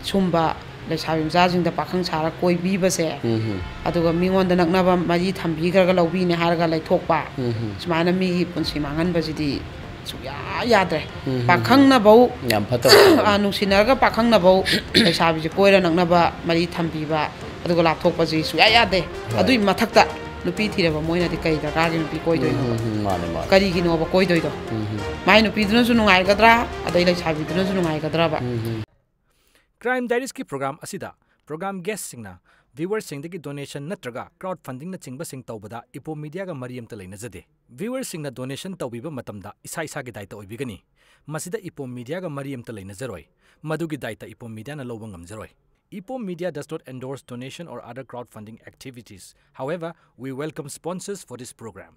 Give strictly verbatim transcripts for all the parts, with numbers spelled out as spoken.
ꯁꯨꯝꯕ ꯂꯩꯁꯥꯕꯤ ꯃꯆꯥꯁꯤꯡꯗ ꯄꯥꯈꯪ ꯁꯥꯔ ꯀꯣꯏꯕꯤꯕꯁꯦ, ꯎꯝ꯫ ꯑꯗꯨꯒ ꯃꯤꯉꯣꯟꯗ ꯅꯛꯅꯕ ꯃꯔꯤ ꯊꯝꯕꯤꯈ꯭ꯔꯒ ꯂꯧꯕꯤꯅꯦ ꯍꯥꯏꯔꯒ ꯂꯩꯊꯣꯛꯄ, ꯎꯝ꯫ ꯁꯨꯃꯥꯏꯅ ꯃꯤꯒꯤ ꯄꯨꯟꯁꯤ ꯃꯥꯡꯍꯟꯕꯁꯤꯗꯤ ꯁꯨꯡꯌꯥ ꯌꯥꯗ꯭ꯔꯦ꯫ ꯎꯝ꯫ ꯄꯥꯈꯪꯅꯐꯧ, ꯌꯥꯝ ꯐꯠꯇꯕ ꯋꯥꯐꯝꯅꯤ꯫ ꯑ, ꯅꯨꯡꯁꯤꯅꯔꯒ ꯄꯥꯈꯪꯅꯐꯧ ꯂꯩꯁꯥꯕꯤꯁꯦ ꯀꯣꯏꯔ ꯅꯛꯅꯕ ꯃꯔꯤ ꯊꯝꯕꯤꯕ, ꯑꯗꯨꯒ ꯂꯥꯞꯊꯣꯛꯄꯁꯤ ꯁꯨꯡꯌꯥ ꯌꯥꯗꯦ꯫ ꯍꯣꯏ꯫ ꯑꯗꯨꯒꯤ ꯃꯊꯛꯇ ꯅꯨꯄꯤ ꯊꯤꯔꯕ ꯃꯣꯏꯅꯗꯤ ꯀꯔꯤ ꯗꯔꯀꯥꯔꯒꯤ ꯅꯨꯄꯤ ꯀꯣꯏꯗꯣꯏꯅꯣ? ꯎꯝ, ꯎꯝ, ꯎꯝ, ꯃꯥꯅꯦ, ꯃꯥꯅꯦ꯫ ꯀꯔꯤꯒꯤꯅꯣꯕ ꯀꯣꯏꯗꯣꯏꯗꯣ? ꯎꯝ, ꯎꯝ꯫ ꯃꯥꯏ ꯅꯨꯄꯤꯗꯨꯅꯁꯨ ꯅꯨꯡꯉꯥꯏꯒꯗ꯭ꯔꯥ, ꯑꯗꯩ ꯂꯩꯁꯥꯕꯤꯗꯨꯅꯁꯨ ꯅꯨꯡꯉꯥꯏꯒꯗ꯭ꯔꯕ? ꯎꯝ, ꯎꯝ꯫ Crime Diaries ꯀꯤ program ꯑꯁꯤꯗ program guest ꯁꯤꯡꯅ viewer ꯁꯤꯡꯗꯒꯤ donation ꯅꯠꯇ꯭ꯔꯒ crowd funding ꯅꯆꯤꯡꯕꯁꯤꯡ ꯇꯧꯕꯗ ꯏꯄꯣꯝ ꯃꯤꯗꯤꯌꯥꯒ ꯃꯔꯤ ꯑꯃꯇ ꯂꯩꯅꯖꯗꯦ꯫ Viewer ꯁꯤꯡꯅ donation ꯇꯧꯕꯤꯕ ꯃꯇꯝꯗ ꯏꯁꯥ ꯏꯁꯥꯒꯤ ꯗꯥꯏꯇ ꯑꯣꯏꯕꯤꯒꯅꯤ꯫ ꯃꯁꯤꯗ ꯏꯄꯣꯝ ꯃꯤꯗꯤꯌꯥꯒ ꯃꯔꯤ ꯑꯃꯇ ꯂꯩꯅꯖꯔꯣꯏ꯫ ꯃꯗꯨꯒꯤ ꯗꯥꯏꯇ ꯏꯄꯣꯝ ꯃꯤꯗꯤꯌꯥꯅ ꯂꯧꯕ ꯉꯝꯖꯔꯣꯏ꯫ Ipom Media does not endorse donation or other crowdfunding activities. However, we welcome sponsors for this program.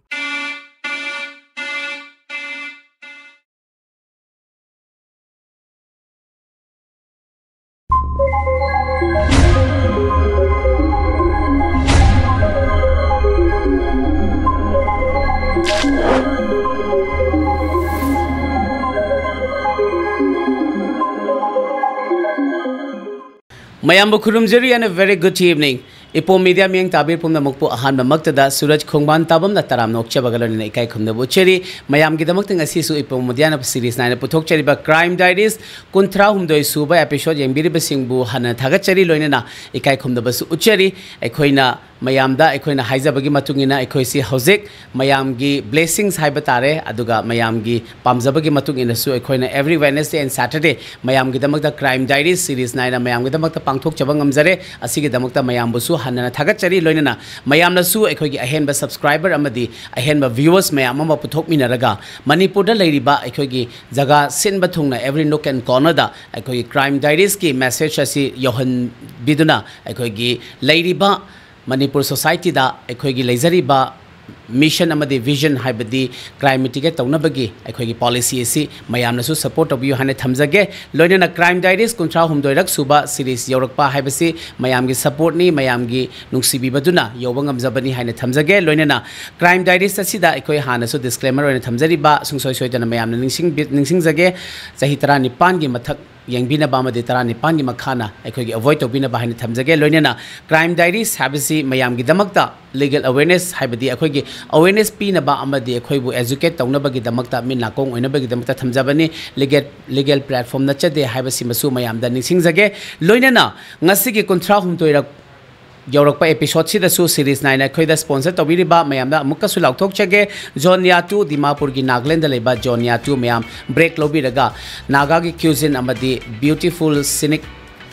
ꯃꯌꯥꯝꯕꯨ ꯈꯨꯔꯨꯝꯖꯔꯤ and a very good evening. ꯏꯄꯣꯝ ꯃꯤꯗꯤꯌꯥ ꯃꯤꯠꯌꯦꯡ ꯇꯥꯕꯤꯔ ꯄꯨꯝꯅꯃꯛꯄꯨ ꯑꯍꯥꯟꯕꯃꯛꯇꯗ ꯁꯨꯔꯖ ꯈꯣꯡꯕꯥꯟ ꯇꯥꯕꯝꯅ ꯇꯔꯥꯝꯅ ꯑꯣꯛꯆꯕꯒ ꯂꯣꯏꯅꯅ ꯏꯀꯥꯏ ꯈꯨꯝꯅꯕ ꯎꯠꯆꯔꯤ꯫ ꯃꯌꯥꯝꯒꯤꯗꯃꯛꯇ ꯉꯁꯤꯁꯨ ꯏꯄꯣꯝ ꯃꯤꯗꯤꯌꯥꯅ series nine ꯄꯨꯊꯣꯛꯆꯔꯤꯕ Crime Diaries ꯀꯨꯟꯊ꯭ꯔꯥ ꯍꯨꯝꯗꯣꯏ ꯁꯨꯕ episode ꯌꯦꯡꯕꯤꯔꯤꯕꯁꯤꯡꯕꯨ ꯍꯟꯅ ꯊꯥꯒꯠꯆꯔꯤ, ꯂꯣꯏꯅꯅ ꯏꯀꯥꯏ ꯈꯨꯝꯅꯕꯁꯨ ꯎꯠꯆꯔꯤ꯫ ꯑꯩꯈꯣꯏꯅ ꯃꯌꯥꯝꯗ ꯑꯩꯈꯣꯏꯅ ꯍꯥꯏꯖꯕꯒꯤ ꯃꯇꯨꯡ ꯏꯟꯅ ꯑꯩꯈꯣꯏꯁꯤ ꯍꯧꯖꯤꯛ ꯃꯌꯥꯝꯒꯤ blessings ꯍꯥꯏꯕ ꯇꯥꯔꯦ, ꯑꯗꯨꯒ ꯃꯌꯥꯝꯒꯤ ꯄꯥꯝꯖꯕꯒꯤ ꯃꯇꯨꯡ ꯏꯟꯅꯁꯨ ꯑꯩꯈꯣꯏꯅ every Wednesday and Saturday ꯃꯌꯥꯝꯒꯤꯗꯃꯛꯇ Crime Diaries series nine ꯃꯌꯥꯝꯒꯤꯗꯃꯛꯇ ꯄꯥꯡꯊꯣꯛꯆꯕ ꯉꯝꯖꯔꯦ꯫ ꯑꯁꯤꯒꯤꯗꯃꯛꯇ ꯃꯌꯥꯝꯕꯨꯁꯨ ꯍꯟꯅ ꯊꯥꯒꯠꯆꯔꯤ, ꯂꯣꯏꯅꯅ ꯃꯌꯥꯝꯅꯁꯨ ꯑꯩꯈꯣꯏꯒꯤ ꯑꯍꯦꯟꯕ subscriber ꯑꯃꯗꯤ ꯑꯍꯦꯟꯕ viewers ꯃꯌꯥꯝ ꯑꯃ ꯄꯨꯊꯣꯛꯃꯤꯟꯅꯔꯒ ꯃꯅꯤꯄꯨꯔꯗ ꯂꯩꯔꯤꯕ ꯑꯩꯈꯣꯏꯒꯤ ꯖꯒꯥ ꯁꯤꯟꯕ ꯊꯨꯡꯅ every nook and corner ꯗ ꯑꯩꯈꯣꯏꯒꯤ Crime Diaries ꯀꯤ message ꯑꯁꯤ ꯌꯧꯍꯟꯕꯤꯗꯨꯅ ꯑꯩꯈꯣꯏꯒꯤ ꯂꯩꯔꯤꯕ ꯃꯅꯤꯄꯨꯔ society ꯗ ꯑꯩꯈꯣꯏꯒꯤ ꯂꯩꯖꯔꯤꯕ mission ꯑꯃꯗꯤ vision, ꯍꯥꯏꯕꯗꯤ crime mitigate ꯇꯧꯅꯕꯒꯤ ꯑꯩꯈꯣꯏꯒꯤ policy ꯑꯁꯤ ꯃꯌꯥꯝꯅꯁꯨ support ꯇꯧꯕꯤꯌꯨ ꯍꯥꯏꯅ ꯊꯝꯖꯒꯦ꯫ ꯂꯣꯏꯅꯅ Crime Diaries ꯀꯨꯟꯊ꯭ꯔꯥ ꯍꯨꯝꯗꯣꯏꯔꯛ ꯁꯨꯕ series ꯌꯧꯔꯛꯄ ꯍꯥꯏꯕꯁꯤ ꯃꯌꯥꯝꯒꯤ support ꯅꯤ, ꯃꯌꯥꯝꯒꯤ ꯅꯨꯡꯁꯤꯕꯤꯕꯗꯨꯅ ꯌꯧꯕ ꯉꯝꯖꯕꯅꯤ ꯍꯥꯏꯅ ꯊꯝꯖꯒꯦ꯫ ꯂꯣꯏꯅꯅ Crime Diaries ꯑꯁꯤꯗ ꯑꯩꯈꯣꯏ ꯍꯥꯟꯅꯁꯨ disclaimer ꯑꯣꯏꯅ ꯊꯝꯖꯔꯤꯕ ꯁꯨꯡꯁꯣꯏ ꯁꯣꯏꯗꯅ ꯃꯌꯥꯝꯅ ꯅꯤꯡꯁꯤꯡꯕꯤ-, ꯅꯤꯡꯁꯤꯡꯖꯒꯦ꯫ ꯆꯍꯤ ꯇꯔꯥꯅꯤꯄꯥꯟꯒꯤ ꯃꯊꯛ ꯌꯦꯡꯕꯤꯅꯕ ꯑꯃꯗꯤ ꯇꯔꯥꯅꯤꯄꯥꯟꯒꯤ ꯃꯈꯥꯅ ꯑꯩꯈꯣꯏꯒꯤ ꯑꯦꯚꯣꯏꯗ ꯇꯧꯕꯤꯅꯕ ꯍꯥꯏꯅ ꯊꯝꯖꯒꯦ꯫ ꯂꯣꯏꯅꯅ ꯀ꯭ꯔꯥꯏꯝ ꯗꯥꯏꯔꯤꯁ ꯍꯥꯏꯕꯁꯤ ꯃꯌꯥꯝꯒꯤꯗꯃꯛꯇ ꯂꯤꯒꯦꯜ ꯑꯋꯦꯔꯅꯦꯁ, ꯍꯥꯏꯕꯗꯤ ꯑꯩꯈꯣꯏꯒꯤ ꯑꯋꯦꯔꯅꯦꯁ ꯄꯤꯅꯕ ꯑꯃꯗꯤ ꯑꯩꯈꯣꯏꯕꯨ ꯑꯦꯖꯨꯀꯦꯠ ꯇꯧꯅꯕꯒꯤꯗꯃꯛꯇ, ꯃꯤꯠ ꯅꯥꯀꯣꯡ ꯑꯣꯏꯅꯕꯒꯤꯗꯃꯛꯇ ꯊꯝꯖꯕꯅꯤ꯫ ꯂꯤꯒꯦꯜ, ꯂꯤꯒꯦꯜ ꯄ꯭ꯂꯦꯠꯐꯣꯝ ꯅꯠꯆꯗꯦ ꯍꯥꯏꯕꯁꯤꯃꯁꯨ ꯃꯌꯥꯝꯗ ꯅꯤꯡꯁꯤꯡꯖꯒꯦ꯫ ꯂꯣꯏꯅꯅ ꯉꯁꯤꯒꯤ ꯀꯨꯟꯊ꯭ꯔꯥ ꯍꯨꯝꯗꯣꯏꯔꯛ ꯌꯧꯔꯛꯄ ꯑꯦꯄꯤꯁꯣꯗꯁꯤꯗꯁꯨ ꯁꯤꯔꯤꯁ ꯅꯥꯏꯟ ꯑꯩꯈꯣꯏꯗ ꯁ꯭ꯄꯣꯟꯁꯔ ꯇꯧꯕꯤꯔꯤꯕ ꯃꯌꯥꯝꯗ ꯑꯃꯨꯛꯀꯁꯨ ꯂꯥꯎꯊꯣꯛꯆꯒꯦ꯫ ꯖꯣꯟꯌꯥ ꯇꯨ, ꯗꯤꯃꯥꯄꯨꯔꯒꯤ ꯅꯥꯒꯥꯂꯦꯟꯗ ꯂꯩꯕ ꯖꯣꯟꯌꯥ ꯇꯨ ꯃꯌꯥꯝ, ꯕ꯭ꯔꯦꯛ ꯂꯧꯕꯤꯔꯒ ꯅꯥꯒꯥꯒꯤ ꯀ꯭ꯌꯨꯖꯤꯟ ꯑꯃꯗꯤ ꯕ꯭ꯌꯨꯇꯤꯐꯨꯜ ꯁꯤꯅꯤꯛ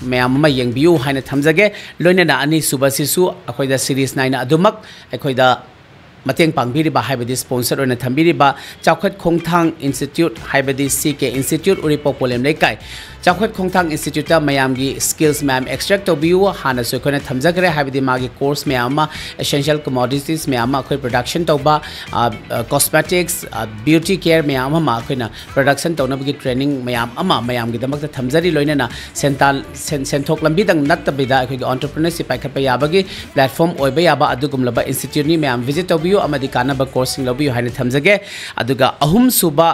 ꯃꯌꯥꯝ ꯑꯃ ꯌꯦꯡꯕꯤꯌꯨ ꯍꯥꯏꯅ ꯊꯝꯖꯒꯦ꯫ ꯂꯣꯏꯅꯅ ꯑꯅꯤꯁꯨꯕꯁꯤꯁꯨ ꯑꯩꯈꯣꯏꯗ ꯁꯤꯔꯤꯁ ꯅꯥꯏꯟ ꯑꯗꯨꯃꯛ ꯑꯩꯈꯣꯏꯗ ꯃꯇꯦꯡ ꯄꯥꯡꯕꯤꯔꯤꯕ, ꯍꯥꯏꯕꯗꯤ ꯁ꯭ꯄꯣꯟꯁꯔ ꯑꯣꯏꯅ ꯊꯝꯕꯤꯔꯤꯕ ꯆꯥꯎꯈꯠ ꯈꯣꯡꯊꯥꯡ ꯏꯟꯁꯇꯤꯇ꯭ꯌꯨꯠ, ꯍꯥꯏꯕꯗꯤ ꯁꯤ ꯀꯦ ꯏꯟꯁꯇꯤꯇ꯭ꯌꯨꯠ, ꯎꯔꯤꯄꯣꯛ ꯄꯣꯂꯦꯝ ꯂꯩꯀꯥꯏ꯫ ꯆꯥꯎꯈꯠ ꯈꯣꯡꯊꯥꯡ ꯏꯟꯁꯇꯤꯇ꯭ꯌꯨꯠꯇ ꯃꯌꯥꯝꯒꯤ ꯁ꯭ꯀꯤꯜꯁ ꯃꯌꯥꯝ ꯑꯦꯛꯁꯇ꯭ꯔꯦꯛ ꯇꯧꯕꯤꯌꯨ꯫ ꯍꯥꯟꯅꯁꯨ ꯑꯩꯈꯣꯏꯅ ꯊꯝꯖꯈ꯭ꯔꯦ, ꯍꯥꯏꯕꯗꯤ ꯃꯥꯒꯤ ꯀꯣꯔꯁ ꯃꯌꯥꯝ ꯑꯃ, ꯑꯦꯁꯦꯟꯁꯤꯌꯦꯜ ꯀꯃꯣꯗꯤꯇꯤꯁ ꯃꯌꯥꯝ ꯑꯃ ꯑꯩꯈꯣꯏ ꯄ꯭ꯔꯗꯛꯁꯟ ꯇꯧꯕ, ꯀꯣꯁꯃꯦꯇꯤꯛꯁ, ꯕ꯭ꯌꯨꯇꯤ ꯀꯦꯌꯔ ꯃꯌꯥꯝ ꯑꯃ ꯑꯩꯈꯣꯏꯅ ꯄ꯭ꯔꯗꯛꯁꯟ ꯇꯧꯅꯕꯒꯤ ꯇ꯭ꯔꯦꯅꯤꯡ ꯃꯌꯥꯝ ꯑꯃ ꯃꯌꯥꯝꯒꯤꯗꯃꯛꯇ ꯊꯝꯖꯔꯤ꯫ ꯂꯣꯏꯅꯅ ꯁꯦꯟꯇꯥꯜ-, ꯁꯦꯟ-, ꯁꯦꯟꯊꯣꯛ ꯂꯝꯕꯤꯗꯪ ꯅꯠꯇꯕꯤꯗ ꯑꯩꯈꯣꯏꯒꯤ ꯑꯣꯟꯇꯔꯄ꯭ꯔꯤꯅꯔꯁꯤꯞ ꯄꯥꯏꯈꯠꯄ ꯌꯥꯕꯒꯤ ꯄ꯭ꯂꯦꯠꯐꯣꯔꯝ ꯑꯣꯏꯕ ꯌꯥꯕ ꯑꯗꯨꯒꯨꯝꯂꯕ ꯏꯟꯁꯇꯤꯇ꯭ꯌꯨꯠꯅꯤ꯫ ꯃꯌꯥꯝ ꯚꯤꯖꯤꯠ ꯇꯧꯕꯤꯌꯨ ꯑꯃꯗꯤ ꯀꯥꯟꯅꯕ ꯀꯣꯔꯁꯁꯤꯡ ꯂꯧꯕꯤꯌꯨ ꯍꯥꯏꯅ ꯊꯝꯖꯒꯦ꯫ ꯑꯗꯨꯒ ꯑꯍꯨꯝꯁꯨꯕ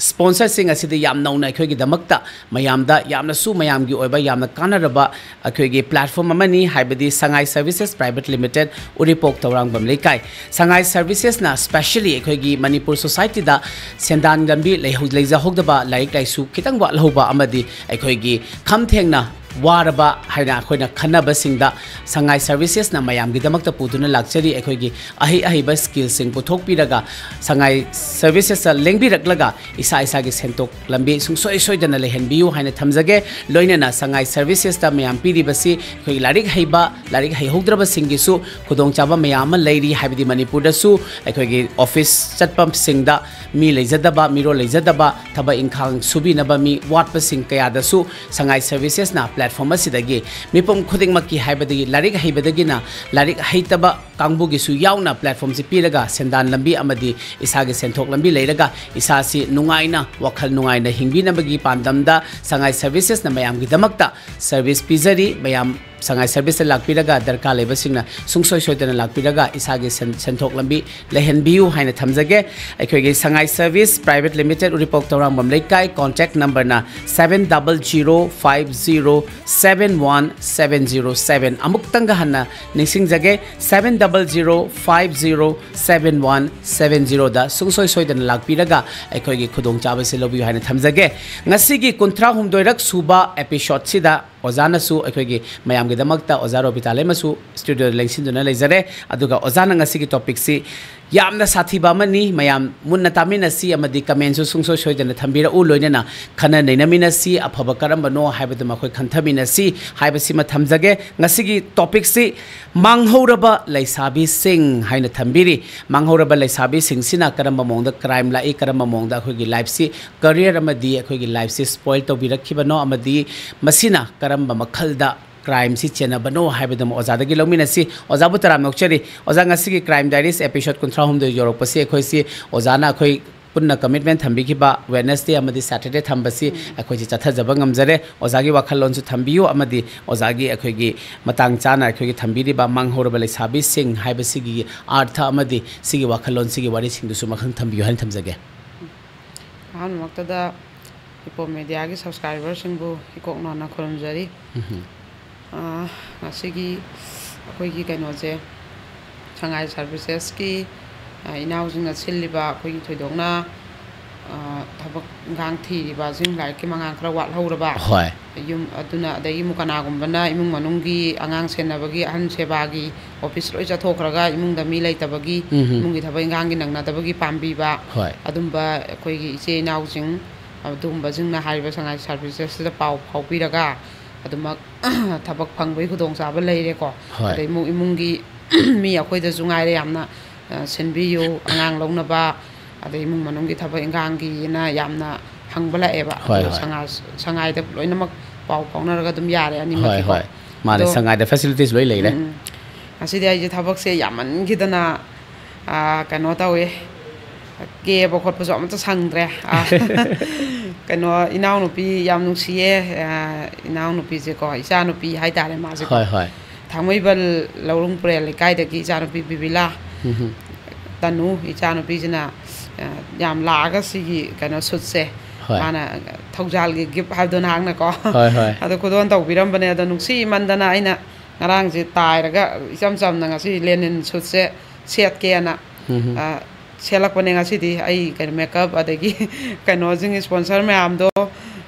ꯁ꯭ꯄꯣꯟꯁꯔꯁꯤꯡ ꯑꯁꯤꯗꯤ ꯌꯥꯝ ꯅꯧꯅ ꯑꯩꯈꯣꯏꯒꯤꯗꯃꯛꯇ ꯃꯌꯥꯝꯗ ꯌꯥꯝꯅꯁꯨ ꯃꯌꯥꯝꯒꯤ ꯑꯣꯏꯕ ꯌꯥꯝꯅ ꯀꯥꯟꯅꯔꯕ ꯑꯩꯈꯣꯏꯒꯤ ꯄ꯭ꯂꯦꯠꯐꯣꯔꯝ ꯑꯃꯅꯤ, ꯍꯥꯏꯕꯗꯤ ꯁꯉꯥꯏ ꯁꯔꯚꯤꯁꯦꯁ ꯄ꯭ꯔꯥꯏꯚꯦꯠ ꯂꯤꯃꯤꯇꯦꯠ, ꯎꯔꯤꯄꯣꯛ ꯊꯧꯔꯥꯡꯕꯝ ꯂꯩꯀꯥꯏ꯫ ꯁꯉꯥꯏ ꯁꯔꯚꯤꯁꯦꯁꯅ ꯁ꯭ꯄꯦꯁꯦꯜꯂꯤ ꯑꯩꯈꯣꯏꯒꯤ ꯃꯅꯤꯄꯨꯔ ꯁꯣꯁꯥꯏꯇꯤꯗ ꯁꯦꯟꯗꯥꯟ ꯂꯝꯕꯤ ꯂꯩꯍꯧ-, ꯂꯩꯖꯍꯧꯗꯕ, ꯂꯥꯏꯔꯤꯛ ꯂꯥꯏꯁꯨ ꯈꯤꯇꯪ ꯋꯥꯠꯍꯧꯕ ꯑꯃꯗꯤ ꯑꯩꯈꯣꯏꯒꯤ ꯈꯝ ꯊꯦꯡꯅ ꯋꯥꯔꯕ ꯍꯥꯏꯅ ꯑꯩꯈꯣꯏꯅ ꯈꯟꯅꯕꯁꯤꯡꯗ ꯁꯉꯥꯏ ꯁꯔꯚꯤꯁꯦꯁꯅ ꯃꯌꯥꯝꯒꯤꯗꯃꯛꯇ ꯄꯨꯗꯨꯅ ꯂꯥꯛꯆꯔꯤ꯫ ꯑꯩꯈꯣꯏꯒꯤ ꯑꯍꯩ ꯑꯍꯩꯕ ꯁ꯭ꯀꯤꯜꯁꯤꯡ ꯄꯨꯊꯣꯛꯄꯤꯔꯒ ꯁꯉꯥꯏ ꯁꯔꯚꯤꯁꯦꯁꯇ ꯂꯦꯡꯕꯤꯔꯛꯂꯒ ꯏꯁꯥ ꯏꯁꯥꯒꯤ ꯁꯦꯟꯊꯣꯛ ꯂꯝꯕꯤ ꯁꯨꯡꯁꯣꯏ ꯁꯣꯏꯗꯅ ꯂꯩꯍꯟꯕꯤꯌꯨ ꯍꯥꯏꯅ ꯊꯝꯖꯒꯦ꯫ ꯂꯣꯏꯅꯅ ꯁꯉꯥꯏ ꯁꯔꯚꯤꯁꯦꯁꯇ ꯃꯌꯥꯝ ꯄꯤꯔꯤꯕꯁꯤ ꯑꯩꯈꯣꯏꯒꯤ ꯂꯥꯏꯔꯤꯛ ꯍꯩꯕ, ꯂꯥꯏꯔꯤꯛ ꯍꯩꯍꯧꯗ꯭ꯔꯕꯁꯤꯡꯒꯤꯁꯨ ꯈꯨꯗꯣꯡꯆꯥꯕ ꯃꯌꯥꯝ ꯑꯃ ꯂꯩꯔꯤ, ꯍꯥꯏꯕꯗꯤ ꯃꯅꯤꯄꯨꯔꯗꯁꯨ ꯑꯩꯈꯣꯏꯒꯤ ꯑꯣꯐꯤꯁ ꯆꯠꯄꯁꯤꯡꯗ ꯃꯤ ꯂꯩꯖꯗꯕ, ꯃꯤꯔꯣꯜ ꯂꯩꯖꯗꯕ, ꯊꯕꯛ ꯏꯪꯈꯥꯡ ꯁꯨꯕꯤꯅꯕ ꯃꯤ ꯋꯥꯠꯄꯁꯤꯡ ꯀꯌꯥꯗꯁꯨ ꯁꯉꯥꯏ ꯁꯔꯚꯤꯁꯦꯁꯅ ꯄ꯭ꯂꯦꯠꯐꯣꯔꯝ ꯑꯁꯤꯗꯒꯤ ꯃꯤꯄꯨꯝ ꯈꯨꯗꯤꯡꯃꯛꯀꯤ, ꯍꯥꯏꯕꯗꯤ ꯂꯥꯏꯔꯤꯛ ꯍꯩꯕꯗꯒꯤꯅ ꯂꯥꯏꯔꯤꯛ ꯍꯩꯇꯕ ꯀꯥꯡꯕꯨꯒꯤꯁꯨ ꯌꯥꯎꯅ ꯄ꯭ꯂꯦꯠꯐꯣꯝꯁꯤ ꯄꯤꯔꯒ, ꯁꯦꯟꯗꯥꯟ ꯂꯝꯕꯤ ꯑꯃꯗꯤ ꯏꯁꯥꯒꯤ ꯁꯦꯟꯊꯣꯛ ꯂꯝꯕꯤ ꯂꯩꯔꯒ, ꯏꯁꯥꯁꯤ ꯅꯨꯡꯉꯥꯏꯅ, ꯋꯥꯈꯜ ꯅꯨꯡꯉꯥꯏꯅ ꯍꯤꯡꯕꯤꯅꯕꯒꯤ ꯄꯥꯟꯗꯝꯗ ꯁꯉꯥꯏ ꯁꯔꯚꯤꯁꯦꯁꯅ ꯃꯌꯥꯝꯒꯤꯗꯃꯛꯇ ꯁꯔꯚꯤꯁ ꯄꯤꯖꯔꯤ꯫ ꯃꯌꯥꯝ ꯁꯉꯥꯏ ꯁꯔꯚꯤꯁꯇ ꯂꯥꯛꯄꯤꯔꯒ, ꯗꯔꯀꯥꯔ ꯂꯩꯕꯁꯤꯡꯅ ꯁꯨꯡꯁꯣꯏ ꯁꯣꯏꯗꯅ ꯂꯥꯛꯄꯤꯔꯒ ꯏꯁꯥꯒꯤ ꯁꯦꯟ-, ꯁꯦꯟꯊꯣꯛ ꯂꯝꯕꯤ ꯂꯩꯍꯟꯕꯤꯌꯨ ꯍꯥꯏꯅ ꯊꯝꯖꯒꯦ꯫ ꯑꯩꯈꯣꯏꯒꯤ ꯁꯉꯥꯏ ꯁꯔꯚꯤꯁ ꯄ꯭ꯔꯥꯏꯚꯦꯠ ꯂꯤꯃꯤꯇꯦꯠ, ꯎꯔꯤꯄꯣꯛ ꯇꯧꯔꯥꯡꯕꯝ ꯂꯩꯀꯥꯏ, ꯀꯣꯟꯇꯦꯛ ꯅꯝꯕꯔꯅ seven double zero five zero seven one seven zero seven꯫ ꯑꯃꯨꯛꯇꯪꯒ ꯍꯟꯅ ꯅꯤꯡꯁꯤꯡꯖꯒꯦ, seven double zero five zero seven one seven zero ꯗ ꯁꯨꯡꯁꯣꯏ ꯁꯣꯏꯗꯅ ꯂꯥꯛꯄꯤꯔꯒ ꯑꯩꯈꯣꯏꯒꯤ ꯈꯨꯗꯣꯡꯆꯥꯕꯁꯤ ꯂꯧꯕꯤꯌꯨ ꯍꯥꯏꯅ ꯊꯝꯖꯒꯦ꯫ ꯉꯁꯤꯒꯤ ꯀꯨꯟꯊ꯭ꯔꯥ ꯍꯨꯝꯗꯣꯏꯔꯛ ꯁꯨꯕ ꯑꯦꯄꯤꯁꯣꯗꯁꯤꯗ ꯑꯣꯖꯥꯅꯁꯨ ꯑꯩꯈꯣꯏꯒꯤ ꯃꯌꯥꯝꯒꯤꯗꯃꯛꯇ ꯑꯣꯖꯥ ꯔꯣꯕꯤꯇꯥ ꯂꯩꯃꯁꯨ ꯁ꯭ꯇꯨꯗꯤꯑꯣꯗ ꯂꯦꯡꯁꯤꯟꯗꯨꯅ ꯂꯩꯖꯔꯦ꯫ ꯑꯗꯨꯒ ꯑꯣꯖꯥꯅ ꯉꯁꯤꯒꯤ ꯇꯣꯄꯤꯛꯁꯤ ꯌꯥꯝꯅ ꯁꯥꯊꯤꯕ ꯑꯃꯅꯤ, ꯃꯌꯥꯝ ꯃꯨꯟꯅ ꯇꯥꯃꯤꯟꯅꯁꯤ ꯑꯃꯗꯤ ꯀꯃꯦꯟꯁꯨ ꯁꯨꯡꯁꯣꯏ ꯁꯣꯏꯗꯅ ꯊꯝꯕꯤꯔꯛꯎ, ꯂꯣꯏꯅꯅ ꯈꯟꯅ ꯅꯩꯅꯃꯤꯟꯅꯁꯤ, ꯑꯐꯕ ꯀꯔꯝꯕꯅꯣ ꯍꯥꯏꯕꯗꯨ ꯃꯈꯣꯏ ꯈꯟꯊꯃꯤꯟꯅꯁꯤ ꯍꯥꯏꯕꯁꯤꯃ ꯊꯝꯖꯒꯦ꯫ ꯉꯁꯤꯒꯤ ꯇꯣꯄꯤꯛꯁꯤ ꯃꯥꯡꯍꯧꯔꯕ ꯂꯩꯁꯥꯕꯤꯁꯤꯡ ꯍꯥꯏꯅ ꯊꯝꯕꯤꯔꯤ꯫ ꯃꯥꯡꯍꯧꯔꯕ ꯂꯩꯁꯥꯕꯤꯁꯤꯡꯁꯤꯅ ꯀꯔꯝꯕ ꯃꯑꯣꯡꯗ ꯀ꯭ꯔꯥꯏꯝ ꯂꯥꯛꯏ, ꯀꯔꯝꯕ ꯃꯑꯣꯡꯗ ꯑꯩꯈꯣꯏꯒꯤ ꯂꯥꯏꯐꯁꯤ, ꯀꯔꯤꯌꯔ ꯑꯃꯗꯤ ꯑꯩꯈꯣꯏꯒꯤ ꯂꯥꯏꯐꯁꯤ ꯁ꯭ꯄꯣꯏꯜ ꯇꯧꯕꯤꯔꯛꯈꯤꯕꯅꯣ, ꯑꯃꯗꯤ ꯃꯁꯤꯅ ꯀꯔꯝꯕ ꯃꯈꯜꯗ ꯀ꯭ꯔꯥꯏꯝꯁꯤ ꯆꯦꯟꯅꯕꯅꯣ ꯍꯥꯏꯕꯗꯨꯃ ꯑꯣꯖꯥꯗꯒꯤ ꯂꯧꯃꯤꯟꯅꯁꯤ꯫ ꯑꯣꯖꯥꯕꯨ ꯇꯔꯥꯝꯅ ꯑꯣꯛꯆꯔꯤ꯫ ꯑꯣꯖꯥ, ꯉꯁꯤꯒꯤ ꯀ꯭ꯔꯥꯏꯝ ꯗꯥꯏꯔꯤꯁ ꯑꯦꯄꯤꯁꯣꯗ ꯀꯨꯟꯊ꯭ꯔꯥ ꯍꯨꯝꯗꯣꯏ ꯌꯧꯔꯛꯄꯁꯤ ꯑꯩꯈꯣꯏꯁꯤ ꯑꯣꯖꯥꯅ ꯑꯩꯈꯣꯏ ꯄꯨꯟꯅ ꯀꯃꯤꯠꯃꯦꯟ ꯊꯝꯕꯤꯈꯤꯕ ꯋꯦꯗꯅꯁꯗꯦ ꯑꯃꯗꯤ ꯁꯦꯇꯔꯗꯦ ꯊꯝꯕꯁꯤ ꯑꯩꯈꯣꯏꯁꯤ ꯆꯠꯊꯖꯕ ꯉꯝꯖꯔꯦ꯫ ꯑꯣꯖꯥꯒꯤ ꯋꯥꯈꯜꯂꯣꯟꯁꯨ ꯊꯝꯕꯤꯌꯨ ꯑꯃꯗꯤ ꯑꯣꯖꯥꯒꯤ ꯑꯩꯈꯣꯏꯒꯤ ꯃꯇꯥꯡ ꯆꯥꯅ ꯑꯩꯈꯣꯏꯒꯤ ꯊꯝꯕꯤꯔꯤꯕ ꯃꯥꯡꯍꯧꯔꯕ ꯂꯩꯁꯥꯕꯤꯁꯤꯡ ꯍꯥꯏꯕꯁꯤꯒꯤ ꯑꯥꯔꯊ ꯑꯃꯗꯤ ꯁꯤꯒꯤ ꯋꯥꯈꯜꯂꯣꯟ, ꯁꯤꯒꯤ ꯋꯥꯔꯤꯁꯤꯡꯗꯨꯁꯨ ꯃꯈꯪ ꯊꯝꯕꯤꯌꯨ ꯍꯥꯏꯅ ꯊꯝꯖꯒꯦ꯫ ꯑꯍꯥꯟꯕꯃꯛꯇꯗ ꯏꯄꯣꯝ ꯃꯦꯗꯤꯌꯥꯒꯤ ꯁꯕꯁꯀ꯭ꯔꯥꯏꯕꯔꯁꯤꯡꯕꯨ ꯏꯀꯣꯛ ꯅꯣꯟꯅ ꯈꯨꯔꯨꯝꯖꯔꯤ꯫ ꯑꯥ, ꯉꯁꯤꯒꯤ ꯑꯩꯈꯣꯏꯒꯤ ꯀꯩꯅꯣꯁꯦ, ꯁꯉꯥꯏ ꯁꯔꯚꯤꯁꯦꯁꯀꯤ, ꯑꯥ, ꯏꯅꯥꯎꯁꯤꯡꯅ ꯁꯤꯜꯂꯤꯕ ꯑꯩꯈꯣꯏꯒꯤ ꯊꯣꯏꯗꯣꯛꯅ, ꯑꯥ, ꯊꯕꯛ ꯏꯪꯈꯥꯡ ꯊꯤꯔꯤꯕꯁꯤꯡ, ꯂꯥꯏꯔꯤꯛꯀꯤ ꯃꯉꯥꯜ ꯈꯔ ꯋꯥꯠꯍꯧꯔꯕ, ꯍꯣꯏ꯫ ꯌꯨꯝ ꯑꯗꯨꯅ, ꯑꯗꯒꯤ ꯑꯃꯨꯛ ꯀꯅꯥꯒꯨꯝꯕꯅ ꯏꯃꯨꯡ ꯃꯅꯨꯡꯒꯤ ꯑꯉꯥꯡ ꯁꯦꯟꯅꯕꯒꯤ, ꯑꯍꯟ ꯁꯦꯕꯥꯒꯤ ꯑꯣꯐꯤꯁ ꯂꯣꯏ ꯆꯠꯊꯣꯛꯈ꯭ꯔꯒ ꯏꯃꯨꯡꯗ ꯃꯤ ꯂꯩꯇꯕꯒꯤ, ꯎꯝ꯫ ꯏꯃꯨꯡꯒꯤ ꯊꯕꯛ ꯏꯪꯈꯥꯡꯒꯤ ꯅꯪꯅꯗꯕꯒꯤ ꯄꯥꯝꯕꯤꯕ, ꯍꯣꯏ꯫ ꯑꯗꯨꯝꯕ ꯑꯩꯈꯣꯏꯒꯤ ꯏꯆꯦ ꯏꯅꯥꯎꯁꯤꯡ, ꯑꯗꯨꯒꯨꯝꯕꯁꯤꯡꯅ ꯍꯥꯏꯔꯤꯕ ꯁꯉꯥꯏ ꯁꯔꯚꯤꯁꯦꯁꯁꯤꯗ ꯄꯥꯎ ꯐꯥꯎꯕꯤꯔꯒ ꯑꯗꯨꯃꯛ ꯊꯕꯛ ꯐꯪꯕꯒꯤ ꯈꯨꯗꯣꯡꯆꯥꯕ ꯂꯩꯔꯦꯀꯣ꯫ ꯍꯣꯏ꯫ ꯑꯗꯩ ꯏꯃꯨꯡ, ꯏꯃꯨꯡꯒꯤ ꯃꯤ ꯑꯩꯈꯣꯏꯗꯁꯨ ꯉꯥꯏꯔꯦ ꯌꯥꯝꯅ, ꯑ, ꯁꯤꯟꯕꯤꯌꯨ, ꯑꯉꯥꯡ ꯂꯧꯅꯕ, ꯑꯗꯩ ꯏꯃꯨꯡ ꯃꯅꯨꯡꯒꯤ ꯊꯕꯛ ꯏꯪꯈꯥꯡꯒꯤꯅ ꯌꯥꯝꯅ ꯍꯪꯕ ꯂꯥꯛꯑꯦꯕ꯫ ꯍꯣꯏ, ꯑꯗꯣ ꯍꯣꯏ꯫ ꯁꯉꯥꯏ-, ꯁꯉꯥꯏꯗ ꯂꯣꯏꯅꯃꯛ ꯄꯥꯎ ꯐꯥꯎꯅꯔꯒ ꯑꯗꯨꯝ ꯌꯥꯔꯦ ꯍꯣꯏ, ꯑꯅꯤꯃꯛꯀꯤꯀꯣ꯫ ꯍꯣꯏ꯫ ꯃꯥꯅꯦ, ꯑꯗꯣ ꯁꯉꯥꯏꯗ ꯐꯦꯁꯤꯂꯤꯇꯤꯁ ꯂꯣꯏ ꯂꯩꯔꯦ꯫ ꯎꯝ, ꯎꯝ꯫ ꯉꯁꯤꯗꯤ ꯑꯩꯁꯦ ꯊꯕꯛꯁꯦ ꯌꯥꯝꯃꯟꯈꯤꯗꯅ, ꯑꯥ, ꯀꯩꯅꯣ ꯇꯧꯋꯦ, ꯀꯦꯕ ꯈꯣꯠꯄꯁꯨ ꯑꯃꯠꯇ ꯁꯪꯗ꯭ꯔꯦ꯫ ꯑꯥ, ꯀꯩꯅꯣ, ꯏꯅꯥꯎꯅꯨꯄꯤ ꯌꯥꯝ ꯅꯨꯡꯁꯤꯌꯦ꯫ ꯑꯥ, ꯏꯅꯥꯎꯅꯨꯄꯤꯁꯦꯀꯣ, ꯏꯆꯥꯅꯨꯄꯤ ꯍꯥꯏꯇꯥꯔꯦ ꯃꯥꯁꯦꯀꯣ꯫ ꯍꯣꯏ, ꯍꯣꯏ꯫ ꯊꯥꯡꯃꯩꯕꯜ ꯂꯧꯔꯨꯡ ꯄꯨꯔꯦꯜ ꯂꯩꯀꯥꯏꯗꯒꯤ ꯏꯆꯥꯅꯨꯄꯤ ꯕꯤꯕꯤꯂꯥ꯫ ꯎꯝ꯫ ꯇꯅꯨ ꯏꯆꯥꯅꯨꯄꯤꯁꯤꯅ, ꯑ, ꯌꯥꯝ ꯂꯥꯛꯑꯒ ꯁꯤꯒꯤ ꯀꯩꯅꯣ ꯁꯨꯠꯁꯦ ꯍꯣꯏ꯫ ꯃꯥꯅ ꯊꯧꯖꯥꯜꯒꯤ ꯒꯤꯐ ꯍꯥꯏꯕꯗꯣ ꯅꯍꯥꯛꯅꯀꯣ꯫ ꯍꯣꯏ, ꯍꯣꯏ꯫ ꯑꯗꯣ ꯈꯨꯗꯣꯜ ꯇꯧꯕꯤꯔꯝꯕꯅꯦ꯫ ꯑꯗꯣ ꯅꯨꯡꯁꯤꯃꯟꯗꯅ ꯑꯩꯅ ꯉꯔꯥꯡꯁꯦ ꯇꯥꯏꯔꯒ ꯏꯆꯝ ꯆꯝꯅ ꯉꯁꯤ ꯂꯦꯅꯤꯟ ꯁꯨꯠꯁꯦ ꯁꯦꯠꯀꯦꯅ, ꯎꯝ꯫ ꯑ, ꯁꯦꯠꯂꯛꯄꯅꯦ ꯉꯁꯤꯗꯤ꯫ ꯑꯩ ꯀꯩꯅꯣ ꯃꯦꯀꯞ ꯑꯗꯒꯤ ꯀꯩꯅꯣꯁꯤꯡ, ꯏꯁꯄꯣꯟꯁꯔ ꯃꯌꯥꯝꯗꯣ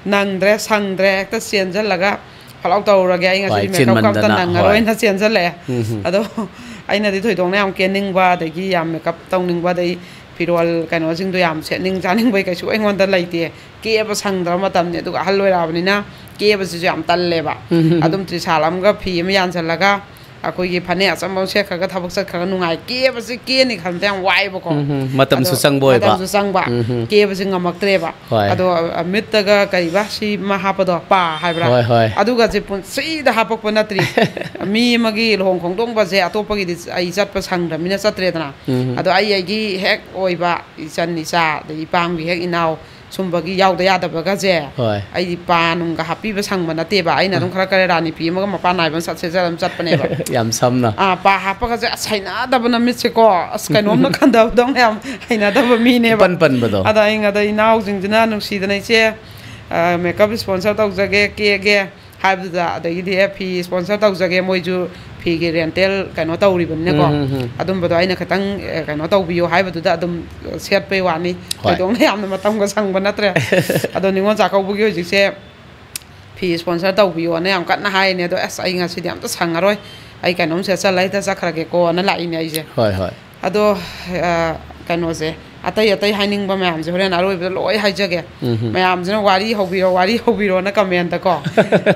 ꯅꯪꯗ꯭ꯔꯦ, ꯁꯪꯗ꯭ꯔꯦ, ꯍꯦꯛꯇ ꯆꯦꯟꯁꯤꯜꯂꯒ ꯐꯠ ꯂꯥꯎ ꯇꯧꯔꯨꯔꯒꯦ꯫ ꯑꯩ ꯉꯁꯤꯗꯤ ꯍꯣꯏ, ꯃꯦꯀꯞꯀ ꯑꯝꯇ ꯆꯤꯟꯃꯟꯗꯅ, ꯅꯪꯉꯔꯣꯏꯅ ꯍꯣꯏ꯫ ꯆꯦꯟꯁꯤꯜꯂꯛꯑꯦ꯫ ꯎꯝ꯫ ꯑꯗꯣ ꯑꯩꯅꯗꯤ ꯊꯣꯏꯗꯣꯛꯅ ꯌꯥꯝ ꯀꯦꯅꯤꯡꯕ, ꯑꯗꯒꯤ ꯌꯥꯝ ꯃꯦꯀꯞ ꯇꯧꯅꯤꯡꯕ, ꯑꯗꯩ ꯐꯤꯔꯣꯜ ꯀꯩꯅꯣꯁꯤꯡꯗꯣ ꯌꯥꯝ ꯁꯦꯠꯅꯤꯡ ꯆꯥꯅꯤꯡꯕꯩ ꯀꯩꯁꯨ ꯑꯩꯉꯣꯟꯗ ꯂꯩꯇꯦ꯫ ꯀꯦꯕ ꯁꯪꯗ꯭ꯔꯕ ꯃꯇꯝꯅꯤ, ꯑꯗꯨꯒ ꯑꯍꯜ ꯑꯣꯏꯔꯛꯑꯕꯅꯤꯅ ꯀꯦꯕꯁꯤꯁꯨ ꯌꯥꯝ ꯇꯜꯂꯦꯕ꯫ ꯎꯝ꯫ ꯑꯗꯨꯝ ꯇ꯭ꯔꯤꯁꯥꯜ ꯑꯃꯒ ꯐꯤ ꯑꯃ ꯌꯥꯟꯁꯤꯜꯂꯒ ꯑꯩꯈꯣꯏꯒꯤ ꯐꯅꯦꯛ ꯑꯆꯝꯕ ꯑꯃ ꯁꯦꯠꯈ꯭ꯔꯒ ꯊꯕꯛ ꯆꯠꯈ꯭ꯔꯒ ꯅꯨꯡꯉꯥꯏ꯫ ꯀꯦꯕꯁꯤ ꯀꯦꯅꯤ ꯈꯟꯕꯗ ꯌꯥꯝ ꯋꯥꯏꯕꯀꯣ꯫ ꯎꯝ, ꯃꯇꯝꯁꯨ ꯑꯗꯣ ꯆꯪꯕ ꯑꯣꯏꯕ꯫ ꯃꯇꯝꯁꯨ ꯆꯪꯕ꯫ ꯎꯝ꯫ ꯀꯦꯕꯁꯤ ꯉꯝꯃꯛꯇ꯭ꯔꯦꯕ꯫ ꯍꯣꯏ꯫ ꯑꯗꯣ, ꯑ, ꯃꯤꯠꯇꯒ ꯀꯔꯤꯕ ꯁꯤ ꯑꯃ ꯍꯥꯞꯄꯗꯣ, ꯄꯥ ꯍꯥꯏꯕ꯭ꯔꯥ? ꯍꯣꯏ, ꯍꯣꯏ꯫ ꯑꯗꯨꯒꯁꯦ ꯄꯨꯟꯁꯤꯗ ꯍꯥꯞꯄꯛꯄ ꯅꯠꯇ꯭ꯔꯤ꯫ ꯃꯤ ꯑꯃꯒꯤ ꯂꯨꯍꯣꯡ ꯈꯣꯡꯗꯣꯡꯕꯁꯦ ꯑꯇꯣꯞꯄꯒꯤꯗꯤ ꯑꯩ ꯆꯠꯄ ꯁꯪꯗ꯭ꯔꯕꯅꯤꯅ ꯆꯠꯇ꯭ꯔꯦꯗꯅ꯫ ꯎꯝ꯫ ꯑꯗꯣ ꯑꯩ ꯑꯩꯒꯤ ꯍꯦꯛ ꯑꯣꯏꯕ ꯏꯆꯟ ꯏꯆꯥ, ꯑꯗꯩ ꯏꯄꯥꯝꯒꯤ ꯍꯦꯛ ꯏꯅꯥꯎ, ꯁꯨꯝꯕꯒꯤ ꯌꯥꯎꯗ ꯌꯥꯗꯕꯒꯁꯦ ꯍꯣꯏ꯫ ꯑꯩꯗꯤ ꯄꯥ ꯅꯨꯡꯒ ꯍꯥꯞꯄꯤꯕ ꯁꯪꯕ ꯅꯠꯇꯦꯕ꯫ ꯑꯩꯅ ꯑꯗꯨꯝ ꯈꯔ ꯈꯔ ꯔꯥꯅꯤ ꯐꯤ ꯑꯃꯒ ꯃꯄꯥꯟ ꯅꯥꯏꯕ ꯑꯃ ꯁꯠ ꯁꯦꯠꯆꯔ ꯑꯗꯨꯝ ꯆꯠꯄꯅꯦꯕ꯫ ꯌꯥꯝ ꯁꯝꯅ꯫ ꯑꯥ, ꯄꯥ ꯍꯥꯞꯄꯒꯁꯦ ꯑꯁ ꯍꯩꯅꯗꯕꯅ ꯃꯤꯠꯁꯦꯀꯣ, ꯑꯁ ꯀꯩꯅꯣꯝꯅ ꯈꯟꯗꯕꯗꯧꯅ ꯌꯥꯝ ꯍꯩꯅꯗꯕ ꯃꯤꯅꯦꯕ꯫ ꯏꯄꯟ ꯄꯟꯕꯗꯣ꯫ ꯑꯗ ꯑꯩ, ꯑꯗ ꯏꯅꯥꯎꯁꯤꯡꯁꯤꯅ ꯅꯨꯡꯁꯤꯗꯅ, "ꯏꯆꯦ, ꯑ, ꯃꯦꯀꯞ ꯏꯁꯄꯣꯟꯁꯔ ꯇꯧꯖꯒꯦ, ꯀꯦꯒꯦ" ꯍꯥꯏꯕꯗꯨꯗ, ꯑꯗꯒꯤꯗꯤ, "ꯑꯦ, ꯐꯤ ꯏꯁꯄꯣꯟꯁꯔ ꯇꯧꯖꯒꯦ", ꯃꯣꯏꯁꯨ ꯐꯤꯒꯤ ꯔꯦꯟꯇꯦꯜ ꯀꯩꯅꯣ ꯇꯧꯔꯤꯕꯅꯤꯅꯀꯣ꯫ ꯎꯝ, ꯎꯝ, ꯎꯝ꯫ ꯑꯗꯨꯝꯕꯗꯣ ꯑꯩꯅ ꯈꯤꯇꯪ, ꯑꯦ, ꯀꯩꯅꯣ ꯇꯧꯕꯤꯌꯣ ꯍꯥꯏꯕꯗꯨꯗ ꯑꯗꯨꯝ ꯁꯦꯠꯄꯩ ꯋꯥꯅꯤ꯫ ꯍꯣꯏ꯫ ꯊꯣꯏꯗꯣꯛꯅ ꯌꯥꯝꯅ ꯃꯇꯝꯒ ꯁꯪꯕ ꯅꯠꯇ꯭ꯔꯦ꯫ ꯑꯗꯣ ꯅꯤꯉꯣꯜ ꯆꯥꯛꯀꯧꯕꯒꯤ ꯍꯧꯖꯤꯛꯁꯦ ꯐꯤ ꯏꯁꯄꯣꯟꯁꯔ ꯇꯧꯕꯤꯌꯣꯅ ꯌꯥꯝ ꯀꯟꯅ ꯍꯥꯏꯅꯦ꯫ ꯑꯗꯣ ꯑꯁ, ꯑꯩ ꯉꯁꯤꯗꯤ ꯑꯝꯇ ꯁꯪꯉꯔꯣꯏ, ꯑꯩ ꯀꯩꯅꯣꯝ ꯁꯦꯠꯆꯜꯂ ꯍꯦꯛꯇ ꯆꯠꯈ꯭ꯔꯒꯦꯀꯣꯅ ꯂꯥꯛꯏꯅꯦ ꯑꯩꯁꯦ꯫ ꯍꯣꯏ, ꯍꯣꯏ꯫ ꯑꯗꯣ, ꯑ, ꯀꯩꯅꯣꯁꯦ, ꯑꯇꯩ ꯑꯇꯩ ꯍꯥꯏꯅꯤꯡꯕ ꯃꯌꯥꯝꯁꯦ ꯍꯣꯔꯦꯟ ꯑꯔꯣꯏꯕꯗ ꯂꯣꯏ ꯍꯥꯏꯖꯒꯦ꯫ ꯎꯝ꯫ ꯃꯌꯥꯝꯁꯤꯅ "ꯋꯥꯔꯤ ꯍꯧꯕꯤꯔꯣ, ꯋꯥꯔꯤ ꯍꯧꯕꯤꯔꯣꯅ" ꯀꯃꯦꯟꯇꯀꯣ꯫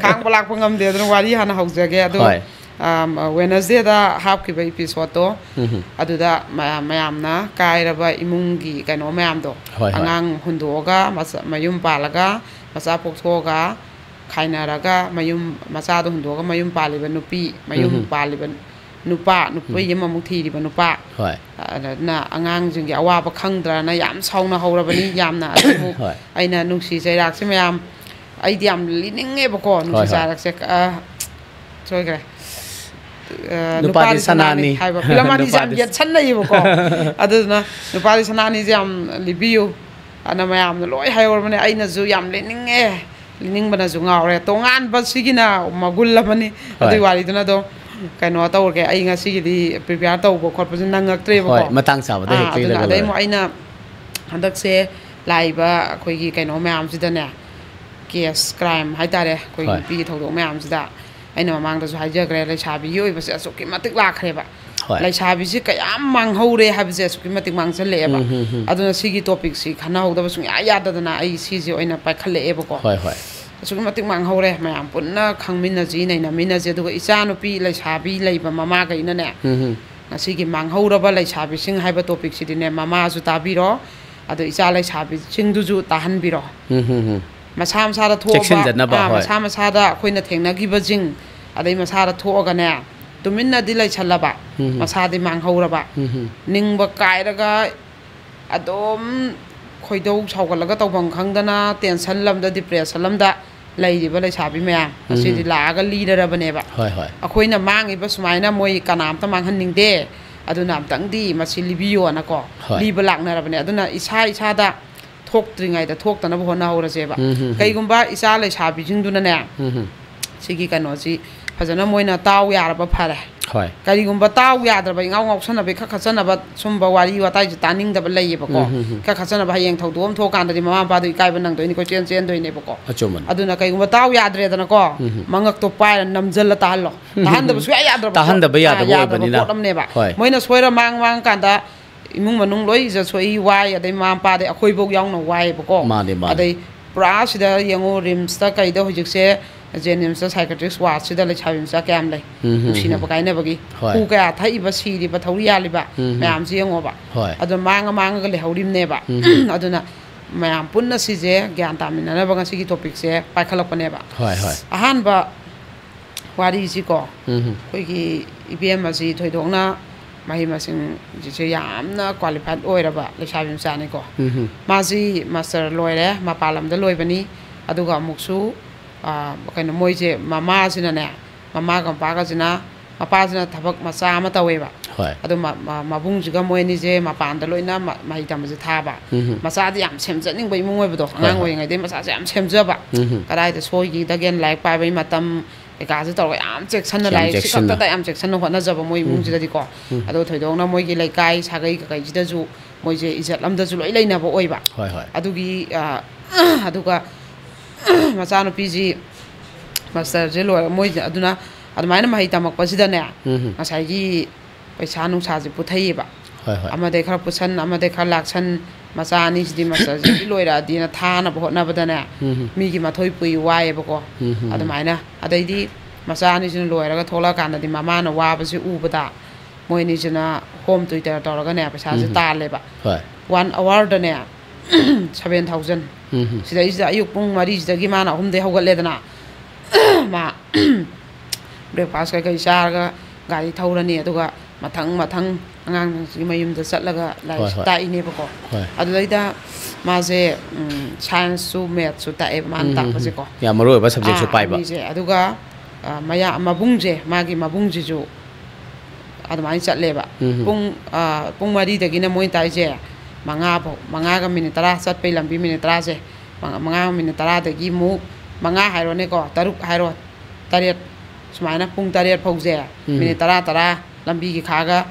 ꯈꯥꯡꯕ ꯂꯥꯛꯄ ꯉꯝꯗꯦ, ꯑꯗꯨꯅ ꯋꯥꯔꯤ ꯍꯥꯟꯅ ꯍꯧꯖꯒꯦ꯫ ꯑꯗꯣ, ꯍꯣꯏ꯫ ꯑꯝ, ꯋꯦꯅꯁꯗꯦꯗ ꯍꯥꯞꯈꯤꯕ ꯏꯄꯤꯁꯣꯗꯇꯣ, ꯎꯝ꯫ ꯑꯗꯨꯗ ꯃꯌꯥꯝ, ꯃꯌꯥꯝꯅ ꯀꯥꯏꯔꯕ ꯏꯃꯨꯡꯒꯤ ꯀꯩꯅꯣ ꯃꯌꯥꯝꯗꯣ, ꯍꯣꯏ, ꯍꯣꯏ꯫ ꯑꯉꯥꯡ ꯍꯨꯟꯗꯣꯛꯑꯒ ꯃꯆꯥ-, ꯃꯌꯨꯝ ꯄꯥꯜꯂꯒ ꯃꯆꯥ ꯄꯣꯛꯊꯣꯛꯑꯒ ꯈꯥꯏꯅꯔꯒ ꯃꯌꯨꯝ, ꯃꯆꯥꯗꯣ ꯍꯨꯟꯗꯣꯛꯑꯒ ꯃꯌꯨꯝ ꯄꯥꯜꯂꯤꯕ ꯅꯨꯄꯤ, ꯃꯌꯨꯝ ꯎꯝ꯫ ꯄꯥꯜꯂꯤꯕ ꯅꯨꯄꯥ, ꯅꯨꯄꯤ ꯑꯃꯃꯨꯛ ꯊꯤꯔꯤꯕ ꯅꯨꯄꯥ꯫ ꯍꯣꯏ꯫ ꯑꯗꯨꯅ ꯑꯉꯥꯡꯁꯤꯡꯒꯤ ꯑꯋꯥꯕ ꯈꯪꯗ꯭ꯔꯅ ꯌꯥꯝ ꯁꯥꯎꯅ ꯍꯧꯔꯕꯅꯤ꯫ ꯌꯥꯝꯅ ꯑꯗꯨꯕꯨ ꯍꯣꯏ꯫ ꯑꯩꯅ ꯅꯨꯡꯁꯤ ꯆꯩꯔꯥꯛꯁꯦ ꯃꯌꯥꯝ, ꯑꯩꯗꯤ ꯌꯥꯝ ꯂꯤꯅꯤꯡꯉꯦꯕꯀꯣ ꯅꯨꯡꯁꯤ ꯍꯣꯏ, ꯍꯣꯏ꯫ ꯆꯩꯔꯥꯛꯁꯦ꯫ ꯑ, ꯁꯣꯏꯈ꯭ꯔꯦ꯫ ꯑ, ꯅꯨꯄꯥꯗꯤ ꯅꯨꯄꯥꯗꯤ ꯁꯅꯥꯅꯤ꯫ ꯁꯅꯥꯅꯤ ꯍꯥꯏꯕ ꯐꯤꯂꯝ ꯑꯅꯤꯁꯦ ꯌꯥꯝ ꯅꯨꯄꯥꯗꯤ ꯌꯦꯠꯁꯟꯅꯩꯌꯦꯕꯀꯣ꯫ ꯑꯗꯨꯗꯨꯅ ꯅꯨꯄꯥꯗꯤ ꯁꯅꯥꯅꯤꯁꯦ ꯌꯥꯝ ꯂꯤꯕꯤꯌꯨ꯫ ꯑꯗꯨꯅ ꯃꯌꯥꯝꯅ ꯂꯣꯏ ꯍꯥꯏꯍꯧꯔꯕꯅꯦ, ꯑꯩꯅꯁꯨ ꯌꯥꯝ ꯂꯤꯅꯤꯡꯉꯦ, ꯂꯤꯅꯤꯡꯕꯅꯁꯨ ꯉꯥꯎꯔꯦ꯫ ꯇꯣꯉꯥꯟꯕ ꯁꯤꯒꯤꯅ ꯃꯒꯨꯟ ꯑꯃꯅꯤ꯫ ꯍꯣꯏ꯫ ꯑꯗꯨꯒꯤ ꯋꯥꯔꯤꯗꯨꯅ ꯑꯗꯨꯝ ꯀꯩꯅꯣ ꯇꯧꯔꯒꯦ, ꯑꯩ ꯉꯁꯤꯒꯤꯗꯤ prepare ꯇꯧꯕ ꯈꯣꯠꯄꯁꯨ ꯅꯪꯉꯛꯇ꯭ꯔꯦꯕꯀꯣ꯫ ꯍꯣꯏ, ꯃꯇꯥꯡ ꯆꯥꯕꯗ ꯑꯥ, ꯍꯦꯛꯇ ꯑꯗꯨꯅ ꯏꯔꯒ ꯑꯗꯩ ꯂꯣꯏꯔꯦ꯫ ꯑꯃꯨꯛ ꯑꯩꯅ ꯍꯟꯗꯛꯁꯦ ꯂꯥꯛꯏꯕ ꯑꯩꯈꯣꯏꯒꯤ ꯀꯩꯅꯣ ꯃꯌꯥꯝꯁꯤꯗꯅꯦ, case crime ꯍꯥꯏꯇꯥꯔꯦ, ꯑꯩꯈꯣꯏꯒꯤ ꯍꯣꯏ꯫ ꯅꯨꯄꯤꯒꯤ ꯊꯧꯗꯣꯛ ꯃꯌꯥꯝꯁꯤꯗ ꯑꯩꯅ ꯃꯃꯥꯡꯗꯁꯨ ꯍꯥꯏꯖꯈ꯭ꯔꯦ, ꯂꯩꯁꯥꯕꯤꯒꯤ ꯑꯣꯏꯕꯁꯦ ꯑꯁꯨꯛꯀꯤ ꯃꯇꯤꯛ ꯂꯥꯛꯈ꯭ꯔꯦꯕ꯫ ꯍꯣꯏ꯫ ꯂꯩꯁꯥꯕꯤꯁꯤ ꯀꯌꯥꯝ ꯃꯥꯡꯍꯧꯔꯦ ꯍꯥꯏꯕꯁꯦ ꯑꯁꯨꯛꯀꯤ ꯃꯇꯤꯛ ꯃꯥꯡꯁꯜꯂꯛꯑꯦꯕ꯫ ꯎꯝ, ꯍꯝ, ꯍꯝ꯫ ꯑꯗꯨꯅ ꯁꯤꯒꯤ topicꯁꯤ ꯈꯟꯅꯍꯧꯗꯕ ꯁꯨꯡꯌꯥ ꯌꯥꯗꯗꯅ ꯑꯩ ꯁꯤꯁꯦ ꯑꯣꯏꯅ ꯄꯥꯏꯈꯠꯂꯛꯑꯦꯕꯀꯣ꯫ ꯍꯣꯏ, ꯍꯣꯏ꯫ ꯑꯁꯨꯛꯀꯤ ꯃꯇꯤꯛ ꯃꯥꯡꯍꯧꯔꯦ꯫ ꯃꯌꯥꯝ ꯄꯨꯟꯅ ꯈꯪꯃꯤꯟꯅꯁꯤ, ꯅꯩꯅꯃꯤꯟꯅꯁꯤ꯫ ꯑꯗꯨꯒ ꯏꯆꯥꯅꯨꯄꯤ ꯂꯩꯁꯥꯕꯤ ꯂꯩꯕ ꯃꯃꯥꯈꯩꯅꯅꯦ, ꯎꯝ, ꯍꯝ꯫ ꯉꯁꯤꯒꯤ ꯃꯥꯡꯍꯧꯔꯕ ꯂꯩꯁꯥꯕꯤꯁꯤꯡ ꯍꯥꯏꯕ topicꯁꯤꯗꯤꯅꯦ, ꯃꯃꯥꯁꯨ ꯇꯥꯕꯤꯔꯣ, ꯑꯗꯣ ꯏꯆꯥ ꯂꯩꯁꯥꯕꯤꯁꯤꯡꯗꯨꯁꯨ ꯇꯥꯍꯟꯕꯤꯔꯣ꯫ ꯎꯝ, ꯍꯝ, ꯍꯝ꯫ ꯃꯁꯥ ꯃꯁꯥꯗ ꯊꯣꯛꯑꯕ, ꯆꯦꯛꯁꯤꯟꯖꯅꯕ, ꯑꯥ, ꯍꯣꯏ꯫ ꯃꯁꯥ ꯃꯁꯥꯗ ꯑꯩꯈꯣꯏꯅ ꯊꯦꯡꯅꯈꯤꯕꯁꯤꯡ, ꯑꯗꯩ ꯃꯁꯥꯗ ꯊꯣꯛꯑꯒꯅꯦ, ꯇꯨꯃꯤꯟꯅꯗꯤ ꯂꯩꯁꯜꯂꯕ, ꯎꯝ, ꯍꯝ꯫ ꯃꯁꯥꯗꯤ ꯃꯥꯡꯍꯧꯔꯕ, ꯎꯝ, ꯍꯝ꯫ ꯅꯤꯡꯕ ꯀꯥꯏꯔꯒ ꯑꯗꯨꯝ ꯈꯣꯏꯗꯧ ꯁꯥꯎꯒꯠꯂꯒ ꯇꯧꯐꯝ ꯈꯪꯗꯅ tension ꯑꯃꯗ, depression ꯑꯃꯗ ꯂꯩꯔꯤꯕ ꯂꯩꯁꯥꯕꯤ ꯃꯌꯥꯝ ꯎꯝ꯫ ꯑꯁꯤꯗꯤ ꯂꯥꯛꯑꯒ ꯂꯤꯔꯔꯕꯅꯦꯕ꯫ ꯍꯣꯏ, ꯍꯣꯏ꯫ ꯑꯩꯈꯣꯏꯅ ꯃꯥꯡꯉꯤꯕ ꯁꯨꯃꯥꯏꯅ ꯃꯣꯏ ꯀꯅꯥꯝꯇ ꯃꯥꯡꯍꯟꯅꯤꯡꯗꯦ, ꯑꯗꯨꯅ ꯑꯝꯇꯪꯗꯤ ꯃꯁꯤ ꯂꯤꯕꯤꯌꯣꯅꯀꯣ ꯍꯣꯏ꯫ ꯂꯤꯕ ꯂꯥꯛꯅꯔꯕꯅꯦ꯫ ꯑꯗꯨꯅ ꯏꯁꯥ ꯏꯁꯥꯗ ꯊꯣꯛꯇ꯭ꯔꯤꯉꯩꯗ ꯊꯣꯛꯇꯅꯕ ꯍꯣꯠꯅꯍꯧꯔꯁꯦꯕ꯫ ꯎꯝ, ꯍꯝ, ꯍꯝ꯫ ꯀꯩꯒꯨꯝꯕ ꯏꯆꯥ ꯂꯩꯁꯥꯕꯤꯁꯤꯡꯗꯨꯅꯅꯦ, ꯎꯝ, ꯍꯝ꯫ ꯁꯤꯒꯤ ꯀꯩꯅꯣꯁꯤ ꯐꯖꯅ ꯃꯣꯏꯅ ꯇꯥꯎ ꯌꯥꯔꯕ ꯐꯔꯦ꯫ ꯍꯣꯏ꯫ ꯀꯔꯤꯒꯨꯝꯕ ꯇꯥꯎ ꯌꯥꯗ꯭ꯔꯕ, ꯏꯉꯥꯎ ꯉꯥꯎꯁꯟꯅꯕ, ꯏꯈꯠ ꯈꯠꯆꯟꯅꯕ, ꯁꯨꯝꯕ ꯋꯥꯔꯤ ꯋꯥꯇꯥꯏꯁꯦ ꯇꯥꯅꯤꯡꯗꯕ ꯂꯩꯌꯦꯕꯀꯣ꯫ ꯎꯝ, ꯍꯝ, ꯍꯝ꯫ ꯏꯈꯠ ꯈꯠꯆꯟꯅꯕ, ꯍꯌꯦꯡ ꯊꯧꯗꯣꯛ ꯑꯃ ꯊꯣꯛꯑꯀꯥꯟꯗꯗꯤ ꯃꯃꯥ ꯃꯄꯥꯗꯣ ꯏꯀꯥꯏꯕ ꯅꯪꯗꯣꯏꯅꯤꯀꯣ, ꯆꯦꯟ ꯆꯦꯟꯗꯣꯏꯅꯦꯕꯀꯣ꯫ ꯑꯆꯨꯝꯕꯅꯤ꯫ ꯑꯗꯨꯅ ꯀꯩꯒꯨꯝꯕ ꯇꯥꯎ ꯌꯥꯗ꯭ꯔꯦꯗꯅꯀꯣ, ꯎꯝ, ꯍꯝ꯫ ꯃꯉꯛꯇꯣ ꯄꯥꯏꯔ ꯅꯝꯖꯜꯂ ꯇꯥꯍꯜꯂꯣ꯫ ꯎꯝ, ꯍꯝ꯫ ꯇꯥꯍꯟꯗꯕ ꯁꯨꯡꯌꯥ ꯌꯥꯗ꯭ꯔꯕ ꯄꯣꯠ-, ꯇꯥꯍꯟꯗꯕ ꯑꯥ, ꯌꯥꯗꯕ ꯌꯥꯗ꯭ꯔꯕ ꯄꯣꯠꯅꯤꯅ꯫ ꯄꯣꯠ ꯑꯃꯅꯦꯕ꯫ ꯍꯣꯏ꯫ ꯃꯣꯏꯅ ꯁꯣꯏꯔ ꯃꯥꯡ ꯃꯥꯡꯀꯥꯟꯗ ꯏꯃꯨꯡ ꯃꯅꯨꯡ ꯂꯣꯏ ꯏꯖꯠ ꯁꯣꯛꯏ, ꯋꯥꯏ, ꯑꯗꯩ ꯃꯃꯥ ꯃꯄꯥꯗꯩ ꯑꯩꯈꯣꯏꯐꯧ ꯌꯥꯎꯅ ꯋꯥꯏꯌꯦꯕꯀꯣ꯫ ꯃꯥꯅꯦ, ꯃꯥꯅꯦ꯫ ꯑꯗꯩ ꯄꯨꯔꯥ ꯁꯤꯗ ꯌꯦꯡꯉꯨ, ꯔꯤꯝꯁꯇ ꯀꯩꯗ ꯍꯧꯖꯤꯛꯁꯦ, ꯖꯦꯅꯤꯝꯁꯇ psychiatrist wardꯁꯤꯗ ꯂꯩꯁꯥꯕꯤ ꯃꯆꯥ ꯀꯌꯥꯝ ꯂꯩ꯫ ꯎꯝ, ꯍꯝ, ꯅꯨꯡꯁꯤꯅꯕ ꯍꯝ꯫ ꯀꯥꯏꯅꯕꯒꯤ꯫ ꯍꯣꯏ꯫ ꯈꯨ ꯀꯌꯥ ꯊꯛꯏꯕ, ꯁꯤꯔꯤꯕ, ꯊꯧꯔꯤ ꯌꯥꯜꯂꯤꯕ ꯎꯝ, ꯍꯝ꯫ ꯃꯌꯥꯝꯁꯤ ꯌꯦꯡꯉꯣꯕ꯫ ꯍꯣꯏ꯫ ꯑꯗꯣ ꯃꯥꯡꯉ ꯃꯥꯡꯉꯒ ꯂꯩꯍꯧꯔꯤꯕꯅꯦꯕ꯫ ꯎꯝ, ꯍꯝ꯫ ꯑꯗꯨꯅ ꯃꯌꯥꯝ ꯄꯨꯟꯅ ꯁꯤꯁꯦ ꯒ꯭ꯌꯥꯟ ꯇꯥꯃꯤꯟꯅꯅꯕ ꯉꯁꯤꯒꯤ topicꯁꯦ ꯄꯥꯏꯈꯠꯂꯛꯄꯅꯦꯕ꯫ ꯍꯣꯏ, ꯍꯣꯏ꯫ ꯑꯍꯥꯟꯕ ꯋꯥꯔꯤꯁꯤꯀꯣ, ꯎꯝ꯫ ꯑꯩꯈꯣꯏꯒꯤ ꯏꯕꯦꯝ ꯑꯁꯤ ꯊꯣꯏꯗꯣꯛꯅ ꯃꯍꯩ ꯃꯁꯤꯡꯁꯤꯁꯨ ꯌꯥꯝꯅ qualified ꯑꯣꯏꯔꯕ ꯂꯩꯁꯥꯕꯤ ꯃꯆꯥꯅꯤꯀꯣ꯫ ꯎꯝ꯫ ꯃꯥꯁꯤ ꯃꯥꯁꯇꯔ ꯂꯣꯏꯔꯦ, ꯃꯄꯥꯟ ꯂꯝꯗ ꯂꯣꯏꯕꯅꯤ꯫ ꯑꯗꯨꯒ ꯑꯃꯨꯛꯁꯨ, ꯑ, ꯀꯩꯅꯣ, ꯃꯣꯏꯁꯦ ꯃꯃꯥꯁꯤꯅꯅꯦ, ꯃꯃꯥꯒ ꯃꯄꯥꯒꯁꯤꯅ, ꯃꯄꯥꯁꯤꯅ ꯊꯕꯛ ꯃꯆꯥ ꯑꯃ ꯇꯧꯋꯦꯕ꯫ ꯍꯣꯏ꯫ ꯑꯗꯣ ꯃ-, ꯃ-, ꯃꯕꯨꯡꯁꯤꯒ ꯃꯣꯏ ꯑꯅꯤꯁꯦ ꯃꯄꯥꯟꯗ ꯂꯣꯏꯅ ꯃ-, ꯃꯍꯩ ꯇꯝꯕꯁꯦ ꯊꯥꯕ꯫ ꯎꯝ꯫ ꯃꯆꯥꯗꯤ ꯌꯥꯝ ꯁꯦꯝꯖꯅꯤꯡꯕ ꯏꯃꯨꯡ ꯑꯣꯏꯕꯗꯣ, ꯍꯣꯏ, ꯑꯉꯥꯡ ꯍꯣꯏ꯫ ꯑꯣꯏꯔꯤꯉꯩꯗꯒꯤ ꯃꯆꯥꯁꯦ ꯌꯥꯝ ꯁꯦꯝꯖꯕ꯫ ꯎꯝ꯫ ꯀꯗꯥꯏꯗ ꯁꯣꯏꯈꯤꯗꯒꯦꯅ ꯂꯥꯏꯔꯤꯛ ꯄꯥꯕꯒꯤ ꯃꯇꯝ ꯀꯩꯀꯥꯁꯦ ꯇꯧꯔꯒ ꯌꯥꯝ ꯆꯦꯛꯁꯤꯟꯅ, ꯌꯥꯝ ꯂꯥꯏꯔꯤꯛꯁꯤ ꯆꯦꯛꯁꯤꯟꯅ꯫ ꯈꯛꯇꯗ ꯌꯥꯝ ꯆꯦꯛꯁꯤꯟꯅ ꯍꯣꯠꯅꯖꯕ ꯃꯣꯏ ꯎꯝ꯫ ꯏꯃꯨꯡꯁꯤꯗꯗꯤꯀꯣ꯫ ꯎꯝ꯫ ꯑꯗꯣ ꯊꯣꯏꯗꯣꯛꯅ ꯃꯣꯏꯒꯤ ꯂꯩꯀꯥꯏ ꯁꯥꯒꯩ ꯀꯀꯩꯁꯤꯗꯁꯨ ꯃꯣꯏꯁꯦ ꯏꯖꯠ ꯑꯝꯗꯁꯨ ꯂꯣꯏ ꯂꯩꯅꯕ ꯑꯣꯏꯕ꯫ ꯍꯣꯏ, ꯍꯣꯏ꯫ ꯑꯗꯨꯒꯤ, ꯑ, ꯑꯗꯨꯒ ꯃꯆꯥꯅꯨꯄꯤꯁꯤ ꯃꯥꯁꯇꯔꯁꯦ ꯂꯣꯏꯔꯒ ꯃꯣꯏ ꯑꯗꯨꯅ ꯑꯗꯨꯃꯥꯏꯅ ꯃꯍꯩ ꯇꯝꯃꯛꯄꯁꯤꯗꯅꯦ, ꯎꯝ꯫ ꯉꯁꯥꯏꯒꯤ ꯄꯩꯁꯥ ꯅꯨꯡꯁꯥꯁꯦ ꯄꯨꯊꯩꯑꯕ꯫ ꯍꯣꯏ, ꯍꯣꯏ꯫ ꯑꯃꯗꯩ ꯈꯔ ꯄꯨꯁꯟ, ꯑꯃꯗꯩ ꯈꯔ ꯂꯥꯛꯁꯟ, ꯃꯆꯥ ꯑꯅꯤꯁꯤꯗꯤ ꯃꯥꯁꯇꯔꯁꯤꯗꯤ ꯂꯣꯏꯔꯛꯑꯗꯤꯅ ꯊꯥꯅꯕ ꯍꯣꯠꯅꯕꯗꯅꯦ, ꯎꯝ꯫ ꯃꯤꯒꯤ ꯃꯊꯣꯏ ꯄꯨꯏ ꯋꯥꯏꯌꯦꯕꯀꯣ꯫ ꯎꯝ꯫ ꯑꯗꯨꯃꯥꯏꯅ꯫ ꯑꯗꯩꯗꯤ ꯃꯆꯥ ꯑꯅꯤꯁꯤꯅ ꯂꯣꯏꯔꯒ ꯊꯣꯛꯂꯛꯑꯀꯥꯟꯗꯗꯤ ꯃꯃꯥꯅ ꯋꯥꯕꯁꯤ ꯎꯕꯗ ꯃꯣꯏ ꯑꯅꯤꯁꯤꯅ home tutor ꯇꯧꯔꯒꯅꯦ ꯄꯩꯁꯥꯁꯦ ꯎꯝ꯫ ꯇꯥꯜꯂꯦꯕ꯫ ꯍꯣꯏ꯫ One hourꯗꯅꯦ seven thousand꯫ ꯎꯝ꯫ ꯁꯤꯗꯩꯁꯤꯗ ꯑꯌꯨꯛ ꯄꯨꯡ ꯃꯔꯤꯁꯤꯗꯒꯤ ꯃꯥꯅ ꯑꯍꯨꯝꯗꯩ ꯍꯧꯒꯠꯂꯦꯗꯅ, ꯃꯥ breakfast ꯀꯩꯀꯩ ꯆꯥꯔꯒ ꯒꯥꯔꯤ ꯊꯧꯔꯅꯤ, ꯑꯗꯨꯒ ꯃꯊꯪ ꯃꯊꯪ ꯑꯉꯥꯡꯁꯤꯡꯁꯤꯒꯤ ꯃꯌꯨꯝꯗ ꯆꯠꯂꯒ ꯍꯣꯏ, ꯂꯥꯏꯔꯤꯛꯁꯦ ꯍꯣꯏ꯫ ꯇꯥꯛꯏꯅꯦꯕꯀꯣ꯫ ꯍꯣꯏ꯫ ꯑꯗꯨꯗꯩꯗ ꯃꯥꯁꯦ, ꯎꯝ, scienceꯁꯨ mathsꯁꯨ ꯇꯥꯛꯑꯦꯕ ꯃꯥꯅ ꯎꯝ, ꯎꯝ, ꯎꯝ꯫ ꯇꯥꯛꯄꯁꯦꯀꯣ꯫ ꯌꯥꯝ ꯃꯔꯨ ꯑꯣꯏꯕ subjectꯁꯨ ꯑꯥ, ꯄꯥꯏꯕ꯫ ꯑꯅꯤꯁꯦ꯫ ꯑꯗꯨꯒ, ꯑꯥ, ꯃꯌꯥ-, ꯃꯕꯨꯡꯁꯦ, ꯃꯥꯒꯤ ꯃꯕꯨꯡꯁꯤꯁꯨ ꯑꯗꯨꯃꯥꯏꯅ ꯆꯠꯂꯦꯕ꯫ ꯎꯝ꯫ ꯄꯨꯡ, ꯑꯥ, ꯄꯨꯡ ꯃꯔꯤꯗꯒꯤꯅ ꯃꯣꯏ ꯇꯥꯛꯏꯁꯦ ꯃꯉꯥ ꯐꯥꯎ, ꯃꯉꯥꯒ minute ꯇꯔꯥ ꯆꯠꯄꯩ ꯂꯝꯕꯤ minute ꯇꯔꯥꯁꯦ, ꯃꯉꯥ, ꯃꯉꯥꯒ minute ꯇꯔꯥꯗꯒꯤ ꯑꯃꯨꯛ ꯃꯉꯥ ꯍꯥꯏꯔꯣꯅꯦꯀꯣ, ꯇꯔꯨꯛ ꯍꯥꯏꯔꯣ, ꯇꯔꯦꯠ, ꯁꯨꯃꯥꯏꯅ ꯄꯨꯡ ꯇꯔꯦꯠ ꯐꯥꯎꯁꯦ ꯎꯝ꯫ Minute ꯇꯔꯥ, ꯇꯔꯥ ꯂꯝꯕꯤꯒꯤ ꯈꯥꯛꯑꯒ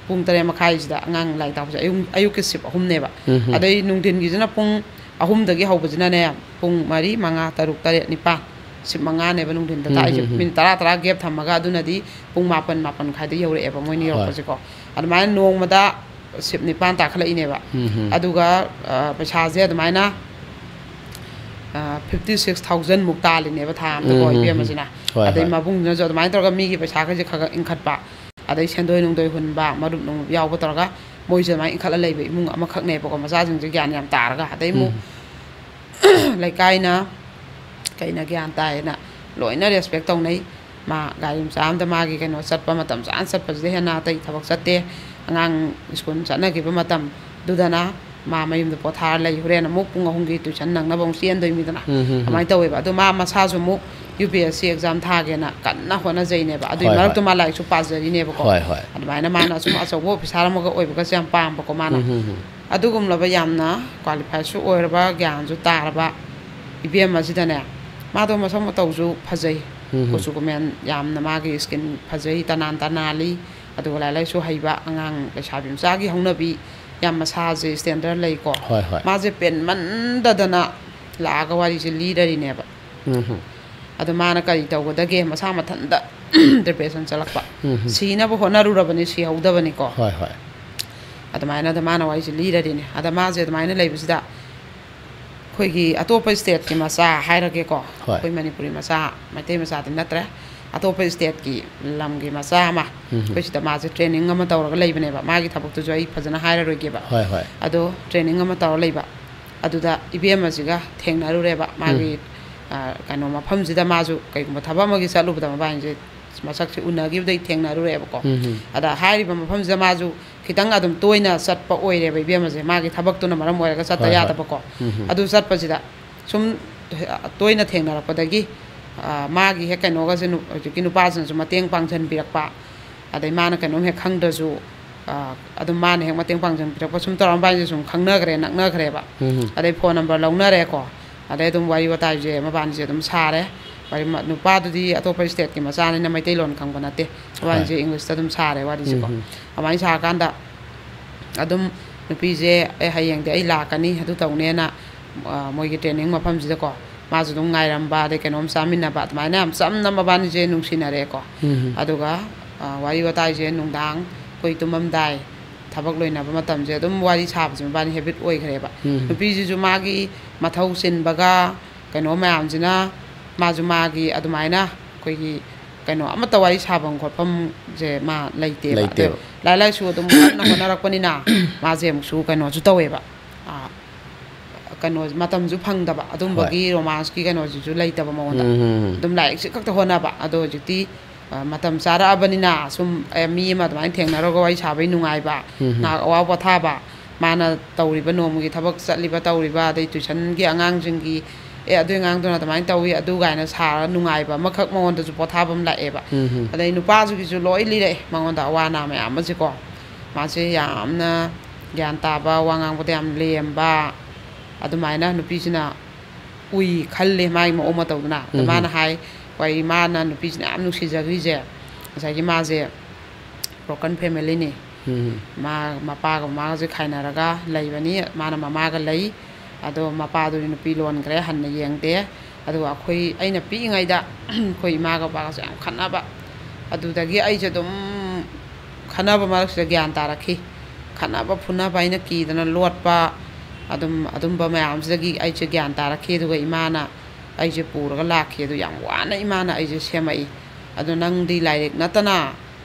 ꯄꯨꯡ ꯇꯔꯦꯠ ꯃꯈꯥꯏꯁꯤꯗ ꯑꯉꯥꯡ ꯂꯥꯏꯔꯤꯛ ꯇꯥꯛꯄꯁꯦ ꯑꯌꯨꯛ, ꯑꯌꯨꯛꯀꯤ shift ꯑꯍꯨꯝꯅꯦꯕ꯫ ꯎꯝ꯫ ꯑꯗꯩ ꯅꯨꯡꯊꯤꯟꯒꯤꯁꯤꯅ ꯄꯨꯡ ꯑꯍꯨꯝꯗꯒꯤ ꯍꯧꯕꯁꯤꯅꯅꯦ, ꯄꯨꯡ ꯃꯔꯤ, ꯃꯉꯥ, ꯇꯔꯨꯛ, ꯇꯔꯦꯠ, ꯅꯤꯄꯥꯟ, shift ꯃꯉꯥꯅꯦꯕ ꯅꯨꯡꯊꯤꯟꯗ ꯎꯝ, ꯇꯥꯛꯏꯁꯦ꯫ ꯎꯝ, ꯎꯝ꯫ Minute ꯇꯔꯥ, ꯇꯔꯥ gap ꯊꯝꯃꯒ, ꯑꯗꯨꯅꯗꯤ ꯄꯨꯡ ꯃꯥꯄꯟ, ꯃꯥꯄꯟ ꯃꯈꯥꯏꯗ ꯌꯧꯔꯛꯑꯦꯕ ꯃꯣꯏꯅ ꯍꯣꯏ꯫ ꯌꯧꯔꯛꯄꯁꯦꯀꯣ꯫ ꯑꯗꯨꯃꯥꯏꯅ ꯅꯣꯡꯃꯗ shift ꯅꯤꯄꯥꯟ ꯇꯥꯈꯠꯂꯛꯏꯅꯦꯕ꯫ ꯎꯝ, ꯎꯝ꯫ ꯑꯗꯨꯒ, ꯑ, ꯄꯩꯁꯥꯁꯦ ꯑꯗꯨꯃꯥꯏꯅ, ꯑ, fifty six thousand ꯃꯨꯛ ꯇꯥꯜꯂꯤꯅꯦꯕ ꯊꯥ ꯑꯝꯗꯀꯣ, ꯎꯝ, ꯎꯝ, ꯎꯝ꯫ ꯏꯕꯦꯝꯃꯁꯤꯅ꯫ ꯍꯣꯏ, ꯑꯗꯩ ꯍꯣꯏ꯫ ꯃꯕꯨꯡꯁꯤꯅꯁꯨ ꯑꯗꯨꯃꯥꯏꯅ ꯇꯧꯔꯒ ꯃꯤꯒꯤ ꯄꯩꯁꯥꯈꯩꯁꯦ ꯈꯔ ꯈꯔ ꯏꯟꯈꯠꯄ, ꯑꯗꯩ ꯁꯦꯟꯗꯣꯏ ꯅꯨꯡꯗꯣꯏ ꯍꯨꯟꯕ, ꯃꯔꯨꯞ ꯅꯨꯡꯂꯨꯞ ꯌꯥꯎꯕ ꯇꯧꯔꯒ ꯃꯣꯏꯁꯦ ꯑꯗꯨꯃꯥꯏꯅ ꯏꯟꯈꯠꯂ ꯂꯩꯕ ꯏꯃꯨꯡ ꯑꯃꯈꯛꯅꯦꯕꯀꯣ, ꯃꯆꯥꯁꯤꯡꯁꯦ ꯒ꯭ꯌꯥꯟ ꯌꯥꯝ ꯇꯥꯔꯒ꯫ ꯑꯗꯩ ꯑꯃꯨꯛ ꯎꯝ꯫ ꯂꯩꯀꯥꯏꯅ ꯀꯩꯅ ꯒ꯭ꯌꯥꯟ ꯇꯥꯏꯌꯦꯅ ꯂꯣꯏꯅ respect ꯇꯧꯅꯩ꯫ ꯃꯥ ꯒꯥꯔꯤ ꯃꯆꯥ ꯑꯝꯗ ꯃꯥꯒꯤ ꯀꯩꯅꯣ ꯆꯠꯄ ꯃꯇꯝ ꯆꯥꯅ ꯆꯠꯄꯁꯤꯗ ꯍꯦꯟꯅ ꯑꯇꯩ ꯊꯕꯛ ꯆꯠꯇꯦ꯫ ꯑꯉꯥꯡ ꯁ꯭ꯀꯨꯜ ꯆꯠꯅꯈꯤꯕ ꯃꯇꯝꯗꯨꯗꯅ ꯃꯥ ꯃꯌꯨꯝꯗ ꯄꯣꯊꯥꯔ ꯂꯩ꯫ ꯍꯣꯔꯦꯟ ꯑꯃꯨꯛ ꯄꯨꯡ ꯑꯍꯨꯝꯒꯤ tuition ꯅꯪꯅꯕ ꯑꯃꯨꯛ ꯆꯦꯟꯗꯣꯏꯅꯤꯗꯅ꯫ ꯎꯝ, ꯍꯝ, ꯍꯝ꯫ ꯑꯗꯨꯃꯥꯏꯅ ꯇꯧꯋꯦꯕ꯫ ꯑꯗꯣ ꯃꯥ ꯃꯁꯥꯁꯨ ꯑꯃꯨꯛ U P S C exam ꯊꯥꯒꯦꯅ ꯀꯟꯅ ꯍꯣꯠꯅꯖꯩꯅꯦꯕ꯫ ꯑꯗꯨꯒꯤ ꯍꯣꯏ, ꯃꯔꯛꯇꯨ ꯍꯣꯏ꯫ ꯃꯥ ꯂꯥꯏꯔꯤꯛꯁꯨ ꯄꯥꯖꯔꯤꯅꯦꯕꯀꯣ꯫ ꯍꯣꯏ, ꯍꯣꯏ꯫ ꯑꯗꯨꯃꯥꯏꯅ ꯃꯥꯅ ꯁꯨꯝ ꯑꯆꯧꯕ officer ꯑꯃꯒ ꯑꯣꯏꯕꯒꯁꯦ ꯌꯥꯝ ꯄꯥꯝꯕꯀꯣ ꯃꯥꯅ꯫ ꯎꯝ, ꯍꯝ, ꯍꯝ꯫ ꯑꯗꯨꯒꯨꯝꯂꯕ ꯌꯥꯝꯅ qualifiedꯁꯨ ꯑꯣꯏꯔꯕ, ꯒ꯭ꯌꯥꯟꯁꯨ ꯇꯥꯔꯕ ꯏꯕꯦꯝ ꯑꯁꯤꯗꯅꯦ, ꯃꯥꯗꯣ ꯃꯁꯛ ꯃꯇꯧꯁꯨ ꯐꯖꯩ, ꯎꯝ, ꯍꯝ꯫ ꯀꯨꯆꯨ ꯀꯨꯃꯦꯟ ꯌꯥꯝꯅ, ꯃꯥꯒꯤ skin ꯐꯖꯩ, ꯇꯅꯥꯟ ꯇꯅꯥꯜꯂꯤ, ꯑꯗꯨꯒ ꯂꯥꯏꯔꯤꯛ ꯂꯥꯏꯁꯨ ꯍꯩꯕ ꯑꯉꯥꯡ ꯂꯩꯁꯥꯕꯤ ꯃꯆꯥꯒꯤ ꯍꯧꯅꯕꯤ, ꯌꯥꯝ ꯃꯁꯥꯁꯦ standard ꯂꯩꯀꯣ꯫ ꯍꯣꯏ, ꯍꯣꯏ꯫ ꯃꯥꯁꯦ ꯄꯦꯟꯃꯟꯗꯗꯅ ꯂꯥꯛꯑꯒ ꯋꯥꯔꯤꯁꯦ ꯂꯤꯔꯔꯤꯅꯦꯕ꯫ ꯎꯝ, ꯍꯝ꯫ ꯑꯗꯣ ꯃꯥꯅ ꯀꯔꯤ ꯇꯧꯒꯗꯒꯦ? ꯃꯁꯥ ꯃꯊꯟꯇ depression ꯆꯠꯂꯛꯄ꯫ ꯎꯝ, ꯍꯝ꯫ ꯁꯤꯅꯕ ꯍꯣꯠꯅꯔꯨꯔꯕꯅꯤ, ꯁꯤꯍꯧꯗꯕꯅꯤꯀꯣ꯫ ꯍꯣꯏ, ꯍꯣꯏ꯫ ꯑꯗꯨꯃꯥꯏꯅ ꯑꯗ ꯃꯥꯅ ꯋꯥꯔꯤꯁꯦ ꯂꯤꯔꯔꯤꯅꯦ꯫ ꯑꯗ ꯃꯥꯁꯦ ꯑꯗꯨꯃꯥꯏꯅ ꯂꯩꯕꯁꯤꯗ ꯑꯩꯈꯣꯏꯒꯤ ꯑꯇꯣꯞꯄ stateꯀꯤ ꯃꯆꯥ ꯍꯥꯏꯔꯒꯦꯀꯣ, ꯍꯣꯏ꯫ ꯑꯩꯈꯣꯏ ꯃꯅꯤꯄꯨꯔꯤ ꯃꯆꯥ, ꯃꯩꯇꯩ ꯃꯆꯥꯗꯤ ꯅꯠꯇ꯭ꯔꯦ, ꯑꯇꯣꯞꯄ stateꯀꯤ ꯂꯝꯒꯤ ꯃꯆꯥ ꯑꯃ ꯎꯝ꯫ ꯑꯩꯈꯣꯏ ꯁꯤꯗ ꯃꯥꯁꯦ training ꯑꯃ ꯇꯧꯔꯒ ꯂꯩꯕꯅꯦꯕ꯫ ꯃꯥꯒꯤ ꯊꯕꯛꯇꯨꯁꯨ ꯑꯩ ꯐꯖꯅ ꯍꯥꯏꯔꯔꯣꯏꯒꯦꯕ꯫ ꯍꯣꯏ, ꯍꯣꯏ꯫ ꯑꯗꯣ training ꯑꯃ ꯇꯧꯔ ꯂꯩꯕ꯫ ꯑꯗꯨꯗ ꯏꯕꯦꯝ ꯑꯁꯤꯒ ꯊꯦꯡꯅꯔꯨꯔꯦꯕ꯫ ꯃꯥꯒꯤ, ꯎꯝ꯫ ꯑ, ꯀꯩꯅꯣ, ꯃꯐꯝꯁꯤꯗ ꯃꯥꯁꯨ ꯀꯩꯒꯨꯝꯕ ꯊꯕꯛ ꯑꯃꯒꯤ ꯆꯠꯂꯨꯕꯗ ꯃꯕꯥꯅꯤꯁꯦ ꯃꯁꯛꯁꯦ ꯎꯅꯈꯤꯕꯗꯩ ꯊꯦꯡꯅꯔꯨꯔꯦꯕꯀꯣ꯫ ꯎꯝ, ꯎꯝ꯫ ꯑꯗ ꯍꯥꯏꯔꯤꯕ ꯃꯐꯝꯁꯤꯗ ꯃꯥꯁꯨ ꯈꯤꯇꯪ ꯑꯗꯨꯝ ꯇꯣꯏꯅ ꯆꯠꯄ ꯑꯣꯏꯔꯦꯕ ꯏꯕꯦꯝꯃꯁꯦ, ꯃꯥꯒꯤ ꯊꯕꯛꯇꯨꯅ ꯃꯔꯝ ꯑꯣꯏꯔꯒ ꯆꯠꯇ ꯍꯣꯏ, ꯍꯣꯏ꯫ ꯌꯥꯗꯕꯀꯣ꯫ ꯎꯝ, ꯎꯝ꯫ ꯑꯗꯨ ꯆꯠꯄꯁꯤꯗ ꯁꯨꯝ ꯇꯣꯏꯅ ꯊꯦꯡꯅꯔꯛꯄꯗꯒꯤ, ꯑ, ꯃꯥꯒꯤ ꯍꯦꯛ ꯀꯩꯅꯣꯒꯁꯦ ꯅꯨ-, ꯍꯧꯖꯤꯛꯀꯤ ꯅꯨꯄꯥꯁꯤꯅꯁꯨ ꯃꯇꯦꯡ ꯄꯥꯡꯁꯤꯟꯕꯤꯔꯛꯄ, ꯑꯗꯩ ꯃꯥꯅ ꯀꯩꯅꯣꯝ ꯍꯦꯛ ꯈꯪꯗ꯭ꯔꯁꯨ, ꯑ, ꯑꯗꯨꯝ ꯃꯥꯅ ꯍꯦꯛ ꯃꯇꯦꯡ ꯄꯥꯡꯁꯤꯟꯕꯤꯔꯛꯄ, ꯁꯨꯝ ꯇꯧꯔ ꯃꯕꯥꯅꯤꯁꯦ ꯁꯨꯝ ꯈꯪꯅꯈ꯭ꯔꯦ, ꯅꯛꯅꯈ꯭ꯔꯦꯕ꯫ ꯎꯝ, ꯎꯝ꯫ ꯑꯗꯩ phone number ꯂꯧꯅꯔꯦꯀꯣ꯫ ꯑꯗꯩ ꯑꯗꯨꯝ ꯋꯥꯔꯤ ꯋꯥꯇꯥꯏꯁꯦ ꯃꯕꯥꯅꯤꯁꯦ ꯑꯗꯨꯝ ꯁꯥꯔꯦ꯫ ꯋꯥꯔꯤ ꯃ-, ꯅꯨꯄꯥꯗꯨꯗꯤ ꯑꯇꯣꯞꯄ stateꯀꯤ ꯃꯆꯥꯅꯤꯅ ꯃꯩꯇꯩꯂꯣꯟ ꯈꯪꯕ ꯅꯠꯇꯦ꯫ ꯃꯕꯥꯅꯤꯁꯦ ꯍꯣꯏ꯫ Englishꯇ ꯑꯗꯨꯝ ꯁꯥꯔꯦ ꯋꯥꯔꯤꯁꯦꯀꯣ꯫ ꯎꯝ, ꯎꯝ꯫ ꯑꯗꯨꯃꯥꯏꯅ ꯁꯥꯔꯀꯥꯟꯗ ꯑꯗꯨꯝ ꯅꯨꯄꯤꯁꯦ, "ꯑꯦ, ꯍꯌꯦꯡꯗꯤ ꯑꯩ ꯂꯥꯛꯀꯅꯤ, ꯑꯗꯨ ꯇꯧꯅꯦꯅ", ꯑ, ꯃꯣꯏꯒꯤ training ꯃꯐꯝꯁꯤꯗꯀꯣ, ꯃꯥꯁꯨ ꯑꯗꯨꯝ ꯉꯥꯏꯔꯝꯕ, ꯑꯗꯩ ꯀꯩꯅꯣꯝ ꯆꯥꯃꯤꯟꯅꯕ, ꯑꯗꯨꯃꯥꯏꯅ ꯌꯥꯝ ꯆꯝꯅ ꯃꯕꯥꯅꯤꯁꯦ ꯅꯨꯡꯁꯤꯅꯔꯛꯑꯦꯀꯣ꯫ ꯎꯝ꯫ ꯑꯗꯨꯒ, ꯑ, ꯋꯥꯔꯤ ꯋꯥꯇꯥꯏꯁꯦ ꯅꯨꯡꯗꯥꯡ ꯑꯩꯈꯣꯏ ꯇꯨꯝꯃꯝꯗꯥꯏ, ꯊꯕꯛ ꯂꯣꯏꯅꯕ ꯃꯇꯝꯁꯦ ꯑꯗꯨꯝ ꯋꯥꯔꯤ ꯁꯥꯕꯁꯦ ꯃꯕꯥꯅꯤ habit ꯑꯣꯏꯈ꯭ꯔꯦꯕ꯫ ꯎꯝ꯫ ꯅꯨꯄꯤꯁꯤꯁꯨ ꯃꯥꯒꯤ ꯃꯊꯧ ꯆꯤꯟꯕꯒ ꯀꯩꯅꯣ ꯃꯌꯥꯝꯁꯤꯅ ꯃꯥꯁꯨ ꯃꯥꯒꯤ ꯑꯗꯨꯃꯥꯏꯅ ꯑꯩꯈꯣꯏꯒꯤ ꯀꯩꯅꯣ ꯑꯃꯠꯇ ꯋꯥꯔꯤ ꯁꯥꯐꯝ ꯈꯣꯠꯐꯝꯁꯦ ꯃꯥ ꯂꯩꯇꯦꯕ꯫ ꯂꯩꯇꯦꯕ꯫ ꯑꯗꯣ ꯂꯥꯏꯔꯤꯛ ꯂꯥꯏꯁꯨ ꯑꯗꯨꯝ ꯀꯟꯅ ꯍꯣꯠꯅꯔꯛꯄꯅꯤꯅ ꯃꯥꯁꯦ ꯑꯃꯨꯛꯁꯨ ꯀꯩꯅꯣꯁꯨ ꯇꯧꯋꯦꯕ꯫ ꯑꯥ, ꯀꯩꯅꯣ, ꯃꯇꯝꯁꯨ ꯐꯪꯗꯕ, ꯑꯗꯨꯝꯕꯒꯤ ꯔꯣꯃꯥꯟꯁꯀꯤ ꯀꯩꯅꯣꯁꯤꯁꯨ ꯂꯩꯇꯕ ꯃꯉꯣꯟꯗ꯫ ꯎꯝ, ꯎꯝ, ꯎꯝ꯫ ꯑꯗꯨꯝ ꯂꯥꯏꯔꯤꯛꯁꯤ ꯈꯛꯇ ꯍꯣꯠꯅꯕ꯫ ꯑꯗꯣ ꯍꯧꯖꯤꯛꯇꯤ, ꯑ, ꯃꯇꯝ ꯆꯥꯔꯛꯑꯕꯅꯤꯅ ꯁꯨꯝ, ꯑꯦ, ꯃꯤ ꯑꯃ ꯑꯗꯨꯃꯥꯏꯅ ꯊꯦꯡꯅꯔꯒ ꯋꯥꯔꯤ ꯁꯥꯕꯩ ꯅꯨꯡꯉꯥꯏꯕ, ꯎꯝ, ꯎꯝ꯫ ꯉꯥꯏꯍꯥꯛ ꯑꯋꯥ ꯄꯣꯊꯥꯕ, ꯃꯥꯅ ꯇꯧꯔꯤꯕ ꯅꯣꯡꯃꯒꯤ ꯊꯕꯛ ꯆꯠꯂꯤꯕ ꯇꯧꯔꯤꯕ, ꯑꯗꯩ ꯇ꯭ꯋꯤꯁꯟꯒꯤ ꯑꯉꯥꯡꯁꯤꯡꯒꯤ, "ꯑꯦ, ꯑꯗꯨꯏ ꯑꯉꯥꯡꯗꯨꯅ ꯑꯗꯨꯃꯥꯏꯅ ꯇꯧꯏ" ꯑꯗꯨ ꯀꯥꯏꯅ ꯁꯥꯔꯒ ꯅꯨꯡꯉꯥꯏꯕ ꯑꯃꯈꯛ ꯃꯉꯣꯟꯗꯁꯨ ꯄꯣꯊꯥꯕ ꯑꯃ ꯂꯥꯛꯑꯦꯕ꯫ ꯎꯝ, ꯎꯝ꯫ ꯑꯗꯩ ꯅꯨꯄꯥꯁꯤꯒꯤꯁꯨ ꯂꯣꯏ ꯂꯤꯔꯛꯑꯦ ꯃꯉꯣꯟꯗ ꯑꯋꯥ ꯑꯅꯥ ꯃꯌꯥꯝ ꯑꯃꯁꯦꯀꯣ꯫ ꯃꯥꯁꯦ ꯌꯥꯝꯅ ꯒ꯭ꯌꯥꯟ ꯇꯥꯕ, ꯋꯥ ꯉꯥꯡꯕꯗ ꯌꯥꯝ ꯂꯦꯝꯕ, ꯑꯗꯨꯃꯥꯏꯅ ꯅꯨꯄꯤꯁꯤꯅ ꯎꯏ ꯈꯜꯂꯦ ꯃꯥꯒꯤ ꯃꯑꯣꯡ ꯃꯇꯧꯗꯨꯅ꯫ ꯑꯗꯣ ꯎꯝ꯫ ꯃꯥꯅ ꯍꯥꯏ, ꯋꯥꯔꯤ, ꯃꯥꯅ ꯅꯨꯄꯤꯁꯤꯅ ꯌꯥꯝ ꯅꯨꯡꯁꯤꯖꯈ꯭ꯔꯤꯁꯦ, ꯉꯁꯥꯏꯒꯤ ꯃꯥꯁꯦ broken family ꯅꯤ꯫ ꯎꯝ꯫ ꯃꯥ ꯃꯄꯥꯒ ꯃꯃꯥꯒꯁꯦ ꯈꯥꯏꯅꯔꯒ ꯂꯩꯕꯅꯤ꯫ ꯃꯥꯅ ꯃꯃꯥꯒ ꯂꯩ꯫ ꯑꯗꯣ ꯃꯄꯥꯗꯨꯗꯤ ꯅꯨꯄꯤ ꯂꯣꯟꯈ꯭ꯔꯦ, ꯍꯟꯅ ꯌꯦꯡꯗꯦ꯫ ꯑꯗꯨꯒ ꯑꯩꯈꯣꯏ, ꯑꯩꯅ ꯄꯤꯛꯏꯉꯩꯗ ꯑꯩꯈꯣꯏ ꯏꯃꯥꯒ ꯕꯕꯥꯒꯁꯦ ꯌꯥꯝ ꯈꯠꯅꯕ꯫ ꯑꯗꯨꯗꯒꯤ ꯑꯩꯁꯦ ꯑꯗꯨꯝ ꯈꯠꯅꯕ ꯃꯔꯛꯁꯤꯗ ꯒ꯭ꯌꯥꯟ ꯇꯥꯔꯛꯈꯤ꯫ ꯈꯠꯅꯕ ꯐꯨꯅꯕ, ꯑꯩꯅ ꯀꯤꯗꯅ ꯂꯣꯠꯄ, ꯑꯗꯨꯝ ꯑꯗꯨꯝꯕ ꯃꯌꯥꯝꯁꯤꯗꯒꯤ ꯑꯩꯁꯦ ꯒ꯭ꯌꯥꯟ ꯇꯥꯔꯛꯈꯤ꯫ ꯑꯗꯨꯒ ꯏꯃꯥꯅ ꯑꯩꯁꯦ ꯄꯨꯔꯒ ꯂꯥꯛꯈꯤ꯫ ꯑꯗꯨ ꯌꯥꯝ ꯋꯥꯅ ꯏꯃꯥꯅ ꯑꯩꯁꯦ ꯁꯦꯝꯃꯛꯏ꯫ ꯑꯗꯣ ꯅꯪꯗꯤ ꯂꯥꯏꯔꯤꯛ ꯅꯠꯇꯅ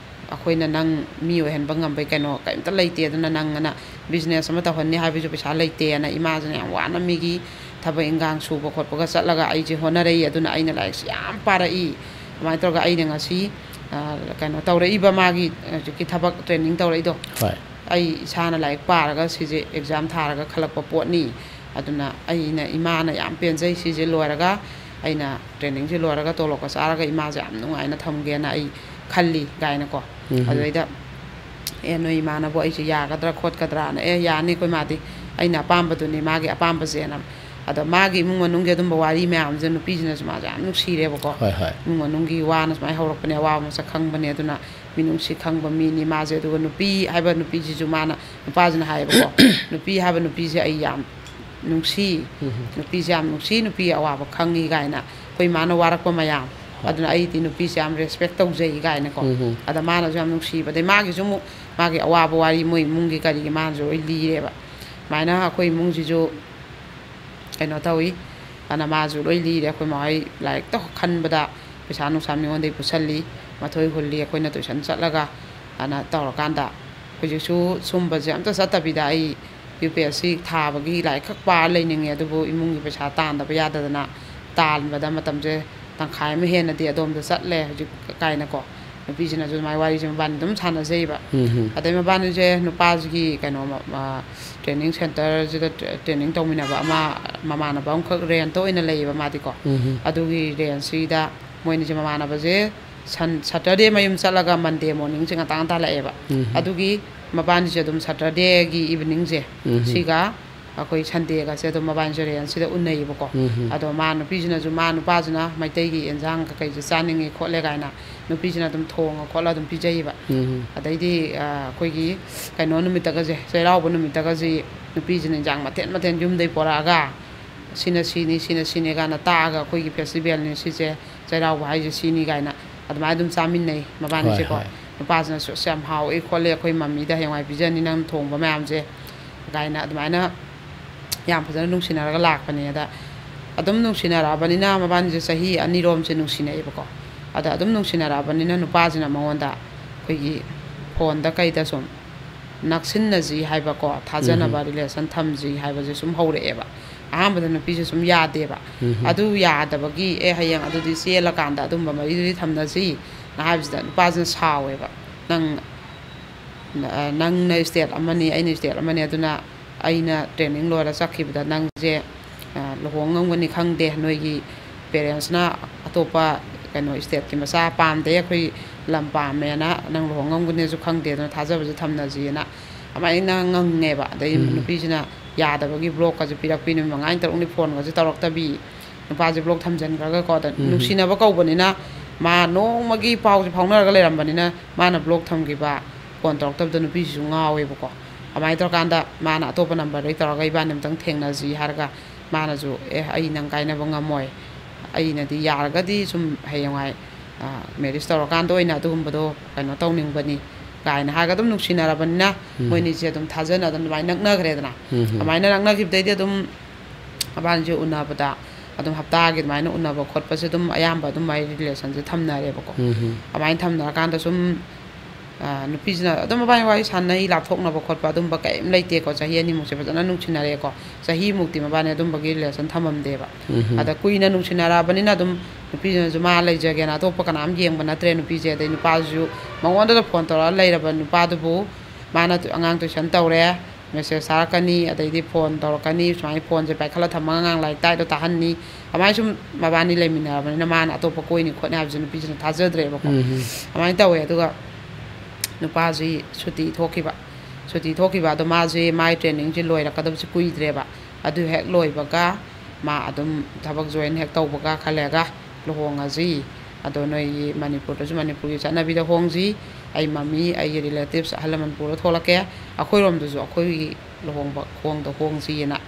ꯑꯩꯈꯣꯏꯅ ꯅꯪ ꯃꯤ ꯑꯣꯏꯍꯟꯕ ꯉꯝꯕꯩ ꯀꯩꯅꯣ ꯀꯔꯤꯝꯇ ꯂꯩꯇꯦ, ꯑꯗꯨꯅ ꯅꯪ ꯑꯅ business ꯑꯃ ꯇꯧꯍꯟꯅꯤ ꯍꯥꯏꯕꯁꯨ ꯄꯩꯁꯥ ꯂꯩꯇꯦꯅ ꯏꯃꯥꯁꯤꯅ ꯌꯥꯝ ꯋꯥꯅ ꯃꯤꯒꯤ ꯊꯕꯛ ꯏꯟꯈꯥꯡ ꯁꯨꯕ ꯈꯣꯠꯄꯒ ꯆꯠꯂꯒ ꯑꯩꯁꯦ ꯍꯣꯠꯅꯔꯛꯏ꯫ ꯑꯗꯨꯅ ꯑꯩꯅ ꯂꯥꯏꯔꯤꯛꯁꯦ ꯌꯥꯝ ꯄꯥꯔꯛꯏ꯫ ꯑꯗꯨꯃꯥꯏꯅ ꯇꯧꯔꯒ ꯑꯩꯅ ꯉꯁꯤ, ꯑ, ꯀꯩꯅꯣ ꯇꯧꯔꯛꯏꯕ ꯃꯥꯒꯤ ꯍꯧꯖꯤꯛꯀꯤ ꯊꯕꯛ training ꯇꯧꯔꯛꯏꯗꯣ, ꯍꯣꯏ꯫ ꯑꯩ ꯏꯁꯥꯅ ꯂꯥꯏꯔꯤꯛ ꯄꯥꯔꯒ ꯁꯤꯁꯦ exam ꯊꯥꯔꯒ ꯈꯜꯂꯛꯄ ꯄꯣꯠꯅꯤ꯫ ꯑꯗꯨꯅ ꯑꯩꯅ, ꯏꯃꯥꯅ ꯌꯥꯝ ꯄꯦꯟꯖꯩ꯫ ꯁꯤꯁꯦ ꯂꯣꯏꯔꯒ, ꯑꯩꯅ trainingꯁꯦ ꯂꯣꯏꯔꯒ ꯇꯣꯂꯣꯞꯀ ꯆꯥꯔꯒ ꯏꯃꯥꯁꯦ ꯌꯥꯝ ꯅꯨꯡꯉꯥꯏꯅ ꯊꯝꯒꯦꯅ ꯑꯩ ꯈꯜꯂꯤ ꯀꯥꯏꯅꯀꯣ꯫ ꯎꯝ꯫ ꯑꯗꯨꯗꯩꯗ, "ꯑꯦ, ꯅꯣꯏ ꯏꯃꯥꯅꯕꯨ ꯑꯩꯁꯦ ꯌꯥꯒꯗ꯭ꯔꯥ ꯈꯣꯠꯀꯗ꯭ꯔꯥꯅ?" "ꯑꯦ, ꯌꯥꯅꯤ, ꯑꯩꯈꯣꯏ ꯃꯥꯗꯤ ꯑꯩꯅ ꯑꯄꯥꯝꯕꯗꯨꯅꯤ, ꯃꯥꯒꯤ ꯑꯄꯥꯝꯕꯁꯦꯅ"꯫ ꯑꯗꯣ ꯃꯥꯒꯤ ꯏꯃꯨꯡ ꯃꯅꯨꯡꯒꯤ ꯑꯗꯨꯝꯕ ꯋꯥꯔꯤ ꯃꯌꯥꯝꯁꯦ ꯅꯨꯄꯤꯁꯤꯅꯁꯨ ꯃꯥꯁꯦ ꯌꯥꯝ ꯅꯨꯡꯁꯤꯔꯦꯕꯀꯣ꯫ ꯍꯣꯏ, ꯍꯣꯏ꯫ ꯏꯃꯨꯡ ꯃꯅꯨꯡꯒꯤ ꯋꯥꯅ ꯁꯨꯃꯥꯏꯅ ꯍꯧꯔꯛꯄꯅꯦ, ꯑꯋꯥꯕ ꯃꯁꯛ ꯈꯪꯕꯅꯦ, ꯑꯗꯨꯅ ꯃꯤꯅꯨꯡꯁꯤ ꯈꯪꯕ ꯃꯤꯅꯤ ꯃꯥꯁꯦ꯫ ꯑꯗꯨꯒ ꯅꯨꯄꯤ ꯍꯥꯏꯕ ꯅꯨꯄꯤꯁꯤꯁꯨ ꯃꯥꯅ, ꯅꯨꯄꯥꯁꯤꯅ ꯍꯥꯏꯌꯦꯕꯀꯣ, "ꯅꯨꯄꯤ ꯍꯥꯏꯕ ꯅꯨꯄꯤꯁꯦ ꯑꯩ ꯌꯥꯝ ꯅꯨꯡꯁꯤ, ꯎꯝ꯫ ꯅꯨꯄꯤꯁꯦ ꯌꯥꯝ ꯅꯨꯡꯁꯤ, ꯅꯨꯄꯤ ꯑꯋꯥꯕ ꯈꯪꯉꯤ" ꯀꯥꯏꯅ, ꯑꯩꯈꯣꯏ ꯏꯃꯥꯅ ꯋꯥꯔꯛꯄ ꯃꯌꯥꯝ, ꯍꯣꯏ꯫ "ꯑꯗꯨꯅ ꯑꯩꯗꯤ ꯅꯨꯄꯤꯁꯦ ꯌꯥꯝ respect ꯇꯧꯖꯩ" ꯀꯥꯏꯅꯀꯣ꯫ ꯎꯝ꯫ ꯑꯗ ꯃꯥꯅꯁꯨ ꯌꯥꯝ ꯅꯨꯡꯁꯤꯕ, ꯑꯗꯩ ꯃꯥꯒꯤꯁꯨ ꯑꯃꯨꯛ ꯃꯥꯒꯤ ꯑꯋꯥꯕ ꯋꯥꯔꯤ ꯃꯣꯏ ꯏꯃꯨꯡꯒꯤ ꯀꯔꯤꯒꯤ ꯃꯥꯅꯁꯨ ꯂꯣꯏ ꯂꯤꯔꯦꯕ꯫ ꯑꯗꯨꯃꯥꯏꯅ ꯑꯩꯈꯣꯏ ꯏꯃꯨꯡꯁꯤꯁꯨ ꯀꯩꯅꯣ ꯇꯧꯏ꯫ ꯑꯗꯨꯅ ꯃꯥꯁꯨ ꯂꯣꯏ ꯂꯤꯔꯦ꯫ ꯑꯩꯈꯣꯏ ꯃꯥꯍꯣꯏ ꯂꯥꯏꯔꯤꯛꯇ ꯈꯟꯕꯗ ꯄꯩꯁꯥ ꯅꯨꯡꯁꯥ ꯃꯤꯉꯣꯟꯗꯒꯤ ꯄꯨꯁꯜꯂꯤ, ꯃꯊꯣꯏ ꯍꯨꯜꯂꯤ, ꯑꯩꯈꯣꯏꯅ tuition ꯆꯠꯂꯒ꯫ ꯑꯗꯨꯅ ꯇꯧꯔꯀꯥꯟꯗ ꯍꯧꯖꯤꯛꯁꯨ ꯁꯨꯝꯕꯁꯦ ꯑꯝꯇ ꯆꯠꯇꯕꯤꯗ ꯑꯩ ꯌꯨ ꯄꯤ ꯑꯦꯁ ꯁꯤ ꯊꯥꯕꯒꯤ ꯂꯥꯏꯔꯤꯛ ꯈꯛ ꯄꯥꯔ ꯂꯩꯅꯤꯡꯉꯦ, ꯑꯗꯨꯕꯨ ꯏꯃꯨꯡꯒꯤ ꯄꯩꯁꯥ ꯇꯥꯟꯗꯕ ꯌꯥꯗꯗꯅ ꯇꯥꯟꯕꯗ ꯃꯇꯝꯁꯦ ꯇꯪꯈꯥꯏ ꯑꯃ ꯍꯦꯟꯅꯗꯤ ꯑꯗꯣꯝꯗ ꯆꯠꯂꯦ ꯍꯧꯖꯤꯛ ꯀꯥꯏꯅꯀꯣ꯫ ꯅꯨꯄꯤꯁꯤꯅꯁꯨ ꯑꯗꯨꯃꯥꯏꯅ ꯋꯥꯔꯤꯁꯦ ꯃꯕꯥꯅꯤ ꯑꯗꯨꯝ ꯁꯥꯟꯅꯖꯩꯕ꯫ ꯎꯝ ꯍꯝ꯫ ꯑꯗꯩ ꯃꯕꯥꯅꯤꯁꯦ ꯅꯨꯄꯥꯁꯤꯒꯤ ꯀꯩꯅꯣ, ꯃ-, ꯃ-, training centreꯁꯤꯗ ꯇ꯭ꯔꯦ-, training ꯇꯧꯃꯤꯟꯅꯕ ꯑꯃ, ꯃꯃꯥꯟꯅꯕ ꯑꯃꯈꯛ rentꯇ ꯑꯣꯏꯅ ꯂꯩꯌꯦꯕ ꯃꯥꯗꯤꯀꯣ꯫ ꯎꯝ ꯍꯝ꯫ ꯑꯗꯨꯒꯤ rentꯁꯤꯗ ꯃꯣꯏꯅꯤꯁꯦ, ꯃꯃꯥꯟꯅꯕꯁꯦ ꯁꯟ-, Saturday ꯃꯌꯨꯝ ꯆꯠꯂꯒ Monday morningꯁꯦ ꯉꯟꯇꯥ ꯉꯟꯇꯥ ꯂꯥꯛꯑꯦꯕ꯫ ꯎꯝ ꯍꯝ꯫ ꯑꯗꯨꯒꯤ ꯃꯕꯥꯅꯤꯁꯦ ꯑꯗꯨꯝ Saturdayꯒꯤ eveningꯁꯦ ꯎꯝ ꯍꯝ꯫ ꯁꯤꯒ ꯑꯩꯈꯣꯏ Sundayꯒꯁꯦ ꯑꯗꯨꯝ ꯃꯕꯥꯅꯤꯁꯦ rentꯁꯤꯗ ꯎꯅꯩꯌꯦꯕꯀꯣ꯫ ꯎꯝ ꯍꯝ꯫ ꯑꯗꯣ ꯃꯥ, ꯅꯨꯄꯤꯁꯤꯅꯁꯨ ꯃꯥ ꯅꯨꯄꯥꯁꯤꯅ ꯃꯩꯇꯩꯒꯤ ꯏꯟꯖꯥꯡ ꯀꯩꯀꯩꯁꯦ ꯆꯥꯅꯤꯡꯉꯤ ꯈꯣꯠꯂꯦ ꯀꯥꯏꯅ ꯅꯨꯄꯤꯁꯤꯅ ꯑꯗꯨꯝ ꯊꯣꯡꯉ ꯈꯣꯠꯂ ꯑꯗꯨꯝ ꯄꯤꯖꯩꯌꯦꯕ꯫ ꯎꯝ ꯍꯝ꯫ ꯑꯗꯩꯗꯤ, ꯑ, ꯑꯩꯈꯣꯏꯒꯤ ꯀꯩꯅꯣ ꯅꯨꯃꯤꯠꯇꯒꯁꯦ, ꯆꯩꯔꯥꯎꯕ ꯅꯨꯃꯤꯠꯇꯒꯁꯤ ꯅꯨꯄꯤꯁꯤꯅ ꯏꯟꯖꯥꯡ ꯃꯊꯦꯜ ꯃꯊꯦꯜ ꯌꯨꯝꯗꯩ ꯄꯣꯔꯛꯑꯒ ꯁꯤꯅ ꯁꯤꯅꯤ, ꯁꯤꯅ ꯁꯤꯅꯤ ꯀꯥꯏꯅ ꯇꯥꯛꯑꯒ, ꯑꯩꯈꯣꯏꯒꯤ festivalꯅꯤ ꯁꯤꯁꯦ, ꯆꯩꯔꯥꯎꯕ ꯍꯥꯏꯁꯦ ꯁꯤꯅꯤ ꯀꯥꯏꯅ ꯑꯗꯨꯃꯥꯏꯅ ꯑꯗꯨꯝ ꯆꯥꯃꯤꯟꯅꯩ ꯃꯕꯥꯅꯤꯁꯦꯀꯣ꯫ ꯍꯣꯏ, ꯍꯣꯏ꯫ ꯅꯨꯄꯥꯁꯤꯅꯁꯨ, "ꯑꯁ, ꯌꯥꯝ ꯍꯥꯎꯏ ꯈꯣꯠꯂꯤ, ꯑꯩꯈꯣꯏ ꯃꯝꯃꯤꯗ ꯍꯌꯦꯡꯋꯥꯏ ꯄꯤꯖꯅꯤ ꯅꯪ ꯊꯣꯡꯕ ꯃꯌꯥꯝꯁꯦ" ꯀꯥꯏꯅ ꯑꯗꯨꯃꯥꯏꯅ ꯌꯥꯝ ꯐꯖꯅ ꯅꯨꯡꯁꯤꯅꯔꯒ ꯂꯥꯛꯄꯅꯦ꯫ ꯑꯗ ꯑꯗꯨꯝ ꯅꯨꯡꯁꯤꯅꯔꯛꯑꯕꯅꯤꯅ ꯃꯕꯥꯅꯤꯁꯦ ꯆꯍꯤ ꯑꯅꯤꯔꯣꯝꯁꯦ ꯅꯨꯡꯁꯤꯅꯩꯌꯦꯕꯀꯣ꯫ ꯑꯗ ꯑꯗꯨꯝ ꯅꯨꯡꯁꯤꯅꯔꯛꯑꯕꯅꯤꯅ ꯅꯨꯄꯥꯁꯤꯅ ꯃꯉꯣꯟꯗ ꯑꯩꯈꯣꯏꯒꯤ phoneꯗ ꯀꯩꯗ ꯁꯨꯝ ꯅꯛꯁꯤꯟꯅꯁꯤ ꯍꯥꯏꯕꯀꯣ, ꯊꯥꯖꯅꯕ ꯎꯝ꯫ relation ꯊꯝꯁꯤ ꯍꯥꯏꯕꯁꯦ ꯁꯨꯝ ꯍꯧꯔꯛꯑꯦꯕ꯫ ꯑꯍꯥꯟꯕꯗ ꯅꯨꯄꯤꯁꯦ ꯁꯨꯝ ꯌꯥꯗꯦꯕ꯫ ꯎꯝ꯫ ꯑꯗꯨ ꯌꯥꯗꯕꯒꯤ, "ꯑꯦ, ꯍꯌꯦꯡ ꯑꯗꯨꯗꯤ ꯆꯦꯜꯂꯀꯥꯟꯗ ꯑꯗꯨꯝꯕ ꯃꯔꯤꯗꯨꯗꯤ ꯊꯝꯅꯁꯤ" ꯅ ꯍꯥꯏꯕꯁꯤꯗ ꯅꯨꯄꯥꯁꯤꯅ ꯁꯥꯎꯋꯦꯕ꯫ "ꯅꯪ, ꯅ-, ꯅꯪꯅ state ꯑꯃꯅꯤ, ꯑꯩꯅ state ꯑꯃꯅꯤ, ꯑꯗꯨꯅ ꯑꯩꯅ training ꯂꯣꯏꯔ ꯆꯠꯈꯤꯕꯗ ꯅꯪꯁꯦ, ꯑ, ꯂꯨꯍꯣꯡ ꯉꯝꯒꯅꯤ ꯈꯪꯗꯦ, ꯅꯣꯏꯒꯤ parentsꯅ ꯑꯇꯣꯞꯄ ꯀꯩꯅꯣ stateꯀꯤ ꯃꯆꯥ ꯄꯥꯝꯗꯦ, ꯑꯩꯈꯣꯏ ꯂꯝ ꯄꯥꯝꯃꯦꯅ ꯅꯪ ꯂꯨꯍꯣꯡ ꯉꯝꯒꯅꯤꯁꯨ ꯈꯪꯗꯦ, ꯑꯗꯨꯅ ꯊꯥꯖꯕꯁꯦ ꯊꯝꯅꯁꯤꯅ" ꯑꯗꯨꯃꯥꯏꯅ ꯉꯪꯉꯦꯕ꯫ ꯑꯗꯩ ꯎꯝ꯫ ꯅꯨꯄꯤꯁꯤꯅ ꯌꯥꯗꯕꯒꯤ blockꯀꯁꯦ ꯄꯤꯔꯛꯄꯤ, ꯅꯨꯃꯤꯠ ꯃꯉꯥꯅꯤ ꯇꯔꯨꯛꯅꯤ phoneꯒꯁꯦ ꯇꯧꯔꯛꯇꯕꯤ, ꯅꯨꯄꯥꯁꯦ block ꯊꯝꯖꯤꯟꯈ꯭ꯔꯒꯀꯣ꯫ ꯑꯗ ꯎꯝ꯫ ꯅꯨꯡꯁꯤꯅꯕ ꯀꯧꯕꯅꯤꯅ ꯃꯥ ꯅꯣꯡꯃꯒꯤ ꯄꯥꯎꯁꯦ ꯐꯥꯎꯅꯔꯒ ꯂꯩꯔꯝꯕꯅꯤꯅ ꯃꯥꯅ block ꯊꯝꯈꯤꯕ, phone ꯇꯧꯔꯛꯇꯕꯗ ꯅꯨꯄꯤꯁꯤꯁꯨ ꯉꯥꯎꯋꯦꯕꯀꯣ꯫ ꯑꯗꯨꯃꯥꯏꯅ ꯇꯧꯔꯀꯥꯟꯗ ꯃꯥꯅ ꯑꯇꯣꯞꯄ numberꯗꯩ ꯇꯧꯔꯒ "ꯏꯕꯥꯅꯤ ꯑꯝꯇꯪ ꯊꯦꯡꯅꯁꯤ" ꯍꯥꯏꯔꯒ ꯃꯥꯅꯁꯨ, "ꯑꯦ, ꯑꯩ ꯅꯪ ꯀꯥꯏꯅꯕ ꯉꯝꯃꯣꯏ, ꯑꯩꯅꯗꯤ ꯌꯥꯔꯒꯗꯤ ꯁꯨꯝ ꯍꯌꯦꯡꯋꯥꯏ, ꯑ, marriage ꯇꯧꯔꯀꯥꯟꯗ ꯑꯣꯏꯅ ꯑꯗꯨꯒꯨꯝꯕꯗꯣ ꯀꯩꯅꯣ ꯇꯧꯅꯤꯡꯕꯅꯤ" ꯀꯥꯏꯅ ꯍꯥꯏꯔꯒ ꯑꯗꯨꯝ ꯅꯨꯡꯁꯤꯅꯔꯕꯅꯤꯅ ꯎꯝ꯫ ꯃꯣꯏꯅꯤꯁꯦ ꯑꯗꯨꯝ ꯊꯥꯖꯅ ꯑꯗꯨꯝ ꯑꯗꯨꯃꯥꯏꯅ ꯅꯛꯅꯈ꯭ꯔꯦꯗꯅ꯫ ꯎꯝ꯫ ꯑꯗꯨꯃꯥꯏꯅ ꯅꯛꯅꯈꯤꯕꯗꯩꯗꯤ ꯑꯗꯨꯝ ꯃꯕꯥꯅꯤꯁꯦ ꯎꯅꯕꯗ ꯑꯗꯨꯝ ꯍꯞꯇꯥꯒꯤ ꯑꯗꯨꯃꯥꯏꯅ ꯎꯅꯕ ꯈꯣꯠꯄꯁꯦ ꯑꯗꯨꯝ ꯑꯌꯥꯝꯕ ꯑꯗꯨꯝ ꯃꯥꯏ relationꯁꯦ ꯊꯝꯅꯔꯦꯕꯀꯣ꯫ ꯎꯝ꯫ ꯑꯗꯨꯃꯥꯏꯅ ꯊꯝꯅꯔꯀꯥꯟꯗ ꯁꯨꯝ ꯑ, ꯅꯨꯄꯤꯁꯤꯅ ꯑꯗꯨꯝ ꯃꯕꯥꯅꯤ ꯋꯥꯔꯤ ꯁꯥꯟꯅꯩ, ꯂꯥꯞꯊꯣꯛꯅꯕ ꯈꯣꯠꯄ ꯑꯗꯨꯝꯕ ꯀꯔꯤꯝ ꯂꯩꯇꯦꯀꯣ꯫ ꯆꯍꯤ ꯑꯅꯤꯃꯨꯛꯁꯦ ꯐꯖꯅ ꯅꯨꯡꯁꯤꯅꯔꯦꯀꯣ꯫ ꯆꯍꯤꯃꯨꯛꯇꯤ ꯃꯕꯥꯅꯤ ꯑꯗꯨꯝꯕꯒꯤ relation ꯊꯝꯃꯝꯗꯦꯕ꯫ ꯎꯝ꯫ ꯑꯗ ꯀꯨꯏꯅ ꯅꯨꯡꯁꯤꯅꯔꯛꯑꯕꯅꯤꯅ ꯑꯗꯨꯝ ꯅꯨꯄꯤꯗꯨꯅꯁꯨ ꯃꯥ ꯂꯩꯖꯒꯦꯅ ꯑꯇꯣꯞꯄ ꯀꯅꯥꯝ ꯌꯦꯡꯕ ꯅꯠꯇ꯭ꯔꯦ ꯅꯨꯄꯤꯁꯦ꯫ ꯑꯗꯩ ꯅꯨꯄꯥꯁꯨ ꯃꯉꯣꯟꯗꯗ phone ꯇꯧꯔꯒ ꯂꯩꯔꯕ ꯅꯨꯄꯥꯗꯨꯕꯨ ꯃꯥꯅ ꯑꯉꯥꯡ tuition ꯇꯧꯔꯦ, message ꯊꯥꯔꯛꯀꯅꯤ, ꯑꯗꯩꯗꯤ phone ꯇꯧꯔꯛꯀꯅꯤ, ꯁꯨꯃꯥꯏꯅ phoneꯁꯦ ꯄꯥꯏꯈꯠꯂ ꯊꯝꯃꯒ ꯑꯉꯥꯡ ꯂꯥꯏꯔꯤꯛ ꯇꯥꯛꯏꯗꯣ ꯇꯥꯍꯟꯅꯤ꯫ ꯑꯗꯨꯃꯥꯏꯅ ꯁꯨꯝ ꯃꯕꯥꯅꯤ ꯂꯩꯃꯤꯟꯅꯔꯕꯅꯤꯅ ꯃꯥꯅ ꯑꯇꯣꯞꯄ ꯀꯣꯏꯅꯤ ꯈꯣꯠꯅꯤ ꯍꯥꯏꯕꯁꯦ ꯅꯨꯄꯤꯁꯤꯅ ꯊꯥꯖꯗ꯭ꯔꯦꯕꯀꯣ꯫ ꯎꯝ꯫ ꯑꯗꯨꯃꯥꯏꯅ ꯇꯧꯋꯦ꯫ ꯑꯗꯨꯒ ꯅꯨꯄꯥꯁꯤ ꯁꯨꯇꯤ ꯊꯣꯛꯈꯤꯕ꯫ ꯁꯨꯇꯤ ꯊꯣꯛꯈꯤꯕ ꯑꯗꯣ ꯃꯥꯁꯦ ꯃꯥꯒꯤ trainingꯁꯦ ꯂꯣꯏꯔꯛꯀꯗꯕꯁꯦ ꯀꯨꯏꯗ꯭ꯔꯦꯕ꯫ ꯑꯗꯨ ꯍꯦꯛ ꯂꯣꯏꯕꯒ ꯃꯥ ꯑꯗꯨꯝ ꯊꯕꯛ join ꯍꯦꯛ ꯇꯧꯕꯒ ꯈꯔ ꯂꯩꯔꯒ ꯂꯨꯍꯣꯡꯉꯁꯤ꯫ ꯑꯗꯣ ꯅꯣꯏꯒꯤ ꯃꯅꯤꯄꯨꯔꯗꯁꯨ ꯃꯅꯤꯄꯨꯔꯒꯤ ꯆꯠꯅꯕꯤꯗ ꯍꯣꯡꯁꯤ꯫ ꯑꯩ ꯃꯃꯤ, ꯑꯩꯒꯤ relatives, ꯑꯍꯜ ꯂꯃꯟ ꯄꯨꯔ ꯊꯣꯛꯂꯛꯀꯦ꯫ ꯑꯩꯈꯣꯏꯔꯣꯝꯗꯁꯨ ꯑꯩꯈꯣꯏꯒꯤ ꯂꯨꯍꯣꯡꯕ ꯈꯣꯡꯗ ꯍꯣꯡꯁꯤꯅ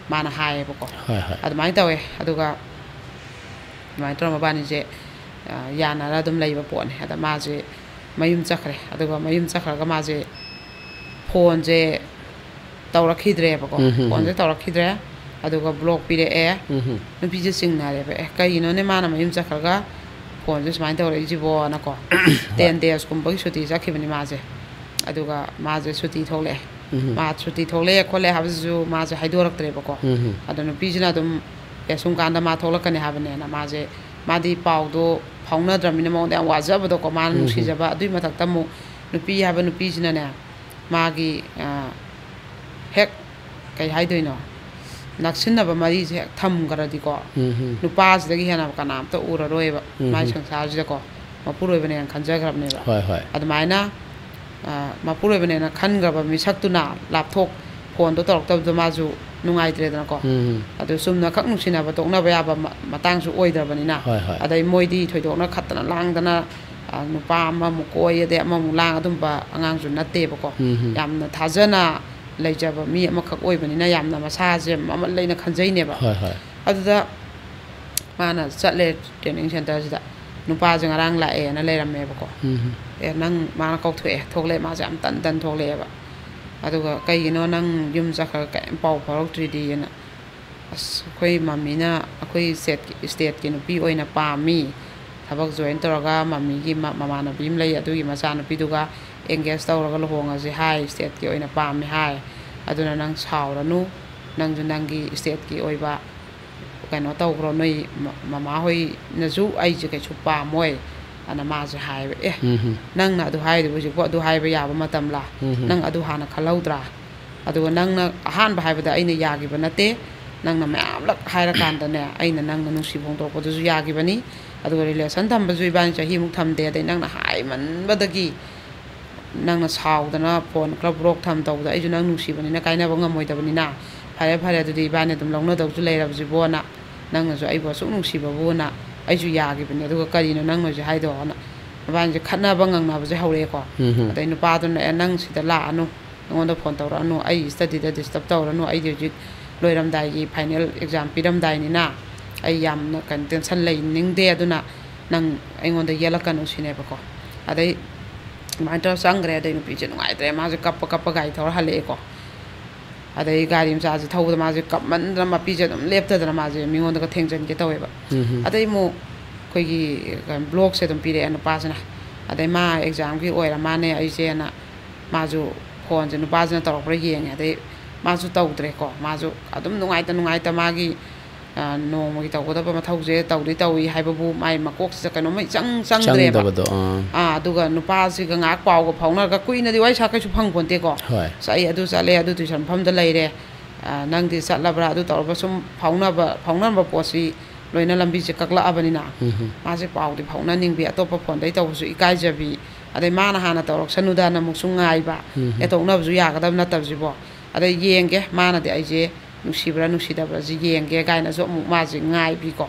ꯃꯥꯅ ꯍꯥꯏꯌꯦꯕꯀꯣ꯫ ꯍꯣꯏ, ꯍꯣꯏ꯫ ꯑꯗꯨꯃꯥꯏꯅ ꯇꯧꯋꯦ꯫ ꯑꯗꯨꯒ ꯑꯗꯨꯃꯥꯏꯅ ꯇꯧꯔꯒ ꯃꯕꯥꯅꯤꯁꯦ, ꯑ, ꯌꯥꯅꯔ ꯑꯗꯨꯝ ꯂꯩꯕ ꯄꯣꯠꯅꯦ꯫ ꯑꯗ ꯃꯥꯁꯦ ꯃꯌꯨꯝ ꯆꯠꯈ꯭ꯔꯦ꯫ ꯑꯗꯨꯒ ꯃꯌꯨꯝ ꯆꯠꯈ꯭ꯔꯒ ꯃꯥꯁꯦ phoneꯁꯦ ꯇꯧꯔꯛꯈꯤꯗ꯭ꯔꯦꯕꯀꯣ꯫ ꯎꯝ, ꯍꯝ, ꯍꯝ꯫ Phoneꯁꯦ ꯇꯧꯔꯛꯈꯤꯗ꯭ꯔꯦ꯫ ꯑꯗꯨꯒ block ꯄꯤꯔꯛꯑꯦ꯫ ꯎꯝ, ꯍꯝ꯫ ꯅꯨꯄꯤꯁꯦ ꯆꯤꯡꯅꯔꯦꯕ, "ꯑꯦ, ꯀꯩꯒꯤꯅꯣꯅꯦ ꯃꯥꯅ ꯃꯌꯨꯝ ꯆꯠꯈ꯭ꯔꯒ phoneꯁꯦ ꯁꯨꯃꯥꯏꯅ ꯇꯧꯔꯛꯏꯁꯤꯕꯣꯅꯀꯣ?" ꯍꯣꯏ꯫ Ten days ꯀꯨꯝꯕꯒꯤ ꯁꯨꯇꯤ ꯆꯠꯈꯤꯕꯅꯤ ꯃꯥꯁꯦ꯫ ꯑꯗꯨꯒ ꯃꯥꯁꯦ ꯁꯨꯇꯤ ꯊꯣꯛꯂꯛꯑꯦ꯫ ꯎꯝ꯫ ꯃꯥ ꯁꯨꯇꯤ ꯊꯣꯛꯂꯛꯑꯦ ꯈꯣꯠꯂꯦ ꯍꯥꯏꯕꯁꯤꯁꯨ ꯃꯥꯁꯦ ꯍꯥꯏꯗꯣꯔꯛꯇ꯭ꯔꯦꯕꯀꯣ꯫ ꯎꯝ꯫ ꯑꯗꯣ ꯅꯨꯄꯤꯁꯤꯅ ꯑꯗꯨꯝ, "ꯑꯦ, ꯁꯨꯝ ꯀꯥꯟꯗ ꯃꯥ ꯊꯣꯛꯂꯛꯀꯅꯤ ꯍꯥꯏꯕꯅꯦꯅ" ꯃꯥꯁꯦ, ꯃꯥꯗꯤ ꯄꯥꯎꯗꯣ ꯐꯥꯎꯅꯗ꯭ꯔꯕꯅꯤꯅ ꯃꯉꯣꯟꯗ ꯌꯥꯝ ꯋꯥꯖꯕꯗꯣꯀꯣ, ꯃꯥꯅ ꯎꯝ꯫ ꯅꯨꯡꯁꯤꯖꯕ꯫ ꯑꯗꯨꯏ ꯃꯊꯛꯇ ꯑꯃꯨꯛ ꯅꯨꯄꯤ ꯍꯥꯏꯕ ꯅꯨꯄꯤꯁꯤꯅꯅꯦ, ꯃꯥꯒꯤ, ꯑ, ꯍꯦꯛ, ꯀꯩ ꯍꯥꯏꯗꯣꯏꯅꯣ, ꯅꯛꯁꯤꯟꯅꯕ ꯃꯔꯤꯁꯦ ꯍꯦꯛ ꯊꯝꯈ꯭ꯔꯗꯤꯀꯣ, ꯎꯝ꯫ ꯅꯨꯄꯥꯁꯤꯗꯒꯤ ꯍꯦꯟꯅ ꯀꯅꯥꯝꯇ ꯎꯔꯔꯣꯏꯕ ꯎꯝ꯫ ꯃꯥꯏ ꯁꯪꯁꯥꯔꯁꯤꯗꯀꯣ꯫ ꯃꯄꯨꯔꯣꯏꯕꯅꯦꯅ ꯈꯟꯖꯈ꯭ꯔꯕꯅꯦꯕ꯫ ꯍꯣꯏ, ꯍꯣꯏ꯫ ꯑꯗꯨꯃꯥꯏꯅ, ꯑ, ꯃꯄꯨꯔꯣꯏꯕꯅꯦꯅ ꯈꯟꯈ꯭ꯔꯕ ꯃꯤꯁꯛꯇꯨꯅ ꯂꯥꯞꯊꯣꯛ-, phoneꯗꯣ ꯇꯧꯔꯛꯇꯕꯗꯣ ꯃꯥꯁꯨ ꯅꯨꯡꯉꯥꯏꯇ꯭ꯔꯦꯗꯅꯀꯣ꯫ ꯎꯝ꯫ ꯑꯗꯨ ꯆꯨꯝꯅ ꯈꯛ ꯅꯨꯡꯁꯤꯅꯕ ꯇꯣꯛꯅꯕ ꯌꯥꯕ ꯃ-, ꯃꯇꯥꯡꯁꯨ ꯑꯣꯏꯗ꯭ꯔꯕꯅꯤꯅ꯫ ꯍꯣꯏ, ꯍꯣꯏ꯫ ꯑꯗꯩ ꯃꯣꯏꯗꯤ ꯊꯣꯏꯗꯣꯛꯅ ꯈꯠꯇꯅ ꯂꯥꯡꯗꯅ, ꯑ, ꯅꯨꯄꯥ ꯑꯃꯃꯨꯛ ꯀꯣꯏ, ꯑꯗꯩ ꯑꯃꯃꯨꯛ ꯂꯥꯡ, ꯑꯗꯨꯝꯕ ꯑꯉꯥꯡꯁꯨ ꯅꯠꯇꯦꯕꯀꯣ꯫ ꯎꯝ꯫ ꯌꯥꯝꯅ ꯊꯥꯖꯅ ꯂꯩꯖꯕ ꯃꯤ ꯑꯃꯈꯛ ꯑꯣꯏꯕꯅꯤꯅ ꯌꯥꯝꯅ ꯃꯁꯥꯁꯦ ꯃꯃꯜ ꯂꯩꯅ ꯈꯟꯖꯩꯅꯦꯕ꯫ ꯍꯣꯏ, ꯍꯣꯏ꯫ ꯑꯗꯨꯗ ꯃꯥꯅ ꯆꯠꯂꯦ training centreꯁꯤꯗ꯫ ꯅꯨꯄꯥꯁꯦ ꯉꯔꯥꯡ ꯂꯥꯛꯑꯦꯅ ꯂꯩꯔꯝꯃꯦꯕꯀꯣ꯫ ꯎꯝ꯫ ꯑꯦ, ꯅꯪ, ꯃꯥꯅ ꯀꯧꯊꯣꯛꯑꯦ, ꯊꯣꯛꯂꯛꯑꯦ, ꯃꯥꯁꯦ ꯌꯥꯝ ꯇꯟ ꯇꯟ ꯊꯣꯛꯂꯛꯑꯦꯕ꯫ ꯑꯗꯨꯒ, "ꯀꯩꯒꯤꯅꯣ ꯅꯪ ꯌꯨꯝ ꯆꯠꯈ꯭ꯔꯒ ꯀꯔꯤꯝ ꯄꯥꯎ ꯐꯥꯎꯔꯛꯇ꯭ꯔꯤꯗꯤꯅ?" "ꯑꯁ, ꯑꯩꯈꯣꯏ ꯃꯝꯃꯤꯅ ꯑꯩꯈꯣꯏ stateꯀꯤ, stateꯀꯤ ꯅꯨꯄꯤ ꯑꯣꯏꯅ ꯄꯥꯝꯃꯤ, ꯊꯕꯛ ꯖꯣꯏꯟ ꯇꯧꯔꯒ ꯃꯃꯤꯒꯤ ꯃ-, ꯃꯃꯥꯟꯅꯕꯤ ꯑꯃ ꯂꯩ, ꯑꯗꯨꯒꯤ ꯃꯆꯥꯅꯨꯄꯤꯗꯨꯒ ꯑꯦꯡꯒꯦꯖ ꯇꯧꯔꯒ ꯂꯨꯍꯣꯡꯉꯁꯤ ꯍꯥꯏ, ꯁ꯭ꯇꯦꯠꯀꯤ ꯑꯣꯏꯅ ꯄꯥꯝꯃꯤ ꯍꯥꯏ꯫ ꯑꯗꯨꯅ ꯅꯪ ꯁꯥꯎꯔꯅꯨ, ꯅꯪꯁꯨ ꯅꯪꯒꯤ ꯁ꯭ꯇꯦꯠꯀꯤ ꯑꯣꯏꯕ ꯀꯩꯅꯣ ꯇꯧꯈ꯭ꯔꯣ, ꯅꯣꯏ ꯃ-, ꯃꯃꯥ ꯍꯣꯏꯅꯁꯨ ꯑꯩꯁꯦ ꯀꯩꯁꯨ ꯄꯥꯝꯃꯣꯏ ꯑꯅ ꯃꯥꯁꯦ ꯍꯥꯏꯕ꯫ ꯑꯦ, ꯎꯝ ꯍꯝ꯫ ꯅꯪꯅ ꯑꯗꯨ ꯍꯥꯏꯔꯤꯗꯨꯕꯨ ꯍꯧꯖꯤꯛꯄꯨ ꯑꯗꯨ ꯍꯥꯏꯕ ꯌꯥꯕ ꯃꯇꯝꯂꯥ? ꯎꯝ ꯍꯝ꯫ ꯅꯪ ꯑꯗꯨ ꯍꯥꯟꯅ ꯈꯜꯍꯧꯗ꯭ꯔꯥ? ꯑꯗꯨꯒ ꯅꯪꯅ ꯑꯍꯥꯟꯕ ꯍꯥꯏꯕꯗ ꯑꯩꯅ ꯌꯥꯈꯤꯕ ꯅꯠꯇꯦ, ꯅꯪꯅ ꯃꯌꯥꯝꯂꯛ ꯍꯥꯏꯔꯀꯥꯟꯗꯅꯦ, ꯑꯩꯅ ꯅꯪꯅ ꯅꯨꯡꯁꯤꯕ ꯐꯣꯡꯗꯣꯔꯛꯄꯗꯨꯁꯨ ꯌꯥꯈꯤꯕꯅꯤ꯫ ꯑꯗꯨꯒ ꯔꯤꯂꯦꯁꯟ ꯊꯝꯕꯁꯨ ꯏꯕꯥꯅꯤ ꯆꯍꯤꯃꯨꯛ ꯊꯝꯗꯦ, ꯑꯗꯩ ꯅꯪꯅ ꯍꯥꯏꯃꯟꯕꯗꯒꯤ ꯅꯪꯅ ꯁꯥꯎꯗꯅ ꯐꯣꯟ ꯈꯔ ꯕ꯭ꯂꯣꯛ ꯊꯝ ꯇꯧꯕꯗ ꯑꯩꯁꯨ ꯅꯪ ꯅꯨꯡꯁꯤꯕꯅꯤꯅ ꯀꯥꯏꯅꯕ ꯉꯝꯃꯣꯏꯗꯕꯅꯤꯅ, ꯐꯔꯦ ꯐꯔꯦ, ꯑꯗꯨꯗꯤ ꯏꯕꯥꯅꯤ ꯑꯗꯨꯝ ꯂꯧꯅꯗꯧꯁꯨ ꯂꯩꯔꯕꯁꯤꯕꯣꯅ, ꯅꯪꯅꯁꯨ ꯑꯩꯕꯨ ꯑꯁꯨꯛ ꯅꯨꯡꯁꯤꯕꯕꯨꯅ ꯑꯩꯁꯨ ꯌꯥꯈꯤꯕꯅꯤ꯫ ꯑꯗꯨꯒ ꯀꯔꯤꯅꯣ ꯅꯪꯅ ꯍꯧꯖꯤꯛ ꯍꯥꯏꯗꯣꯅ ꯃꯕꯥꯅꯤꯁꯦ ꯈꯠꯅꯕ ꯉꯪꯅꯕꯁꯦ ꯍꯧꯔꯛꯑꯦꯀꯣ꯫ ꯎꯝ ꯍꯝ꯫ ꯑꯗꯩ ꯅꯨꯄꯥꯗꯨꯅ, "ꯑꯦ, ꯅꯪ ꯁꯤꯗ ꯂꯥꯛꯑꯅꯨ, ꯑꯩꯉꯣꯟꯗ ꯐꯣꯟ ꯇꯧꯔꯛꯑꯅꯨ, ꯑꯩ ꯁ꯭ꯇꯗꯤꯗ ꯗꯤꯁꯇꯔꯕ ꯇꯧꯔꯅꯨ, ꯑꯩꯗꯤ ꯍꯧꯖꯤꯛ ꯂꯣꯏꯔꯝꯗꯥꯏꯒꯤ ꯐꯥꯏꯅꯦꯜ ꯑꯦꯛꯖꯥꯝ ꯄꯤꯔꯝꯗꯥꯏꯅꯤꯅ ꯑꯩ ꯌꯥꯝꯅ ꯀꯩꯅꯣ ꯇꯦꯟꯁꯟ ꯂꯩꯅꯤꯡꯗꯦ, ꯑꯗꯨꯅ ꯅꯪ ꯑꯩꯉꯣꯟꯗ ꯌꯦꯠꯂꯛꯀꯅꯨ" ꯁꯤꯅꯦꯕꯀꯣ꯫ ꯑꯗꯩ ꯑꯗꯨꯃꯥꯏꯅ ꯇꯧꯔ ꯆꯪꯈ꯭ꯔꯦ꯫ ꯑꯗꯩ ꯅꯨꯄꯤꯁꯦ ꯅꯨꯡꯉꯥꯏꯇ꯭ꯔꯦ, ꯃꯥꯁꯦ ꯀꯞꯄ ꯀꯞꯄ ꯒꯥꯔꯤ ꯊꯧꯔ ꯍꯜꯂꯛꯑꯦꯀꯣ꯫ ꯑꯗꯩ ꯒꯥꯔꯤ ꯃꯆꯥꯁꯦ ꯊꯧꯕꯗ ꯃꯥꯁꯦ ꯀꯞꯃꯟꯗꯅ ꯃꯄꯤꯁꯦ ꯑꯗꯨꯝ ꯂꯦꯞꯇꯗꯅ ꯃꯥꯁꯦ ꯃꯤꯉꯣꯟꯗꯒ ꯊꯦꯡꯖꯟꯒꯦ ꯇꯧꯋꯦꯕ꯫ ꯎꯝ ꯍꯝ꯫ ꯑꯗꯩ ꯑꯃꯨꯛ ꯑꯩꯈꯣꯏꯒꯤ ꯕ꯭ꯂꯣꯛꯁꯦ ꯑꯗꯨꯝ ꯄꯤꯔꯛꯑꯦ ꯅꯨꯄꯥꯁꯤꯅ꯫ ꯑꯗꯩ ꯃꯥ ꯑꯦꯛꯖꯥꯝꯒꯤ ꯑꯣꯏꯔ ꯃꯥꯅꯦ ꯑꯩꯁꯦꯅ ꯃꯥꯁꯨ ꯐꯣꯟꯁꯦ ꯅꯨꯄꯥꯁꯤꯅ ꯇꯧꯔꯛꯄ꯭ꯔꯥ ꯌꯦꯡꯉꯦ꯫ ꯑꯗꯩ ꯃꯥꯁꯨ ꯇꯧꯗ꯭ꯔꯦꯀꯣ꯫ ꯃꯥꯁꯨ ꯑꯗꯨꯝ ꯅꯨꯡꯉꯥꯏꯇ ꯅꯨꯡꯉꯥꯏꯇ ꯃꯥꯒꯤ, ꯑ, ꯅꯣꯡꯃꯒꯤ ꯇꯧꯒꯗꯕ ꯃꯊꯧꯁꯦ ꯇꯧꯗꯤ ꯇꯧꯏ ꯍꯥꯏꯕꯕꯨ ꯃꯥꯏ ꯃꯀꯣꯛꯁꯤꯗ ꯀꯩꯅꯣꯝꯃ ꯏꯆꯪ ꯆꯪꯗ꯭ꯔꯦꯕ꯫ ꯆꯪꯗꯕꯗꯣ, ꯑꯥ꯫ ꯑꯥ, ꯑꯗꯨꯒ ꯅꯨꯄꯥꯁꯤꯒ ꯉꯥꯏꯍꯥꯛ ꯄꯥꯎꯒ ꯐꯥꯎꯅꯔꯒ ꯀꯨꯏꯅꯗꯤ ꯋꯥꯔꯤ ꯁꯥ ꯀꯩꯁꯨ ꯐꯪ ꯄꯣꯟꯇꯦꯀꯣ꯫ ꯍꯣꯏ꯫ "ꯑꯁ, ꯑꯩ ꯑꯗꯨ ꯆꯠꯂꯦ, ꯑꯗꯨ ꯇꯨꯏꯁꯟ ꯃꯐꯝꯗ ꯂꯩꯔꯦ, ꯑ, ꯅꯪꯗꯤ ꯆꯠꯂꯕ꯭ꯔꯥ?" ꯑꯗꯨ ꯇꯧꯔꯒ ꯁꯨꯝ ꯐꯥꯎꯅꯕ, ꯐꯥꯎꯅꯔꯝꯕ ꯄꯣꯠꯁꯤ ꯂꯣꯏꯅ ꯂꯝꯕꯤꯁꯦ ꯀꯛꯂꯛꯑꯕꯅꯤꯅ ꯎꯝ ꯍꯝ꯫ ꯃꯥꯁꯦ ꯄꯥꯎꯗꯤ ꯐꯥꯎꯅꯅꯤꯡꯕꯤ, ꯑꯇꯣꯞꯄ ꯐꯣꯟꯗꯩ ꯇꯧꯕꯁꯨ ꯏꯀꯥꯏꯖꯕꯤ, ꯑꯗꯩ ꯃꯥꯅ ꯍꯥꯟꯅ ꯇꯧꯔꯛꯁꯅꯨꯗꯅ ꯑꯃꯨꯛꯁꯨ ꯉꯥꯏꯕ, ꯎꯝ ꯍꯝ꯫ ꯑꯦ, ꯇꯣꯛꯅꯕꯁꯨ ꯌꯥꯒꯗꯕ ꯅꯠꯇꯕꯁꯤꯕꯣ꯫ ꯑꯗꯩ ꯌꯦꯡꯒꯦ, ꯃꯥꯅꯗꯤ ꯑꯩꯁꯦ ꯅꯨꯡꯁꯤꯕ꯭ꯔꯥ ꯅꯨꯡꯁꯤꯗꯕ꯭ꯔꯥꯁꯦ ꯌꯦꯡꯒꯦ ꯀꯥꯏꯅꯁꯨ ꯑꯃꯨꯛ ꯃꯥꯁꯦ ꯉꯥꯏꯕꯤꯀꯣ꯫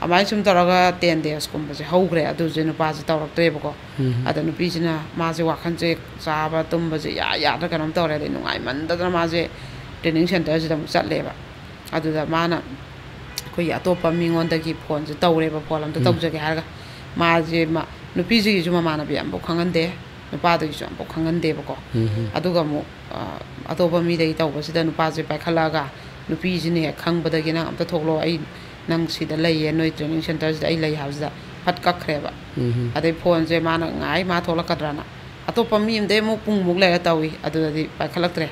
ꯑꯗꯨꯃꯥꯏꯅ ꯁꯨꯝ ꯇꯧꯔꯒ ꯇꯦꯟ ꯗꯦꯖꯀꯨꯝꯕꯁꯦ ꯍꯧꯈ꯭ꯔꯦ, ꯑꯗꯨꯁꯦ ꯅꯨꯄꯥꯁꯦ ꯇꯧꯔꯛꯇ꯭ꯔꯦꯕꯀꯣ꯫ ꯎꯝ꯫ ꯑꯗ ꯅꯨꯄꯤꯁꯤꯅ ꯃꯥꯁꯦ ꯋꯥꯈꯜꯁꯦ ꯆꯥꯕ ꯇꯨꯝꯕꯁꯦ ꯏꯌꯥ ꯌꯥꯗ꯭ꯔꯥ ꯀꯩꯅꯣꯝ ꯇꯧꯔꯦ꯫ ꯑꯗꯩ ꯅꯨꯡꯉꯥꯏꯃꯟꯗꯗꯅ ꯃꯥꯁꯦ ꯇ꯭ꯔꯦꯅꯤꯡ ꯁꯦꯟꯇꯔꯁꯤꯗ ꯑꯃꯨꯛ ꯆꯠꯂꯦꯕ꯫ ꯑꯗꯨꯗ ꯃꯥꯅ ꯑꯩꯈꯣꯏꯒꯤ ꯑꯇꯣꯞꯄ ꯃꯤꯉꯣꯟꯗꯒꯤ ꯐꯣꯟꯁꯦ ꯇꯧꯔꯦꯕ, ꯐꯣꯟ ꯑꯝꯇ ꯎꯝ꯫ ꯇꯧꯖꯒꯦ ꯍꯥꯏꯔꯒ꯫ ꯃꯥꯁꯦ ꯃ-, ꯅꯨꯄꯤꯁꯤꯒꯤꯁꯨ ꯃꯃꯥꯟꯅꯕꯤ ꯑꯝꯐꯥꯎ ꯈꯪꯍꯟꯗꯦ, ꯅꯨꯄꯥꯗꯨꯒꯤꯁꯨ ꯑꯝꯐꯥꯎ ꯈꯪꯍꯟꯗꯦꯕꯀꯣ꯫ ꯎꯝ꯫ ꯑꯗꯨꯒ ꯑꯃꯨꯛ, ꯑ, ꯑꯇꯣꯞꯄ ꯃꯤꯗꯒꯤ ꯇꯧꯕꯁꯤꯗ ꯅꯨꯄꯥꯁꯦ ꯄꯥꯏꯈꯠꯂꯛꯑꯒ, ꯅꯨꯄꯤꯁꯤꯅ ꯍꯦꯛ ꯈꯪꯕꯗꯒꯤ, "ꯅꯪ ꯑꯝꯇ ꯊꯣꯛꯂꯛꯑꯣ, ꯑꯩ ꯅꯪ ꯁꯤꯗ ꯂꯩꯌꯦ, ꯅꯣꯏ ꯇ꯭ꯔꯦꯅꯤꯡ ꯁꯦꯟꯇꯔꯁꯤꯗ ꯑꯩ ꯂꯩ" ꯍꯥꯏꯕꯁꯤꯗ, ꯐꯠ ꯀꯛꯈ꯭ꯔꯦꯕ꯫ ꯑꯗꯩ ꯐꯣꯟꯁꯦ ꯃꯥꯅ ꯉꯥꯏ, ꯃꯥ ꯊꯣꯛꯂꯛꯀꯗ꯭ꯔꯅ꯫ ꯑꯇꯣꯞꯄ ꯃꯤ ꯑꯝꯗꯩ ꯑꯃꯨꯛ ꯄꯨꯡꯃꯨꯛ ꯂꯩꯔ ꯇꯧꯏ, ꯑꯗꯨꯗꯗꯤ ꯄꯥꯏꯈꯠꯂꯛꯇ꯭ꯔꯦ꯫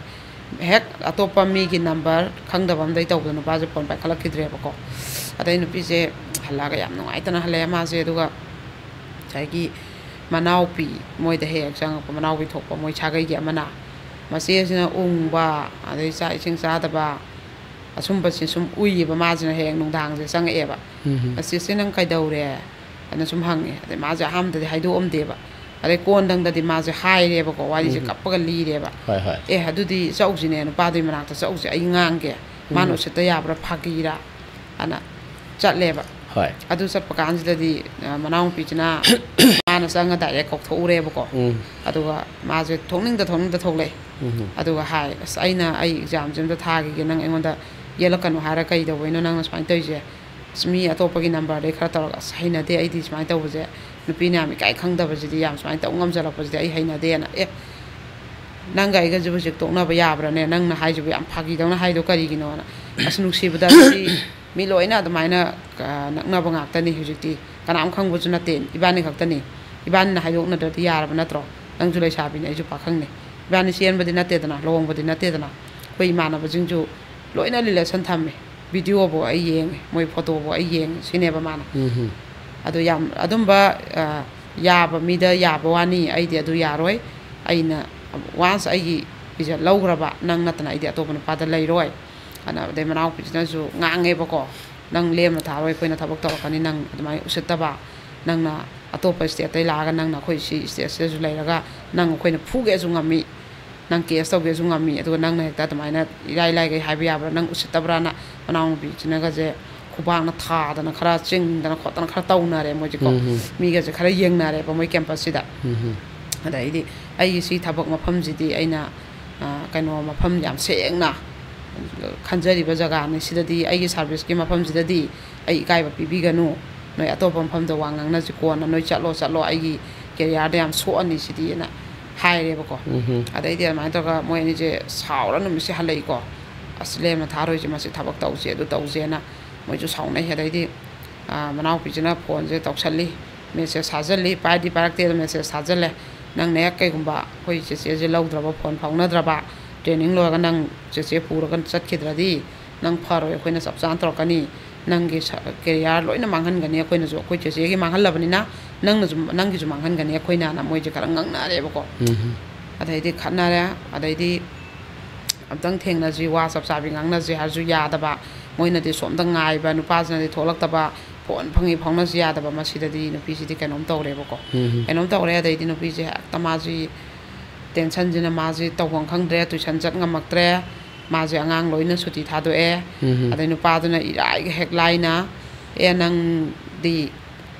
ꯍꯦꯛ ꯑꯇꯣꯞꯄ ꯃꯤꯒꯤ ꯅꯝꯕꯔ ꯈꯪꯗꯕ ꯑꯝꯗꯩ ꯇꯧꯕꯗ ꯅꯨꯄꯥꯁꯦ ꯐꯣꯟ ꯄꯥꯏꯈꯠꯂꯛꯈꯤꯗ꯭ꯔꯦꯕꯀꯣ꯫ ꯑꯗꯩ ꯅꯨꯄꯤꯁꯦ ꯍꯜꯂꯛꯑꯒ ꯌꯥꯝ ꯅꯨꯡꯉꯥꯏꯇꯅ ꯍꯜꯂꯛꯑꯦ ꯃꯥꯁꯦ꯫ ꯑꯗꯨꯒ ꯉꯁꯥꯏꯒꯤ ꯃꯅꯥꯎꯄꯤ, ꯃꯣꯏꯗ ꯍꯦꯛ ꯍꯦꯛ ꯆꯪꯉꯛꯄ ꯃꯅꯥꯎꯄꯤ ꯊꯣꯛꯄ, ꯃꯣꯏ ꯁꯥꯒꯩꯒꯤ ꯑꯃꯅ, ꯃꯆꯦꯁꯤꯅ ꯎꯪꯕ, ꯑꯗꯩ ꯆꯥꯛ ꯏꯁꯤꯡ ꯆꯥꯗꯕ, ꯑꯁꯨꯝꯕꯁꯦ ꯁꯨꯝ ꯎꯏꯌꯦꯕ꯫ ꯃꯥꯁꯤꯅ ꯍꯦꯛ ꯅꯨꯡꯗꯥꯡꯁꯦ ꯆꯪꯉꯛꯑꯦꯕ꯫ "ꯑꯁꯤꯁꯦ ꯅꯪ ꯀꯩꯗꯧꯔꯦ?" ꯑꯅ ꯁꯨꯝ ꯍꯪꯉꯦ꯫ ꯑꯗꯩ ꯃꯥꯁꯦ ꯑꯍꯥꯟꯕꯗꯗꯤ ꯍꯥꯏꯗꯣꯛꯑꯝꯗꯦꯕ꯫ ꯑꯗꯩ ꯀꯣꯟꯗꯪꯗꯗꯤ ꯃꯥꯁꯦ ꯍꯥꯏꯔꯦꯕꯀꯣ, ꯋꯥꯔꯤꯁꯦ ꯀꯞꯄꯒ ꯂꯤꯔꯦꯕ꯫ "ꯑꯦ, ꯑꯗꯨꯗꯤ ꯆꯧꯁꯤꯅꯦ, ꯅꯨꯄꯥꯗꯨꯒꯤ ꯃꯅꯥꯛꯇ ꯆꯧꯁꯦ, ꯑꯩ ꯉꯥꯡꯒꯦ, ꯃꯥꯅ ꯎꯁꯤꯠꯇ ꯌꯥꯕ꯭ꯔꯥ, ꯐꯥꯒꯤꯔꯥ?" ꯑꯅ ꯆꯠꯂꯦꯕ꯫ ꯍꯣꯏ꯫ ꯑꯗꯨ ꯆꯠꯄ ꯀꯥꯟꯁꯤꯗꯗꯤ, ꯑ, ꯃꯅꯥꯎꯅꯨꯄꯤꯁꯤꯅ ꯃꯥꯅ ꯆꯪꯉ ꯗꯥꯏꯔꯦꯛ ꯀꯧꯊꯣꯛꯎꯔꯦꯕꯀꯣ꯫ ꯑꯗꯨꯒ ꯃꯥꯁꯦ ꯊꯣꯛꯅꯤꯡꯗ ꯊꯣꯛꯅꯤꯡꯗ ꯊꯣꯛꯂꯛꯑꯦ꯫ ꯑꯗꯨꯒ ꯍꯥꯏ, "ꯑꯁ, ꯑꯩꯅ ꯑꯩ ꯑꯦꯛꯖꯥꯝꯁꯦ ꯑꯝꯇ ꯊꯥꯈꯤꯒꯦ, ꯅꯪ ꯑꯩꯉꯣꯟꯗ ꯌꯦꯠꯂꯛꯀꯅꯨ ꯍꯥꯏꯔ ꯀꯩꯗꯧꯕꯩꯅꯣ ꯅꯪꯅ ꯁꯨꯃꯥꯏꯅ ꯇꯧꯔꯤꯁꯦ? ꯑꯁ, ꯃꯤ ꯑꯇꯣꯞꯄꯒꯤ ꯅꯝꯕꯔꯗꯩ ꯈꯔ ꯇꯧꯔꯒ, ꯑꯁ, ꯍꯩꯅꯗꯦ ꯑꯩꯗꯤ ꯁꯨꯃꯥꯏꯅ ꯇꯧꯕꯁꯦ, ꯅꯨꯄꯤꯅ ꯌꯥꯝ ꯏꯀꯥꯏ ꯈꯪꯗꯕꯁꯤꯗꯤ, ꯌꯥꯝ ꯁꯨꯃꯥꯏꯅ ꯇꯧ ꯉꯝꯖꯜꯂꯛꯄꯁꯤꯗꯤ ꯑꯩ ꯍꯩꯅꯗꯦꯅ"꯫ "ꯑꯦ, ꯅꯪꯒ ꯑꯩꯒꯁꯤꯕꯨ ꯍꯧꯖꯤꯛ ꯇꯣꯛꯅꯕ ꯌꯥꯕ꯭ꯔꯥꯅꯦ? ꯅꯪꯅ ꯍꯥꯏꯁꯤꯕꯨ ꯌꯥꯝ ꯐꯥꯒꯤꯗꯧꯅ ꯍꯥꯏꯗꯣ ꯀꯔꯤꯒꯤꯅꯣꯅ?" "ꯑꯁ, ꯅꯨꯡꯁꯤꯕꯗ ꯁꯤ ꯃꯤ ꯂꯣꯏꯅ ꯑꯗꯨꯃꯥꯏꯅ, ꯑ, ꯅꯛꯅꯕ ꯉꯥꯛꯇꯅꯤ ꯍꯧꯖꯤꯛꯇꯤ, ꯀꯅꯥꯝ ꯈꯪꯕꯁꯨ ꯅꯠꯇꯦ, ꯏꯕꯥꯅꯤ ꯈꯛꯇꯅꯤ, ꯏꯕꯥꯅꯤꯅ ꯍꯥꯏꯗꯣꯛꯅꯗ꯭ꯔꯗꯤ ꯌꯥꯔꯕ ꯅꯠꯇ꯭ꯔꯣ? ꯅꯪꯁꯨ ꯂꯩꯁꯥꯕꯤꯅꯤ, ꯑꯩꯁꯨ ꯄꯥꯈꯪꯅꯤ, ꯏꯕꯥꯅꯤ ꯆꯦꯟꯕꯗꯤ ꯅꯠꯇꯦꯗꯅ, ꯂꯨꯍꯣꯡꯕꯗꯤ ꯅꯠꯇꯦꯗꯅ, ꯑꯩꯈꯣꯏ ꯏꯃꯥꯟꯅꯕꯁꯤꯡꯁꯨ ꯂꯣꯏꯅ ꯔꯤꯂꯦꯁꯟ ꯊꯝꯃꯦ, ꯚꯤꯗꯤꯑꯣꯕꯨ ꯑꯩ ꯌꯦꯡꯉꯦ, ꯃꯣꯏ ꯐꯣꯇꯣꯕꯨ ꯑꯩ ꯌꯦꯡꯉꯦ", ꯁꯤꯅꯦꯕ ꯃꯥꯅ꯫ ꯑꯗꯨ ꯌꯥꯝ ꯑꯗꯨꯝꯕ, ꯑ, ꯌꯥꯕ ꯃꯤꯗ ꯌꯥꯕ ꯋꯥꯅꯤ, ꯑꯩꯗꯤ ꯑꯗꯨ ꯌꯥꯔꯣꯏ꯫ ꯑꯩꯅ ꯋꯥꯟꯁ ꯑꯩꯒꯤ ꯏꯖꯠ ꯂꯧꯈ꯭ꯔꯕ ꯅꯪ ꯅꯠꯇꯅ ꯑꯩꯗꯤ ꯑꯇꯣꯞꯄ ꯅꯨꯄꯥꯗ ꯂꯩꯔꯣꯏ꯫ ꯑꯅ ꯑꯗꯩ ꯃꯅꯥꯎꯄꯤꯁꯤꯅꯁꯨ ꯉꯥꯡꯉꯦꯕꯀꯣ, "ꯅꯪ ꯂꯦꯝꯅ ꯊꯥꯔꯣꯏ, ꯑꯩꯈꯣꯏꯅ ꯊꯕꯛ ꯇꯧꯔꯛꯀꯅꯤ, ꯅꯪ ꯑꯗꯨꯃꯥꯏꯅ ꯎꯁꯤꯠꯇꯕ, ꯅꯪꯅ ꯑꯇꯣꯞꯄ ꯁ꯭ꯇꯦꯠꯇꯩ ꯂꯥꯛꯑꯒ ꯅꯪꯅ ꯑꯩꯈꯣꯏ ꯁꯤ ꯁ꯭ꯇꯦꯠꯁꯤꯗꯁꯨ ꯂꯩꯔꯒ ꯅꯪ ꯑꯩꯈꯣꯏꯅ ꯐꯨꯒꯦꯁꯨ ꯉꯝꯃꯤ, ꯅꯪ ꯀꯦꯁ ꯇꯧꯒꯦꯁꯨ ꯉꯝꯃꯤ, ꯑꯗꯨꯒ ꯅꯪꯅ ꯍꯦꯛꯇ ꯑꯗꯨꯃꯥꯏꯅ ꯏꯔꯥꯏ ꯂꯥꯏꯒꯩ ꯍꯥꯏꯕ ꯌꯥꯕ꯭ꯔꯥ? ꯅꯪ ꯎꯁꯤꯠꯇꯕ꯭ꯔꯥꯅ?" ꯃꯅꯥꯎꯅꯨꯄꯤꯁꯤꯅꯒꯁꯦ ꯈꯨꯕꯥꯛꯅ ꯊꯥꯗꯅ ꯈꯔ ꯆꯤꯡꯗꯅ ꯈꯣꯠꯇꯅ ꯈꯔ ꯇꯧꯅꯔꯦ ꯃꯣꯏꯁꯦꯀꯣ꯫ ꯃꯤꯒꯁꯦ ꯈꯔ ꯌꯦꯡꯅꯔꯦꯕ ꯃꯣꯏ ꯀꯦꯝꯄꯁꯁꯤꯗ꯫ ꯑꯗꯩꯗꯤ ꯑꯩꯒꯤ ꯁꯤ ꯊꯕꯛ ꯃꯐꯝꯁꯤꯗꯤ ꯑꯩꯅ, ꯑ, ꯀꯩꯅꯣ, ꯃꯐꯝ ꯌꯥꯝ ꯁꯦꯡꯅ ꯈꯟꯖꯔꯤꯕ ꯖꯒꯥꯅꯤ, ꯁꯤꯗꯗꯤ, ꯑꯩꯒꯤ ꯁꯥꯔꯚꯤꯁꯀꯤ ꯃꯐꯝꯁꯤꯗꯗꯤ ꯑꯩ ꯏꯀꯥꯏꯕ ꯄꯤꯕꯤꯒꯅꯨ, ꯅꯣꯏ ꯑꯇꯣꯞꯄ ꯃꯐꯝꯗ ꯋꯥ ꯉꯥꯡꯅꯁꯤ, ꯀꯣꯟꯅ ꯅꯣꯏ ꯆꯠꯂꯣ, ꯆꯠꯂꯣ, ꯑꯩꯒꯤ ꯀꯦꯔꯤꯌꯔꯗ ꯌꯥꯝ ꯁꯣꯛꯑꯅꯤ ꯁꯤꯗꯤꯅ ꯍꯥꯏꯔꯦꯕꯀꯣ꯫ ꯑꯗꯩꯗꯤ ꯑꯗꯨꯃꯥꯏꯅ ꯇꯧꯔꯒ ꯃꯣꯏ ꯑꯅꯤꯁꯦ ꯁꯥꯎꯔ ꯅꯨꯃꯤꯠꯁꯦ ꯍꯜꯂꯛꯏꯀꯣ꯫ "ꯑꯁ, ꯂꯦꯝꯅ ꯊꯥꯔꯣꯏꯁꯦ, ꯃꯁꯤ ꯊꯕꯛ ꯇꯧꯁꯦ, ꯑꯗꯨ ꯇꯧꯁꯦꯅ" ꯃꯣꯏꯁꯨ ꯁꯥꯎꯅꯩ꯫ ꯑꯗꯩꯗꯤ ꯃꯅꯥꯎꯄꯤꯁꯤꯅ ꯐꯣꯟꯁꯦ ꯇꯧꯁꯜꯂꯤ, ꯃꯦꯁꯦꯖ ꯊꯥꯖꯜꯂꯤ, ꯄꯥꯏꯗꯤ ꯄꯥꯏꯔꯛꯇꯦ, ꯑꯗꯣ ꯃꯦꯁꯦꯖ ꯊꯥꯖꯜꯂꯦ꯫ "ꯅꯪꯅ ꯍꯦꯛ ꯀꯩꯒꯨꯝꯕ ꯑꯩꯈꯣꯏ ꯆꯦꯆꯦꯁꯦ ꯂꯧꯗ꯭ꯔꯕ, ꯐꯣꯟ ꯐꯥꯎꯅꯗ꯭ꯔꯕ, ꯇ꯭ꯔꯦꯅꯤꯡ ꯂꯣꯏꯔꯒ ꯅꯪ ꯆꯦꯆꯦ ꯄꯨꯔꯒ ꯆꯠꯈꯤꯗ꯭ꯔꯗꯤ ꯅꯪ ꯐꯔꯣꯏ, ꯑꯩꯈꯣꯏꯅ ꯆꯞ ꯆꯥꯅ ꯇꯧꯔꯛꯀꯅꯤ, ꯅꯪꯒꯤ ꯁ-, ꯀꯦꯔꯤꯌꯥꯔ ꯂꯣꯏꯅ ꯃꯥꯡꯍꯟꯒꯅꯤ, ꯑꯩꯈꯣꯏꯅꯁꯨ ꯑꯩꯈꯣꯏ ꯆꯦꯆꯦꯒꯤ ꯃꯥꯡꯍꯜꯂꯕꯅꯤꯅ ꯅꯪꯅꯁꯨ, ꯅꯪꯒꯤꯁꯨ ꯃꯥꯡꯍꯟꯒꯅꯤ ꯑꯩꯈꯣꯏꯅ"ꯅ ꯃꯣꯏꯁꯦ ꯈꯔ ꯉꯥꯡꯅꯔꯦꯕꯀꯣ꯫ ꯎꯝ꯫ ꯑꯗꯩꯗꯤ ꯈꯠꯅꯔꯦ꯫ ꯑꯗꯩꯗꯤ "ꯑꯝꯇꯪ ꯊꯦꯡꯅꯁꯤ, ꯋꯥ ꯆꯞ ꯆꯥꯕꯤ ꯉꯥꯡꯅꯁꯤ" ꯍꯥꯏꯔꯁꯨ ꯌꯥꯗꯕ, ꯃꯣꯏꯅꯗꯤ ꯁꯣꯝꯗ ꯉꯥꯏꯕ, ꯅꯨꯄꯥꯁꯤꯅꯗꯤ ꯊꯣꯛꯂꯛꯇꯕ, ꯐꯣꯟ ꯐꯪꯉꯤ ꯐꯥꯎꯅꯁꯤ ꯌꯥꯗꯕ꯫ ꯃꯁꯤꯗꯗꯤ ꯅꯨꯄꯤꯁꯤꯗꯤ ꯀꯩꯅꯣꯝ ꯇꯧꯔꯦꯕꯀꯣ꯫ ꯎꯝ꯫ ꯀꯩꯅꯣꯝ ꯇꯧꯔꯦ꯫ ꯑꯗꯩꯗꯤ ꯅꯨꯄꯤꯁꯦ ꯍꯦꯛꯇ ꯃꯥꯁꯤ ꯇꯦꯟꯁꯟꯁꯤꯅ ꯃꯥꯁꯤ ꯇꯧꯐꯝ ꯈꯪꯗ꯭ꯔꯦ, ꯇꯨꯏꯁꯟ ꯆꯠ ꯉꯝꯃꯛꯇ꯭ꯔꯦ, ꯃꯥꯁꯦ ꯑꯉꯥꯡ ꯂꯣꯏꯅ ꯁꯨꯇꯤ ꯊꯥꯗꯣꯛꯑꯦ꯫ ꯎꯝ꯫ ꯑꯗꯩ ꯅꯨꯄꯥꯗꯨꯅ ꯏꯔꯥꯏꯒ ꯍꯦꯛ ꯂꯥꯏꯅ, "ꯑꯦ, ꯅꯪꯗꯤ,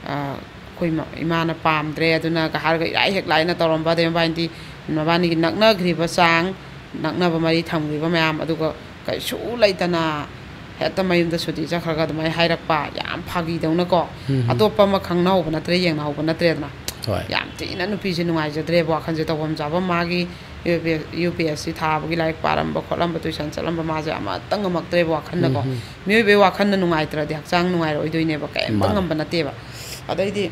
ꯑ, ꯑꯩꯈꯣꯏ ꯃ-, ꯏꯃꯥꯅ ꯄꯥꯝꯗ꯭ꯔꯦ" ꯑꯗꯨꯅꯒ ꯍꯥꯏꯔꯒ ꯏꯔꯥꯏ ꯍꯦꯛ ꯂꯥꯏꯅ ꯇꯧꯔꯝꯕ, ꯑꯗꯩ ꯃꯕꯥꯅꯤꯗꯤ, ꯃꯕꯥꯅꯤꯒꯤ ꯅꯛꯅꯈ꯭ꯔꯤꯕ ꯆꯥꯡ, ꯅꯛꯅꯕ ꯃꯔꯤ ꯊꯝꯈ꯭ꯔꯤꯕ ꯃꯌꯥꯝ, ꯑꯗꯨꯒ ꯀꯩꯁꯨ ꯂꯩꯇꯅ ꯍꯦꯛꯇ ꯃꯌꯨꯝꯗ ꯁꯨꯇꯤ ꯆꯠꯈ꯭ꯔꯒ ꯑꯗꯨꯃꯥꯏꯅ ꯍꯥꯏꯔꯛꯄ, ꯌꯥꯝ ꯐꯥꯒꯤꯗꯧꯅꯀꯣ꯫ ꯎꯝ꯫ ꯑꯇꯣꯞꯄ ꯑꯃ ꯈꯪꯅꯍꯧꯕ ꯅꯠꯇ꯭ꯔꯦ, ꯌꯦꯡꯅꯍꯧꯕ ꯅꯠꯇ꯭ꯔꯦꯗꯅ꯫ ꯍꯣꯏ꯫ ꯌꯥꯝ ꯊꯤꯅ ꯅꯨꯄꯤꯁꯦ ꯅꯨꯡꯉꯥꯏꯖꯗ꯭ꯔꯦꯕ ꯋꯥꯈꯜꯁꯦ, ꯇꯧꯐꯝ ꯆꯥꯐꯝ ꯃꯥꯒꯤ ꯌꯨ ꯄꯤ ꯑꯦꯁ ꯁꯤ ꯊꯥꯕꯒꯤ ꯂꯥꯏꯔꯤꯛ ꯄꯥꯔꯝꯕ ꯈꯣꯠꯂꯝꯕ, ꯇꯨꯏꯁꯟ ꯆꯠꯂꯝꯕ, ꯃꯥꯁꯦ ꯑꯃꯠꯇ ꯉꯝꯃꯛꯇ꯭ꯔꯦꯕ ꯋꯥꯈꯜꯗꯀꯣ꯫ ꯎꯝ꯫ ꯃꯤꯑꯣꯏꯕꯒꯤ ꯋꯥꯈꯜꯅ ꯅꯨꯡꯉꯥꯏꯇ꯭ꯔꯗꯤ ꯍꯛꯆꯥꯡ ꯅꯨꯡꯉꯥꯏꯔꯛꯑꯣꯏꯗꯣꯏꯅꯦꯕ, ꯀꯩꯝꯇ ꯃꯥꯅꯦ꯫ ꯉꯝꯕ ꯅꯠꯇꯦꯕ꯫ ꯑꯗꯩꯗꯤ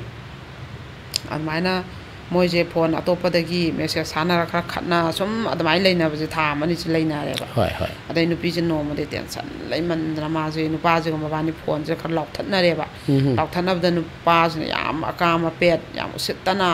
ꯑꯗꯨꯃꯥꯏꯅ ꯃꯣꯏꯁꯦ ꯐꯣꯟ ꯑꯇꯣꯞꯄꯗꯒꯤ ꯃꯦꯁꯦꯖ ꯊꯥꯅꯔ ꯈꯔ ꯈꯠꯅ ꯁꯨꯝ ꯑꯗꯨꯃꯥꯏꯅ ꯂꯩꯅꯕꯁꯦ ꯊꯥ ꯑꯃꯅꯤꯁꯤ ꯂꯩꯅꯔꯦꯕ꯫ ꯍꯣꯏ, ꯍꯣꯏ꯫ ꯑꯗꯩ ꯅꯨꯄꯤꯁꯦ ꯅꯣꯡꯃꯗꯤ ꯇꯦꯟꯁꯟ ꯂꯩꯃꯟꯗꯅ ꯃꯥꯁꯦ ꯅꯨꯄꯥꯁꯤꯒ ꯃꯕꯥꯅꯤ ꯐꯣꯟꯁꯦ ꯈꯔ ꯂꯥꯎꯊꯠꯅꯔꯦꯕ꯫ ꯎꯝ꯫ ꯂꯥꯎꯊꯠꯅꯕꯗ ꯅꯨꯄꯥꯁꯤꯅ ꯌꯥꯝ ꯑꯀꯥꯝ ꯑꯄꯦꯠ ꯌꯥꯝ ꯎꯁꯤꯠꯇꯅ,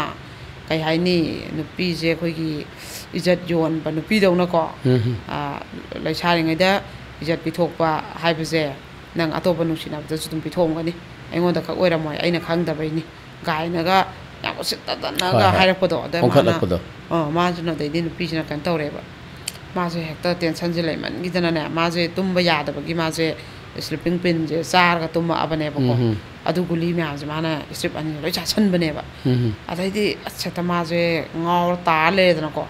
ꯀꯩ ꯍꯥꯏꯅꯤ, ꯅꯨꯄꯤꯁꯦ ꯑꯩꯈꯣꯏꯒꯤ ꯏꯖꯠ ꯌꯣꯟꯕ ꯅꯨꯄꯤꯗꯧꯅꯀꯣ꯫ ꯎꯝ꯫ ꯑꯥ, ꯂꯩꯁꯥꯔꯤꯉꯩꯗ ꯏꯖꯠ ꯄꯤꯊꯣꯛꯄ ꯍꯥꯏꯕꯁꯦ ꯅꯪ ꯑꯇꯣꯞꯄ ꯅꯨꯡꯁꯤꯅꯕꯗꯁꯨ ꯑꯗꯨꯝ ꯄꯤꯊꯣꯛꯑꯝꯒꯅꯤ, ꯑꯩꯉꯣꯟꯗ ꯈꯛ ꯑꯣꯏꯔꯝꯃꯣꯏ, ꯑꯩꯅ ꯈꯪꯗꯕꯩꯅꯤ ꯀꯥꯏꯅꯒ ꯌꯥꯝ ꯎꯁꯤꯠꯇꯗꯅꯒ ꯍꯣꯏ, ꯍꯣꯏ꯫ ꯍꯥꯏꯔꯛꯄꯗꯣ꯫ ꯑꯗ ꯃꯥꯅ, ꯑꯣꯟꯈꯠꯂꯛꯄꯗꯣ꯫ ꯑ, ꯃꯥꯁꯤꯅ ꯑꯗꯩꯗꯤ ꯅꯨꯄꯤꯁꯤꯅ ꯀꯩꯅꯣ ꯇꯧꯔꯦꯕ, ꯃꯥꯁꯦ ꯍꯦꯛꯇ ꯇꯦꯟꯁꯟꯁꯦ ꯂꯩꯃꯟꯈꯤꯗꯅꯅꯦ, ꯃꯥꯁꯦ ꯇꯨꯝꯕ ꯌꯥꯗꯕꯒꯤ ꯃꯥꯁꯦ ꯁ꯭ꯂꯤꯞꯄꯤꯡ ꯄꯤꯜꯁꯦ ꯆꯥꯔꯒ ꯇꯨꯝꯃꯛꯑꯕꯅꯦꯕꯀꯣ꯫ ꯎꯝ꯫ ꯑꯗꯨ ꯒꯨꯂꯤ ꯃꯌꯥꯝꯁꯦ ꯃꯥꯅ ꯁ꯭ꯇ꯭ꯔꯤꯞ ꯑꯅꯤ ꯂꯣꯏ ꯆꯥꯁꯟꯕꯅꯦꯕ꯫ ꯎꯝ꯫ ꯑꯗꯩꯗꯤ ꯑꯁ, ꯍꯦꯛꯇ ꯃꯥꯁꯦ ꯉꯥꯎꯔ ꯇꯥꯔ ꯂꯩꯔꯦꯗꯅꯀꯣ꯫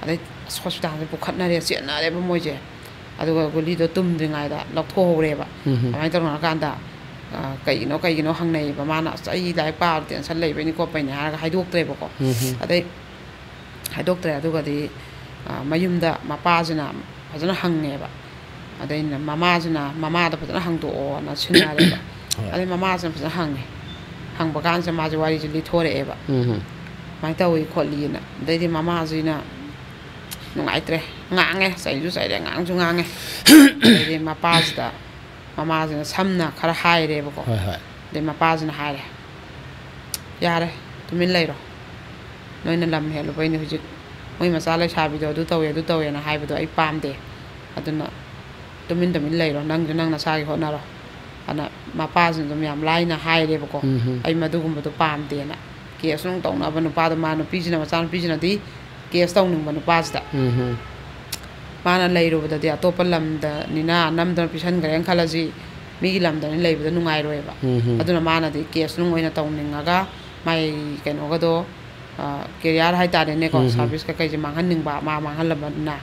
ꯑꯗꯩ ꯑꯁ, ꯍꯣꯁꯄꯤꯇꯥꯜꯁꯦ ꯄꯨꯈꯠꯅꯔꯦ, ꯆꯦꯟꯅꯔꯦꯕ ꯃꯣꯏꯁꯦ꯫ ꯑꯗꯨꯒ ꯒꯨꯂꯤꯗꯣ ꯇꯨꯝꯗ꯭ꯔꯤꯉꯩꯗ ꯂꯧꯊꯣꯛꯍꯧꯔꯦꯕ꯫ ꯎꯝ꯫ ꯑꯗꯨꯃꯥꯏꯅ ꯇꯧꯅꯔꯀꯥꯟꯗ, ꯑ, ꯀꯩꯒꯤꯅꯣ, ꯀꯩꯒꯤꯅꯣ ꯍꯪꯅꯩꯌꯦꯕ꯫ ꯃꯥꯅ "ꯑꯁ, ꯑꯩ ꯂꯥꯏꯔꯤꯛ ꯄꯥꯕ ꯇꯦꯟꯁꯟ ꯂꯩꯕꯩꯅꯤ ꯈꯣꯠꯄꯩꯅꯤ" ꯍꯥꯏꯔꯒ ꯍꯥꯏꯗꯣꯛꯇ꯭ꯔꯦꯕꯀꯣ꯫ ꯎꯝ꯫ ꯑꯗꯩ ꯍꯥꯏꯗꯣꯛꯇ꯭ꯔꯦ꯫ ꯑꯗꯨꯒꯗꯤ, ꯑ, ꯃꯌꯨꯝꯗ ꯃꯄꯥꯁꯤꯅ ꯐꯖꯅ ꯍꯪꯉꯦꯕ꯫ ꯑꯗꯩ ꯃꯃꯥꯁꯤꯅ ꯃꯃꯥꯗ ꯐꯖꯅ ꯍꯪꯗꯣꯛꯑꯣꯅ ꯁꯤꯟꯅꯔꯦꯕ꯫ ꯍꯣꯏ꯫ ꯑꯗꯩ ꯃꯃꯥꯁꯤꯅ ꯐꯖꯅ ꯍꯪꯉꯦ꯫ ꯍꯪꯕ ꯀꯥꯟꯁꯤꯗ ꯃꯥꯁꯦ ꯋꯥꯔꯤꯁꯦ ꯂꯤꯊꯣꯔꯛꯑꯦꯕ꯫ ꯎꯝ꯫ ꯁꯨꯃꯥꯏꯅ ꯇꯧꯏ ꯈꯣꯠꯂꯤꯅ꯫ ꯑꯗꯩꯗꯤ ꯃꯃꯥꯁꯤꯅ ꯅꯨꯡꯉꯥꯏꯇ꯭ꯔꯦ, ꯉꯥꯡꯉꯦ, ꯆꯩꯁꯨ ꯆꯩꯔꯦ, ꯉꯥꯡꯁꯨ ꯉꯥꯡꯉꯦ꯫ ꯑꯗꯩꯗꯤ ꯃꯄꯥꯁꯤꯗ, ꯃꯃꯥꯁꯤꯅ ꯁꯝꯅ ꯈꯔ ꯍꯥꯏꯔꯦꯕꯀꯣ꯫ ꯍꯣꯏ, ꯍꯣꯏ꯫ ꯑꯗꯩ ꯃꯄꯥꯁꯤꯅ ꯍꯥꯏꯔꯦ, "ꯌꯥꯔꯦ, ꯇꯨꯃꯤꯟ ꯂꯩꯔꯣ, ꯅꯣꯏꯅ ꯂꯝ ꯍꯦꯜꯂꯨꯕꯩꯅꯦ ꯍꯧꯖꯤꯛ ꯃꯣꯏ ꯃꯆꯥ ꯂꯩꯁꯥꯕꯤꯗꯣ ꯑꯗꯨ ꯇꯧꯋꯦ, ꯑꯗꯨ ꯇꯧꯋꯦꯅ ꯍꯥꯏꯕꯗꯣ ꯑꯩ ꯄꯥꯝꯗꯦ, ꯑꯗꯨꯅ ꯇꯨꯃꯤꯟ ꯇꯨꯃꯤꯟ ꯂꯩꯔꯣ, ꯅꯪꯁꯨ ꯅꯪ ꯅꯁꯥꯒꯤ ꯍꯣꯠꯅꯔꯣ"꯫ ꯑꯗꯨꯅ ꯃꯄꯥꯁꯤꯅ ꯑꯗꯨꯝ ꯌꯥꯝ ꯂꯥꯏꯅ ꯍꯥꯏꯔꯦꯕꯀꯣ, ꯎꯝ꯫ "ꯑꯩ ꯃꯗꯨꯒꯨꯝꯕꯗꯣ ꯄꯥꯝꯗꯦꯅ"꯫ ꯀꯦꯁ ꯅꯨꯡ ꯇꯧꯅꯕ ꯅꯨꯄꯥꯗꯣ, ꯃꯥ ꯅꯨꯄꯤꯁꯤꯅ, ꯃꯆꯥꯅꯨꯄꯤꯁꯤꯅꯗꯤ ꯀꯦꯁ ꯇꯧꯅꯤꯡꯕ ꯅꯨꯄꯥꯁꯤꯗ꯫ ꯎꯝ꯫ ꯃꯥꯅ ꯂꯩꯔꯨꯕꯗꯗꯤ ꯑꯇꯣꯞꯄ ꯂꯝꯗꯅꯤꯅ ꯅꯝꯗꯅ ꯄꯤꯁꯟꯈ꯭ꯔꯦꯅ ꯈꯜꯂꯁꯤ, ꯃꯤꯒꯤ ꯂꯝꯗꯅꯤ ꯂꯩꯕꯗ ꯅꯨꯡꯉꯥꯏꯔꯣꯏꯕ꯫ ꯎꯝ꯫ ꯑꯗꯨꯅ ꯃꯥꯅꯗꯤ ꯀꯦꯁ ꯅꯨꯡ ꯑꯣꯏꯅ ꯇꯧꯅꯤꯡꯉꯒ ꯃꯥꯏ ꯀꯩꯅꯣꯒꯗꯣ, ꯑ, ꯀꯦꯔꯤꯌꯔ ꯍꯥꯏꯇꯥꯔꯦꯅꯦꯀꯣ, ꯎꯝ꯫ ꯁꯥꯔꯚꯤꯁ ꯀꯩꯀꯩꯁꯦ ꯃꯥꯡꯍꯟꯅꯤꯡꯕ, ꯃꯥ ꯃꯥꯡꯍꯜꯂꯕꯅꯤꯅ,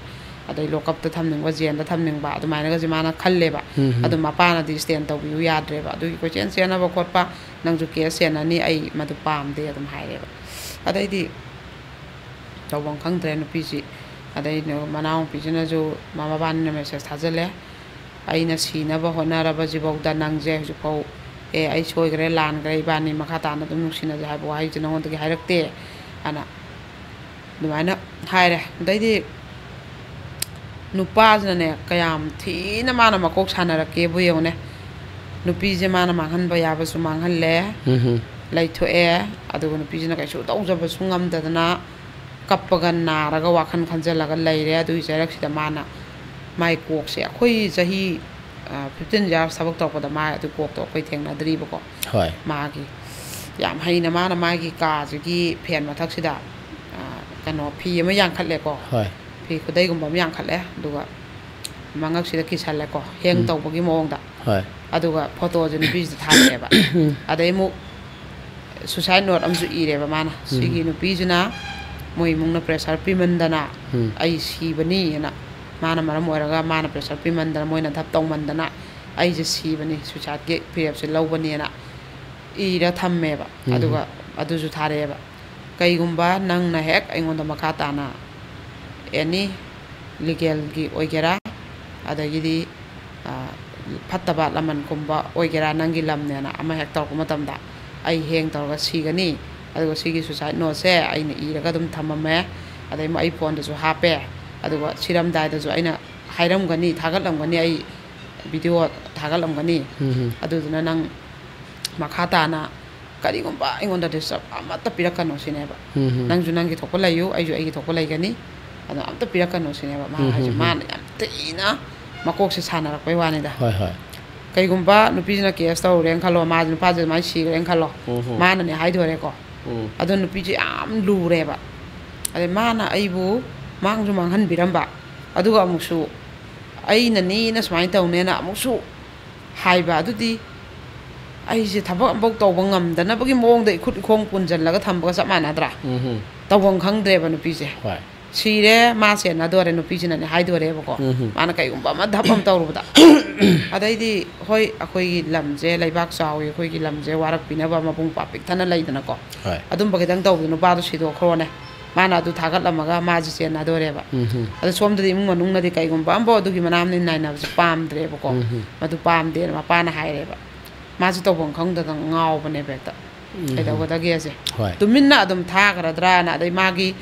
ꯑꯗꯩ ꯂꯣꯀꯞꯇ ꯊꯝꯅꯤꯡꯕ, ꯖꯦꯜꯗ ꯊꯝꯅꯤꯡꯕ, ꯑꯗꯨꯃꯥꯏꯅꯒꯁꯦ ꯃꯥꯅ ꯈꯜꯂꯦꯕ꯫ ꯎꯝ꯫ ꯑꯗꯨ ꯃꯄꯥꯅꯗꯤ ꯁ꯭ꯇꯦꯟ ꯇꯧꯕꯤꯌꯨ ꯌꯥꯗ꯭ꯔꯦꯕ꯫ ꯑꯗꯨꯒꯤ ꯀꯣꯏꯆꯦꯟ ꯆꯦꯟꯅꯕ ꯈꯣꯠꯄ, "ꯅꯪꯁꯨ ꯀꯦꯁ ꯆꯦꯟꯅꯅꯤ, ꯑꯩ ꯃꯗꯨ ꯄꯥꯝꯗꯦ" ꯑꯗꯨꯝ ꯍꯥꯏꯔꯦꯕ꯫ ꯑꯗꯩꯗꯤ ꯇꯧꯐꯝ ꯈꯪꯗ꯭ꯔꯦ ꯅꯨꯄꯤꯁꯤ꯫ ꯑꯗꯩ ꯃꯅꯥꯎꯅꯨꯄꯤꯁꯤꯅꯁꯨ ꯃ-, ꯃꯕꯥꯅꯤꯅ ꯃꯦꯁꯦꯖ ꯊꯥꯖꯤꯜꯂꯦ, "ꯑꯩꯅ ꯁꯤꯅꯕ ꯍꯣꯠꯅꯔꯕꯁꯤꯐꯥꯎꯗ ꯅꯪꯁꯦ ꯍꯧꯖꯤꯛꯐꯥꯎ, ꯑꯦ, ꯑꯩ ꯁꯣꯏꯈ꯭ꯔꯦ, ꯂꯥꯟꯈ꯭ꯔꯦ, ꯏꯕꯥꯅꯤ ꯃꯈꯥ ꯇꯥꯅ ꯑꯗꯨꯝ ꯅꯨꯡꯁꯤꯅꯁꯦ ꯍꯥꯏꯕ ꯋꯥꯍꯩꯁꯦ ꯅꯉꯣꯟꯗꯒꯤ ꯍꯥꯏꯔꯛꯇꯦ" ꯑꯅ ꯑꯗꯨꯃꯥꯏꯅ ꯍꯥꯏꯔꯦ꯫ ꯑꯗꯩꯗꯤ ꯅꯨꯄꯥꯁꯤꯅꯅꯦ ꯀꯌꯥꯝ ꯊꯤꯅ ꯃꯥꯅ ꯃꯀꯣꯛ ꯁꯥꯟꯅꯔꯛꯀꯦꯕꯨ ꯌꯦꯡꯉꯨꯅꯦ꯫ ꯅꯨꯄꯤꯁꯦ ꯃꯥꯅ ꯃꯥꯡꯍꯟꯕ ꯌꯥꯕꯁꯨ ꯃꯥꯡꯍꯜꯂꯦ, ꯎꯝ꯫ ꯂꯩꯊꯣꯛꯑꯦ, ꯑꯗꯨꯒ ꯅꯨꯄꯤꯁꯤꯅ ꯀꯩꯁꯨ ꯇꯧꯖꯕꯁꯨ ꯉꯝꯗꯗꯅ ꯀꯞꯄꯒ ꯅꯥꯔꯒ ꯋꯥꯈꯜ ꯈꯟꯖꯜꯂꯒ ꯂꯩꯔꯦ꯫ ꯑꯗꯨꯒꯤ ꯆꯩꯔꯛꯁꯤꯗ ꯃꯥꯅ ꯃꯥꯏ ꯀꯣꯛꯁꯦ, ꯑꯩꯈꯣꯏ ꯆꯍꯤ, ꯑ, fifteen years ꯊꯕꯛ ꯇꯧꯔꯛꯄꯗ ꯃꯥ ꯑꯗꯨ ꯀꯣꯛꯇꯣ ꯑꯩꯈꯣꯏ ꯊꯦꯡꯅꯗ꯭ꯔꯤꯕꯀꯣ꯫ ꯍꯣꯏ꯫ ꯃꯥꯒꯤ ꯌꯥꯝ ꯍꯩꯅ ꯃꯥꯅ ꯃꯥꯒꯤ ꯀꯥꯁꯤꯒꯤ ꯐꯦꯟ ꯃꯊꯛꯁꯤꯗ, ꯑ, ꯀꯩꯅꯣ, ꯐꯤ ꯑꯃ ꯌꯥꯟꯈꯠꯂꯦꯀꯣ꯫ ꯍꯣꯏ꯫ ꯐꯤ ꯈꯨꯗꯩꯒꯨꯝꯕ ꯑꯃ ꯌꯥꯟꯈꯠꯂꯦ, ꯑꯗꯨꯒ ꯃꯉꯛꯁꯤꯗ ꯀꯤꯁꯜꯂꯦꯀꯣ, ꯍꯦꯡ ꯎꯝ꯫ ꯇꯧꯕꯒꯤ ꯃꯑꯣꯡꯗ꯫ ꯍꯣꯏ꯫ ꯑꯗꯨꯒ ꯐꯣꯇꯣꯁꯦ ꯅꯨꯄꯤꯁꯤꯗ ꯊꯥꯔꯛꯑꯦꯕ꯫ ꯎꯝ꯫ ꯑꯗꯩ ꯑꯃꯨꯛ suicide note ꯑꯃꯁꯨ ꯏꯔꯦꯕ ꯃꯥꯅ꯫ ꯎꯝ꯫ "ꯁꯤꯒꯤ ꯅꯨꯄꯤꯁꯤꯅ ꯃꯣꯏ ꯏꯃꯨꯡꯅ pressure ꯄꯤꯃꯟꯗꯅ ꯎꯝ꯫ ꯑꯩ ꯁꯤꯕꯅꯤꯅ, ꯃꯥꯅ ꯃꯔꯝ ꯑꯣꯏꯔꯒ ꯃꯥꯅ pressure ꯄꯤꯃꯟꯗꯅ, ꯃꯣꯏꯅ ꯙꯞ ꯇꯧꯃꯟꯗꯅ ꯑꯩꯁꯦ ꯁꯤꯕꯅꯤ, suicideꯀꯤ ꯐꯤꯔꯦꯞꯁꯦ ꯂꯧꯕꯅꯦꯅ" ꯏꯔ ꯊꯝꯃꯦꯕ꯫ ꯎꯝ꯫ ꯑꯗꯨꯒ ꯑꯗꯨꯁꯨ ꯊꯥꯔꯛꯑꯦꯕ꯫ "ꯀꯩꯒꯨꯝꯕ ꯅꯪꯅ ꯍꯦꯛ ꯑꯩꯉꯣꯟꯗ ꯃꯈꯥ ꯇꯥꯅ any legalꯒꯤ ꯑꯣꯏꯒꯦꯔꯥ, ꯑꯗꯒꯤꯗꯤ, ꯑ, ꯐꯠꯇꯕ ꯂꯃꯟ ꯈꯨꯝꯕ ꯑꯣꯏꯒꯦꯔꯥ, ꯅꯪꯒꯤ ꯂꯝꯅꯦꯅ ꯑꯃ ꯍꯦꯛ ꯇꯧꯔꯛꯄ ꯃꯇꯝꯗ, ꯑꯩ ꯍꯦꯡ ꯇꯧꯔꯒ ꯁꯤꯒꯅꯤ, ꯑꯗꯨꯒ ꯁꯤꯒꯤ suicide noteꯁꯦ ꯑꯩꯅ ꯏꯔꯒ ꯑꯗꯨꯝ ꯊꯝꯃꯝꯃꯦ, ꯑꯗꯩ ꯑꯩ phoneꯗꯁꯨ ꯍꯥꯞꯄꯦ, ꯑꯗꯨꯒ ꯁꯤꯔꯝꯗꯥꯏꯗꯁꯨ ꯑꯩꯅ ꯍꯥꯏꯔꯝꯒꯅꯤ, ꯊꯥꯒꯠꯂꯝꯒꯅꯤ, ꯑꯩ video ꯊꯥꯒꯠꯂꯝꯒꯅꯤ, ꯎꯝ꯫ ꯑꯗꯨꯗꯨꯅ ꯅꯪ ꯃꯈꯥ ꯇꯥꯅ ꯀꯔꯤꯒꯨꯝꯕ ꯑꯩꯉꯣꯟꯗ disturb ꯑꯃꯠꯇ ꯄꯤꯔꯛꯀꯅꯨ ꯁꯤꯅꯦꯕ꯫ ꯎꯝ꯫ ꯅꯪꯁꯨ ꯅꯪꯒꯤ ꯊꯣꯛꯄ ꯂꯩꯌꯨ, ꯑꯩꯁꯨ ꯑꯩꯒꯤ ꯊꯣꯛꯄ ꯂꯩꯒꯅꯤ, ꯑꯗꯣ ꯑꯝꯇ ꯄꯤꯔꯛꯀꯅꯨ ꯁꯤꯅꯦꯕ ꯃꯥ ꯎꯝ, ꯍꯥꯏꯁꯦ꯫ ꯎꯝ, ꯎꯝ꯫ ꯃꯥꯅ ꯌꯥꯝ ꯊꯤꯅ ꯃꯀꯣꯛꯁꯦ ꯁꯥꯟꯅꯔꯛꯄꯩ ꯋꯥꯅꯤꯗ꯫ ꯍꯣꯏ, ꯍꯣꯏ꯫ ꯀꯩꯒꯨꯝꯕ ꯅꯨꯄꯤꯁꯤꯅ case ꯇꯧꯔꯨꯔꯦꯅ ꯈꯜꯂꯣ, ꯃꯥ ꯅꯨꯄꯥꯁꯦ ꯑꯗꯨꯃꯥꯏꯅ ꯁꯤꯈ꯭ꯔꯦꯅ ꯈꯜꯂꯣ, ꯎꯝ, ꯎꯝ꯫ ꯃꯥꯅꯅꯦ ꯍꯥꯏꯗꯣꯔꯦꯀꯣ꯫ ꯎꯝ꯫ ꯑꯗꯣ ꯅꯨꯄꯤꯁꯦ ꯌꯥꯝ ꯂꯨꯔꯦꯕ꯫ ꯑꯗꯩ ꯃꯥꯅ ꯑꯩꯕꯨ ꯃꯥꯡꯁꯨ ꯃꯥꯡꯍꯟꯕꯤꯔꯝꯕ, ꯑꯗꯨꯒ ꯑꯃꯨꯛꯁꯨ ꯑꯩꯅꯅꯤꯅ ꯁꯨꯃꯥꯏꯅ ꯇꯧꯅꯦꯅ ꯑꯃꯨꯛꯁꯨ ꯍꯥꯏꯕ꯫ ꯑꯗꯨꯗꯤ ꯑꯩꯁꯦ ꯊꯕꯛ ꯑꯃꯐꯥꯎ ꯇꯧꯕ ꯉꯝꯗꯅꯕꯒꯤ ꯃꯑꯣꯡꯗ ꯏꯈꯨꯠ ꯏꯈꯣꯡ ꯄꯨꯟꯁꯤꯜꯂꯒ ꯊꯝꯕꯒ ꯆꯞ ꯃꯥꯟꯅꯗ꯭ꯔꯥ? ꯎꯝ꯫ ꯇꯧꯐꯝ ꯈꯪꯗ꯭ꯔꯦꯕ ꯅꯨꯄꯤꯁꯦ꯫ ꯍꯣꯏ꯫ ꯁꯤꯔꯦ, ꯃꯥ ꯁꯦꯟꯅꯗꯣꯔꯦ, ꯅꯨꯄꯤꯁꯤꯅꯅꯦ ꯍꯥꯏꯗꯣꯔꯦꯕꯀꯣ꯫ ꯎꯝ꯫ ꯃꯥꯅ ꯀꯩꯒꯨꯝꯕ ꯑꯃ ꯙꯞ ꯑꯃ ꯇꯧꯔꯨꯕꯗ꯫ ꯑꯗꯩꯗꯤ ꯍꯣꯏ, ꯑꯩꯈꯣꯏꯒꯤ ꯂꯝꯁꯦ ꯂꯩꯕꯥꯛ ꯆꯥꯎꯏ, ꯑꯩꯈꯣꯏꯒꯤ ꯂꯝꯁꯦ ꯋꯥꯔꯛꯄꯤꯅꯕ ꯃꯄꯨꯡ ꯄꯥ ꯄꯤꯛ ꯊꯟꯅ ꯂꯩꯗꯅꯀꯣ꯫ ꯍꯣꯏ꯫ ꯑꯗꯨꯝꯕ ꯈꯤꯇꯪ ꯇꯧꯕꯗ ꯅꯨꯄꯥꯗꯣ ꯁꯤꯗꯣꯛꯈ꯭ꯔꯣꯅꯦ꯫ ꯃꯥꯅ ꯑꯗꯨ ꯊꯥꯒꯠꯂꯝꯃꯒ ꯃꯥꯁꯦ ꯆꯦꯟꯅꯗꯣꯔꯦꯕ꯫ ꯎꯝ꯫ ꯑꯗꯣ ꯁꯣꯝꯗꯗꯤ ꯏꯃꯨꯡ ꯃꯅꯨꯡꯅꯗꯤ ꯀꯩꯒꯨꯝꯕ ꯑꯃꯐꯥꯎ ꯑꯗꯨꯒꯤ ꯃꯅꯥꯝꯅꯤ ꯅꯥꯏꯅꯕꯁꯦ ꯄꯥꯝꯗ꯭ꯔꯦꯕꯀꯣ꯫ ꯎꯝ꯫ ꯃꯗꯨ ꯄꯥꯝꯗꯦꯅ ꯃꯄꯥꯅ ꯍꯥꯏꯔꯦꯕ꯫ ꯃꯥꯁꯦ ꯇꯧꯐꯝ ꯈꯪꯗꯗꯅ ꯉꯥꯎꯕꯅꯦꯕ ꯍꯦꯛꯇ꯫ ꯎꯝ꯫ ꯀꯩꯗꯧꯒꯗꯒꯦꯁꯦ꯫ ꯍꯣꯏ꯫ ꯇꯨꯃꯤꯟꯅ ꯑꯗꯨꯝ ꯊꯥꯈ꯭ꯔꯗ꯭ꯔꯥꯅ, ꯑꯗꯩ ꯃꯥꯒꯤ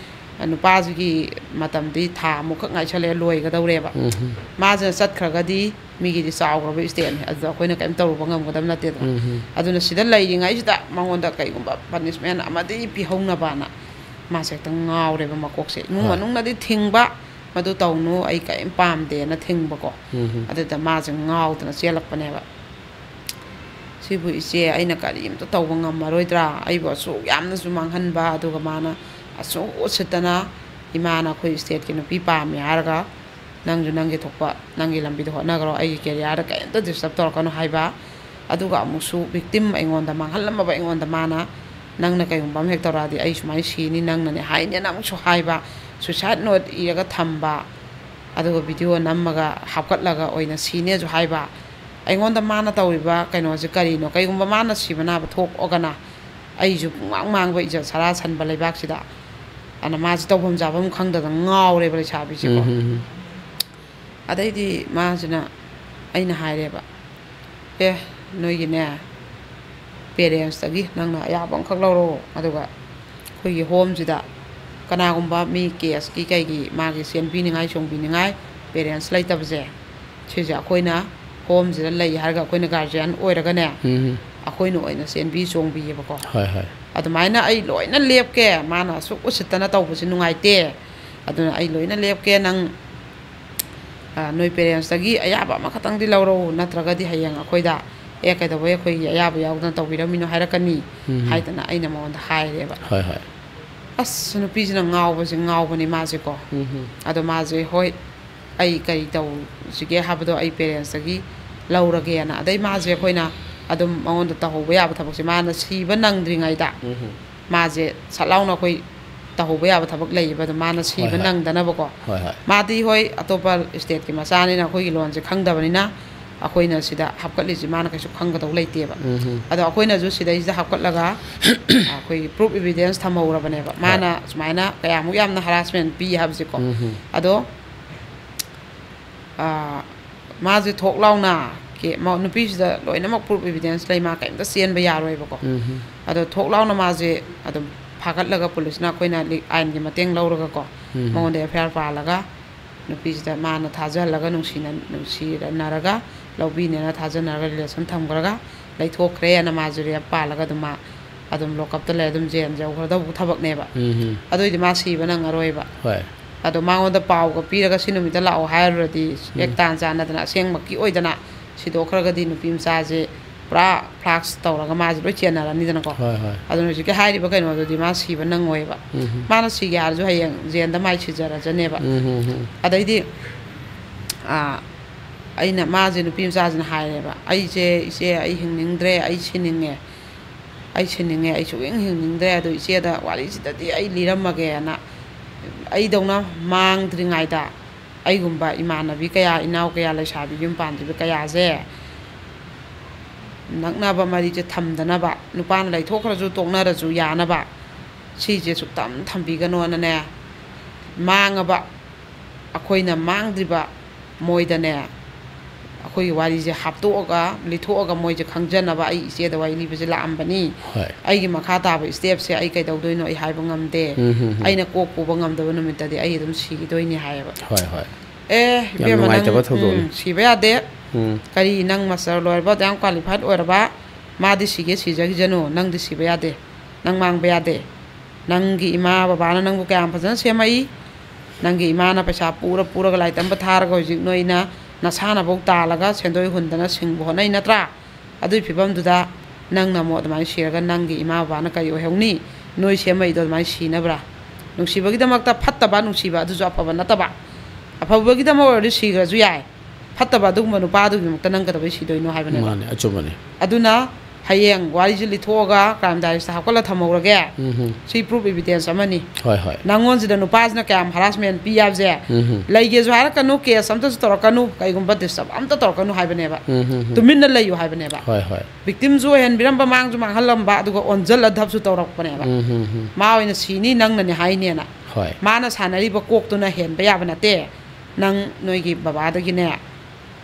ꯅꯨꯄꯥꯁꯤꯒꯤ ꯃꯇꯝꯗꯤ ꯊꯥ ꯑꯃꯨꯛꯈꯛ ꯉꯥꯏꯁꯜꯂꯛꯑꯦ, ꯂꯣꯏꯒꯗꯧꯔꯦꯕ꯫ ꯎꯝ꯫ ꯃꯥꯁꯤꯅ ꯆꯠꯈ꯭ꯔꯒꯗꯤ ꯃꯤꯒꯤꯗꯤ ꯆꯥꯎꯈ꯭ꯔꯕ stateꯅꯤ, ꯑꯗꯨꯗ ꯑꯩꯈꯣꯏꯅ ꯀꯔꯤꯝ ꯇꯧꯔꯨꯕ ꯉꯝꯒꯗꯕ ꯅꯠꯇꯦꯗꯅ꯫ ꯎꯝ꯫ ꯑꯗꯨꯅ ꯁꯤꯗ ꯂꯩꯔꯤꯉꯩꯁꯤꯗ ꯃꯉꯣꯟꯗ ꯀꯩꯒꯨꯝꯕ punishment ꯑꯃꯗꯤ ꯄꯤꯍꯧꯅꯕꯅ ꯃꯥꯁꯦ ꯍꯦꯛꯇ ꯉꯥꯎꯔꯦꯕ ꯃꯀꯣꯛꯁꯦ꯫ ꯏꯃꯨꯡ ꯍꯣꯏ꯫ ꯃꯅꯨꯡꯅꯗꯤ ꯊꯤꯡꯕ, "ꯃꯗꯨ ꯇꯧꯅꯨ, ꯑꯩ ꯀꯔꯤꯝ ꯄꯥꯝꯗꯦꯅ" ꯊꯤꯡꯕꯀꯣ꯫ ꯎꯝ꯫ ꯑꯗꯨꯗ ꯃꯥꯁꯦ ꯉꯥꯎꯗꯅ ꯆꯦꯜꯂꯛꯄꯅꯦꯕ꯫ "ꯁꯤꯕꯨ ꯏꯆꯦ, ꯑꯩꯅ ꯀꯔꯤꯝꯇ ꯇꯧꯕ ꯉꯝꯃꯔꯣꯏꯗ꯭ꯔꯥ? ꯑꯩꯕꯨ ꯑꯁꯨꯛ ꯌꯥꯝꯅꯁꯨ ꯃꯥꯡꯍꯟꯕ, ꯑꯗꯨꯒ ꯃꯥꯅ ꯑꯁꯨꯛ ꯎꯁꯤꯠꯇꯅ ꯏꯃꯥꯅ ꯑꯩꯈꯣꯏ stateꯀꯤ ꯅꯨꯄꯤ ꯄꯥꯝꯃꯤ ꯍꯥꯏꯔꯒ, ꯅꯪꯁꯨ ꯅꯪꯒꯤ ꯊꯣꯛꯄ ꯅꯪꯒꯤ ꯂꯝꯕꯤꯗ ꯍꯣꯠꯅꯈ꯭ꯔꯣ, ꯑꯩꯒꯤ careerꯗ ꯀꯔꯤꯝꯇ disturb ꯇꯧꯔꯛꯀꯅꯨ" ꯍꯥꯏꯕ꯫ ꯑꯗꯨꯒ ꯑꯃꯨꯛꯁꯨ victim ꯑꯩꯉꯣꯟꯗ ꯃꯥꯡꯍꯜꯂꯝꯃꯕ ꯑꯩꯉꯣꯟꯗ ꯃꯥꯅ, "ꯅꯪꯅ ꯀꯩꯒꯨꯝꯕ ꯑꯃ ꯍꯦꯛ ꯇꯧꯔꯛꯑꯗꯤ ꯑꯩ ꯁꯨꯃꯥꯏꯅ ꯁꯤꯅꯤ, ꯅꯪꯅꯅꯦ ꯍꯥꯏꯅꯦꯅ" ꯑꯃꯨꯛꯁꯨ ꯍꯥꯏꯕ꯫ Suicide note ꯏꯔꯒ ꯊꯝꯕ, ꯑꯗꯨꯒ video ꯅꯝꯃꯒ ꯍꯥꯞꯀꯠꯂꯒ ꯑꯣꯏꯅ ꯁꯤꯅꯦꯁꯨ ꯍꯥꯏꯕ꯫ ꯑꯩꯉꯣꯟꯗ ꯃꯥꯅ ꯇꯧꯔꯤꯕ ꯀꯩꯅꯣꯁꯦ ꯀꯔꯤꯅꯣ? ꯀꯩꯒꯨꯝꯕ ꯃꯥꯅ ꯁꯤꯕ ꯅꯥꯕ ꯊꯣꯛꯑꯒꯅ ꯑꯩꯁꯨ ꯄꯨꯡꯃꯥꯡ ꯃꯥꯡꯕ, ꯏꯖꯠ ꯁꯔꯥ ꯁꯟꯕ ꯂꯩꯕꯥꯛꯁꯤꯗ꯫ ꯑꯗꯨꯅ ꯃꯥꯁꯦ ꯇꯧꯐꯝ ꯆꯥꯐꯝ ꯈꯪꯗꯗꯅ ꯉꯥꯎꯔꯦꯕ ꯂꯩꯁꯥꯕꯤꯁꯦꯀꯣ꯫ ꯎꯝ, ꯎꯝ, ꯎꯝ꯫ ꯑꯗꯩꯗꯤ ꯃꯥꯁꯤꯅ, ꯑꯩꯅ ꯍꯥꯏꯔꯦꯕ, "ꯑꯦ, ꯅꯣꯏꯒꯤꯅꯦ, ꯄꯦꯔꯦꯟꯁꯇꯒꯤ ꯅꯪꯅ ꯑꯌꯥꯕ ꯑꯃꯈꯛ ꯂꯧꯔꯣ, ꯑꯗꯨꯒ ꯑꯩꯈꯣꯏꯒꯤ ꯍꯣꯝꯁꯤꯗ ꯀꯅꯥꯒꯨꯝꯕ ꯃꯤ ꯀꯦꯁꯀꯤ ꯀꯩꯒꯤ ꯃꯥꯒꯤ ꯆꯦꯟꯕꯤꯅꯤꯡꯉꯥꯏ ꯆꯣꯡꯕꯤꯅꯤꯡꯉꯥꯏ ꯄꯦꯔꯦꯟꯁ ꯂꯩꯇꯕꯁꯦ, ꯁꯤꯁꯦ ꯑꯩꯈꯣꯏꯅ ꯍꯣꯝꯁꯤꯗ ꯂꯩ ꯍꯥꯏꯔꯒ ꯑꯩꯈꯣꯏꯅ ꯒꯥꯔꯖꯤꯌꯥꯟ ꯑꯣꯏꯔꯒꯅꯦ, ꯎꯝ꯫ ꯑꯩꯈꯣꯏꯅ ꯑꯣꯏꯅ ꯆꯦꯟꯕꯤ ꯆꯣꯡꯕꯤꯌꯦꯕꯀꯣ꯫ ꯍꯣꯏ, ꯍꯣꯏ꯫ ꯑꯗꯨꯃꯥꯏꯅ ꯑꯩ ꯂꯣꯏꯅ ꯂꯦꯞꯀꯦ, ꯃꯥꯅ ꯑꯁꯨꯛ ꯎꯁꯤꯠꯇꯅ ꯇꯧꯕꯁꯤ ꯅꯨꯡꯉꯥꯏꯇꯦ, ꯑꯗꯨꯅ ꯑꯩ ꯂꯣꯏꯅ ꯂꯦꯞꯀꯦ, ꯅꯪ, ꯑ, ꯅꯣꯏ ꯄꯦꯔꯦꯟꯁꯇꯒꯤ ꯑꯌꯥꯕ ꯑꯃꯈꯛꯇꯪꯗꯤ ꯂꯧꯔꯛꯎ, ꯅꯠꯇ꯭ꯔꯒꯗꯤ ꯍꯌꯦꯡ ꯑꯩꯈꯣꯏꯗ, 'ꯑꯦ, ꯀꯩꯗꯧꯕꯩ ꯑꯩꯈꯣꯏꯒꯤ ꯑꯌꯥꯕ ꯌꯥꯎꯗꯅ ꯇꯧꯕꯤꯔꯝꯃꯤꯅꯣ?' ꯍꯥꯏꯔꯛꯀꯅꯤ" ꯎꯝ꯫ ꯍꯥꯏꯗꯅ ꯑꯩꯅ ꯃꯉꯣꯟꯗ ꯍꯥꯏꯔꯦꯕ꯫ ꯍꯣꯏ, ꯍꯣꯏ꯫ ꯑꯁ, ꯅꯨꯄꯤꯁꯤꯅ ꯉꯥꯎꯕꯁꯤ ꯉꯥꯎꯕꯅꯤ ꯃꯥꯁꯦꯀꯣ꯫ ꯎꯝ꯫ ꯑꯗꯣ ꯃꯥꯁꯦ, "ꯍꯣꯏ, ꯑꯩ ꯀꯔꯤ ꯇꯧꯁꯤꯒꯦ ꯍꯥꯏꯕꯗꯣ ꯑꯩ ꯄꯦꯔꯦꯟꯁꯇꯒꯤ ꯂꯧꯔꯒꯦꯅ"꯫ ꯑꯗꯩ ꯃꯥꯁꯦ ꯑꯩꯈꯣꯏꯅ ꯑꯗꯨꯝ ꯃꯉꯣꯟꯗ ꯇꯧꯍꯧꯕ ꯌꯥꯕ ꯊꯕꯛꯁꯦ ꯃꯥꯅ ꯁꯤꯕ ꯅꯪꯗ꯭ꯔꯤꯉꯩꯗ, ꯎꯝ꯫ ꯃꯥꯁꯦ ꯁꯠ ꯂꯥꯎꯅ ꯑꯩꯈꯣꯏ ꯇꯧꯍꯧꯕ ꯌꯥꯕ ꯊꯕꯛ ꯂꯩꯌꯦꯕ, ꯑꯗꯣ ꯃꯥꯅ ꯍꯣꯏ, ꯁꯤꯕ ꯍꯣꯏ꯫ ꯅꯪꯗꯅꯕꯀꯣ꯫ ꯍꯣꯏ, ꯍꯣꯏ꯫ ꯃꯥꯗꯤ, ꯍꯣꯏ, ꯑꯇꯣꯞꯄ ꯁ꯭ꯇꯦꯠꯀꯤ ꯃꯆꯥꯅꯤꯅ ꯑꯩꯈꯣꯏꯒꯤ ꯂꯣꯟꯁꯦ ꯈꯪꯗꯕꯅꯤꯅ, ꯑꯩꯈꯣꯏꯅ ꯁꯤꯗ ꯍꯥꯞꯀꯠꯂꯤꯁꯤ ꯃꯥꯅ ꯀꯩꯁꯨ ꯈꯪꯒꯗꯧ ꯂꯩꯇꯦꯕ꯫ ꯎꯝ꯫ ꯑꯗꯣ ꯑꯩꯈꯣꯏꯅꯁꯨ ꯁꯤꯗꯩꯁꯤꯗ ꯍꯥꯞꯀꯠꯂꯒ ꯑꯩꯈꯣꯏꯒꯤ ꯄ꯭ꯔꯨꯐ ꯏꯕꯤꯗꯦꯟꯁ ꯊꯝꯍꯧꯔꯕꯅꯦꯕ꯫ ꯍꯣꯏ꯫ ꯃꯥꯅ ꯁꯨꯃꯥꯏꯅ ꯀꯌꯥꯃꯨꯛ ꯌꯥꯝꯅ ꯍꯔꯥꯁꯃꯦꯟ ꯄꯤ ꯍꯥꯏꯕꯁꯦꯀꯣ꯫ ꯎꯝ꯫ ꯑꯗꯣ, ꯑꯥ, ꯃꯥꯁꯦ ꯊꯣꯛ ꯂꯥꯎꯅ ꯀꯦ-, ꯃ-, ꯅꯨꯄꯤꯁꯤꯗ ꯂꯣꯏꯅꯃꯛ ꯄ꯭ꯔꯨꯐ ꯏꯕꯤꯗꯦꯟꯁ ꯂꯩ, ꯃꯥ ꯀꯩꯝꯇ ꯆꯦꯟꯕ ꯌꯥꯔꯣꯏꯕꯀꯣ꯫ ꯎꯝ꯫ ꯑꯗꯣ ꯊꯣꯛ ꯂꯥꯎꯅ ꯃꯥꯁꯦ ꯑꯗꯨꯝ ꯐꯥꯒꯠꯂꯒ ꯄꯨꯂꯤꯁꯅ ꯑꯩꯈꯣꯏꯅ ꯂꯤ-, ꯑꯥꯏꯟꯒꯤ ꯃꯇꯦꯡ ꯂꯧꯔꯒꯀꯣ, ꯎꯝ꯫ ꯃꯉꯣꯟꯗ ꯑꯦꯐ ꯑꯥꯏ ꯑꯥꯔ ꯄꯥꯜꯂꯒ ꯅꯨꯄꯤꯁꯤꯗ ꯃꯥꯅ ꯊꯥꯖꯍꯜꯂꯒ ꯅꯨꯡꯁꯤꯅ-, ꯅꯨꯡꯁꯤꯅꯔꯒ ꯂꯧꯕꯤꯅꯦꯅ ꯊꯥꯖꯅꯔꯒ ꯔꯤꯂꯦꯁꯟ ꯊꯝꯈ꯭ꯔꯒ ꯂꯩꯊꯣꯛꯈ꯭ꯔꯦꯅ ꯃꯥꯁꯦ ꯔꯦꯞ ꯄꯥꯜꯂꯒ ꯑꯗꯨꯝ ꯃꯥ ꯑꯗꯨꯝ ꯂꯣꯀꯞꯇ ꯂꯩ, ꯑꯗꯨꯝ ꯖꯦꯜ ꯌꯧꯈ꯭ꯔꯗꯧꯕ ꯊꯕꯛꯅꯦꯕ꯫ ꯎꯝ꯫ ꯑꯗꯨꯏꯗꯤ ꯃꯥ ꯁꯤꯕ ꯅꯪꯉꯔꯣꯏꯕ꯫ ꯍꯣꯏ꯫ ꯑꯗꯣ ꯃꯉꯣꯟꯗ ꯄꯥꯎꯒ ꯄꯤꯔꯒ "ꯁꯤ ꯅꯨꯃꯤꯠꯇ ꯂꯥꯛꯑꯣ" ꯍꯥꯏꯔꯨꯔꯗꯤ ꯎꯝ꯫ ꯍꯦꯛ ꯇꯥꯟ ꯆꯥꯟꯅꯗꯅ ꯑꯁꯦꯡꯕꯀꯤ ꯑꯣꯏꯗꯅ ꯁꯤꯗꯣꯛꯈ꯭ꯔꯒꯗꯤ ꯅꯨꯄꯤ ꯃꯆꯥꯁꯦ ꯄꯨꯔꯥ ꯐ꯭ꯂꯥꯛꯁ ꯇꯧꯔꯒ ꯃꯥꯁꯦ ꯂꯣꯏ ꯆꯦꯟꯅꯔꯅꯤꯗꯅꯀꯣ꯫ ꯍꯣꯏ, ꯍꯣꯏ꯫ ꯑꯗꯨꯅ ꯍꯧꯖꯤꯛꯀꯤ ꯍꯥꯏꯔꯤꯕ ꯀꯩꯅꯣꯗꯨꯗꯤ ꯃꯥ ꯁꯤꯕ ꯅꯪꯉꯣꯏꯕ꯫ ꯎꯝ꯫ ꯃꯥꯅ ꯁꯤꯒꯦ ꯍꯥꯏꯔꯁꯨ ꯍꯌꯦꯡ ꯖꯦꯜꯗ ꯃꯥꯏ ꯁꯤꯖꯔꯖꯅꯦꯕ꯫ ꯎꯝ, ꯎꯝ, ꯎꯝ꯫ ꯑꯗꯩꯗꯤ, ꯑꯥ, ꯑꯩꯅ ꯃꯥꯁꯦ, ꯅꯨꯄꯤ ꯃꯆꯥꯁꯤꯅ ꯍꯥꯏꯔꯦꯕ, "ꯑꯩꯁꯦ, ꯏꯆꯦ, ꯑꯩ ꯍꯤꯡꯅꯤꯡꯗ꯭ꯔꯦ, ꯑꯩ ꯁꯤꯅꯤꯡꯉꯦ꯫ ꯑꯩ ꯁꯤꯅꯤꯡꯉꯦ, ꯑꯩ ꯁꯨꯛꯍꯤꯡ ꯍꯤꯡꯅꯤꯡꯗ꯭ꯔꯦ꯫ ꯑꯗꯣ ꯏꯆꯦꯗ ꯋꯥꯔꯤꯁꯤꯗꯗꯤ ꯑꯩ ꯂꯤꯔꯝꯃꯒꯦꯅ, ꯑꯩꯗꯧꯅ ꯃꯥꯡꯗ꯭ꯔꯤꯉꯩꯗ ꯑꯩꯒꯨꯝꯕ ꯏꯃꯥꯟꯅꯕꯤ ꯀꯌꯥ, ꯏꯅꯥꯎ ꯀꯌꯥ, ꯂꯩꯁꯥꯕꯤ ꯌꯨꯝ ꯄꯥꯟꯗ꯭ꯔꯤꯕ ꯀꯌꯥꯁꯦ ꯅꯛꯅꯕ ꯃꯔꯤꯁꯦ ꯊꯝꯗꯅꯕ, ꯅꯨꯄꯥꯅ ꯂꯩꯊꯣꯛꯈ꯭ꯔꯁꯨ ꯇꯣꯛꯅꯔꯁꯨ ꯌꯥꯅꯕ, ꯁꯤꯁꯦ ꯁꯨꯛꯇꯝ ꯊꯝꯕꯤꯒꯅꯣꯅꯅꯦ, ꯃꯥꯡꯉꯕ ꯑꯩꯈꯣꯏꯅ ꯃꯥꯡꯗ꯭ꯔꯤꯕ ꯃꯣꯏꯗꯅꯦ, ꯑꯩꯈꯣꯏꯒꯤ ꯋꯥꯔꯤꯁꯦ ꯍꯥꯞꯇꯣꯛꯑꯒ, ꯂꯤꯊꯣꯛꯑꯒ ꯃꯣꯏꯁꯦ ꯈꯪꯖꯅꯕ ꯑꯩ ꯏꯆꯦꯗ ꯋꯥꯔꯤ ꯂꯤꯕꯁꯦ ꯂꯥꯛꯑꯝꯕꯅꯤ꯫ ꯍꯣꯏ꯫ ꯑꯩꯒꯤ ꯃꯈꯥ ꯇꯥꯕ ꯏꯁꯇꯦꯞꯁꯦ ꯑꯩ ꯀꯩꯗꯧꯗꯣꯏꯅꯣ ꯑꯩ ꯍꯥꯏꯕ ꯉꯝꯗꯦ꯫ ꯎꯝ, ꯎꯝ, ꯎꯝ꯫ ꯑꯩꯅ ꯀꯣꯛ ꯄꯨꯕ ꯉꯝꯗꯕ ꯅꯨꯃꯤꯠꯇꯗꯤ ꯑꯩ ꯑꯗꯨꯝ ꯁꯤꯈꯤꯗꯣꯏꯅꯤ ꯍꯥꯏꯌꯦꯕ꯫ ꯍꯣꯏ, ꯍꯣꯏ꯫ ꯑꯦ, ꯌꯥꯝ ꯏꯕꯦꯝꯃ, ꯅꯪ, ꯅꯨꯡꯉꯥꯏꯇꯕ ꯊꯧꯗꯣꯛꯅꯤ꯫ ꯎꯝ, ꯁꯤꯕ ꯌꯥꯗꯦ꯫ ꯎꯝ꯫ ꯀꯔꯤ, ꯅꯪ ꯃꯥꯁꯇꯔ ꯂꯣꯏꯔꯕ, ꯑꯗꯨ ꯌꯥꯝ ꯀ꯭ꯋꯥꯂꯤꯐꯥꯏꯠ ꯑꯣꯏꯔꯕ, ꯃꯥꯗꯤ ꯁꯤꯒꯦ ꯁꯤꯖꯈꯤꯖꯅꯨ, ꯅꯪꯗꯤ ꯁꯤꯕ ꯌꯥꯗꯦ, ꯅꯪ ꯃꯥꯡꯕ ꯌꯥꯗꯦ꯫ ꯅꯪꯒꯤ ꯏꯃꯥ ꯕꯕꯥꯅ ꯅꯪꯕꯨ ꯀꯌꯥꯝ ꯐꯖꯅ ꯁꯦꯝꯃꯛꯏ, ꯅꯪꯒꯤ ꯏꯃꯥꯅ ꯄꯩꯁꯥ ꯄꯨꯔ ꯄꯨꯔꯒ ꯂꯥꯏꯔꯤꯛ ꯇꯝꯕ ꯊꯥꯔꯒ ꯍꯧꯖꯤꯛ ꯅꯣꯏꯅ ꯅꯁꯥꯅꯐꯧ ꯇꯥꯜꯂꯒ ꯁꯦꯟꯗꯣꯏ ꯍꯨꯟꯗꯅ ꯁꯤꯡꯕ ꯍꯣꯠꯅꯩ ꯅꯠꯇ꯭ꯔꯥ? ꯑꯗꯨꯒꯤ ꯐꯤꯕꯝꯗꯨꯗ ꯅꯪꯅ ꯑꯃꯨꯛ ꯑꯗꯨꯃꯥꯏꯅ ꯁꯤꯔꯒ ꯅꯪꯒꯤ ꯏꯃꯥ ꯕꯕꯥꯅ ꯀꯔꯤ ꯑꯣꯏꯍꯧꯅꯤ? ꯅꯣꯏ ꯁꯦꯝꯃꯛꯏꯗꯣ ꯑꯗꯨꯃꯥꯏꯅ ꯁꯤꯅꯕ꯭ꯔꯥ? ꯅꯨꯡꯁꯤꯕꯒꯤꯗꯃꯛꯇ ꯐꯠꯇꯕ ꯅꯨꯡꯁꯤꯕ, ꯑꯗꯨꯁꯨ ꯑꯐꯕ ꯅꯠꯇꯕ꯫ ꯑꯐꯕꯒꯤꯗꯃꯛ ꯑꯣꯏꯔꯗꯤ ꯁꯤꯈ꯭ꯔꯁꯨ ꯌꯥꯏ, ꯐꯠꯇꯕ ꯑꯗꯨꯒꯨꯝꯕ ꯅꯨꯄꯥꯗꯨꯒꯤꯗꯃꯛꯇ ꯅꯪ ꯀꯩꯗꯧꯕꯩ ꯁꯤꯗꯣꯏꯅꯣ ꯍꯥꯏꯕꯅꯦꯕ꯫ ꯃꯥꯅꯦ, ꯑꯆꯨꯝꯕꯅꯦ꯫ ꯑꯗꯨꯅ ꯍꯌꯦꯡ ꯋꯥꯔꯤꯁꯦ ꯂꯤꯊꯣꯛꯑꯒ ꯀ꯭ꯔꯥꯏꯝ ꯗꯥꯏꯔꯤꯁꯇ ꯍꯥꯞꯀꯠꯂ ꯊꯝꯍꯧꯔꯒꯦ꯫ ꯎꯝ, ꯎꯝ꯫ ꯁꯤ ꯄ꯭ꯔꯨꯐ ꯏꯕꯤꯗꯦꯟꯁ ꯑꯃꯅꯤ꯫ ꯍꯣꯏ, ꯍꯣꯏ꯫ ꯅꯪꯉꯣꯟꯁꯤꯗ ꯅꯨꯄꯥꯁꯤꯅ ꯀꯌꯥꯝ ꯍꯔꯥꯁꯃꯦꯟ ꯄꯤ ꯍꯥꯏꯕꯁꯦ꯫ ꯎꯝ, ꯎꯝ꯫ ꯂꯩꯒꯦꯁꯨ ꯍꯥꯏꯔꯛꯀꯅꯨ, ꯀꯦꯁ ꯑꯝꯇꯁꯨ ꯇꯧꯔꯛꯀꯅꯨ, ꯀꯩꯒꯨꯝꯕ ꯗꯤꯁꯇꯔꯕ ꯑꯝꯇ ꯇꯧꯔꯛꯀꯅꯨ ꯍꯥꯏꯕꯅꯦꯕ꯫ ꯎꯝ, ꯎꯝ, ꯎꯝ꯫ ꯇꯨꯃꯤꯟꯅ ꯂꯩꯌꯨ ꯍꯥꯏꯕꯅꯦꯕ꯫ ꯍꯣꯏ, ꯍꯣꯏ꯫ ꯚꯤꯛꯇꯤꯝꯁꯨ ꯑꯣꯏꯍꯟꯕꯤꯔꯝꯕ, ꯃꯥꯡꯁꯨ ꯃꯥꯡꯍꯜꯂꯝꯕ, ꯑꯗꯨꯒ ꯑꯣꯟꯁꯤꯜꯂ ꯙꯞꯁꯨ ꯇꯧꯔꯛꯄꯅꯦꯕ꯫ ꯎꯝ, ꯎꯝ, ꯎꯝ꯫ ꯃꯥ ꯑꯣꯏꯅ ꯁꯤꯅꯤ, ꯅꯪꯅꯅꯦ ꯍꯥꯏꯅꯦꯅ꯫ ꯍꯣꯏ꯫ ꯃꯥꯅ ꯁꯥꯟꯅꯔꯤꯕ ꯀꯣꯛꯇꯨꯅ ꯍꯦꯟꯕ ꯌꯥꯕ ꯅꯠꯇꯦ꯫ ꯅꯪ ꯅꯣꯏꯒꯤ ꯕꯕꯥꯗꯒꯤꯅꯦ,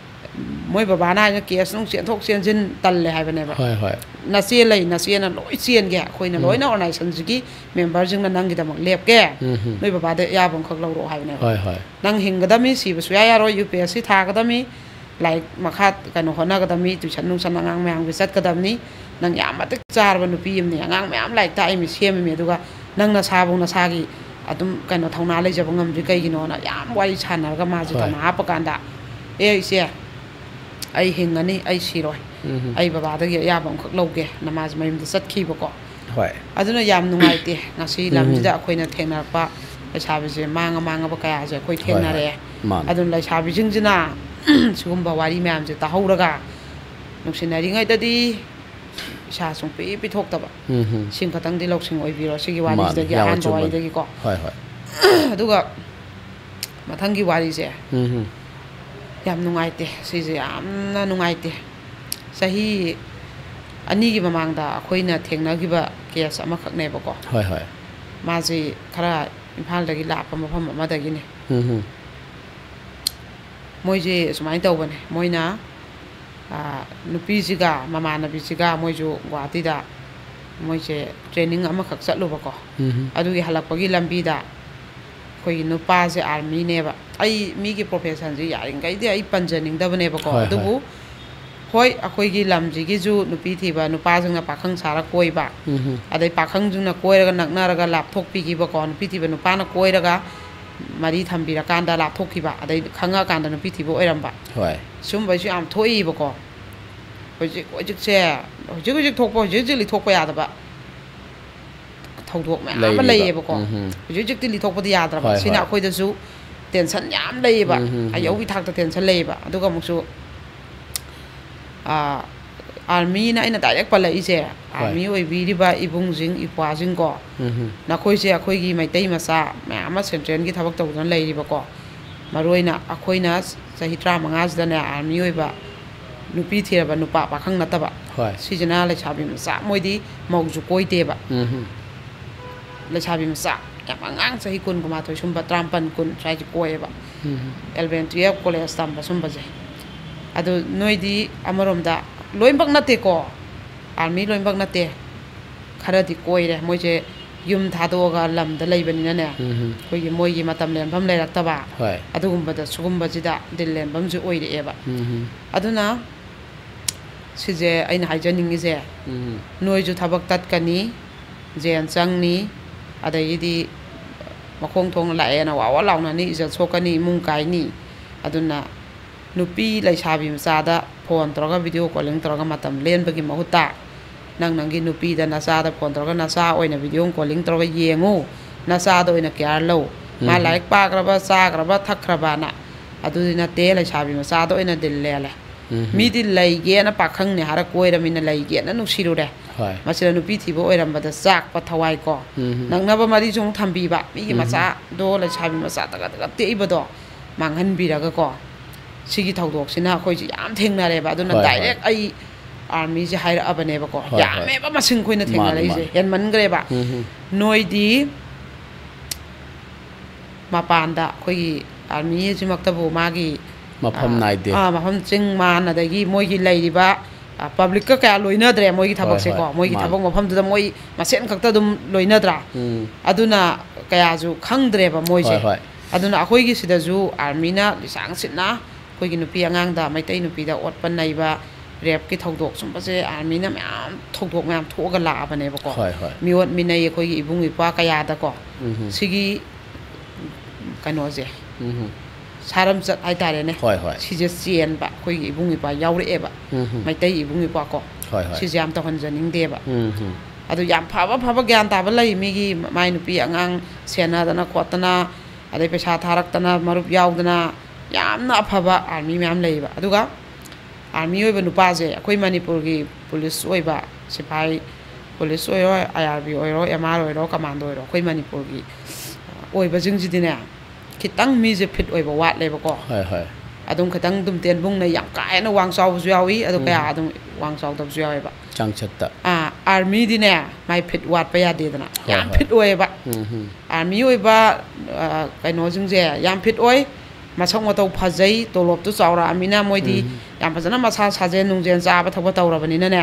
ꯃꯣꯏ ꯕꯕꯥꯅ ꯍꯥꯏꯅ ꯀꯦꯁ ꯅꯨꯡ ꯆꯦꯟꯊꯣꯛ ꯆꯦꯟꯁꯤꯟ ꯇꯜꯂꯦ ꯍꯥꯏꯕꯅꯦꯕ꯫ ꯍꯣꯏ, ꯍꯣꯏ꯫ ꯅꯆꯦ ꯂꯩ, ꯅꯆꯦꯅ ꯂꯣꯏ ꯆꯦꯟꯒꯦ, ꯑꯩꯈꯣꯏꯅ ꯎꯝ꯫ ꯂꯣꯏꯅ ꯑꯣꯔꯒꯅꯥꯏꯖꯦꯁꯟꯁꯤꯒꯤ ꯃꯦꯝꯕꯔꯁꯤꯡꯅ ꯅꯪꯒꯤꯗꯃꯛ ꯂꯦꯞꯀꯦ, ꯎꯝ, ꯎꯝ꯫ ꯅꯣꯏ ꯕꯕꯥꯗ ꯑꯌꯥꯕ ꯑꯃꯈꯛ ꯂꯧꯔꯛꯑꯣ ꯍꯥꯏꯕꯅꯦꯕ꯫ ꯍꯣꯏ, ꯍꯣꯏ꯫ ꯅꯪ ꯍꯤꯡꯒꯗꯕꯅꯤ, ꯁꯤꯕ ꯁꯨꯡꯌꯥ ꯌꯥꯔꯣꯏ, ꯌꯨ ꯄꯤ ꯑꯦꯁ ꯁꯤ ꯊꯥꯒꯗꯕꯅꯤ, ꯂꯥꯏꯔꯤꯛ ꯃꯈꯥ ꯀꯩꯅꯣ ꯍꯣꯠꯅꯒꯗꯕꯅꯤ, ꯇꯨꯏꯁꯟ ꯅꯨꯡꯁꯟ ꯑꯉꯥꯡ ꯃꯌꯥꯝꯒꯤ ꯆꯠꯀꯗꯕꯅꯤ, ꯅꯪ ꯌꯥꯝ ꯃꯇꯤꯛ ꯆꯥꯔꯕ ꯅꯨꯄꯤ ꯑꯃꯅꯤ, ꯑꯉꯥꯡ ꯃꯌꯥꯝ ꯂꯥꯏꯔꯤꯛ ꯇꯥꯛꯏꯃꯤ, ꯁꯦꯝꯃꯤꯃꯤ, ꯑꯗꯨꯒ ꯅꯪ ꯅꯁꯥꯕꯨ ꯅꯁꯥꯒꯤ ꯑꯗꯨꯝ ꯀꯩꯅꯣ ꯊꯧꯅꯥ ꯂꯩꯖꯕ ꯉꯝꯗ꯭ꯔꯤ ꯀꯩꯒꯤꯅꯣꯅ ꯌꯥꯝ ꯋꯥꯔꯤ ꯁꯥꯟꯅꯔꯒ ꯃꯥꯁꯦ ꯍꯣꯏ꯫ ꯊꯧꯅꯥ ꯍꯥꯞꯄ ꯀꯥꯟꯗ, "ꯑꯦ ꯏꯆꯦ, ꯑꯩ ꯍꯤꯡꯉꯅꯤ, ꯑꯩ ꯁꯤꯔꯣꯏ, ꯎꯝ꯫ ꯑꯩ ꯕꯕꯥꯗꯒꯤ ꯑꯌꯥꯕ ꯑꯃꯈꯛ ꯂꯧꯒꯦ"ꯅ ꯃꯥꯁꯦ ꯃꯌꯨꯝꯗ ꯆꯠꯈꯤꯕꯀꯣ꯫ ꯍꯣꯏ꯫ ꯑꯗꯨꯅ ꯌꯥꯝ ꯅꯨꯡꯉꯥꯏꯇꯦ ꯉꯁꯤ ꯎꯝ꯫ ꯂꯝꯁꯤꯗ ꯑꯩꯈꯣꯏꯅ ꯊꯦꯡꯅꯔꯛꯄ ꯂꯩꯁꯥꯕꯤꯁꯦ ꯃꯥꯡꯉ ꯃꯥꯡꯉꯕ ꯀꯌꯥꯁꯦ ꯑꯩꯈꯣꯏ ꯍꯣꯏ, ꯍꯣꯏ꯫ ꯊꯦꯡꯅꯔꯛꯑꯦ꯫ ꯃꯥꯅꯦ꯫ ꯑꯗꯨꯅ ꯂꯩꯁꯥꯕꯤꯁꯤꯡꯁꯤꯅ ꯁꯤꯒꯨꯝꯕ ꯋꯥꯔꯤ ꯃꯌꯥꯝꯁꯦ ꯇꯥꯍꯧꯔꯒ ꯅꯨꯡꯁꯤꯅꯔꯤꯉꯩꯗꯗꯤ ꯏꯁꯥ ꯁꯨꯡꯄꯤ ꯄꯤꯊꯣꯛꯇꯕ꯫ ꯎꯝ, ꯎꯝ꯫ ꯁꯤꯡ ꯈꯛꯇꯪꯗꯤ ꯂꯧꯁꯤꯡ ꯑꯣꯏꯕꯤꯔꯣ ꯁꯤꯒꯤ ꯃꯥꯅꯦ, ꯋꯥꯔꯤꯁꯤꯗꯒꯤ, ꯌꯥꯝ ꯑꯍꯥꯟꯕ ꯑꯆꯨꯝꯕꯅꯦ꯫ ꯋꯥꯔꯤꯗꯒꯤꯀꯣ꯫ ꯍꯣꯏ, ꯍꯣꯏ꯫ ꯑꯗꯨꯒ ꯃꯊꯪꯒꯤ ꯋꯥꯔꯤꯁꯦ ꯎꯝ, ꯎꯝ꯫ ꯌꯥꯝ ꯅꯨꯡꯉꯥꯏꯇꯦ, ꯁꯤꯁꯦ ꯌꯥꯝꯅ ꯅꯨꯡꯉꯥꯏꯇꯦ꯫ ꯆꯍꯤ ꯑꯅꯤꯒꯤ ꯃꯃꯥꯡꯗ ꯑꯩꯈꯣꯏꯅ ꯊꯦꯡꯅꯈꯤꯕ ꯀꯦꯁ ꯑꯃꯈꯛꯅꯦꯕꯀꯣ꯫ ꯍꯣꯏ, ꯍꯣꯏ꯫ ꯃꯥꯁꯤ ꯈꯔ ꯏꯝꯐꯥꯜꯗꯒꯤ ꯂꯥꯞꯄ ꯃꯐꯝ ꯑꯃꯗꯒꯤꯅꯦ꯫ ꯎꯝ, ꯎꯝ꯫ ꯃꯣꯏꯁꯦ ꯁꯨꯃꯥꯏꯅ ꯇꯧꯕꯅꯦ, ꯃꯣꯏꯅ, ꯑꯥ, ꯅꯨꯄꯤꯁꯤꯒ ꯃꯃꯥꯟꯅꯕꯤꯁꯤꯒ ꯃꯣꯏꯁꯨ ꯒꯨꯋꯥꯍꯥꯇꯤꯗ ꯃꯣꯏꯁꯦ training ꯑꯃꯈꯛ ꯆꯠꯂꯨꯕꯀꯣ꯫ ꯎꯝ꯫ ꯑꯗꯨꯒꯤ ꯍꯜꯂꯛꯄꯒꯤ ꯂꯝꯕꯤꯗ ꯑꯩꯈꯣꯏꯒꯤ ꯅꯨꯄꯥꯁꯦ armyꯅꯦꯕ꯫ ꯑꯩ ꯃꯤꯒꯤ professionꯁꯦ ꯌꯥꯔꯤꯈꯩꯗꯤ ꯑꯩ ꯄꯟꯖꯅꯤꯡꯗꯕꯅꯦꯕꯀꯣ꯫ ꯍꯣꯏ, ꯍꯣꯏ꯫ ꯑꯗꯨꯕꯨ ꯍꯣꯏ, ꯑꯩꯈꯣꯏꯒꯤ ꯂꯝꯁꯤꯒꯤꯁꯨ ꯅꯨꯄꯤ ꯊꯤꯕ ꯅꯨꯄꯥꯁꯤꯡꯅ ꯄꯥꯈꯪ ꯁꯥꯔ ꯀꯣꯏꯕ, ꯎꯝ꯫ ꯑꯗꯩ ꯄꯥꯈꯪꯁꯤꯡꯅ ꯀꯣꯏꯔꯒ ꯅꯛꯅꯔꯒ ꯂꯥꯞꯊꯣꯛꯄꯤꯈꯤꯕꯀꯣ, ꯅꯨꯄꯤ ꯊꯤꯕ ꯅꯨꯄꯥꯅ ꯀꯣꯏꯔꯒ ꯃꯔꯤ ꯊꯝꯕꯤꯔꯀꯥꯟꯗ ꯂꯥꯞꯊꯣꯛꯈꯤꯕ, ꯑꯗꯩ ꯈꯪꯉꯛꯑꯀꯥꯟꯗ ꯅꯨꯄꯤ ꯊꯤꯕ ꯑꯣꯏꯔꯝꯕ꯫ ꯍꯣꯏ꯫ ꯁꯨꯝꯕꯩꯁꯨ ꯌꯥꯝ ꯊꯣꯛꯏꯕꯀꯣ꯫ ꯍꯧꯖꯤꯛ, ꯍꯧꯖꯤꯛꯁꯦ, ꯍꯧꯖꯤꯛ ꯍꯧꯖꯤꯛ ꯊꯣꯛꯄ, ꯍꯧꯖꯤꯛ ꯍꯧꯖꯤꯛ ꯂꯤꯊꯣꯛꯄ ꯌꯥꯗꯕ ꯊꯧꯗꯣꯛ ꯃꯌꯥꯝ ꯑꯃ ꯂꯩꯔꯤꯕ꯫ ꯂꯩꯌꯦꯕꯀꯣ꯫ ꯎꯝ, ꯎꯝ꯫ ꯍꯧꯖꯤꯛ ꯍꯧꯖꯤꯛꯇꯤ ꯂꯤꯊꯣꯛꯄꯗꯤ ꯌꯥꯗ꯭ꯔꯕ꯫ ꯍꯣꯏ, ꯁꯤꯅ ꯍꯣꯏ꯫ ꯑꯩꯈꯣꯏꯗꯁꯨ tension ꯌꯥꯝ ꯂꯩꯌꯦꯕ꯫ ꯎꯝ, ꯎꯝ, ꯎꯝ꯫ ꯑꯌꯧꯕꯤ ꯊꯥꯛꯇ tension ꯂꯩꯌꯦꯕ꯫ ꯑꯗꯨꯒ ꯑꯃꯨꯛꯁꯨ, ꯑꯥ, armyꯅ ꯑꯩꯅ direct ꯄꯜꯂꯛꯏꯁꯦ, ꯍꯣꯏ꯫ Army ꯑꯣꯏꯕꯤꯔꯤꯕ ꯏꯕꯨꯡꯁꯤꯡ, ꯏꯄ꯭ꯋꯥꯁꯤꯡꯀꯣ, ꯎꯝ, ꯎꯝ꯫ ꯅꯈꯣꯏꯁꯦ ꯑꯩꯈꯣꯏꯒꯤ ꯃꯩꯇꯩ ꯃꯆꯥ ꯃꯌꯥꯝ ꯑꯃ centralꯒꯤ ꯊꯕꯛ ꯇꯧꯗꯨꯅ ꯂꯩꯔꯤꯕꯀꯣ꯫ ꯃꯔꯨꯑꯣꯏꯅ ꯑꯩꯈꯣꯏꯅ ꯆꯍꯤ ꯇꯔꯥꯃꯉꯥꯁꯤꯗꯅꯦ army ꯑꯣꯏꯕ ꯅꯨꯄꯤ ꯊꯤꯔꯕ ꯅꯨꯄꯥ ꯄꯥꯈꯪ ꯅꯠꯇꯕ, ꯍꯣꯏ꯫ ꯁꯤꯁꯤꯅ ꯂꯩꯁꯥꯕꯤ ꯃꯆꯥ, ꯃꯣꯏꯗꯤ ꯃꯧꯁꯨ ꯀꯣꯏꯗꯦꯕ꯫ ꯎꯝ꯫ ꯂꯩꯁꯥꯕꯤ ꯃꯆꯥ ꯌꯥꯝ ꯑꯉꯥꯡ, ꯆꯍꯤ ꯀꯨꯟ, ꯀꯨꯟꯃꯥꯊꯣꯏ ꯁꯨꯝꯕ, ꯇꯔꯥꯃꯥꯄꯟ, ꯀꯨꯟ ꯁ꯭ꯋꯥꯏꯁꯦ ꯀꯣꯏꯌꯦꯕ꯫ ꯎꯝ꯫ Eleven, twelve, college ꯇꯝꯕ ꯁꯨꯝꯕꯁꯦ꯫ ꯑꯗꯨ ꯅꯣꯏꯗꯤ ꯑꯃꯔꯣꯝꯗ ꯂꯣꯏꯅꯃꯛ ꯅꯠꯇꯦꯀꯣ, army ꯂꯣꯏꯅꯃꯛ ꯅꯠꯇꯦ, ꯈꯔꯗꯤ ꯀꯣꯏꯔꯦ꯫ ꯃꯣꯏꯁꯦ ꯌꯨꯝ ꯊꯥꯗꯣꯛꯑꯒ ꯂꯝꯗ ꯂꯩꯕꯅꯤꯅꯅꯦ, ꯎꯝ꯫ ꯑꯩꯈꯣꯏꯒꯤ ꯃꯣꯏꯒꯤ ꯃꯇꯝ ꯂꯦꯟꯐꯝ ꯂꯩꯔꯛꯇꯕ, ꯍꯣꯏ꯫ ꯑꯗꯨꯒꯨꯝꯕꯗ, ꯁꯨꯒꯨꯝꯕꯁꯤꯗ ꯗꯤꯜ ꯂꯦꯟꯐꯝꯁꯦ ꯑꯣꯏꯔꯛꯑꯦꯕ꯫ ꯎꯝ꯫ ꯑꯗꯨꯅ ꯁꯤꯁꯦ ꯑꯩꯅ ꯍꯥꯏꯖꯅꯤꯡꯉꯤꯁꯦ, ꯎꯝ꯫ ꯅꯣꯏꯁꯨ ꯊꯕꯛ ꯇꯠꯀꯅꯤ, jail ꯆꯪꯅꯤ, ꯑꯗꯒꯤꯗꯤ ꯃꯈꯣꯡ ꯊꯣꯡꯅ ꯂꯥꯛꯑꯦꯅ ꯋꯥ ꯋꯥ ꯂꯥꯎꯅꯅꯤ, ꯏꯖꯠ ꯁꯣꯛꯀꯅꯤ, ꯏꯃꯨꯡ ꯀꯥꯏꯅꯤ꯫ ꯑꯗꯨꯅ ꯅꯨꯄꯤ ꯂꯩꯁꯥꯕꯤ ꯃꯆꯥꯗ phone ꯇꯧꯔꯒ video calling ꯇꯧꯔꯒ ꯃꯇꯝ ꯂꯦꯟꯕꯒꯤ ꯃꯍꯨꯠꯇ, ꯅꯪ ꯅꯪꯒꯤ ꯅꯨꯄꯤꯗ, ꯅꯆꯥꯗ phone ꯇꯧꯔꯒ, "ꯅꯆꯥ ꯑꯣꯏꯅ video calling ꯇꯧꯔꯒ ꯌꯦꯡꯉꯨ, ꯅꯆꯥꯗ ꯑꯣꯏꯅ care ꯂꯧ, ꯃꯥ ꯎꯝ꯫ ꯂꯥꯏꯔꯤꯛ ꯄꯥꯈ꯭ꯔꯕ, ꯆꯥꯈ꯭ꯔꯕ, ꯊꯛꯈ꯭ꯔꯕꯅ"꯫ ꯑꯗꯨꯗꯤ ꯅꯠꯇꯦ, ꯂꯩꯁꯥꯕꯤ ꯃꯆꯥꯗ ꯑꯣꯏꯅ ꯗꯤꯜ ꯂꯦꯜꯂꯦ꯫ ꯎꯝ꯫ ꯃꯤꯗꯤ ꯂꯩꯒꯦꯅ ꯄꯥꯈꯪꯅꯦ ꯍꯥꯏꯔ ꯀꯣꯏꯔꯃꯤꯅ ꯂꯩꯒꯦꯅ ꯅꯨꯡꯁꯤꯔꯨꯔꯦ꯫ ꯍꯣꯏ꯫ ꯃꯁꯤꯗ ꯅꯨꯄꯤ ꯊꯤꯕ ꯑꯣꯏꯔꯝꯕꯗ ꯆꯥꯛꯄ ꯊꯋꯥꯏ ꯀꯣ꯫ ꯎꯝ꯫ ꯅꯛꯅꯕ ꯃꯔꯤꯁꯨ ꯑꯃꯨꯛ ꯊꯝꯕꯤꯕ, ꯃꯤꯒꯤ ꯎꯝ꯫ ꯃꯆꯥꯗꯣ, ꯂꯩꯁꯥꯕꯤ ꯃꯆꯥ ꯇꯒꯠ ꯇꯒꯠ ꯇꯦꯛꯏꯕꯗꯣ ꯃꯥꯡꯍꯟꯕꯤꯔꯒꯀꯣ꯫ ꯁꯤꯒꯤ ꯊꯧꯗꯣꯛꯁꯤꯅ ꯑꯩꯈꯣꯏꯁꯦ ꯌꯥꯝ ꯊꯦꯡꯅꯔꯦꯕ꯫ ꯑꯗꯨꯅ ꯍꯣꯏ, ꯍꯣꯏ꯫ Direct ꯑꯩ armyꯁꯦ ꯍꯥꯏꯔꯛꯑꯕꯅꯦꯕꯀꯣ꯫ ꯍꯣꯏ, ꯍꯣꯏ꯫ ꯌꯥꯝꯃꯦꯕ ꯃꯁꯤꯡ ꯑꯩꯈꯣꯏꯅ ꯃꯥꯅꯦ, ꯊꯦꯡꯅꯔꯛꯏꯁꯦ, ꯃꯥꯅꯦ꯫ ꯍꯦꯟꯃꯟꯈ꯭ꯔꯦꯕ꯫ ꯎꯝ, ꯎꯝ꯫ ꯅꯣꯏꯗꯤ ꯃꯄꯥꯟꯗ ꯑꯩꯈꯣꯏꯒꯤ army ꯑꯁꯤꯃꯛꯇꯕꯨ ꯃꯥꯒꯤ ꯃꯐꯝ ꯑꯥ, ꯅꯥꯏꯗꯦ꯫ ꯑꯥ, ꯃꯐꯝ ꯆꯤꯡ ꯃꯥꯟ, ꯑꯗꯒꯤ ꯃꯣꯏꯒꯤ ꯂꯩꯔꯤꯕ, ꯑꯥ, ꯄꯕ꯭ꯂꯤꯛꯀ ꯀꯌꯥ ꯂꯣꯏꯅꯗ꯭ꯔꯦ ꯃꯣꯏꯒꯤ ꯍꯣꯏ, ꯊꯕꯛꯁꯦꯀꯣ꯫ ꯍꯣꯏ, ꯃꯣꯏꯒꯤ ꯃꯥꯅꯦ꯫ ꯊꯕꯛ ꯃꯐꯝꯗꯨꯗ ꯃꯣꯏ ꯃꯁꯦꯟ ꯈꯛꯇ ꯑꯗꯨꯝ ꯂꯣꯏꯅꯗ꯭ꯔꯥ? ꯎꯝ꯫ ꯑꯗꯨꯅ ꯀꯌꯥꯁꯨ ꯈꯪꯗ꯭ꯔꯦꯕ ꯃꯣꯏꯁꯦ꯫ ꯍꯣꯏ, ꯍꯣꯏ꯫ ꯑꯗꯨꯅ ꯑꯩꯈꯣꯏꯒꯤ ꯁꯤꯗꯁꯨ ꯑꯥꯔꯃꯤꯅ ꯂꯤꯁꯥꯡ ꯁꯤꯠꯅ ꯑꯩꯈꯣꯏꯒꯤ ꯅꯨꯄꯤ ꯑꯉꯥꯡꯗ, ꯃꯩꯇꯩ ꯅꯨꯄꯤꯗ ꯑꯣꯠꯄ ꯅꯩꯕ, ꯔꯦꯞꯀꯤ ꯊꯧꯗꯣꯛ ꯁꯨꯝꯕꯁꯦ ꯑꯥꯔꯃꯤꯅ ꯃꯌꯥꯝ ꯊꯧꯗꯣꯛ ꯃꯌꯥꯝ ꯊꯣꯛꯑꯒ ꯂꯥꯛꯑꯕꯅꯦꯕꯀꯣ꯫ ꯍꯣꯏ, ꯍꯣꯏ꯫ ꯃꯤꯑꯣꯠ ꯃꯤꯅꯩ ꯑꯩꯈꯣꯏꯒꯤ ꯏꯕꯨꯡ ꯏꯄ꯭ꯋꯥ ꯀꯌꯥꯗꯀꯣ꯫ ꯎꯝ꯫ ꯁꯤꯒꯤ ꯀꯩꯅꯣꯁꯦ, ꯎꯝ꯫ ꯁꯥꯔꯝꯆꯠ ꯍꯥꯏꯇꯥꯔꯦꯅꯦ꯫ ꯍꯣꯏ, ꯍꯣꯏ꯫ ꯁꯤꯁꯦ ꯆꯦꯟꯕ ꯑꯩꯈꯣꯏꯒꯤ ꯏꯕꯨꯡ ꯏꯄ꯭ꯋꯥ ꯌꯥꯎꯔꯛꯑꯦꯕ꯫ ꯎꯝ꯫ ꯃꯩꯇꯩ ꯏꯕꯨꯡ ꯏꯄ꯭ꯋꯥꯀꯣ꯫ ꯍꯣꯏ, ꯍꯣꯏ꯫ ꯁꯤꯁꯦ ꯌꯥꯝ ꯇꯧꯍꯟꯖꯅꯤꯡꯗꯦꯕ꯫ ꯎꯝ꯫ ꯑꯗꯨ ꯌꯥꯝ ꯐꯕ ꯐꯕ ꯒ꯭ꯌꯥꯟ ꯇꯥꯕ ꯂꯩ꯫ ꯃꯤꯒꯤ ꯃꯥꯏ ꯅꯨꯄꯤ ꯑꯉꯥꯡ ꯁꯦꯟꯅꯗꯅ ꯈꯣꯠꯇꯅ, ꯑꯗꯩ ꯄꯩꯁꯥ ꯊꯥꯔꯛꯇꯅ, ꯃꯔꯨꯞ ꯌꯥꯎꯗꯅ, ꯌꯥꯝꯅ ꯑꯐꯕ ꯑꯥꯔꯃꯤ ꯃꯌꯥꯝ ꯂꯩꯌꯦꯕ꯫ ꯑꯗꯨꯒ ꯑꯥꯔꯃꯤ ꯑꯣꯏꯕ ꯅꯨꯄꯥꯁꯦ ꯑꯩꯈꯣꯏ ꯃꯅꯤꯄꯨꯔꯒꯤ ꯄꯨꯂꯤꯁ ꯑꯣꯏꯕ ꯁꯤꯐꯥꯏ, ꯄꯨꯂꯤꯁ ꯑꯣꯏꯔꯣ, ꯑꯥꯏ ꯑꯥꯔ ꯕꯤ ꯑꯣꯏꯔꯣ, ꯑꯦꯝ ꯑꯥꯔ ꯑꯣꯏꯔꯣ, ꯀꯃꯥꯟꯗꯣ ꯑꯣꯏꯔꯣ, ꯑꯩꯈꯣꯏ ꯃꯅꯤꯄꯨꯔꯒꯤ ꯑꯣꯏꯕꯁꯤꯡꯁꯤꯗꯤꯅꯦ, ꯈꯤꯇꯪ ꯃꯤꯁꯦ ꯐꯤꯠ ꯑꯣꯏꯕ ꯋꯥꯠꯂꯦꯕꯀꯣ꯫ ꯍꯣꯏ, ꯍꯣꯏ꯫ ꯑꯗꯨꯝ ꯈꯤꯇꯪ ꯑꯗꯨꯝ ꯇꯦꯟꯕꯨꯡꯅ ꯌꯥꯝ ꯀꯥ ꯍꯦꯟꯅ ꯋꯥꯡ ꯆꯥꯎꯕꯁꯨ ꯌꯥꯎꯏ, ꯑꯗꯨ ꯀꯌꯥ ꯎꯝ꯫ ꯑꯗꯨꯝ ꯋꯥꯡ ꯆꯥꯎꯗꯕꯁꯨ ꯌꯥꯎꯋꯦꯕ꯫ ꯆꯥꯡꯆꯠꯇ꯫ ꯑꯥ, ꯑꯥꯔꯃꯤꯗꯤꯅꯦ, ꯃꯥꯏ ꯐꯤꯠ ꯋꯥꯠꯄ ꯌꯥꯗꯦꯗꯅ꯫ ꯍꯣꯏ, ꯌꯥꯝ ꯍꯣꯏ꯫ ꯐꯤꯠ ꯑꯣꯏꯌꯦꯕ꯫ ꯎꯝ, ꯎꯝ꯫ ꯑꯥꯔꯃꯤ ꯑꯣꯏꯕ, ꯑ, ꯀꯩꯅꯣꯁꯤꯡꯁꯦ ꯌꯥꯝ ꯐꯤꯠ ꯑꯣꯏ, ꯃꯁꯛ ꯃꯇꯧ ꯐꯖꯩ, ꯇꯣꯂꯣꯞꯇꯨ ꯆꯥꯎꯔꯛꯑꯃꯤꯅ ꯃꯣꯏꯗꯤ ꯎꯝ꯫ ꯌꯥꯝ ꯐꯖꯅ ꯃꯁꯥ ꯁꯥꯖꯦꯜ ꯅꯨꯡꯖꯦꯜ ꯆꯥꯕ ꯊꯛꯄ ꯇꯧꯔꯕꯅꯤꯅꯅꯦ꯫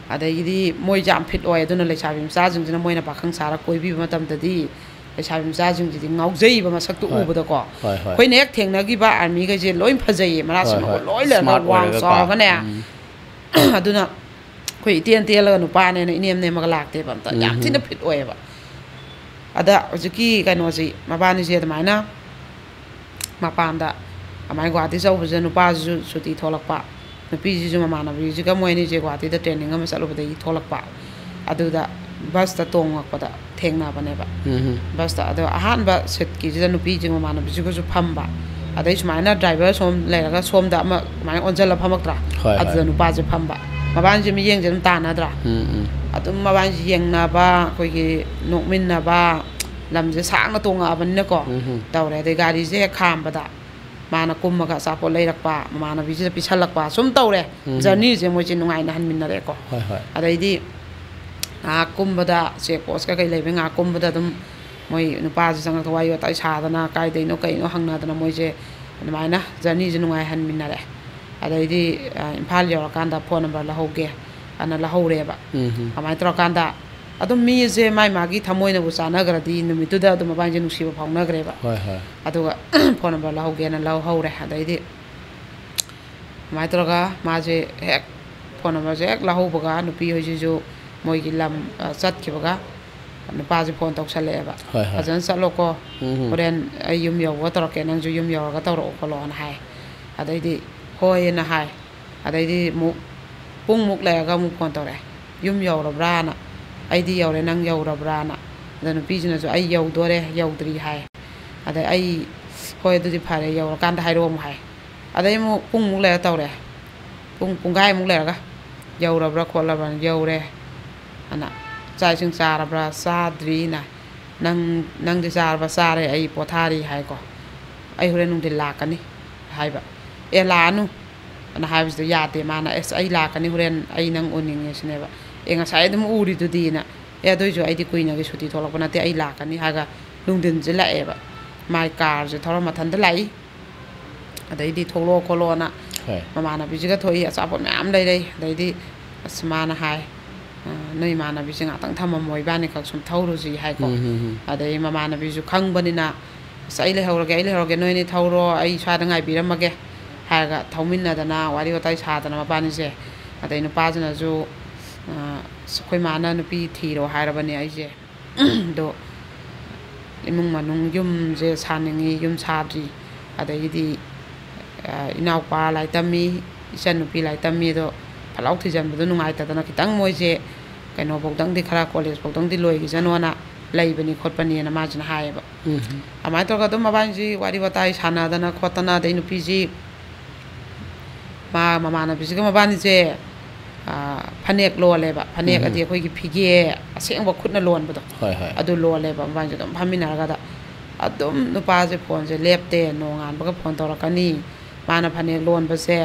ꯑꯗꯒꯤꯗꯤ ꯃꯣꯏꯁꯦ ꯌꯥꯝ ꯐꯤꯠ ꯑꯣꯏ, ꯑꯗꯨꯅ ꯂꯩꯁꯥꯕꯤ ꯃꯆꯥꯁꯤꯡꯁꯤꯅ ꯃꯣꯏꯅ ꯄꯥꯈꯪ ꯁꯥꯔ ꯀꯣꯏꯕꯤꯕ ꯃꯇꯝꯗꯗꯤ ꯂꯩꯁꯥꯕꯤ ꯃꯆꯥꯁꯤꯡꯁꯤꯗꯤ ꯉꯥꯎꯖꯩꯕ ꯃꯁꯛꯇꯨ ꯍꯣꯏ꯫ ꯎꯕꯗꯀꯣ꯫ ꯍꯣꯏ, ꯍꯣꯏ꯫ ꯑꯩꯈꯣꯏꯅ ꯍꯦꯛ ꯊꯦꯡꯅꯈꯤꯕ ꯑꯥꯔꯃꯤꯈꯩꯁꯦ ꯂꯣꯏ ꯐꯖꯩꯌꯦ, ꯃꯔꯥ ꯍꯣꯏ, ꯁꯤꯃꯒ ꯍꯣꯏ꯫ ꯂꯣꯏ ꯂꯩꯔꯒ ꯁ꯭ꯃꯥꯔꯠ ꯋꯥꯡ ꯑꯣꯏꯔꯒꯀꯣ꯫ ꯆꯥꯎꯔꯒꯅꯦ꯫ ꯎꯝ꯫ ꯑꯗꯨꯅ ꯑꯩꯈꯣꯏ ꯏꯇꯦꯟ ꯇꯦꯜꯂꯒ ꯅꯨꯄꯥꯅꯦꯅ ꯏꯅꯦꯝ ꯅꯦꯝꯃꯒ ꯂꯥꯛꯇꯦꯕ ꯑꯝꯇ, ꯌꯥꯝ ꯎꯝ꯫ ꯊꯤꯅ ꯐꯤꯠ ꯑꯣꯏꯌꯦꯕ꯫ ꯑꯗ ꯍꯧꯖꯤꯛꯀꯤ ꯀꯩꯅꯣꯁꯤ, ꯃꯕꯥꯅꯤꯁꯦ ꯑꯗꯨꯃꯥꯏꯅ ꯃꯄꯥꯟꯗ, ꯑꯗꯨꯃꯥꯏꯅ ꯒꯨꯍꯥꯇꯤ ꯆꯧꯕꯁꯤꯗ ꯅꯨꯄꯥꯁꯤꯁꯨ ꯁꯨꯇꯤ ꯊꯣꯛꯂꯛꯄ, ꯅꯨꯄꯤꯁꯤꯁꯨ ꯃꯃꯥꯟꯅꯕꯤꯁꯤꯒ ꯃꯣꯏ ꯑꯅꯤꯁꯦ ꯒꯨꯍꯥꯇꯤꯗ ꯇ꯭ꯔꯦꯅꯤꯡ ꯑꯃ ꯆꯠꯂꯨꯕꯗꯒꯤ ꯊꯣꯛꯂꯛꯄ, ꯑꯗꯨꯗ ꯕꯁꯇ ꯇꯣꯡꯉꯛꯄꯗ ꯊꯦꯡꯅꯕꯅꯦꯕ꯫ ꯎꯝ꯫ ꯕꯁꯇ꯫ ꯑꯗꯣ ꯑꯍꯥꯟꯕ ꯁꯤꯠꯀꯤꯁꯤꯗ ꯅꯨꯄꯤꯁꯤꯡ ꯃꯃꯥꯟꯅꯕꯤꯁꯤꯒꯁꯨ ꯐꯝꯕ, ꯑꯗꯩ ꯁꯨꯃꯥꯏꯅ ꯗ꯭ꯔꯥꯏꯚꯔ ꯁꯣꯝ ꯂꯩꯔꯒ ꯁꯣꯝꯗ ꯑꯃ ꯑꯗꯨꯃꯥꯏꯅ ꯑꯣꯟꯁꯤꯜꯂ ꯐꯝꯃꯛꯇ꯭ꯔꯥ? ꯍꯣꯏ, ꯑꯗꯨꯗ ꯍꯣꯏ꯫ ꯅꯨꯄꯥꯁꯦ ꯐꯝꯕ꯫ ꯃꯕꯥꯅꯤꯁꯦ ꯃꯤꯠꯌꯦꯡꯁꯦ ꯑꯗꯨꯝ ꯇꯥꯟꯅꯗ꯭ꯔꯥ? ꯎꯝ, ꯎꯝ꯫ ꯑꯗꯨꯝ ꯃꯕꯥꯅꯤꯁꯦ ꯌꯦꯡꯅꯕ, ꯑꯩꯈꯣꯏꯒꯤ ꯅꯣꯛꯃꯤꯟꯅꯕ, ꯂꯝꯁꯦ ꯁꯥꯡꯅ ꯇꯣꯡꯉꯛꯑꯕꯅꯤꯅꯀꯣ꯫ ꯎꯝ, ꯎꯝ꯫ ꯇꯧꯔꯦ꯫ ꯑꯗꯩ ꯒꯥꯔꯤꯁꯦ ꯍꯦꯛ ꯈꯥꯝꯕꯗ ꯃꯥꯅ ꯀꯨꯝꯃꯒ ꯑꯆꯥꯄꯣꯠ ꯂꯩꯔꯛꯄ, ꯃꯃꯥꯟꯅꯕꯤꯁꯤꯗ ꯄꯤꯁꯜꯂꯛꯄ, ꯁꯨꯝ ꯇꯧꯔꯦ꯫ ꯎꯝ꯫ ꯖꯔꯅꯤꯁꯦ ꯃꯣꯏꯁꯦ ꯅꯨꯡꯉꯥꯏꯅ ꯍꯟꯃꯤꯟꯅꯔꯛꯑꯦꯀꯣ꯫ ꯍꯣꯏ, ꯍꯣꯏ꯫ ꯑꯗꯩꯗꯤ ꯉꯥꯏꯍꯥꯛ ꯀꯨꯝꯕꯗ, ꯆꯦꯛ ꯄꯣꯁꯀ ꯀꯩ ꯂꯩꯕ ꯉꯥꯏꯍꯥꯛ ꯀꯨꯝꯕꯗ ꯑꯗꯨꯝ ꯃꯣꯏ ꯅꯨꯄꯥꯁꯦ ꯆꯪꯉꯛꯇ ꯋꯥꯔꯤ ꯋꯥꯇꯥꯏ ꯁꯥꯗꯅ, ꯀꯥꯏꯗꯩꯅꯣ ꯀꯩꯅꯣ ꯍꯪꯅꯗꯅ ꯃꯣꯏꯁꯦ ꯑꯗꯨꯃꯥꯏꯅ ꯖꯔꯅꯤꯁꯦ ꯅꯨꯡꯉꯥꯏꯍꯟꯃꯤꯟꯅꯔꯦ꯫ ꯑꯗꯩꯗꯤ, ꯑ, ꯏꯝꯐꯥꯜ ꯌꯧꯔꯀꯥꯟꯗ ꯐꯣꯟ ꯅꯝꯕꯔ ꯂꯧꯍꯧꯒꯦ ꯑꯅ ꯂꯧꯍꯧꯔꯦꯕ꯫ ꯎꯝ꯫ ꯑꯗꯨꯃꯥꯏꯅ ꯇꯧꯔꯀꯥꯟꯗ ꯑꯗꯨꯝ ꯃꯤꯁꯦ ꯃꯥꯏ ꯃꯥꯒꯤ ꯊꯃꯣꯏꯅꯕꯨ ꯆꯥꯟꯅꯈ꯭ꯔꯗꯤ ꯅꯨꯃꯤꯠꯇꯨꯗ ꯑꯗꯨꯝ ꯃꯕꯥꯅꯤꯁꯦ ꯅꯨꯡꯁꯤꯕ ꯐꯥꯎꯅꯈ꯭ꯔꯦꯕ꯫ ꯍꯣꯏ, ꯍꯣꯏ꯫ ꯑꯗꯨꯒ ꯐꯣꯟ ꯅꯝꯕꯔ ꯂꯧꯍꯧꯒꯦꯅ ꯂꯧꯍꯧꯔꯦ꯫ ꯑꯗꯩꯗꯤ ꯑꯗꯨꯃꯥꯏꯅ ꯇꯧꯔꯒ ꯃꯥꯁꯦ ꯍꯦꯛ ꯐꯣꯟ ꯅꯝꯕꯔꯁꯦ ꯍꯦꯛ ꯂꯧꯍꯧꯕꯒ ꯅꯨꯄꯤ ꯍꯣꯏꯁꯤꯁꯨ ꯃꯣꯏꯒꯤ ꯂꯝ, ꯑ, ꯆꯠꯈꯤꯕꯒ ꯅꯨꯄꯥꯁꯦ ꯐꯣꯟ ꯇꯧꯁꯜꯂꯛꯑꯦꯕ꯫ ꯍꯣꯏ, ꯍꯣꯏ꯫ "ꯐꯖꯅ ꯆꯠꯂꯣꯀꯣ, ꯎꯝ, ꯎꯝ꯫ ꯍꯣꯔꯦꯟ ꯑꯩ ꯌꯨꯝ ꯌꯧꯕꯒ ꯇꯧꯔꯛꯀꯦ, ꯅꯪꯁꯨ ꯌꯨꯝ ꯌꯧꯔꯒ ꯇꯧꯔꯛꯑꯣ ꯈꯣꯠꯂꯣꯅ" ꯍꯥꯏ꯫ ꯑꯗꯩꯗꯤ ꯍꯣꯏꯅ ꯍꯥꯏ꯫ ꯑꯗꯩꯗꯤ ꯑꯃꯨꯛ ꯄꯨꯡꯃꯨꯛ ꯂꯩꯔꯒ ꯑꯃꯨꯛ ꯐꯣꯟ ꯇꯧꯔꯛꯑꯦ, "ꯌꯨꯝ ꯌꯧꯔꯕ꯭ꯔꯥꯅ?" "ꯑꯩꯗꯤ ꯌꯧꯔꯦ, ꯅꯪ ꯌꯧꯔꯕ꯭ꯔꯥꯅ?" ꯑꯗ ꯅꯨꯄꯤꯁꯤꯅꯁꯨ "ꯑꯩ ꯌꯧꯗꯣꯔꯦ, ꯌꯧꯗ꯭ꯔꯤ" ꯍꯥꯏ꯫ ꯑꯗꯩ ꯑꯩ, "ꯍꯣꯏ, ꯑꯗꯨꯗꯤ ꯐꯔꯦ, ꯌꯧꯔꯀꯥꯟꯗ ꯍꯥꯏꯔꯛꯑꯣ" ꯑꯃꯨꯛ ꯍꯥꯏ꯫ ꯑꯗꯩ ꯑꯃꯨꯛ ꯄꯨꯡꯃꯨꯛ ꯂꯩꯔ ꯇꯧꯔꯦ꯫ ꯄꯨꯡ ꯄꯨꯡꯈꯥꯏꯃꯨꯛ ꯂꯩꯔꯒ, "ꯌꯧꯔꯕ꯭ꯔꯥ ꯈꯣꯠꯂꯕ꯭ꯔꯥ?" "ꯌꯧꯔꯦ" ꯑꯅ, "ꯆꯥꯛ ꯏꯁꯤꯡ ꯆꯥꯔꯕ꯭ꯔꯥ?" "ꯆꯥꯗ꯭ꯔꯤꯅ"꯫ "ꯅꯪ, ꯅꯪꯗꯤ ꯆꯥꯔꯕ?" "ꯆꯥꯔꯦ, ꯑꯩ ꯄꯣꯊꯥꯔꯤ" ꯍꯥꯏꯀꯣ꯫ "ꯑꯩ ꯍꯣꯔꯦꯟ ꯅꯨꯡꯊꯤꯜ ꯂꯥꯛꯀꯅꯤ" ꯍꯥꯏꯕ꯫ "ꯑꯦ, ꯂꯥꯛꯑꯅꯨ" ꯑꯅ ꯍꯥꯏꯕꯁꯤꯗ ꯌꯥꯗꯦ ꯃꯥꯅ꯫ "ꯑꯦꯁ, ꯑꯩ ꯂꯥꯛꯀꯅꯤ, ꯍꯣꯔꯦꯟ ꯑꯩ ꯅꯪ ꯎꯅꯤꯡꯉꯦ" ꯁꯤꯅꯦꯕ꯫ "ꯑꯦ, ꯉꯁꯥꯏ ꯑꯗꯨꯝ ꯎꯔꯤꯗꯨꯗꯤꯅ"꯫ "ꯑꯦ, ꯑꯗꯨꯏꯁꯨ ꯑꯩꯗꯤ ꯀꯨꯏꯅꯒꯤ ꯁꯨꯇꯤ ꯊꯣꯛꯂꯛꯄ ꯅꯠꯇꯦ, ꯑꯩ ꯂꯥꯛꯀꯅꯤ" ꯍꯥꯏꯔꯒ ꯅꯨꯡꯊꯤꯟꯁꯦ ꯂꯥꯛꯑꯦꯕ꯫ ꯃꯥꯏ ꯀꯥꯔꯁꯦ ꯊꯧꯔ ꯃꯊꯟꯇ ꯂꯥꯛꯏ꯫ ꯑꯗꯩꯗꯤ "ꯊꯣꯛꯂꯛꯑꯣ ꯈꯣꯠꯂꯣꯅ" ꯍꯣꯏ꯫ ꯃꯃꯥꯟꯅꯕꯤꯁꯤꯒ ꯊꯣꯛꯏ, ꯑꯆꯥꯄꯣꯠ ꯃꯌꯥꯝ ꯂꯩꯔꯩ꯫ ꯑꯗꯩꯗꯤ ꯑꯁ ꯃꯥꯅ ꯍꯥꯏ, "ꯑ, ꯅꯣꯏ ꯏꯃꯥꯟꯅꯕꯤꯁꯦ ꯉꯥꯛꯇꯪ ꯊꯝꯃꯝꯃꯣ, ꯏꯕꯥꯅꯤꯈꯛ ꯁꯨꯝ ꯊꯧꯔꯨꯁꯤ" ꯍꯥꯏꯀꯣ꯫ ꯎꯝ, ꯎꯝ, ꯎꯝ꯫ ꯑꯗꯩ ꯃꯃꯥꯟꯅꯕꯤꯁꯨ ꯈꯪꯕꯅꯤꯅ, "ꯑꯁ, ꯑꯩ ꯂꯩꯍꯧꯔꯒꯦ, ꯑꯩ ꯂꯩꯍꯧꯔꯒꯦ, ꯅꯣꯏ ꯑꯅꯤ ꯊꯧꯔꯣ, ꯑꯩ ꯁ꯭ꯋꯥꯏꯗ ꯉꯥꯏꯕꯤꯔꯝꯃꯒꯦ" ꯍꯥꯏꯔꯒ ꯊꯧꯃꯤꯟꯅꯗꯅ ꯋꯥꯔꯤ ꯋꯥꯇꯥꯏ ꯁꯥꯗꯅ ꯃꯕꯥꯅꯤꯁꯦ꯫ ꯑꯗꯩ ꯅꯨꯄꯥꯁꯤꯅꯁꯨ, ꯑ, "ꯑꯁ, ꯑꯩꯈꯣꯏ ꯃꯥꯅ ꯅꯨꯄꯤ ꯊꯤꯔꯣ ꯍꯥꯏꯔꯕꯅꯦ ꯑꯩꯁꯦ"꯫ ꯑꯗꯣ ꯏꯃꯨꯡ ꯃꯅꯨꯡ ꯌꯨꯝꯁꯦ ꯁꯥꯅꯤꯡꯉꯤ, ꯌꯨꯝ ꯁꯥꯗ꯭ꯔꯤ꯫ ꯑꯗꯒꯤꯗꯤ, ꯑ, ꯏꯅꯥꯎꯄꯥ ꯂꯥꯏꯔꯤꯛ ꯇꯝꯃꯤ, ꯏꯆꯟꯅꯨꯄꯤ ꯂꯥꯏꯔꯤꯛ ꯇꯝꯃꯤ꯫ ꯑꯗꯣ ꯐꯠꯂꯥꯎ ꯊꯤꯖꯤꯟꯕꯗꯣ ꯅꯨꯡꯉꯥꯏꯇꯗꯅ ꯈꯤꯇꯪ ꯃꯣꯏꯁꯦ ꯀꯩꯅꯣꯐꯧꯗꯪꯗꯤ, ꯈꯔ ꯀꯣꯂꯦꯖ ꯐꯧꯗꯪꯗꯤ ꯂꯣꯏꯈꯤꯁꯅꯣꯅ ꯂꯩꯕꯅꯤ ꯈꯣꯠꯄꯅꯤꯅ ꯃꯥꯁꯤꯅ ꯍꯥꯏꯌꯦꯕ꯫ ꯎꯝ꯫ ꯑꯗꯨꯃꯥꯏꯅ ꯇꯧꯔꯒ ꯑꯗꯨꯝ ꯃꯕꯥꯅꯤꯁꯤ ꯋꯥꯔꯤ ꯋꯥꯇꯥꯏ ꯁꯥꯟꯅꯗꯅ ꯈꯣꯠꯇꯅ, ꯑꯗꯩ ꯅꯨꯄꯤꯁꯤ ꯃꯥ ꯃꯃꯥꯟꯅꯕꯤꯁꯤꯒ ꯃꯕꯥꯅꯤꯁꯦ, ꯑ, ꯐꯅꯦꯛ ꯂꯣꯜꯂꯦꯕ꯫ ꯐꯅꯦꯛ ꯎꯝ꯫ ꯑꯗꯤ ꯑꯩꯈꯣꯏꯒꯤ ꯐꯤꯒꯦ ꯑꯁꯦꯡꯕ ꯈꯨꯠꯅ ꯂꯣꯟꯕꯗꯣ, ꯍꯣꯏ, ꯍꯣꯏ꯫ ꯑꯗꯨ ꯂꯣꯜꯂꯦꯕ꯫ ꯃꯕꯥꯅꯤꯁꯦ ꯑꯗꯨꯝ ꯐꯝꯃꯤꯟꯅꯔꯒꯗ ꯑꯗꯨꯝ ꯅꯨꯄꯥꯁꯦ ꯐꯣꯟꯁꯦ ꯂꯦꯞꯇꯦ, ꯅꯣꯡꯉꯥꯟꯕꯒ ꯐꯣꯟ ꯇꯧꯔꯛꯀꯅꯤ꯫ ꯃꯥꯅ ꯐꯅꯦꯛ ꯂꯣꯟꯕꯁꯦ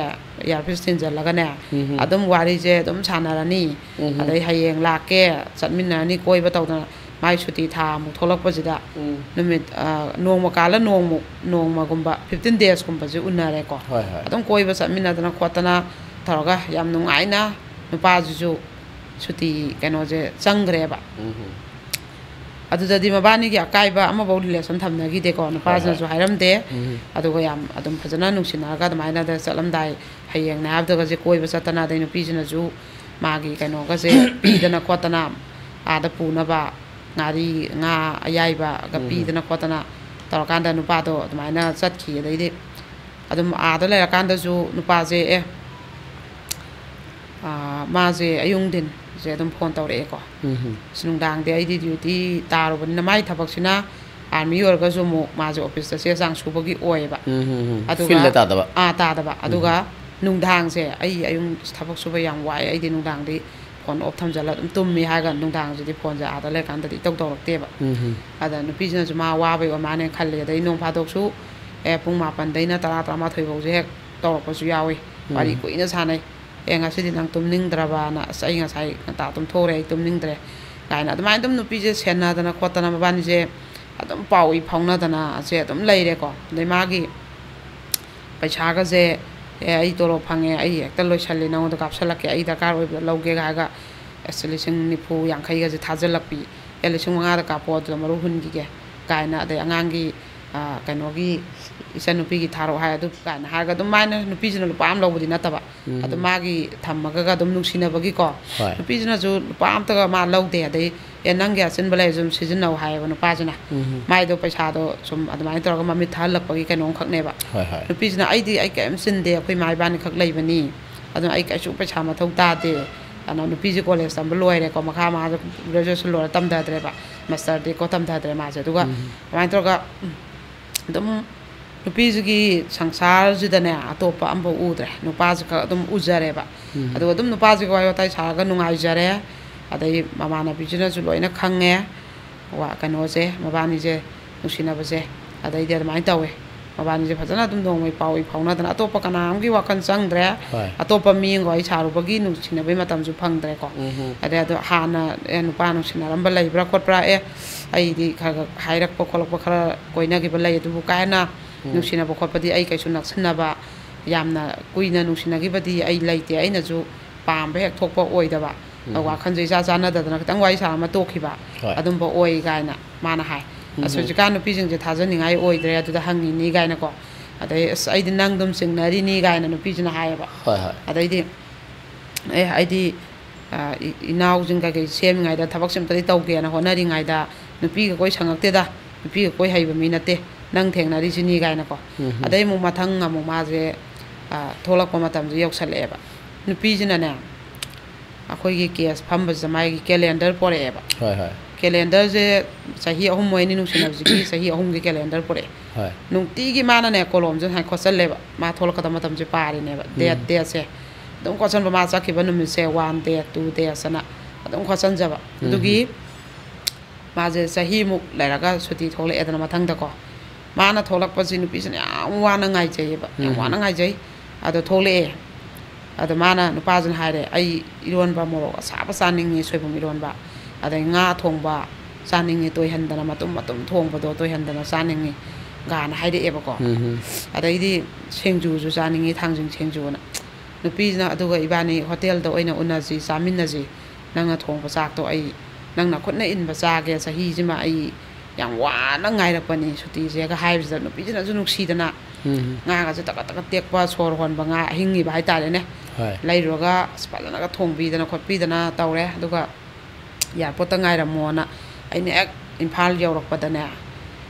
ꯏꯌꯥꯔꯄꯤꯁ ꯊꯤꯟꯖꯜꯂꯒꯅꯦ, ꯎꯝ꯫ ꯑꯗꯨꯝ ꯋꯥꯔꯤꯁꯦ ꯑꯗꯨꯝ ꯁꯥꯟꯅꯔꯅꯤ꯫ ꯎꯝ꯫ ꯑꯗꯩ "ꯍꯌꯦꯡ ꯂꯥꯛꯀꯦ, ꯆꯠꯃꯤꯟꯅꯔꯅꯤ ꯀꯣꯏꯕ" ꯇꯧꯗꯅ ꯃꯥꯏ ꯁꯨꯇꯤ ꯊꯥ ꯑꯃꯨꯛ ꯊꯣꯛꯂꯛꯄꯁꯤꯗ ꯎꯝ꯫ ꯅꯨꯃꯤꯠ, ꯑ, ꯅꯣꯡꯃ ꯀꯥꯜꯂ ꯅꯣꯡꯃꯨꯛ, ꯅꯣꯡꯃꯒꯨꯝꯕ fifteen days ꯀꯨꯝꯕꯁꯦ ꯎꯅꯔꯦꯀꯣ꯫ ꯍꯣꯏ, ꯍꯣꯏ꯫ ꯑꯗꯨꯝ ꯀꯣꯏꯕ ꯆꯠꯃꯤꯟꯅꯗꯅ ꯈꯣꯠꯇꯅ ꯇꯧꯔꯒ ꯌꯥꯝ ꯅꯨꯡꯉꯥꯏꯅ ꯅꯨꯄꯥꯁꯤꯁꯨ ꯁꯨꯇꯤ ꯀꯩꯅꯣꯁꯦ ꯆꯪꯈ꯭ꯔꯦꯕ꯫ ꯎꯝ꯫ ꯑꯗꯨꯗꯗꯤ ꯃꯕꯥꯅꯤꯒꯤ ꯑꯀꯥꯏꯕ ꯑꯃꯐꯧ relation ꯊꯝꯅꯈꯤꯗꯦꯀꯣ꯫ ꯍꯣꯏ, ꯍꯣꯏ꯫ ꯅꯨꯄꯥꯁꯤꯅꯁꯨ ꯍꯥꯏꯔꯝꯗꯦ꯫ ꯎꯝ꯫ ꯑꯗꯨꯒ ꯌꯥꯝ ꯑꯗꯨꯝ ꯐꯖꯅ ꯅꯨꯡꯁꯤꯅꯔꯒ ꯑꯗꯨꯃꯥꯏꯅ ꯆꯠꯂꯝꯗꯥꯏ ꯍꯌꯦꯡꯅꯦ ꯍꯥꯏꯕꯗꯒꯁꯦ ꯀꯣꯏꯕ ꯆꯠꯇꯅ, ꯑꯗꯩ ꯅꯨꯄꯤꯁꯤꯅꯁꯨ ꯃꯥꯒꯤ ꯀꯩꯅꯣꯒꯁꯦ ꯄꯤꯗꯅ ꯈꯣꯠꯇꯅ, ꯑꯥꯗ ꯄꯨꯅꯕ ꯉꯥꯔꯤ, ꯉꯥ ꯑꯌꯥꯏꯕꯒ ꯎꯝ꯫ ꯄꯤꯗꯅ ꯈꯣꯠꯇꯅ ꯇꯧꯔꯀꯥꯟꯗ ꯅꯨꯄꯥꯗꯣ ꯑꯗꯨꯃꯥꯏꯅ ꯆꯠꯈꯤ꯫ ꯑꯗꯩꯗꯤ ꯑꯗꯨꯝ ꯑꯥꯗ ꯂꯩꯔꯀꯥꯟꯗꯁꯨ ꯅꯨꯄꯥꯁꯦ, ꯑꯦ, ꯑꯥ, ꯃꯥꯁꯦ ꯑꯌꯨꯛ ꯅꯨꯡꯊꯤꯟꯁꯦ ꯑꯗꯨꯝ phone ꯇꯧꯔꯛꯑꯦꯀꯣ꯫ ꯎꯝ꯫ ꯑꯁ, ꯅꯨꯡꯗꯥꯡꯗꯤ ꯑꯩꯗꯤ duty ꯇꯥꯔꯨꯕꯅꯤꯅ, ꯃꯥꯏ ꯊꯕꯛꯁꯤꯅ army ꯑꯣꯏꯔꯒꯁꯨ ꯑꯃꯨꯛ ꯃꯥꯁꯦ office ꯇ ꯆꯦ ꯆꯥꯡ ꯁꯨꯕꯒꯤ ꯑꯣꯏꯌꯦꯕ꯫ ꯎꯝ, ꯎꯝ, ꯎꯝ꯫ ꯑꯗꯨꯒ field ꯇ ꯇꯥꯗꯕ? ꯑꯥ, ꯇꯥꯗꯕ꯫ ꯎꯝ꯫ ꯑꯗꯨꯒ ꯅꯨꯡꯗꯥꯡꯁꯦ ꯑꯩ ꯑꯌꯨꯛ ꯊꯕꯛ ꯁꯨꯕ ꯌꯥꯝ ꯋꯥꯏ, ꯑꯩꯗꯤ ꯅꯨꯡꯗꯥꯡꯗꯤ phone off ꯊꯝꯖꯜꯂ ꯑꯗꯨꯝ ꯇꯨꯝꯃꯤ ꯍꯥꯏꯔꯒ ꯅꯨꯡꯗꯥꯡꯁꯤꯗꯤ phone ꯁꯦ ꯑꯥꯗ ꯂꯩꯔꯀꯥꯟꯗꯗꯤ ꯏꯇꯧ ꯇꯧꯔꯛꯇꯦꯕ꯫ ꯎꯝ꯫ ꯑꯗ ꯅꯨꯄꯤꯁꯤꯅꯁꯨ ꯃꯥ ꯋꯥꯕꯩ ꯑꯣꯏ ꯃꯥꯅꯦ ꯈꯜꯂꯦ꯫ ꯑꯗꯩ ꯅꯣꯡ ꯐꯥꯗꯣꯛꯁꯨ, ꯑꯦ, ꯄꯨꯡ ꯃꯥꯄꯟꯗꯩꯅ ꯇꯔꯥ, ꯇꯔꯥꯃꯥꯊꯣꯏ ꯐꯥꯎꯁꯦ ꯍꯦꯛ ꯇꯧꯔꯛꯄꯁꯨ ꯌꯥꯎꯏ꯫ ꯋꯥꯔꯤ ꯎꯝ꯫ ꯀꯨꯏꯅ ꯁꯥꯟꯅꯩ꯫ "ꯑꯦ, ꯉꯁꯤꯗꯤ ꯅꯪ ꯇꯨꯝꯅꯤꯡꯗ꯭ꯔꯕꯅ?" "ꯑꯁ, ꯑꯩ ꯉꯁꯥꯏ ꯉꯟꯇꯥ ꯇꯨꯝꯊꯣꯛꯎꯔꯦ, ꯑꯩ ꯇꯨꯝꯅꯤꯡꯗ꯭ꯔꯦ" ꯀꯥꯏꯅ ꯑꯗꯨꯃꯥꯏꯅ ꯑꯗꯨꯝ ꯅꯨꯄꯤꯁꯦ ꯁꯦꯟꯅꯗꯅ ꯈꯣꯠꯇꯅ ꯃꯕꯥꯅꯤꯁꯦ ꯑꯗꯨꯝ ꯄꯥꯎ ꯏ ꯐꯥꯎꯅꯗꯅ ꯁꯦ ꯑꯗꯨꯝ ꯂꯩꯔꯦꯀꯣ꯫ ꯑꯗꯩ ꯃꯥꯒꯤ ꯄꯩꯁꯥꯒꯁꯦ, "ꯑꯦ, ꯑꯩ ꯇꯣꯂꯣꯞ ꯐꯪꯉꯦ, ꯑꯩ ꯍꯦꯛꯇ ꯂꯣꯏꯁꯜꯂꯦ, ꯅꯉꯣꯟꯗ ꯀꯥꯞꯁꯜꯂꯛꯀꯦ, ꯑꯩ ꯗꯔꯀꯥꯔ ꯑꯣꯏꯕꯗ ꯂꯧꯒꯦꯒ" ꯍꯥꯏꯔꯒ, ꯑꯁ, ꯂꯤꯁꯤꯡ ꯅꯤꯐꯨ ꯌꯥꯡꯈꯩꯒꯁꯦ ꯊꯥꯖꯤꯜꯂꯛꯄꯤ, "ꯑꯦ, ꯂꯤꯁꯤꯡ ꯃꯉꯥꯗ ꯀꯥꯞꯄꯣ, ꯑꯗꯨꯗ ꯃꯔꯨꯞ ꯍꯨꯟꯈꯤꯒꯦ" ꯀꯥꯏꯅ, ꯑꯗꯩ ꯑꯉꯥꯡꯒꯤ, ꯑ, ꯀꯩꯅꯣꯒꯤ ꯏꯆꯟꯅꯨꯄꯤꯒꯤ ꯊꯥꯔꯛꯑꯣ ꯍꯥꯏ, ꯑꯗꯨ ꯀꯥꯏꯅ ꯍꯥꯏꯔꯒ ꯑꯗꯨꯝ ꯃꯥꯏꯅ ꯅꯨꯄꯤꯁꯤꯅ ꯂꯨꯄꯥ ꯑꯃ ꯂꯧꯕꯗꯤ ꯅꯠꯇꯕ, ꯎꯝ꯫ ꯑꯗꯨ ꯃꯥꯒꯤ ꯊꯝꯃꯒꯒ ꯑꯗꯨꯝ ꯅꯨꯡꯁꯤꯅꯕꯒꯤꯀꯣ꯫ ꯍꯣꯏ꯫ ꯅꯨꯄꯤꯁꯤꯅꯁꯨ ꯂꯨꯄꯥ ꯑꯝꯇꯒ ꯃꯥ ꯂꯧꯗꯦ꯫ ꯑꯗꯩ, "ꯑꯦ, ꯅꯪꯒꯤ ꯑꯆꯤꯟꯕ ꯂꯩꯔꯁꯨ ꯑꯗꯨꯝ ꯁꯤꯖꯤꯟꯅꯧ" ꯍꯥꯏꯌꯦꯕ ꯅꯨꯄꯥꯁꯤꯅ꯫ ꯎꯝ꯫ ꯃꯥꯏꯗꯣ ꯄꯩꯁꯥꯗꯣ ꯁꯨꯝ ꯑꯗꯨꯃꯥꯏꯅ ꯇꯧꯔꯒ ꯃꯃꯤꯠ ꯊꯛꯍꯜꯂꯛꯄꯒꯤ ꯀꯩꯅꯣꯝꯈꯛꯅꯦꯕ꯫ ꯍꯣꯏ, ꯍꯣꯏ꯫ ꯅꯨꯄꯤꯁꯤꯅ, "ꯑꯩꯗꯤ ꯑꯩ ꯀꯔꯤꯝ ꯆꯤꯟꯗꯦ, ꯑꯩꯈꯣꯏ ꯏꯃꯥ ꯏꯕꯥꯅꯤꯈꯛ ꯂꯩꯕꯅꯤ, ꯑꯗꯨꯅ ꯑꯩ ꯀꯩꯁꯨ ꯄꯩꯁꯥ ꯃꯊꯧ ꯇꯥꯗꯦ"꯫ ꯑꯗꯨꯅ ꯅꯨꯄꯤꯁꯦ college ꯇꯝꯕ ꯂꯣꯏꯔꯦꯀꯣ, ꯃꯈꯥ ꯃꯥꯁꯦ graduation ꯂꯣꯏꯔ ꯇꯝꯊꯗ꯭ꯔꯦꯕ, master ꯗꯤ ꯀꯣ ꯇꯝꯊꯗ꯭ꯔꯦ ꯃꯥꯁꯦ꯫ ꯑꯗꯨꯒ ꯎꯝ꯫ ꯑꯗꯨꯃꯥꯏꯅ ꯇꯧꯔꯒ, ꯎꯝ, ꯑꯗꯨꯝ ꯅꯨꯄꯤꯁꯤꯒꯤ ꯁꯪꯁꯥꯔꯁꯤꯗꯅꯦ ꯑꯇꯣꯞꯄ ꯑꯝꯐꯥꯎ ꯎꯗ꯭ꯔꯦ, ꯅꯨꯄꯥꯁꯤ ꯈꯛ ꯑꯗꯨꯝ ꯎꯖꯔꯦꯕ꯫ ꯎꯝ꯫ ꯑꯗꯨꯒ ꯑꯗꯨꯝ ꯅꯨꯄꯥꯁꯤꯒ ꯋꯥꯔꯤ ꯋꯥꯇꯥꯏ ꯁꯥꯔꯒ ꯅꯨꯡꯉꯥꯏꯖꯔꯦ꯫ ꯑꯗꯩ ꯃꯃꯥꯟꯅꯕꯤꯁꯤꯅꯁꯨ ꯂꯣꯏꯅ ꯈꯪꯉꯦ, ꯋꯥ-, ꯀꯩꯅꯣꯁꯦ, ꯃꯕꯥꯅꯤꯁꯦ ꯅꯨꯡꯁꯤꯅꯕꯁꯦ꯫ ꯑꯗꯩꯗꯤ ꯑꯗꯨꯃꯥꯏꯅ ꯇꯧꯋꯦ꯫ ꯃꯕꯥꯅꯤꯁꯦ ꯐꯖꯅ ꯑꯗꯨꯝ ꯅꯣꯡꯃꯩ ꯄꯥꯎ ꯏ ꯐꯥꯎꯅꯗꯅ ꯑꯇꯣꯞꯄ ꯀꯅꯥ ꯑꯃꯒꯤ ꯋꯥꯈꯜ ꯆꯪꯗ꯭ꯔꯦ꯫ ꯍꯣꯏ꯫ ꯑꯇꯣꯞꯄ ꯃꯤ ꯑꯃꯒ ꯋꯥꯔꯤ ꯁꯥꯔꯨꯕꯒꯤ ꯅꯨꯡꯁꯤꯅꯕꯒꯤ ꯃꯇꯝꯁꯨ ꯐꯪꯗ꯭ꯔꯦꯀꯣ꯫ ꯎꯝ ꯍꯝ꯫ ꯑꯗꯩ ꯑꯗꯣ ꯍꯥꯟꯅ ꯑꯦ, ꯅꯨꯄꯥ ꯅꯨꯡꯁꯤꯅꯔꯝꯕ ꯂꯩꯕ꯭ꯔꯥ ꯈꯣꯠꯄ꯭ꯔꯥ, ꯑꯦ, ꯑꯩꯗꯤ ꯈꯔ ꯈꯔ ꯍꯥꯏꯔꯛꯄ ꯈꯣꯠꯂꯛꯄ ꯈꯔ ꯀꯣꯏꯅꯈꯤꯕ ꯂꯩ, ꯑꯗꯨꯕꯨ ꯀꯥ ꯍꯦꯟꯅ ꯎꯝ꯫ ꯅꯨꯡꯁꯤꯅꯕ ꯈꯣꯠꯄꯗꯤ ꯑꯩ ꯀꯩꯁꯨ ꯅꯛꯁꯤꯟꯅꯕ, ꯌꯥꯝꯅ ꯀꯨꯏꯅ ꯅꯨꯡꯁꯤꯅꯈꯤꯕꯗꯤ ꯑꯩ ꯂꯩꯇꯦ꯫ ꯑꯩꯅꯁꯨ ꯄꯥꯝꯕ ꯍꯦꯛ ꯊꯣꯛꯄ ꯑꯣꯏꯗꯕ, ꯎꯝ꯫ ꯋꯥꯈꯜꯁꯦ ꯏꯆꯥ ꯆꯥꯟꯅꯗꯗꯅ ꯈꯤꯇꯪ ꯋꯥꯔꯤ ꯁꯥꯔ ꯑꯃ ꯇꯣꯛꯈꯤꯕ, ꯍꯣꯏ꯫ ꯑꯗꯨꯝꯕ ꯑꯣꯏ ꯀꯥꯏꯅ ꯃꯥꯅ ꯍꯥꯏ꯫ ꯑꯁ, ꯎꯝ꯫ ꯍꯧꯖꯤꯛꯀꯥꯟ ꯅꯨꯄꯤꯁꯤꯡꯁꯦ ꯊꯥꯖꯅꯤꯡꯉꯥꯏ ꯑꯣꯏꯗ꯭ꯔꯦ, ꯑꯗꯨꯗ ꯍꯪꯉꯤꯅꯤ ꯀꯥꯏꯅꯀꯣ꯫ ꯑꯗꯩ, "ꯑꯁ, ꯑꯩꯗꯤ ꯅꯪ ꯑꯗꯨꯝ ꯆꯤꯡꯅꯔꯤꯅꯤ" ꯀꯥꯏꯅ ꯅꯨꯄꯤꯁꯤꯅ ꯍꯥꯏꯌꯦꯕ꯫ ꯍꯣꯏ, ꯍꯣꯏ꯫ ꯑꯗꯩꯗꯤ, "ꯑꯦ, ꯑꯩꯗꯤ, ꯑ, ꯏ-, ꯏꯅꯥꯎꯁꯤꯡ ꯀꯩꯀꯩ ꯁꯦꯝꯃꯤꯉꯩꯗ ꯊꯕꯛꯁꯦ ꯑꯝꯇꯗꯤ ꯇꯧꯒꯦꯅ ꯍꯣꯠꯅꯔꯤꯉꯩꯗ ꯅꯨꯄꯤꯒ ꯀꯣꯏ ꯁꯪꯉꯛꯇꯦꯗ, ꯅꯨꯄꯤꯒ ꯀꯣꯏ ꯍꯩꯕ ꯃꯤ ꯅꯠꯇꯦ, ꯅꯪ ꯊꯦꯡꯅꯔꯤꯁꯤꯅꯤ" ꯀꯥꯏꯅꯀꯣ꯫ ꯎꯝ꯫ ꯑꯗꯩ ꯑꯃꯨꯛ ꯃꯊꯪ ꯑꯃꯨꯛ ꯃꯥꯁꯦ, ꯑ, ꯊꯣꯛꯂꯛꯄ ꯃꯇꯝꯁꯦ ꯌꯧꯁꯜꯂꯛꯑꯦꯕ꯫ ꯅꯨꯄꯤꯁꯤꯅꯅꯦ, ꯑꯩꯈꯣꯏꯒꯤ ꯀꯦꯁ ꯐꯝꯕꯁꯤꯗ ꯃꯥꯒꯤ ꯀꯦꯂꯦꯟꯗꯔ ꯄꯣꯔꯛꯑꯦꯕ꯫ ꯍꯣꯏ, ꯍꯣꯏ꯫ ꯀꯦꯂꯦꯟꯗꯔꯁꯦ ꯆꯍꯤ ꯑꯍꯨꯝ, ꯃꯣꯏ ꯑꯅꯤ ꯅꯨꯡꯁꯤꯅꯕꯁꯤꯒꯤ ꯆꯍꯤ ꯑꯍꯨꯝꯒꯤ ꯀꯦꯂꯦꯟꯗꯔ ꯄꯣꯔꯛꯑꯦ꯫ ꯍꯣꯏ꯫ ꯅꯨꯡꯇꯤꯒꯤ ꯃꯥꯅꯅꯦ ꯀꯣꯂꯣꯝꯁꯦ ꯁꯨꯃꯥꯏꯅ ꯈꯣꯠꯆꯜꯂꯦꯕ, ꯃꯥ ꯊꯣꯛꯂꯛꯀꯗꯕ ꯃꯇꯝꯁꯦ ꯄꯥꯔꯤꯅꯦꯕ, ꯗꯦꯠ, ꯎꯝ꯫ ꯗꯦꯠꯁꯦ ꯑꯗꯨꯝ ꯈꯣꯠꯆꯟꯕ, ꯃꯥ ꯆꯠꯈꯤꯕ ꯅꯨꯃꯤꯠꯁꯦ, ꯋꯥꯟ ꯗꯦꯠ, ꯇꯨ ꯗꯦꯠꯁ ꯑꯅ ꯑꯗꯨꯝ ꯈꯣꯠꯆꯟꯖꯕ꯫ ꯎꯝ꯫ ꯑꯗꯨꯒꯤ ꯃꯥꯁꯦ ꯆꯍꯤꯃꯨꯛ ꯂꯩꯔꯒ ꯁꯨꯇꯤ ꯊꯣꯛꯂꯛꯑꯦꯗꯅ ꯃꯊꯪꯗꯀꯣ꯫ ꯃꯥꯅ ꯊꯣꯛꯂꯛꯄꯁꯤ ꯅꯨꯄꯤꯁꯤꯅ ꯌꯥꯝ ꯋꯥꯅ ꯉꯥꯏꯖꯩꯌꯦꯕ, ꯌꯥꯝ ꯎꯝ꯫ ꯋꯥꯅ ꯉꯥꯏꯖꯩ꯫ ꯑꯗꯣ ꯊꯣꯛꯂꯛꯑꯦ꯫ ꯑꯗꯣ ꯃꯥꯅ, ꯅꯨꯄꯥꯁꯤꯅ ꯍꯥꯏꯔꯦ, "ꯑꯩ ꯏꯔꯣꯟꯕ ꯃꯣꯔꯣꯛ ꯑꯁꯥꯕ ꯆꯥꯅꯤꯡꯉꯤ, ꯁꯣꯏꯕꯨꯝ ꯏꯔꯣꯟꯕ, ꯑꯗꯩ ꯉꯥ ꯊꯣꯡꯕ ꯆꯥꯅꯤꯡꯉꯤ, ꯇꯣꯏꯍꯟꯗꯅ, ꯃꯇꯨꯝ ꯃꯇꯨꯝ ꯊꯣꯡꯕꯗꯣ ꯇꯣꯏꯍꯟꯗꯅ ꯆꯥꯅꯤꯡꯉꯤ" ꯒꯥꯅ ꯍꯥꯏꯔꯛꯑꯦꯕꯀꯣ꯫ ꯎꯝ꯫ ꯑꯗꯩꯗꯤ, "ꯁꯤꯡꯖꯨꯁꯨ ꯆꯥꯅꯤꯡꯉꯤ, ꯊꯥꯡꯖꯤꯡ ꯁꯤꯡꯖꯨꯅ"꯫ ꯅꯨꯄꯤꯁꯤꯅ, "ꯑꯗꯨꯒ ꯏꯕꯥꯅꯤ ꯍꯣꯇꯦꯜꯗ ꯑꯣꯏꯅ ꯎꯅꯁꯤ, ꯆꯥꯃꯤꯟꯅꯁꯤ, ꯅꯪꯅ ꯊꯣꯡꯕ ꯆꯥꯛꯇꯣ ꯑꯩ ꯅꯪꯅ ꯈꯨꯠꯅ ꯏꯟꯕ ꯆꯥꯒꯦ, ꯆꯍꯤꯁꯤꯃ ꯑꯩ ꯌꯥꯝ ꯋꯥꯅ ꯉꯥꯏꯔꯛꯄꯅꯤ ꯁꯨꯇꯤꯁꯦꯒ" ꯍꯥꯏꯕꯁꯤꯗ ꯅꯨꯄꯤꯁꯤꯅꯁꯨ ꯅꯨꯡꯁꯤꯗꯅ ꯎꯝ꯫ ꯉꯥꯒꯁꯦ ꯇꯀꯠ ꯇꯀꯠ ꯇꯦꯛꯄ, ꯁꯣꯔ ꯍꯣꯟꯕ ꯉꯥ ꯑꯍꯤꯡꯉꯤꯕ ꯍꯥꯏꯇꯥꯔꯦꯅꯦ꯫ ꯍꯣꯏ꯫ ꯂꯩꯔꯨꯔꯒ ꯑꯁ ꯐꯖꯅꯒ ꯊꯣꯡꯕꯤꯗꯅ ꯈꯣꯠꯄꯤꯗꯅ ꯇꯧꯔꯦ꯫ ꯑꯗꯨꯒ "ꯑꯦꯌꯥꯔꯄꯣꯔꯠꯇ ꯉꯥꯏꯔꯝꯃꯣꯅ" ꯑꯩꯅ ꯍꯦꯛ ꯏꯝꯐꯥꯜ ꯌꯧꯔꯛꯄꯗꯅꯦ, ꯑ,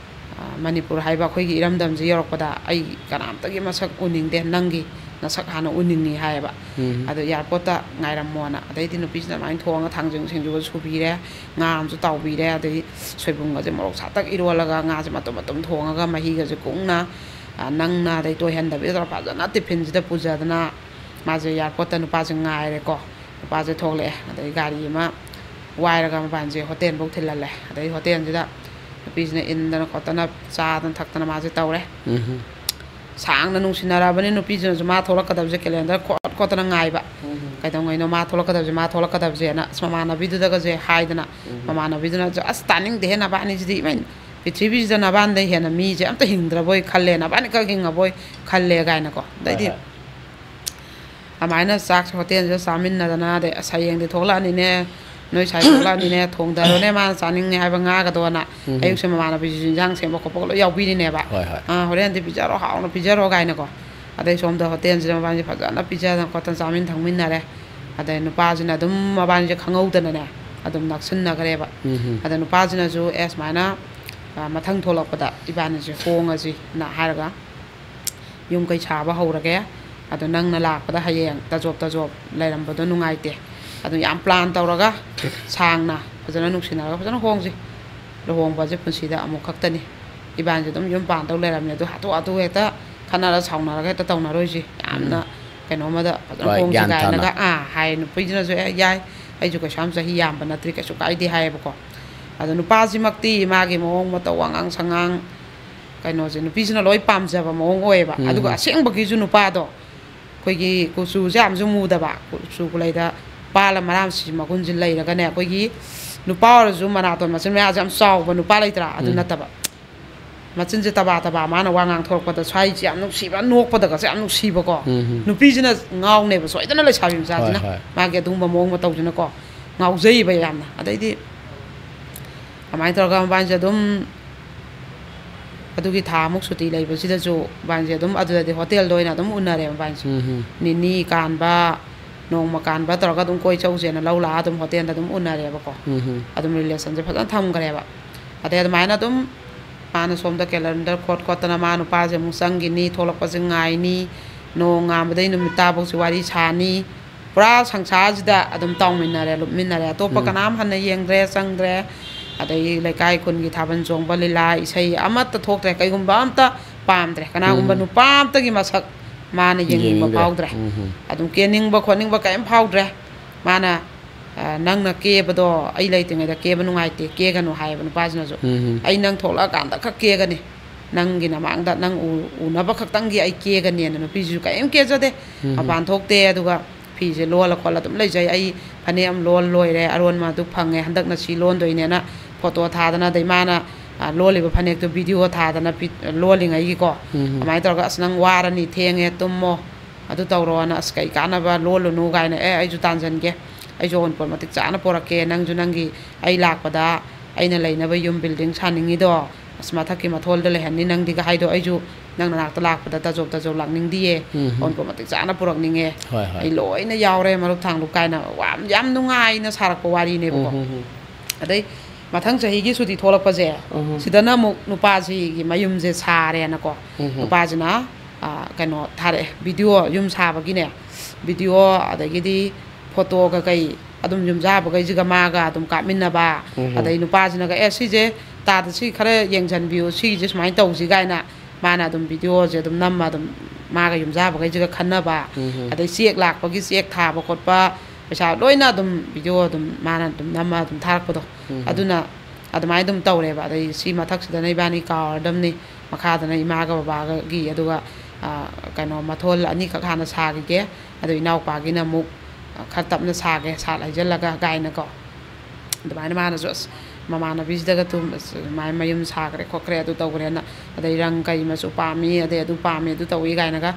ꯃꯅꯤꯄꯨꯔ ꯍꯥꯏꯕ ꯑꯩꯈꯣꯏꯒꯤ ꯏꯔꯝꯗꯝꯁꯤ ꯌꯧꯔꯛꯄꯗ, "ꯑꯩ ꯀꯅꯥꯝꯇꯒꯤ ꯃꯁꯛ ꯎꯅꯤꯡꯗꯦ, ꯅꯪꯒꯤ ꯅꯁꯛ ꯍꯥꯟꯅ ꯎꯅꯤꯡꯉꯤ" ꯍꯥꯏꯌꯦꯕ꯫ ꯎꯝ꯫ ꯑꯗꯣ "ꯑꯦꯌꯥꯔꯄꯣꯔꯠꯇ ꯉꯥꯏꯔꯝꯃꯣꯅ", ꯑꯗꯩꯗꯤ ꯅꯨꯄꯤꯁꯤꯅ ꯑꯗꯨꯃꯥꯏꯅ ꯊꯣꯡꯉꯒ ꯊꯥꯡꯖꯤꯡ ꯁꯤꯡꯖꯨꯒ ꯁꯨꯕꯤꯔꯦ, ꯉꯥ ꯑꯃꯁꯨ ꯇꯥꯎꯕꯤꯔꯦ, ꯑꯗꯩ ꯁꯣꯏꯕꯨꯝꯒꯁꯦ ꯃꯣꯔꯣꯛ ꯁꯥꯇꯛ ꯏꯔꯣꯜꯂꯒ, ꯉꯥꯁꯦ ꯃꯇꯨꯝ ꯃꯇꯨꯝ ꯊꯣꯡꯉꯒ, ꯃꯍꯤꯒꯁꯦ ꯀꯨꯡꯅ, ꯑ, ꯅꯪꯅ, ꯑꯗꯩ ꯇꯣꯏꯍꯟꯗꯕꯤꯗ ꯇꯧꯔ ꯐꯖꯅ ꯇꯤꯐꯤꯟꯁꯤꯗ ꯄꯨꯖꯗꯅ, ꯃꯥꯁꯦ ꯑꯦꯌꯥꯔꯄꯣꯔꯠꯇ ꯅꯨꯄꯥꯁꯦ ꯉꯥꯏꯔꯦꯀꯣ꯫ ꯅꯨꯄꯥꯁꯦ ꯊꯣꯛꯂꯛꯑꯦ, ꯑꯗꯩ ꯒꯥꯔꯤ ꯑꯃ ꯋꯥꯏꯔꯒ ꯃꯕꯥꯅꯤꯁꯦ ꯍꯣꯇꯦꯜꯐꯧ ꯊꯤꯜꯍꯜꯂꯦ꯫ ꯑꯗꯩ ꯍꯣꯇꯦꯜꯁꯤꯗ ꯅꯨꯄꯤꯁꯤꯅ ꯏꯟꯗꯅ ꯈꯣꯠꯇꯅ, ꯆꯥꯗꯅ ꯊꯛꯇꯅ ꯃꯥꯁꯦ ꯇꯧꯔꯦ꯫ ꯎꯝ꯫ ꯁꯥꯡꯅ ꯅꯨꯡꯁꯤꯅꯔꯕꯅꯤ꯫ ꯅꯨꯄꯤꯁꯤꯅꯁꯨ ꯃꯥ ꯊꯣꯛꯂꯛꯀꯗꯕꯁꯦ calendar ꯈꯣꯠ ꯈꯣꯠꯇꯅ ꯉꯥꯏꯕ꯫ ꯎꯝ꯫ ꯀꯩꯗꯧꯉꯩꯅꯣ ꯃꯥ ꯊꯣꯛꯂꯛꯀꯗꯕꯁꯦ, ꯃꯥ ꯊꯣꯛꯂꯛꯀꯗꯕꯁꯦꯅ ꯑꯁ ꯃꯃꯥꯟꯅꯕꯤꯗꯨꯗꯒꯁꯦ ꯍꯥꯏꯗꯅ, ꯎꯝ꯫ ꯃꯃꯥꯟꯅꯕꯤꯗꯨꯅꯁꯨ "ꯑꯁ, ꯇꯥꯅꯤꯡꯗꯦꯍꯦ, ꯅꯕꯥꯅꯤꯁꯤꯗꯤ, ꯏꯃꯩ, ꯄ꯭ꯔꯤꯊꯤꯕꯤꯁꯤꯗ ꯅꯕꯥꯅꯤꯗꯩ ꯍꯦꯟꯅ ꯃꯤꯁꯦ ꯑꯝꯇ ꯍꯤꯡꯗ꯭ꯔꯕꯣꯏ ꯈꯜꯂꯦ, ꯅꯕꯥꯅꯤꯈꯛ ꯍꯤꯡꯉꯕꯣꯏ ꯈꯜꯂꯦ" ꯀꯥꯏꯅꯀꯣ꯫ ꯍꯣꯏ, ꯑꯗꯩꯗꯤ ꯍꯣꯏ꯫ ꯑꯗꯨꯃꯥꯏꯅ ꯆꯥꯛꯁꯦ ꯍꯣꯇꯦꯜꯁꯤꯗ ꯆꯥꯃꯤꯟꯅꯗꯅ, ꯑꯗꯩ "ꯑꯁ, ꯍꯌꯦꯡꯗꯤ ꯊꯣꯛꯂꯛꯑꯅꯤꯅꯦ, ꯅꯣꯏ ꯁꯥꯏ ꯊꯣꯛꯂꯛꯑꯅꯤꯅꯦ, ꯊꯣꯡꯊꯔꯣꯅꯦ, ꯃꯥꯅ ꯆꯥꯅꯤꯡꯉꯦ ꯍꯥꯏꯕ ꯉꯥꯒꯗꯣꯅ", ꯎꯝ꯫ ꯑꯌꯨꯛꯁꯦ ꯃꯃꯥꯟꯅꯕꯤꯁꯤꯁꯨ ꯏꯟꯖꯥꯡ ꯁꯦꯝꯕ ꯈꯣꯠꯄꯒ ꯂꯣꯏ ꯌꯥꯎꯕꯤꯔꯤꯅꯦꯕ꯫ ꯍꯣꯏ, ꯍꯣꯏ꯫ "ꯑꯥ, ꯍꯣꯔꯦꯟꯗꯤ ꯄꯤꯖꯔꯣ, ꯍꯥꯎꯅ ꯄꯤꯖꯔꯣ" ꯀꯥꯏꯅꯀꯣ꯫ ꯑꯗꯩ ꯁꯣꯝꯗ ꯍꯣꯇꯦꯜꯁꯤꯗ ꯃꯕꯥꯅꯤꯁꯦ ꯐꯖꯅ ꯄꯤꯖꯗꯅ ꯈꯣꯠꯇꯅ ꯆꯥꯃꯤꯟ ꯊꯛꯃꯤꯟꯅꯔꯦ꯫ ꯑꯗꯩ ꯅꯨꯄꯥꯁꯤꯅ ꯑꯗꯨꯝ ꯃꯕꯥꯅꯤꯁꯦ ꯈꯪꯍꯧꯗꯅꯅꯦ ꯑꯗꯨꯝ ꯅꯛꯁꯤꯟꯅꯈ꯭ꯔꯦꯕ꯫ ꯎꯝ꯫ ꯑꯗ ꯅꯨꯄꯥꯁꯤꯅꯁꯨ "ꯑꯦ, ꯁꯨꯃꯥꯏꯅ, ꯑ, ꯃꯊꯪ ꯊꯣꯛꯂꯛꯄꯗ ꯏꯕꯥꯅꯤꯁꯦ ꯍꯣꯡꯉꯁꯤꯅ" ꯍꯥꯏꯔꯒ "ꯌꯨꯝ ꯀꯩ ꯁꯥꯕ ꯍꯧꯔꯒꯦ꯫ ꯑꯗꯣ ꯅꯪꯅ ꯂꯥꯛꯄꯗ ꯍꯌꯦꯡ ꯇꯖꯣꯞ ꯇꯖꯣꯞ ꯂꯩꯔꯝꯕꯗꯣ ꯅꯨꯡꯉꯥꯏꯇꯦ꯫ ꯑꯗꯨ ꯌꯥꯝ plan ꯇꯧꯔꯒ ꯁꯥꯡꯅ ꯐꯖꯅ ꯅꯨꯡꯁꯤꯅꯔꯒ ꯐꯖꯅ ꯍꯣꯡꯁꯤ꯫ ꯂꯨꯍꯣꯡꯕꯁꯦ ꯄꯨꯟꯁꯤꯗ ꯑꯃꯨꯛ ꯈꯛꯇꯅꯤ꯫ ꯏꯕꯥꯅꯤꯁꯦ ꯑꯗꯨꯝ ꯌꯨꯝ ꯄꯥꯟꯗꯧ ꯂꯩꯔꯝꯅꯦ꯫ ꯑꯗꯨ ꯍꯥꯊꯨ ꯍꯥꯊꯨ ꯍꯦꯛꯇ ꯈꯠꯅꯔ ꯁꯥꯎꯅꯔꯒ ꯍꯦꯛꯇ ꯇꯧꯅꯔꯣꯏꯁꯤ꯫ ꯌꯥꯝꯅ ꯎꯝ꯫ ꯀꯩꯅꯣꯝꯃꯗ ꯐꯖꯅ ꯍꯣꯏ, ꯍꯣꯡꯁꯤ" ꯒ꯭ꯌꯥꯟ ꯇꯥꯅ꯫ ꯀꯥꯏꯅꯒ, ꯑꯥ, ꯍꯥꯏ꯫ ꯅꯨꯄꯤꯁꯤꯅꯁꯨ "ꯑꯦ, ꯌꯥꯏ, ꯑꯩꯁꯨ ꯀꯩꯁꯨ ꯌꯥꯝ ꯆꯍꯤ ꯌꯥꯝꯕ ꯅꯠꯇ꯭ꯔꯤ, ꯀꯩꯁꯨ ꯀꯥꯏꯗꯦ" ꯍꯥꯏꯌꯦꯕꯀꯣ꯫ ꯑꯗꯣ ꯅꯨꯄꯥꯁꯤꯃꯛꯇꯤ ꯃꯥꯒꯤ ꯃꯑꯣꯡ ꯃꯇꯧ, ꯋꯥꯉꯥꯡ ꯁꯉꯥꯡ, ꯀꯩꯅꯣꯁꯦ ꯅꯨꯄꯤꯁꯤꯅ ꯂꯣꯏ ꯄꯥꯝꯖꯕ ꯃꯑꯣꯡ ꯑꯣꯏꯌꯦꯕ꯫ ꯎꯝ꯫ ꯑꯗꯨꯒ ꯑꯁꯦꯡꯕꯒꯤꯁꯨ ꯅꯨꯄꯥꯗꯣ ꯑꯩꯈꯣꯏꯒꯤ ꯀꯨꯆꯨꯁꯦ ꯌꯥꯝꯁꯨ ꯃꯨꯗꯕ, ꯀꯨꯆꯨ ꯀꯨꯂꯩꯗ ꯄꯥꯜꯂ ꯃꯔꯥꯝꯁꯤ ꯃꯒꯨꯟꯁꯦ ꯂꯩꯔꯒꯅꯦ, ꯑꯩꯈꯣꯏꯒꯤ ꯅꯨꯄꯥ ꯑꯣꯏꯔꯁꯨ ꯃꯅꯥꯇꯣꯟ ꯃꯆꯤꯟ ꯃꯌꯥꯁꯦ ꯌꯥꯝ ꯆꯥꯎꯕ ꯅꯨꯄꯥ ꯂꯩꯇ꯭ꯔꯥ? ꯑꯗꯨ ꯎꯝ꯫ ꯅꯠꯇꯕ꯫ ꯃꯆꯤꯟꯁꯦ ꯇꯕꯥ ꯇꯕꯥ, ꯃꯥꯅ ꯋꯥ ꯉꯥꯡꯊꯣꯔꯛꯄꯗ ꯁ꯭ꯋꯥꯏꯁꯦ ꯌꯥꯝ ꯅꯨꯡꯁꯤꯕ, ꯅꯣꯛꯄꯗꯒꯁꯦ ꯌꯥꯝ ꯅꯨꯡꯁꯤꯕꯀꯣ꯫ ꯎꯝ꯫ ꯅꯨꯄꯤꯁꯤꯅ ꯉꯥꯎꯅꯦꯕ ꯁꯣꯏꯗꯅ ꯂꯩꯁꯥꯕꯤ ꯃꯆꯥꯁꯤꯅ꯫ ꯍꯣꯏ, ꯍꯣꯏ꯫ ꯃꯥꯒꯤ ꯑꯗꯨꯒꯨꯝꯕ ꯃꯑꯣꯡ ꯃꯇꯧꯁꯤꯅꯀꯣ, ꯉꯥꯎꯖꯩꯌꯦꯕ ꯌꯥꯝꯅ꯫ ꯑꯗꯩꯗꯤ ꯑꯗꯨꯃꯥꯏꯅ ꯇꯧꯔꯒ ꯃꯕꯥꯅꯤꯁꯦ ꯑꯗꯨꯝ ꯑꯗꯨꯒꯤ ꯊꯥ ꯑꯃꯨꯛ ꯁꯨꯇꯤ ꯂꯩꯕꯁꯤꯗꯁꯨ ꯃꯕꯥꯅꯤꯁꯦ ꯑꯗꯨꯝ ꯑꯗꯨꯗꯗꯤ ꯍꯣꯇꯦꯜꯗ ꯑꯣꯏꯅ ꯑꯗꯨꯝ ꯎꯅꯔꯦ ꯃꯕꯥꯅꯤꯁꯦ꯫ ꯎꯝ꯫ ꯅꯤꯅꯤ ꯀꯥꯟꯕ, ꯅꯣꯡꯃ ꯀꯥꯟꯕ ꯇꯧꯔꯒ ꯑꯗꯨꯝ ꯀꯣꯏ ꯆꯧꯁꯦꯅ ꯂꯧ ꯂꯥꯛꯑ ꯑꯗꯨꯝ ꯍꯣꯇꯦꯜꯗ ꯑꯗꯨꯝ ꯎꯅꯔꯦꯕꯀꯣ꯫ ꯎꯝ꯫ ꯑꯗꯨꯝ relationꯁꯦ ꯐꯖꯅ ꯊꯝꯈ꯭ꯔꯦꯕ꯫ ꯑꯗꯩ ꯑꯗꯨꯃꯥꯏꯅ ꯑꯗꯨꯝ ꯃꯥꯅ ꯁꯣꯝꯗ calendar ꯈꯣꯠ ꯈꯣꯠꯇꯅ ꯃꯥ ꯅꯨꯄꯥꯁꯦ ꯑꯃꯨꯛ ꯆꯪꯈꯤꯅꯤ, ꯊꯣꯛꯂꯛꯄꯁꯦ ꯉꯥꯏꯅꯤ, ꯅꯣꯡ ꯉꯥꯟꯕꯗꯩ ꯅꯨꯃꯤꯠ ꯇꯥꯐꯧꯁꯦ ꯋꯥꯔꯤ ꯁꯥꯅꯤ꯫ ꯄꯨꯔꯥ ꯁꯪꯁꯥꯔꯁꯤꯗ ꯑꯗꯨꯝ ꯇꯥꯎꯃꯤꯟꯅꯔꯦ, ꯂꯨꯞꯃꯤꯟꯅꯔꯦ꯫ ꯑꯇꯣꯞꯄ ꯎꯝ꯫ ꯀꯅꯥꯝ ꯍꯟꯅ ꯌꯦꯡꯗ꯭ꯔꯦ, ꯆꯪꯗ꯭ꯔꯦ꯫ ꯑꯗꯩ ꯂꯩꯀꯥꯏ ꯈꯨꯟꯒꯤ ꯊꯥꯕꯜ ꯆꯣꯡꯕ, ꯂꯤꯂꯥ, ꯏꯁꯩ ꯑꯃꯠꯇ ꯊꯣꯛꯇ꯭ꯔꯦ꯫ ꯀꯩꯒꯨꯝꯕ ꯑꯝꯇ ꯄꯥꯝꯗ꯭ꯔꯦ꯫ ꯀꯅꯥꯒꯨꯝꯕ ꯎꯝ꯫ ꯅꯨꯄꯥ ꯑꯝꯇꯒꯤ ꯃꯁꯛ ꯃꯥꯅ ꯌꯦꯡꯅꯤꯡꯕ ꯌꯦꯡꯅꯤꯡꯗ꯭ꯔꯦ꯫ ꯐꯥꯎꯗ꯭ꯔꯦ꯫ ꯎꯝ ꯍꯝ꯫ ꯑꯗꯨꯝ ꯀꯦꯅꯤꯡꯕ ꯈꯣꯠꯅꯤꯡꯕ ꯀꯔꯤꯝ ꯐꯥꯎꯗ꯭ꯔꯦ꯫ ꯃꯥꯅ ꯅꯪꯅ ꯀꯦꯕꯗꯣ ꯑꯩ ꯂꯩꯇ꯭ꯔꯤꯉꯩꯗ ꯀꯦꯕ ꯅꯨꯡꯉꯥꯏꯇꯦ, ꯀꯦꯒꯅꯨ ꯍꯥꯏꯌꯦꯕ ꯅꯨꯄꯥꯁꯤꯅꯁꯨ꯫ ꯑꯩ ꯅꯪ ꯊꯣꯛꯂꯛꯑꯀꯥꯟꯗ ꯈꯛ ꯀꯦꯒꯅꯤ, ꯅꯪꯒꯤ ꯅꯃꯥꯡꯗ ꯅꯪ ꯎꯅꯕ ꯈꯛꯇꯪꯒꯤ ꯑꯩ ꯀꯦꯒꯅꯦꯅ꯫ ꯅꯨꯄꯤꯁꯤꯁꯨ ꯀꯔꯤꯝ ꯀꯦꯖꯗꯦ, ꯃꯄꯥꯟ ꯊꯣꯛꯇꯦ꯫ ꯑꯗꯨꯒ ꯐꯤꯁꯦ ꯂꯣꯜꯂ ꯈꯣꯠꯂ ꯑꯗꯨꯝ ꯂꯩꯖꯩ꯫ ꯑꯩ ꯐꯅꯦꯛ ꯑꯃ ꯂꯣꯜ ꯂꯣꯏꯔꯦ, ꯑꯔꯣꯟꯕ ꯑꯗꯨ ꯐꯪꯉꯦ, ꯍꯟꯗꯛꯅ ꯁꯤ ꯂꯣꯟꯗꯣꯏꯅꯦꯅ ꯐꯣꯇꯣ ꯊꯥꯗꯅ, ꯑꯗꯩ ꯃꯥꯅ ꯂꯣꯜꯂꯤꯕ ꯐꯅꯦꯛꯇꯣ ꯚꯤꯗꯤꯑꯣ ꯊꯥꯗꯅ, ꯂꯣꯜꯂꯤꯉꯩꯒꯤꯀꯣ꯫ ꯑꯗꯨꯃꯥꯏꯅ ꯇꯧꯔꯒ, "ꯑꯁ, ꯅꯪ ꯋꯥꯔꯅꯤ, ꯊꯦꯡꯉꯦ, ꯇꯨꯝꯃꯣ, ꯑꯗꯨ ꯇꯧꯔꯣꯅ, ꯑꯁ, ꯀꯩ ꯀꯥꯟꯅꯕ, ꯂꯣꯜꯂꯨꯅꯨ" ꯀꯥꯏꯅ꯫ "ꯑꯦ, ꯑꯩꯁꯨ ꯇꯥꯟꯁꯤꯟꯒꯦ, ꯑꯩꯁꯨ ꯑꯎꯟꯄꯣꯠ ꯃꯇꯤꯛ ꯆꯥꯅ ꯄꯣꯔꯛꯀꯦ, ꯅꯪꯁꯨ ꯅꯪꯒꯤ, ꯑꯩ ꯂꯥꯛꯄꯗ ꯑꯩꯅ ꯂꯩꯅꯕ ꯌꯨꯝ ꯕꯤꯜꯗꯤꯡ ꯁꯥꯅꯤꯡꯉꯤꯗꯣ, ꯑꯁ, ꯃꯊꯛꯀꯤ ꯃꯊꯣꯜꯗ ꯂꯩꯍꯟꯅꯤ ꯅꯪꯗꯤꯒ" ꯍꯥꯏꯗꯣ꯫ ꯑꯩꯁꯨ ꯅꯪ ꯅꯅꯥꯛꯇ ꯂꯥꯛꯄꯗ ꯇꯖꯣꯞ ꯇꯖꯣꯞ ꯂꯥꯛꯅꯤꯡꯗꯤꯌꯦ, ꯑꯎꯟꯄꯣꯠ ꯃꯇꯤꯛ ꯆꯥꯅ ꯄꯨꯔꯛꯅꯤꯡꯉꯦ, ꯑꯩ ꯂꯣꯏꯅ ꯌꯥꯎꯔꯦ, ꯃꯔꯨꯞ ꯊꯥꯡꯂꯨꯞ ꯀꯥꯏꯅ ꯌꯥꯝ, ꯌꯥꯝ ꯅꯨꯡꯉꯥꯏꯅ ꯁꯥꯔꯛꯄ ꯋꯥꯔꯤꯅꯦꯕꯀꯣ꯫ ꯑꯗꯩ ꯃꯊꯪ ꯆꯍꯤꯒꯤ ꯁꯨꯇꯤ ꯊꯣꯛꯂꯛꯄꯁꯦ, ꯁꯤꯗꯅ ꯑꯃꯨꯛ ꯅꯨꯄꯥꯁꯤꯒꯤ ꯃꯌꯨꯝꯁꯦ ꯁꯥꯔꯦꯅꯀꯣ꯫ ꯅꯨꯄꯥꯁꯤꯅ, ꯑ, ꯀꯩꯅꯣ ꯊꯥꯔꯛꯑꯦ, ꯚꯤꯗꯤꯑꯣ ꯌꯨꯝ ꯁꯥꯕꯒꯤꯅꯦ, ꯚꯤꯗꯤꯑꯣ, ꯑꯗꯒꯤꯗꯤ ꯐꯣꯇꯣ ꯀꯩꯀꯩ ꯑꯗꯨꯝ ꯌꯨꯝꯖꯥꯕꯈꯩꯁꯤꯒ ꯃꯥꯒ ꯑꯗꯨꯝ ꯀꯥꯞꯃꯤꯟꯅꯕ꯫ ꯑꯗꯩ ꯅꯨꯄꯥꯁꯤꯅꯒ, "ꯑꯦ, ꯁꯤꯁꯦ ꯇꯥꯗ, ꯁꯤ ꯈꯔ ꯌꯦꯡꯁꯤꯟꯕꯤꯌꯨ, ꯁꯤꯒꯤꯁꯦ ꯁꯨꯃꯥꯏꯅ ꯇꯧꯁꯤ" ꯀꯥꯏꯅ ꯃꯥꯅ ꯑꯗꯨꯝ ꯚꯤꯗꯤꯑꯣꯁꯦ ꯑꯗꯨꯝ ꯅꯝꯃ ꯑꯗꯨꯝ ꯃꯥꯒ ꯌꯨꯝꯖꯥꯕꯈꯩꯁꯤꯒ ꯈꯟꯅꯕ꯫ ꯑꯗꯩ ꯆꯦꯛ ꯂꯥꯛꯄꯒꯤ ꯆꯦꯛ ꯊꯥꯕ ꯈꯣꯠꯄ, ꯄꯩꯁꯥ ꯂꯣꯏꯅ ꯑꯗꯨꯝ ꯚꯤꯗꯤꯑꯣ ꯑꯗꯨꯝ ꯃꯥꯅ ꯑꯗꯨꯝ ꯅꯝꯃ ꯑꯗꯨꯝ ꯊꯥꯔꯛꯄꯗꯣ꯫ ꯑꯗꯨꯅ ꯑꯗꯨꯃꯥꯏꯅ ꯑꯗꯨꯝ ꯇꯧꯔꯦꯕ꯫ ꯑꯗꯩ ꯁꯤ ꯃꯊꯛꯁꯤꯗꯅ ꯏꯕꯥꯅꯤ ꯀꯥꯎꯔꯗꯝꯅꯤ, ꯃꯈꯥꯗꯅ ꯏꯃꯥꯒ ꯕꯕꯥꯒꯒꯤ, ꯑꯗꯨꯒ, ꯑ, ꯀꯩꯅꯣ, ꯃꯊꯣꯜ ꯑꯅꯤꯈꯛ ꯍꯥꯟꯅ ꯁꯥꯈꯤꯒꯦ, ꯑꯗꯨ ꯏꯅꯥꯎꯄꯥꯒꯤꯅ ꯑꯃꯨꯛ, ꯑ, ꯈꯔ ꯇꯞꯅ ꯁꯥꯒꯦ, ꯁꯥꯠ ꯍꯩꯖꯤꯜꯂꯒ ꯀꯥꯏꯅꯀꯣ꯫ ꯑꯗꯨꯃꯥꯏꯅ ꯃꯥꯅꯁꯨ, "ꯑꯁ, ꯃꯃꯥꯟꯅꯕꯤꯁꯤꯗꯒ ꯇꯨꯝ-, ꯑꯁ, ꯑꯗꯨꯃꯥꯏꯅ ꯃꯌꯨꯝ ꯁꯥꯈ꯭ꯔꯦ ꯈꯣꯠꯈ꯭ꯔꯦ, ꯑꯗꯨ ꯇꯧꯈ꯭ꯔꯦꯅ, ꯑꯗꯩ ꯔꯪ ꯀꯩ ꯃꯆꯨ ꯄꯥꯝꯃꯤ, ꯑꯗꯩ ꯑꯗꯨ ꯄꯥꯝꯃꯤ, ꯑꯗꯨ ꯇꯧꯏ" ꯀꯥꯏꯅꯒ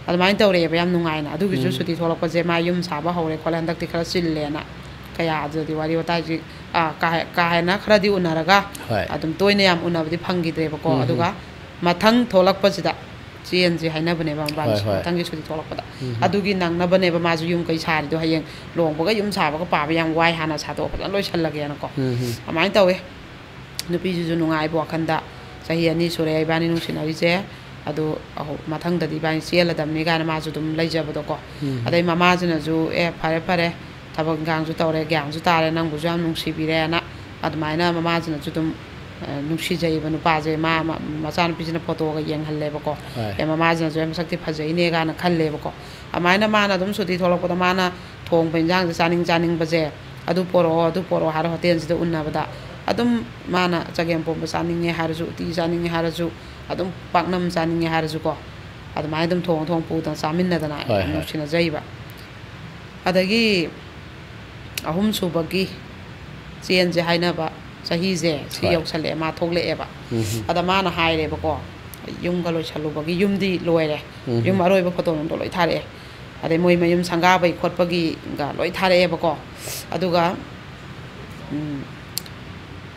ꯑꯗꯨꯃꯥꯏꯅ ꯇꯧꯔꯛꯑꯦꯕ, ꯌꯥꯝ ꯅꯨꯡꯉꯥꯏꯅ꯫ ꯑꯗꯨꯒꯤꯁꯨ ꯁꯨꯇꯤ ꯊꯣꯛꯂꯛꯄꯁꯦ ꯃꯥ ꯌꯨꯝ ꯁꯥꯕ ꯍꯧꯔꯦ ꯈꯣꯠꯂꯦ, ꯍꯟꯗꯛꯇꯤ ꯈꯔ ꯆꯤꯜꯂꯦꯅ꯫ ꯀꯌꯥ ꯑꯗꯨꯗꯤ ꯋꯥꯔꯤ ꯋꯥꯇꯥꯏꯁꯤ, ꯑ, ꯀꯥ ꯍꯦ-, ꯀꯥ ꯍꯦꯟꯅ ꯈꯔꯗꯤ ꯎꯅꯔꯒ, ꯍꯣꯏ꯫ ꯑꯗꯨꯝ ꯇꯣꯏꯅ ꯌꯥꯝ ꯎꯅꯕꯗꯤ ꯐꯪꯈꯤꯗ꯭ꯔꯦꯕꯀꯣ꯫ ꯑꯗꯨꯒ ꯃꯊꯪ ꯊꯣꯛꯂꯛꯄꯁꯤꯗ ꯆꯦꯟꯁꯤ ꯍꯥꯏꯅꯕꯅꯦꯕ ꯃꯕꯥꯅꯤꯁꯨ, ꯍꯣꯏ, ꯍꯣꯏ꯫ ꯃꯊꯪꯒꯤ ꯁꯨꯇꯤ ꯊꯣꯛꯂꯛꯄꯗ꯫ ꯑꯗꯨꯒꯤ ꯅꯪꯅꯕꯅꯦꯕ ꯃꯥꯁꯨ ꯌꯨꯝ ꯀꯩ ꯁꯥꯔꯤꯗꯣ, ꯍꯌꯦꯡ ꯂꯨꯍꯣꯡꯕꯒ ꯌꯨꯝ ꯁꯥꯕꯒ ꯄꯥꯕ ꯌꯥꯝ ꯋꯥꯏ, ꯍꯥꯟꯅ ꯁꯥꯗꯣꯛꯑ ꯐꯖꯅ ꯂꯣꯏꯁꯜꯂꯒꯦꯅꯀꯣ꯫ ꯑꯗꯨꯃꯥꯏꯅ ꯇꯧꯋꯦ꯫ ꯅꯨꯄꯤꯁꯤꯁꯨ ꯅꯨꯡꯉꯥꯏꯕ ꯋꯥꯈꯟꯗ, "ꯆꯍꯤ ꯑꯅꯤ ꯁꯨꯔꯦ ꯏꯕꯥꯅꯤ ꯅꯨꯡꯁꯤꯅꯔꯤꯁꯦ, ꯑꯗꯨ ꯑꯍꯨ-, ꯃꯊꯪꯗꯗꯤ ꯏꯕꯥꯅꯤ ꯆꯦꯜꯂꯗꯕꯅꯤ" ꯀꯥꯏꯅ ꯃꯥꯁꯨ ꯑꯗꯨꯝ ꯂꯩꯖꯕꯗꯣꯀꯣ꯫ ꯑꯗꯩ ꯃꯃꯥꯁꯤꯅꯁꯨ, "ꯑꯦ, ꯐꯔꯦ, ꯐꯔꯦ, ꯊꯕꯛ ꯏꯪꯈꯥꯡꯁꯨ ꯇꯧꯔꯦ, ꯒ꯭ꯌꯥꯟꯁꯨ ꯇꯥꯔꯦ, ꯅꯪꯕꯨꯁꯨ ꯌꯥꯝ ꯅꯨꯡꯁꯤꯕꯤꯔꯦꯅ", ꯑꯗꯨꯃꯥꯏꯅ ꯃꯃꯥꯁꯤꯅꯁꯨ ꯑꯗꯨꯝ, ꯑ, ꯅꯨꯡꯁꯤꯖꯩꯕ ꯅꯨꯄꯥꯁꯦ꯫ ꯃꯥ, ꯃ-, ꯃꯆꯥꯅꯨꯄꯤꯁꯤꯅ ꯐꯣꯇꯣꯒ ꯌꯦꯡꯍꯜꯂꯦꯕꯀꯣ꯫ ꯍꯣꯏ꯫ "ꯑꯦ, ꯃꯃꯥꯁꯤꯅꯁꯨ ꯌꯥꯝ ꯃꯁꯛꯇꯤ ꯐꯖꯩꯅꯦ" ꯀꯥꯏꯅ ꯈꯜꯂꯦꯕꯀꯣ꯫ ꯑꯗꯨꯃꯥꯏꯅ ꯃꯥꯅ ꯑꯗꯨꯝ ꯁꯨꯇꯤ ꯊꯣꯛꯂꯛꯄꯗ ꯃꯥꯅ ꯊꯣꯡꯕ ꯏꯟꯖꯥꯡꯁꯦ ꯆꯥꯅꯤꯡ ꯆꯥꯅꯤꯡꯕꯁꯦ, "ꯑꯗꯨ ꯄꯣꯔꯛꯑꯣ, ꯑꯗꯨ ꯄꯣꯔꯛꯑꯣ" ꯍꯥꯏꯔ ꯍꯣꯇꯦꯜꯁꯤꯗ ꯎꯟꯅꯕꯗ ꯑꯗꯨꯝ ꯃꯥꯅ ꯆꯒꯦꯝꯄꯣꯝꯕ ꯆꯥꯅꯤꯡꯉꯦ ꯍꯥꯏꯔꯁꯨ, ꯎꯇꯤ ꯆꯥꯅꯤꯡꯉꯦ ꯍꯥꯏꯔꯁꯨ, ꯑꯗꯨꯝ ꯄꯥꯛꯅꯝ ꯆꯥꯅꯤꯡꯉꯦ ꯍꯥꯏꯔꯁꯨꯀꯣ, ꯑꯗꯨꯃꯥꯏꯅ ꯑꯗꯨꯝ ꯊꯣꯡ ꯊꯣꯡ ꯄꯨꯗꯅ ꯆꯥꯃꯤꯟꯅꯗꯅ ꯍꯣꯏ, ꯌꯥꯝ ꯍꯣꯏ꯫ ꯅꯨꯡꯁꯤꯅꯖꯩꯕ꯫ ꯑꯗꯒꯤ ꯑꯍꯨꯝꯁꯨꯕꯒꯤ ꯆꯦꯟꯁꯦ ꯍꯥꯏꯅꯕ ꯆꯍꯤꯁꯦ ꯁꯤ ꯍꯣꯏ꯫ ꯌꯧꯁꯜꯂꯛꯑꯦ, ꯃꯥ ꯊꯣꯛꯂꯛꯑꯦꯕ꯫ ꯎꯝ꯫ ꯑꯗ ꯃꯥꯅ ꯍꯥꯏꯔꯦꯕꯀꯣ, ꯌꯨꯝꯒ ꯂꯣꯏꯁꯜꯂꯨꯕꯒꯤ, ꯌꯨꯝꯗꯤ ꯂꯣꯏꯔꯦ, ꯎꯝ꯫ ꯌꯨꯝ ꯑꯔꯣꯏꯕ ꯐꯣꯇꯣ ꯅꯨꯡꯗꯣ ꯂꯣꯏ ꯊꯥꯔꯛꯑꯦ꯫ ꯑꯗꯩ ꯃꯣꯏ ꯃꯌꯨꯝ ꯁꯪꯒꯥꯕꯩ ꯈꯣꯠꯄꯒꯤꯒ ꯂꯣꯏ ꯊꯥꯔꯛꯑꯦꯕꯀꯣ꯫ ꯑꯗꯨꯒ, ꯎꯝ,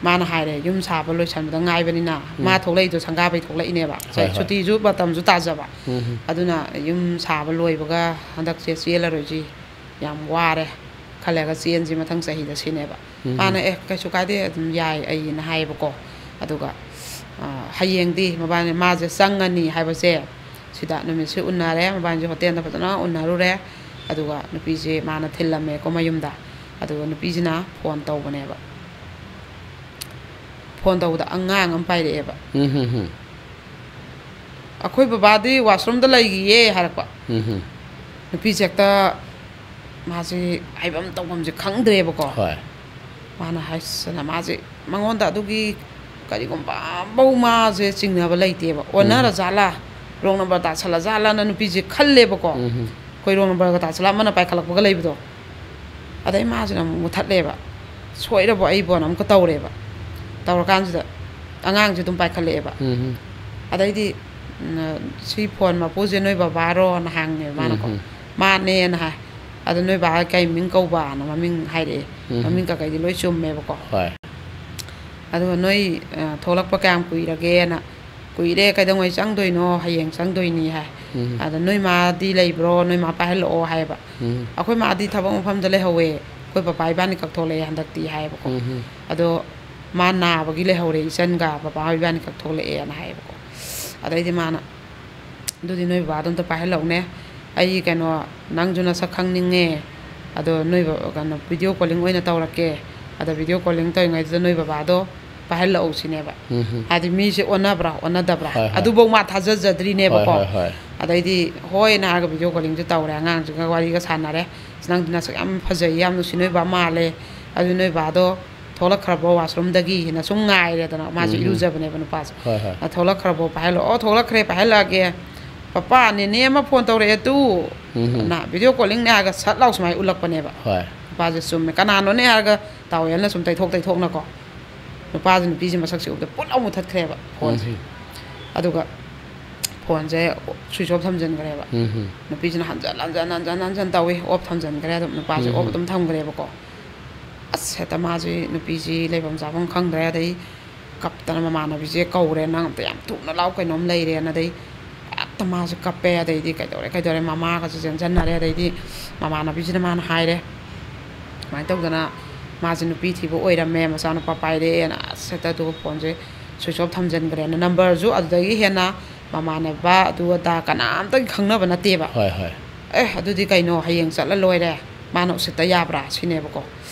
ꯃꯥꯅ ꯍꯥꯏꯔꯦ, "ꯌꯨꯝ ꯁꯥꯕ ꯂꯣꯏꯁꯟꯕꯗ ꯉꯥꯏꯕꯅꯤꯅ", ꯎꯝ꯫ ꯃꯥ ꯊꯣꯛꯂꯛꯏꯗꯣ ꯁꯪꯒꯥꯕꯩ ꯊꯣꯛꯂꯛꯏꯅꯦꯕ꯫ ꯍꯣꯏ, ꯍꯣꯏ꯫ ꯁꯨꯇꯤꯁꯨ ꯃꯇꯝꯁꯨ ꯇꯥꯖꯕ꯫ ꯎꯝ꯫ ꯑꯗꯨꯅ ꯌꯨꯝ ꯁꯥꯕ ꯂꯣꯏꯕꯒ ꯍꯟꯗꯛꯁꯦ ꯆꯦꯜꯂꯔꯣꯏꯁꯤ, ꯌꯥꯝ ꯋꯥꯔꯦ, ꯈꯜꯂꯒ ꯆꯦꯟꯁꯤ ꯃꯊꯪ ꯆꯍꯤꯗ ꯁꯤꯅꯦꯕ꯫ ꯎꯝ꯫ ꯃꯥꯅ, "ꯑꯦ, ꯀꯩꯁꯨ ꯀꯥꯏꯗꯦ, ꯑꯗꯨꯝ ꯌꯥꯏ ꯑꯩꯅ" ꯍꯥꯏꯌꯦꯕꯀꯣ꯫ ꯑꯗꯨꯒ, ꯑ, ꯍꯌꯦꯡꯗꯤ ꯃꯕꯥꯅꯤ, ꯃꯥꯁꯦ ꯆꯪꯉꯅꯤ ꯍꯥꯏꯕꯁꯦ, ꯁꯤꯗ ꯅꯨꯃꯤꯠꯁꯦ ꯎꯟꯅꯔꯦ, ꯃꯕꯥꯅꯤꯁꯦ ꯍꯣꯇꯦꯜꯗ ꯐꯖꯅ ꯎꯟꯅꯔꯨꯔꯦ꯫ ꯑꯗꯨꯒ ꯅꯨꯄꯤꯁꯦ ꯃꯥꯅ ꯊꯤꯜꯂꯝꯃꯦꯀꯣ ꯃꯌꯨꯝꯗ꯫ ꯑꯗꯨꯒ ꯅꯨꯄꯤꯁꯤꯅ ꯐꯣꯟ ꯇꯧꯕꯅꯦꯕ꯫ ꯐꯣꯟ ꯇꯧꯕꯗ ꯑꯉꯥꯡ ꯑꯃ ꯄꯥꯏꯔꯛꯑꯦꯕ꯫ ꯎꯝ, ꯍꯝ, ꯍꯝ꯫ "ꯑꯩꯈꯣꯏ ꯕꯕꯥꯗꯤ ꯋꯥꯁꯔꯨꯝꯗ ꯂꯩꯈꯤꯌꯦ" ꯍꯥꯏꯔꯛꯄ꯫ ꯎꯝ, ꯍꯝ꯫ ꯅꯨꯄꯤꯁꯦ ꯍꯦꯛꯇ ꯃꯥꯁꯦ ꯍꯥꯏꯐꯝ ꯇꯧꯐꯝꯁꯦ ꯈꯪꯗ꯭ꯔꯦꯕꯀꯣ꯫ ꯍꯣꯏ꯫ ꯃꯥꯅ ꯍꯥꯏꯁꯤꯅ ꯃꯥꯁꯦ ꯃꯉꯣꯟꯗ ꯑꯗꯨꯒꯤ ꯀꯔꯤꯒꯨꯝꯕ ꯑꯃꯐꯧ ꯃꯥꯁꯦ ꯆꯤꯡꯅꯕ ꯂꯩꯇꯦꯕ꯫ ꯎꯝ꯫ ꯑꯣꯟꯅꯔ ꯖꯥꯠꯂꯥ, ꯔꯣꯡ ꯅꯝꯕꯔ ꯇꯥꯁꯜꯂ ꯖꯥꯠꯂꯥꯅ ꯅꯨꯄꯤꯁꯦ ꯈꯜꯂꯦꯕꯀꯣ꯫ ꯎꯝ꯫ ꯑꯩꯈꯣꯏ ꯔꯣꯡ ꯅꯝꯕꯔꯒ ꯇꯥꯁꯜꯂ ꯑꯃꯅ ꯄꯥꯏꯈꯠꯂꯛꯄꯒ ꯂꯩꯕꯗꯣ꯫ ꯑꯗꯩ ꯃꯥꯁꯤꯅ ꯑꯃꯨꯛ ꯃꯨꯊꯠꯂꯦꯕ꯫ "ꯁꯣꯏꯔꯕꯣ ꯑꯩꯕꯣꯅ?" ꯑꯃꯨꯛꯀ ꯇꯧꯔꯦꯕ꯫ ꯇꯧꯔꯀꯥꯟꯁꯤꯗ ꯑꯉꯥꯡꯁꯦ ꯑꯗꯨꯝ ꯄꯥꯏꯈꯠꯂꯛꯑꯦꯕ꯫ ꯎꯝ꯫ ꯑꯗꯩꯗꯤ, ꯎꯝ, "ꯁꯤ ꯐꯣꯟ ꯃꯄꯨꯁꯦ ꯅꯣꯏ ꯕꯕꯥꯔꯣꯅ?" ꯍꯪꯉꯦꯕ ꯃꯥꯅꯀꯣ꯫ ꯎꯝ꯫ "ꯃꯥꯅꯦꯅ" ꯍꯥꯏ꯫ "ꯑꯗꯣ ꯅꯣꯏ ꯕꯥ ꯀꯩ ꯃꯤꯡ ꯀꯧꯕꯅ?" ꯃꯃꯤꯡ ꯍꯥꯏꯔꯛꯑꯦ꯫ ꯎꯝ꯫ ꯃꯃꯤꯡ ꯀꯀꯩꯗꯤ ꯂꯣꯏ ꯆꯨꯝꯃꯦꯕꯀꯣ꯫ ꯍꯣꯏ꯫ ꯑꯗꯨꯒ ꯅꯣꯏ, ꯑ, ꯊꯣꯛꯂꯛꯄ ꯀꯌꯥꯝ ꯀꯨꯏꯔꯒꯦꯅ? "ꯀꯨꯏꯔꯦ, ꯀꯩꯗꯧꯉꯩ ꯆꯪꯗꯣꯏꯅꯣ? ꯍꯌꯦꯡ ꯆꯪꯗꯣꯏꯅꯤ" ꯍꯥꯏ꯫ ꯎꯝ꯫ ꯑꯗ "ꯅꯣꯏ ꯃꯥꯗꯤ ꯂꯩꯕ꯭ꯔꯣ? ꯅꯣꯏ ꯃꯥ ꯄꯥꯏꯍꯜꯂꯛꯑꯣ" ꯍꯥꯏꯌꯦꯕ꯫ ꯎꯝ꯫ "ꯑꯩꯈꯣꯏ ꯃꯥꯗꯤ ꯊꯕꯛ ꯃꯐꯝꯗ ꯂꯩꯍꯧꯋꯦ, ꯑꯩꯈꯣꯏ ꯄꯄꯥ ꯏꯕꯥꯅꯤ ꯈꯛ ꯊꯣꯛꯂꯛꯑꯦ ꯍꯟꯗꯛꯇꯤ" ꯍꯥꯏꯌꯦꯕꯀꯣ꯫ ꯎꯝ꯫ "ꯑꯗꯣ ꯃꯥ ꯅꯥꯕꯒꯤ ꯂꯩꯍꯧꯔꯦ, ꯏꯆꯟꯒ ꯕꯕꯥ ꯏꯕꯥꯅꯤ ꯈꯛ ꯊꯣꯛꯂꯛꯑꯦꯅ" ꯍꯥꯏꯌꯦꯕꯀꯣ꯫ ꯑꯗꯩꯗꯤ ꯃꯥꯅ, "ꯑꯗꯨꯗꯤ ꯅꯣꯏ ꯕꯕꯥꯗꯣ ꯑꯝꯇ ꯄꯥꯏꯍꯜꯂꯛꯎꯅꯦ, ꯑꯩ, ꯀꯩꯅꯣ, ꯅꯪꯁꯨ ꯅꯁꯛ ꯈꯪꯅꯤꯡꯉꯦ, ꯑꯗꯣ ꯅꯣꯏ ꯕ-, ꯀꯩꯅꯣ, ꯚꯤꯗꯤꯑꯣ ꯀꯣꯂꯤꯡ ꯑꯣꯏꯅ ꯇꯧꯔꯛꯀꯦ, ꯑꯗꯣ ꯚꯤꯗꯤꯑꯣ ꯀꯣꯂꯤꯡ ꯇꯧꯔꯤꯉꯩꯗꯨꯗ ꯅꯣꯏ ꯕꯕꯥꯗꯣ ꯄꯥꯏꯍꯜꯂꯛꯎ" ꯁꯤꯅꯦꯕ꯫ ꯎꯝ꯫ ꯍꯥꯏꯗꯤ ꯃꯤꯁꯦ ꯑꯣꯟꯅꯕ꯭ꯔꯥ ꯑꯣꯟꯅꯗꯕ꯭ꯔꯥ? ꯍꯣꯏ, ꯍꯣꯏ꯫ ꯑꯗꯨꯐꯧ ꯃꯥ ꯊꯥꯖꯖꯗ꯭ꯔꯤꯅꯦꯕꯀꯣ꯫ ꯍꯣꯏ, ꯍꯣꯏ, ꯍꯣꯏ꯫ ꯑꯗꯩꯗꯤ ꯍꯣꯏꯅ ꯍꯥꯏꯔꯒ ꯚꯤꯗꯤꯑꯣ ꯀꯣꯂꯤꯡꯁꯦ ꯇꯧꯔꯦ, ꯑꯉꯥꯡꯁꯤꯒ ꯋꯥꯔꯤꯒ ꯁꯥꯟꯅꯔꯦ꯫ "ꯑꯁ, ꯅꯪꯗꯤ ꯅꯁꯛ ꯌꯥꯝ ꯐꯖꯩ, ꯌꯥꯝ ꯅꯨꯡꯁꯤ, ꯅꯣꯏ ꯕꯥ ꯃꯥꯜꯂꯦ꯫ ꯑꯗꯨ ꯅꯣꯏ ꯕꯥꯗꯣ ꯊꯣꯛꯂꯛꯈ꯭ꯔꯕꯣ ꯋꯥꯁꯔꯨꯝꯗꯒꯤꯅ?" ꯁꯨꯝ ꯉꯥꯏꯔꯦꯗꯅ, ꯃꯥꯁꯦ ꯎꯝ꯫ ꯏꯔꯨꯖꯕꯅꯦꯕ ꯅꯨꯄꯥꯁꯦ꯫ ꯍꯣꯏ, ꯍꯣꯏ꯫ "ꯑ, ꯊꯣꯛꯂꯛꯈ꯭ꯔꯕꯣ?" ꯄꯥꯏꯍꯜꯂꯣ꯫ "ꯑꯣ, ꯊꯣꯛꯂꯛꯈ꯭ꯔꯦ, ꯄꯥꯏꯍꯜꯂꯛꯑꯒꯦ꯫ ꯄꯄꯥ, ꯅꯦꯅꯦ ꯑꯃ ꯐꯣꯟ ꯇꯧꯔꯛꯑꯦ ꯇꯨ"꯫ ꯎꯝ꯫ ꯅ ꯚꯤꯗꯤꯑꯣ ꯀꯣꯂꯤꯡꯅꯦ ꯍꯥꯏꯔꯒ ꯁꯠ ꯂꯥꯎ ꯁꯨꯃꯥꯏꯅ ꯎꯠꯂꯛꯄꯅꯦꯕ꯫ ꯍꯣꯏ꯫ ꯅꯨꯄꯥꯁꯦ ꯆꯨꯝꯃꯦ꯫ ꯀꯅꯥꯅꯣꯅꯦ ꯍꯥꯏꯔꯒ ꯇꯥꯋꯦꯜꯅ ꯁꯨꯝ ꯇꯩꯊꯣꯛ ꯇꯩꯊꯣꯛꯅꯀꯣ꯫ ꯅꯨꯄꯥꯁꯦ ꯅꯨꯄꯤꯁꯦ ꯃꯁꯛꯁꯦ ꯎꯕꯗ ꯄꯨꯠ ꯂꯥꯎ ꯃꯨꯊꯠꯈ꯭ꯔꯦꯕ ꯐꯣꯟꯁꯦ꯫ ꯎꯝ꯫ ꯑꯗꯨꯒ ꯐꯣꯟꯁꯦ switch off ꯊꯝꯖꯤꯟꯈ꯭ꯔꯦꯕ꯫ ꯎꯝ꯫ ꯅꯨꯄꯤꯁꯤꯅ ꯍꯟꯖꯟ ꯍꯟꯖꯟ ꯍꯟꯖꯟ ꯍꯟꯖꯟ ꯇꯧꯏ, off ꯊꯝꯖꯤꯟꯈ꯭ꯔꯦ꯫ ꯑꯗꯨꯝ ꯅꯨꯄꯥꯁꯦ off ꯎꯝ꯫ ꯑꯗꯨꯝ ꯊꯝꯈ꯭ꯔꯦꯕꯀꯣ꯫ ꯑꯁ, ꯍꯦꯛꯇ ꯃꯥꯁꯤ, ꯅꯨꯄꯤꯁꯤ ꯂꯩꯐꯝ ꯆꯥꯐꯝ ꯈꯪꯗ꯭ꯔꯦ꯫ ꯑꯗꯩ ꯀꯞꯇꯅ ꯃꯃꯥꯟꯅꯕꯤꯁꯦ ꯀꯧꯔꯦ, "ꯅꯪ ꯑꯝꯇ ꯌꯥꯝ ꯊꯨꯅ ꯂꯥꯎ, ꯀꯩꯅꯣꯝ ꯂꯩꯔꯦꯅ"꯫ ꯑꯗꯩ ꯍꯦꯛꯇ ꯃꯥꯁꯦ ꯀꯞꯄꯦ꯫ ꯑꯗꯩꯗꯤ ꯀꯩꯗꯧꯔꯦ, ꯀꯩꯗꯧꯔꯦ, ꯃꯃꯥꯒꯁꯦ ꯆꯦꯟꯁꯤꯟꯅꯔꯦ꯫ ꯑꯗꯩꯗꯤ ꯃꯃꯥꯟꯅꯕꯤꯁꯤꯅ ꯃꯥꯅ ꯍꯥꯏꯔꯦ, ꯁꯨꯃꯥꯏꯅ ꯇꯧꯗꯅ ꯃꯥꯁꯦ ꯅꯨꯄꯤ ꯊꯤꯕ ꯑꯣꯏꯔꯝꯃꯦ, ꯃꯆꯥꯅꯨꯄꯥ ꯄꯥꯏꯔꯦꯅ꯫ ꯑꯁ, ꯍꯦꯛꯇ ꯑꯗꯨꯒ ꯐꯣꯟꯁꯦ switch off ꯊꯝꯖꯤꯟꯈ꯭ꯔꯦꯅ꯫ ꯅꯝꯕꯔꯁꯨ ꯑꯗꯨꯗꯒꯤ ꯍꯦꯟꯅ ꯃꯃꯥꯟꯅꯕ ꯑꯗꯨ ꯑꯗꯥ ꯀꯅꯥꯝꯇꯒꯤ ꯈꯪꯅꯕ ꯅꯠꯇꯦꯕ꯫ ꯍꯣꯏ, ꯍꯣꯏ꯫ "ꯑꯦ, ꯑꯗꯨꯗꯤ ꯀꯩꯅꯣ, ꯍꯌꯦꯡ ꯆꯠꯂ ꯂꯣꯏꯔꯦ, ꯃꯥꯅ ꯎꯁꯤꯠꯇ ꯌꯥꯕ꯭ꯔꯥ?" ꯁꯤꯅꯦꯕꯀꯣ꯫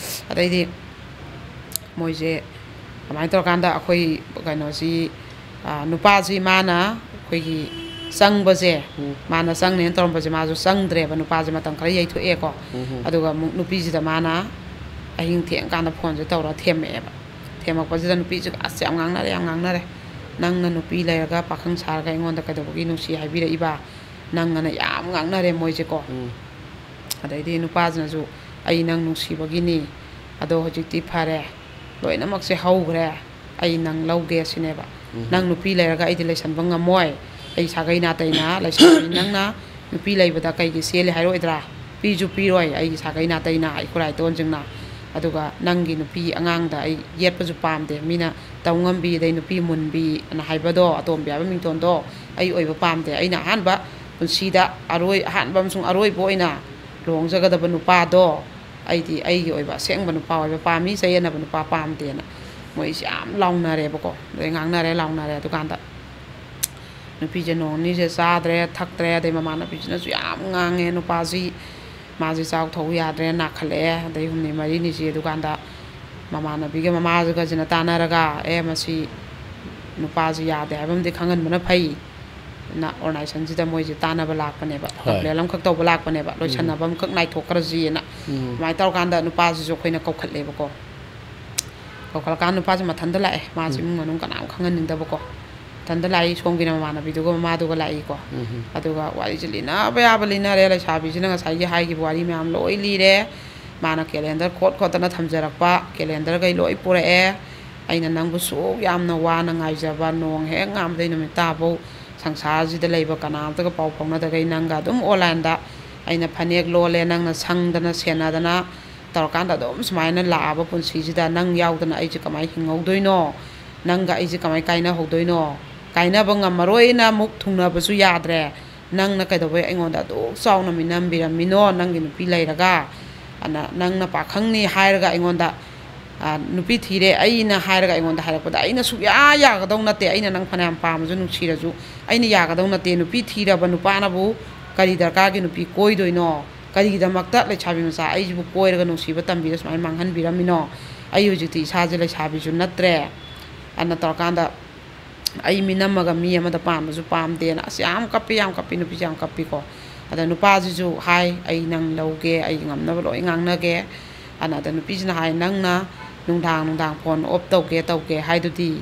ꯑꯗꯩꯗꯤ ꯃꯣꯏꯁꯦ ꯑꯗꯨꯃꯥꯏꯅ ꯇꯧꯔꯀꯥꯟꯗ ꯑꯩꯈꯣꯏ ꯀꯩꯅꯣꯁꯤ, ꯑ, ꯅꯨꯄꯥꯁꯤ ꯃꯥꯅ ꯑꯩꯈꯣꯏꯒꯤ ꯆꯪꯕꯁꯦ, ꯎꯝ꯫ ꯃꯥꯅ ꯆꯪꯅꯦꯅ ꯇꯧꯔꯝꯕꯁꯦ ꯃꯥꯁꯨ ꯆꯪꯗ꯭ꯔꯦꯕ, ꯅꯨꯄꯥꯁꯦ ꯃꯇꯝ ꯈꯔ ꯌꯩꯊꯣꯛꯑꯦꯀꯣ꯫ ꯎꯝ꯫ ꯑꯗꯨꯒ ꯑꯃꯨꯛ ꯅꯨꯄꯤꯁꯤꯗ ꯃꯥꯅ ꯑꯍꯤꯡ ꯊꯦꯡꯀꯥꯟꯗ ꯐꯣꯟꯁꯦ ꯇꯧꯔ ꯊꯦꯝꯃꯛꯑꯦꯕ꯫ ꯊꯦꯝꯃꯛꯄꯁꯤꯗ ꯅꯨꯄꯤꯁꯤꯒ ꯑꯁ ꯌꯥꯝ ꯉꯥꯡꯅꯔꯦ, ꯌꯥꯝ ꯉꯥꯡꯅꯔꯦ꯫ "ꯅꯪꯅ ꯅꯨꯄꯤ ꯂꯩꯔꯒ ꯄꯥꯈꯪ ꯁꯥꯔꯒ ꯑꯩꯉꯣꯟꯗ ꯀꯩꯗꯧꯕꯒꯤ ꯅꯨꯡꯁꯤ ꯍꯥꯏꯕꯤꯔꯛꯏꯕ?" ꯅꯪ ꯑꯅ ꯌꯥꯝ ꯉꯥꯡꯅꯔꯦ ꯃꯣꯏꯁꯦꯀꯣ꯫ ꯎꯝ꯫ ꯑꯗꯩꯗꯤ ꯅꯨꯄꯥꯁꯤꯅꯁꯨ, "ꯑꯩ ꯅꯪ ꯅꯨꯡꯁꯤꯕꯒꯤꯅꯤ, ꯑꯗꯣ ꯍꯧꯖꯤꯛꯇꯤ ꯐꯔꯦ, ꯂꯣꯏꯅꯃꯛꯁꯦ ꯍꯧꯈ꯭ꯔꯦ, ꯑꯩ ꯅꯪ ꯂꯧꯒꯦ" ꯁꯤꯅꯦꯕ꯫ ꯎꯝ꯫ "ꯅꯪ ꯅꯨꯄꯤ ꯂꯩꯔꯒ ꯑꯩꯗꯤ ꯂꯩꯁꯟꯕ ꯉꯝꯃꯣꯏ, ꯑꯩ ꯁꯥꯒꯩ ꯅꯥꯇꯩꯅ ꯂꯩꯁꯟꯕꯅꯤ, ꯅꯪꯅ ꯅꯨꯄꯤ ꯂꯩꯕꯗ ꯀꯩꯒꯤ ꯆꯦꯜꯂꯤ ꯍꯥꯏꯔꯛꯑꯣꯏꯗ꯭ꯔꯥ? ꯄꯤꯁꯨ ꯄꯤꯔꯣꯏ, ꯑꯩꯒꯤ ꯁꯥꯒꯩ ꯅꯥꯇꯩꯅ, ꯏꯈꯨꯔꯥ ꯏꯇꯣꯟꯁꯤꯡꯅ꯫ ꯑꯗꯨꯒ ꯅꯪꯒꯤ ꯅꯨꯄꯤ ꯑꯉꯥꯡꯗ ꯑꯩ ꯌꯦꯠꯄꯁꯨ ꯄꯥꯝꯗꯦ, ꯃꯤꯅ ꯇꯧ ꯉꯝꯕꯤ, ꯑꯗꯩ ꯅꯨꯄꯤ ꯃꯨꯟꯕꯤ ꯑꯅ ꯍꯥꯏꯕꯗꯣ, ꯑꯇꯣꯝꯕꯤ ꯍꯥꯏꯕ ꯃꯤꯡꯊꯣꯟꯗꯣ ꯑꯩ ꯑꯣꯏꯕ ꯄꯥꯝꯗꯦ꯫ ꯑꯩꯅ ꯑꯍꯥꯟꯕ ꯄꯨꯟꯁꯤꯗ ꯑꯔꯣꯏ-, ꯑꯍꯥꯟꯕ ꯑꯃꯁꯨꯡ ꯑꯔꯣꯏꯕ ꯑꯣꯏꯅ ꯂꯨꯍꯣꯡꯖꯒꯗꯕ ꯅꯨꯄꯥꯗꯣ ꯑꯩꯗꯤ ꯑꯩꯒꯤ ꯑꯣꯏꯕ ꯑꯁꯦꯡꯕ ꯅꯨꯄꯥ ꯑꯣꯏꯕ ꯄꯥꯝꯃꯤ, ꯆꯌꯦꯠꯅꯕ ꯅꯨꯄꯥ ꯄꯥꯝꯗꯦꯅ" ꯃꯣꯏꯁꯦ ꯌꯥꯝ ꯂꯥꯎꯅꯔꯦꯕꯀꯣ꯫ ꯑꯗꯩ ꯉꯥꯡꯅꯔꯦ, ꯂꯥꯎꯅꯔꯦ꯫ ꯑꯗꯨꯀꯥꯟꯗ ꯅꯨꯄꯤꯁꯦ ꯅꯣꯡ ꯅꯤꯅꯤꯁꯦ ꯆꯥꯗ꯭ꯔꯦ, ꯊꯛꯇ꯭ꯔꯦ꯫ ꯑꯗꯩ ꯃꯃꯥꯟꯅꯕꯤꯁꯤꯅꯁꯨ ꯌꯥꯝ ꯉꯥꯡꯉꯦ, ꯅꯨꯄꯥꯁꯤ, ꯃꯥꯁꯤ ꯆꯥꯎ ꯊꯛꯎ ꯌꯥꯗ꯭ꯔꯦ, ꯅꯥꯈꯠꯂꯛꯑꯦ꯫ ꯑꯗꯩ ꯍꯨꯝꯅꯤ ꯃꯔꯤꯅꯤꯁꯤ ꯑꯗꯨꯀꯥꯟꯗ ꯃꯃꯥꯟꯅꯕꯤꯒ ꯃꯃꯥꯒꯁꯤꯅ ꯇꯥꯟꯅꯔꯒ, "ꯑꯦ, ꯃꯁꯤ ꯅꯨꯄꯥꯁꯤ ꯌꯥꯗꯦ ꯍꯥꯏꯕ ꯑꯃꯗꯤ ꯈꯪꯍꯟꯕꯅ ꯐꯩ, ꯅ organizationꯁꯤꯗ ꯃꯣꯏꯁꯦ ꯇꯥꯟꯅꯕ ꯂꯥꯛꯄꯅꯦꯕ, ꯍꯣꯏ꯫ ꯀꯝꯄ꯭ꯂꯦꯟ ꯑꯃꯈꯛ ꯇꯧꯕ ꯂꯥꯛꯄꯅꯦꯕ, ꯎꯝ꯫ ꯂꯣꯏꯁꯟꯅꯕ ꯑꯃꯈꯛ ꯅꯥꯏꯊꯣꯛꯈ꯭ꯔꯁꯤꯅ꯫ ꯎꯝ꯫ ꯑꯗꯨꯃꯥꯏꯅ ꯇꯧꯔꯀꯥꯟꯗ ꯅꯨꯄꯥꯁꯤꯁꯨ ꯑꯩꯈꯣꯏꯅ ꯀꯧꯈꯠꯂꯦꯕꯀꯣ꯫ ꯀꯧꯈꯠꯂꯀꯥꯟꯗ ꯅꯨꯄꯥꯁꯦ ꯃꯊꯟꯇ ꯂꯥꯛꯑꯦ, ꯃꯥꯁꯦ ꯎꯝ꯫ ꯏꯃꯨꯡ ꯃꯅꯨꯡ ꯀꯅꯥꯝ ꯈꯪꯍꯟꯅꯤꯡꯗꯕꯀꯣ꯫ ꯃꯊꯟꯇ ꯂꯥꯛꯏ, ꯁꯣꯝꯒꯤꯅ ꯃꯃꯥꯟꯅꯕꯤꯗꯨꯒ ꯃꯃꯥꯗꯨꯒ ꯂꯥꯛꯏꯀꯣ꯫ ꯎꯝ꯫ ꯑꯗꯨꯒ ꯋꯥꯔꯤꯁꯦ ꯂꯤꯅꯕ ꯌꯥꯕ ꯂꯤꯅꯔꯦ, ꯂꯩꯁꯥꯕꯤꯁꯤꯅ ꯉꯁꯥꯏꯒꯤ ꯍꯥꯏꯈꯤꯕ ꯋꯥꯔꯤ ꯃꯌꯥꯝ ꯂꯣꯏ ꯂꯤꯔꯦ꯫ ꯃꯥꯅ calendar ꯈꯣꯠ ꯈꯣꯠꯇꯅ ꯊꯝꯖꯔꯛꯄ calendarꯈꯩ ꯂꯣꯏ ꯄꯨꯔꯛꯑꯦ꯫ ꯑꯩꯅ ꯅꯪꯕꯨ ꯁꯨꯛ ꯌꯥꯝꯅ ꯋꯥꯅ ꯉꯥꯏꯖꯕ, ꯅꯣꯡ ꯍꯦꯛ ꯉꯥꯝꯗꯩ ꯅꯨꯃꯤꯠ ꯇꯥꯐꯧ ꯁꯪꯁꯥꯔꯁꯤꯗ ꯂꯩꯕ ꯀꯅꯥꯝꯇꯒ ꯄꯥꯎ ꯐꯥꯎꯅꯗꯈꯩ ꯅꯪꯒ ꯑꯗꯨꯝ onlineꯗ ꯑꯩꯅ ꯐꯅꯦꯛ ꯂꯣꯜꯂꯦ, ꯅꯪꯅ ꯁꯪꯗꯅ ꯁꯦꯟꯅꯗꯅ ꯇꯧꯔꯀꯥꯟꯗ ꯑꯗꯨꯝ ꯁꯨꯃꯥꯏꯅ ꯂꯥꯛꯑꯕ ꯄꯨꯟꯁꯤꯁꯤꯗ ꯅꯪ ꯌꯥꯎꯗꯅ ꯑꯩꯁꯦ ꯀꯃꯥꯏꯅ ꯍꯤꯡꯍꯧꯗꯣꯏꯅꯣ? ꯅꯪꯒ ꯑꯩꯁꯦ ꯀꯃꯥꯏꯅ ꯀꯥꯏꯅꯍꯧꯗꯣꯏꯅꯣ? ꯀꯥꯏꯅꯕ ꯉꯝꯃꯔꯣꯏꯅ ꯑꯃꯨꯛ ꯊꯨꯡꯅꯕꯁꯨ ꯌꯥꯗ꯭ꯔꯦ꯫ ꯅꯪꯅ ꯀꯩꯗꯧꯕꯩ ꯑꯩꯉꯣꯟꯗ ꯑꯗꯨꯛ ꯆꯥꯎꯅ ꯃꯤꯅꯝꯕꯤꯔꯝꯃꯤꯅꯣ? ꯅꯪꯒꯤ ꯅꯨꯄꯤ ꯂꯩꯔꯒ ꯑꯅ ꯅꯪꯅ ꯄꯥꯈꯪꯅꯤ ꯍꯥꯏꯔꯒ ꯑꯩꯉꯣꯟꯗ, ꯑ, ꯅꯨꯄꯤ ꯊꯤꯔꯦ ꯑꯩꯅ ꯍꯥꯏꯔꯒ ꯑꯩꯉꯣꯟꯗ ꯍꯥꯏꯔꯛꯄꯗ ꯑꯩꯅ ꯁꯨꯛꯌꯥ ꯌꯥꯒꯗꯧ ꯅꯠꯇꯦ꯫ ꯑꯩꯅ ꯅꯪ ꯐꯅꯌꯥꯝ ꯄꯥꯝꯃꯁꯨ ꯅꯨꯡꯁꯤꯔꯁꯨ ꯑꯩꯅ ꯌꯥꯒꯗꯧ ꯅꯠꯇꯦ꯫ ꯅꯨꯄꯤ ꯊꯤꯔꯕ ꯅꯨꯄꯥꯅꯕꯨ ꯀꯔꯤ ꯗꯔꯀꯥꯔꯒꯤ ꯅꯨꯄꯤ ꯀꯣꯏꯗꯣꯏꯅꯣ? ꯀꯔꯤꯒꯤꯗꯃꯛꯇ ꯂꯩꯁꯥꯕꯤ ꯃꯆꯥ ꯑꯩꯁꯤꯕꯨ ꯀꯣꯏꯔꯒ ꯅꯨꯡꯁꯤꯕ ꯇꯝꯕꯤꯔ ꯁꯨꯃꯥꯏꯅ ꯃꯥꯡꯍꯟꯕꯤꯔꯝꯃꯤꯅꯣ? ꯑꯩ ꯍꯧꯖꯤꯛꯇꯤ ꯏꯁꯥꯁꯦ ꯂꯩꯁꯥꯕꯤꯁꯨ ꯅꯠꯇ꯭ꯔꯦ꯫ ꯑꯅ ꯇꯧꯔꯀꯥꯟꯗ ꯑꯩ ꯃꯤꯅꯝꯃꯒ ꯃꯤ ꯑꯃꯗ ꯄꯥꯟꯕꯁꯨ ꯄꯥꯝꯗꯦꯅ꯫ ꯑꯁ, ꯌꯥꯝ ꯀꯞꯄꯤ, ꯌꯥꯝ ꯀꯞꯄꯤ, ꯅꯨꯄꯤꯁꯦ ꯌꯥꯝ ꯀꯞꯄꯤꯀꯣ꯫ ꯑꯗ ꯅꯨꯄꯥꯁꯤꯁꯨ ꯍꯥꯏ, "ꯑꯩ ꯅꯪ ꯂꯧꯒꯦ, ꯑꯩ ꯉꯝꯅꯕ ꯂꯣꯏ ꯉꯥꯡꯅꯒꯦ"꯫ ꯑꯅ ꯑꯗ ꯅꯨꯄꯤꯁꯤꯅ ꯍꯥꯏ, "ꯅꯪꯅ ꯅꯨꯡꯗꯥꯡ ꯅꯨꯡꯗꯥꯡ phone off ꯇꯧꯒꯦ, ꯇꯧꯒꯦ ꯍꯥꯏꯗꯨꯗꯤ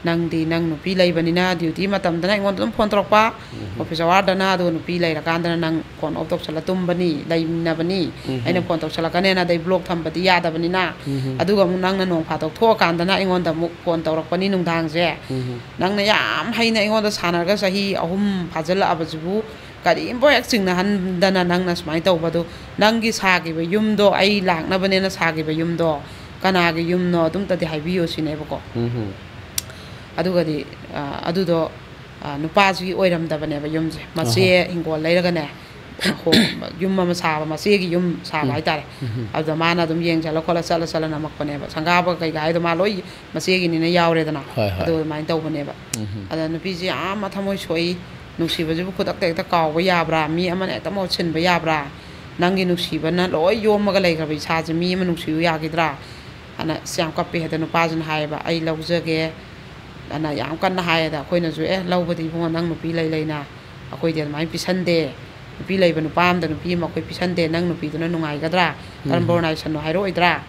ꯅꯪꯗꯤ ꯅꯪ ꯅꯨꯄꯤ ꯂꯩꯕꯅꯤꯅ duty ꯃꯇꯝꯗꯅ ꯑꯩꯉꯣꯟꯗ ꯑꯗꯨꯝ phone ꯇꯧꯔꯛꯄ, ꯎꯝ꯫ office hourꯗꯅ, ꯑꯗꯨꯒ ꯅꯨꯄꯤ ꯂꯩꯔꯀꯥꯟꯗꯅ ꯅꯪ phone off ꯇꯧꯁꯜꯂ ꯇꯨꯝꯕꯅꯤ, ꯂꯩꯃꯤꯟꯅꯕꯅꯤ, ꯎꯝ꯫ ꯑꯩꯅ phone ꯇꯧꯁꯜꯂꯛꯀꯅꯦꯅ, ꯑꯗꯩ block ꯊꯝꯕꯗꯤ ꯌꯥꯗꯕꯅꯤꯅ, ꯎꯝ꯫ ꯑꯗꯨꯒ ꯑꯃꯨꯛ ꯅꯪꯅ ꯅꯣꯡ ꯐꯥꯗꯣꯛ ꯊꯣꯛꯑꯀꯥꯟꯗꯅ ꯑꯩꯉꯣꯟꯗ ꯑꯃꯨꯛ phone ꯇꯧꯔꯛꯄꯅꯤ ꯅꯨꯡꯗꯥꯡꯁꯦ꯫ ꯎꯝ꯫ ꯅꯪꯅ ꯌꯥꯝ ꯍꯩꯅ ꯑꯩꯉꯣꯟꯗ ꯁꯥꯟꯅꯔꯒ ꯆꯍꯤ ꯑꯍꯨꯝ ꯐꯥꯖꯤꯜꯂꯛꯑꯕꯁꯤꯕꯨ ꯀꯔꯤꯝꯐꯥꯎ ꯍꯦꯛ ꯆꯤꯡꯅꯍꯟꯗꯅ ꯅꯪꯅ ꯁꯨꯃꯥꯏꯅ ꯇꯧꯕꯗꯨ ꯅꯪꯒꯤ ꯁꯥꯈꯤꯕ ꯌꯨꯝꯗꯣ, ꯑꯩ ꯂꯥꯛꯅꯕꯅꯦꯅ ꯁꯥꯈꯤꯕ ꯌꯨꯝꯗꯣ ꯀꯅꯥꯒꯤ ꯌꯨꯝꯅꯣ ꯑꯗꯨꯝꯇꯗꯤ ꯍꯥꯏꯕꯤꯌꯨ" ꯁꯤꯅꯦꯕꯀꯣ꯫ ꯎꯝ꯫ ꯑꯗꯨꯒꯗꯤ, ꯑ, ꯑꯗꯨꯗꯣ, ꯑ, ꯅꯨꯄꯥꯁꯤꯒꯤ ꯑꯣꯏꯔꯝꯗꯕꯅꯦꯕ ꯌꯨꯝꯁꯦ꯫ ꯃꯆꯦ ꯑꯍꯣ꯫ ꯍꯤꯡꯒꯣꯜ ꯂꯩꯔꯒꯅꯦ, ꯍꯣ-, ꯌꯨꯝ ꯑꯃ ꯁꯥꯕ, ꯃꯆꯦꯒꯤ ꯌꯨꯝ ꯁꯥꯕ ꯎꯝ꯫ ꯍꯥꯏꯇꯥꯔꯦ꯫ ꯎꯝ꯫ ꯑꯗꯨꯗ ꯃꯥꯅ ꯑꯗꯨꯝ ꯌꯦꯡꯁꯜꯂ ꯈꯣꯠꯂ ꯆꯠꯂ ꯆꯠꯂ ꯅꯝꯃꯛꯄꯅꯦꯕ꯫ ꯁꯪꯒꯥꯕ ꯀꯩꯀꯥ ꯍꯥꯏꯗꯣ ꯃꯥ ꯂꯣꯏ ꯃꯆꯦꯒꯤꯅꯤꯅ ꯌꯥꯎꯔꯦꯗꯅ꯫ ꯍꯣꯏ, ꯍꯣꯏ꯫ ꯑꯗꯨ ꯑꯗꯨꯃꯥꯏꯅ ꯇꯧꯕꯅꯦꯕ꯫ ꯎꯝ꯫ ꯑꯗ ꯅꯨꯄꯤꯁꯦ ꯌꯥꯝ ꯊꯃꯣꯏ ꯁꯣꯛꯏ꯫ ꯅꯨꯡꯁꯤꯕꯁꯤꯕꯨ ꯈꯨꯗꯛꯇ ꯍꯦꯛꯇ ꯀꯥꯎꯕ ꯌꯥꯕ꯭ꯔꯥ? ꯃꯤ ꯑꯃꯅ ꯍꯦꯛꯇ ꯃꯍꯨꯠ ꯁꯤꯟꯕ ꯌꯥꯕ꯭ꯔꯥ? ꯅꯪꯒꯤ ꯅꯨꯡꯁꯤꯕꯅ ꯂꯣꯏ ꯌꯣꯝꯃꯒ ꯂꯩꯈ꯭ꯔꯕ ꯏꯁꯥꯁꯦ ꯃꯤ ꯑꯃ ꯅꯨꯡꯁꯤꯌꯨ ꯌꯥꯈꯤꯗ꯭ꯔꯥ? ꯑꯅ ꯑꯁ ꯌꯥꯝ ꯀꯞꯄꯦ꯫ ꯍꯦꯛꯇ ꯅꯨꯄꯥꯁꯤꯅ ꯍꯥꯏꯌꯦꯕ, "ꯑꯩ ꯂꯧꯖꯒꯦ, ꯑꯅ ꯌꯥꯝ ꯀꯟꯅ ꯍꯥꯏꯌꯦꯗ꯫ ꯑꯩꯈꯣꯏꯅꯁꯨ, "ꯑꯦ, ꯂꯧꯕꯗꯤ ꯏꯕꯨꯡꯉꯣ, ꯅꯪ ꯅꯨꯄꯤ ꯂꯩ ꯂꯩꯅ ꯑꯩꯈꯣꯏꯗꯤ ꯑꯗꯨꯃꯥꯏꯅ ꯄꯤꯁꯟꯗꯦ꯫ ꯅꯨꯄꯤ ꯂꯩꯕ ꯅꯨꯄꯥ ꯑꯃꯗ ꯅꯨꯄꯤ ꯑꯃ ꯑꯩꯈꯣꯏ ꯄꯤꯁꯟꯗꯦ꯫ ꯅꯪ ꯅꯨꯄꯤꯗꯨꯅ ꯅꯨꯡꯉꯥꯏꯒꯗ꯭ꯔꯥ? ꯀꯔꯝꯕ ꯎꯝ꯫ ꯑꯣꯔꯒꯅꯥꯏꯖꯦꯁꯟꯅꯣ ꯍꯥꯏꯔꯛꯑꯣꯏꯗ꯭ꯔꯥ?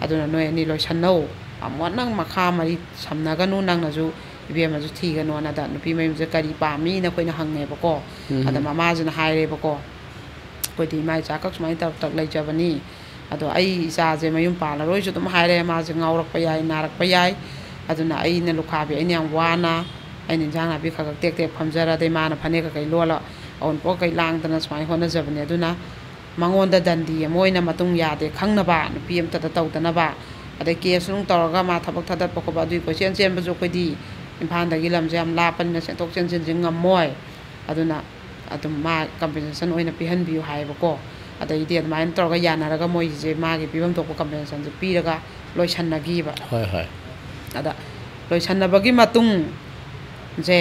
ꯑꯗꯨꯅ ꯅꯣꯏ ꯑꯅꯤ ꯂꯣꯏꯁꯟꯅꯧ꯫ ꯑꯃꯨꯛ ꯅꯪ ꯃꯈꯥ ꯃꯔꯤ ꯁꯝꯅꯒꯅꯨ, ꯅꯪꯅꯁꯨ ꯏꯕꯦꯝꯃꯁꯨ ꯊꯤꯒꯅꯣꯅꯗ ꯅꯨꯄꯤ ꯃꯌꯨꯝꯁꯦ ꯀꯔꯤ ꯄꯥꯝꯃꯤꯅ ꯑꯩꯈꯣꯏꯅ ꯍꯪꯉꯦꯕꯀꯣ꯫ ꯎꯝ꯫ ꯑꯗ ꯃꯃꯥꯁꯤꯅ ꯍꯥꯏꯔꯦꯕꯀꯣ, "ꯑꯩꯈꯣꯏꯗꯤ ꯏꯃꯥ ꯏꯆꯥ ꯈꯛ ꯁꯨꯃꯥꯏꯅ ꯇꯧꯔ ꯇꯛ ꯂꯩꯖꯕꯅꯤ꯫ ꯑꯗꯣ ꯑꯩ ꯏꯆꯥꯁꯦ ꯃꯌꯨꯝ ꯄꯥꯜꯂꯔꯣꯏꯁꯨ ꯑꯗꯨꯝ ꯍꯥꯏꯔꯦ꯫ ꯃꯥꯁꯦ ꯉꯥꯎꯔꯛꯄ ꯌꯥꯏ, ꯅꯥꯔꯛꯄ ꯌꯥꯏ꯫ ꯑꯗꯨꯅ ꯑꯩꯅ ꯂꯨꯈꯥꯕꯤ, ꯑꯩꯅ ꯌꯥꯝ ꯋꯥꯅ ꯑꯩꯅ ꯏꯟꯖꯥꯡ ꯅꯥꯄꯤ ꯈꯔ ꯈꯛ ꯇꯦꯛ ꯇꯦꯛ ꯐꯝꯖꯔ, ꯑꯗꯩ ꯃꯥꯅ ꯐꯅꯦꯛ ꯀꯩꯀꯩ ꯂꯣꯜꯂ ꯑꯋꯨꯟꯄꯣꯠ ꯀꯩ ꯂꯥꯡꯗꯅ ꯁꯨꯃꯥꯏꯅ ꯍꯣꯠꯅꯖꯕꯅꯦ꯫ ꯑꯗꯨꯅ ꯃꯉꯣꯟꯗ ꯗꯟꯗꯤ ꯑꯃ ꯑꯣꯏꯅ ꯃꯇꯨꯡ ꯌꯥꯗꯦ ꯈꯪꯅꯕ, ꯅꯨꯄꯤ ꯑꯝꯇꯗ ꯇꯧꯗꯅꯕ, ꯑꯗꯩ ꯀꯦꯁ ꯅꯨꯡ ꯇꯧꯔꯒ ꯃꯥ ꯊꯕꯛ ꯊꯥꯗꯠꯄ ꯈꯣꯠꯄ ꯑꯗꯨꯒꯤ ꯀꯣꯏꯆꯦꯟ ꯆꯦꯟꯕꯁꯨ ꯑꯩꯈꯣꯏꯗꯤ ꯏꯝꯐꯥꯜꯗꯒꯤ ꯂꯝꯁꯦ ꯌꯥꯝ ꯂꯥꯞꯄꯅꯤꯅ ꯆꯦꯟꯊꯣꯛ ꯆꯦꯟꯁꯤꯟꯁꯦ ꯉꯝꯃꯣꯏ꯫ ꯑꯗꯨꯅ ꯑꯗꯨꯝ ꯃꯥ ꯀꯝꯄꯦꯟꯁꯦꯁꯟ ꯑꯣꯏꯅ ꯄꯤꯍꯟꯕꯤꯌꯨ" ꯍꯥꯏꯌꯦꯕꯀꯣ꯫ ꯑꯗꯩꯗꯤ ꯑꯗꯨꯃꯥꯏꯅ ꯇꯧꯔꯒ ꯌꯥꯅꯔꯒ ꯃꯣꯏꯒꯤꯁꯦ ꯃꯥꯒꯤ ꯄꯤꯐꯝ ꯊꯣꯛꯄ ꯀꯝꯄꯦꯟꯁꯦꯁꯟꯁꯦ ꯄꯤꯔꯒ ꯂꯣꯏꯁꯟꯅꯈꯤꯕ꯫ ꯍꯣꯏ, ꯍꯣꯏ꯫ ꯑꯗ ꯂꯣꯏꯁꯟꯅꯕꯒꯤ ꯃꯇꯨꯡꯁꯦ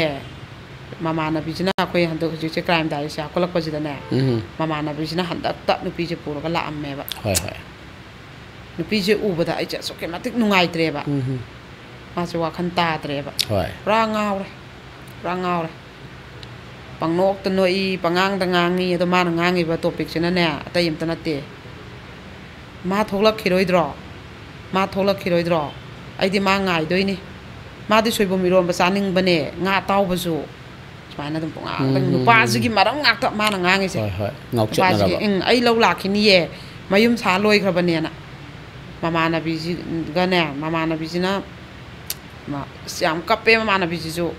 ꯃꯃꯥꯟꯅꯕꯤꯁꯤꯅ, ꯑꯩꯈꯣꯏ ꯍꯟꯗꯛ ꯍꯧꯖꯤꯛꯁꯦ ꯀ꯭ꯔꯥꯏꯝ ꯗꯥꯏꯔꯤꯁꯦ ꯍꯥꯞꯀꯠꯂꯛꯄꯁꯤꯗꯅꯦ, ꯎꯝ꯫ ꯃꯃꯥꯟꯅꯕꯤꯁꯤꯅ ꯍꯟꯗꯛꯇ ꯅꯨꯄꯤꯁꯦ ꯄꯨꯔꯒ ꯂꯥꯛꯑꯝꯃꯦꯕ꯫ ꯍꯣꯏ, ꯍꯣꯏ꯫ ꯅꯨꯄꯤꯁꯦ ꯎꯕꯗ ꯑꯩꯁꯦ ꯑꯁꯨꯛꯀꯤ ꯃꯇꯤꯛ ꯅꯨꯡꯉꯥꯏꯇ꯭ꯔꯦꯕ꯫ ꯎꯝ꯫ ꯃꯥꯁꯦ ꯋꯥꯈꯜ ꯇꯥꯗ꯭ꯔꯦꯕ꯫ ꯍꯣꯏ꯫ ꯄꯨꯔꯥ ꯉꯥꯎꯔꯦ, ꯄꯨꯔꯥ ꯉꯥꯎꯔꯦ꯫ ꯄꯪꯅꯣꯛꯇ ꯅꯣꯛꯏ, ꯄꯉꯥꯡꯗ ꯉꯥꯡꯉꯤ꯫ ꯑꯗꯣ ꯃꯥꯅ ꯉꯥꯡꯉꯤꯕ ꯇꯣꯄꯤꯛꯁꯤꯅꯅꯦ, ꯑꯇꯩ ꯑꯝꯇ ꯅꯠꯇꯦ꯫ "ꯃꯥ ꯊꯣꯛꯂꯛꯈꯤꯔꯣꯏꯗ꯭ꯔꯣ? ꯃꯥ ꯊꯣꯛꯂꯛꯈꯤꯔꯣꯏꯗ꯭ꯔꯣ? ꯑꯩꯗꯤ ꯃꯥ ꯉꯥꯏꯗꯣꯏꯅꯤ꯫ ꯃꯥꯗꯤ ꯁꯣꯏꯕꯨꯝ ꯏꯔꯣꯟꯕ ꯆꯥꯅꯤꯡꯕꯅꯦ, ꯉꯥ ꯑꯇꯥꯎꯕꯁꯨ"꯫ ꯁꯨꯃꯥꯏꯅ ꯑꯗꯨꯝ ꯄꯉꯥꯡꯗ, ꯎꯝ, ꯎꯝ, ꯎꯝ꯫ ꯅꯨꯄꯥꯁꯤꯒꯤ ꯃꯔꯝ ꯉꯥꯛꯇ ꯃꯥꯅ ꯉꯥꯡꯉꯤꯁꯦ꯫ ꯍꯣꯏ, ꯍꯣꯏ꯫ ꯅꯨꯄꯥꯁꯤꯒꯤ, ꯉꯥꯎꯆꯠꯅꯔꯕ꯫ "ꯎꯝ, ꯑꯩ ꯂꯧ ꯂꯥꯛꯈꯤꯅꯤꯌꯦ, ꯃꯌꯨꯝ ꯁꯥ ꯂꯣꯏꯈ꯭ꯔꯕꯅꯦꯅ"꯫ ꯃꯃꯥꯟꯅꯕꯤꯁꯤꯒꯅꯦ, ꯃꯃꯥꯟꯅꯕꯤꯁꯤꯅ ꯃꯥ ꯑꯁ ꯌꯥꯝ ꯀꯞꯄꯦ ꯃꯃꯥꯟꯅꯕꯤꯁꯤꯁꯨ꯫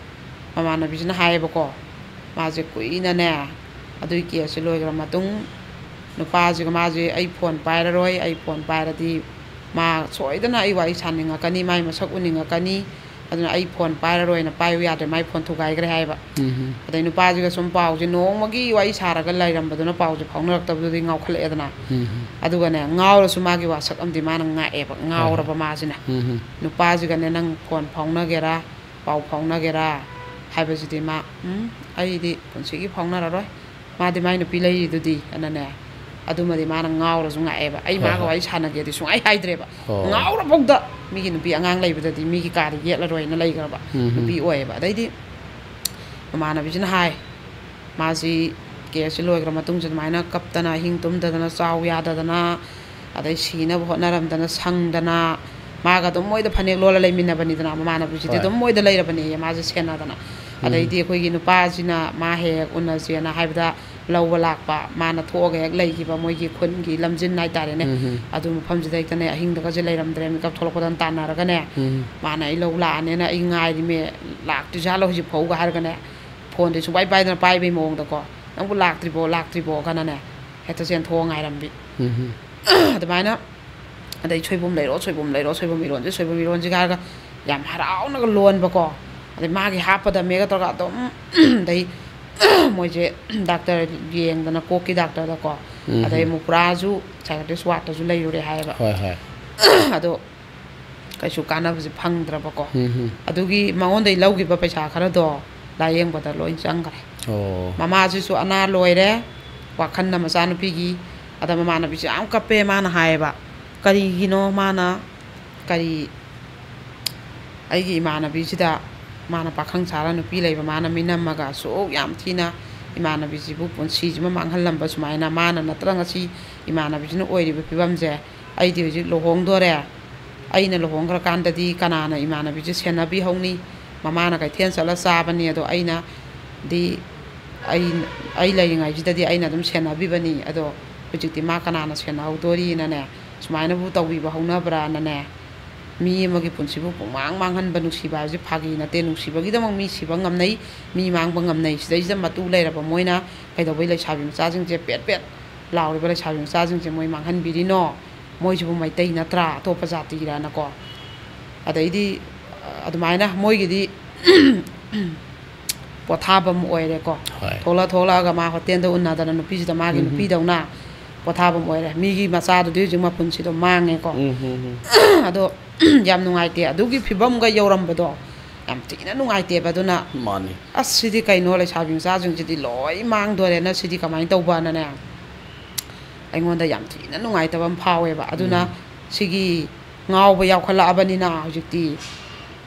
ꯃꯃꯥꯟꯅꯕꯤꯁꯤꯅ ꯍꯥꯏꯌꯦꯕꯀꯣ, ꯃꯥꯁꯦ ꯀꯨꯏꯅꯅꯦ ꯑꯗꯨꯒꯤ ꯀꯦꯁꯁꯦ ꯂꯣꯏꯈ꯭ꯔ ꯃꯇꯨꯡ, ꯅꯨꯄꯥꯁꯤꯒ ꯃꯥꯁꯦ, "ꯑꯩ ꯐꯣꯟ ꯄꯥꯏꯔꯔꯣꯏ, ꯑꯩ ꯐꯣꯟ ꯄꯥꯏꯔꯗꯤ ꯃꯥ ꯁꯣꯏꯗꯅ ꯑꯩ ꯋꯥꯔꯤ ꯁꯥꯅꯤꯡꯉꯛꯀꯅꯤ, ꯃꯥꯏ ꯃꯁꯛ ꯎꯅꯤꯡꯉꯛꯀꯅꯤ, ꯑꯗꯨꯅ ꯑꯩ ꯐꯣꯟ ꯄꯥꯏꯔꯔꯣꯏꯅ", ꯄꯥꯏꯌꯨ ꯌꯥꯗ꯭ꯔꯦ, ꯃꯥꯏ ꯐꯣꯟ ꯊꯨꯒꯥꯏꯈ꯭ꯔꯦ ꯍꯥꯏꯌꯦꯕ꯫ ꯎꯝ꯫ ꯑꯗꯩ ꯅꯨꯄꯥꯁꯤꯒ ꯁꯨꯝ ꯄꯥꯎꯁꯦ ꯅꯣꯡꯃꯒꯤ ꯋꯥꯔꯤ ꯁꯥꯔꯒ ꯂꯩꯔꯝꯕꯗꯨꯅ ꯄꯥꯎꯁꯦ ꯐꯥꯎꯅꯔꯛꯇꯕꯗꯨꯗꯤ ꯉꯥꯎꯈꯠꯂꯛꯑꯦꯗꯅ꯫ ꯎꯝ꯫ ꯑꯗꯨꯒꯅꯦ, ꯉꯥꯎꯔꯁꯨ ꯃꯥꯒꯤ ꯋꯥꯁꯛ ꯑꯃꯗꯤ ꯃꯥꯅ ꯉꯥꯛꯑꯦꯕ, ꯍꯣꯏ, ꯍꯣꯏ꯫ ꯉꯥꯎꯔꯕ ꯃꯥꯁꯤꯅ꯫ ꯎꯝ꯫ ꯅꯨꯄꯥꯁꯤꯒꯅꯦ ꯅꯪ ꯐꯣꯟ ꯐꯥꯎꯅꯒꯦꯔꯥ, ꯄꯥꯎ ꯐꯥꯎꯅꯒꯦꯔꯥ ꯍꯥꯏꯕꯁꯤꯗꯤ ꯃꯥ, ꯎꯝ, ꯑꯩꯗꯤ ꯄꯨꯟꯁꯤꯒꯤ ꯐꯥꯎꯅꯔꯔꯣꯏ꯫ ꯃꯥꯗꯤ ꯃꯥꯏ ꯅꯨꯄꯤ ꯂꯩꯔꯤꯗꯨꯗꯤ, ꯑꯅꯅꯦ, ꯑꯗꯨꯃꯗꯤ ꯃꯥꯅ ꯉꯥꯎꯔꯁꯨ ꯉꯥꯛꯑꯦꯕ꯫ ꯑꯩ ꯍꯣꯏ, ꯃꯥꯒ ꯍꯣꯏ꯫ ꯋꯥꯔꯤ ꯁꯥꯟꯅꯒꯦꯗꯤ ꯁꯨꯡꯍꯥꯏ ꯍꯥꯏꯗ꯭ꯔꯦꯕ꯫ ꯑꯣ꯫ ꯉꯥꯎꯔꯐꯥꯎꯗ ꯃꯤꯒꯤ ꯅꯨꯄꯤ ꯑꯉꯥꯡ ꯂꯩꯕꯗꯗꯤ ꯃꯤꯒꯤ ꯀꯥꯗ ꯌꯦꯠꯂꯔꯣꯏꯅ ꯂꯩꯈ꯭ꯔꯕ ꯎꯝ, ꯎꯝ꯫ ꯅꯨꯄꯤ ꯑꯣꯏꯌꯦꯕ꯫ ꯑꯗꯩꯗꯤ ꯃꯃꯥꯟꯅꯕꯤꯁꯤꯅ ꯍꯥꯏ, ꯃꯥꯁꯤ ꯀꯦꯁꯁꯤ ꯂꯣꯏꯈ꯭ꯔ ꯃꯇꯨꯡꯁꯤꯗ ꯑꯗꯨꯃꯥꯏꯅ ꯀꯞꯇꯅ, ꯑꯍꯤꯡ ꯇꯨꯝꯗꯗꯅ, ꯆꯥꯎ ꯌꯥꯗꯗꯅ, ꯑꯗꯩ ꯁꯤꯅꯕ ꯍꯣꯠꯅꯔꯝꯗꯅ, ꯁꯪꯗꯅ, ꯃꯥꯒ ꯑꯗꯨꯝ ꯃꯣꯏꯗ ꯐꯅꯦꯛ ꯂꯣꯜꯂ ꯂꯩꯃꯤꯟꯅꯕꯅꯤꯗꯅ, ꯃꯃꯥꯟꯅꯕꯤꯁꯤꯗꯤ ꯍꯣꯏ꯫ ꯑꯗꯨꯝ ꯃꯣꯏꯗ ꯂꯩꯔꯕꯅꯦꯌꯦ, ꯃꯥꯁꯦ ꯁꯦꯟꯅꯗꯅ꯫ ꯎꯝ꯫ ꯑꯗꯩꯗꯤ ꯑꯩꯈꯣꯏꯒꯤ ꯅꯨꯄꯥꯁꯤꯅ ꯃꯥ ꯍꯦꯛ ꯍꯦꯛ ꯎꯅꯁꯦꯅ ꯍꯥꯏꯕꯗ, ꯂꯧꯕ ꯂꯥꯛꯄ, ꯃꯥꯅ ꯊꯣꯛꯑꯒ ꯍꯦꯛ ꯂꯩꯈꯤꯕ ꯃꯣꯏꯒꯤ ꯈꯨꯟꯒꯤ ꯂꯝꯖꯤꯟ ꯍꯥꯏꯇꯥꯔꯦꯅꯦ꯫ ꯎꯝ, ꯎꯝ꯫ ꯑꯗꯨ ꯃꯐꯝꯁꯤꯗ ꯍꯦꯛꯇꯅꯦ, ꯑꯍꯤꯡꯗꯒꯁꯦ ꯂꯩꯔꯝꯗ꯭ꯔꯦ, ꯃꯤꯀꯞ ꯊꯣꯛꯂꯛꯄꯗ ꯇꯥꯟꯅꯔꯒꯅꯦ, ꯎꯝ꯫ ꯃꯥꯅ "ꯑꯩ ꯂꯧ ꯂꯥꯛꯑꯅꯦꯅ ꯑꯩ ꯉꯥꯏꯔꯤꯃꯦ, ꯂꯥꯛꯇ꯭ꯔꯤꯖꯥꯠꯂꯣ ꯍꯧꯖꯤꯛ ꯐꯥꯎꯒ?" ꯍꯥꯏꯔꯒꯅꯦ, ꯐꯣꯟꯗꯤ ꯁꯨꯡꯄꯥꯏ ꯄꯥꯏꯗꯅ, ꯄꯥꯏꯕꯩ ꯃꯑꯣꯡꯗꯀꯣ, "ꯅꯪꯕꯨ ꯂꯥꯛꯇ꯭ꯔꯤꯕꯣ, ꯂꯥꯛꯇ꯭ꯔꯤꯕꯣ?" ꯀꯅꯅꯦ, ꯍꯦꯛꯇ ꯆꯦꯟꯊꯣꯛꯑ ꯉꯥꯏꯔꯝꯕꯤ꯫ ꯎꯝ꯫ ꯑꯗꯨꯃꯥꯏꯅ, ꯑꯗꯩ "ꯁꯣꯏꯕꯨꯝ ꯂꯩꯔꯣ, ꯁꯣꯏꯕꯨꯝ ꯂꯩꯔꯣ, ꯁꯣꯏꯕꯨꯝ ꯏꯔꯣꯟꯁꯦ, ꯁꯣꯏꯕꯨꯝ ꯏꯔꯣꯟꯁꯤꯒ" ꯍꯥꯏꯔꯒ ꯌꯥꯝ ꯍꯔꯥꯎꯅꯒ ꯂꯣꯟꯕꯀꯣ꯫ ꯑꯗꯩ ꯃꯥꯒꯤ ꯍꯥꯞꯄꯗꯃꯦꯒ ꯇꯧꯔꯒ ꯑꯗꯨꯝ, ꯑꯗꯩ ꯃꯣꯏꯁꯦ ꯗꯥꯛꯇꯔ ꯌꯦꯡꯗꯅ, ꯀꯣꯛꯀꯤ ꯗꯥꯛꯇꯔꯗꯀꯣ, ꯎꯝ꯫ ꯑꯗꯩ ꯑꯃꯨꯛ ꯄꯨꯔꯥꯁꯨ psychiatrist wardꯇꯁꯨ ꯂꯩꯔꯨꯔꯦ ꯍꯥꯏꯌꯦꯕ꯫ ꯍꯣꯏ, ꯍꯣꯏ꯫ ꯑꯗꯣ ꯀꯩꯁꯨ ꯀꯥꯟꯅꯕꯁꯦ ꯐꯪꯗ꯭ꯔꯕꯀꯣ꯫ ꯎꯝ, ꯎꯝ꯫ ꯑꯗꯨꯒꯤ ꯃꯉꯣꯟꯗꯒꯤ ꯂꯧꯈꯤꯕ ꯄꯩꯁꯥ ꯈꯔꯗꯣ ꯂꯥꯏꯌꯦꯡꯕꯗ ꯂꯣꯏ ꯆꯪꯈ꯭ꯔꯦ꯫ ꯑꯣ꯫ ꯃꯃꯥꯁꯤꯁꯨ ꯑꯅꯥ ꯂꯣꯏꯔꯦ, ꯋꯥꯈꯜꯅ ꯃꯆꯥꯅꯨꯄꯤꯒꯤ꯫ ꯑꯗ ꯃꯃꯥꯟꯅꯕꯤꯁꯦ ꯌꯥꯝ ꯀꯞꯄꯦ꯫ ꯃꯥꯅ ꯍꯥꯏꯌꯦꯕ, "ꯀꯔꯤꯒꯤꯅꯣ ꯃꯥꯅ, ꯀꯔꯤ, ꯑꯩꯒꯤ ꯏꯃꯥꯟꯅꯕꯤꯁꯤꯗ ꯃꯥꯅ ꯄꯥꯈꯪ ꯁꯥꯔ ꯅꯨꯄꯤ ꯂꯩꯕ ꯃꯥꯅ ꯃꯤꯅꯝꯃꯒ ꯑꯁꯨꯛ ꯌꯥꯝ ꯊꯤꯅ ꯏꯃꯥꯟꯅꯕꯤꯁꯤꯕꯨ ꯄꯨꯟꯁꯤꯁꯤꯃ ꯃꯥꯡꯍꯜꯂꯝꯕ ꯁꯨꯃꯥꯏꯅ, ꯃꯥꯅ ꯅꯠꯇ꯭ꯔ ꯉꯁꯤ ꯏꯃꯥꯟꯅꯕꯤꯁꯤꯅ ꯑꯣꯏꯔꯤꯕ ꯐꯤꯕꯝꯁꯦ, ꯑꯩꯗꯤ ꯍꯧꯖꯤꯛ ꯂꯨꯍꯣꯡꯗꯣꯔꯦ, ꯑꯩꯅ ꯂꯨꯍꯣꯡꯈ꯭ꯔꯀꯥꯟꯗꯗꯤ ꯀꯅꯥꯅ ꯏꯃꯥꯟꯅꯕꯤꯁꯦ ꯁꯦꯟꯅꯕꯤꯍꯧꯅꯤ? ꯃꯃꯥꯅ ꯀꯩꯊꯦꯜ ꯆꯠꯂ ꯆꯥꯕꯅꯤ, ꯑꯗꯣ ꯑꯩꯅꯗꯤ, ꯑꯩ, ꯑꯩ ꯂꯩꯔꯤꯉꯩꯁꯤꯗꯗꯤ ꯑꯩꯅ ꯑꯗꯨꯝ ꯁꯦꯟꯅꯕꯤꯕꯅꯤ, ꯑꯗꯣ ꯍꯧꯖꯤꯛꯇꯤ ꯃꯥ ꯀꯅꯥꯅ ꯁꯦꯟꯅꯍꯧꯗꯣꯔꯤꯅꯅꯦ, ꯁꯨꯃꯥꯏꯅꯕꯨ ꯇꯧꯕꯤꯕ ꯍꯧꯅꯕ꯭ꯔꯥꯅꯅꯦ, ꯃꯤ ꯑꯃꯒꯤ ꯄꯨꯟꯁꯤꯕꯨ ꯄꯨꯡꯃꯥꯡ ꯃꯥꯡꯍꯟꯕ, ꯅꯨꯡꯁꯤꯕ ꯍꯥꯏꯕꯁꯦ ꯐꯥꯒꯤ ꯅꯠꯇꯦ, ꯅꯨꯡꯁꯤꯕꯒꯤꯗꯃꯛ ꯃꯤ ꯁꯤꯕ ꯉꯝꯅꯩ, ꯃꯤ ꯃꯥꯡꯕ ꯉꯝꯅꯩ, ꯁꯤꯗꯩꯁꯤꯗ ꯃꯇꯨ ꯂꯩꯔꯕ ꯃꯣꯏꯅ ꯀꯩꯗꯧꯕꯩ ꯂꯩꯁꯥꯕꯤ ꯃꯆꯥꯁꯤꯡꯁꯦ ꯄꯦꯠ ꯄꯦꯠ ꯂꯥꯎꯔꯤꯕ ꯂꯩꯁꯥꯕꯤ ꯃꯆꯥꯁꯤꯡꯁꯦ ꯃꯣꯏ ꯃꯥꯡꯍꯟꯕꯤꯔꯤꯅꯣ? ꯃꯣꯏꯁꯤꯕꯨ ꯃꯩꯇꯩ ꯅꯠꯇ꯭ꯔꯥ, ꯑꯇꯣꯞꯄ ꯖꯥꯇꯤꯔꯅꯀꯣ?" ꯑꯗꯩꯗꯤ ꯑꯗꯨꯃꯥꯏꯅ ꯃꯣꯏꯒꯤꯗꯤ ꯄꯣꯊꯥꯐꯝ ꯑꯣꯏꯔꯦꯀꯣ꯫ ꯍꯣꯏ꯫ ꯊꯣꯛꯂꯛ ꯊꯣꯛꯂꯛꯑꯒ ꯃꯥ ꯍꯣꯇꯦꯜꯗ ꯎꯅꯗꯅ ꯅꯨꯄꯤꯁꯤꯗ ꯃꯥꯒꯤ ꯎꯝ, ꯎꯝ꯫ ꯅꯨꯄꯤꯗꯧꯅ ꯄꯣꯊꯥꯐꯝ ꯑꯣꯏꯔꯦ꯫ ꯃꯤꯒꯤ ꯃꯆꯥꯗꯨꯗꯤ ꯍꯧꯖꯤꯛ ꯃꯄꯨꯟꯁꯤꯗꯣ ꯃꯥꯡꯉꯦꯀꯣ꯫ ꯎꯝ, ꯎꯝ, ꯎꯝ꯫ ꯑꯗꯣ ꯌꯥꯝ ꯅꯨꯡꯉꯥꯏꯇꯦ꯫ ꯑꯗꯨꯒꯤ ꯐꯤꯕꯝꯒ ꯌꯧꯔꯝꯕꯗꯣ ꯌꯥꯝ ꯊꯤꯅ ꯅꯨꯡꯉꯥꯏꯇꯦꯕ꯫ ꯑꯗꯨꯅ, ꯃꯥꯅꯤ꯫ "ꯑꯁ, ꯁꯤꯗꯤ ꯀꯩꯅꯣ, ꯂꯩꯁꯥꯕꯤ ꯃꯆꯥꯁꯤꯡꯁꯤꯗꯤ ꯂꯣꯏ ꯃꯥꯡꯗꯣꯔꯦꯅ, ꯁꯤꯗꯤ ꯀꯃꯥꯏꯅ ꯇꯧꯕꯅꯅꯦ?" ꯑꯩꯉꯣꯟꯗ ꯌꯥꯝ ꯊꯤꯅ ꯅꯨꯡꯉꯥꯏꯇꯕ ꯑꯃ ꯐꯥꯎꯋꯦꯕ꯫ ꯑꯗꯨꯅ ꯎꯝ꯫ ꯁꯤꯒꯤ ꯉꯥꯎꯕ ꯌꯥꯎꯈꯠꯂꯛꯑꯕꯅꯤꯅ ꯍꯧꯖꯤꯛꯇꯤ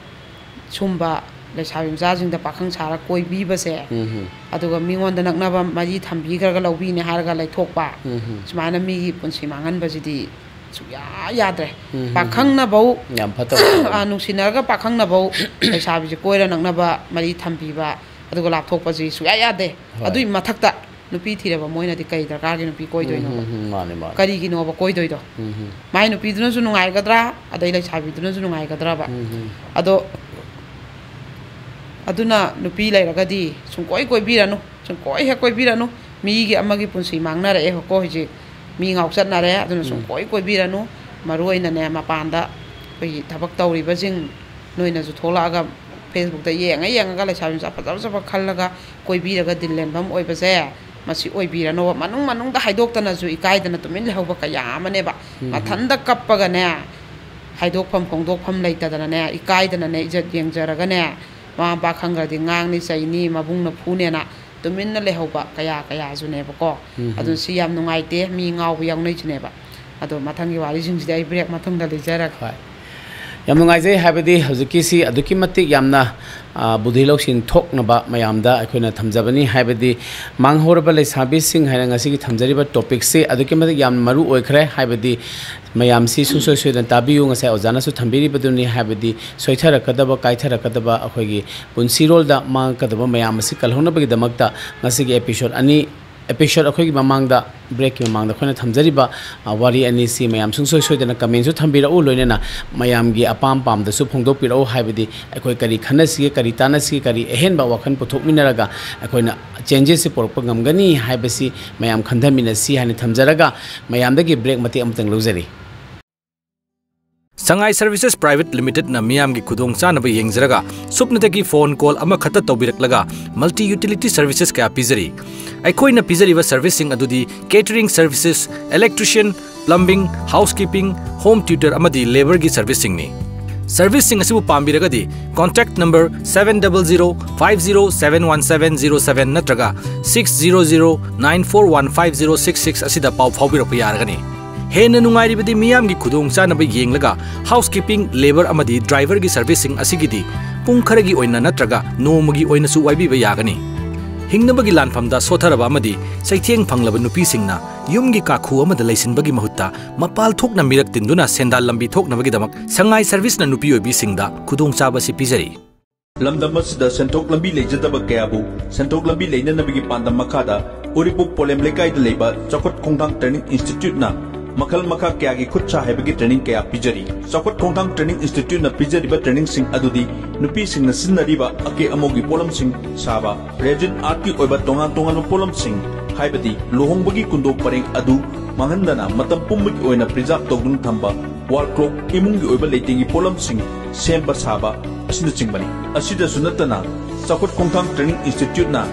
ꯁꯨꯝꯕ ꯂꯩꯁꯥꯕꯤ ꯃꯆꯥꯁꯤꯡꯗ ꯄꯥꯈꯪ ꯁꯥꯔ ꯀꯣꯏꯕꯤꯕꯁꯦ, ꯎꯝ꯫ ꯑꯗꯨꯒ ꯃꯤꯉꯣꯟꯗ ꯅꯛꯅꯕ ꯃꯔꯤ ꯊꯝꯕꯤꯈ꯭ꯔꯒ ꯂꯧꯕꯤꯅꯦ ꯍꯥꯏꯔꯒ ꯂꯩꯊꯣꯛꯄ, ꯎꯝ꯫ ꯁꯨꯃꯥꯏꯅ ꯃꯤꯒꯤ ꯄꯨꯟꯁꯤ ꯃꯥꯡꯍꯟꯕꯁꯤꯗꯤ ꯁꯨꯡꯌꯥ ꯌꯥꯗ꯭ꯔꯦ꯫ ꯎꯝ꯫ ꯄꯥꯈꯪꯅꯐꯧ ꯌꯥꯝ ꯐꯠꯇꯕ꯫ ꯑ, ꯅꯨꯡꯁꯤꯅꯔꯒ ꯄꯥꯈꯪꯅꯐꯧ ꯂꯩꯁꯥꯕꯤꯁꯦ ꯀꯣꯏꯔ ꯅꯛꯅꯕ ꯃꯔꯤ ꯊꯝꯕꯤꯕ, ꯑꯗꯨꯒ ꯂꯥꯞꯊꯣꯛꯄꯁꯤ ꯁꯨꯡꯌꯥ ꯌꯥꯗꯦ꯫ ꯍꯣꯏ꯫ ꯑꯗꯨꯒꯤ ꯃꯊꯛꯇ ꯅꯨꯄꯤ ꯊꯤꯔꯕ ꯃꯣꯏꯅꯗꯤ ꯀꯩ ꯗꯔꯀꯥꯔꯒꯤ ꯅꯨꯄꯤ ꯀꯣꯏꯗꯣꯏꯅꯣꯕ? ꯎꯝ, ꯎꯝ, ꯎꯝ, ꯃꯥꯅꯦ, ꯃꯥꯅꯦ꯫ ꯀꯔꯤꯒꯤꯅꯣꯕ ꯀꯣꯏꯗꯣꯏꯗꯣ? ꯎꯝ, ꯎꯝ꯫ ꯃꯥꯏ ꯅꯨꯄꯤꯗꯨꯅꯁꯨ ꯅꯨꯡꯉꯥꯏꯒꯗ꯭ꯔꯥ, ꯑꯗꯩ ꯂꯩꯁꯥꯕꯤꯗꯨꯅꯁꯨ ꯅꯨꯡꯉꯥꯏꯒꯗ꯭ꯔꯕ? ꯎꯝ, ꯎꯝ꯫ ꯑꯗꯣ ꯑꯗꯨꯅ ꯅꯨꯄꯤ ꯂꯩꯔꯒꯗꯤ ꯁꯨꯡꯀꯣꯏ ꯀꯣꯏꯕꯤꯔꯅꯨ, ꯁꯨꯡꯀꯣꯏ ꯍꯦꯛ ꯀꯣꯏꯕꯤꯔꯅꯨ꯫ ꯃꯤꯒꯤ ꯑꯃꯒꯤ ꯄꯨꯟꯁꯤ ꯃꯥꯡꯅꯔꯛꯑꯦꯕꯀꯣ ꯍꯧꯖꯤꯛ꯫ ꯃꯤ ꯉꯥꯎꯆꯠꯅꯔꯦ, ꯑꯗꯨꯅ ꯎꯝ꯫ ꯁꯨꯡꯀꯣꯏ ꯀꯣꯏꯕꯤꯔꯅꯨ꯫ ꯃꯔꯨ ꯑꯣꯏꯅꯅꯦ, ꯃꯄꯥꯟꯗ ꯑꯩꯈꯣꯏꯒꯤ ꯊꯕꯛ ꯇꯧꯔꯤꯕꯁꯤꯡ, ꯅꯣꯏꯅꯁꯨ ꯊꯣꯛꯂꯛꯑꯒ Facebook-ꯇ ꯌꯦꯡꯉ ꯌꯦꯡꯉꯒ ꯂꯩꯁꯥꯕꯤ ꯃꯆꯥ ꯐꯖ ꯐꯖꯕ ꯈꯜꯂꯒ ꯀꯣꯏꯕꯤꯔꯒ ꯗꯤꯜ ꯂꯦꯟꯐꯝ ꯑꯣꯏꯕꯁꯦ, ꯃꯁꯤ ꯑꯣꯏꯕꯤꯔꯅꯣꯕ꯫ ꯃꯅꯨꯡ ꯃꯅꯨꯡꯗ ꯍꯥꯏꯗꯣꯛꯇꯅꯁꯨ ꯏꯀꯥꯏꯗꯅ ꯇꯨꯃꯤꯟ ꯂꯩꯍꯧꯕ ꯀꯌꯥ ꯑꯃꯅꯦꯕ꯫ ꯎꯝ꯫ ꯃꯊꯟꯇ ꯀꯞꯄꯒꯅꯦ, ꯍꯥꯏꯗꯣꯛꯐꯝ ꯐꯣꯡꯗꯣꯛꯐꯝ ꯂꯩꯇꯗꯅꯅꯦ, ꯏꯀꯥꯏꯗꯅꯅꯦ, ꯏꯖꯠ ꯌꯦꯡꯖꯔꯒꯅꯦ, ꯃꯃꯥ ꯃꯄꯥ ꯈꯪꯈ꯭ꯔꯗꯤ ꯉꯥꯡꯅꯤ, ꯆꯩꯅꯤ, ꯃꯕꯨꯡꯅ ꯐꯨꯅꯦꯅ ꯇꯨꯃꯤꯟꯅ ꯂꯩꯍꯧꯕ ꯀꯌꯥ ꯀꯌꯥꯁꯨꯅꯦꯕꯀꯣ꯫ ꯎꯝ꯫ ꯑꯗꯨ ꯁꯤ ꯌꯥꯝ ꯅꯨꯡꯉꯥꯏꯇꯦ, ꯃꯤ ꯉꯥꯎꯕ ꯌꯥꯎꯅꯩꯁꯤꯅꯦꯕ꯫ ꯑꯗꯣ ꯃꯊꯪꯒꯤ ꯋꯥꯔꯤꯁꯤꯡꯁꯤꯗꯤ ꯑꯩ break ꯃꯇꯨꯡꯗ ꯂꯤꯖꯔꯒꯦ꯫ ꯍꯣꯏ꯫ ꯌꯥꯝ ꯅꯨꯡꯉꯥꯏꯖꯩ, ꯍꯥꯏꯕꯗꯤ ꯍꯧꯖꯤꯛꯀꯤꯁꯤ ꯑꯗꯨꯛꯀꯤ ꯃꯇꯤꯛ ꯌꯥꯝꯅ, ꯑ, ꯕꯨꯙꯤ ꯂꯧꯁꯤꯡ ꯊꯣꯛꯅꯕ ꯃꯌꯥꯝꯗ ꯑꯩꯈꯣꯏꯅ ꯊꯝꯖꯕꯅꯤ꯫ ꯍꯥꯏꯕꯗꯤ ꯃꯥꯡꯍꯧꯔꯕ ꯂꯩꯁꯥꯕꯤꯁꯤꯡ ꯍꯥꯏꯅ ꯉꯁꯤꯒꯤ ꯊꯝꯖꯔꯤꯕ topic-ꯁꯤ ꯑꯗꯨꯛꯀꯤ ꯃꯇꯤꯛ ꯌꯥꯝꯅ ꯃꯔꯨ ꯑꯣꯏꯈ꯭ꯔꯦ꯫ ꯍꯥꯏꯕꯗꯤ ꯃꯌꯥꯝꯁꯤ ꯁꯨꯡꯁꯣꯏ ꯁꯣꯏꯗꯅ ꯇꯥꯕꯤꯌꯨ꯫ ꯉꯁꯥꯏ ꯑꯣꯖꯥꯅꯁꯨ ꯊꯝꯕꯤꯔꯤꯕꯗꯨꯅꯤ, ꯍꯥꯏꯕꯗꯤ ꯁꯣꯏꯊꯔꯛꯀꯗꯕ, ꯀꯥꯏꯊꯔꯛꯀꯗꯕ, ꯑꯩꯈꯣꯏꯒꯤ ꯄꯨꯟꯁꯤꯔꯣꯜꯗ ꯃꯥꯡꯉꯛꯀꯗꯕ ꯃꯌꯥꯝ ꯑꯁꯤ ꯀꯜꯍꯧꯅꯕꯒꯤꯗꯃꯛꯇ ꯉꯁꯤꯒꯤ episode ꯑꯅꯤ, episode ꯑꯩꯈꯣꯏꯒꯤ ꯃꯃꯥꯡꯗ, break-ꯀꯤ ꯃꯃꯥꯡꯗ ꯑꯩꯈꯣꯏꯅ ꯊꯝꯖꯔꯤꯕ, ꯑ, ꯋꯥꯔꯤ ꯑꯅꯤꯁꯤ ꯃꯌꯥꯝ ꯁꯨꯡꯁꯣꯏ ꯁꯣꯏꯗꯅ comment-ꯁꯨ ꯊꯝꯕꯤꯔꯛꯎ, ꯂꯣꯏꯅꯅ ꯃꯌꯥꯝꯒꯤ ꯑꯄꯥꯝ ꯄꯥꯝꯗꯁꯨ ꯐꯣꯡꯗꯣꯛꯄꯤꯔꯛꯎ꯫ ꯍꯥꯏꯕꯗꯤ ꯑꯩꯈꯣꯏ ꯀꯔꯤ ꯈꯟꯅꯁꯤꯒꯦ, ꯀꯔꯤ ꯇꯥꯟꯅꯁꯤꯒꯦ, ꯀꯔꯤ ꯑꯍꯦꯟꯕ ꯋꯥꯈꯜ ꯄꯨꯊꯣꯛꯃꯤꯟꯅꯔꯒ ꯑꯩꯈꯣꯏꯅ changes-ꯁꯤ ꯄꯨꯔꯛꯄ ꯉꯝꯒꯅꯤ ꯍꯥꯏꯕꯁꯤ ꯃꯌꯥꯝ ꯈꯟꯊꯃꯤꯟꯅꯁꯤ ꯍꯥꯏꯅ ꯊꯝꯖꯔꯒ, ꯃꯌꯥꯝꯗꯒꯤ break ꯃꯇꯦꯛ ꯑꯃꯇꯪ ꯂꯧꯖꯔꯤ꯫ ꯁꯉꯥꯏ Services Private Limited-ꯅ ꯃꯤꯌꯥꯝꯒꯤ ꯈꯨꯗꯣꯡꯆꯥꯅꯕ ꯌꯦꯡꯖꯔꯒ, ꯁꯨꯞꯅꯇꯒꯤ phone call ꯑꯃꯈꯛꯇ ꯇꯧꯕꯤꯔꯛꯂꯒ, multi utility services ꯀꯌꯥ ꯄꯤꯖꯔꯤ꯫ ꯑꯩꯈꯣꯏꯅ ꯄꯤꯖꯔꯤꯕ service-ꯁꯤꯡ ꯑꯗꯨꯗꯤ catering services, electrician, plumbing, housekeeping, home tutor ꯑꯃꯗꯤ labour-ꯒꯤ service-ꯁꯤꯡꯅꯤ꯫ Serviceꯁꯤꯡ ꯑꯁꯤꯕꯨ ꯄꯥꯝꯕꯤꯔꯒꯗꯤ contact number seven double zero five zero seven one seven zero seven ꯅꯠꯇ꯭ꯔꯒ six zero zero nine four one five zero six six ꯑꯁꯤꯗ ꯄꯥꯎ ꯐꯥꯎꯕꯤꯔꯛꯄ ꯌꯥꯔꯒꯅꯤ꯫ ꯍꯦꯟꯅ ꯅꯨꯡꯉꯥꯏꯔꯤꯕꯗꯤ ꯃꯤꯌꯥꯝꯒꯤ ꯈꯨꯗꯣꯡꯆꯥꯅꯕ ꯌꯦꯡꯂꯒ housekeeping, labour ꯑꯃꯗꯤ driverꯒꯤ serviceꯁꯤꯡ ꯑꯁꯤꯒꯤꯗꯤ ꯄꯨꯡ ꯈꯔꯒꯤ ꯑꯣꯏꯅ ꯅꯠꯇ꯭ꯔꯒ ꯅꯣꯡꯃꯒꯤ ꯑꯣꯏꯅꯁꯨ ꯋꯥꯏꯕꯤꯕ ꯌꯥꯒꯅꯤ꯫ ꯍꯤꯡꯅꯕꯒꯤ ꯂꯥꯟꯐꯝꯗ ꯁꯣꯠꯊꯔꯕ ꯑꯃꯗꯤ ꯆꯩꯊꯦꯡ ꯐꯪꯂꯕ ꯅꯨꯄꯤꯁꯤꯡꯅ ꯌꯨꯝꯒꯤ ꯀꯥꯈꯨ ꯑꯃꯗ ꯂꯩꯁꯤꯟꯕꯒꯤ ꯃꯍꯨꯠꯇ ꯃꯄꯥꯜ ꯊꯣꯛꯅ ꯃꯤꯔꯛ ꯇꯤꯟꯗꯨꯅ ꯁꯦꯟꯗꯥꯟ ꯂꯝꯕꯤ ꯊꯣꯛꯅꯕꯒꯤꯗꯃꯛ ꯁꯉꯥꯏ Serviceꯅ ꯅꯨꯄꯤ ꯑꯣꯏꯕꯤꯁꯤꯡꯗ ꯈꯨꯗꯣꯡꯆꯥꯕ ꯑꯁꯤ ꯄꯤꯖꯔꯤ꯫ ꯂꯝꯗꯝ ꯑꯁꯤꯗ ꯁꯦꯟꯊꯣꯛ ꯂꯝꯕꯤ ꯂꯩꯖꯗꯕ ꯀꯌꯥꯕꯨ ꯁꯦꯟꯊꯣꯛ ꯂꯝꯕꯤ ꯂꯩꯅꯅꯕꯒꯤ ꯄꯥꯟꯗꯝ ꯃꯈꯥꯗ ꯎꯔꯤꯄꯣꯛ ꯄꯣꯂꯦꯝ ꯂꯩꯀꯥꯏꯗ ꯂꯩꯕ ꯆꯥꯎꯈꯠ ꯈꯣꯡꯊꯥꯡ Training Instituteꯅ ꯃꯈꯜ ꯃꯈꯥ ꯀꯌꯥꯒꯤ ꯈꯨꯠ ꯁꯥ ꯍꯩꯕꯒꯤ training ꯀꯌꯥ ꯄꯤꯖꯔꯤ꯫ ꯆꯥꯎꯈꯠ ꯈꯣꯡꯊꯥꯡ Training Instituteꯅ ꯄꯤꯖꯔꯤꯕ trainingꯁꯤꯡ ꯑꯗꯨꯗꯤ ꯅꯨꯄꯤꯁꯤꯡꯅ ꯁꯤꯖꯤꯟꯅꯔꯤꯕ ꯑꯀꯦ ꯑꯃꯧꯒꯤ ꯄꯣꯠꯂꯝꯁꯤꯡ ꯁꯥꯕ, resin artꯀꯤ ꯑꯣꯏꯕ ꯇꯣꯉꯥꯟ ꯇꯣꯉꯥꯟꯕ ꯄꯣꯠꯂꯝꯁꯤꯡ, ꯍꯥꯏꯕꯗꯤ ꯂꯨꯍꯣꯡꯕꯒꯤ ꯀꯨꯟꯗꯣ ꯄꯔꯦꯡ ꯑꯗꯨ ꯃꯥꯡꯍꯟꯗꯅ ꯃꯇꯝ ꯄꯨꯝꯕꯒꯤ ꯑꯣꯏꯅ preserve ꯇꯧꯗꯨꯅ ꯊꯝꯕ, wall clock, ꯏꯃꯨꯡꯒꯤ ꯑꯣꯏꯕ ꯂꯩꯇꯦꯡꯒꯤ ꯄꯣꯠꯂꯝꯁꯤꯡ ꯁꯦꯝꯕ ꯁꯥꯕ ꯑꯁꯤꯅꯆꯤꯡꯕꯅꯤ꯫ ꯑꯁꯤꯗꯁꯨ ꯅꯠꯇꯅ ꯆꯥꯎꯈꯠ ꯈꯣꯡꯊꯥꯡ Training Instituteꯅ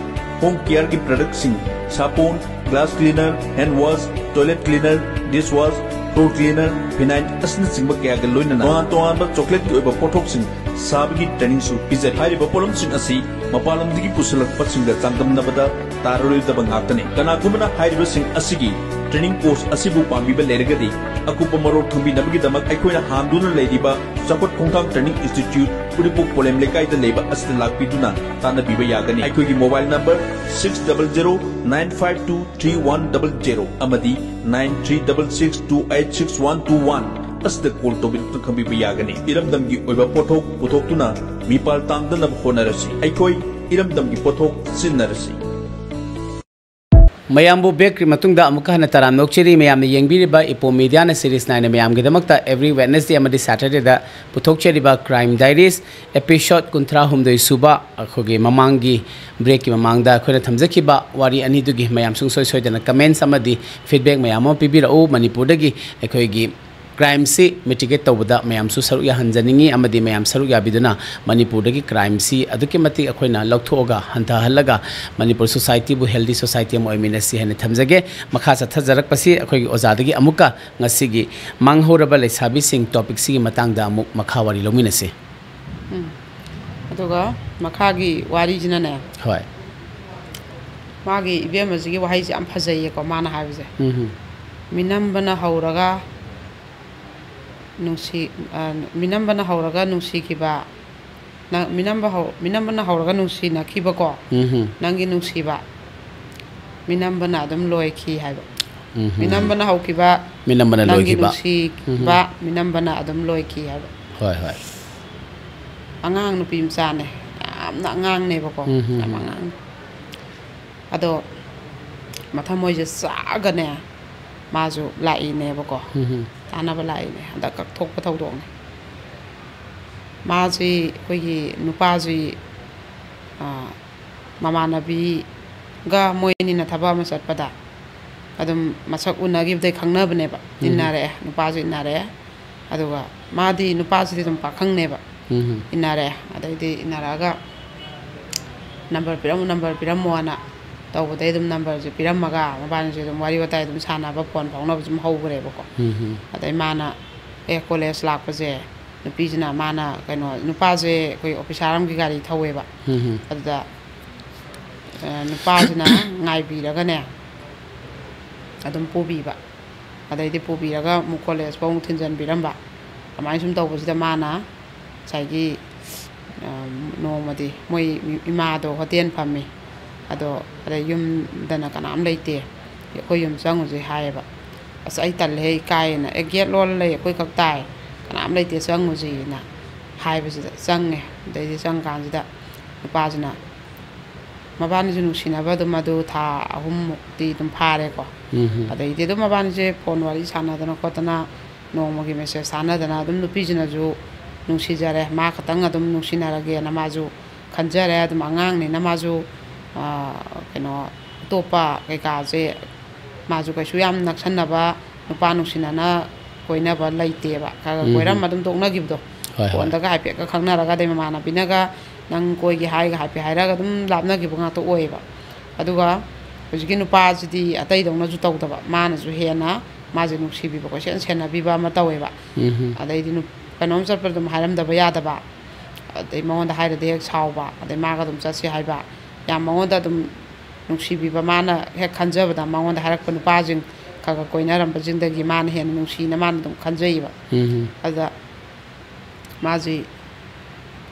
home careꯒꯤ productꯁꯤꯡ, ꯁꯥꯄꯣꯟ, glass cleaner, hand wash, toilet cleaner, dish wash, floor cleaner, phenyl ꯑꯁꯤꯅꯆꯤꯡꯕ ꯀꯌꯥꯒ ꯂꯣꯏꯅꯅ ꯇꯣꯉꯥꯟ ꯇꯣꯉꯥꯟꯕ chocolateꯀꯤ ꯑꯣꯏꯕ ꯄꯣꯠꯊꯣꯛꯁꯤꯡ ꯁꯥꯕꯒꯤ trainingꯁꯨ ꯄꯤꯖꯔꯤ꯫ ꯍꯥꯏꯔꯤꯕ ꯄꯣꯠꯂꯝꯁꯤꯡ ꯑꯁꯤ ꯃꯄꯥꯟ ꯂꯝꯗꯒꯤ ꯄꯨꯁꯤꯜꯂꯛꯄꯁꯤꯡꯒ ꯆꯥꯡꯗꯝꯅꯕꯗ ꯇꯥꯔꯔꯣꯏꯗꯕ ꯉꯥꯛꯇꯅꯤ꯫ ꯀꯅꯥꯒꯨꯝꯕꯅ ꯍꯥꯏꯔꯤꯕꯁꯤꯡ ꯑꯁꯤꯒꯤ training course ꯑꯁꯤꯕꯨ ꯄꯥꯝꯕꯤꯕ ꯂꯩꯔꯒꯗꯤ, ꯑꯀꯨꯞꯄ ꯃꯔꯣꯜ ꯈꯪꯕꯤꯅꯕꯒꯤꯗꯃꯛ ꯑꯩꯈꯣꯏꯅ ꯍꯥꯡꯗꯨꯅ ꯂꯩꯔꯤꯕ ꯆꯥꯎꯈꯠ ꯈꯣꯡꯊꯥꯡ Training Institute, ꯎꯔꯤꯄꯣꯛ ꯄꯣꯂꯦꯝ ꯂꯩꯀꯥꯏꯗ ꯂꯩꯕ ꯑꯁꯤꯗ ꯂꯥꯛꯄꯤꯗꯨꯅ ꯇꯥꯟꯅꯕꯤꯕ ꯌꯥꯒꯅꯤ꯫ ꯑꯩꯈꯣꯏꯒꯤ mobile number six double zero nine five two three one double zero ꯑꯃꯗꯤ nine three double six two eight six one two one ꯑꯁꯤꯗ call ꯇꯧꯕꯤꯗꯨꯅ ꯈꯪꯕꯤꯕ ꯌꯥꯒꯅꯤ꯫ ꯏꯔꯝꯗꯝꯒꯤ ꯑꯣꯏꯕ ꯄꯣꯠꯊꯣꯛ ꯄꯨꯊꯣꯛꯇꯨꯅ ꯃꯤꯄꯥꯜ ꯇꯥꯡꯗꯅꯕ ꯍꯣꯠꯅꯔꯁꯤ꯫ ꯑꯩꯈꯣꯏ ꯏꯔꯝꯗꯝꯒꯤ ꯄꯣꯠꯊꯣꯛ ꯁꯤꯖꯤꯟꯅꯔꯁꯤ꯫ ꯃꯌꯥꯝꯕꯨ break ꯃꯇꯨꯡꯗ ꯑꯃꯨꯛꯀ ꯍꯟꯅ ꯇꯔꯥꯝꯅ ꯑꯣꯛꯆꯔꯤ꯫ ꯃꯌꯥꯝꯅ ꯌꯦꯡꯕꯤꯔꯤꯕ ꯏꯄꯣꯝ Mediaꯅ series ꯅꯥꯏꯅ ꯃꯌꯥꯝꯒꯤꯗꯃꯛꯇ every Wednesday ꯑꯃꯗꯤ Saturdayꯗ ꯄꯨꯊꯣꯛꯆꯔꯤꯕ Crime Diaries episode ꯀꯨꯟꯊ꯭ꯔꯥ ꯍꯨꯝꯗꯣꯏ ꯁꯨꯕ, ꯑꯩꯈꯣꯏꯒꯤ ꯃꯃꯥꯡꯒꯤ breakꯀꯤ ꯃꯃꯥꯡꯗ ꯑꯩꯈꯣꯏꯅ ꯊꯝꯖꯈꯤꯕ ꯋꯥꯔꯤ ꯑꯅꯤꯗꯨꯒꯤ ꯃꯌꯥꯝ ꯁꯨꯡꯁꯣꯏ ꯁꯣꯏꯗꯅ comments ꯑꯃꯗꯤ feedback ꯃꯌꯥꯝ ꯑꯃ ꯄꯤꯕꯤꯔꯛꯎ꯫ ꯃꯅꯤꯄꯨꯔꯗꯒꯤ ꯑꯩꯈꯣꯏꯒꯤ Crime-ꯁꯤ mitigate ꯇꯧꯕꯗ ꯃꯌꯥꯝꯁꯨ ꯁꯔꯨꯛ ꯌꯥꯍꯟꯖꯅꯤꯡꯉꯤ, ꯑꯃꯗꯤ ꯃꯌꯥꯝ ꯁꯔꯨꯛ ꯌꯥꯕꯤꯗꯨꯅ ꯃꯅꯤꯄꯨꯔꯗꯒꯤ crime-ꯁꯤ ꯑꯗꯨꯛꯀꯤ ꯃꯇꯤꯛ ꯑꯩꯈꯣꯏꯅ ꯂꯧꯊꯣꯛꯑꯒ, ꯍꯟꯊꯍꯜꯂꯒ, ꯃꯅꯤꯄꯨꯔ society-ꯕꯨ healthy society ꯑꯃ ꯑꯣꯏꯃꯤꯟꯅꯁꯤ ꯍꯥꯏꯅ ꯊꯝꯖꯒꯦ꯫ ꯃꯈꯥ ꯆꯠꯊꯖꯔꯛꯄꯁꯤ ꯑꯩꯈꯣꯏꯒꯤ ꯑꯣꯖꯥꯗꯒꯤ ꯑꯃꯨꯛꯀ ꯉꯁꯤꯒꯤ ꯃꯥꯡꯍꯧꯔꯕ ꯂꯩꯁꯥꯕꯤꯁꯤꯡ topic-ꯁꯤꯒꯤ ꯃꯇꯥꯡꯗ ꯑꯃꯨꯛ ꯃꯈꯥ ꯋꯥꯔꯤ ꯂꯧꯃꯤꯟꯅꯁꯤ꯫ ꯎꯝ꯫ ꯑꯗꯨꯒ ꯃꯈꯥꯒꯤ ꯋꯥꯔꯤꯁꯤꯅꯅꯦ, ꯍꯣꯏ꯫ ꯃꯥꯒꯤ ꯏꯕꯦꯝꯃꯁꯤꯒꯤ ꯋꯥꯍꯩꯁꯦ ꯌꯥꯝ ꯐꯖꯩꯌꯦꯀꯣ, ꯃꯥꯅ ꯍꯥꯏꯕꯁꯦ꯫ ꯎꯝ꯫ "ꯃꯤꯅꯝꯕꯅ ꯍꯧꯔꯒ ꯅꯨꯡꯁꯤ-, ꯑ, ꯃꯤꯅꯝꯕꯅ ꯍꯧꯔꯒ ꯅꯨꯡꯁꯤꯈꯤꯕ, ꯅ-, ꯃꯤꯅꯝꯕ ꯍꯧ-, ꯃꯤꯅꯝꯕꯅ ꯍꯧꯔꯒ ꯅꯨꯡꯁꯤꯅꯈꯤꯕꯀꯣ, ꯎꯝ꯫ ꯅꯪꯒꯤ ꯅꯨꯡꯁꯤꯕ, ꯃꯤꯅꯝꯕꯅ ꯑꯗꯨꯝ ꯂꯣꯏꯈꯤ" ꯍꯥꯏꯕ꯫ ꯎꯝ꯫ "ꯃꯤꯅꯝꯕꯅ ꯍꯧꯈꯤꯕ, ꯃꯤꯅꯝꯕꯅ ꯅꯪꯒꯤ ꯂꯣꯏꯈꯤꯕ꯫ ꯅꯨꯡꯁꯤꯕ, ꯎꯝ꯫ ꯃꯤꯅꯝꯕꯅ ꯑꯗꯨꯝ ꯂꯣꯏꯈꯤ" ꯍꯥꯏꯕ꯫ ꯍꯣꯏ, ꯍꯣꯏ꯫ ꯑꯉꯥꯡ ꯅꯨꯄꯤ ꯃꯆꯥꯅꯦ, ꯌꯥꯝꯅ ꯑꯉꯥꯡꯅꯦꯕꯀꯣ, ꯎꯝ, ꯎꯝ, ꯌꯥꯝ ꯎꯝ꯫ ꯑꯉꯥꯡ꯫ ꯑꯗꯣ ꯃꯊꯃꯣꯏꯁꯦ ꯆꯥꯛꯑꯒꯅꯦ, ꯃꯥꯁꯨ ꯂꯥꯛꯏꯅꯦꯕꯀꯣ, ꯎꯝ꯫ ꯇꯥꯟꯅꯕ ꯂꯥꯛꯏꯅꯦ, ꯍꯟꯗꯛ ꯀꯛꯊꯣꯛꯄ ꯊꯧꯗꯣꯛꯅꯦ꯫ ꯃꯥꯁꯤ ꯑꯩꯈꯣꯏꯒꯤ ꯅꯨꯄꯥꯁꯤ, ꯑ, ꯃꯃꯥꯟꯅꯕꯤꯒ ꯃꯣꯏ ꯑꯅꯤꯅ ꯊꯕꯛ ꯑꯃ ꯆꯠꯄꯗ ꯑꯗꯨꯝ ꯃꯁꯛ ꯎꯅꯈꯤꯕꯗꯩ ꯈꯪꯅꯕꯅꯦꯕ, ꯎꯝ꯫ ꯏꯟꯅꯔꯛꯑꯦ, ꯅꯨꯄꯥꯁꯨ ꯏꯟꯅꯔꯛꯑꯦ꯫ ꯑꯗꯨꯒ ꯃꯥꯗꯤ, ꯅꯨꯄꯥꯁꯤꯗꯤ ꯑꯗꯨꯝ ꯄꯥꯈꯪꯅꯦꯕ꯫ ꯎꯝ꯫ ꯏꯟꯅꯔꯦ꯫ ꯑꯗꯩꯗꯤ ꯏꯟꯅꯔꯛꯑꯒ "number ꯄꯤꯔꯝꯃꯣ, number ꯄꯤꯔꯝꯃꯣꯅ" ꯇꯧꯕꯗꯩ ꯑꯗꯨꯝ number-ꯁꯦ ꯄꯤꯔꯝꯃꯒ ꯃꯕꯥꯅꯤꯁꯦ ꯑꯗꯨꯝ ꯋꯥꯔꯤ ꯋꯥꯇꯥꯏ ꯑꯗꯨꯝ ꯁꯥꯟꯅꯕ, phone ꯐꯥꯎꯅꯕ ꯑꯗꯨꯝ ꯍꯧꯈ꯭ꯔꯦꯕꯀꯣ꯫ ꯎꯝ꯫ ꯑꯗꯩ ꯃꯥꯅ, "ꯑꯦ, college ꯂꯥꯛꯄꯁꯦ ꯅꯨꯄꯤꯁꯤꯅ", ꯃꯥꯅ ꯀꯩꯅꯣ, ꯅꯨꯄꯥꯁꯦ ꯑꯩꯈꯣꯏ officer ꯑꯃꯒꯤ ꯒꯥꯔꯤ ꯊꯧꯋꯦꯕ꯫ ꯎꯝ꯫ ꯑꯗꯨꯗ, ꯑ, ꯅꯨꯄꯥꯁꯤꯅ ꯉꯥꯏꯕꯤꯔꯒꯅꯦ ꯑꯗꯨꯝ ꯄꯨꯕꯤꯕ꯫ ꯑꯗꯩꯗꯤ ꯄꯨꯕꯤꯔꯒ ꯑꯃꯨꯛ college ꯐꯥꯎ ꯑꯃꯨꯛ ꯊꯤꯟꯖꯟꯕꯤꯔꯝꯕ꯫ ꯑꯗꯨꯃꯥꯏꯅ ꯁꯨꯝ ꯇꯧꯕꯁꯤꯗ ꯃꯥꯅ ꯉꯁꯥꯏꯒꯤ, ꯑ, ꯅꯣꯡꯃꯗꯤ ꯃꯣꯏ ꯏꯃꯥꯗꯣ hotel ꯐꯝꯃꯤ꯫ ꯑꯗꯣ ꯑꯗꯩ ꯌꯨꯝꯗꯅ ꯀꯅꯥꯝ ꯂꯩꯇꯦ, "ꯑꯩꯈꯣꯏ ꯌꯨꯝ ꯆꯪꯉꯨꯁꯦ" ꯍꯥꯏꯌꯦꯕ꯫ "ꯑꯁ, ꯑꯩ ꯇꯜꯂꯦ, ꯑꯩ ꯏꯀꯥꯏꯌꯦꯅ"꯫ "ꯑꯦ, gate ꯂꯣꯜꯂ ꯂꯩ, ꯑꯩꯈꯣꯏ ꯈꯛ ꯇꯥꯏ, ꯀꯅꯥꯝ ꯂꯩꯇꯦ, ꯆꯪꯉꯨꯁꯤꯅ" ꯍꯥꯏꯕꯁꯤꯗ ꯆꯪꯉꯦ꯫ ꯑꯗꯩꯗꯤ ꯆꯪꯀꯥꯟꯁꯤꯗ ꯅꯨꯄꯥꯁꯤꯅ, ꯃꯕꯥꯅꯤꯁꯨ ꯅꯨꯡꯁꯤꯅꯕ ꯑꯗꯨꯝ ꯑꯗꯨ ꯊꯥ ꯑꯍꯨꯝꯃꯨꯛꯇꯤ ꯑꯗꯨꯝ ꯐꯥꯔꯦꯀꯣ꯫ ꯎꯝ꯫ ꯑꯗꯩꯗꯤ ꯑꯗꯨꯝ ꯃꯕꯥꯅꯤꯁꯦ phone ꯋꯥꯔꯤ ꯁꯥꯟꯅꯗꯅ ꯈꯣꯠꯇꯅ, ꯅꯣꯡꯃꯒꯤ message ꯊꯥꯅꯗꯅ ꯑꯗꯨꯝ ꯅꯨꯄꯤꯁꯤꯅꯁꯨ ꯅꯨꯡꯁꯤꯖꯔꯦ, ꯃꯥ ꯈꯛꯇꯪ ꯑꯗꯨꯝ ꯅꯨꯡꯁꯤꯅꯔꯒꯦꯅ ꯃꯥꯁꯨ ꯈꯟꯖꯔꯦ꯫ ꯑꯗꯨꯝ ꯑꯉꯥꯡꯅꯤꯅ ꯃꯥꯁꯨ, ꯑ, ꯀꯩꯅꯣ, ꯑꯇꯣꯞꯄ ꯀꯩꯀꯥꯁꯦ ꯃꯥꯁꯨ ꯀꯩꯁꯨ ꯌꯥꯝ ꯅꯛꯁꯟꯅꯕ, ꯅꯨꯄꯥ ꯅꯨꯡꯁꯤꯅꯅ ꯀꯣꯏꯅꯕ ꯂꯩꯇꯦꯕ꯫ ꯈꯔ ꯈꯔ ꯎꯝ꯫ ꯀꯣꯏꯔꯝꯃ ꯑꯗꯨꯝ ꯇꯣꯛꯅꯈꯤꯕꯗꯣ꯫ ꯍꯣꯏ, ꯍꯣꯏ꯫ ꯐꯣꯟꯗꯒ ꯍꯥꯏꯐꯦꯠꯀ ꯈꯪꯅꯔꯒ, ꯑꯗꯩ ꯃꯃꯥꯟꯅꯕꯤꯅꯒ "ꯅꯪ ꯀꯣꯏꯒꯦ" ꯍꯥꯏꯒ ꯍꯥꯏꯐꯦꯠ ꯍꯥꯏꯔꯒ ꯑꯗꯨꯝ ꯂꯥꯞꯅꯈꯤꯕ ꯉꯥꯛꯇ ꯑꯣꯏꯌꯦꯕ꯫ ꯑꯗꯨꯒ ꯍꯧꯖꯤꯛꯀꯤ ꯅꯨꯄꯥꯁꯤꯗꯤ ꯑꯇꯩꯗꯧꯅꯁꯨ ꯇꯧꯗꯕ, ꯃꯥꯅꯁꯨ ꯍꯦꯟꯅ ꯃꯥꯁꯦ ꯅꯨꯡꯁꯤꯕꯤꯕ, ꯀꯣꯏꯁꯦꯟ ꯁꯦꯟꯅꯕꯤꯕ ꯑꯃ ꯇꯧꯋꯦꯕ꯫ ꯎꯝ꯫ ꯑꯗꯩꯗꯤ ꯅꯨꯞ-, ꯀꯩꯅꯣꯝ ꯆꯠꯄꯗ ꯑꯗꯨꯝ ꯍꯥꯏꯔꯝꯗꯕ ꯌꯥꯗꯕ, ꯑꯗꯩ ꯃꯉꯣꯟꯗ ꯍꯥꯏꯔꯗꯤ ꯍꯦꯛ ꯁꯥꯎꯕ, ꯑꯗꯩ ꯃꯥꯒ ꯑꯗꯨꯝ ꯆꯠꯁꯤ ꯍꯥꯏꯕ, ꯌꯥꯝ ꯃꯉꯣꯟꯗ ꯑꯗꯨꯝ ꯅꯨꯡꯁꯤꯕꯤꯕ, ꯃꯥꯅ ꯍꯦꯛ ꯈꯟꯖꯕꯗ ꯃꯉꯣꯟꯗ ꯍꯥꯏꯔꯛꯄ ꯅꯨꯄꯥꯁꯤꯡ ꯈꯔ ꯈꯔ ꯀꯣꯏꯅꯔꯝꯕꯁꯤꯡꯗꯒꯤ ꯃꯥꯅ ꯍꯦꯟꯅ ꯅꯨꯡꯁꯤꯅ ꯃꯥꯅ ꯑꯗꯨꯝ ꯈꯟꯖꯩꯌꯦꯕ꯫ ꯎꯝ꯫ ꯑꯗꯨꯗ ꯃꯥꯁꯤ,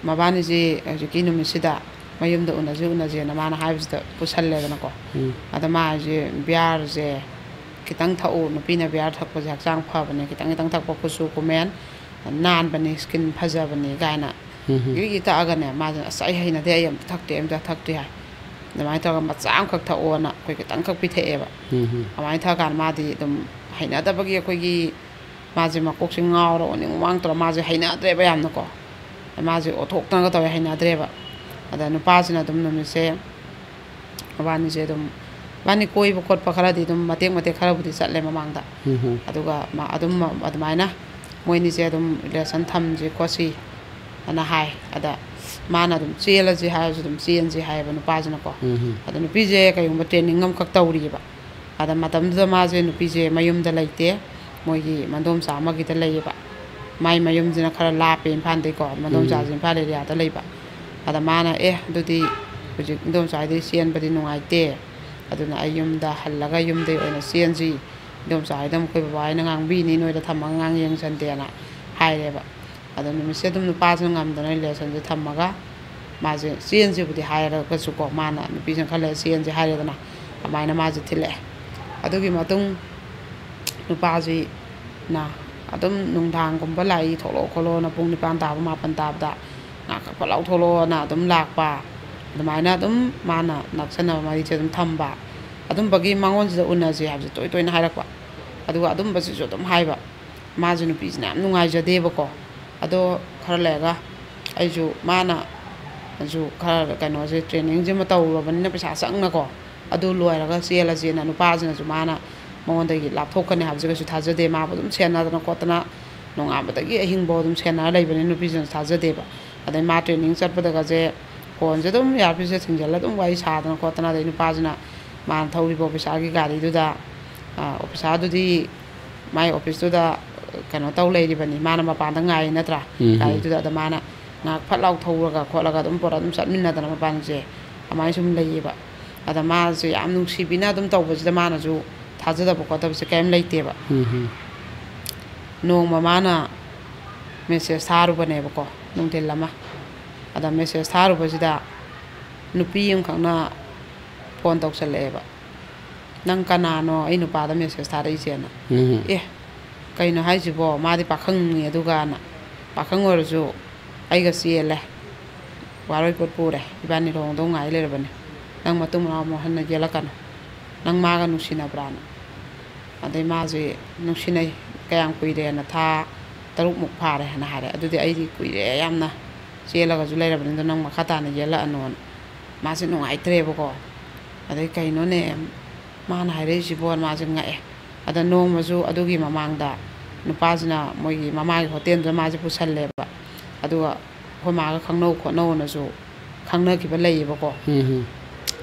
ꯃꯕꯥꯅꯤꯁꯤ ꯍꯧꯖꯤꯛꯀꯤ ꯅꯨꯃꯤꯠꯁꯤꯗ ꯃꯌꯨꯝꯗ ꯎꯅꯁꯤ ꯎꯅꯁꯦꯅ ꯃꯥꯅ ꯍꯥꯏꯕꯁꯤꯗ ꯄꯨꯁꯜꯂꯦꯗꯅꯀꯣ꯫ ꯎꯝ꯫ ꯑꯗ ꯃꯥ ꯍꯥꯏꯁꯦ, "ꯕꯤꯌꯥꯔꯁꯦ ꯈꯤꯇꯪ ꯊꯛꯎ, ꯅꯨꯄꯤꯅ ꯕꯤꯌꯥꯔ ꯊꯛꯄꯁꯦ ꯍꯛꯆꯥꯡ ꯐꯕꯅꯦ, ꯈꯤꯇꯪ ꯈꯤꯇꯪ ꯊꯛꯄ ꯀꯨꯆꯨ ꯀꯨꯃꯦꯟ ꯅꯥꯟꯕꯅꯤ, skin ꯐꯖꯕꯅꯤ" ꯀꯥꯏꯅ ꯎꯝ꯫ ꯒꯤꯔꯤ ꯒꯤꯔꯤ ꯊꯛꯑꯒꯅꯦ, ꯃꯥꯁꯤꯅ "ꯑꯁ, ꯑꯩ ꯍꯩꯅꯗꯦ, ꯑꯩ ꯑꯝꯇ ꯊꯛꯇꯦ, ꯑꯩ ꯑꯝꯇ ꯊꯛꯇꯦ" ꯍꯥꯏ꯫ ꯑꯗꯨꯃꯥꯏꯅ ꯇꯧꯔꯒ ꯃꯆꯥ ꯑꯃꯈꯛ ꯊꯛꯑꯣꯅ ꯑꯩꯈꯣꯏ ꯈꯤꯇꯪꯈꯛ ꯄꯤꯊꯛꯑꯦꯕ꯫ ꯎꯝ꯫ ꯑꯗꯨꯃꯥꯏꯅ ꯊꯛꯑꯀꯥꯟꯗ ꯃꯥꯗꯤ ꯑꯗꯨꯝ ꯍꯩꯅꯗꯕꯒꯤ, ꯑꯩꯈꯣꯏꯒꯤ ꯃꯥꯁꯦ ꯃꯀꯣꯛꯁꯦ ꯉꯥꯎꯔ ꯑꯣꯅꯤꯡ ꯋꯥꯡ ꯇꯧꯔ ꯃꯥꯁꯦ ꯍꯩꯅꯗ꯭ꯔꯦꯕ ꯌꯥꯝꯅꯀꯣ꯫ ꯃꯥꯁꯦ ꯑꯣꯊꯣꯛꯇꯅꯒ ꯇꯧꯋꯦ, ꯍꯩꯅꯗ꯭ꯔꯦꯕ꯫ ꯑꯗ ꯅꯨꯄꯥꯁꯤꯅ ꯑꯗꯨꯝ ꯅꯨꯃꯤꯠꯁꯦ ꯃꯕꯥꯅꯤꯁꯦ ꯑꯗꯨꯝ, ꯃꯕꯥꯅꯤ ꯀꯣꯏꯕ ꯈꯣꯠꯄ ꯈꯔꯗꯤ ꯑꯗꯨꯝ ꯃꯇꯦꯛ ꯃꯇꯦꯛ ꯈꯔꯕꯨꯗꯤ ꯆꯠꯂꯦ ꯃꯃꯥꯡꯗ꯫ ꯎꯝ꯫ ꯑꯗꯨꯒ ꯃꯥ-, ꯑꯗꯨꯝ ꯑꯗꯨꯃꯥꯏꯅ ꯃꯣꯏꯅꯤꯁꯦ ꯑꯗꯨꯝ relation ꯊꯝꯁꯤ ꯈꯣꯠꯁꯤ ꯑꯅ ꯍꯥꯏ꯫ ꯑꯗ ꯃꯥꯅ ꯑꯗꯨꯝ "ꯆꯦꯜꯂꯁꯤ" ꯍꯥꯏꯔꯁꯨ ꯑꯗꯨꯝ "ꯆꯦꯟꯁꯤ" ꯍꯥꯏꯌꯦꯕ ꯅꯨꯄꯥꯁꯤꯅꯀꯣ꯫ ꯎꯝ꯫ ꯑꯗ ꯅꯨꯄꯤꯁꯦ ꯀꯩꯒꯨꯝꯕ training ꯑꯃꯈꯛ ꯇꯧꯔꯤꯑꯕ꯫ ꯑꯗ ꯃꯇꯝꯗꯨꯗ ꯃꯥꯁꯦ, ꯅꯨꯄꯤꯁꯦ ꯃꯌꯨꯝꯗ ꯂꯩꯇꯦ, ꯃꯣꯏꯒꯤ ꯃꯗꯣꯝꯆꯥ ꯑꯃꯒꯤꯗ ꯂꯩꯌꯦꯕ꯫ ꯃꯥꯏ ꯃꯌꯨꯝꯁꯤꯅ ꯈꯔ ꯂꯥꯞꯄꯦ ꯏꯝꯐꯥꯜꯗꯩꯀꯣ, ꯃꯗꯣꯝꯆꯥꯁꯦ ꯎꯝ꯫ ꯏꯝꯐꯥꯜ area ꯗ ꯂꯩꯕ꯫ ꯑꯗ ꯃꯥꯅ, "ꯑꯦ, ꯑꯗꯨꯗꯤ ꯍꯧꯖꯤꯛ ꯏꯟꯗꯣꯝꯆꯥ ꯍꯣꯏꯗꯤ ꯆꯦꯟꯕꯗꯤ ꯅꯨꯡꯉꯥꯏꯇꯦ, ꯑꯗꯨꯅ ꯑꯩ ꯌꯨꯝꯗ ꯍꯜꯂꯒ ꯌꯨꯝꯗꯩ ꯑꯣꯏꯅ ꯆꯦꯟꯁꯤ, ꯏꯟꯗꯣꯝꯆꯥ ꯍꯣꯏꯗ ꯑꯃꯨꯛ ꯑꯩꯈꯣꯏ ꯕꯕꯥ ꯍꯣꯏꯅ ꯉꯥꯡꯕꯤꯅꯤ, ꯅꯣꯏꯗ ꯊꯝꯃꯒ ꯑꯉꯥꯡ ꯌꯦꯡꯁꯟꯗꯦꯅ" ꯍꯥꯏꯔꯦꯕ꯫ ꯑꯗꯣ ꯅꯨꯃꯤꯠꯁꯦ ꯑꯗꯨꯝ ꯅꯨꯄꯥꯁꯤꯅ ꯉꯝꯗꯅ relation ꯁꯦ ꯊꯝꯃꯒ ꯃꯥꯁꯦ ꯆꯦꯟꯁꯤꯕꯨꯗꯤ ꯍꯥꯏꯔꯒꯁꯨꯀꯣ, ꯃꯥꯅ ꯅꯨꯄꯤꯁꯤꯅ ꯈꯔ ꯂꯩꯔ ꯆꯦꯟꯁꯦ ꯍꯥꯏꯔꯦꯗꯅ, ꯑꯗꯨꯃꯥꯏꯅ ꯃꯥꯁꯦ ꯊꯤꯜꯂꯛꯑꯦ꯫ ꯑꯗꯨꯒꯤ ꯃꯇꯨꯡ ꯅꯨꯄꯥꯁꯤꯅ ꯑꯗꯨꯝ ꯅꯨꯡꯗꯥꯡꯒꯨꯝꯕ "ꯂꯥꯛꯏ, ꯊꯣꯛꯂꯛꯑꯣ ꯈꯣꯠꯂꯣꯅ", ꯄꯨꯡ ꯅꯤꯄꯥꯟ ꯇꯥꯕ, ꯃꯥꯄꯟ ꯇꯥꯕꯗ, "ꯉꯥꯏꯍꯥꯛ ꯐꯠ ꯂꯥꯎ ꯊꯣꯛꯂꯛꯑꯣꯅ" ꯑꯗꯨꯝ ꯂꯥꯛꯄ꯫ ꯑꯗꯨꯃꯥꯏꯅ ꯑꯗꯨꯝ ꯃꯥꯅ ꯅꯛꯁꯟꯅꯕ ꯃꯔꯤꯁꯦ ꯑꯗꯨꯝ ꯊꯝꯕ꯫ ꯑꯗꯨꯝꯕꯒꯤ ꯃꯉꯣꯟꯁꯤꯗ ꯎꯅꯁꯦ ꯍꯥꯏꯕꯁꯦ ꯇꯣꯏ ꯇꯣꯏꯅ ꯍꯥꯏꯔꯛꯄ꯫ ꯑꯗꯨꯒ ꯑꯗꯨꯝꯕꯁꯤꯁꯨ ꯑꯗꯨꯝ ꯍꯥꯏꯕ꯫ ꯃꯥꯁꯦ ꯅꯨꯄꯤꯁꯤꯅ ꯌꯥꯝ ꯅꯨꯡꯉꯥꯏꯖꯗꯦꯕꯀꯣ꯫ ꯑꯗꯣ ꯈꯔ ꯂꯩꯔꯒ ꯑꯩꯁꯨ, ꯃꯥꯅꯁꯨ ꯈꯔ ꯀꯩꯅꯣꯁꯦ, training ꯁꯤꯃ ꯇꯧꯔꯨꯔꯕꯅꯤꯅ ꯄꯩꯁꯥ ꯆꯪꯅꯀꯣ, ꯑꯗꯨ ꯂꯣꯏꯔꯒ ꯆꯦꯜꯂꯁꯦꯅ ꯅꯨꯄꯥꯁꯤꯅꯁꯨ ꯃꯥꯅ ꯃꯉꯣꯟꯗꯒꯤ ꯂꯥꯞꯊꯣꯛꯀꯅꯤ ꯍꯥꯏꯕꯁꯦ ꯀꯩꯁꯨ ꯊꯥꯖꯗꯦ꯫ ꯃꯥꯕꯨ ꯑꯗꯨꯝ ꯁꯦꯟꯅꯗꯅ ꯈꯣꯠꯇꯅ ꯅꯣꯡꯉꯥꯟꯕꯗꯒꯤ ꯑꯍꯤꯡꯐꯥꯎ ꯑꯗꯨꯝ ꯁꯦꯟꯅꯔ ꯂꯩꯕꯅꯤ꯫ ꯅꯨꯄꯤꯁꯤꯅ ꯊꯥꯖꯗꯦꯕ꯫ ꯑꯗꯩ ꯃꯥ training ꯆꯠꯄꯗꯒꯁꯦ ꯐꯣꯟꯁꯦ ꯑꯗꯨꯝ earpiece ꯊꯤꯡꯖꯤꯜꯂ ꯑꯗꯨꯝ ꯋꯥꯔꯤ ꯁꯥꯗꯅ ꯈꯣꯠꯇꯅ, ꯑꯗꯩ ꯅꯨꯄꯥꯁꯤꯅ ꯃꯥꯅ ꯊꯧꯔꯤꯕ officerꯒꯤ ꯒꯥꯔꯤꯗꯨꯗ, ꯑ, officerꯗꯨꯗꯤ ꯃꯥꯏ officeꯇꯨꯗ ꯀꯩꯅꯣ ꯇꯧ ꯂꯩꯔꯤꯕꯅꯤ, ꯃꯥꯅ ꯃꯄꯥꯟꯗ ꯉꯥꯏ ꯅꯠꯇ꯭ꯔꯥ? ꯎꯝ꯫ ꯒꯥꯔꯤꯗꯨꯗ꯫ ꯑꯗ ꯃꯥꯅ ꯉꯥꯏꯍꯥꯛ ꯐꯠ ꯂꯥꯎ ꯊꯧꯔꯒ ꯈꯣꯠꯂꯒ ꯑꯗꯨꯝ ꯄꯨꯔꯥ ꯑꯗꯨꯝ ꯆꯠꯃꯤꯟꯅꯗꯅ ꯃꯕꯥꯅꯤꯁꯦ ꯑꯗꯨꯃꯥꯏꯅ ꯁꯨꯝ ꯂꯩꯌꯦꯕ꯫ ꯑꯗ ꯃꯥꯁꯦ ꯌꯥꯝ ꯅꯨꯡꯁꯤꯕꯤꯅ ꯑꯗꯨꯝ ꯇꯧꯕꯁꯤꯗ ꯃꯥꯅꯁꯨ ꯊꯥꯖꯗꯕ ꯈꯣꯠꯇꯕꯁꯦ ꯀꯔꯤꯝ ꯂꯩꯇꯦꯕ꯫ ꯎꯝ꯫ ꯅꯣꯡꯃ ꯃꯥꯅ message ꯊꯥꯔꯨꯕꯅꯦꯕꯀꯣ, ꯅꯨꯡꯊꯤꯜ ꯑꯃ꯫ ꯑꯗ message ꯊꯥꯔꯨꯕꯁꯤꯗ ꯅꯨꯄꯤ ꯑꯃꯈꯛꯅ ꯐꯣꯟ ꯇꯧꯁꯜꯂꯛꯑꯦꯕ, "ꯅꯪ ꯀꯅꯥꯅꯣ ꯑꯩ ꯅꯨꯄꯥꯗ message ꯊꯥꯔꯛꯏꯁꯦꯅ?" ꯎꯝ꯫ "ꯑꯦ, ꯀꯩꯅꯣ ꯍꯥꯏꯁꯤꯕꯣ? ꯃꯥꯗꯤ ꯄꯥꯈꯪꯅꯤ ꯑꯗꯨꯒꯅ꯫ ꯄꯥꯈꯪ ꯑꯣꯏꯔꯁꯨ ꯑꯩꯒ ꯆꯦꯜꯂꯦ, ꯋꯥꯔꯣꯏ ꯄꯣꯠ ꯄꯨꯔꯦ, ꯏꯕꯥꯅꯤ ꯂꯨꯍꯣꯡꯗꯧ ꯉꯥꯏ ꯂꯩꯔꯕꯅꯤ꯫ ꯅꯪ ꯃꯇꯨꯡ ꯃꯅꯥꯎ ꯑꯃꯨꯛ ꯍꯟꯅ ꯌꯦꯜꯂꯛꯀꯅꯨ꯫ ꯅꯪ ꯃꯥꯒ ꯅꯨꯡꯁꯤꯅꯕ꯭ꯔꯥꯅ?" ꯑꯗꯩ ꯃꯥꯁꯦ, "ꯅꯨꯡꯁꯤꯅꯩ, ꯀꯌꯥꯝ ꯀꯨꯏꯔꯦꯅ?" "ꯊꯥ ꯇꯔꯨꯛꯃꯨꯛ ꯐꯥꯔꯦ" ꯍꯥꯏꯅ ꯍꯥꯏꯔꯦ꯫ "ꯑꯗꯨꯗꯤ ꯑꯩꯗꯤ ꯀꯨꯏꯔꯦ ꯌꯥꯝꯅ ꯆꯦꯜꯂꯒꯁꯨ ꯂꯩꯔꯕꯅꯤꯅ ꯅꯪ ꯃꯈꯥ ꯇꯥꯅ ꯌꯦꯜꯂꯛꯑꯅꯣꯅ"꯫ ꯃꯥꯁꯦ ꯅꯨꯡꯉꯥꯏꯇ꯭ꯔꯦꯕꯀꯣ꯫ ꯑꯗꯩ "ꯀꯩꯅꯣꯅꯦ ꯃꯥꯅ ꯍꯥꯏꯔꯛꯏꯁꯤꯕꯣ?" ꯃꯥꯁꯦ ꯉꯛꯑꯦ꯫ ꯑꯗ ꯅꯣꯡꯃꯁꯨ ꯑꯗꯨꯒꯤ ꯃꯃꯥꯡꯗ ꯅꯨꯄꯥꯁꯤꯅ ꯃꯣꯏꯒꯤ ꯃꯃꯥꯒꯤ ꯍꯣꯇꯦꯜꯗꯨꯗ ꯃꯥꯁꯦ ꯄꯨꯁꯜꯂꯦꯕ꯫ ꯑꯗꯨꯒ ꯑꯩꯈꯣꯏ ꯃꯥꯒ ꯈꯪꯅꯧ ꯈꯣꯠꯅꯧꯅꯁꯨ ꯈꯪꯅꯈꯤꯕ ꯂꯩꯌꯦꯕꯀꯣ꯫ ꯎꯝ꯫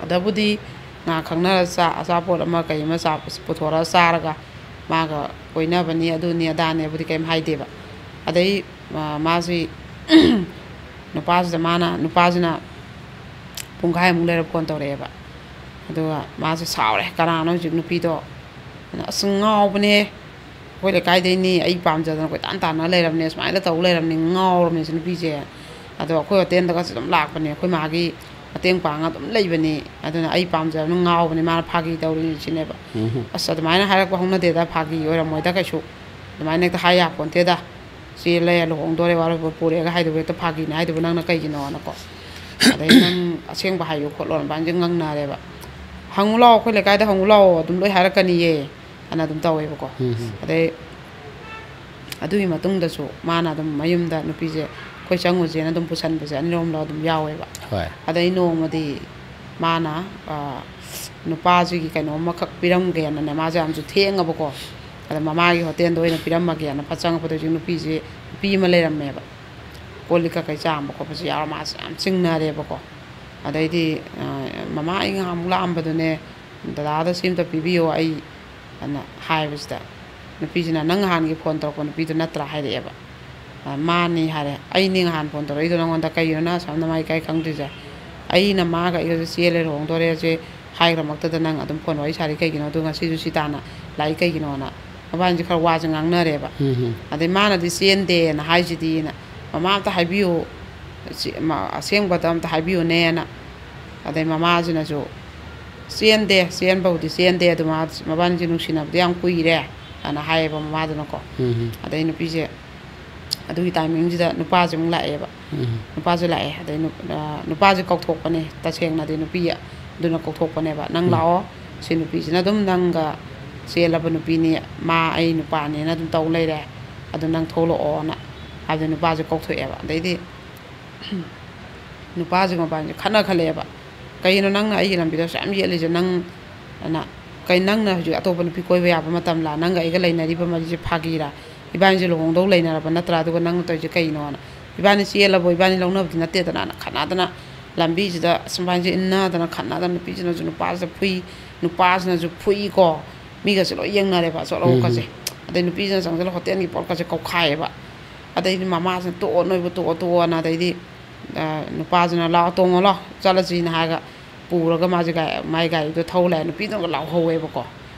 ꯑꯗꯕꯨꯗꯤ ꯉꯥ ꯈꯪꯅꯔ ꯆꯥ-, ꯑꯆꯥꯄꯣꯠ ꯑꯃ ꯀꯩ ꯑꯃ ꯆꯥ-, ꯄꯨꯊꯣꯔꯒ ꯆꯥꯔꯒ ꯃꯥꯒ ꯀꯣꯏꯅꯕꯅꯤ, ꯑꯗꯨꯅꯤ ꯑꯗꯥꯅꯦꯕꯨꯗꯤ ꯀꯩꯝ ꯍꯥꯏꯗꯦꯕ꯫ ꯑꯗꯩ, ꯑ, ꯃꯥꯁꯤ ꯅꯨꯄꯥꯁꯤꯗ ꯃꯥꯅ, ꯅꯨꯄꯥꯁꯤꯅ ꯄꯨꯡꯈꯥꯏꯃꯨꯛ ꯂꯩꯔ ꯐꯣꯟ ꯇꯧꯔꯛꯑꯦꯕ꯫ ꯑꯗꯨꯒ ꯃꯥꯁꯦ ꯁꯥꯎꯔꯦ, "ꯀꯅꯥꯅꯣ ꯍꯧꯖꯤꯛ ꯅꯨꯄꯤꯗꯣ?" ꯑꯗ, "ꯑꯁ, ꯉꯥꯎꯕꯅꯦ꯫ ꯑꯩꯈꯣꯏ ꯂꯩꯀꯥꯏꯗꯩꯅꯤ, ꯑꯩ ꯄꯥꯝꯖꯗꯅ ꯀꯣꯏꯇꯥꯟ ꯇꯥꯟꯅ ꯂꯩꯔꯕꯅꯦ, ꯁꯨꯃꯥꯏꯅ ꯇꯧ ꯂꯩꯔꯕꯅꯤ, ꯉꯥꯎꯔꯕꯅꯦ ꯁꯤ ꯅꯨꯄꯤꯁꯦ꯫ ꯑꯗꯣ ꯑꯩꯈꯣꯏ ꯍꯣꯇꯦꯜꯗꯒꯁꯨ ꯑꯗꯨꯝ ꯂꯥꯛꯄꯅꯦ, ꯑꯩꯈꯣꯏ ꯃꯥꯒꯤ ꯃꯇꯦꯡ ꯄꯥꯡꯉ ꯑꯗꯨꯝ ꯂꯩꯕꯅꯤ꯫ ꯑꯗꯨꯅ ꯑꯩ ꯄꯥꯝꯖꯕꯅ ꯉꯥꯎꯕꯅꯤ, ꯃꯥꯅ ꯐꯥꯒꯤ ꯇꯧꯔꯤꯅꯤ" ꯁꯤꯅꯦꯕ꯫ ꯎꯝ꯫ "ꯑꯁ, ꯑꯗꯨꯃꯥꯏꯅ ꯍꯥꯏꯔꯛꯄ ꯍꯧꯅꯗꯦꯗ, ꯐꯥꯒꯤ ꯑꯣꯏꯔꯝꯃꯣꯏꯗ ꯀꯩꯁꯨ꯫ ꯑꯗꯨꯃꯥꯏꯅ ꯍꯦꯛꯇ ꯍꯥꯏ ꯌꯥꯄꯣꯟꯇꯦꯗ꯫ ꯆꯦꯜꯂꯦ, ꯂꯨꯍꯣꯡꯗꯣꯔꯦ, ꯋꯥꯔꯣꯏ ꯄꯣꯠ ꯄꯨꯔꯦꯒ ꯍꯥꯏꯗꯨꯕꯨ ꯍꯦꯛꯇ ꯐꯥꯒꯤꯅꯦ ꯍꯥꯏꯗꯨꯕꯨ ꯅꯪꯅ ꯀꯩꯒꯤꯅꯣꯅꯀꯣ꯫ ꯑꯗꯩ "ꯅꯪ ꯑꯁꯦꯡꯕ ꯍꯥꯏꯌꯨ ꯈꯣꯠꯂꯣ", ꯃꯕꯥꯅꯤꯁꯦ ꯉꯪꯅꯔꯦꯕ꯫ "ꯍꯪꯉꯨ ꯂꯥꯛꯑꯣ, ꯑꯩꯈꯣꯏ ꯂꯩꯀꯥꯏꯗ ꯍꯪꯉꯨ ꯂꯥꯛꯑꯣ, ꯑꯗꯨꯝ ꯂꯣꯏ ꯍꯥꯏꯔꯛꯀꯅꯤꯌꯦ" ꯑꯅ ꯑꯗꯨꯝ ꯇꯧꯋꯦꯕꯀꯣ꯫ ꯎꯝ, ꯎꯝ꯫ ꯑꯗꯩ ꯑꯗꯨꯒꯤ ꯃꯇꯨꯡꯗꯁꯨ ꯃꯥꯅ ꯑꯗꯨꯝ ꯃꯌꯨꯝꯗ ꯅꯨꯄꯤꯁꯦ ꯑꯩꯈꯣꯏ ꯆꯪꯉꯨꯁꯦꯅ ꯑꯗꯨꯝ ꯄꯨꯁꯟꯕꯁꯦ ꯑꯅꯤꯔꯣꯝꯂ ꯑꯗꯨꯝ ꯌꯥꯎꯋꯦꯕ꯫ ꯍꯣꯏ꯫ ꯑꯗꯩ ꯅꯣꯡꯃꯗꯤ ꯃꯥꯅ, ꯑ, ꯅꯨꯄꯥꯁꯤꯒꯤ ꯀꯩꯅꯣꯝꯃꯈꯛ ꯄꯤꯔꯝꯒꯦꯅꯅꯦ, ꯃꯥꯁꯦ ꯌꯥꯝꯁꯨ ꯊꯦꯡꯉꯕꯀꯣ꯫ ꯑꯗ ꯃꯃꯥꯒꯤ ꯍꯣꯇꯦꯜꯗ ꯑꯣꯏꯅ ꯄꯤꯔꯝꯃꯒꯦꯅ ꯐꯠ ꯆꯪꯉꯛꯄꯗ ꯍꯧꯖꯤꯛ ꯅꯨꯄꯤꯁꯦ, ꯅꯨꯄꯤ ꯑꯃ ꯂꯩꯔꯝꯃꯦꯕ꯫ ꯀꯣꯜ ꯂꯤꯛ ꯀꯩꯀꯩ ꯆꯥꯝꯕ ꯈꯣꯠꯄꯁꯨ ꯌꯥꯎꯔ ꯃꯥꯁꯦ ꯌꯥꯝ ꯆꯤꯡꯅꯔꯦꯕꯀꯣ꯫ ꯑꯗꯩꯗꯤ, ꯑ, "ꯃꯃꯥ, ꯑꯩ ꯉꯥꯏꯍꯥꯛꯃꯨꯛ ꯂꯥꯛꯑꯝꯕꯗꯨꯅꯦ, ꯗꯗꯥꯗ ꯁꯤ ꯑꯝꯇ ꯄꯤꯕꯤꯌꯣ ꯑꯩ", ꯑꯅ ꯍꯥꯏꯕꯁꯤꯗ, ꯅꯨꯄꯤꯁꯤꯅ, "ꯅꯪ ꯅꯍꯥꯟꯒꯤ ꯐꯣꯟ ꯇꯧꯔꯛꯄ ꯅꯨꯄꯤꯗꯨ ꯅꯠꯇ꯭ꯔꯥ?" ꯍꯥꯏꯔꯛꯑꯦꯕ꯫ "ꯑ, ꯃꯥꯅꯤ" ꯍꯥꯏꯔꯦ꯫ "ꯑꯩꯅꯦ ꯅꯍꯥꯟ ꯐꯣꯟ ꯇꯧꯔꯛꯏꯗꯣ ꯅꯪꯉꯣꯟꯗ, ꯀꯩꯒꯤꯅꯣ ꯅꯪ ꯑꯁꯨꯛ ꯌꯥꯝꯅ ꯃꯥꯏ ꯏꯀꯥꯏ ꯈꯪꯗ꯭ꯔꯤꯁꯦ? ꯑꯩꯅ ꯃꯥꯒ ꯑꯩꯒꯁꯦ ꯆꯦꯜꯂꯦ, ꯂꯨꯍꯣꯡꯗꯣꯔꯦꯁꯦ ꯍꯥꯏꯈ꯭ꯔꯃꯛꯇꯗ ꯅꯪ ꯑꯗꯨꯝ ꯐꯣꯟ ꯋꯥꯔꯤ ꯁꯥꯔꯤ ꯀꯩꯒꯤꯅꯣ? ꯑꯗꯨ ꯉꯁꯤꯁꯨ ꯁꯤ ꯇꯥꯅ ꯂꯥꯛꯏ ꯀꯩꯒꯤꯅꯣꯅ?" ꯃꯕꯥꯅꯤꯁꯦ ꯈꯔ ꯋꯥꯁꯦ ꯉꯥꯡꯅꯔꯦꯕ꯫ ꯎꯝ, ꯎꯝ꯫ ꯑꯗꯩ ꯃꯥꯅꯗꯤ "ꯆꯦꯟꯗꯦꯅ" ꯍꯥꯏꯁꯤꯗꯤꯅ, "ꯃꯃꯥ ꯑꯝꯇ ꯍꯥꯏꯕꯤꯌꯨ, ꯆꯦ-, ꯃ-, ꯑꯁꯦꯡꯕꯗ ꯑꯝꯇ ꯍꯥꯏꯕꯤꯌꯨꯅꯦꯅ"꯫ ꯑꯗꯩ ꯃꯃꯥꯁꯤꯅꯁꯨ, "ꯆꯦꯟꯗꯦ, ꯆꯦꯟꯕꯕꯨꯗꯤ ꯆꯦꯟꯗꯦ, ꯑꯗꯨ ꯃꯥ, ꯃꯕꯥꯅꯤꯁꯦ ꯅꯨꯡꯁꯤꯅꯕꯗꯤ ꯌꯥꯝ ꯀꯨꯏꯔꯦ", ꯑꯅ ꯍꯥꯏꯌꯦꯕ ꯃꯃꯥꯗꯨꯅꯀꯣ꯫ ꯎꯝ, ꯎꯝ꯫ ꯑꯗꯩ ꯅꯨꯄꯤꯁꯦ ꯑꯗꯨꯒꯤ ꯇꯥꯏꯃꯤꯡꯁꯤꯗ ꯅꯨꯄꯥꯁꯦ ꯑꯃꯨꯛ ꯂꯥꯛꯑꯦꯕ꯫ ꯎꯝ꯫ ꯅꯨꯄꯥꯁꯦ ꯂꯥꯛꯑꯦ꯫ ꯑꯗꯩ ꯅꯨ-, ꯑ, ꯅꯨꯄꯥꯁꯦ ꯀꯧꯊꯣꯛꯄꯅꯦ꯫ ꯇꯁꯦꯡꯅꯗꯤ ꯅꯨꯄꯤ ꯑꯗꯨꯅ ꯀꯧꯊꯣꯛꯄꯅꯦꯕ, "ꯅꯪ ꯎꯝ꯫ ꯂꯥꯛꯑꯣ, ꯁꯤ ꯅꯨꯄꯤꯁꯤꯅ ꯑꯗꯨꯝ ꯅꯪꯒ ꯆꯦꯜꯂꯕ ꯅꯨꯄꯤꯅꯤ, ꯃꯥ ꯑꯩ ꯅꯨꯄꯥꯅꯦꯅ ꯑꯗꯨꯝ ꯇꯧ ꯂꯩꯔꯦ, ꯑꯗꯨ ꯅꯪ ꯊꯣꯛꯂꯛꯑꯣꯅ"꯫ ꯍꯥꯏꯕꯗꯤ ꯅꯨꯄꯥꯁꯦ ꯀꯧꯊꯣꯛꯑꯦꯕ꯫ ꯑꯗꯩꯗꯤ ꯅꯨꯄꯥꯁꯦ ꯃꯕꯥꯅꯤꯁꯦ ꯈꯠꯅ ꯈꯠꯂꯛꯑꯦꯕ꯫ "ꯀꯩꯅꯣ ꯅꯪꯅ ꯑꯩꯒꯤ ꯂꯝꯕꯤꯗ ꯑꯁꯨꯛ ꯌꯥꯝ ꯌꯦꯠꯂꯤꯁꯦ? ꯅꯪ, ꯑꯅ, ꯀꯩ, ꯅꯪꯅ ꯍꯧꯖꯤꯛ ꯑꯇꯣꯞꯄ ꯅꯨꯄꯤ ꯀꯣꯏꯕ ꯌꯥꯕ ꯃꯇꯝꯂꯥ? ꯅꯪꯒ ꯑꯩꯒ ꯂꯩꯅꯔꯤꯕ ꯃꯔꯤꯁꯦ ꯐꯥꯒꯤꯔꯥ? ꯏꯕꯥꯅꯤꯁꯦ ꯂꯨꯍꯣꯡꯗꯧ ꯂꯩꯅꯔꯕ ꯅꯠꯇ꯭ꯔꯥ? ꯑꯗꯨꯒ ꯅꯪꯅ ꯇꯧꯔꯤꯁꯦ ꯀꯩꯅꯣꯅ? ꯏꯕꯥꯅꯤ ꯆꯦꯜꯂꯕꯣ? ꯏꯕꯥꯅꯤ ꯂꯧꯅꯕꯗꯤ ꯅꯠꯇꯦꯗꯅ"꯫ ꯑꯅ ꯈꯠꯅꯗꯅ ꯂꯝꯕꯤꯁꯤꯗ ꯑꯁ ꯃꯕꯥꯅꯤꯁꯦ ꯏꯟꯅꯗꯅ ꯈꯠꯅꯗꯅ ꯅꯨꯄꯤꯁꯤꯅꯁꯨ ꯅꯨꯄꯥꯁꯤꯗ ꯐꯨꯏ, ꯅꯨꯄꯥꯁꯤꯅꯁꯨ ꯐꯨꯏꯀꯣ꯫ ꯃꯤꯒꯁꯦ ꯂꯣꯏ ꯌꯦꯡꯅꯔꯦꯕ, ꯑꯆꯧ ꯎꯝ꯫ ꯑꯆꯧꯕꯀꯁꯦ꯫ ꯑꯗꯩ ꯅꯨꯄꯤꯁꯤꯅ ꯆꯪꯁꯤꯜꯂ ꯍꯣꯇꯦꯜꯒꯤ ꯄꯣꯠꯀꯁꯦ ꯀꯧꯈꯥꯏꯌꯦꯕ꯫ ꯑꯗꯩꯗꯤ ꯃꯃꯥꯁꯤꯅ "ꯇꯣꯛꯑꯣ, ꯅꯣꯏꯕꯨ ꯇꯣꯛꯑꯣ, ꯇꯣꯛꯑꯣꯅ", ꯑꯗꯩꯗꯤ, ꯑ, ꯅꯨꯄꯥꯁꯤꯅ "ꯂꯥꯛꯑꯣ, ꯇꯣꯡꯉꯣ, ꯂꯥꯛꯑꯣ, ꯆꯠꯂꯁꯤꯅ" ꯍꯥꯏꯔꯒ ꯄꯨꯔꯒ ꯃꯥꯁꯦ ꯒꯥ-, ꯃꯥꯏ ꯒꯥꯔꯤꯗꯣ ꯊꯧ ꯂꯥꯛꯑꯦ꯫ ꯅꯨꯄꯤꯗꯨꯅꯒ ꯂꯥꯎꯍꯧꯋꯦꯕꯀꯣ,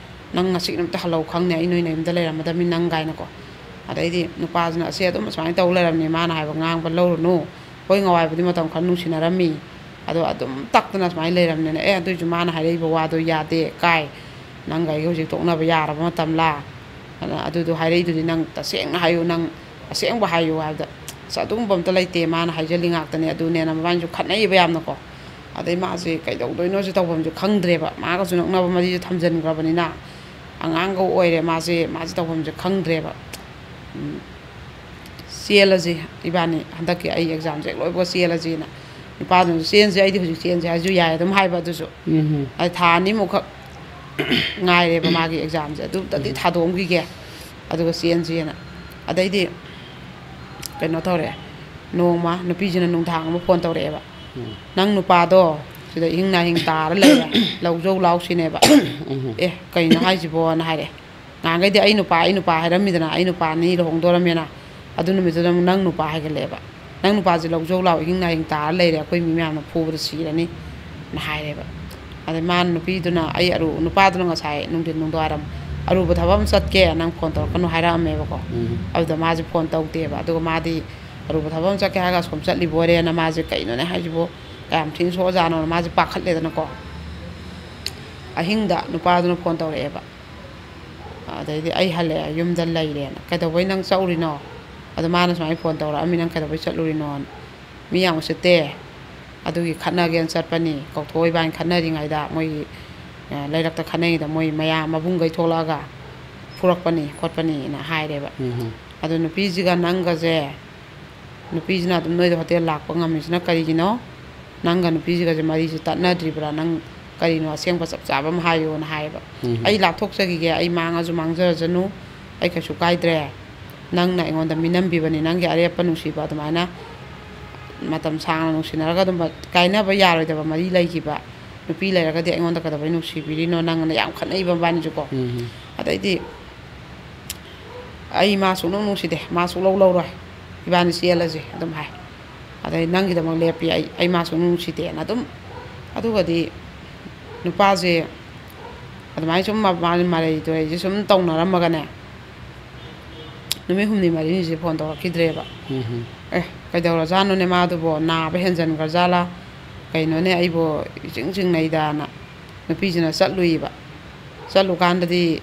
"ꯅꯪ ꯉꯁꯤ ꯅꯨꯃꯤꯠꯇ ꯍꯜꯍꯧ ꯈꯪꯅꯤ, ꯑꯩ ꯅꯣꯏ ꯅꯌꯨꯝꯗ ꯂꯩꯔꯝꯃꯗꯕꯅꯤ ꯅꯪ" ꯀꯥꯏꯅꯀꯣ꯫ ꯑꯗꯩꯗꯤ ꯅꯨꯄꯥꯁꯤꯅ "ꯑꯁꯦ ꯑꯗꯨꯝ ꯑꯁꯨꯃꯥꯏꯅ ꯇꯧ ꯂꯩꯔꯕꯅꯤ, ꯃꯥꯅ ꯍꯥꯏꯕ ꯉꯥꯡꯕ ꯂꯧꯔꯨꯅꯨ, ꯑꯩꯈꯣꯏ ꯉꯋꯥꯏꯕꯨꯗꯤ ꯃꯇꯝ ꯈꯔ ꯅꯨꯡꯁꯤꯅꯔꯝꯃꯤ, ꯑꯗꯣ ꯑꯗꯨꯝ ꯇꯛꯇꯅ ꯁꯨꯃꯥꯏꯅ ꯂꯩꯔꯕꯅꯤꯅ, ꯑꯦ, ꯑꯗꯨꯏꯁꯨ ꯃꯥꯅ ꯍꯥꯏꯔꯛꯏꯕ ꯋꯥꯗꯣ ꯌꯥꯗꯦ, ꯀꯥꯏ, ꯅꯪꯒ ꯑꯩꯒ ꯍꯧꯖꯤꯛ ꯇꯣꯛꯅꯕ ꯌꯥꯔꯕ ꯃꯇꯝꯂꯥ? ꯑꯗꯨ, ꯑꯗꯨꯗꯣ ꯍꯥꯏꯔꯛꯏꯗꯨꯗꯤ ꯅꯪ ꯇꯁꯦꯡꯅ ꯍꯥꯏꯌꯨ, ꯅꯪ ꯑꯁꯦꯡꯕ ꯍꯥꯏꯌꯨ" ꯍꯥꯏꯕꯗ, "ꯑꯁ, ꯑꯗꯨꯒꯨꯝꯕ ꯑꯝꯇ ꯂꯩꯇꯦ, ꯃꯥꯅ ꯍꯥꯏꯖꯜꯂꯤ ꯉꯥꯛꯇꯅꯦ", ꯑꯗꯨꯅꯦꯅ ꯃꯕꯥꯅꯤꯁꯨ ꯈꯠꯅꯩꯌꯦꯕ ꯌꯥꯝꯅꯀꯣ꯫ ꯑꯗꯩ ꯃꯥꯁꯦ ꯀꯩꯗꯧꯗꯣꯏꯅꯣꯁꯦ ꯇꯧꯐꯝꯁꯦ ꯈꯪꯗ꯭ꯔꯦꯕ, ꯃꯥꯒꯁꯨ ꯅꯛꯅꯕ ꯃꯔꯤꯁꯦ ꯊꯝꯖꯤꯟꯈ꯭ꯔꯕꯅꯤꯅ꯫ ꯑꯉꯥꯡꯒ ꯑꯣꯏꯔꯦ ꯃꯥꯁꯦ, ꯃꯥꯁꯦ ꯇꯧꯐꯝꯁꯦ ꯈꯪꯗ꯭ꯔꯦꯕ꯫ ꯎꯝ, "ꯆꯦꯜꯂꯁꯤ ꯏꯕꯥꯅꯤ, ꯍꯟꯗꯛꯀꯤ ꯑꯩ ꯑꯦꯛꯖꯥꯝꯁꯦ ꯍꯦꯛ ꯂꯣꯏꯕꯒ ꯆꯦꯜꯂꯁꯤꯅ" ꯅꯨꯄꯥꯗꯨꯅꯁꯨ "ꯆꯦꯟꯁꯦ, ꯑꯩꯗꯤ ꯍꯧꯖꯤꯛ ꯆꯦꯟꯁꯦ ꯍꯥꯏꯁꯨ ꯌꯥꯏ" ꯑꯗꯨꯝ ꯍꯥꯏꯕ꯫ ꯑꯗꯨꯁꯨ ꯎꯝ꯫ ꯑꯩ ꯊꯥ ꯑꯅꯤꯃꯨꯛꯈꯛ ꯉꯥꯏꯔꯦꯕ ꯃꯥꯒꯤ ꯑꯦꯛꯖꯥꯝꯁꯦ, ꯑꯗꯨꯝꯇꯗꯤ ꯎꯝ꯫ ꯊꯥꯗꯣꯛꯑꯝꯈꯤꯒꯦ, ꯑꯗꯨꯒ ꯆꯦꯟꯁꯦꯅ꯫ ꯑꯗꯩꯗꯤ ꯀꯩꯅꯣ ꯇꯧꯔꯦ, ꯅꯣꯡꯃ ꯅꯨꯄꯤꯁꯤꯅ ꯅꯨꯡꯗꯥꯡ ꯑꯃ ꯐꯣꯟ ꯇꯧꯔꯛꯑꯦꯕ꯫ ꯎꯝ꯫ "ꯅꯪ ꯅꯨꯄꯥꯗꯣ ꯁꯤꯗ ꯏꯍꯤꯡ ꯅꯥꯍꯤꯡ ꯇꯥꯔ ꯂꯩꯔꯦ, ꯂꯧꯖꯧ ꯂꯥꯎ" ꯁꯤꯅꯦꯕ꯫ ꯎꯝ꯫ "ꯑꯦ, ꯀꯩꯅꯣ ꯍꯥꯏꯁꯤꯕꯣꯅ" ꯍꯥꯏꯔꯛꯑꯦ꯫ ꯅꯍꯥꯟꯈꯩꯗꯤ "ꯑꯩ ꯅꯨꯄꯥ, ꯑꯩ ꯅꯨꯄꯥ" ꯍꯥꯏꯔꯝꯃꯤꯗꯅ, "ꯑꯩ ꯅꯨꯄꯥꯅꯤ ꯂꯨꯍꯣꯡꯗꯣꯔꯝꯃꯦꯅ"꯫ ꯑꯗꯨ ꯅꯨꯃꯤꯠꯇꯨꯗ ꯑꯃꯨꯛ "ꯅꯪ ꯅꯨꯄꯥ" ꯍꯥꯏꯒꯠꯂꯛꯑꯦꯕ꯫ "ꯅꯪ ꯅꯨꯄꯥꯁꯦ ꯂꯧꯖꯧ ꯂꯥꯎ, ꯏꯍꯤꯡ ꯅꯥꯍꯤꯡ ꯇꯥꯔ ꯂꯩꯔꯦ, ꯑꯩꯈꯣꯏ ꯃꯤ ꯃꯌꯥꯝꯅ ꯐꯨꯕꯗ ꯁꯤꯔꯅꯤ" ꯅ ꯍꯥꯏꯔꯦꯕ꯫ ꯑꯗꯩ ꯃꯥꯅ, ꯅꯨꯄꯤꯗꯨꯅ, ꯑꯩ ꯑꯔꯨ-, ꯅꯨꯄꯥꯗꯨꯅ ꯉꯁꯥꯏ ꯅꯨꯡꯊꯤꯟ ꯅꯨꯡꯗꯥꯡꯋꯥꯏꯔꯝ "ꯑꯔꯨꯕ ꯊꯕꯛ ꯑꯃ ꯆꯠꯀꯦ, ꯅꯪ ꯐꯣꯟ ꯇꯧꯔꯛꯀꯅꯨ" ꯍꯥꯏꯔꯛꯑꯝꯃꯦꯕꯀꯣ꯫ ꯎꯝ꯫ ꯑꯗꯨꯗ ꯃꯥꯁꯦ ꯐꯣꯟ ꯇꯧꯗꯦꯕ꯫ ꯑꯗꯨꯒ ꯃꯥꯗꯤ ꯑꯔꯨꯕ ꯊꯕꯛ ꯑꯃ ꯆꯠꯀꯦ ꯍꯥꯏꯔꯒ ꯑꯁꯣꯝ ꯆꯠꯂꯤꯕ ꯑꯣꯏꯔꯦꯅ, ꯃꯥꯁꯦ "ꯀꯩꯅꯣꯅꯦ ꯍꯥꯏꯁꯤꯕꯣ, ꯀꯌꯥꯝ ꯊꯤꯅ ꯁꯣꯛꯑꯖꯥꯠꯅꯣꯅ" ꯃꯥꯁꯦ ꯄꯥꯈꯠꯂꯦꯗꯅꯀꯣ꯫ ꯑꯍꯤꯡꯗ ꯅꯨꯄꯥꯗꯨꯅ ꯐꯣꯟ ꯇꯧꯔꯛꯑꯦꯕ꯫ ꯑꯗꯩꯗꯤ ꯑꯩ ꯍꯜꯂꯛꯑꯦ, ꯌꯨꯝꯗ ꯂꯩꯔꯦꯅ꯫ "ꯀꯩꯗꯧꯕꯩ ꯅꯪ ꯆꯠꯂꯨꯔꯤꯅꯣ? ꯑꯗꯣ ꯃꯥꯅ ꯁꯨꯃꯥꯏꯅ ꯐꯣꯟ ꯇꯧꯔꯛꯑꯝꯃꯤ, ꯅꯪ ꯀꯩꯗꯧꯕꯩ ꯆꯠꯂꯨꯔꯤꯅꯣꯅ?" "ꯃꯤ ꯌꯥꯝ ꯎꯁꯤꯠꯇꯦ, ꯑꯗꯨꯒꯤ ꯈꯠꯅꯒꯦꯅ ꯆꯠꯄꯅꯤ, ꯀꯧꯊꯣꯛꯑ ꯏꯕꯥꯅꯤ ꯈꯠꯅꯔꯤꯉꯩꯗ ꯃꯣꯏꯒꯤ, ꯑ, ꯂꯩꯔꯛꯇ ꯈꯠꯅꯩꯉꯩꯗ ꯃꯣꯏ ꯃꯌꯥꯝ ꯃꯕꯨꯡꯈꯩ ꯊꯣꯛꯂꯛꯑꯒ ꯐꯨꯔꯛꯄꯅꯤ ꯈꯣꯠꯄꯅꯤꯅ" ꯍꯥꯏꯔꯦꯕ꯫ ꯎꯝ꯫ ꯑꯗꯣ ꯅꯨꯄꯤꯁꯤꯒ ꯅꯪꯒꯁꯦ, ꯅꯨꯄꯤꯁꯤꯅ ꯑꯗꯨꯝ ꯅꯣꯏꯗ ꯍꯣꯇꯦꯜ ꯂꯥꯛꯄ ꯉꯝꯃꯤꯁꯤꯅ ꯀꯔꯤꯒꯤꯅꯣ? ꯅꯪꯒ ꯅꯨꯄꯤꯁꯤꯒꯁꯦ ꯃꯔꯤꯁꯦ ꯇꯠꯅꯗ꯭ꯔꯤꯕ꯭ꯔꯥ? ꯅꯪ ꯀꯔꯤꯅꯣ ꯑꯁꯦꯡꯕ ꯆꯞ ꯆꯥꯕ ꯑꯃ ꯍꯥꯏꯌꯣꯅ ꯍꯥꯏꯌꯦꯕ꯫ ꯎꯝ꯫ "ꯑꯩ ꯂꯥꯞꯊꯣꯛꯆꯈꯤꯒꯦ, ꯑꯩ ꯃꯥꯡꯉꯁꯨ ꯃꯥꯡꯖꯔꯖꯅꯨ, ꯑꯩ ꯀꯩꯁꯨ ꯀꯥꯏꯗ꯭ꯔꯦ꯫ ꯅꯪꯅ ꯑꯩꯉꯣꯟꯗ ꯃꯤꯅꯝꯕꯤꯕꯅꯤ, ꯅꯪꯒꯤ ꯑꯔꯦꯞꯄ ꯅꯨꯡꯁꯤꯕ ꯑꯗꯨꯃꯥꯏꯅ ꯃꯇꯝ ꯁꯥꯡꯅ ꯅꯨꯡꯁꯤꯅꯔꯒ ꯑꯗꯨꯝ ꯀꯥꯏꯅꯕ ꯌꯥꯔꯣꯏꯗꯕ ꯃꯔꯤ ꯂꯩꯈꯤꯕ ꯅꯨꯄꯤ ꯂꯩꯔꯒꯗꯤ ꯑꯩꯉꯣꯟꯗ ꯀꯩꯗꯧꯕꯩ ꯅꯨꯡꯁꯤꯕꯤꯔꯤꯅꯣ?" ꯅꯪꯅ ꯌꯥꯝ ꯈꯠꯅꯩꯕ ꯃꯕꯥꯅꯤꯁꯨꯀꯣ꯫ ꯎꯝ꯫ ꯑꯗꯩꯗꯤ "ꯑꯩ ꯃꯥ ꯁꯨꯡꯅꯨꯡ ꯅꯨꯡꯁꯤꯗꯦ, ꯃꯥ ꯁꯨꯡꯂꯧ ꯂꯧꯔꯣꯏ, ꯏꯕꯥꯅꯤ ꯆꯦꯜꯂꯁꯦ" ꯑꯗꯨꯝ ꯍꯥꯏ꯫ ꯑꯗꯩ "ꯅꯪꯒꯤꯗꯃꯛ ꯂꯦꯞꯄꯤ ꯑꯩ, ꯑꯩ ꯃꯥ ꯁꯨꯡꯅꯨꯡ ꯅꯨꯡꯁꯤꯗꯦꯅ" ꯑꯗꯨꯝ꯫ ꯑꯗꯨꯒꯗꯤ ꯅꯨꯄꯥꯁꯦ ꯑꯗꯨꯃꯥꯏꯅ ꯁꯨꯝ ꯃ-, ꯃꯥ-, ꯃꯔꯩ ꯇꯨꯔꯩꯁꯦ ꯁꯨꯝ ꯇꯧꯅꯔꯝꯃꯒꯅꯦ, ꯅꯨꯃꯤꯠ ꯍꯨꯝꯅꯤ ꯃꯔꯤꯅꯤꯁꯦ ꯐꯣꯟ ꯇꯧꯔꯛꯈꯤꯗ꯭ꯔꯦꯕ꯫ ꯎꯝ꯫ "ꯑꯦ, ꯀꯩꯗꯧꯔꯖꯥꯠꯅꯣꯅꯦ ꯃꯥꯗꯨꯕꯣ? ꯅꯥꯕ ꯍꯦꯟꯖꯟꯈ꯭ꯔꯖꯥꯠꯂꯥ? ꯀꯩꯅꯣꯅꯦ, ꯑꯩꯕꯨ ꯏꯆꯤꯡ ꯆꯤꯡꯅꯩꯗꯅ" ꯅꯨꯄꯤꯁꯤꯅ ꯆꯠꯂꯨꯏꯕ꯫ ꯆꯠꯂꯨꯀꯥꯟꯗꯗꯤ,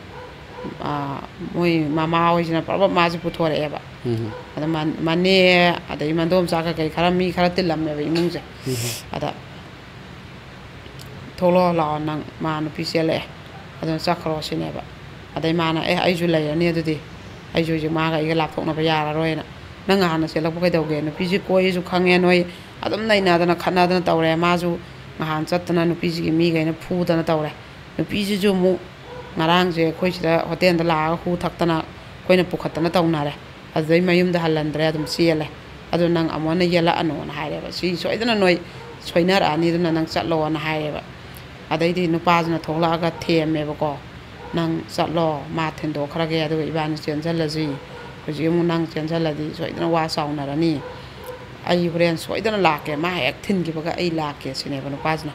ꯑꯥ, ꯃꯣꯏ ꯃꯃꯥ ꯍꯣꯏꯁꯤꯅ ꯄ꯭ꯔꯞ ꯄ꯭ꯔꯞ ꯃꯥꯁꯦ ꯄꯨꯊꯣꯔꯛꯑꯦꯕ꯫ ꯎꯝ꯫ ꯑꯗ ꯃ-, ꯃꯅꯦ, ꯑꯗꯩ ꯃꯗꯣꯝꯆꯥ ꯀꯩꯀꯩ ꯈꯔ, ꯃꯤ ꯈꯔ ꯇꯤꯜꯂꯝꯃꯦꯕ ꯏꯃꯨꯡꯁꯦ꯫ ꯎꯝ꯫ ꯑꯗ "ꯊꯣꯛꯂꯛꯑꯣ ꯂꯥꯛꯑꯣ, ꯅꯪ", ꯃꯥ ꯅꯨꯄꯤ ꯆꯦꯜꯂꯛꯑꯦ꯫ ꯑꯗꯨꯅ "ꯆꯠꯈ꯭ꯔꯣ" ꯁꯤꯅꯦꯕ꯫ ꯑꯗꯩ ꯃꯥꯅ "ꯑꯦ, ꯑꯩꯁꯨ ꯂꯩꯔꯅꯤ ꯑꯗꯨꯗꯤ, ꯑꯩꯁꯨ ꯍꯧꯖꯤꯛ ꯃꯥꯒ ꯑꯩꯒ ꯂꯥꯞꯊꯣꯛꯅꯕ ꯌꯥꯔꯔꯣꯏꯅ"꯫ "ꯅꯪ ꯍꯥꯟꯅ ꯆꯦꯜꯂꯛꯄ ꯀꯩꯗꯧꯒꯦ? ꯅꯨꯄꯤꯁꯤ ꯀꯣꯏꯁꯨ ꯈꯪꯉꯦ, ꯅꯣꯏ ꯑꯗꯨꯝ ꯅꯩꯅꯗꯅ ꯈꯠꯅꯗꯅ ꯇꯧꯔꯦ꯫ ꯃꯥꯁꯨ ꯉꯍꯥꯟ ꯆꯠꯇꯅ ꯅꯨꯄꯤꯁꯤꯒꯤ ꯃꯤꯈꯩꯅ ꯐꯨꯗꯅ ꯇꯧꯔꯦ꯫ ꯅꯨꯄꯤꯁꯤꯁꯨ ꯑꯃꯨꯛ ꯉꯔꯥꯡꯁꯦ ꯑꯩꯈꯣꯏ ꯁꯤꯗ ꯍꯣꯇꯦꯜꯗ ꯂꯥꯛꯑꯒ ꯍꯨ ꯊꯛꯇꯅ ꯑꯩꯈꯣꯏꯅ ꯄꯨꯈꯠꯇꯅ ꯇꯧꯅꯔꯦ꯫ ꯑꯗꯨꯗꯩ ꯃꯌꯨꯝꯗ ꯍꯜꯍꯟꯗ꯭ꯔꯦ, ꯑꯗꯨꯝ ꯆꯦꯜꯂꯦ꯫ "ꯑꯗꯨ ꯅꯪ ꯑꯃꯨꯛ ꯍꯟꯅ ꯌꯦꯜꯂꯛꯑꯅꯣꯅ" ꯍꯥꯏꯔꯦꯕ꯫ "ꯁꯤ ꯁꯣꯏꯗꯅ ꯅꯣꯏ ꯁꯣꯏꯅꯔꯛꯑꯅꯤ, ꯑꯗꯨꯅ ꯅꯪ ꯆꯠꯂꯣꯅ" ꯍꯥꯏꯔꯦꯕ꯫ ꯑꯗꯩꯗꯤ ꯅꯨꯄꯥꯁꯤꯅ ꯊꯣꯛꯂꯛꯑꯒ ꯊꯦꯝꯃꯦꯕꯀꯣ, "ꯅꯪ ꯆꯠꯂꯣ, ꯃꯥ ꯊꯤꯟꯗꯣꯛꯈ꯭ꯔꯒꯦ, ꯑꯗꯨꯒ ꯏꯕꯥꯅꯤ ꯆꯦꯟꯁꯤꯜꯂꯁꯤ꯫ ꯍꯧꯖꯤꯛ ꯑꯃꯨꯛ ꯅꯪ ꯆꯦꯟꯁꯤꯜꯂꯗꯤ ꯁꯣꯏꯗꯅ ꯋꯥ ꯆꯥꯎꯅꯔꯅꯤ꯫ ꯑꯩ ꯍꯣꯔꯦꯟ ꯁꯣꯏꯗꯅ ꯂꯥꯛꯀꯦ, ꯃꯥ ꯍꯦꯛ ꯊꯤꯟꯈꯤꯕꯒ ꯑꯩ ꯂꯥꯛꯀꯦ" ꯁꯤꯅꯦꯕ ꯅꯨꯄꯥꯁꯤꯅ꯫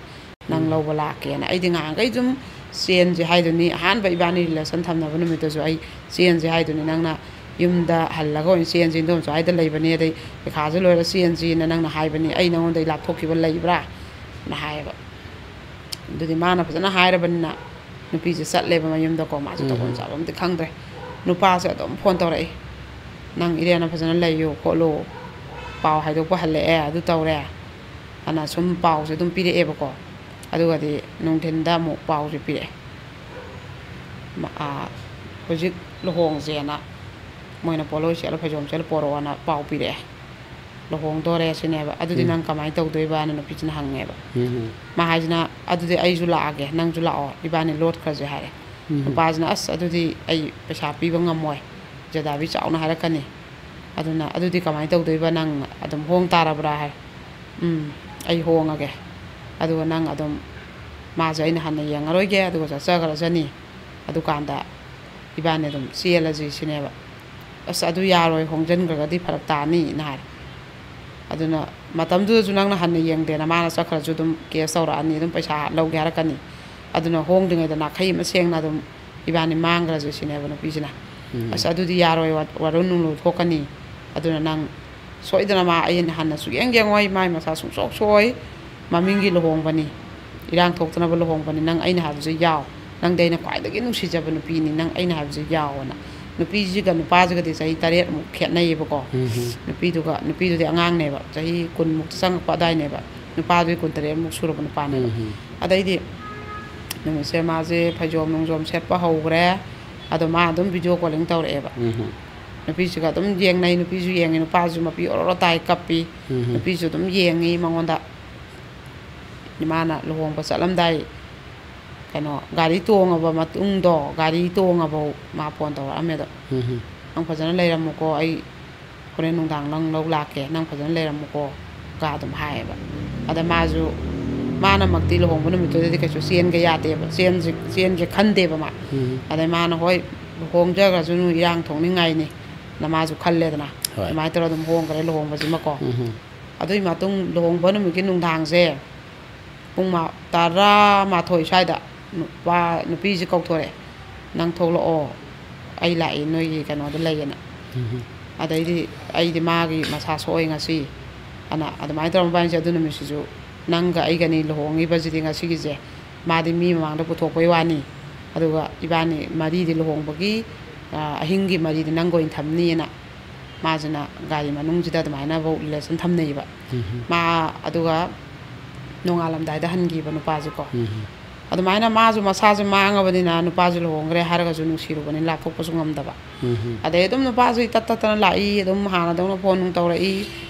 "ꯅꯪ ꯎꯝ꯫ ꯂꯧꯕ ꯂꯥꯛꯀꯦꯅ"꯫ ꯑꯩꯗꯤ ꯉꯍꯥꯟꯈꯩ ꯑꯗꯨꯝ ꯆꯦꯟꯁꯦ ꯍꯥꯏꯗꯨꯅꯤ, ꯑꯍꯥꯟꯕ ꯏꯕꯥꯅꯤ relation ꯊꯝꯅꯕ ꯅꯨꯃꯤꯠꯇꯁꯨ ꯑꯩ ꯆꯦꯟꯁꯦ ꯍꯥꯏꯗꯨꯅꯤ꯫ "ꯅꯪꯅ ꯌꯨꯝꯗ ꯍꯜꯂꯒ ꯑꯣꯏꯅ ꯆꯦꯟꯁꯤ, ꯏꯟꯗꯣꯝꯆꯥ ꯍꯣꯏꯗ ꯂꯩꯕꯅꯤ, ꯑꯗꯩ ꯄꯩꯈꯥꯁꯨ ꯂꯣꯏꯔ ꯆꯦꯟꯁꯤꯅ ꯅꯪꯅ ꯍꯥꯏꯕꯅꯤ, ꯑꯩ ꯅꯉꯣꯟꯗꯒꯤ ꯂꯥꯞꯊꯣꯛꯈꯤꯕ ꯂꯩꯕ꯭ꯔꯥ?" ꯅ ꯍꯥꯏꯌꯦꯕ꯫ ꯑꯗꯨꯗꯤ ꯃꯥꯅ ꯐꯖꯅ ꯍꯥꯏꯔꯕꯅꯤꯅ ꯅꯨꯄꯤꯁꯦ ꯆꯠꯂꯦꯕ ꯃꯌꯨꯝꯗꯀꯣ꯫ ꯃꯥꯁꯦ ꯎꯝ꯫ ꯇꯧꯐꯝ ꯆꯥꯐꯝꯗꯤ ꯈꯪꯗ꯭ꯔꯦ꯫ ꯅꯨꯄꯥꯁꯦ ꯑꯗꯨꯝ ꯐꯣꯟ ꯇꯧꯔꯛꯏ, "ꯅꯪ ꯏꯔꯦꯟꯅ ꯐꯖꯅ ꯂꯩꯌꯨ ꯈꯣꯠꯂꯨ, ꯄꯥꯎ ꯍꯥꯏꯗꯣꯛꯄ ꯍꯜꯂꯛꯑꯦ, ꯑꯗꯨ ꯇꯧꯔꯦ" ꯑꯅ ꯁꯨꯝ ꯄꯥꯎꯁꯦ ꯑꯗꯨꯝ ꯄꯤꯔꯛꯑꯦꯕꯀꯣ꯫ ꯑꯗꯨꯒꯗꯤ ꯅꯨꯡꯊꯤꯟꯗ ꯑꯃꯨꯛ ꯄꯥꯎꯁꯦ ꯄꯤꯔꯛꯑꯦ, ꯃ-, ꯑꯥ, "ꯍꯧꯖꯤꯛ ꯂꯨꯍꯣꯡꯁꯦꯅ ꯃꯣꯏꯅ ꯄꯣꯠꯂꯣꯏ ꯁꯦꯠꯂ ꯐꯩꯖꯣꯝ ꯁꯦꯠꯂ ꯄꯣꯔꯛꯑꯣꯅ ꯄꯥꯎ ꯄꯤꯔꯛꯑꯦ, ꯂꯨꯍꯣꯡꯗꯣꯔꯦ" ꯁꯤꯅꯦꯕ꯫ "ꯑꯗꯨꯗꯤ ꯎꯝ꯫ ꯅꯪ ꯀꯃꯥꯏꯅ ꯇꯧꯗꯣꯏꯕꯅ?" ꯅꯨꯄꯤꯁꯤꯅ ꯍꯪꯉꯦꯕ꯫ ꯎꯝ꯫ ꯃꯥ ꯍꯥꯏꯁꯤꯅ, "ꯑꯗꯨꯗꯤ ꯑꯩꯁꯨ ꯂꯥꯛꯑꯒꯦ, ꯅꯪꯁꯨ ꯂꯥꯛꯑꯣ, ꯏꯕꯥꯅꯤ ꯂꯣꯠꯈ꯭ꯔꯁꯦ" ꯍꯥꯏꯔꯦ꯫ ꯎꯝ꯫ ꯅꯨꯄꯥꯁꯤꯅ, "ꯑꯁ, ꯑꯗꯨꯗꯤ ꯑꯩ ꯄꯩꯁꯥ ꯄꯤꯕ ꯉꯝꯃꯣꯏ, ꯖꯗꯥꯕꯤ ꯆꯥꯎꯅ ꯍꯥꯏꯔꯛꯀꯅꯤ꯫ ꯑꯗꯨꯅ ꯑꯗꯨꯗꯤ ꯀꯃꯥꯏꯅ ꯇꯧꯗꯣꯏꯕ, ꯅꯪ ꯑꯗꯨꯝ ꯍꯣꯡ ꯇꯥꯔꯕ꯭ꯔꯥ?" ꯍꯥꯏ꯫ "ꯎꯝ, ꯑꯩ ꯍꯣꯡꯉꯒꯦ, ꯑꯗꯨꯒ ꯅꯪ ꯑꯗꯨꯝ, ꯃꯥꯁꯦ ꯑꯩꯅ ꯍꯟꯅ ꯌꯦꯡꯉꯔꯣꯏꯒꯦ, ꯑꯗꯨꯒ ꯆꯠꯆꯈ꯭ꯔꯖꯅꯤ, ꯑꯗꯨꯀꯥꯟꯗ ꯏꯕꯥꯅꯤ ꯑꯗꯨꯝ ꯆꯦꯜꯂꯁꯤ" ꯁꯤꯅꯦꯕ꯫ "ꯑꯁ, ꯑꯗꯨ ꯌꯥꯔꯣꯏ, ꯍꯣꯡꯖꯤꯟꯈ꯭ꯔꯒꯗꯤ ꯐꯔꯛ ꯇꯥꯅꯤꯅ" ꯍꯥꯏꯔꯦ꯫ "ꯑꯗꯨꯅ ꯃꯇꯝꯗꯨꯗꯁꯨ ꯅꯪꯅ ꯍꯟꯅ ꯌꯦꯡꯗꯦꯅ ꯃꯥꯅ ꯆꯠꯈ꯭ꯔꯁꯨ ꯑꯗꯨꯝ case ꯇꯧꯔꯛꯑꯅꯤ, ꯑꯗꯨꯝ ꯄꯩꯁꯥ ꯂꯧꯒꯦ ꯍꯥꯏꯔꯛꯀꯅꯤ, ꯑꯗꯨꯅ ꯍꯣꯡꯗ꯭ꯔꯤꯉꯩꯗ ꯅꯥꯈꯩ ꯑꯃ ꯁꯦꯡꯅ ꯑꯗꯨꯝ ꯏꯕꯥꯅꯤ ꯃꯥꯡꯈ꯭ꯔꯁꯦ" ꯁꯤꯅꯦꯕ ꯅꯨꯄꯤꯁꯤꯅ꯫ ꯎꯝ꯫ "ꯑꯁ, ꯑꯗꯨꯗꯤ ꯌꯥꯔꯣꯏ, ꯋꯥ-, ꯋꯥꯔꯧ ꯅꯨꯡꯂꯧ ꯊꯣꯛꯀꯅꯤ, ꯑꯗꯨꯅ ꯅꯪ ꯁꯣꯏꯗꯅ ꯃꯥ ꯑꯩꯅ ꯍꯟꯅ ꯁꯨꯛꯌꯦꯡ ꯌꯦꯡꯉꯣꯏ, ꯃꯥꯏ ꯃꯁꯥ ꯁꯨꯡꯁꯣꯛ ꯁꯣꯛꯑꯣꯏ, ꯃꯃꯤꯡꯒꯤ ꯂꯨꯍꯣꯡꯕꯅꯤ, ꯏꯔꯥꯡ ꯊꯣꯛꯇꯅꯕ ꯂꯨꯍꯣꯡꯕꯅꯤ, ꯅꯪ ꯑꯩꯅ ꯍꯥꯏꯕꯁꯦ ꯌꯥꯎ, ꯅꯪꯗꯤ ꯑꯩꯅ ꯈ꯭ꯋꯥꯏꯗꯒꯤ ꯅꯨꯡꯁꯤꯖꯕ ꯅꯨꯄꯤꯅꯤ, ꯅꯪ ꯑꯩꯅ ꯍꯥꯏꯕꯁꯦ ꯌꯥꯎꯑꯣꯅ"꯫ ꯅꯨꯄꯤꯁꯤꯒ ꯅꯨꯄꯥꯁꯤꯒꯗꯤ ꯆꯍꯤ ꯇꯔꯦꯠꯃꯨꯛ ꯈꯦꯠꯅꯩꯌꯦꯕꯀꯣ꯫ ꯎꯝ꯫ ꯅꯨꯄꯤꯗꯨꯒ, ꯅꯨꯄꯤꯗꯨꯗꯤ ꯑꯉꯥꯡꯅꯦꯕ, ꯆꯍꯤ ꯀꯨꯟꯃꯨꯛꯇ ꯆꯪꯉꯛꯄ ꯑꯗꯥꯏꯅꯦꯕ, ꯅꯨꯄꯥꯗꯨꯗꯤ ꯀꯨꯟꯇꯔꯦꯠꯃꯨꯛ ꯁꯨꯔꯕ ꯅꯨꯄꯥꯅꯦꯕ꯫ ꯎꯝ꯫ ꯑꯗꯩꯗꯤ ꯅꯨꯃꯤꯠꯁꯦ ꯃꯥꯁꯦ ꯐꯩꯖꯣꯝ ꯅꯨꯡꯖꯣꯝ ꯁꯦꯠꯄ ꯍꯧꯈ꯭ꯔꯦ꯫ ꯑꯗꯣ ꯃꯥ ꯑꯗꯨꯝ video calling ꯇꯧꯔꯛꯑꯦꯕ꯫ ꯎꯝ꯫ ꯅꯨꯄꯤꯁꯤꯒ ꯑꯗꯨꯝ ꯌꯦꯡꯅꯩ, ꯅꯨꯄꯤꯁꯨ ꯌꯦꯡꯉꯤ, ꯅꯨꯄꯥꯁꯨ ꯃꯄꯤ ꯑꯣꯔꯣ ꯇꯥꯏ ꯀꯞꯄꯤ꯫ ꯎꯝ꯫ ꯅꯨꯄꯤꯁꯨ ꯑꯗꯨꯝ ꯌꯦꯡꯉꯤ ꯃꯉꯣꯟꯗ꯫ ꯃꯥꯅ ꯂꯨꯍꯣꯡꯕ ꯆꯠꯂꯝꯗꯥꯏ ꯀꯩꯅꯣ ꯒꯥꯔꯤ ꯇꯣꯡꯉꯕ ꯃꯇꯨꯡꯗꯣ, ꯒꯥꯔꯤ ꯇꯣꯡꯉꯕꯧ ꯃꯥ ꯐꯣꯟ ꯇꯧꯔꯛꯑꯝꯃꯦ ꯑꯗꯣ꯫ ꯎꯝ꯫ "ꯅꯪ ꯐꯖꯅ ꯂꯩꯔꯝꯃꯨꯀꯣ, ꯑꯩ ꯍꯣꯔꯦꯟ ꯅꯨꯡꯗꯥꯡ ꯅꯪ ꯂꯧ ꯂꯥꯛꯀꯦ, ꯅꯪ ꯐꯖꯅ ꯂꯩꯔꯝꯃꯨꯀꯣ" ꯒ ꯑꯗꯨꯝ ꯍꯥꯏꯌꯦꯕ꯫ ꯑꯗ ꯃꯥꯁꯨ, ꯃꯥꯅꯃꯛꯇꯤ ꯂꯨꯍꯣꯡꯕ ꯅꯨꯃꯤꯠꯇꯨꯗꯗꯤ ꯀꯩꯁꯨ ꯆꯦꯟꯒꯦ ꯌꯥꯗꯦꯕ, ꯆꯦꯟꯁꯤ-, ꯆꯦꯟꯒꯦ ꯈꯟꯗꯦꯕ ꯃꯥ꯫ ꯎꯝ꯫ ꯑꯗꯩ ꯃꯥꯅ, "ꯍꯣꯏ, ꯍꯣꯡꯖꯈ꯭ꯔꯁꯅꯨ, ꯏꯔꯥꯡ ꯊꯣꯛꯅꯤꯡꯉꯥꯏꯅꯤ" ꯅ ꯃꯥꯁꯨ ꯈꯜꯂꯦꯗꯅ꯫ ꯍꯣꯏ꯫ ꯑꯗꯨꯃꯥꯏꯅ ꯇꯧꯔꯒ ꯑꯗꯨꯝ ꯍꯣꯡꯈ꯭ꯔꯦ ꯂꯨꯍꯣꯡꯕꯁꯤꯃꯀꯣ꯫ ꯎꯝ꯫ ꯑꯗꯨꯒꯤ ꯃꯇꯨꯡ ꯂꯨꯍꯣꯡꯕ ꯅꯨꯃꯤꯠꯀꯤ ꯅꯨꯡꯗꯥꯡꯁꯦ ꯄꯨꯡ ꯃꯥ-, ꯇꯔꯥꯃꯥꯊꯣꯏ ꯁ꯭ꯋꯥꯏꯗ ꯅꯨꯄꯥ, ꯅꯨꯄꯤꯁꯦ ꯀꯧꯊꯣꯔꯛꯑꯦ, "ꯅꯪ ꯊꯣꯛꯂꯛꯑꯣ, ꯑꯩ ꯂꯥꯛꯏ, ꯅꯣꯏꯒꯤ ꯀꯩꯅꯣꯗ ꯂꯩꯌꯦꯅ"꯫ ꯎꯝ꯫ ꯑꯗꯩꯗꯤ ꯑꯩꯗꯤ ꯃꯥꯒꯤ ꯃꯁꯥ ꯁꯣꯛꯑꯦ ꯉꯁꯤ ꯑꯅ ꯑꯗꯨꯃꯥꯏꯅ ꯇꯧꯔ ꯃꯕꯥꯅꯤꯁꯦ ꯑꯗꯨ ꯅꯨꯃꯤꯠꯁꯤꯁꯨ ꯅꯪꯒ ꯑꯩꯒꯅꯤ ꯂꯨꯍꯣꯡꯉꯤꯕꯁꯤꯗꯤ ꯉꯁꯤꯒꯤꯁꯦ꯫ ꯃꯥꯗꯤ ꯃꯤ ꯃꯃꯥꯡꯗ ꯄꯨꯊꯣꯛꯄꯩ ꯋꯥꯅꯤ, ꯑꯗꯨꯒ ꯏꯕꯥꯅꯤ ꯃꯔꯤꯗꯤ ꯂꯨꯍꯣꯡꯕꯒꯤ, ꯑ, ꯑꯍꯤꯡꯒꯤ ꯃꯔꯤꯗꯤ ꯅꯪꯒ ꯑꯣꯏꯅ ꯊꯝꯅꯤꯅ ꯃꯥꯁꯤꯅ ꯒꯥꯔꯤ ꯃꯅꯨꯡꯁꯤꯗ ꯑꯗꯨꯃꯥꯏꯅꯐꯧ relation ꯊꯝꯅꯩꯕ꯫ ꯎꯝ꯫ ꯃꯥ ꯑꯗꯨꯒ ꯅꯣꯡꯉꯥꯜꯂꯝꯗꯥꯏꯗ ꯍꯟꯈꯤꯕ ꯅꯨꯄꯥꯁꯦꯀꯣ꯫ ꯎꯝ꯫ ꯑꯗꯨꯃꯥꯏꯅ ꯃꯥꯁꯨ ꯃꯁꯥꯁꯦ ꯃꯥꯡꯉꯕꯅꯤꯅ, ꯅꯨꯄꯥꯁꯦ ꯂꯨꯍꯣꯡꯈ꯭ꯔꯦ ꯍꯥꯏꯔꯒꯁꯨ ꯅꯨꯡꯁꯤꯔꯨꯕꯅꯤꯅ ꯂꯥꯞꯊꯣꯛꯄꯁꯨ ꯉꯝꯗꯕ꯫ ꯎꯝ꯫ ꯑꯗꯩ ꯑꯗꯨꯝ ꯅꯨꯄꯥꯁꯨ ꯏꯇꯠ ꯇꯠꯇꯅ ꯂꯥꯛꯏ, ꯑꯗꯨꯝ ꯍꯥꯟꯅꯗꯧꯅ ꯐꯣꯟ ꯅꯨꯡ ꯇꯧꯔꯛꯏ꯫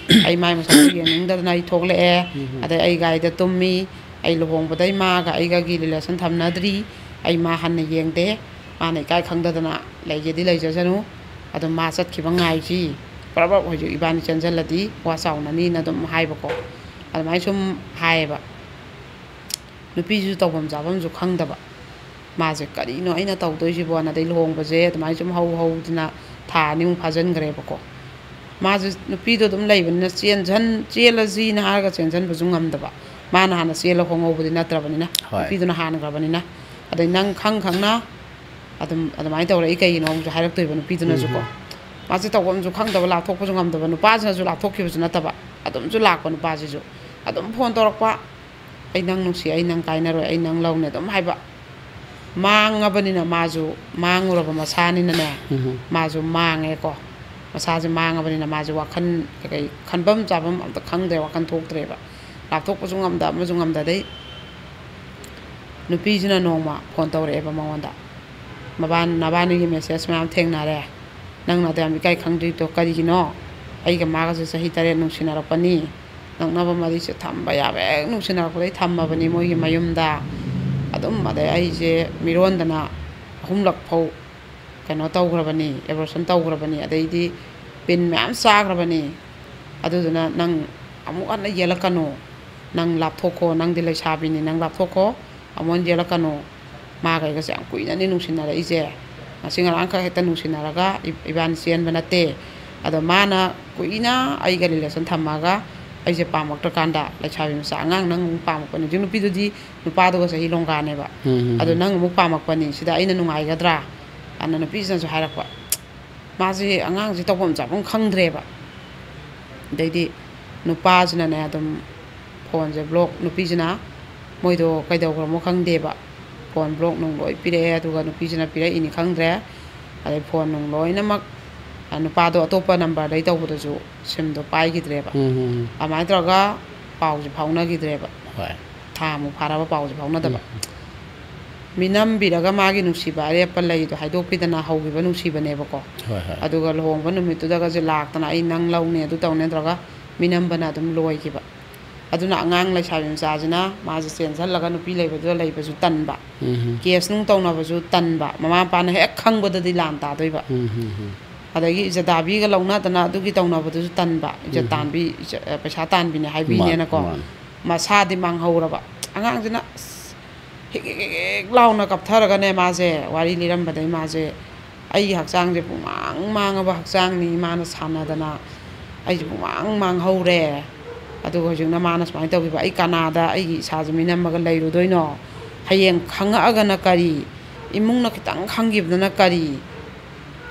ꯑꯩ ꯃꯥꯏ ꯃꯁꯛꯇꯨ ꯌꯦꯡꯅꯤꯡꯗꯗꯅ ꯑꯩ ꯊꯣꯛꯂꯛꯑꯦ꯫ ꯎꯝ꯫ ꯑꯗꯩ ꯑꯩ ꯒꯥꯔꯤꯗ ꯇꯨꯝꯃꯤ꯫ ꯑꯩ ꯂꯨꯍꯣꯡꯕꯗꯩ ꯃꯥꯒ ꯑꯩꯒꯒꯤ relation ꯊꯝꯅꯗ꯭ꯔꯤ꯫ ꯑꯩ ꯃꯥ ꯍꯟꯅ ꯌꯦꯡꯗꯦ꯫ ꯃꯥꯅ ꯏꯀꯥꯏ ꯈꯪꯗꯗꯅ ꯂꯩꯒꯦꯗꯤ ꯂꯩꯖꯁꯅꯨ꯫ ꯑꯗꯨꯝ ꯃꯥ ꯆꯠꯈꯤꯕ ꯉꯥꯏꯁꯤ꯫ ꯄ꯭ꯔꯞ ꯄ꯭ꯔꯞ ꯍꯧꯖꯤꯛ ꯏꯕꯥꯅꯤ ꯆꯦꯟꯁꯤꯜꯂꯗꯤ ꯋꯥ ꯆꯥꯎꯅꯅꯤꯅ ꯑꯗꯨꯝ ꯍꯥꯏꯕꯀꯣ꯫ ꯑꯗꯨꯃꯥꯏꯅ ꯁꯨꯝ ꯍꯥꯏꯌꯦꯕ꯫ ꯅꯨꯄꯤꯁꯤꯁꯨ ꯇꯧꯐꯝ ꯆꯥꯐꯝꯁꯨ ꯈꯪꯗꯕ꯫ ꯃꯥꯁꯦ, "ꯀꯔꯤꯅꯣ ꯑꯩꯅ ꯇꯧꯗꯣꯏꯁꯤꯕꯣꯅ"꯫ ꯑꯗꯩ ꯂꯨꯍꯣꯡꯕꯁꯦ ꯑꯗꯨꯃꯥꯏꯅ ꯁꯨꯝ ꯍꯧ ꯍꯧꯗꯅ ꯊꯥ ꯑꯅꯤꯃꯨꯛ ꯐꯥꯖꯤꯟꯈ꯭ꯔꯦꯕꯀꯣ꯫ ꯃꯥꯁꯦ, ꯅꯨꯄꯤꯗꯣ ꯑꯗꯨꯝ ꯂꯩꯕꯅꯤꯅ ꯆꯦꯟꯖꯟ-, ꯆꯦꯜꯂꯁꯤꯅ ꯍꯥꯏꯔꯒ ꯆꯦꯟꯖꯟꯕꯁꯨ ꯉꯝꯗꯕ꯫ ꯃꯥꯅ ꯍꯥꯟꯅ ꯆꯦꯜꯂ ꯍꯣꯡꯍꯧꯕꯗꯤ ꯅꯠꯇ꯭ꯔꯕꯅꯤꯅ, ꯍꯣꯏ꯫ ꯅꯨꯄꯤꯗꯨꯅ ꯍꯥꯟꯈ꯭ꯔꯕꯅꯤꯅ꯫ ꯑꯗꯩ ꯅꯪ ꯈꯪ ꯈꯪꯅ ꯑꯗꯨꯝ ꯑꯗꯨꯃꯥꯏꯅ ꯇꯧꯔꯛꯏ ꯀꯩꯒꯤꯅꯣ ꯑꯃꯨꯛꯁꯨ ꯍꯥꯏꯔꯛꯇꯣꯏꯕ ꯅꯨꯄꯤꯗꯨꯅꯁꯨꯀꯣ꯫ ꯎꯝ꯫ ꯃꯥꯁꯦ ꯇꯧꯐꯝꯁꯨ ꯈꯪꯗꯕ, ꯂꯥꯞꯊꯣꯛꯄꯁꯨ ꯉꯝꯗꯕ, ꯅꯨꯄꯥꯁꯤꯅꯁꯨ ꯂꯥꯞꯊꯣꯛꯈꯤꯕꯁꯨ ꯅꯠꯇꯕ, ꯑꯗꯨꯝꯁꯨ ꯂꯥꯛꯄ ꯅꯨꯄꯥꯁꯤꯁꯨ꯫ ꯑꯗꯨꯝ ꯐꯣꯟ ꯇꯧꯔꯛꯄ, "ꯑꯩ ꯅꯪ ꯅꯨꯡꯁꯤ, ꯑꯩ ꯅꯪ ꯀꯥꯏꯅꯔꯣꯏ, ꯑꯩ ꯅꯪ ꯂꯧꯅꯤ" ꯑꯗꯨꯝ ꯍꯥꯏꯕ꯫ ꯃꯥꯡꯉꯕꯅꯤꯅ ꯃꯥꯁꯨ, ꯃꯥꯡꯉꯨꯔꯕ ꯃꯁꯥꯅꯤꯅꯅꯦ, ꯎꯝ꯫ ꯃꯥꯁꯨ ꯃꯥꯡꯉꯦꯀꯣ꯫ ꯃꯁꯥꯁꯦ ꯃꯥꯡꯉꯕꯅꯤꯅ ꯃꯥꯁꯦ ꯋꯥꯈꯜ ꯀꯩꯀꯩ ꯈꯟꯐꯝ ꯆꯥꯐꯝ ꯑꯝꯇ ꯈꯪꯗ꯭ꯔꯦ, ꯋꯥꯈꯜ ꯊꯣꯛꯇ꯭ꯔꯦꯕ꯫ ꯂꯥꯞꯊꯣꯛꯄꯁꯨ ꯉꯝꯗ, ꯑꯃꯁꯨ ꯉꯝꯗ꯫ ꯑꯗꯩ ꯅꯨꯄꯤꯁꯤꯅ ꯅꯣꯡꯃ ꯐꯣꯟ ꯇꯧꯔꯛꯑꯦꯕ ꯃꯉꯣꯟꯗ, "ꯃꯕꯥꯟ-, ꯅꯕꯥꯅꯤꯒꯤ message ꯃꯌꯥꯝ ꯊꯦꯡꯅꯔꯦ, ꯅꯪꯅ ꯑꯗꯨ ꯌꯥꯝ ꯏꯀꯥꯏ ꯈꯪꯗ꯭ꯔꯤꯗꯣ ꯀꯔꯤꯒꯤꯅꯣ? ꯑꯩꯒ ꯃꯥꯒꯁꯦ ꯆꯍꯤ ꯇꯔꯦꯠ ꯅꯨꯡꯁꯤꯅꯔꯛꯄꯅꯤ, ꯅꯛꯅꯕ ꯃꯔꯤꯁꯦ ꯊꯝꯕ ꯌꯥꯕ ꯍꯦꯛ ꯅꯨꯡꯁꯤꯅꯔꯛꯄꯗꯩ ꯊꯝꯃꯕꯅꯤ ꯃꯣꯏꯒꯤ ꯃꯌꯨꯝꯗ꯫ ꯑꯗꯨꯝ ꯑꯗꯩ ꯑꯩꯁꯦ ꯃꯤꯔꯣꯟꯗꯅ ꯑꯍꯨꯝꯂꯛ ꯐꯥꯎ ꯀꯩꯅꯣ ꯇꯧꯈ꯭ꯔꯕꯅꯤ, ꯑꯦꯕꯣꯔꯁꯟ ꯇꯧꯈ꯭ꯔꯕꯅꯤ, ꯑꯗꯩꯗꯤ ꯄꯤꯟ ꯃꯌꯥꯝ ꯆꯥꯈ꯭ꯔꯕꯅꯤ꯫ ꯑꯗꯨꯗꯨꯅ ꯅꯪ ꯑꯃꯨꯛ ꯍꯟꯅ ꯌꯦꯜꯂꯛꯀꯅꯨ, ꯅꯪ ꯂꯥꯞꯊꯣꯛꯈꯣ, ꯅꯪꯗꯤ ꯂꯩꯁꯥꯕꯤꯅꯤ, ꯅꯪ ꯂꯥꯞꯊꯣꯛꯈꯣ, ꯑꯃꯨꯛ ꯍꯟꯅ ꯌꯦꯜꯂꯛꯀꯅꯨ꯫ ꯃꯥꯒ ꯑꯩꯒꯁꯦ ꯌꯥꯝ ꯀꯨꯏꯅꯅꯤ ꯅꯨꯡꯁꯤꯅꯔꯛꯏꯁꯦ, ꯉꯁꯤ ꯉꯔꯥꯡꯈꯛ ꯍꯦꯛꯇ ꯅꯨꯡꯁꯤꯅꯔꯒ ꯏꯕꯥꯅꯤ ꯆꯦꯟꯕ ꯅꯠꯇꯦ꯫ ꯑꯗꯣ ꯃꯥꯅ ꯀꯨꯏꯅ ꯑꯩꯒ ꯔꯤꯂꯦꯁꯟ ꯊꯝꯃꯒ ꯑꯩꯁꯦ ꯄꯥꯝꯃꯛꯇ꯭ꯔꯀꯥꯟꯗ, ꯂꯩꯁꯥꯕꯤ ꯃꯆꯥ ꯑꯉꯥꯡ ꯅꯪ ꯑꯃꯨꯛ ꯄꯥꯝꯃꯛꯄꯅꯤ꯫ ꯍꯧꯖꯤꯛ ꯅꯨꯄꯤꯗꯨꯗꯤ ꯅꯨꯄꯥꯗꯨꯒ ꯆꯍꯤ ꯂꯣꯡꯒꯥꯅꯦꯕ꯫ ꯑꯗꯣ ꯅꯪ ꯑꯃꯨꯛ ꯄꯥꯝꯃꯛꯄꯅꯤ, ꯁꯤꯗ ꯑꯩꯅ ꯅꯨꯡꯉꯥꯏꯒꯗ꯭ꯔꯥ? ꯑꯗꯨꯅ ꯅꯨꯄꯤꯁꯤꯅꯁꯨ ꯍꯥꯏꯔꯛꯄ, ꯃꯥꯁꯦ ꯑꯉꯥꯡꯁꯦ ꯇꯧꯐꯝ ꯆꯥꯐꯝ ꯈꯪꯗ꯭ꯔꯦꯕ꯫ ꯑꯗꯩꯗꯤ ꯅꯨꯄꯥꯁꯤꯅꯅꯦ ꯑꯗꯨꯝ ꯐꯣꯟꯁꯦ ꯕ꯭ꯂꯣꯛ, ꯅꯨꯄꯤꯁꯤꯅ ꯃꯣꯏꯗꯣ ꯀꯩꯗꯧꯈ꯭ꯔꯃꯣ ꯈꯪꯗꯦꯕ, ꯐꯣꯟ ꯕ꯭ꯂꯣꯛ ꯅꯨꯡ ꯂꯣꯏ ꯄꯤꯔꯛꯑꯦ꯫ ꯑꯗꯨꯒ ꯅꯨꯄꯤꯁꯤꯅ ꯄꯤꯔꯛꯏꯅꯤ ꯈꯪꯗ꯭ꯔꯦ, ꯑꯗꯩ ꯐꯣꯟ ꯅꯨꯡ ꯂꯣꯏꯅꯃꯛ, ꯅꯨꯄꯥꯗꯣ ꯑꯇꯣꯞꯄ ꯅꯝꯕꯔꯗꯩ ꯇꯧꯕꯗꯁꯨ ꯁꯤꯝꯗꯣ ꯄꯥꯏꯈꯤꯗ꯭ꯔꯦꯕ꯫ ꯑꯗꯨꯃꯥꯏꯅ ꯇꯧꯔꯒ ꯄꯥꯎꯁꯦ ꯐꯥꯎꯅꯈꯤꯗ꯭ꯔꯦꯕ꯫ ꯍꯣꯏ꯫ ꯊꯥ ꯑꯃꯨꯛ ꯐꯥꯔꯕ ꯄꯥꯎꯁꯦ ꯐꯥꯎꯅꯗꯕ꯫ ꯃꯤꯅꯝꯕꯤꯔꯒ ꯃꯥꯒꯤ ꯅꯨꯡꯁꯤꯕ ꯑꯔꯦꯞꯄ ꯂꯩꯗꯣ ꯍꯥꯏꯗꯣꯛꯄꯤꯗꯅ ꯍꯧꯈꯤꯕ ꯅꯨꯡꯁꯤꯕꯅꯦꯕꯀꯣ꯫ ꯍꯣꯏ, ꯍꯣꯏ꯫ ꯑꯗꯨꯒ ꯂꯨꯍꯣꯡꯕ ꯅꯨꯃꯤꯠꯇꯨꯗꯒꯁꯦ ꯂꯥꯛꯇꯅ ꯑꯩ ꯅꯪ ꯂꯧꯅꯤ ꯑꯗꯨ ꯇꯧꯅꯤ ꯇꯧꯔꯒ ꯃꯤꯅꯝꯕꯅ ꯑꯗꯨꯝ ꯂꯣꯏꯈꯤꯕ꯫ ꯑꯗꯨꯅ ꯑꯉꯥꯡ ꯂꯩꯁꯥꯕꯤ ꯃꯆꯥꯁꯤꯅ ꯃꯥꯁꯦ ꯆꯦꯟꯁꯤꯜꯂꯒ ꯅꯨꯄꯤ ꯂꯩꯕꯗꯨꯗ ꯂꯩꯕꯁꯨ ꯇꯟꯕ, ꯀꯦꯁ ꯅꯨꯡ ꯇꯧꯅꯕꯁꯨ ꯇꯟꯕ, ꯃꯃꯥ ꯃꯄꯥꯅ ꯍꯦꯛ ꯈꯪꯕꯗꯗꯤ ꯂꯥꯟ ꯇꯥꯗꯣꯏꯕ꯫ ꯑꯗꯒꯤ ꯏꯖꯗꯥꯕꯤꯒ ꯂꯧꯅꯗꯅ ꯑꯗꯨꯒꯤ ꯇꯧꯅꯕꯗꯨꯁꯨ ꯇꯟꯕ, ꯏꯖꯠ ꯇꯥꯟꯕꯤ, ꯏꯖꯠ-, ꯄꯩꯁꯥ ꯇꯥꯟꯕꯤꯅꯦ ꯍꯥꯏꯕꯤꯅꯦꯅꯀꯣ꯫ ꯃꯥꯅꯤ꯫ ꯃꯁꯥꯗꯤ ꯃꯥꯡꯍꯧꯔꯕ꯫ ꯑꯉꯥꯡꯁꯤꯅ ꯑꯁ ꯍꯤꯛ ꯍꯤꯛ ꯍꯤꯛ ꯍꯤꯛ ꯂꯥꯎꯅ ꯀꯞꯊꯔꯒꯅꯦ, ꯃꯥꯁꯦ ꯋꯥꯔꯤ ꯂꯤꯔꯝꯕꯗꯩ ꯃꯥꯁꯦ, "ꯑꯩꯒꯤ ꯍꯛꯆꯥꯡꯁꯦ ꯄꯨꯡꯃꯥꯡ ꯃꯥꯡꯉꯕ ꯍꯛꯆꯥꯡꯅꯤ, ꯃꯥꯅ ꯁꯥꯟꯅꯗꯅ ꯑꯩꯁꯦ ꯄꯨꯡꯃꯥꯡ ꯃꯥꯡꯍꯧꯔꯦ꯫ ꯑꯗꯨꯒ ꯍꯧꯖꯤꯛꯅ ꯃꯥꯅ ꯁꯨꯃꯥꯏꯅ ꯇꯧꯈꯤꯕ, ꯑꯩ ꯀꯅꯥꯗ ꯑꯩꯒꯤ ꯏꯁꯥꯁꯦ ꯃꯤꯅꯝꯃꯒ ꯂꯩꯔꯨꯗꯣꯏꯅꯣ? ꯍꯌꯦꯡ ꯈꯪꯉꯛꯑꯒꯅ ꯀꯔꯤ? ꯏꯃꯨꯡꯅ ꯈꯤꯇꯪ ꯈꯪꯈꯤꯕꯗꯅ ꯀꯔꯤ?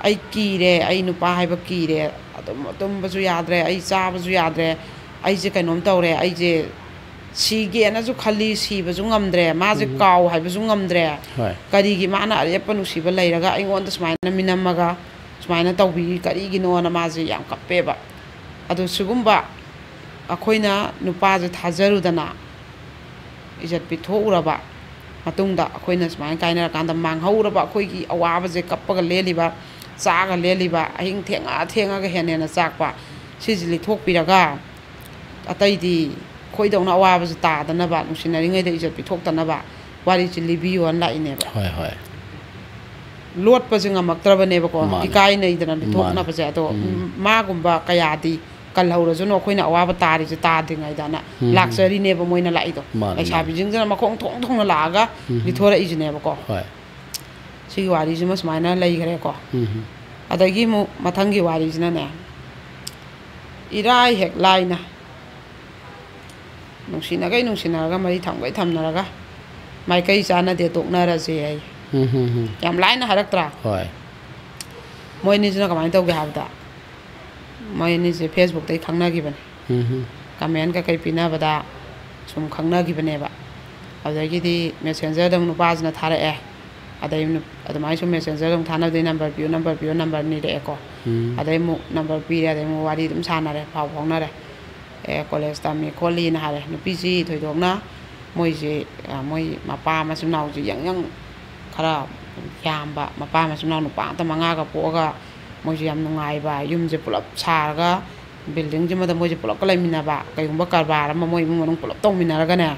ꯑꯩ ꯀꯤꯔꯦ, ꯑꯩ ꯅꯨꯄꯥ ꯍꯥꯏꯕ ꯀꯤꯔꯦ꯫ ꯑꯗꯨꯝ ꯇꯨꯝꯕꯁꯨ ꯌꯥꯗ꯭ꯔꯦ, ꯑꯩ ꯆꯥꯕꯁꯨ ꯌꯥꯗ꯭ꯔꯦ, ꯑꯩꯁꯦ ꯀꯩꯅꯣꯝ ꯇꯧꯔꯦ, ꯑꯩꯁꯦ ꯁꯤꯒꯦꯅꯁꯨ ꯈꯜꯂꯤ, ꯁꯤꯕꯁꯨ ꯉꯝꯗ꯭ꯔꯦ, ꯃꯥꯁꯦ ꯀꯥꯎ ꯍꯥꯏꯕꯁꯨ ꯉꯝꯗ꯭ꯔꯦ꯫ ꯍꯣꯏ꯫ ꯀꯔꯤꯒꯤ ꯃꯥꯅ ꯑꯔꯦꯞꯄ ꯅꯨꯡꯁꯤꯕ ꯂꯩꯔꯒ ꯑꯩꯉꯣꯟꯗ ꯁꯨꯃꯥꯏꯅ ꯃꯤꯅꯝꯃꯒ ꯁꯨꯃꯥꯏꯅ ꯇꯧꯕꯤ ꯀꯔꯤꯒꯤꯅꯣꯅ ꯃꯥꯁꯦ ꯌꯥꯝ ꯀꯞꯄꯦꯕ꯫ ꯑꯗꯣ ꯁꯤꯒꯨꯝꯕ ꯑꯩꯈꯣꯏꯅ ꯅꯨꯄꯥꯁꯦ ꯊꯥꯖꯔꯨꯗꯅ ꯏꯖꯠ ꯄꯤꯊꯣꯛꯎꯔꯕ ꯃꯇꯨꯡꯗ, ꯑꯩꯈꯣꯏꯅ ꯁꯨꯃꯥꯏꯅ ꯀꯥꯏꯅꯔꯀꯥꯟꯗ ꯃꯥꯡꯍꯧꯔꯕ ꯑꯩꯈꯣꯏꯒꯤ ꯑꯋꯥꯕꯁꯦ ꯀꯞꯄꯒ ꯂꯦꯜꯂꯤꯕ ꯆꯥꯒ ꯂꯦꯜꯂꯤꯕ, ꯑꯍꯤꯡ ꯊꯦꯡꯉ ꯊꯦꯡꯉꯒ ꯍꯦꯟꯅ ꯍꯦꯟꯅ ꯆꯥꯛꯄ, ꯁꯤꯁꯤ ꯂꯤꯊꯣꯛꯄꯤꯔꯒ ꯑꯇꯩꯗꯤ ꯈꯣꯏꯗꯧꯅ ꯑꯋꯥꯕꯁꯤ ꯇꯥꯗꯅꯕ, ꯅꯨꯡꯁꯤꯅꯔꯤꯉꯩꯗ ꯏꯖꯠ ꯄꯤꯊꯣꯛꯇꯅꯕ ꯋꯥꯔꯤꯁꯤ ꯂꯤꯕꯤꯌꯣꯅ ꯂꯥꯛꯏꯅꯦꯕ꯫ ꯍꯣꯏ, ꯍꯣꯏ꯫ ꯂꯣꯠꯄꯁꯦ ꯉꯝꯃꯛꯇ꯭ꯔꯕꯅꯦꯕꯀꯣ, ꯃꯥꯅꯦ꯫ ꯏꯀꯥꯏꯅꯩꯗꯅ ꯃꯥꯅꯦ꯫ ꯂꯤꯊꯣꯛꯅꯕꯁꯦ꯫ ꯑꯗꯣ ꯎꯝ꯫ ꯃꯥꯒꯨꯝꯕ ꯀꯌꯥꯗꯤ ꯀꯜꯍꯧꯔꯁꯅꯨ, ꯑꯩꯈꯣꯏꯅ ꯑꯋꯥꯕ ꯇꯥꯔꯤꯁꯦ ꯇꯥꯗ꯭ꯔꯤꯉꯩꯗꯅ ꯎꯝ꯫ ꯂꯥꯛꯆꯔꯤꯅꯦꯕ ꯃꯣꯏꯅ ꯂꯥꯛꯏꯗꯣ꯫ ꯃꯥꯅꯦ, ꯂꯩꯁꯥꯕꯤꯁꯤꯡꯁꯤꯅ ꯃꯈꯣꯡ ꯊꯣꯡ ꯊꯣꯡꯅ ꯂꯥꯛꯑꯒ ꯎꯝ꯫ ꯂꯤꯊꯣꯔꯛꯏꯁꯤꯅꯦꯕꯀꯣ꯫ ꯍꯣꯏ꯫ ꯁꯤꯒꯤ ꯋꯥꯔꯤꯁꯤꯃ ꯁꯨꯃꯥꯏꯅ ꯂꯩꯈ꯭ꯔꯦꯀꯣ꯫ ꯎꯝ꯫ ꯑꯗꯒꯤ ꯑꯃꯨꯛ ꯃꯊꯪꯒꯤ ꯋꯥꯔꯤꯁꯤꯅꯅꯦ, ꯏꯔꯥꯏ ꯍꯦꯛ ꯂꯥꯏꯅ ꯅꯨꯡꯁꯤꯅꯈꯩ ꯅꯨꯡꯁꯤꯅꯔꯒ, ꯃꯔꯤ ꯊꯝꯈꯩ ꯊꯝꯅꯔꯒ, ꯃꯥꯏꯀꯩ ꯆꯥꯟꯅꯗꯦ, ꯇꯣꯛꯅꯔꯁꯦ ꯍꯥꯏ꯫ ꯎꯝ, ꯎꯝ, ꯎꯝ꯫ ꯌꯥꯝ ꯂꯥꯏꯅ ꯍꯥꯏꯔꯛꯇ꯭ꯔꯥ? ꯍꯣꯏ꯫ ꯃꯣꯏ ꯑꯅꯤꯁꯤꯅ ꯀꯃꯥꯏꯅ ꯇꯧꯒꯦ ꯍꯥꯏꯕꯗ, ꯃꯣꯏ ꯑꯅꯤꯁꯦ Facebookꯇꯩ ꯈꯪꯅꯈꯤꯕꯅꯦ꯫ ꯎꯝ, ꯎꯝ꯫ Comment ꯀꯩꯀꯩ ꯄꯤꯅꯕꯗ ꯁꯨꯝ ꯈꯪꯅꯈꯤꯕꯅꯦꯕ꯫ ꯑꯗꯨꯗꯒꯤꯗꯤ Messengerꯗ ꯑꯃꯨꯛ ꯅꯨꯄꯥꯁꯤꯅ ꯊꯥꯔꯛꯑꯦ꯫ ꯑꯗꯩ ꯅꯨ-, ꯑꯗꯨꯃꯥꯏꯅ ꯁꯨꯝ Messengerꯗ ꯑꯃꯨꯛ ꯊꯥꯅꯕꯗꯩ number ꯄꯤꯌꯨ, number ꯄꯤꯌꯨ, number ꯅꯤꯔꯛꯑꯦꯀꯣ꯫ ꯎꯝ꯫ ꯑꯗꯩ ꯑꯃꯨꯛ number ꯄꯤꯔꯦ, ꯑꯗꯩ ꯑꯃꯨꯛ ꯋꯥꯔꯤ ꯑꯗꯨꯝ ꯁꯥꯟꯅꯔꯦ, ꯄꯥꯎ ꯐꯥꯎꯅꯔꯦ꯫ ꯑꯦ, college ꯇꯝꯃꯤ ꯈꯣꯠꯂꯤꯅ ꯍꯥꯏꯔꯦ꯫ ꯅꯨꯄꯤꯁꯤ ꯊꯣꯏꯗꯣꯛꯅ ꯃꯣꯏꯁꯤ, ꯑ, ꯃꯣꯏ ꯃꯄꯥ ꯃꯆꯤꯟ ꯃꯅꯥꯎꯁꯤ ꯌꯪ ꯌꯪ ꯈꯔ ꯌꯥꯝꯕ, ꯃꯄꯥ ꯃꯆꯤꯟ ꯃꯅꯥꯎ ꯅꯨꯄꯥ ꯉꯥꯛꯇ ꯃꯉꯥꯒ ꯄꯣꯛꯑꯒ ꯃꯣꯏꯁꯤ ꯌꯥꯝ ꯅꯨꯡꯉꯥꯏꯕ, ꯌꯨꯝꯁꯦ ꯄꯨꯂꯞ ꯁꯥꯔꯒ buildingꯁꯤꯃꯗ ꯃꯣꯏꯁꯦ ꯄꯨꯂꯞꯀ ꯂꯩꯃꯤꯟꯅꯕ, ꯀꯩꯒꯨꯝꯕ ꯀꯔꯕꯥꯔ ꯑꯃ ꯃꯣꯏ ꯏꯃꯨꯡ ꯃꯅꯨꯡ ꯄꯨꯂꯞ ꯇꯧꯃꯤꯟꯅꯔꯒꯅꯦ,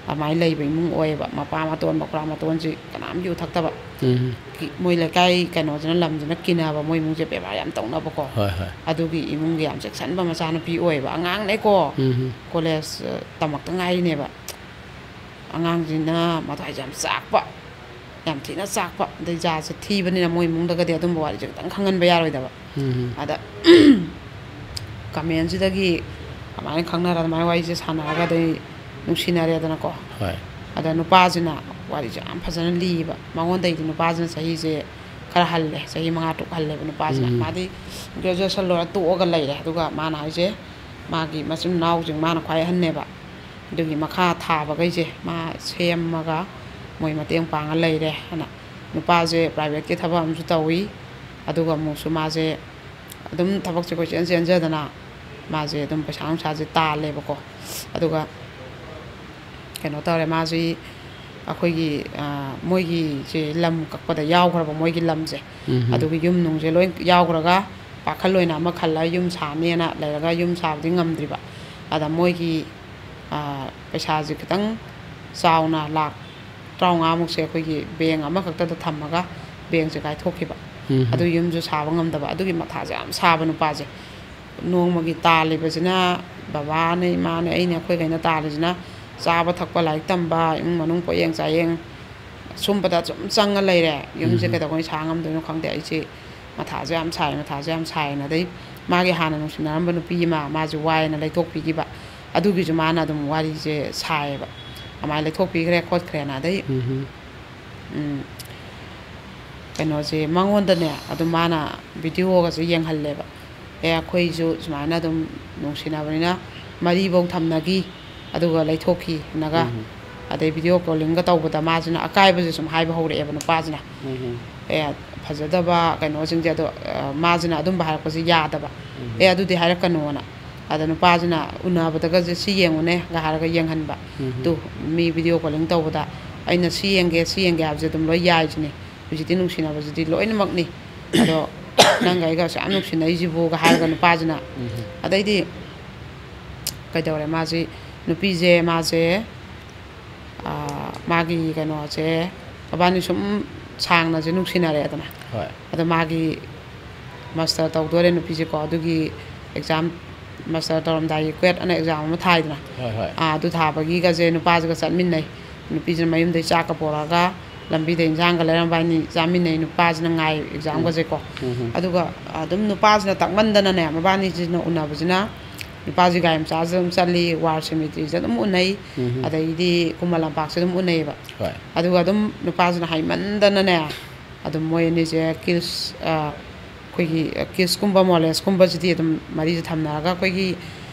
ꯑꯗꯨꯃꯥꯏꯅ ꯂꯩꯕ ꯏꯃꯨꯡ ꯑꯣꯏꯌꯦꯕ꯫ ꯃꯄꯥ ꯃꯇꯣꯟ, ꯃꯈꯨꯔꯥ ꯃꯇꯣꯟꯁꯤ ꯀꯅꯥꯝ ꯌꯨ ꯊꯛꯇꯕ꯫ ꯎꯝ꯫ ꯀꯤ-, ꯃꯣꯏ ꯂꯩꯀꯥꯏ ꯀꯩꯅꯣꯁꯤꯅ, ꯂꯝꯁꯤꯅ ꯀꯤꯅꯕ, ꯃꯣꯏ ꯏꯃꯨꯡꯁꯦ ꯕꯦꯕꯥꯔ ꯌꯥꯝ ꯇꯧꯅꯕꯀꯣ꯫ ꯍꯣꯏ, ꯍꯣꯏ꯫ ꯑꯗꯨꯒꯤ ꯏꯃꯨꯡꯒꯤ ꯌꯥꯝ ꯆꯦꯛꯁꯤꯟꯕ ꯃꯆꯥꯅꯨꯄꯤ ꯑꯣꯏꯌꯦꯕ꯫ ꯑꯉꯥꯡꯅꯦꯀꯣ꯫ ꯎꯝ꯫ College, ꯑ, ꯇꯝꯃꯛꯇ ꯉꯥꯏꯔꯤꯅꯦꯕ꯫ ꯑꯉꯥꯡꯁꯤꯅ ꯃꯊ꯭ꯋꯥꯏꯁꯦ ꯌꯥꯝ ꯆꯥꯛꯄ, ꯌꯥꯝ ꯊꯤꯅ ꯆꯥꯛꯄ꯫ ꯑꯗꯩ ꯖꯥꯠꯁꯦ ꯊꯤꯕꯅꯤꯅ ꯃꯣꯏ ꯏꯃꯨꯡꯗꯒꯗꯤ ꯑꯗꯨꯝꯕ ꯋꯥꯔꯤꯁꯦ ꯈꯤꯇꯪ ꯈꯪꯍꯟꯕ ꯌꯥꯔꯣꯏꯗꯕ꯫ ꯎꯝ꯫ ꯑꯗ commentꯁꯤꯗꯒꯤ ꯑꯗꯨꯃꯥꯏꯅ ꯈꯪꯅꯔ ꯑꯗꯨꯃꯥꯏꯅ ꯋꯥꯔꯤꯁꯦ ꯁꯥꯟꯅꯔꯒ ꯑꯗꯩ ꯅꯨꯡꯁꯤꯅꯔꯦꯗꯅꯀꯣ꯫ ꯍꯣꯏ꯫ ꯑꯗ ꯅꯨꯄꯥꯁꯤꯅ ꯋꯥꯔꯤꯁꯦ ꯌꯥꯝ ꯐꯖꯅ ꯂꯤꯕ꯫ ꯃꯉꯣꯟꯗꯩꯗꯤ ꯅꯨꯄꯥꯁꯤꯅ ꯆꯍꯤꯁꯦ ꯈꯔ ꯍꯜꯂꯦ, ꯆꯍꯤ ꯃꯉꯥ ꯇꯔꯨꯛ ꯍꯜꯂꯦꯕ ꯅꯨꯄꯥꯁꯤꯅ꯫ ꯎꯝ꯫ ꯃꯥꯗꯤ graduation ꯂꯣꯏꯔ ꯇꯣꯛꯑꯒ ꯂꯩꯔꯦ꯫ ꯑꯗꯨꯒ ꯃꯥꯅ ꯍꯥꯏꯁꯦ, ꯃꯥꯒꯤ ꯃꯆꯤꯟ ꯃꯅꯥꯎꯁꯤꯡ ꯃꯥꯅ ꯈ꯭ꯋꯥꯏ ꯑꯍꯟꯅꯦꯕ꯫ ꯑꯗꯨꯒꯤ ꯃꯈꯥ ꯊꯥꯕꯈꯩꯁꯦ ꯃꯥ ꯁꯦꯝꯃꯒ ꯃꯣꯏ ꯃꯇꯦꯡ ꯄꯥꯡꯉ ꯂꯩꯔꯦ ꯍꯥꯏꯅ꯫ ꯅꯨꯄꯥꯁꯦ privateꯀꯤ ꯊꯕꯛ ꯑꯃꯁꯨ ꯇꯧꯏ, ꯑꯗꯨꯒ ꯑꯃꯨꯛꯁꯨ ꯃꯥꯁꯦ ꯑꯗꯨꯝ ꯊꯕꯛꯁꯦ ꯀꯣꯏꯆꯦꯟ ꯆꯦꯟꯖꯗꯅ ꯃꯥꯁꯦ ꯑꯗꯨꯝ ꯄꯩꯁꯥ ꯅꯨꯡꯁꯥꯁꯦ ꯇꯥꯜꯂꯦꯕꯀꯣ꯫ ꯑꯗꯨꯒ ꯀꯩꯅꯣ ꯇꯧꯔꯦ, ꯃꯥꯁꯤ ꯑꯩꯈꯣꯏꯒꯤ, ꯑ, ꯃꯣꯏꯒꯤꯁꯦ ꯂꯝ ꯀꯛꯄꯗ ꯌꯥꯎꯈ꯭ꯔꯕ, ꯃꯣꯏꯒꯤ ꯂꯝꯁꯦ꯫ ꯎꯝ꯫ ꯑꯗꯨꯒꯤ ꯌꯨꯝ ꯅꯨꯡꯁꯦ ꯂꯣꯏ ꯌꯥꯎꯈ꯭ꯔꯒ ꯄꯥꯈꯜ ꯑꯣꯏꯅ ꯑꯃ ꯈꯜꯂꯒ ꯌꯨꯝ ꯁꯥꯅꯦꯅ ꯂꯩꯔꯒ ꯌꯨꯝ ꯁꯥꯕꯗꯤ ꯉꯝꯗ꯭ꯔꯤꯕ꯫ ꯑꯗ ꯃꯣꯏꯒꯤ, ꯑ, ꯄꯩꯁꯥꯁꯦ ꯈꯤꯇꯪ ꯆꯥꯎꯅ ꯂꯥꯛ ꯇꯔꯥꯃꯉꯥꯃꯨꯛꯁꯦ ꯑꯩꯈꯣꯏꯒꯤ ꯕꯦꯡ ꯑꯃꯈꯛꯇꯗ ꯊꯝꯃꯒ ꯕꯦꯡꯁꯦ ꯀꯥꯏꯊꯣꯛꯈꯤꯕ꯫ ꯎꯝ꯫ ꯑꯗꯨ ꯌꯨꯝꯁꯨ ꯁꯥꯕ ꯉꯝꯗꯕ꯫ ꯑꯗꯨꯒꯤ ꯃꯊꯥꯁꯦ ꯌꯥꯝ ꯁꯥꯕ ꯅꯨꯄꯥꯁꯦ꯫ ꯅꯣꯡꯃꯒꯤ ꯇꯥꯜꯂꯤꯕꯁꯤꯅ, ꯕꯕꯥꯅꯦ, ꯏꯃꯥꯅꯦ, ꯑꯩꯅꯦ, ꯑꯩꯈꯣꯏꯈꯩꯅ ꯇꯥꯜꯂꯤꯁꯤꯅ ꯆꯥꯕ ꯊꯛꯄ, ꯂꯥꯏꯔꯤꯛ ꯇꯝꯕ, ꯏꯃꯨꯡ ꯃꯅꯨꯡ ꯄꯣꯠꯌꯦꯡ ꯆꯥꯌꯦꯡ, ꯁꯨꯝꯕꯗ ꯁꯨꯝ ꯆꯪꯉ ꯂꯩꯔꯦ꯫ ꯌꯨꯝꯁꯦ ꯎꯝ꯫ ꯀꯩꯗꯧꯉꯩ ꯁꯥ ꯉꯝꯗꯣꯏꯅꯣ ꯈꯪꯗꯦ꯫ ꯑꯩꯁꯦ ꯃꯊꯥꯁꯨ ꯌꯥꯝ ꯁꯥꯏ, ꯃꯊꯥꯁꯨ ꯌꯥꯝ ꯁꯥꯏꯅ꯫ ꯑꯗꯩ ꯃꯥꯒꯤ ꯍꯥꯟꯅ ꯅꯨꯡꯁꯤꯅꯔꯝꯕ ꯅꯨꯄꯤ ꯑꯃ, ꯃꯥꯁꯨ ꯋꯥꯏꯅ ꯂꯩꯊꯣꯛꯄꯤꯈꯤꯕ꯫ ꯑꯗꯨꯒꯤꯁꯨ ꯃꯥꯅ ꯑꯗꯨꯝ ꯋꯥꯔꯤꯁꯦ ꯁꯥꯏꯌꯦꯕ, ꯑꯗꯨꯃꯥꯏꯅ ꯂꯩꯊꯣꯛꯄꯤꯈ꯭ꯔꯦ ꯈꯣꯠꯈ꯭ꯔꯦꯅ꯫ ꯑꯗꯩ ꯎꯝ꯫ ꯎꯝ, ꯀꯩꯅꯣꯁꯦ, ꯃꯉꯣꯟꯗꯅꯦ ꯑꯗꯨꯝ ꯃꯥꯅ ꯚꯤꯗꯤꯑꯣꯒꯁꯦ ꯌꯦꯡꯍꯜꯂꯦꯕ꯫ "ꯑꯦ, ꯑꯩꯈꯣꯏꯁꯨ ꯁꯨꯃꯥꯏꯅ ꯑꯗꯨꯝ ꯅꯨꯡꯁꯤꯅꯕꯅꯤꯅ ꯃꯔꯤꯐꯧ ꯊꯝꯅꯈꯤ, ꯑꯗꯨꯒ ꯂꯩꯊꯣꯛꯈꯤꯅꯒ", ꯎꯝ꯫ ꯑꯗꯩ ꯚꯤꯗꯤꯑꯣ ꯀꯣꯂꯤꯡꯒ ꯇꯧꯕꯗ ꯃꯥꯁꯤꯅ ꯑꯀꯥꯏꯕꯁꯦ ꯁꯨꯝ ꯍꯥꯏꯕ ꯍꯧꯔꯛꯑꯦꯕ ꯅꯨꯄꯥꯁꯤꯅ꯫ ꯎꯝ꯫ "ꯑꯦ, ꯐꯖꯗꯕ ꯀꯩꯅꯣꯁꯤꯡꯁꯦ", ꯑꯗꯣ, ꯑ, ꯃꯥꯁꯤꯅ ꯑꯗꯨꯝꯕ ꯍꯥꯏꯔꯛꯄꯁꯦ ꯌꯥꯗꯕ꯫ ꯎꯝ꯫ "ꯑꯦ, ꯑꯗꯨꯗꯤ ꯍꯥꯏꯔꯛꯀꯅꯣꯅ"꯫ ꯑꯗ ꯅꯨꯄꯥꯁꯤꯅ ꯎꯅꯕꯗꯒꯁꯦ, "ꯁꯤ ꯌꯦꯡꯉꯨꯅꯦꯒ" ꯍꯥꯏꯔꯒ ꯌꯦꯡꯍꯟꯕ꯫ ꯎꯝ꯫ ꯇꯨ, ꯃꯤ ꯚꯤꯗꯤꯑꯣ ꯀꯣꯂꯤꯡ ꯇꯧꯕꯗ ꯑꯩꯅ "ꯁꯤ ꯌꯦꯡꯒꯦ, ꯁꯤ ꯌꯦꯡꯒꯦ" ꯍꯥꯏꯕꯁꯦ ꯑꯗꯨꯝ ꯂꯣꯏ ꯌꯥꯏꯁꯤꯅꯦ꯫ ꯍꯧꯖꯤꯛꯇꯤ ꯅꯨꯡꯁꯤꯅꯕꯁꯤꯗꯤ ꯂꯣꯏꯅꯃꯛꯅꯤ꯫ ꯑꯗꯣ "ꯅꯪꯒ ꯑꯩꯒ ꯑꯁꯨꯛ ꯌꯥꯝ ꯅꯨꯡꯁꯤꯅꯩꯁꯤꯕꯨꯒ" ꯍꯥꯏꯔꯒ ꯅꯨꯄꯥꯁꯤꯅ꯫ ꯎꯝ꯫ ꯑꯗꯩꯗꯤ ꯀꯩꯗꯧꯔꯦ, ꯃꯥꯁꯤ, ꯅꯨꯄꯤꯁꯦ, ꯃꯥꯁꯦ, ꯑꯥ, ꯃꯥꯒꯤ ꯀꯩꯅꯣꯁꯦ, ꯃꯕꯥꯅꯤ ꯁꯨꯝ ꯁꯥꯡꯅꯁꯦ ꯅꯨꯡꯁꯤꯅꯔꯦꯗꯅ꯫ ꯍꯣꯏ꯫ ꯑꯗꯣ ꯃꯥꯒꯤ ꯃꯥꯁꯇꯔ ꯇꯧꯗꯣꯔꯦ ꯅꯨꯄꯤꯁꯦꯀꯣ, ꯑꯗꯨꯒꯤ ꯑꯦꯛꯖꯥꯝ, ꯃꯥꯁꯇꯔ ꯇꯧꯔꯝꯗꯥꯏꯒꯤ ꯀ꯭ꯋꯦꯠ ꯑꯅ ꯑꯦꯛꯖꯥꯝ ꯑꯃ ꯊꯥꯏꯗꯅ꯫ ꯍꯣꯏ, ꯍꯣꯏ꯫ ꯑꯥ, ꯑꯗꯨ ꯊꯥꯕꯒꯤꯒꯁꯦ ꯅꯨꯄꯥꯁꯤꯒ ꯆꯠꯃꯤꯟꯅꯩ꯫ ꯅꯨꯄꯤꯁꯤꯅ ꯃꯌꯨꯝꯗꯩ ꯆꯥꯛꯀ ꯄꯣꯔꯛꯑꯒ ꯂꯝꯕꯤꯗ ꯏꯟꯖꯥꯡꯒ ꯂꯩꯔꯝꯕ, ꯏꯕꯥꯅꯤ ꯆꯥꯃꯤꯟꯅꯩ, ꯅꯨꯄꯥꯁꯤꯅ ꯉꯥꯏ ꯑꯦꯛꯖꯥꯝꯒꯁꯦꯀꯣ꯫ ꯎꯝ, ꯎꯝ꯫ ꯑꯗꯨꯒ ꯑꯗꯨꯝ ꯅꯨꯄꯥꯁꯤꯅ ꯇꯥꯛꯃꯟꯗꯅꯅꯦ, ꯃꯕꯥꯅꯤꯁꯤꯅ ꯎꯅꯕꯁꯤꯅ ꯅꯨꯄꯥꯁꯤ ꯒꯥꯔꯤ ꯃꯆꯥꯁꯤꯗ ꯑꯗꯨꯝ ꯆꯠꯂꯤ, ꯋꯥꯔ ꯁꯦꯃꯤꯇ꯭ꯔꯤꯁꯤꯗ ꯑꯗꯨꯝ ꯎꯅꯩ, ꯎꯝ, ꯎꯝ꯫ ꯑꯗꯩꯗꯤ ꯈꯨꯃꯟ ꯂꯝꯄꯥꯛꯁꯤꯗ ꯑꯗꯨꯝ ꯎꯅꯩꯌꯦꯕ꯫ ꯍꯣꯏ꯫ ꯑꯗꯨꯒ ꯑꯗꯨꯝ ꯅꯨꯄꯥꯁꯤꯅ ꯍꯥꯏꯃꯟꯗꯅꯅꯦ, ꯑꯗꯨꯝ ꯃꯣꯏ ꯑꯅꯤꯁꯦ ꯀꯤꯁ, ꯑ, ꯑꯩꯈꯣꯏꯒꯤ ꯀꯤꯁꯀꯨꯝꯕ, ꯃꯣꯂꯦꯁꯀꯨꯝꯕꯁꯤꯗꯤ ꯑꯗꯨꯝ ꯃꯔꯤꯁꯦ ꯊꯝꯅꯔꯒ ꯑꯩꯈꯣꯏꯒꯤ,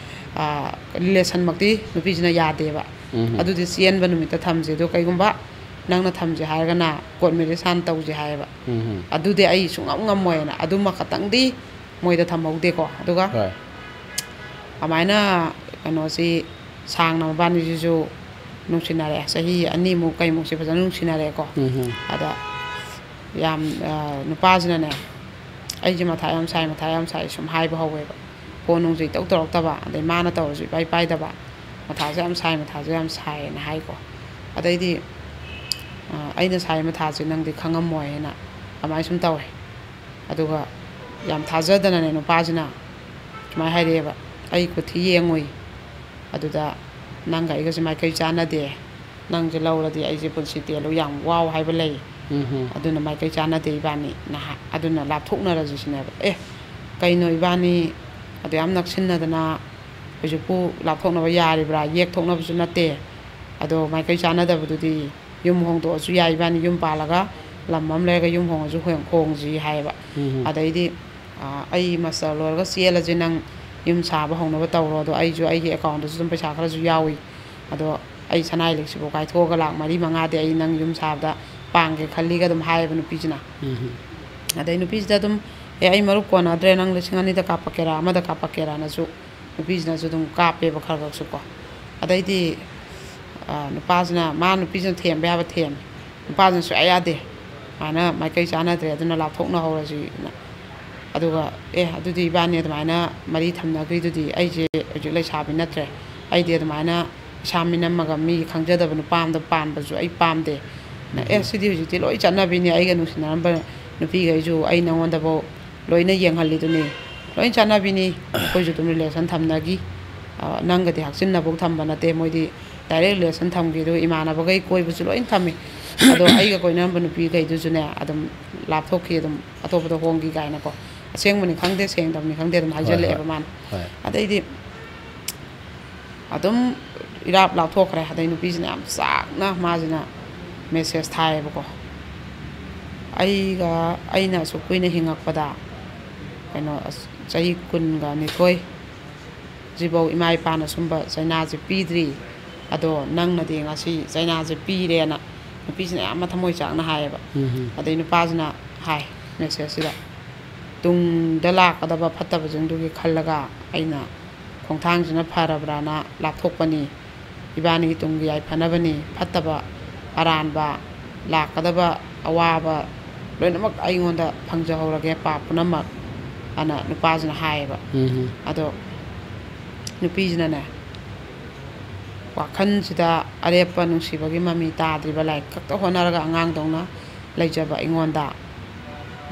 ꯑ, ꯔꯤꯂꯦꯁꯟꯃꯛꯇꯤ ꯅꯨꯄꯤꯁꯤꯅ ꯌꯥꯗꯦꯕ꯫ ꯎꯝ꯫ ꯑꯗꯨꯗꯤ ꯆꯦꯟꯕ ꯅꯨꯃꯤꯠꯇ ꯊꯝꯁꯦ, ꯑꯗꯣ ꯀꯩꯒꯨꯝꯕ ꯅꯪꯅ ꯊꯝꯁꯦ ꯍꯥꯏꯔꯒꯅ ꯀꯣꯔꯠ ꯃꯦꯔꯤꯖ ꯍꯥꯟꯅ ꯇꯧꯁꯦ ꯍꯥꯏꯌꯦꯕ꯫ ꯎꯝ꯫ ꯑꯗꯨꯗꯤ ꯑꯩ ꯁꯨꯡꯉꯝ ꯉꯝꯃꯣꯏꯅ ꯑꯗꯨꯃ ꯈꯛꯇꯪꯗꯤ ꯃꯣꯏꯗ ꯊꯝꯍꯧꯗꯦꯀꯣ꯫ ꯑꯗꯨꯒ ꯍꯣꯏ꯫ ꯑꯗꯨꯃꯥꯏꯅ ꯀꯩꯅꯣꯁꯤ ꯁꯥꯡꯅ ꯃꯕꯥꯅꯤꯁꯤꯁꯨ ꯅꯨꯡꯁꯤꯅꯔꯛꯑꯦ, ꯆꯍꯤ ꯑꯅꯤꯃꯨꯛ ꯀꯩꯃꯨꯛꯁꯦ ꯐꯖꯅ ꯅꯨꯡꯁꯤꯅꯔꯛꯑꯦꯀꯣ꯫ ꯑꯗ ꯌꯥꯝ, ꯑ, ꯅꯨꯄꯥꯁꯤꯅꯅꯦ, "ꯑꯩꯁꯦ ꯃꯊꯥ ꯌꯥꯝ ꯁꯥꯏ, ꯃꯊꯥ ꯌꯥꯝ ꯁꯥꯏ" ꯁꯨꯝ ꯍꯥꯏꯕ ꯍꯧꯋꯦꯕ꯫ ꯐꯣꯟ ꯅꯨꯡꯁꯨ ꯏꯇꯧ ꯇꯧꯔꯛꯇꯕ, ꯑꯗꯩ ꯃꯥꯅ ꯇꯧꯔꯁꯨ ꯏꯄꯥꯏ ꯄꯥꯏꯗꯕ꯫ "ꯃꯊꯥꯁꯦ ꯌꯥꯝ ꯁꯥꯏ, ꯃꯊꯥꯁꯦ ꯌꯥꯝ ꯁꯥꯏꯌꯦꯅ" ꯍꯥꯏꯀꯣ꯫ ꯑꯗꯩꯗꯤ, ꯑ, "ꯑꯩꯅ ꯁꯥꯏ ꯃꯊꯥꯁꯦ ꯅꯪꯗꯤ ꯈꯪꯉꯝꯃꯣꯏ" ꯍꯥꯏꯅ ꯑꯗꯨꯃꯥꯏꯅ ꯁꯨꯝ ꯇꯧꯋꯦ꯫ ꯑꯗꯨꯒ ꯌꯥꯝ ꯊꯥꯖꯗꯅꯅꯦ ꯅꯨꯄꯥꯁꯤꯅ ꯁꯨꯃꯥꯏꯅ ꯍꯥꯏꯔꯛꯑꯦꯕ, "ꯑꯩ ꯀꯨꯊꯤ ꯌꯦꯡꯉꯨꯏ, ꯑꯗꯨꯗ ꯅꯪꯒ ꯑꯩꯒꯁꯦ ꯃꯥꯏꯀꯩ ꯆꯥꯟꯅꯗꯦ, ꯅꯪꯁꯦ ꯂꯧꯔꯗꯤ ꯑꯩꯁꯦ ꯄꯨꯟꯁꯤ ꯇꯦꯜꯂꯨ ꯌꯥꯝ ꯋꯥꯎ ꯍꯥꯏꯕ ꯂꯩ, ꯑꯗꯨꯅ ꯃꯥꯏꯀꯩ ꯆꯥꯟꯅꯗꯦ ꯏꯕꯥꯅꯤ, ꯅꯍꯥ-, ꯑꯗꯨꯅ ꯂꯥꯞꯊꯣꯛꯅꯔꯁꯤ" ꯁꯤꯅꯦꯕ꯫ ꯑꯦ, ꯀꯩꯅꯣ ꯏꯕꯥꯅꯤ ꯑꯗꯨ ꯌꯥꯝ ꯅꯛꯁꯤꯟꯅꯗꯅ ꯍꯧꯖꯤꯛꯄꯨ ꯂꯥꯞꯊꯣꯛꯅꯕ ꯌꯥꯔꯤꯕ꯭ꯔꯥ? ꯌꯦꯛ ꯊꯣꯛꯅꯕꯁꯨ ꯅꯠꯇꯦ꯫ ꯑꯗꯣ ꯃꯥꯏꯀꯩ ꯆꯥꯟꯅꯗꯕꯗꯨꯗꯤ ꯌꯨꯝ ꯍꯣꯡꯗꯣꯛꯑꯁꯨ ꯌꯥꯏ, ꯏꯕꯥꯅꯤ ꯌꯨꯝ ꯄꯥꯜꯂꯒ ꯂꯝ ꯑꯃ ꯂꯩꯔꯒ ꯌꯨꯝ ꯍꯣꯡꯉꯁꯨ ꯍꯣꯡ-, ꯍꯣꯡꯁꯤ ꯍꯥꯏꯌꯦꯕ꯫ ꯑꯗꯩꯗꯤ, "ꯑꯥ, ꯑꯩ ꯃꯥꯁꯇꯔ ꯂꯣꯏꯔꯒ ꯆꯦꯜꯂꯁꯦ, ꯅꯪ ꯌꯨꯝ ꯁꯥꯕ ꯍꯧꯅꯕ ꯇꯧꯔꯣ, ꯑꯗꯣ ꯑꯩꯁꯨ ꯑꯩꯒꯤ ꯑꯦꯀꯥꯎꯟꯗꯁꯨ ꯑꯗꯨꯝ ꯄꯩꯁꯥ ꯈꯔꯁꯨ ꯌꯥꯎꯏ, ꯑꯗꯣ ꯑꯩ ꯁꯅꯥꯏ ꯂꯤꯛꯁꯤꯕꯨ ꯀꯥꯏꯊꯣꯛꯑꯒ ꯂꯥꯛ ꯃꯔꯤ ꯃꯉꯥꯗꯤ ꯑꯩ ꯅꯪ ꯌꯨꯝ ꯁꯥꯕꯗ ꯄꯥꯡꯒꯦ ꯈꯜꯂꯤꯒ" ꯑꯗꯨꯝ ꯍꯥꯏꯌꯦꯕ ꯅꯨꯄꯤꯁꯤꯅ꯫ ꯑꯗꯩ ꯅꯨꯄꯤꯁꯤꯗ ꯑꯗꯨꯝ, "ꯑꯦ, ꯑꯩ ꯃꯔꯨꯞ ꯀꯣꯟꯅꯗ꯭ꯔꯦ, ꯅꯪ ꯂꯤꯁꯤꯡ ꯑꯅꯤꯗ ꯀꯥꯞꯄꯛꯀꯦꯔꯥ, ꯑꯃꯗ ꯀꯥꯞꯄꯛꯀꯦꯔꯥꯅꯁꯨ" ꯅꯨꯄꯤꯁꯤꯅꯁꯨ ꯑꯗꯨꯝ ꯀꯥꯞꯄꯦꯕ ꯈꯔ ꯈꯔꯁꯨ ꯀꯣ꯫ ꯑꯗꯩꯗꯤ, ꯑ, ꯅꯨꯄꯥꯁꯤꯅ, ꯃꯥ ꯅꯨꯄꯤꯁꯤꯅ ꯊꯦꯝꯕ ꯌꯥꯕ ꯊꯦꯝꯃꯦ, ꯅꯨꯄꯥꯁꯤꯅ ꯁꯨꯡꯌꯥ ꯌꯥꯗꯦ, ꯑꯗꯨꯃꯥꯏꯅ ꯃꯥꯏꯀꯩ ꯆꯥꯟꯅꯗ꯭ꯔꯦ, ꯑꯗꯨꯅ ꯂꯥꯞꯊꯣꯛꯅꯍꯧꯔꯁꯤꯅ꯫ ꯑꯗꯨꯒ, "ꯑꯦ, ꯑꯗꯨꯗꯤ ꯏꯕꯥꯅꯤ ꯑꯗꯨꯃꯥꯏꯅ ꯃꯔꯤ ꯊꯝꯅꯈ꯭ꯔꯤꯗꯨꯗꯤ, ꯑꯩꯁꯦ ꯍꯧꯖꯤꯛ ꯂꯩꯁꯥꯕꯤ ꯅꯠꯇ꯭ꯔꯦ, ꯑꯩꯗꯤ ꯑꯗꯨꯃꯥꯏꯅ ꯏꯁꯥ ꯃꯤꯅꯝꯃꯒ ꯃꯤ ꯈꯪꯖꯗꯕ ꯅꯨꯄꯥ ꯑꯃꯗ ꯄꯥꯟꯕꯁꯨ ꯑꯩ ꯄꯥꯝꯗꯦ"꯫ "ꯑꯦ, ꯁꯤꯗꯤ ꯍꯧꯖꯤꯛꯇꯤ ꯂꯣꯏ ꯆꯠꯅꯕꯤꯅꯤ, ꯑꯩꯒ ꯅꯨꯡꯁꯤꯅꯔꯝꯕ ꯅꯨꯄꯤꯈꯩꯁꯨ ꯑꯩ ꯅꯉꯣꯟꯗꯐꯧ ꯂꯣꯏꯅ ꯌꯦꯡꯍꯜꯂꯤꯗꯨꯅꯤ, ꯂꯣꯏ ꯆꯠꯅꯕꯤꯅꯤ, ꯑꯩꯈꯣꯏꯁꯨ ꯑꯗꯨꯝ ꯔꯤꯂꯦꯁꯟ ꯊꯝꯅꯈꯤ, ꯑ, ꯅꯪꯒꯗꯤ ꯍꯛꯆꯤꯟꯅꯕꯧ ꯊꯝꯕ ꯅꯠꯇꯦ, ꯃꯣꯏꯗꯤ ꯗꯥꯏꯔꯦꯛ ꯔꯤꯂꯦꯁꯟ ꯊꯝꯈꯤ, ꯑꯗꯨꯒ ꯏꯃꯥꯟꯅꯕꯈꯩ ꯀꯣꯏꯕꯁꯨ ꯂꯣꯏ ꯊꯝꯃꯤ, ꯑꯗꯣ ꯑꯩꯒ ꯀꯣꯏꯅꯔꯝꯕ ꯅꯨꯄꯤꯈꯩꯗꯨꯁꯨꯅꯦ ꯑꯗꯨꯝ ꯂꯥꯞꯊꯣꯛꯈꯤ, ꯑꯗꯨꯝ ꯑꯇꯣꯞꯄꯗ ꯍꯣꯡꯈꯤ" ꯀꯥꯏꯅꯀꯣ꯫ ꯑꯁꯦꯡꯕꯅꯤ ꯈꯪꯗꯦ, ꯁꯦꯡꯗꯕꯅꯤ ꯈꯪꯗꯦ, ꯑꯗꯨꯝ ꯍꯣꯏ, ꯍꯣꯏ, ꯍꯥꯏꯖꯜꯂꯛꯑꯦꯕ ꯃꯥꯅ꯫ ꯍꯣꯏ꯫ ꯑꯗꯩꯗꯤ ꯑꯗꯨꯝ ꯏꯔꯥꯞ ꯂꯥꯞꯊꯣꯛꯈ꯭ꯔꯦ꯫ ꯑꯗꯩ ꯅꯨꯄꯤꯁꯤꯅ ꯌꯥꯝ ꯆꯥꯛꯅ ꯃꯥꯁꯤꯅ ꯃꯦꯁꯦꯖ ꯊꯥꯏꯌꯦꯕꯀꯣ, "ꯑꯩꯒ, ꯑꯩꯅ ꯑꯁꯨꯛ ꯀꯨꯏꯅ ꯍꯤꯡꯉꯛꯄꯗ, ꯀꯩꯅꯣ, ꯑꯁ, ꯆꯍꯤ ꯀꯨꯟꯒ ꯅꯤꯊꯣꯏ ꯁꯤꯐꯧ ꯏꯃꯥ ꯏꯄꯥꯅ ꯁꯨꯝꯕ ꯆꯩꯅꯥꯁꯦ ꯄꯤꯗ꯭ꯔꯤ, ꯑꯗꯣ ꯅꯪꯅꯗꯤ ꯉꯁꯤ ꯆꯩꯅꯥꯁꯦ ꯄꯤꯔꯦꯅ" ꯅꯨꯄꯤꯁꯤꯅ ꯌꯥꯝꯅ ꯊꯃꯣꯏ ꯆꯥꯛꯅ ꯍꯥꯏꯌꯦꯕ꯫ ꯑꯗꯩ ꯅꯨꯄꯥꯁꯤꯅ ꯍꯥꯏ ꯃꯦꯁꯦꯖꯁꯤꯗ, "ꯇꯨꯡꯗ ꯂꯥꯛꯀꯗꯕ ꯐꯠꯇꯕꯁꯤꯡꯗꯨꯒꯤ ꯈꯜꯂꯒ ꯑꯩꯅ ꯈꯣꯡꯊꯥꯡꯁꯤꯅ ꯐꯔꯕ꯭ꯔꯥꯅ ꯂꯥꯞꯊꯣꯛꯄꯅꯤ, ꯏꯕꯥꯅꯤꯒꯤ ꯇꯨꯡꯒꯤ ꯌꯥꯏꯐꯅꯕꯅꯤ, ꯐꯠꯇꯕ ꯑꯔꯥꯟꯕ ꯂꯥꯛꯀꯗꯕ ꯑꯋꯥꯕ ꯂꯣꯏꯅꯃꯛ ꯑꯩꯉꯣꯟꯗ ꯐꯪꯖꯍꯧꯔꯒꯦ, ꯄꯥꯞ ꯄꯨꯝꯅꯃꯛ, ꯑꯅ ꯅꯨꯄꯥꯁꯤꯅ ꯍꯥꯏꯌꯦꯕ꯫ ꯎꯝ꯫ ꯑꯗꯣ ꯅꯨꯄꯤꯁꯤꯅꯅꯦ, ꯋꯥꯈꯜꯁꯤꯗ ꯑꯔꯦꯞꯄ ꯅꯨꯡꯁꯤꯕꯒꯤ ꯃꯃꯤ ꯇꯥꯗ꯭ꯔꯤꯕ, ꯂꯥꯏꯔꯤꯛ ꯈꯛꯇ ꯍꯣꯠꯅꯔꯒ ꯑꯉꯥꯡꯗꯧꯅ ꯂꯩꯖꯕ ꯑꯩꯉꯣꯟꯗ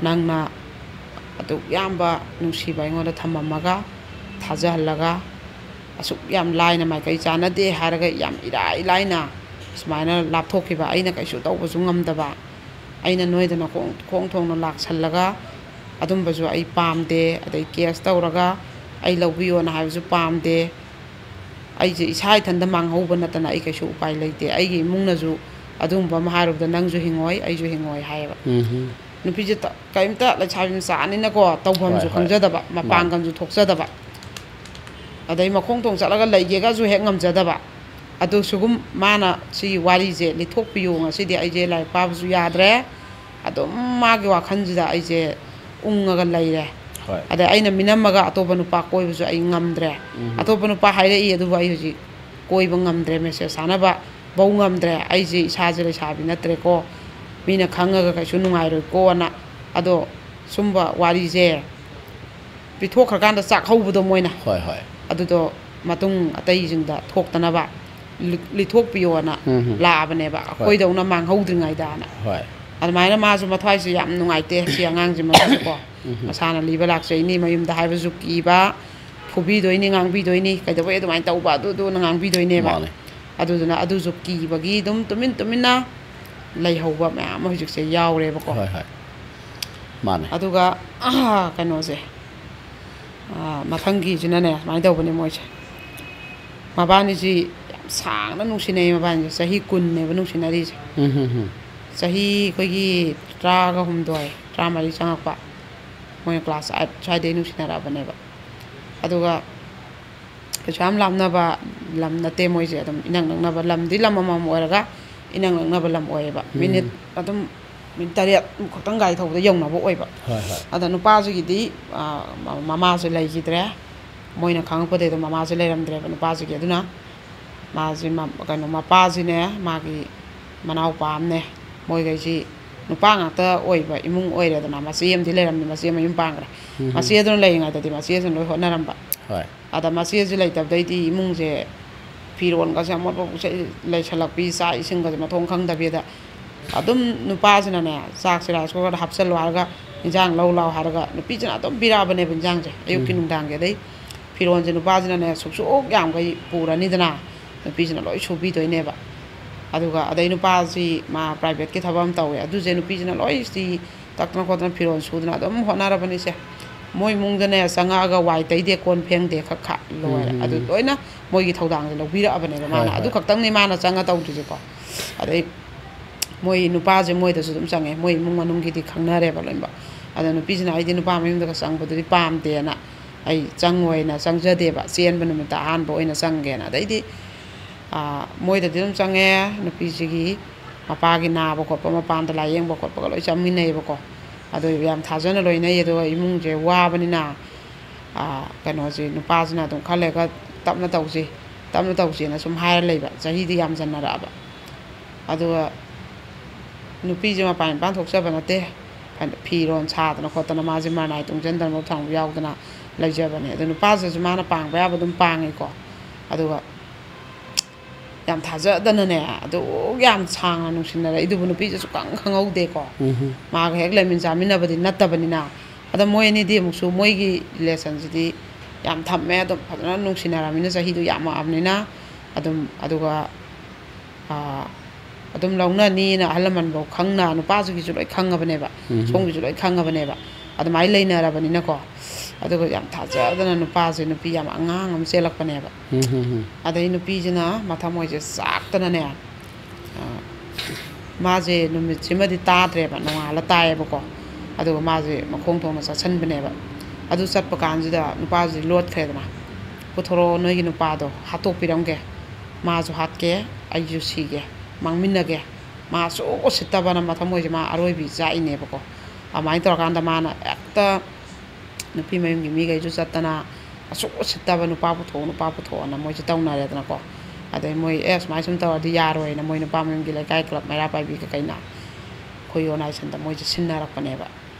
ꯅꯪꯅ ꯑꯗꯨꯛ ꯌꯥꯝꯕ ꯅꯨꯡꯁꯤꯕ ꯑꯩꯉꯣꯟꯗ ꯊꯝꯃꯝꯃꯒ, ꯊꯥꯖꯍꯜꯂꯒ, ꯑꯁꯨꯛ ꯌꯥꯝ ꯂꯥꯏꯅ, ꯃꯥꯏꯀꯩ ꯆꯥꯟꯅꯗꯦ ꯍꯥꯏꯔꯒ ꯌꯥꯝ ꯏꯔꯥꯏ ꯂꯥꯏꯅ ꯁꯨꯃꯥꯏꯅ ꯂꯥꯞꯊꯣꯛꯈꯤꯕ, ꯑꯩꯅ ꯀꯩꯁꯨ ꯇꯧꯕꯁꯨ ꯉꯝꯗꯕ, ꯑꯩꯅ ꯅꯣꯏꯗꯅ ꯈꯣꯡ-, ꯈꯣꯡ ꯊꯣꯡꯅ ꯂꯥꯛꯁꯜꯂꯒ ꯑꯗꯨꯝꯕꯁꯨ ꯑꯩ ꯄꯥꯝꯗꯦ꯫ ꯑꯗꯩ ꯀꯦꯁ ꯇꯧꯔꯒ ꯑꯩ ꯂꯧꯕꯤꯌꯣꯅ ꯍꯥꯏꯕꯁꯨ ꯄꯥꯝꯗꯦ꯫ ꯑꯩꯁꯦ ꯏꯁꯥ ꯏꯊꯟꯇ ꯃꯥꯡꯍꯧꯕ ꯅꯠꯇꯅ ꯑꯩ ꯀꯩꯁꯨ ꯎꯄꯥꯏ ꯂꯩꯇꯦ꯫ ꯑꯩꯒꯤ ꯏꯃꯨꯡꯅꯁꯨ ꯑꯗꯨꯒꯨꯝꯕ ꯑꯃ ꯍꯥꯏꯔꯨꯕꯗ ꯅꯪꯁꯨ ꯍꯤꯡꯉꯣꯏ, ꯑꯩꯁꯨ ꯍꯤꯡꯉꯣꯏ ꯍꯥꯏꯌꯦꯕ꯫ ꯎꯝ꯫ ꯅꯨꯄꯤꯁꯦ ꯇ-, ꯀꯔꯤꯝꯇ, ꯂꯩꯁꯥꯕꯤ ꯃꯆꯥꯅꯤꯅꯀꯣ, ꯇꯧꯐꯝꯁꯨ ꯍꯣꯏ, ꯍꯣꯏ꯫ ꯈꯪꯖꯗꯕ, ꯃꯥꯅꯤ꯫ ꯃꯄꯥꯡꯒꯜꯁꯨ ꯊꯣꯛꯆꯗꯕ, ꯑꯗꯩ ꯃꯈꯣꯡ ꯊꯣꯡ ꯆꯠꯂꯒ ꯂꯩꯒꯦꯒꯁꯨ ꯍꯦꯛ ꯉꯝꯖꯗꯕ꯫ ꯑꯗꯨ ꯁꯤꯒꯨꯝ-, ꯃꯥꯅ ꯁꯤꯒꯤ ꯋꯥꯔꯤꯁꯦ ꯂꯤꯊꯣꯛꯄꯤꯌꯨ, ꯉꯁꯤꯗꯤ ꯑꯩꯁꯦ ꯂꯥꯏꯔꯤꯛ ꯄꯥꯕꯁꯨ ꯌꯥꯗ꯭ꯔꯦ, ꯑꯗꯨꯝ ꯃꯥꯒꯤ ꯋꯥꯈꯜꯁꯤꯗ ꯑꯩꯁꯦ ꯎꯪꯉꯒ ꯂꯩꯔꯦ꯫ ꯍꯣꯏ꯫ ꯑꯗꯩ ꯑꯩꯅ ꯃꯤꯅꯝꯃꯒ ꯑꯇꯣꯞꯄ ꯅꯨꯄꯥ ꯀꯣꯏꯕꯁꯨ ꯑꯩ ꯉꯝꯗ꯭ꯔꯦ꯫ ꯎꯝ꯫ ꯑꯇꯣꯞꯄ ꯅꯨꯄꯥ ꯍꯥꯏꯔꯛꯏ, ꯑꯗꯨꯕꯨ ꯑꯩ ꯍꯧꯖꯤꯛ ꯀꯣꯏꯕ ꯉꯝꯗ꯭ꯔꯦ, ꯃꯦꯁꯦꯖ ꯊꯥꯅꯕ ꯐꯧ ꯉꯝꯗ꯭ꯔꯦ꯫ ꯑꯩꯁꯦ ꯏꯁꯥꯁꯦ ꯂꯩꯁꯥꯕꯤ ꯅꯠꯇ꯭ꯔꯦꯀꯣ, ꯃꯤꯅ ꯈꯪꯉꯒ ꯀꯩꯁꯨ ꯅꯨꯡꯉꯥꯏꯔꯣꯏꯀꯣꯅ꯫ ꯑꯗꯣ ꯁꯨꯝꯕ ꯋꯥꯔꯤꯁꯦ ꯄꯤꯊꯣꯛꯈ꯭ꯔꯀꯥꯟꯗ ꯆꯥꯛꯍꯧꯕꯗꯣ ꯃꯣꯏꯅ꯫ ꯍꯣꯏ, ꯍꯣꯏ꯫ ꯑꯗꯨꯗꯣ ꯃꯇꯨꯡ ꯑꯇꯩꯁꯤꯡꯗ ꯊꯣꯛꯇꯅꯕ ꯂꯤ-, ꯂꯤꯊꯣꯛꯄꯤꯌꯣꯅ ꯎꯝ ꯍꯝ꯫ ꯂꯥꯛꯑꯕꯅꯦꯕ, ꯍꯣꯏ꯫ ꯑꯩꯈꯣꯏꯗꯧꯅ ꯃꯥꯡꯍꯧꯗ꯭ꯔꯤꯉꯩꯗꯅ꯫ ꯍꯣꯏ꯫ ꯑꯗꯨꯃꯥꯏꯅ ꯃꯥꯁꯨ ꯃꯊ꯭ꯋꯥꯏꯁꯦ ꯌꯥꯝ ꯅꯨꯡꯉꯥꯏꯇꯦ, ꯁꯤ ꯑꯉꯥꯡꯁꯤꯃꯁꯨꯀꯣ꯫ ꯎꯝ ꯍꯝ꯫ ꯃꯁꯥꯅ ꯂꯤꯕ ꯂꯥꯛꯆꯩꯅꯤ, ꯃꯌꯨꯝꯗ ꯍꯥꯏꯕꯁꯨ ꯀꯤꯕ, ꯐꯨꯕꯤꯗꯣꯏꯅꯤ, ꯉꯥꯡꯕꯤꯗꯣꯏꯅꯤ, ꯀꯩꯗꯧꯕꯩ ꯑꯗꯨꯃꯥꯏꯅ ꯇꯧꯕ, ꯑꯗꯨꯗꯨꯅ ꯉꯥꯡꯕꯤꯗꯣꯏꯅꯦꯕ꯫ ꯃꯥꯅꯦ꯫ ꯑꯗꯨꯗꯨꯅ ꯑꯗꯨꯁꯨ ꯀꯤꯕꯒꯤ ꯑꯗꯨꯝ ꯇꯨꯃꯤꯟ ꯇꯨꯃꯤꯟꯅ ꯂꯩꯍꯧꯕ ꯃꯌꯥꯝ ꯑꯃ ꯍꯧꯖꯤꯛꯁꯦ ꯌꯥꯎꯔꯦꯕꯀꯣ꯫ ꯍꯣꯏ, ꯍꯣꯏ꯫ ꯃꯥꯅꯦ꯫ ꯑꯗꯨꯒ, ꯑꯥ, ꯀꯩꯅꯣꯁꯦ, ꯑꯥ, ꯃꯊꯪꯒꯤꯁꯤꯅꯅꯦ, ꯁꯨꯃꯥꯏꯅ ꯇꯧꯕꯅꯦ ꯃꯣꯏꯁꯦ꯫ ꯃꯕꯥꯅꯤꯁꯤ ꯌꯥꯝ ꯁꯥꯡꯅ ꯅꯨꯡꯁꯤꯅꯩ, ꯃꯕꯥꯅꯤꯁꯦ ꯆꯍꯤ ꯀꯨꯟꯅꯦꯕ ꯅꯨꯡꯁꯤꯅꯔꯤꯁꯦ꯫ ꯎꯝ, ꯍꯝ, ꯍꯝ꯫ ꯆꯍꯤ ꯑꯩꯈꯣꯏꯒꯤ ꯇꯔꯥꯒ ꯍꯨꯝꯗꯣꯏ, ꯇꯔꯥꯃꯔꯤ ꯆꯪꯉꯛꯄ, ꯃꯣꯏꯅ ꯀ꯭ꯂꯥꯁ ꯑꯥꯏꯠ ꯁ꯭ꯋꯥꯏꯗꯩ ꯅꯨꯡꯁꯤꯅꯔꯛꯑꯕꯅꯦꯕ꯫ ꯑꯗꯨꯒ ꯀꯩꯁꯨ ꯌꯥꯝ ꯂꯥꯞꯅꯕ ꯂꯝ ꯅꯠꯇꯦ ꯃꯣꯏꯁꯦ, ꯑꯗꯨꯝ ꯏꯅꯛ ꯅꯛꯅꯕ, ꯂꯝꯗꯤ ꯂꯝ ꯑꯃꯃꯝ ꯑꯣꯏꯔꯒ ꯏꯅꯛ ꯅꯛꯅꯕ ꯂꯝ ꯑꯣꯏꯌꯦꯕ꯫ ꯎꯝ꯫ ꯃꯤꯅꯤꯠ ꯑꯗꯨꯝ ꯃꯤꯅꯤꯠ ꯇꯔꯦꯠ ꯈꯛꯇꯪ ꯒꯥꯔꯤ ꯊꯧꯕꯗ ꯌꯧꯅꯕ ꯑꯣꯏꯕ꯫ ꯍꯣꯏ, ꯍꯣꯏ꯫ ꯑꯗ ꯅꯨꯄꯥꯁꯤꯒꯤꯗꯤ, ꯑ, ꯃ-, ꯃꯃꯥꯁꯦ ꯂꯩꯈꯤꯗ꯭ꯔꯦ, ꯃꯣꯏꯅ ꯈꯪꯉꯛꯄꯗꯩ ꯑꯗꯨꯝ ꯃꯃꯥꯁꯦ ꯂꯩꯔꯝꯗ꯭ꯔꯦꯕ ꯅꯨꯄꯥꯁꯤꯒꯤ꯫ ꯑꯗꯨꯅ ꯃꯥꯁꯤ ꯃ-, ꯀꯩꯅꯣ, ꯃꯄꯥꯁꯤꯅꯦ, ꯃꯥꯒꯤ ꯃꯅꯥꯎꯄꯥ ꯑꯃꯅꯦ, ꯃꯣꯏꯈꯩꯁꯤ ꯅꯨꯄꯥ ꯉꯥꯛꯇ ꯑꯣꯏꯕ ꯏꯃꯨꯡ ꯑꯣꯏꯔꯦꯗꯅ꯫ ꯃꯆꯦ ꯑꯃꯗꯤ ꯂꯩꯔꯝꯃꯤ, ꯃꯆꯦ ꯃꯌꯨꯝ ꯄꯥꯟꯈ꯭ꯔꯦ꯫ ꯃꯆꯦꯗꯨꯅ ꯂꯩꯔꯤꯉꯩꯗꯗꯤ ꯃꯆꯦꯁꯤꯅ ꯂꯣꯏ ꯍꯣꯠꯅꯔꯝꯕ꯫ ꯍꯣꯏ꯫ ꯑꯗ ꯃꯆꯦꯁꯤ ꯂꯩꯇꯕꯗꯩꯗꯤ ꯏꯃꯨꯡꯁꯦ ꯐꯤꯔꯣꯟꯒꯁꯦ ꯑꯃꯣꯠꯄ ꯄꯨꯡꯆꯩ ꯂꯩꯁꯜꯂꯛꯄꯤ, ꯆꯥꯛ ꯏꯁꯤꯡꯒꯁꯦ ꯃꯊꯣꯡ ꯈꯪꯗꯕꯤꯗ ꯑꯗꯨꯝ ꯅꯨꯄꯥꯁꯤꯅꯅꯦ, ꯆꯥꯛꯁꯦ ꯔꯥꯏꯁ ꯀꯨꯀꯔꯗ ꯍꯥꯞꯆꯜꯂꯣ ꯍꯥꯏꯔꯒ, ꯏꯟꯖꯥꯡ ꯂꯧ ꯂꯥꯎ ꯍꯥꯏꯔꯒ, ꯅꯨꯄꯤꯁꯤꯅ ꯑꯗꯨꯝ ꯄꯤꯔꯛꯑꯕꯅꯦꯕ ꯏꯟꯖꯥꯡꯁꯦ, ꯑꯌꯨꯛꯀꯤ ꯎꯝ꯫ ꯅꯨꯡꯗꯥꯡꯒꯤ꯫ ꯑꯗꯩ ꯐꯤꯔꯣꯟꯁꯦ ꯅꯨꯄꯥꯁꯤꯅꯅꯦ ꯁꯨꯛꯁꯨꯛ ꯌꯥꯝꯈꯩ ꯄꯨꯔꯅꯤꯗꯅ, ꯅꯨꯄꯤꯁꯤꯅ ꯂꯣꯏ ꯁꯨꯕꯤꯗꯣꯏꯅꯦꯕ꯫ ꯑꯗꯨꯒ ꯑꯗꯩ ꯅꯨꯄꯥꯁꯤ ꯃꯥ ꯄ꯭ꯔꯥꯏꯚꯦꯠꯀꯤ ꯊꯕꯛ ꯑꯃ ꯇꯧꯋꯦ, ꯑꯗꯨꯁꯦ ꯅꯨꯄꯤꯁꯤꯅ ꯂꯣꯏ ꯁꯤ ꯇꯛꯇꯅ ꯈꯣꯠꯇꯅ ꯐꯤꯔꯣꯜ ꯁꯨꯗꯅ ꯑꯗꯨꯝ ꯍꯣꯠꯅꯔꯕꯅꯤꯁꯦ꯫ ꯃꯣꯏ ꯏꯃꯨꯡꯗꯅꯦ ꯆꯪꯉꯛꯑꯒ ꯋꯥꯏ ꯇꯩꯗꯦ, ꯀꯣꯟ ꯐꯦꯡꯗꯦ, ꯈꯛ ꯈꯥ ꯂꯣꯏꯔꯦ꯫ ꯎꯝ, ꯎꯝ, ꯑꯗꯨ ꯎꯝ꯫ ꯂꯣꯏꯅ ꯃꯣꯏꯒꯤ ꯊꯧꯗꯥꯡꯁꯦ ꯂꯧꯕꯤꯔꯛꯑꯕꯅꯦꯕ ꯍꯣꯏ, ꯃꯥꯅ꯫ ꯑꯗꯨ ꯍꯣꯏ꯫ ꯈꯛꯇꯪꯅꯤ ꯃꯥꯅ ꯆꯪꯉ ꯇꯧꯗ꯭ꯔꯤꯁꯦꯀꯣ꯫ ꯑꯗꯩ ꯃꯣꯏ ꯅꯨꯄꯥꯁꯦ ꯃꯣꯏꯗꯁꯨ ꯑꯗꯨꯝ ꯆꯪꯉꯦ, ꯃꯣꯏ ꯏꯃꯨꯡ ꯃꯅꯨꯡꯒꯤꯗꯤ ꯈꯪꯅꯔꯦꯕ ꯂꯣꯏꯅꯃꯛ꯫ ꯑꯗ ꯅꯨꯄꯤꯁꯤꯅ "ꯑꯩꯗꯤ ꯅꯨꯄꯥ ꯃꯌꯨꯝꯗꯒ ꯆꯪꯕꯗꯨꯗꯤ ꯄꯥꯝꯗꯦꯅ ꯑꯩ ꯆꯪꯉꯣꯏꯅ ꯆꯪꯖꯗꯦꯕ, ꯆꯦꯟꯕ ꯅꯨꯃꯤꯠꯇ ꯑꯍꯥꯟꯕ ꯑꯣꯏꯅ ꯆꯪꯒꯦꯅ"꯫ ꯑꯗꯩꯗꯤ ꯑꯥ, ꯃꯣꯏꯗꯗꯤ ꯑꯗꯨꯝ ꯆꯪꯉꯦ꯫ ꯅꯨꯄꯤꯁꯤꯒꯤ ꯃꯄꯥꯒꯤ ꯅꯥꯕ ꯈꯣꯠꯄ, ꯃꯄꯥꯟꯗ ꯂꯥꯏꯌꯦꯡꯕ ꯈꯣꯠꯄꯒ ꯂꯣꯏ ꯆꯪꯃꯤꯟꯅꯩꯌꯦꯕꯀꯣ꯫ ꯑꯗꯨ ꯌꯥꯝ ꯊꯥꯖꯅ ꯂꯣꯏꯅꯩ꯫ ꯑꯗꯨꯒ ꯏꯃꯨꯡꯁꯦ ꯋꯥꯕꯅꯤꯅ, ꯑꯥ, ꯀꯩꯅꯣꯁꯦ, ꯅꯨꯄꯥꯁꯤꯅ ꯑꯗꯨꯝ "ꯈꯔ ꯂꯩꯔꯒ ꯇꯞꯅ ꯇꯧꯁꯤ, ꯇꯞꯅ ꯇꯧꯁꯦꯅ" ꯁꯨꯝ ꯍꯥꯏꯔ ꯂꯩꯕ, ꯆꯍꯤꯗꯤ ꯌꯥꯝꯖꯟꯅꯔꯛꯑꯕ꯫ ꯑꯗꯨꯒ ꯅꯨꯄꯤꯁꯦ ꯃꯄꯥꯟ ꯏꯄꯥꯟ ꯊꯣꯛꯆꯕ ꯅꯠꯇꯦ꯫ ꯐꯤꯔꯣꯜ ꯁꯥꯗꯅ ꯈꯣꯠꯇꯅ, ꯃꯥꯁꯦ ꯃꯔꯅꯥꯏ ꯇꯨꯡꯁꯤꯟꯗꯅ ꯃꯧ ꯊꯥꯡꯕ ꯌꯥꯎꯗꯅ ꯂꯩꯖꯕꯅꯦ꯫ ꯑꯗꯣ ꯅꯨꯄꯥꯁꯤꯁꯨ ꯃꯥꯅ ꯄꯥꯡꯕ ꯌꯥꯕ ꯑꯗꯨꯝ ꯄꯥꯡꯉꯤꯀꯣ꯫ ꯑꯗꯨꯒ ꯌꯥꯝ ꯊꯥꯖꯗꯅꯅꯦ, ꯑꯗꯨꯛ ꯌꯥꯝ ꯁꯥꯡꯅ ꯅꯨꯡꯁꯤꯅꯔꯛꯏꯗꯨꯕꯨ ꯅꯨꯄꯤꯁꯦ ꯁꯨꯛꯈꯪ ꯈꯪꯍꯧꯗꯦꯀꯣ꯫ ꯎꯝꯍꯨꯝ꯫ ꯃꯥꯒ ꯍꯦꯛ ꯂꯩꯃꯤꯟ ꯆꯥꯃꯤꯟꯅꯕꯗꯤ ꯅꯠꯇꯕꯅꯤꯅ꯫ ꯑꯗ ꯃꯣꯏ ꯑꯅꯤꯗꯤ ꯑꯃꯨꯛꯁꯨ ꯃꯣꯏꯒꯤ ꯔꯤꯂꯦꯁꯟꯁꯤꯗꯤ ꯌꯥꯝ ꯊꯝꯃꯦ, ꯑꯗꯨꯝ ꯐꯖꯅ ꯅꯨꯡꯁꯤꯅꯔꯕꯅꯤꯅ, ꯆꯍꯤꯗꯨ ꯌꯥꯝꯃꯛꯑꯕꯅꯤꯅ꯫ ꯑꯗꯨꯝ, ꯑꯗꯨꯒ, ꯑꯥ, ꯑꯗꯨꯝ ꯂꯧꯅꯅꯤꯅ ꯑꯍꯜ ꯂꯃꯟꯐꯧ ꯈꯪꯅ, ꯅꯨꯄꯥꯁꯤꯒꯤꯁꯨ ꯂꯣꯏ ꯈꯪꯉꯕꯅꯦꯕ, ꯎꯝꯍꯨꯝ꯫ ꯁꯣꯝꯒꯤꯁꯨ ꯂꯣꯏ ꯈꯪꯉꯕꯅꯦꯕ꯫ ꯑꯗꯨꯃꯥꯏꯅ ꯂꯩꯅꯔꯕꯅꯤꯅꯀꯣ꯫ ꯑꯗꯨꯒ ꯌꯥꯝ ꯊꯥꯖꯗꯅ ꯅꯨꯄꯥꯁꯦ ꯅꯨꯄꯤ ꯌꯥꯝ ꯑꯉꯥꯡ ꯑꯃ ꯆꯦꯜꯂꯛꯄꯅꯦꯕ꯫ ꯎꯝ, ꯎꯝ, ꯎꯝ꯫ ꯑꯗꯩ ꯅꯨꯄꯤꯁꯤꯅ ꯃꯊꯃꯣꯏꯁꯦ ꯆꯥꯛꯇꯅꯅꯦ, ꯑ, ꯃꯥꯁꯦ ꯅꯨꯃꯤꯠꯁꯤꯃꯗꯤ ꯇꯥꯗ꯭ꯔꯦꯕ, ꯅꯣꯡꯉꯥꯜꯂ ꯇꯥꯏꯌꯦꯕꯀꯣ꯫ ꯑꯗꯨꯒ ꯃꯥꯁꯦ ꯃꯈꯣꯡ ꯊꯣꯡꯅ ꯆꯠꯁꯟꯕꯅꯦꯕ꯫ ꯑꯗꯨ ꯆꯠꯄ ꯀꯥꯟꯁꯤꯗ ꯅꯨꯄꯥꯁꯤ ꯂꯣꯠꯈ꯭ꯔꯦꯗꯅ꯫ "ꯄꯨꯊꯣꯔꯛꯑꯣ, ꯅꯣꯏꯒꯤ ꯅꯨꯄꯥꯗꯣ ꯍꯥꯠꯇꯣꯛꯄꯤꯔꯝꯒꯦ, ꯃꯥꯁꯨ ꯍꯥꯠꯀꯦ, ꯑꯩꯁꯨ ꯁꯤꯒꯦ, ꯃꯥꯡꯃꯤꯟꯅꯒꯦ"꯫ ꯃꯥ ꯁꯨꯛ ꯎꯁꯤꯠꯇꯕꯅ ꯃꯊꯃꯣꯏꯁꯦ ꯃꯥ ꯑꯔꯣꯏꯕꯤ ꯆꯥꯛꯏꯅꯦꯕꯀꯣ꯫ ꯑꯗꯨꯃꯥꯏꯅ ꯇꯧꯔꯀꯥꯟꯗ ꯃꯥꯅ ꯍꯦꯛꯇ ꯅꯨꯄꯤ ꯃꯌꯨꯝꯒꯤ ꯃꯤꯈꯩꯁꯨ ꯆꯠꯇꯅ, ꯑꯁꯨꯛ ꯎꯁꯤꯠꯇꯕ, "ꯅꯨꯄꯥ ꯄꯨꯊꯣꯛꯑꯣ, ꯅꯨꯄꯥ ꯄꯨꯊꯣꯛꯑꯣꯅ" ꯃꯣꯏꯁꯦ ꯇꯧꯅꯔꯦꯗꯅꯀꯣ꯫ ꯑꯗꯩ ꯃꯣꯏ ꯑꯦ ꯁꯨꯃꯥꯏꯅ ꯁꯨꯝ ꯇꯧꯔꯗꯤ ꯌꯥꯔꯣꯏꯅ ꯃꯣꯏ ꯅꯨꯄꯥ ꯃꯌꯨꯝꯒꯤ ꯂꯩꯀꯥꯏ ꯀ꯭ꯂꯕ ꯃꯩꯔꯥ ꯄꯥꯏꯕꯤꯒ ꯀꯩꯅ ꯑꯩꯈꯣꯏ ꯑꯣꯔꯒꯅꯥꯏꯖꯦꯁꯟꯗ ꯃꯣꯏꯁꯦ ꯁꯤꯟꯅꯔꯛꯄꯅꯦꯕ꯫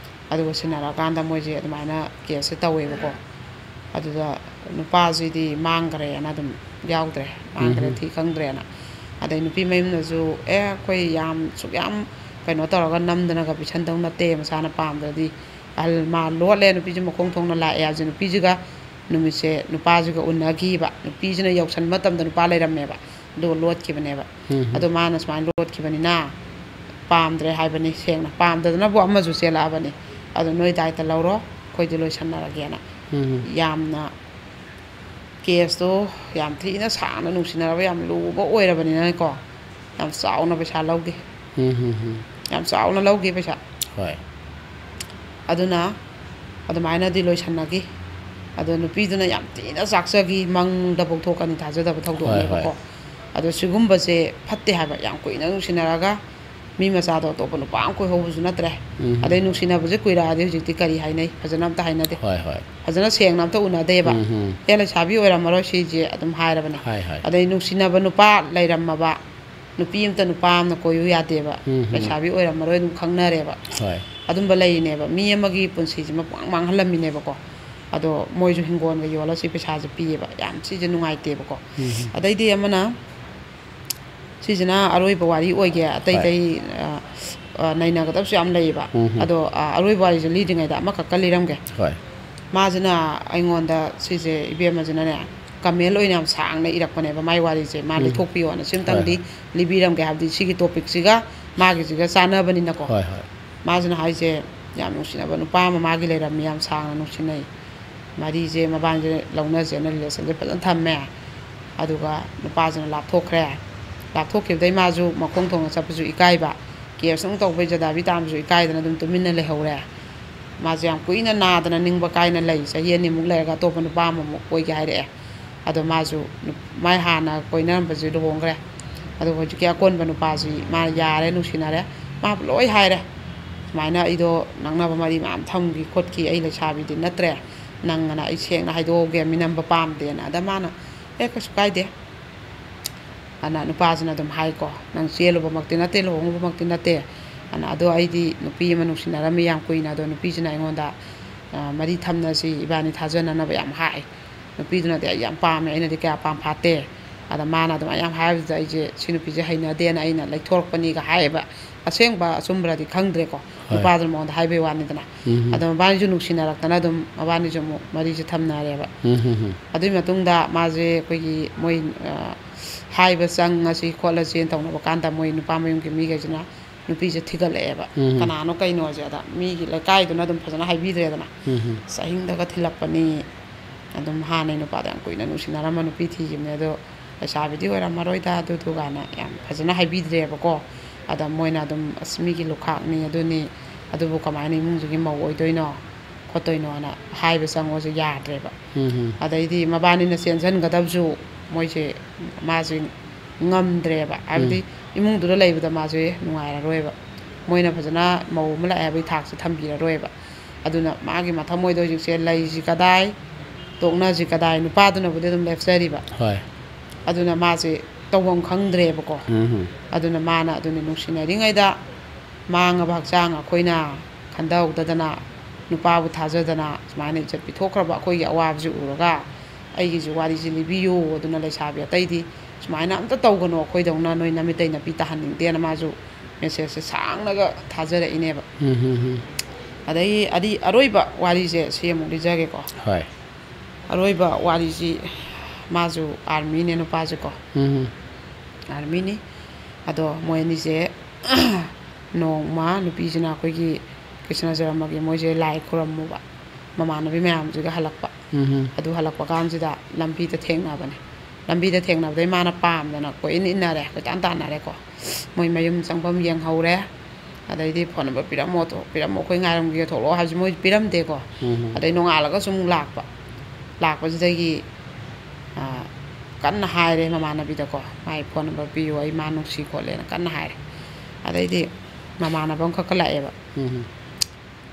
ꯑꯗꯨꯒ ꯁꯤꯟꯅꯔꯛꯑꯀꯥꯟꯗ ꯃꯣꯏꯁꯦ ꯑꯗꯨꯃꯥꯏꯅ ꯀꯦꯁꯁꯦ ꯇꯧꯋꯦꯕꯀꯣ꯫ ꯑꯗꯨꯗ ꯅꯨꯄꯥꯁꯤꯗꯤ ꯃꯥꯡꯈ꯭ꯔꯦꯅ ꯑꯗꯨꯝ ꯌꯥꯎꯗ꯭ꯔꯦ, ꯃꯥꯡꯈ꯭ꯔꯦ, ꯎꯝ꯫ ꯊꯤ ꯈꯪꯗ꯭ꯔꯦꯅ꯫ ꯑꯗꯩ ꯅꯨꯄꯤ ꯃꯌꯨꯝꯅꯁꯨ ꯑꯦ ꯑꯩꯈꯣꯏ ꯌꯥꯝ ꯁꯨꯛ ꯌꯥꯝ ꯀꯩꯅꯣ ꯇꯧꯔꯒ ꯅꯝꯗꯅꯒ ꯄꯤꯁꯟꯗꯧ ꯅꯠꯇꯦ, ꯃꯁꯥꯅ ꯄꯥꯝꯗ꯭ꯔꯗꯤ꯫ ꯑꯍꯜ ꯃꯥ ꯂꯣꯠꯂꯦ, ꯅꯨꯄꯤꯁꯦ ꯃꯈꯣꯡ ꯊꯣꯡꯅ ꯂꯥꯛꯑꯦ ꯍꯥꯏꯕꯁꯦ ꯅꯨꯄꯤꯁꯤꯒ ꯅꯨꯃꯤꯠꯁꯦ ꯅꯨꯄꯥꯁꯤꯒ ꯎꯅꯈꯤꯕ꯫ ꯅꯨꯄꯤꯁꯤꯅ ꯌꯧꯁꯟꯕ ꯃꯇꯝꯗ ꯅꯨꯄꯥ ꯂꯩꯔꯝꯃꯦꯕ, ꯑꯗꯨꯒ ꯂꯣꯠꯈꯤꯕꯅꯦꯕ꯫ ꯎꯝ꯫ ꯑꯗꯣ ꯃꯥꯅ ꯁꯨꯃꯥꯏꯅ ꯂꯣꯠꯈꯤꯕꯅꯤꯅ ꯄꯥꯝꯗ꯭ꯔꯦ ꯍꯥꯏꯕꯅꯤ ꯁꯦꯡꯅ, ꯄꯥꯝꯗꯗꯅꯕꯨ ꯑꯃꯁꯨ ꯆꯦꯜꯂꯛꯑꯕꯅꯤ꯫ ꯑꯗꯣ ꯅꯣꯏ ꯗꯥꯏꯇ ꯂꯧꯔꯣ, ꯑꯩꯈꯣꯏꯗꯤ ꯂꯣꯏꯁꯟꯅꯔꯒꯦꯅ꯫ ꯎꯝ꯫ ꯌꯥꯝꯅ ꯀꯦꯁꯇꯣ ꯌꯥꯝ ꯊꯤꯅ ꯁꯥꯡꯅ ꯅꯨꯡꯁꯤꯅꯔꯕ ꯌꯥꯝ ꯂꯨꯕ ꯑꯣꯏꯔꯕꯅꯤꯅꯀꯣ, ꯌꯥꯝ ꯆꯥꯎꯅ ꯄꯩꯁꯥ ꯂꯧꯈꯤ꯫ ꯎꯝ, ꯎꯝ, ꯎꯝ꯫ ꯌꯥꯝ ꯆꯥꯎꯅ ꯂꯧꯈꯤ ꯄꯩꯁꯥ꯫ ꯍꯣꯏ꯫ ꯑꯗꯨꯅ ꯑꯗꯨꯃꯥꯏꯅꯗꯤ ꯂꯣꯏꯁꯟꯅꯈꯤ꯫ ꯑꯗꯣ ꯅꯨꯄꯤꯗꯨꯅ ꯌꯥꯝ ꯊꯤꯅ ꯆꯥꯛꯆꯈꯤ, ꯃꯪꯗꯐꯥꯎ ꯊꯣꯛꯀꯅꯤ ꯊꯥꯖꯗꯕ ꯊꯧꯗꯣꯛꯅꯦꯕꯀꯣ꯫ ꯍꯣꯏ, ꯍꯣꯏ꯫ ꯑꯗꯣ ꯁꯤꯒꯨꯝꯕꯁꯦ ꯐꯠꯇꯦ ꯍꯥꯏꯕ, ꯌꯥꯝ ꯀꯨꯏꯅ ꯅꯨꯡꯁꯤꯅꯔꯒ ꯃꯤ ꯃꯆꯥꯗꯣ ꯑꯇꯣꯞꯄ ꯅꯨꯄꯥ ꯑꯃ ꯀꯣꯏꯍꯧꯕꯁꯨ ꯅꯠꯇ꯭ꯔꯦ꯫ ꯎꯝ꯫ ꯑꯗꯩ ꯅꯨꯡꯁꯤꯅꯕꯁꯦ ꯀꯨꯏꯔꯛꯑꯗꯤ ꯍꯧꯖꯤꯛꯇꯤ ꯀꯔꯤ ꯍꯥꯏꯅꯩ? ꯐꯖꯅ ꯑꯝꯇ ꯍꯥꯏꯅꯗꯦ꯫ ꯍꯣꯏ, ꯍꯣꯏ꯫ ꯐꯖꯅ ꯁꯦꯡꯅ ꯑꯝꯇ ꯎꯅꯗꯦꯕ꯫ ꯎꯝ, ꯎꯝ꯫ "ꯑꯦ, ꯂꯩꯁꯥꯕꯤ ꯑꯣꯏꯔꯝꯃꯔꯣꯏ ꯁꯤꯁꯦ" ꯑꯗꯨꯝ ꯍꯥꯏꯔꯕꯅꯦ꯫ ꯍꯥꯏ, ꯍꯥꯏ꯫ ꯑꯗꯩ ꯅꯨꯡꯁꯤꯅꯕ ꯅꯨꯄꯥ ꯂꯩꯔꯝꯃꯕ, ꯅꯨꯄꯤ ꯑꯝꯇ ꯅꯨꯄꯥ ꯑꯃꯅ ꯀꯣꯏꯌꯨ ꯌꯥꯗꯦꯕ꯫ ꯎꯝ, ꯎꯝ꯫ ꯂꯩꯁꯥꯕꯤ ꯑꯣꯏꯔꯝꯃꯔꯣꯏ ꯑꯗꯨꯝ ꯈꯪꯅꯔꯦꯕ꯫ ꯍꯣꯏ꯫ ꯑꯗꯨꯝꯕ ꯂꯩꯔꯤꯅꯦꯕ꯫ ꯃꯤ ꯑꯃꯒꯤ ꯄꯨꯟꯁꯤꯁꯤꯃ ꯄꯨꯡꯃꯥꯡ ꯃꯥꯡꯍꯜꯂꯝꯃꯤꯅꯦꯕꯀꯣ꯫ ꯑꯗꯣ ꯃꯣꯏꯁꯨ ꯍꯤꯡꯒꯣꯜꯒ ꯌꯣꯜꯂ ꯁꯤ ꯄꯩꯁꯥꯁꯦ ꯄꯤꯌꯦꯕ꯫ ꯌꯥꯝ ꯁꯤꯁꯦ ꯅꯨꯡꯉꯥꯏꯇꯦꯕꯀꯣ꯫ ꯎꯝ, ꯎꯝ꯫ ꯑꯗꯩꯗꯤ ꯑꯃꯅ ꯁꯤꯁꯤꯅ ꯑꯔꯣꯏꯕ ꯋꯥꯔꯤ ꯑꯣꯏꯒꯦ꯫ ꯑꯇꯩ ꯍꯣꯏ꯫ ꯑꯇꯩ, ꯑ, ꯑ, ꯅꯩꯅꯒꯗꯕꯁꯨ ꯌꯥꯝ ꯂꯩꯌꯦꯕ꯫ ꯎꯝ ꯍꯝ꯫ ꯑꯗꯣ, ꯑ, ꯑꯔꯣꯏꯕ ꯋꯥꯔꯤꯁꯦ ꯂꯤꯗ꯭ꯔꯤꯉꯩꯗ ꯑꯃꯈꯛꯀ ꯂꯤꯔꯝꯒꯦ꯫ ꯍꯣꯏ꯫ ꯃꯥꯁꯤꯅ ꯑꯩꯉꯣꯟꯗ ꯁꯤꯁꯦ, ꯏꯕꯦꯝꯃꯁꯤꯅꯅꯦ, ꯀꯃꯦꯟ ꯑꯣꯏꯅ ꯌꯥꯝ ꯁꯥꯡꯅ ꯏꯔꯛꯄꯅꯦꯕ ꯃꯥꯏ ꯋꯥꯔꯤꯁꯦ꯫ ꯃꯥ ꯎꯝ꯫ ꯂꯤꯊꯣꯛꯄꯤꯌꯣꯅ꯫ ꯍꯣꯏ, ꯁꯤꯝꯇꯪꯗꯤ ꯍꯣꯏ꯫ ꯂꯤꯕꯤꯔꯝꯒꯦ, ꯍꯥꯏꯕꯗꯤ ꯁꯤꯒꯤ ꯇꯣꯄꯤꯛꯁꯤꯒ ꯃꯥꯒꯤꯁꯤꯒ ꯆꯥꯟꯅꯕꯅꯤꯅꯀꯣ꯫ ꯍꯣꯏ, ꯍꯣꯏ꯫ ꯃꯥꯁꯤꯅ ꯍꯥꯏꯁꯦ, ꯌꯥꯝ ꯅꯨꯡꯁꯤꯅꯕ ꯅꯨꯄꯥ ꯑꯃ ꯃꯥꯒꯤ ꯂꯩꯔꯝꯃꯤ, ꯌꯥꯝ ꯁꯥꯡꯅ ꯅꯨꯡꯁꯤꯅꯩ꯫ ꯃꯔꯤꯁꯦ ꯃꯕꯥꯅꯤꯁꯦ ꯂꯧꯅꯁꯦꯅ ꯔꯤꯂꯦꯁꯟꯁꯦ ꯐꯖꯅ ꯊꯝꯃꯦ꯫ ꯑꯗꯨꯒ ꯅꯨꯄꯥꯁꯤꯅ ꯂꯥꯞꯊꯣꯛꯈ꯭ꯔꯦ꯫ ꯂꯥꯞꯊꯣꯛꯈꯤꯕꯗꯩ ꯃꯥꯁꯨ ꯃꯈꯣꯡ ꯊꯣꯡꯅ ꯆꯠꯄꯁꯨ ꯏꯀꯥꯏꯕ, ꯀꯦꯁ ꯑꯃꯨꯛ ꯇꯧꯕꯩ ꯖꯗꯥꯕꯤ ꯇꯥꯕꯁꯨ ꯏꯀꯥꯏꯗꯅ ꯑꯗꯨꯝ ꯇꯨꯃꯤꯟꯅ ꯂꯩꯍꯧꯔꯦ꯫ ꯃꯥꯁꯦ ꯌꯥꯝ ꯀꯨꯏꯅ ꯅꯥꯗꯅ ꯅꯤꯡꯕ ꯀꯥꯏꯅ ꯂꯩ꯫ ꯆꯍꯤ ꯑꯅꯤꯃꯨꯛ ꯂꯩꯔꯒ ꯑꯇꯣꯞꯄ ꯅꯨꯄꯥ ꯑꯃꯃꯨꯛ ꯀꯣꯏꯒꯦ ꯍꯥꯏꯔꯛꯑꯦ꯫ ꯑꯗꯣ ꯃꯥꯁꯨ ꯅꯨ-, ꯃꯥꯏ ꯍꯥꯟꯅ ꯀꯣꯏꯅꯔꯝꯕꯁꯤ ꯂꯨꯍꯣꯡꯈ꯭ꯔꯦ꯫ ꯑꯗꯨꯒ ꯍꯧꯖꯤꯛꯀꯤ ꯑꯀꯣꯟꯕ ꯅꯨꯄꯥꯁꯤ ꯃꯥ ꯌꯥꯔꯦ, ꯅꯨꯡꯁꯤꯅꯔꯦ, ꯃꯥ ꯂꯣꯏ ꯍꯥꯏꯔꯦ꯫ "ꯁꯨꯃꯥꯏꯅ ꯑꯩꯗꯣ ꯅꯛꯅꯕ ꯃꯔꯤ ꯃꯌꯥꯝ ꯊꯝꯈꯤ ꯈꯣꯠꯈꯤ, ꯑꯩ ꯂꯩꯁꯥꯕꯤꯗꯤ ꯅꯠꯇ꯭ꯔꯦ, ꯅꯪ ꯑꯅ ꯑꯩ ꯁꯦꯡꯅ ꯍꯥꯏꯗꯣꯛꯍꯧꯒꯦ, ꯃꯤꯅꯝꯕ ꯄꯥꯝꯗꯦꯅ"꯫ ꯑꯗ ꯃꯥꯅ, "ꯑꯦ, ꯀꯩꯁꯨ ꯀꯥꯏꯗꯦ, ꯑꯗꯨꯅ ꯅꯨꯄꯥꯁꯤꯅ ꯑꯗꯨꯝ ꯍꯥꯏꯀꯣ, "ꯅꯪ ꯆꯦꯜꯂꯨꯕꯃꯛꯇꯤ ꯅꯠꯇꯦ, ꯂꯨꯍꯣꯡꯉꯨꯕꯃꯛꯇꯤ ꯅꯠꯇꯦ, ꯑꯗꯨꯅ ꯑꯗꯣ ꯑꯩꯗꯤ ꯅꯨꯄꯤ ꯑꯃ ꯅꯨꯡꯁꯤꯅꯔꯝꯃꯤ ꯌꯥꯝ ꯀꯨꯏꯅ, ꯑꯗꯣ ꯅꯨꯄꯤꯁꯤꯅ ꯑꯩꯉꯣꯟꯗ, ꯑ, ꯃꯔꯤ ꯊꯝꯅꯁꯤ, ꯏꯕꯥꯅꯤ ꯊꯥꯖꯅꯅꯕ" ꯌꯥꯝ ꯍꯥꯏ꯫ ꯅꯨꯄꯤꯗꯨꯅꯗꯤ ꯑꯩ ꯌꯥꯝ ꯄꯥꯝꯃꯦ, ꯑꯩꯅꯗꯤ ꯀꯌꯥ ꯄꯥꯝ ꯐꯥꯠꯇꯦ꯫ ꯑꯗ ꯃꯥꯅ ꯑꯗꯨꯃꯥꯏꯅ ꯌꯥꯝ ꯍꯥꯏꯕꯗꯨꯗ ꯑꯩꯁꯦ, "ꯁꯤ ꯅꯨꯄꯤꯁꯦ ꯍꯩꯅꯗꯦꯅ ꯑꯩꯅ ꯂꯩꯊꯣꯔꯛꯄꯅꯤꯒ" ꯍꯥꯏꯌꯦꯕ꯫ ꯑꯁꯦꯡꯕ ꯑꯆꯨꯝꯕ꯭ꯔꯗꯤ ꯈꯪꯗ꯭ꯔꯦꯀꯣ, ꯍꯣꯏ꯫ ꯅꯨꯄꯥꯗꯨꯅ ꯃꯉꯣꯟꯗ ꯍꯥꯏꯕꯩ ꯋꯥꯅꯤꯗꯅ꯫ ꯎꯝ꯫ ꯑꯗꯣ ꯃꯕꯥꯅꯤꯁꯨ ꯅꯨꯡꯁꯤꯅꯔꯛꯇꯅ ꯑꯗꯨꯝ ꯃꯕꯥꯅꯤꯁꯨ ꯑꯃꯨꯛ ꯃꯔꯤꯁꯦ ꯊꯝꯅꯔꯦꯕ꯫ ꯎꯝ, ꯎꯝ, ꯎꯝ꯫ ꯑꯗꯨꯒꯤ ꯃꯇꯨꯡꯗ ꯃꯥꯁꯦ ꯑꯩꯈꯣꯏꯒꯤ ꯃꯣꯏ, ꯑ, ꯍꯥꯏꯕ ꯆꯪꯉꯁꯤ ꯈꯣꯠꯂꯁꯤꯅ ꯇꯧꯅꯕ ꯀꯥꯟꯗ ꯃꯣꯏ ꯅꯨꯄꯥ ꯃꯌꯨꯝꯒꯤ ꯃꯤꯈꯩꯁꯤꯅ ꯅꯨꯄꯤꯁꯦ ꯊꯤꯒꯠꯂꯛꯑꯦꯕ꯫ ꯎꯝ꯫ ꯀꯅꯥꯅꯣ ꯀꯩꯅꯣꯁꯦ? ꯑꯗ ꯃꯤꯒꯤ ꯂꯩꯀꯥꯏꯗꯨꯅ ꯑꯗꯨꯝ ꯐꯖꯅ ꯍꯥꯏꯕꯤꯗ꯭ꯔꯦꯗꯅ꯫ ꯎꯝ꯫ "ꯑꯁ, ꯑꯍꯤꯡꯗꯒ ꯊꯤꯜꯂꯛꯄꯅꯤ, ꯑꯗꯨꯝ ꯍꯥꯟꯅꯩ ꯅꯨꯄꯥꯗꯣ ꯌꯥꯝ ꯀꯨꯏꯅ ꯅꯨꯡꯁꯤꯅꯔꯝꯕ ꯅꯨꯄꯤ ꯊꯤꯈꯤꯕꯅꯦ, ꯑꯗꯣ ꯂꯩꯁꯥꯕꯤꯗꯤ ꯑꯣꯏꯔꯝꯃꯔꯣꯏꯗ ꯑꯗꯨꯗꯨ" ꯀꯥꯏꯅ ꯌꯥꯝ ꯐꯖꯅ ꯍꯥꯏꯕꯤꯗ꯭ꯔꯦꯕꯀꯣ꯫ ꯑꯗ ꯃꯣꯏꯅ ꯑꯗꯨꯝ, "ꯑꯁ, ꯃꯤꯒꯤ ꯂꯨꯈꯥꯛꯅꯤ, ꯑꯗꯨꯅꯤ, ꯑꯗꯨꯕꯨ ꯀꯃꯥꯏꯅ ꯏꯃꯨꯡꯗꯨꯒꯤ ꯃꯧ ꯑꯣꯏꯗꯣꯏꯅꯣ ꯈꯣꯠꯇꯣꯏꯅꯣꯅ" ꯍꯥꯏꯕ ꯆꯪꯉꯣꯁꯨ ꯌꯥꯗ꯭ꯔꯦꯕ꯫ ꯎꯝ, ꯎꯝ꯫ ꯑꯗꯩꯗꯤ ꯃꯕꯥꯅꯤꯅ ꯆꯦꯟꯁꯤꯟꯒꯗꯕꯁꯨ ꯃꯣꯏꯁꯦ, ꯃꯥꯁꯦ ꯉꯝꯗ꯭ꯔꯦꯕ꯫ ꯍꯥꯏꯕꯗꯤ ꯎꯝ꯫ ꯏꯃꯨꯡꯗꯨꯗ ꯂꯩꯕꯗ ꯃꯥꯁꯦ ꯅꯨꯡꯉꯥꯏꯔꯔꯣꯏꯕ꯫ ꯃꯣꯏꯅ ꯐꯖꯅ ꯃꯧ ꯑꯃ ꯂꯥꯛꯑꯦ ꯍꯥꯏꯕꯒꯤ ꯊꯥꯛꯁꯦ ꯊꯝꯕꯤꯔꯔꯣꯏꯕ꯫ ꯑꯗꯨꯅ ꯃꯥꯒꯤ ꯃꯊꯃꯣꯏꯗ ꯍꯧꯖꯤꯛꯁꯦ ꯂꯩꯁꯤ ꯀꯗꯥꯏ, ꯇꯣꯛꯅꯁꯤ ꯀꯗꯥꯏ, ꯅꯨꯄꯥꯗꯨꯅꯕꯨꯗꯤ ꯑꯗꯨꯝ ꯂꯦꯞꯆꯔꯤꯕ꯫ ꯍꯣꯏ꯫ ꯑꯗꯨꯅ ꯃꯥꯁꯦ ꯇꯧꯐꯝ ꯈꯪꯗ꯭ꯔꯦꯕꯀꯣ꯫ ꯎꯝ꯫ ꯑꯗꯨꯅ ꯃꯥꯅ ꯑꯗꯨꯅꯤ ꯅꯨꯡꯁꯤꯅꯔꯤꯉꯩꯗ ꯃꯥꯡꯉꯕ ꯍꯛꯆꯥꯡ ꯑꯩꯈꯣꯏꯅ ꯈꯟꯊꯍꯧꯗꯗꯅ, ꯅꯨꯄꯥꯕꯨ ꯊꯥꯖꯗꯅ ꯁꯨꯃꯥꯏꯅ ꯏꯖꯠ ꯄꯤꯊꯣꯛꯈ꯭ꯔꯕ ꯑꯩꯈꯣꯏꯒꯤ ꯑꯋꯥꯕꯁꯤ ꯎꯔꯒ, "ꯑꯩꯒꯤꯁꯨ ꯋꯥꯔꯤꯁꯤ ꯂꯤꯕꯤꯌꯨ, ꯑꯗꯨꯅ ꯂꯩꯁꯥꯕꯤ ꯑꯇꯩꯗꯤ ꯁꯨꯃꯥꯏꯅ ꯑꯝꯇ ꯇꯧꯒꯅꯨ, ꯑꯩꯈꯣꯏꯗꯧꯅ ꯅꯣꯏ ꯅꯃꯤꯠꯇꯩ ꯅꯄꯤ ꯇꯥꯍꯟꯅꯤꯡꯗꯦꯅ" ꯃꯥꯁꯨ ꯃꯦꯁꯦꯖꯁꯦ ꯁꯥꯡꯅꯒ ꯊꯥꯖꯔꯛꯏꯅꯦꯕ꯫ ꯎꯝ, ꯎꯝ, ꯎꯝ꯫ ꯑꯗꯒꯤ ꯑꯔꯤ-, ꯑꯔꯣꯏꯕ ꯋꯥꯔꯤꯁꯦ ꯁꯤ ꯑꯃꯨꯛ ꯂꯤꯖꯒꯦꯀꯣ꯫ ꯍꯣꯏ꯫ ꯑꯔꯣꯏꯕ ꯋꯥꯔꯤꯁꯤ, ꯃꯥꯁꯨ ꯑꯥꯔꯃꯤꯅꯦ ꯅꯨꯄꯥꯁꯦꯀꯣ꯫ ꯎꯝ꯫ ꯑꯥꯔꯃꯤꯅꯤ꯫ ꯑꯗꯣ ꯃꯣꯏ ꯑꯅꯤꯁꯦ ꯅꯣꯡꯃ ꯅꯨꯄꯤꯁꯤꯅ ꯑꯩꯈꯣꯏꯒꯤ ꯀ꯭ꯔꯤꯁꯅ ꯖꯔꯃꯒꯤ ꯃꯣꯏꯁꯦ ꯂꯥꯏ ꯈꯨꯔꯝꯃꯨꯕ ꯃꯃꯥꯟꯅꯕꯤ ꯃꯌꯥꯝꯁꯤꯒ ꯍꯜꯂꯛꯄ꯫ ꯎꯝ꯫ ꯑꯗꯨ ꯍꯜꯂꯛꯄ ꯀꯥꯟꯁꯤꯗ ꯂꯝꯕꯤꯗ ꯊꯦꯡꯅꯕꯅꯦ꯫ ꯂꯝꯕꯤꯗ ꯊꯦꯡꯅꯕꯗꯩ ꯃꯥꯅ ꯄꯥꯝꯗꯅ ꯀꯣꯏꯏꯟ ꯏꯟꯅꯔꯦ, ꯀꯣꯏꯇꯥꯟ ꯇꯥꯟꯅꯔꯦꯀꯣ꯫ ꯃꯣꯏ ꯃꯌꯨꯝ ꯆꯪꯐꯝ ꯌꯦꯡꯍꯧꯔꯦ꯫ ꯑꯗꯩꯗꯤ "ꯐꯣꯟ ꯅꯝꯕꯔ ꯄꯤꯔꯝꯃꯣ, ꯊꯣ-, ꯄꯤꯔꯝꯃꯣ, ꯑꯩꯈꯣꯏ ꯉꯥꯏꯔꯝꯒꯦ, ꯊꯣꯛꯂꯛꯑꯣ" ꯍꯥꯏꯕꯁꯨ ꯃꯣꯏ ꯄꯤꯔꯝꯗꯦꯀꯣ꯫ ꯎꯝ꯫ ꯑꯗꯩ ꯅꯣꯡꯉꯥꯜꯂꯒꯁꯨ ꯑꯃꯨꯛ ꯂꯥꯛꯄ꯫ ꯂꯥꯛꯄꯁꯤꯗꯒꯤ, ꯑ, ꯀꯟꯅ ꯍꯥꯏꯔꯦ ꯃꯃꯥꯟꯅꯕꯤꯗꯀꯣ, "ꯃꯥꯏ ꯐꯣꯟ ꯅꯝꯕꯔ ꯄꯤꯌꯨ, ꯑꯩ ꯃꯥ ꯅꯨꯡꯁꯤ ꯈꯣꯠꯂꯦꯅ" ꯀꯟꯅ ꯍꯥꯏꯔꯦ꯫ ꯑꯗꯩꯗꯤ ꯃꯃꯥꯟꯅꯕ ꯑꯃꯈꯛꯀ ꯂꯥꯛꯑꯦꯕ꯫ ꯎꯝ꯫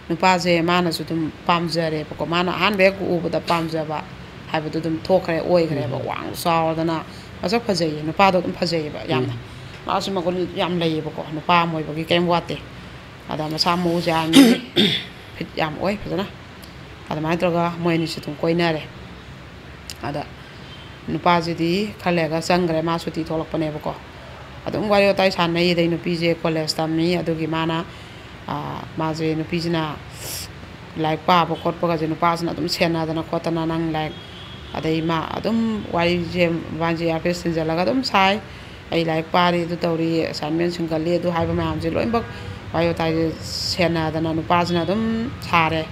ꯅꯨꯄꯥꯁꯦ ꯃꯥꯅꯁꯨ ꯑꯗꯨꯝ ꯄꯥꯝꯖꯔꯦꯕꯀꯣ꯫ ꯃꯥꯅ ꯑꯍꯥꯟꯕ ꯍꯦꯛ ꯎꯕꯗ ꯄꯥꯝꯖꯕ ꯍꯥꯏꯕꯗꯨ ꯑꯗꯨꯝ ꯊꯣꯛꯈ꯭ꯔꯦ, ꯑꯣꯏꯈ꯭ꯔꯦꯕ꯫ ꯎꯝ꯫ ꯋꯥꯡ ꯆꯥꯎꯔꯗꯅ ꯃꯁꯛ ꯐꯖꯩꯌꯦ, ꯅꯨꯄꯥꯗꯣ ꯑꯗꯨꯝ ꯐꯖꯩꯌꯦꯕ ꯌꯥꯝꯅ꯫ ꯃꯥꯁꯨ ꯃꯒꯨꯟ ꯌꯥꯝ ꯂꯩꯌꯦꯕꯀꯣ, ꯅꯨꯄꯥ ꯑꯃ ꯑꯣꯏꯕꯒꯤ ꯀꯩꯝ ꯋꯥꯠꯇꯦ꯫ ꯑꯗ ꯃꯁꯥ ꯃꯎꯁꯦ ꯌꯥꯝ ꯐꯤꯠ ꯌꯥꯝ ꯑꯣꯏ ꯐꯖꯅ꯫ ꯑꯗꯨꯃꯥꯏꯅ ꯇꯧꯔꯒ ꯃꯣꯏ ꯑꯅꯤꯁꯦ ꯑꯗꯨꯝ ꯀꯣꯏꯅꯔꯦ꯫ ꯑꯗ ꯅꯨꯄꯥꯁꯤꯗꯤ ꯈꯔ ꯂꯩꯔꯒ ꯆꯪꯈ꯭ꯔꯦ, ꯃꯥ ꯁꯨꯇꯤ ꯊꯣꯛꯂꯛꯄꯅꯦꯕꯀꯣ꯫ ꯑꯗꯨꯝ ꯋꯥꯔꯤ ꯋꯥꯇꯥꯏ ꯁꯥꯟꯅꯩ, ꯑꯗꯩ ꯅꯨꯄꯤꯁꯦ ꯀꯣꯂꯦꯖ ꯇꯝꯃꯤ, ꯑꯗꯨꯒꯤ ꯃꯥꯅ, ꯑꯥ, ꯃꯥꯁꯦ, ꯅꯨꯄꯤꯁꯤꯅ ꯂꯥꯏꯔꯤꯛ ꯄꯥꯕ ꯈꯣꯠꯄꯒꯁꯦ ꯅꯨꯄꯥꯁꯤꯅ ꯑꯗꯨꯝ ꯁꯦꯟꯅꯗꯅ ꯈꯣꯠꯇꯅ, "ꯅꯪ ꯂꯥꯏꯔꯤꯛ", ꯑꯗꯩ ꯃꯥ ꯑꯗꯨꯝ ꯋꯥꯔꯤꯁꯦ, ꯃꯥꯁꯦ earpiece ꯊꯤꯟꯖꯜꯂꯒ ꯑꯗꯨꯝ ꯁꯥꯏ, "ꯑꯩ ꯂꯥꯏꯔꯤꯛ ꯄꯥꯔꯤ, ꯑꯗꯨ ꯇꯧꯔꯤ, assignment ꯁꯤꯡꯒꯠꯂꯤ", ꯑꯗꯨ ꯍꯥꯏꯕ ꯃꯌꯥꯝꯁꯦ ꯂꯣꯏꯅꯃꯛ ꯋꯥꯔꯤ ꯋꯥꯇꯥꯏꯁꯦ ꯁꯦꯟꯅꯗꯅ ꯅꯨꯄꯥꯁꯤꯅ ꯑꯗꯨꯝ ꯁꯥꯔꯦ꯫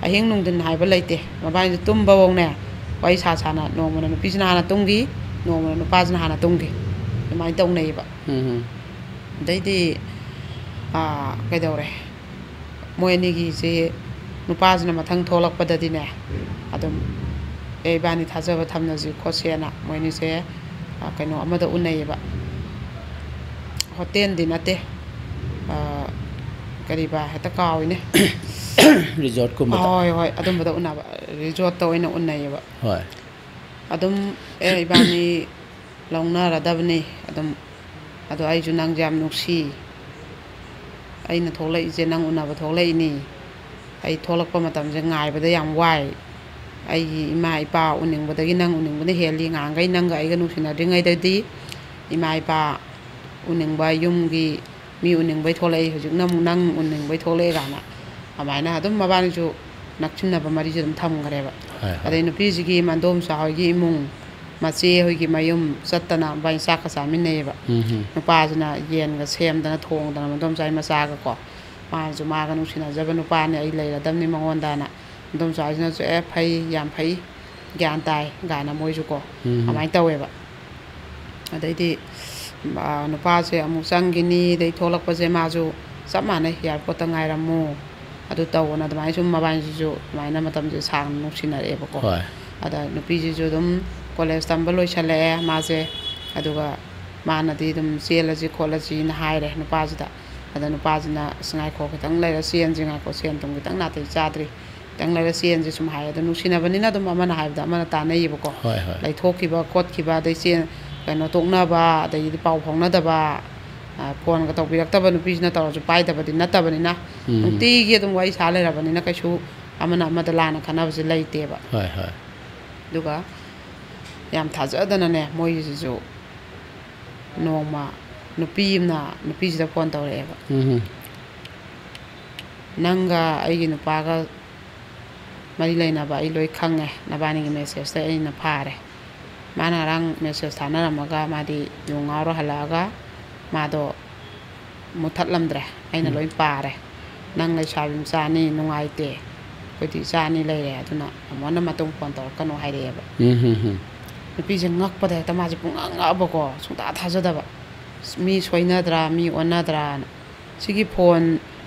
ꯑꯍꯤꯡ ꯅꯨꯡꯊꯤꯟ ꯍꯥꯏꯕ ꯂꯩꯇꯦ, ꯃꯕꯥꯅꯤꯁꯦ ꯇꯨꯝꯕꯐꯧꯅꯦ ꯋꯥꯔꯤ ꯁꯥ ꯁꯥꯅ, ꯅꯣꯡꯃꯅ ꯅꯨꯄꯤꯁꯤꯅ ꯍꯥꯟꯅ ꯇꯨꯝꯈꯤ, ꯅꯣꯡꯃꯅ ꯅꯨꯄꯥꯁꯤꯅ ꯍꯥꯟꯅ ꯇꯨꯝꯈꯤ, ꯑꯗꯨꯃꯥꯏꯅ ꯇꯧꯅꯩꯌꯦꯕ꯫ ꯎꯝ꯫ ꯑꯗꯩꯗꯤ, ꯑꯥ, ꯀꯩꯗꯧꯔꯦ, ꯃꯣꯏ ꯑꯅꯤꯒꯤꯁꯦ ꯅꯨꯄꯥꯁꯤꯅ ꯃꯊꯪ ꯊꯣꯛꯂꯛꯄꯗꯗꯤꯅꯦ, ꯑꯗꯨꯝ, "ꯑꯦ, ꯏꯕꯥꯅꯤ ꯊꯥꯖꯕ ꯊꯝꯅꯁꯤ ꯈꯣꯠꯁꯦꯅ", ꯃꯣꯏ ꯑꯅꯤꯁꯦ, ꯑꯥ, ꯀꯩꯅꯣ ꯑꯃꯗ ꯎꯅꯩꯌꯦꯕ꯫ ꯍꯣꯇꯦꯜꯗꯤ ꯅꯠꯇꯦ, ꯑꯥ, ꯀꯔꯤꯕ, ꯍꯦꯛꯇ ꯀꯥꯎꯏꯅꯦ꯫ Resort ꯀꯨꯝꯕꯗ꯫ ꯍꯣꯏ, ꯍꯣꯏ, ꯑꯗꯨꯝꯕꯗ ꯎꯅꯕ, resortꯇ ꯑꯣꯏꯅ ꯎꯅꯩꯌꯦꯕ꯫ ꯍꯣꯏ꯫ ꯑꯗꯨꯝ, "ꯑꯦ, ꯏꯕꯥꯅꯤ ꯂꯧꯅꯔꯗꯕꯅꯤ ꯑꯗꯨꯝ, ꯑꯗꯣ ꯑꯩꯁꯨ ꯅꯪꯁꯦ ꯌꯥꯝ ꯅꯨꯡꯁꯤ, ꯑꯩꯅ ꯊꯣꯛꯂꯛꯏꯁꯦ ꯅꯪ ꯎꯅꯕ ꯊꯣꯛꯂꯛꯏꯅꯤ, ꯑꯩ ꯊꯣꯛꯂꯛꯄ ꯃꯇꯝꯁꯦ ꯉꯥꯏꯕꯗ ꯌꯥꯝ ꯋꯥꯏ, ꯑꯩꯒꯤ ꯏꯃꯥ ꯏꯄꯥ ꯎꯅꯤꯡꯕꯗꯒꯤ ꯅꯪ ꯎꯅꯤꯡꯕꯅ ꯍꯦꯜꯂꯤ, ꯉꯍꯥꯟꯈꯩ ꯅꯪꯒ ꯑꯩꯒ ꯅꯨꯡꯁꯤꯅꯗ꯭ꯔꯤꯉꯩꯗꯗꯤ ꯏꯃꯥ ꯏꯄꯥ ꯎꯅꯤꯡꯕ, ꯌꯨꯝꯒꯤ ꯃꯤ ꯎꯅꯤꯡꯕꯩ ꯊꯣꯛꯂꯛꯏ, ꯍꯧꯖꯤꯛꯅ ꯑꯃꯨꯛ ꯅꯪ ꯎꯅꯤꯡꯕꯩ ꯊꯣꯛꯂꯛꯑꯦ" ꯀꯥꯏꯅ꯫ ꯑꯗꯨꯃꯥꯏꯅ ꯑꯗꯨꯝ ꯃꯕꯥꯅꯤꯁꯨ ꯅꯛꯁꯤꯟꯅꯕ ꯃꯔꯤꯁꯦ ꯑꯗꯨꯝ ꯊꯝꯈ꯭ꯔꯦꯕ꯫ ꯍꯣꯏ, ꯍꯣꯏ꯫ ꯑꯗꯩ ꯅꯨꯄꯤꯁꯤꯒꯤ ꯃꯟꯗꯣꯝꯆꯥ ꯍꯣꯏꯒꯤ ꯏꯃꯨꯡ, ꯃꯆꯦ ꯍꯣꯏꯒꯤ ꯃꯌꯨꯝ ꯆꯠꯇꯅ ꯃꯕꯥꯅꯤ ꯆꯥꯛꯀ ꯆꯥꯃꯤꯟꯅꯩꯌꯦꯕ꯫ ꯎꯝ, ꯎꯝ꯫ ꯅꯨꯄꯥꯁꯤꯅ ꯌꯦꯟꯒ ꯁꯦꯝꯗꯅ ꯊꯣꯡꯗꯅ ꯃꯟꯗꯣꯝꯆꯥꯒꯤ ꯃꯆꯥꯒꯀꯣ꯫ ꯃꯥꯅꯁꯨ ꯃꯥꯒ ꯅꯨꯡꯁꯤꯅꯖꯕ ꯅꯨꯄꯥꯅꯦ, ꯑꯩ ꯂꯩꯔꯗꯕꯅꯤ ꯃꯉꯣꯟꯗꯅ꯫ ꯃꯟꯗꯣꯝꯆꯥꯁꯤꯅꯁꯨ, "ꯑꯦ, ꯐꯩ, ꯌꯥꯝ ꯐꯩ, ꯒ꯭ꯌꯥꯟ ꯇꯥꯏ" ꯀꯥꯏꯅ ꯃꯣꯏꯁꯨ ꯀꯣ, ꯎꯝ꯫ ꯑꯗꯨꯃꯥꯏꯅ ꯇꯧꯋꯦꯕ꯫ ꯑꯗꯩꯗꯤ, ꯑꯥ, ꯅꯨꯄꯥꯁꯦ ꯑꯃꯨꯛ ꯆꯪꯈꯤꯅꯤ, ꯑꯗꯩ ꯊꯣꯛꯂꯛꯄꯁꯦ ꯃꯥꯁꯨ ꯆꯞ ꯃꯥꯟꯅꯩ, "ꯑꯦꯌꯥꯔꯄꯣꯔꯠꯇ ꯉꯥꯏꯔꯝꯃꯨ, ꯑꯗꯨ ꯇꯧꯑꯣꯅ", ꯑꯗꯨꯃꯥꯏꯅ ꯁꯨꯝ ꯃꯕꯥꯅꯤꯁꯤꯁꯨ ꯑꯗꯨꯃꯥꯏꯅ ꯃꯇꯝꯁꯦ ꯁꯥꯡꯅ ꯅꯨꯡꯁꯤꯅꯔꯛꯑꯦꯕꯀꯣ꯫ ꯍꯣꯏ꯫ ꯑꯗ ꯅꯨꯄꯤꯁꯤꯁꯨ ꯑꯗꯨꯝ ꯀꯣꯂꯦꯖ ꯇꯝꯕ ꯂꯣꯏꯁꯜꯂꯛꯑꯦ ꯃꯥꯁꯦ, ꯑꯗꯨꯒ ꯃꯥꯅꯗꯤ ꯑꯗꯨꯝ "ꯆꯦꯜꯂꯁꯤ ꯈꯣꯠꯂꯁꯤꯅ" ꯍꯥꯏꯔꯦ ꯅꯨꯄꯥꯁꯤꯗ꯫ ꯑꯗ ꯅꯨꯄꯥꯁꯤꯅ, "ꯑꯁ, ꯉꯥꯏꯈꯣ, ꯈꯤꯇꯪ ꯂꯩꯔ ꯆꯦꯟꯁꯤ, ꯉꯥꯏꯈꯣ, ꯁꯦꯟ ꯊꯨꯝ ꯈꯤꯇꯪ ꯅꯥꯇꯩ ꯆꯥꯗ꯭ꯔꯤ, ꯈꯤꯇꯪ ꯂꯩꯔ ꯆꯦꯟꯁꯤ", ꯁꯨꯝ ꯍꯥꯏ꯫ ꯑꯗꯣ ꯅꯨꯡꯁꯤꯅꯕꯅꯤꯅ ꯑꯗꯨꯝ ꯑꯃꯅ ꯍꯥꯏꯕꯗ ꯑꯃꯅ ꯇꯥꯟꯅꯩꯌꯦꯕꯀꯣ꯫ ꯍꯣꯏ, ꯍꯣꯏ꯫ ꯂꯩꯊꯣꯛꯈꯤꯕ ꯈꯣꯠꯈꯤꯕ, ꯑꯗꯩ ꯆꯦꯟ-, ꯀꯩꯅꯣ, ꯇꯣꯛꯅꯕ, ꯑꯗꯒꯤꯗꯤ ꯄꯥꯎ ꯐꯥꯎꯅꯗꯕ, ꯑ, ꯐꯣꯟꯒ ꯇꯧꯕꯤꯔꯛꯇꯕ, ꯅꯨꯄꯤꯁꯤꯅ ꯇꯧꯔꯁꯨ ꯄꯥꯏꯗꯕꯗꯤ ꯅꯠꯇꯕꯅꯤꯅ, ꯎꯝ꯫ ꯅꯨꯡꯇꯤꯒꯤ ꯑꯗꯨꯝ ꯋꯥꯔꯤ ꯁꯥ ꯂꯩꯔꯕꯅꯤꯅ ꯀꯩꯁꯨ ꯑꯃꯅ ꯑꯃꯗ ꯂꯥꯟꯅ ꯈꯟꯅꯕꯁꯦ ꯂꯩꯇꯦꯕ꯫ ꯍꯣꯏ, ꯍꯣꯏ꯫ ꯑꯗꯨꯒ ꯌꯥꯝ ꯊꯥꯖꯗꯅꯅꯦ, ꯃꯣꯏꯒꯤꯁꯤꯁꯨ ꯅꯣꯡꯃ ꯅꯨꯄꯤ ꯑꯃꯅ ꯅꯨꯄꯤꯁꯤꯗ ꯐꯣꯟ ꯇꯧꯔꯛꯑꯦꯕ꯫ ꯎꯝ꯫ "ꯅꯪꯒ ꯑꯩꯒꯤ ꯅꯨꯄꯥꯒ ꯃꯔꯤ ꯂꯩꯅꯕ ꯑꯩ ꯂꯣꯏ ꯈꯪꯉꯦ, ꯅꯕꯥꯅꯤꯒꯤ ꯃꯦꯁꯦꯖꯇ ꯑꯩꯅ ꯐꯥꯔꯦ꯫ ꯃꯥꯅ ꯉꯔꯥꯡ ꯃꯦꯁꯦꯖ ꯊꯥꯅꯔꯝꯃꯒ ꯃꯥꯗꯤ ꯌꯨ ꯉꯥꯎꯔ ꯍꯜꯂꯛꯑꯒ ꯃꯥꯗꯣ ꯃꯨꯊꯠꯂꯝꯗ꯭ꯔꯦ, ꯑꯩꯅ ꯎꯝ꯫ ꯂꯣꯏ ꯄꯥꯔꯦ꯫ ꯅꯪ ꯂꯩꯁꯥꯕꯤ ꯃꯆꯥ ꯑꯅꯤ ꯅꯨꯡꯉꯥꯏꯇꯦ, ꯑꯩꯈꯣꯏꯗꯤ ꯏꯆꯥ ꯑꯅꯤ ꯂꯩꯔꯦ, ꯑꯗꯨꯅ ꯑꯃꯨꯛ ꯍꯟꯅ ꯃꯇꯨꯡ ꯐꯣꯟ ꯇꯧꯔꯛꯀꯅꯨ" ꯍꯥꯏꯔꯛꯑꯦꯕ꯫ ꯎꯝ, ꯍꯝ, ꯍꯝ꯫ ꯅꯨꯄꯤꯁꯦ ꯉꯛꯄꯗ ꯍꯦꯛꯇ ꯃꯥꯁꯦ ꯄꯨꯡꯉꯛ ꯉꯛꯑꯕꯀꯣ, ꯁꯨꯡꯊꯥ ꯊꯥꯖꯗꯕ꯫ "ꯃꯤ ꯁꯣꯏꯅꯗ꯭ꯔꯥ, ꯃꯤ ꯑꯣꯟꯅꯗ꯭ꯔꯥꯅ"꯫ ꯁꯤꯒꯤ ꯐꯣꯟ,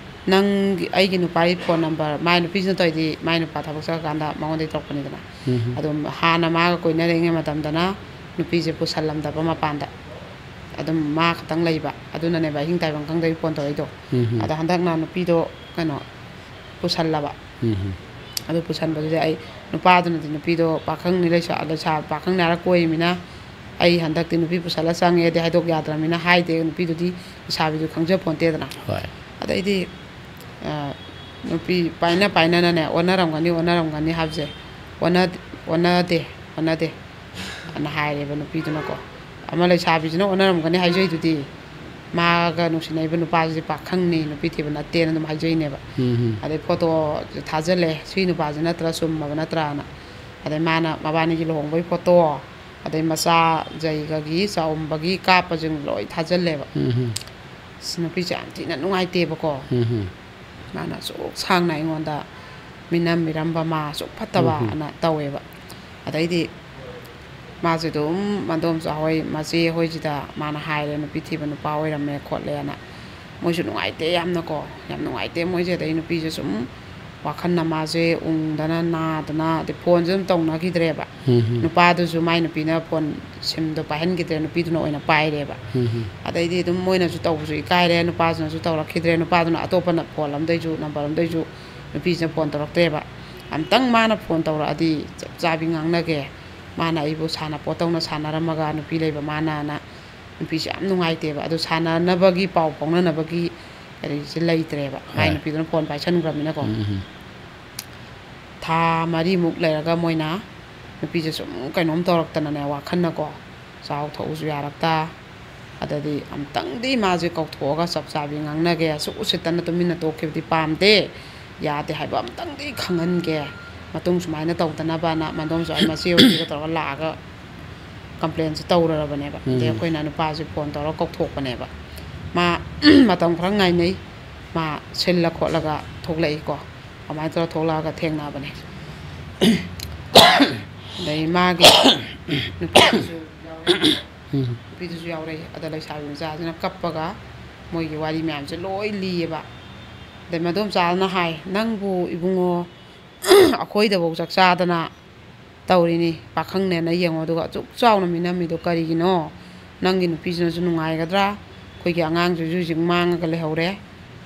ꯅꯪꯒꯤ, ꯑꯩꯒꯤ ꯅꯨꯄꯥꯒꯤ ꯐꯣꯟ ꯅꯝꯕꯔ, ꯃꯥꯏ ꯅꯨꯄꯤꯁꯤꯅ ꯇꯧꯔꯤꯗꯤ ꯃꯥꯏ ꯅꯨꯄꯥ ꯊꯕꯛ ꯆꯠꯈ꯭ꯔꯀꯥꯟꯗ ꯃꯉꯣꯟꯗꯒꯤ ꯇꯧꯔꯛꯄꯅꯤꯗꯅ꯫ ꯎꯝ꯫ ꯑꯗꯨꯝ ꯍꯥꯟꯅ ꯃꯥꯒ ꯀꯣꯏꯅꯔꯤꯉꯩ ꯃꯇꯝꯗꯅ ꯅꯨꯄꯤꯁꯦ ꯄꯨꯁꯜꯂꯝꯗꯕ ꯃꯄꯥꯟꯗ꯫ ꯑꯗꯨꯝ ꯃꯥ ꯈꯛꯇꯪ ꯂꯩꯕ꯫ ꯑꯗꯨꯅꯅꯦꯕ ꯑꯍꯤꯡ ꯇꯥꯏꯕꯪ ꯈꯪꯗꯒꯩ ꯐꯣꯟ ꯇꯧꯔꯛꯏꯗꯣ꯫ ꯎꯝ꯫ ꯑꯗꯣ ꯍꯟꯗꯛꯅ ꯅꯨꯄꯤꯗꯣ, ꯀꯩꯅꯣ, ꯄꯨꯁꯜꯂꯕ꯫ ꯎꯝ꯫ ꯑꯗꯨ ꯄꯨꯁꯟꯕꯗꯨꯗꯤ ꯑꯩ, ꯅꯨꯄꯥꯗꯨꯅꯗꯤ ꯅꯨꯄꯤꯗꯣ ꯄꯥꯈꯪꯅꯤ, ꯂꯩꯁꯥ-, ꯂꯩꯁꯥ-, ꯄꯥꯈꯪꯅꯤ ꯍꯥꯏꯔ ꯀꯣꯏꯔꯤꯃꯤꯅ, ꯑꯩ ꯍꯟꯗꯛꯇꯤ ꯅꯨꯄꯤ ꯄꯨꯁꯜꯂ ꯆꯪꯉꯦꯗꯤ ꯍꯥꯏꯗꯣꯛ ꯌꯥꯗ꯭ꯔꯃꯤꯅ ꯍꯥꯏꯗꯦ꯫ ꯅꯨꯄꯤꯗꯨꯗꯤ ꯂꯩꯁꯥꯕꯤꯗꯨ ꯈꯪꯖꯄꯣꯟꯇꯦꯗꯅ꯫ ꯍꯣꯏ꯫ ꯑꯗꯩꯗꯤ, ꯑ, ꯅꯨꯄꯤ ꯄꯥꯏꯅ ꯄꯥꯏꯅꯅꯅꯦ, "ꯑꯣꯟꯅꯔꯝꯒꯅꯤ, ꯑꯣꯟꯅꯔꯝꯒꯅꯤ" ꯍꯥꯏꯕꯁꯦ, "ꯑꯣꯟꯅ-, ꯑꯣꯟꯅꯗꯦ, ꯑꯣꯟꯅꯗꯦ" ꯑꯅ ꯍꯥꯏꯔꯦꯕ ꯅꯨꯄꯤꯗꯨꯅꯀꯣ꯫ ꯑꯃ ꯂꯩꯁꯥꯕꯤꯁꯤꯅ "ꯑꯣꯟꯅꯔꯝꯒꯅꯤ" ꯍꯥꯏꯖꯩꯗꯨꯗꯤ, ꯃꯥꯒ ꯅꯨꯡꯁꯤꯅꯔꯤꯕ ꯅꯨꯄꯥꯁꯤꯗꯤ ꯄꯥꯈꯪꯅꯤ, ꯅꯨꯄꯤ ꯊꯤꯕ ꯅꯠꯇꯦꯅ ꯑꯗꯨꯝ ꯍꯥꯏꯖꯩꯅꯦꯕ꯫ ꯎꯝ꯫ ꯑꯗꯩ ꯐꯣꯇꯣ ꯊꯥꯖꯤꯜꯂꯦ, ꯁꯤ ꯅꯨꯄꯥꯁꯤ ꯅꯠꯇ꯭ꯔꯥ, ꯆꯨꯝꯃꯕ ꯅꯠꯇ꯭ꯔꯥꯅ꯫ ꯑꯗꯩ ꯃꯥꯅ ꯃꯕꯥꯅꯤꯒꯤ ꯂꯨꯍꯣꯡꯕꯒꯤ ꯐꯣꯇꯣ, ꯑꯗꯩ ꯃꯆꯥ ꯖꯩꯒꯒꯤ ꯆꯥꯎꯝꯕꯒꯤ ꯀꯥꯞꯄꯁꯤꯡ ꯂꯣꯏ ꯊꯥꯖꯤꯜꯂꯦꯕ꯫ ꯎꯝ꯫ ꯑꯁ, ꯅꯨꯄꯤꯁꯦ ꯌꯥꯝ ꯊꯤꯅ ꯅꯨꯡꯉꯥꯏꯇꯦꯕꯀꯣ꯫ ꯎꯝ꯫ ꯃꯥꯅ ꯑꯁꯨꯛ ꯁꯥꯡꯅ ꯑꯩꯉꯣꯟꯗ ꯃꯤꯅꯝꯕꯤꯔꯝꯕ, ꯃꯥ ꯑꯁꯨꯛ ꯐꯠꯇꯕ ꯎꯝ꯫ ꯑꯅ ꯇꯧꯋꯦꯕ꯫ ꯑꯗꯩꯗꯤ ꯃꯥꯁꯦ ꯑꯗꯨꯝ ꯃꯗꯣꯝꯆꯥ ꯍꯣꯏ, ꯃꯆꯦ ꯍꯣꯏꯁꯤꯗ ꯃꯥꯅ ꯍꯥꯏꯔꯦ, "ꯅꯨꯄꯤ ꯊꯤꯕ ꯅꯨꯄꯥ ꯑꯣꯏꯔꯝꯃꯦ" ꯈꯣꯠꯂꯦꯅ꯫ ꯃꯣꯏꯁꯨ ꯅꯨꯡꯉꯥꯏꯇꯦ ꯌꯥꯝꯅꯀꯣ, ꯌꯥꯝ ꯅꯨꯡꯉꯥꯏꯇꯦ ꯃꯣꯏꯁꯦ꯫ ꯑꯗꯩ ꯅꯨꯄꯤꯁꯦ ꯁꯨꯝ ꯋꯥꯈꯜꯅ ꯃꯥꯁꯦ ꯎꯪꯗꯅ, ꯅꯥꯗꯅ, ꯑꯗꯩ ꯐꯣꯟꯁꯨ ꯑꯗꯨꯝ ꯇꯧꯅꯈꯤꯗ꯭ꯔꯦꯕ꯫ ꯎꯝ꯫ ꯅꯨꯄꯥꯗꯨꯁꯨ ꯃꯥꯏ ꯅꯨꯄꯤꯅ ꯐꯣꯟ ꯁꯤꯝꯗꯣ ꯄꯥꯏꯍꯟꯈꯤꯗ꯭ꯔꯦ, ꯅꯨꯄꯤꯗꯨꯅ ꯑꯣꯏꯅ ꯄꯥꯏꯔꯦꯕ꯫ ꯎꯝ꯫ ꯑꯗꯩꯗꯤ ꯑꯗꯨꯝ ꯃꯣꯏꯅꯁꯨ ꯇꯧꯕꯁꯨ ꯏꯀꯥꯏꯔꯦ, ꯅꯨꯄꯥꯁꯤꯅꯁꯨ ꯇꯧꯔꯛꯈꯤꯗ꯭ꯔꯦ, ꯅꯨꯄꯥꯗꯨꯅ ꯑꯇꯣꯞꯄꯅ ꯐꯣꯟ ꯑꯝꯗꯩꯁꯨ, ꯅꯝꯕꯔ ꯑꯝꯗꯩꯁꯨ ꯅꯨꯄꯤꯁꯤꯅ ꯐꯣꯟ ꯇꯧꯔꯛꯇ꯭ꯔꯦꯕ꯫ ꯑꯝꯇꯪ ꯃꯥꯅ ꯐꯣꯟ ꯇꯧꯔꯛꯑꯗꯤ ꯆꯞ ꯆꯥꯕꯤ ꯉꯥꯡꯅꯒꯦ꯫ ꯃꯥꯅ ꯑꯩꯕꯨ ꯁꯥꯟꯅꯄꯣꯠꯇꯧꯅ ꯁꯥꯟꯅꯔꯝꯃꯒ ꯅꯨꯄꯤ ꯂꯩꯕ ꯃꯥꯅꯅ ꯅꯨꯄꯤꯁꯦ ꯌꯥꯝ ꯅꯨꯡꯉꯥꯏꯇꯦꯕ꯫ ꯑꯗꯨ ꯁꯥꯟꯅꯅꯕꯒꯤ ꯄꯥꯎ ꯐꯥꯎꯅꯅꯕꯒꯤ ꯀꯔꯤꯁꯦ ꯂꯩꯇ꯭ꯔꯦꯕ꯫ ꯃꯥꯏ ꯍꯣꯏ꯫ ꯅꯨꯄꯤꯗꯨꯅ ꯐꯣꯟ ꯄꯥꯏꯁꯟꯈ꯭ꯔꯕꯅꯤꯅꯀꯣ꯫ ꯎꯝ, ꯎꯝ, ꯎꯝ꯫ ꯊꯥ ꯃꯔꯤꯃꯨꯛ ꯂꯩꯔꯒ ꯃꯣꯏꯅ ꯅꯨꯄꯤꯁꯦ ꯁꯨꯝ ꯀꯩꯅꯣꯝ ꯇꯧꯔꯛꯇꯅꯅꯦ, ꯋꯥꯈꯜꯅꯀꯣ, ꯆꯥꯎ ꯊꯛꯎꯁꯨ ꯌꯥꯔꯛꯇ, ꯑꯗꯗꯤ ꯑꯝꯇꯪꯗꯤ ꯃꯥꯁꯦ ꯀꯧꯊꯣꯛꯑꯒ ꯆꯞ ꯆꯥꯕꯤ ꯉꯥꯡꯅꯒꯦ, ꯑꯁꯨꯛ ꯎꯁꯤꯠꯇꯅ ꯇꯨꯃꯤꯟꯅ ꯇꯣꯛꯈꯤꯕꯗꯤ ꯄꯥꯝꯗꯦ, ꯌꯥꯗꯦ ꯍꯥꯏꯕ ꯑꯝꯇꯪꯗꯤ ꯈꯪꯍꯟꯒꯦ, ꯃꯇꯨꯡ ꯁꯨꯃꯥꯏꯅ ꯇꯧꯗꯅꯕꯅ ꯃꯗꯣꯝꯆꯥ ꯍꯣꯏ ꯃꯆꯦ ꯍꯣꯏꯁꯤꯒ ꯇꯧꯔꯒ ꯂꯥꯛꯑꯒ ꯀꯝꯄ꯭ꯂꯦꯟꯁꯦ ꯇꯧꯔꯔꯕꯅꯦꯕ꯫ ꯑꯗꯩ ꯎꯝ꯫ ꯑꯩꯈꯣꯏꯅ ꯅꯨꯄꯥꯁꯦ ꯐꯣꯟ ꯇꯧꯔꯒ ꯀꯧꯊꯣꯛꯄꯅꯦꯕ꯫ ꯃꯥ ꯃꯇꯝ ꯈꯔ ꯉꯥꯏꯅꯩ, ꯃꯥ ꯁꯤꯜꯂ ꯈꯣꯠꯂꯒ ꯊꯣꯛꯂꯛꯏꯀꯣ꯫ ꯑꯗꯨꯃꯥꯏꯅ ꯇꯧꯔ ꯊꯣꯛꯂꯛꯑꯒ ꯊꯦꯡꯅꯕꯅꯦ꯫ ꯑꯗꯩ ꯃꯥꯒꯤ ꯅꯨꯄꯤꯗꯨꯁꯨ ꯌꯥꯎꯔꯛꯏ꯫ ꯎꯝ꯫ ꯅꯨꯄꯤꯗꯨꯁꯨ ꯌꯥꯎꯔꯛꯏ꯫ ꯑꯗ ꯂꯩꯁꯥꯕꯤ ꯃꯆꯥꯁꯤꯅ ꯀꯞꯄꯒ ꯃꯣꯏꯒꯤ ꯋꯥꯔꯤ ꯃꯌꯥꯝꯁꯦ ꯂꯣꯏ ꯂꯤꯌꯦꯕ꯫ ꯑꯗꯩ ꯃꯗꯣꯝꯆꯥꯗꯨꯅ ꯍꯥꯏ, "ꯅꯪꯕꯨ ꯏꯕꯨꯡꯉꯣ ꯑꯩꯈꯣꯏꯗꯐꯧ ꯆꯥꯛ ꯆꯥꯗꯅ ꯇꯧꯔꯤꯅꯤ, ꯄꯥꯈꯪꯅꯦꯅ ꯌꯦꯡꯉꯣ, ꯑꯗꯨꯒ ꯑꯁꯨꯛ ꯆꯥꯎꯅ ꯃꯤꯅꯝꯃꯤꯗꯣ ꯀꯔꯤꯒꯤꯅꯣ? ꯅꯪꯒꯤ ꯅꯨꯄꯤꯁꯤꯅꯁꯨ ꯅꯨꯡꯉꯥꯏꯒꯗ꯭ꯔꯥ? ꯑꯩꯈꯣꯏꯒꯤ ꯑꯉꯥꯡꯁꯤꯁꯨ ꯍꯧꯖꯤꯛ ꯃꯥꯡꯉꯒ ꯂꯩꯍꯧꯔꯦ,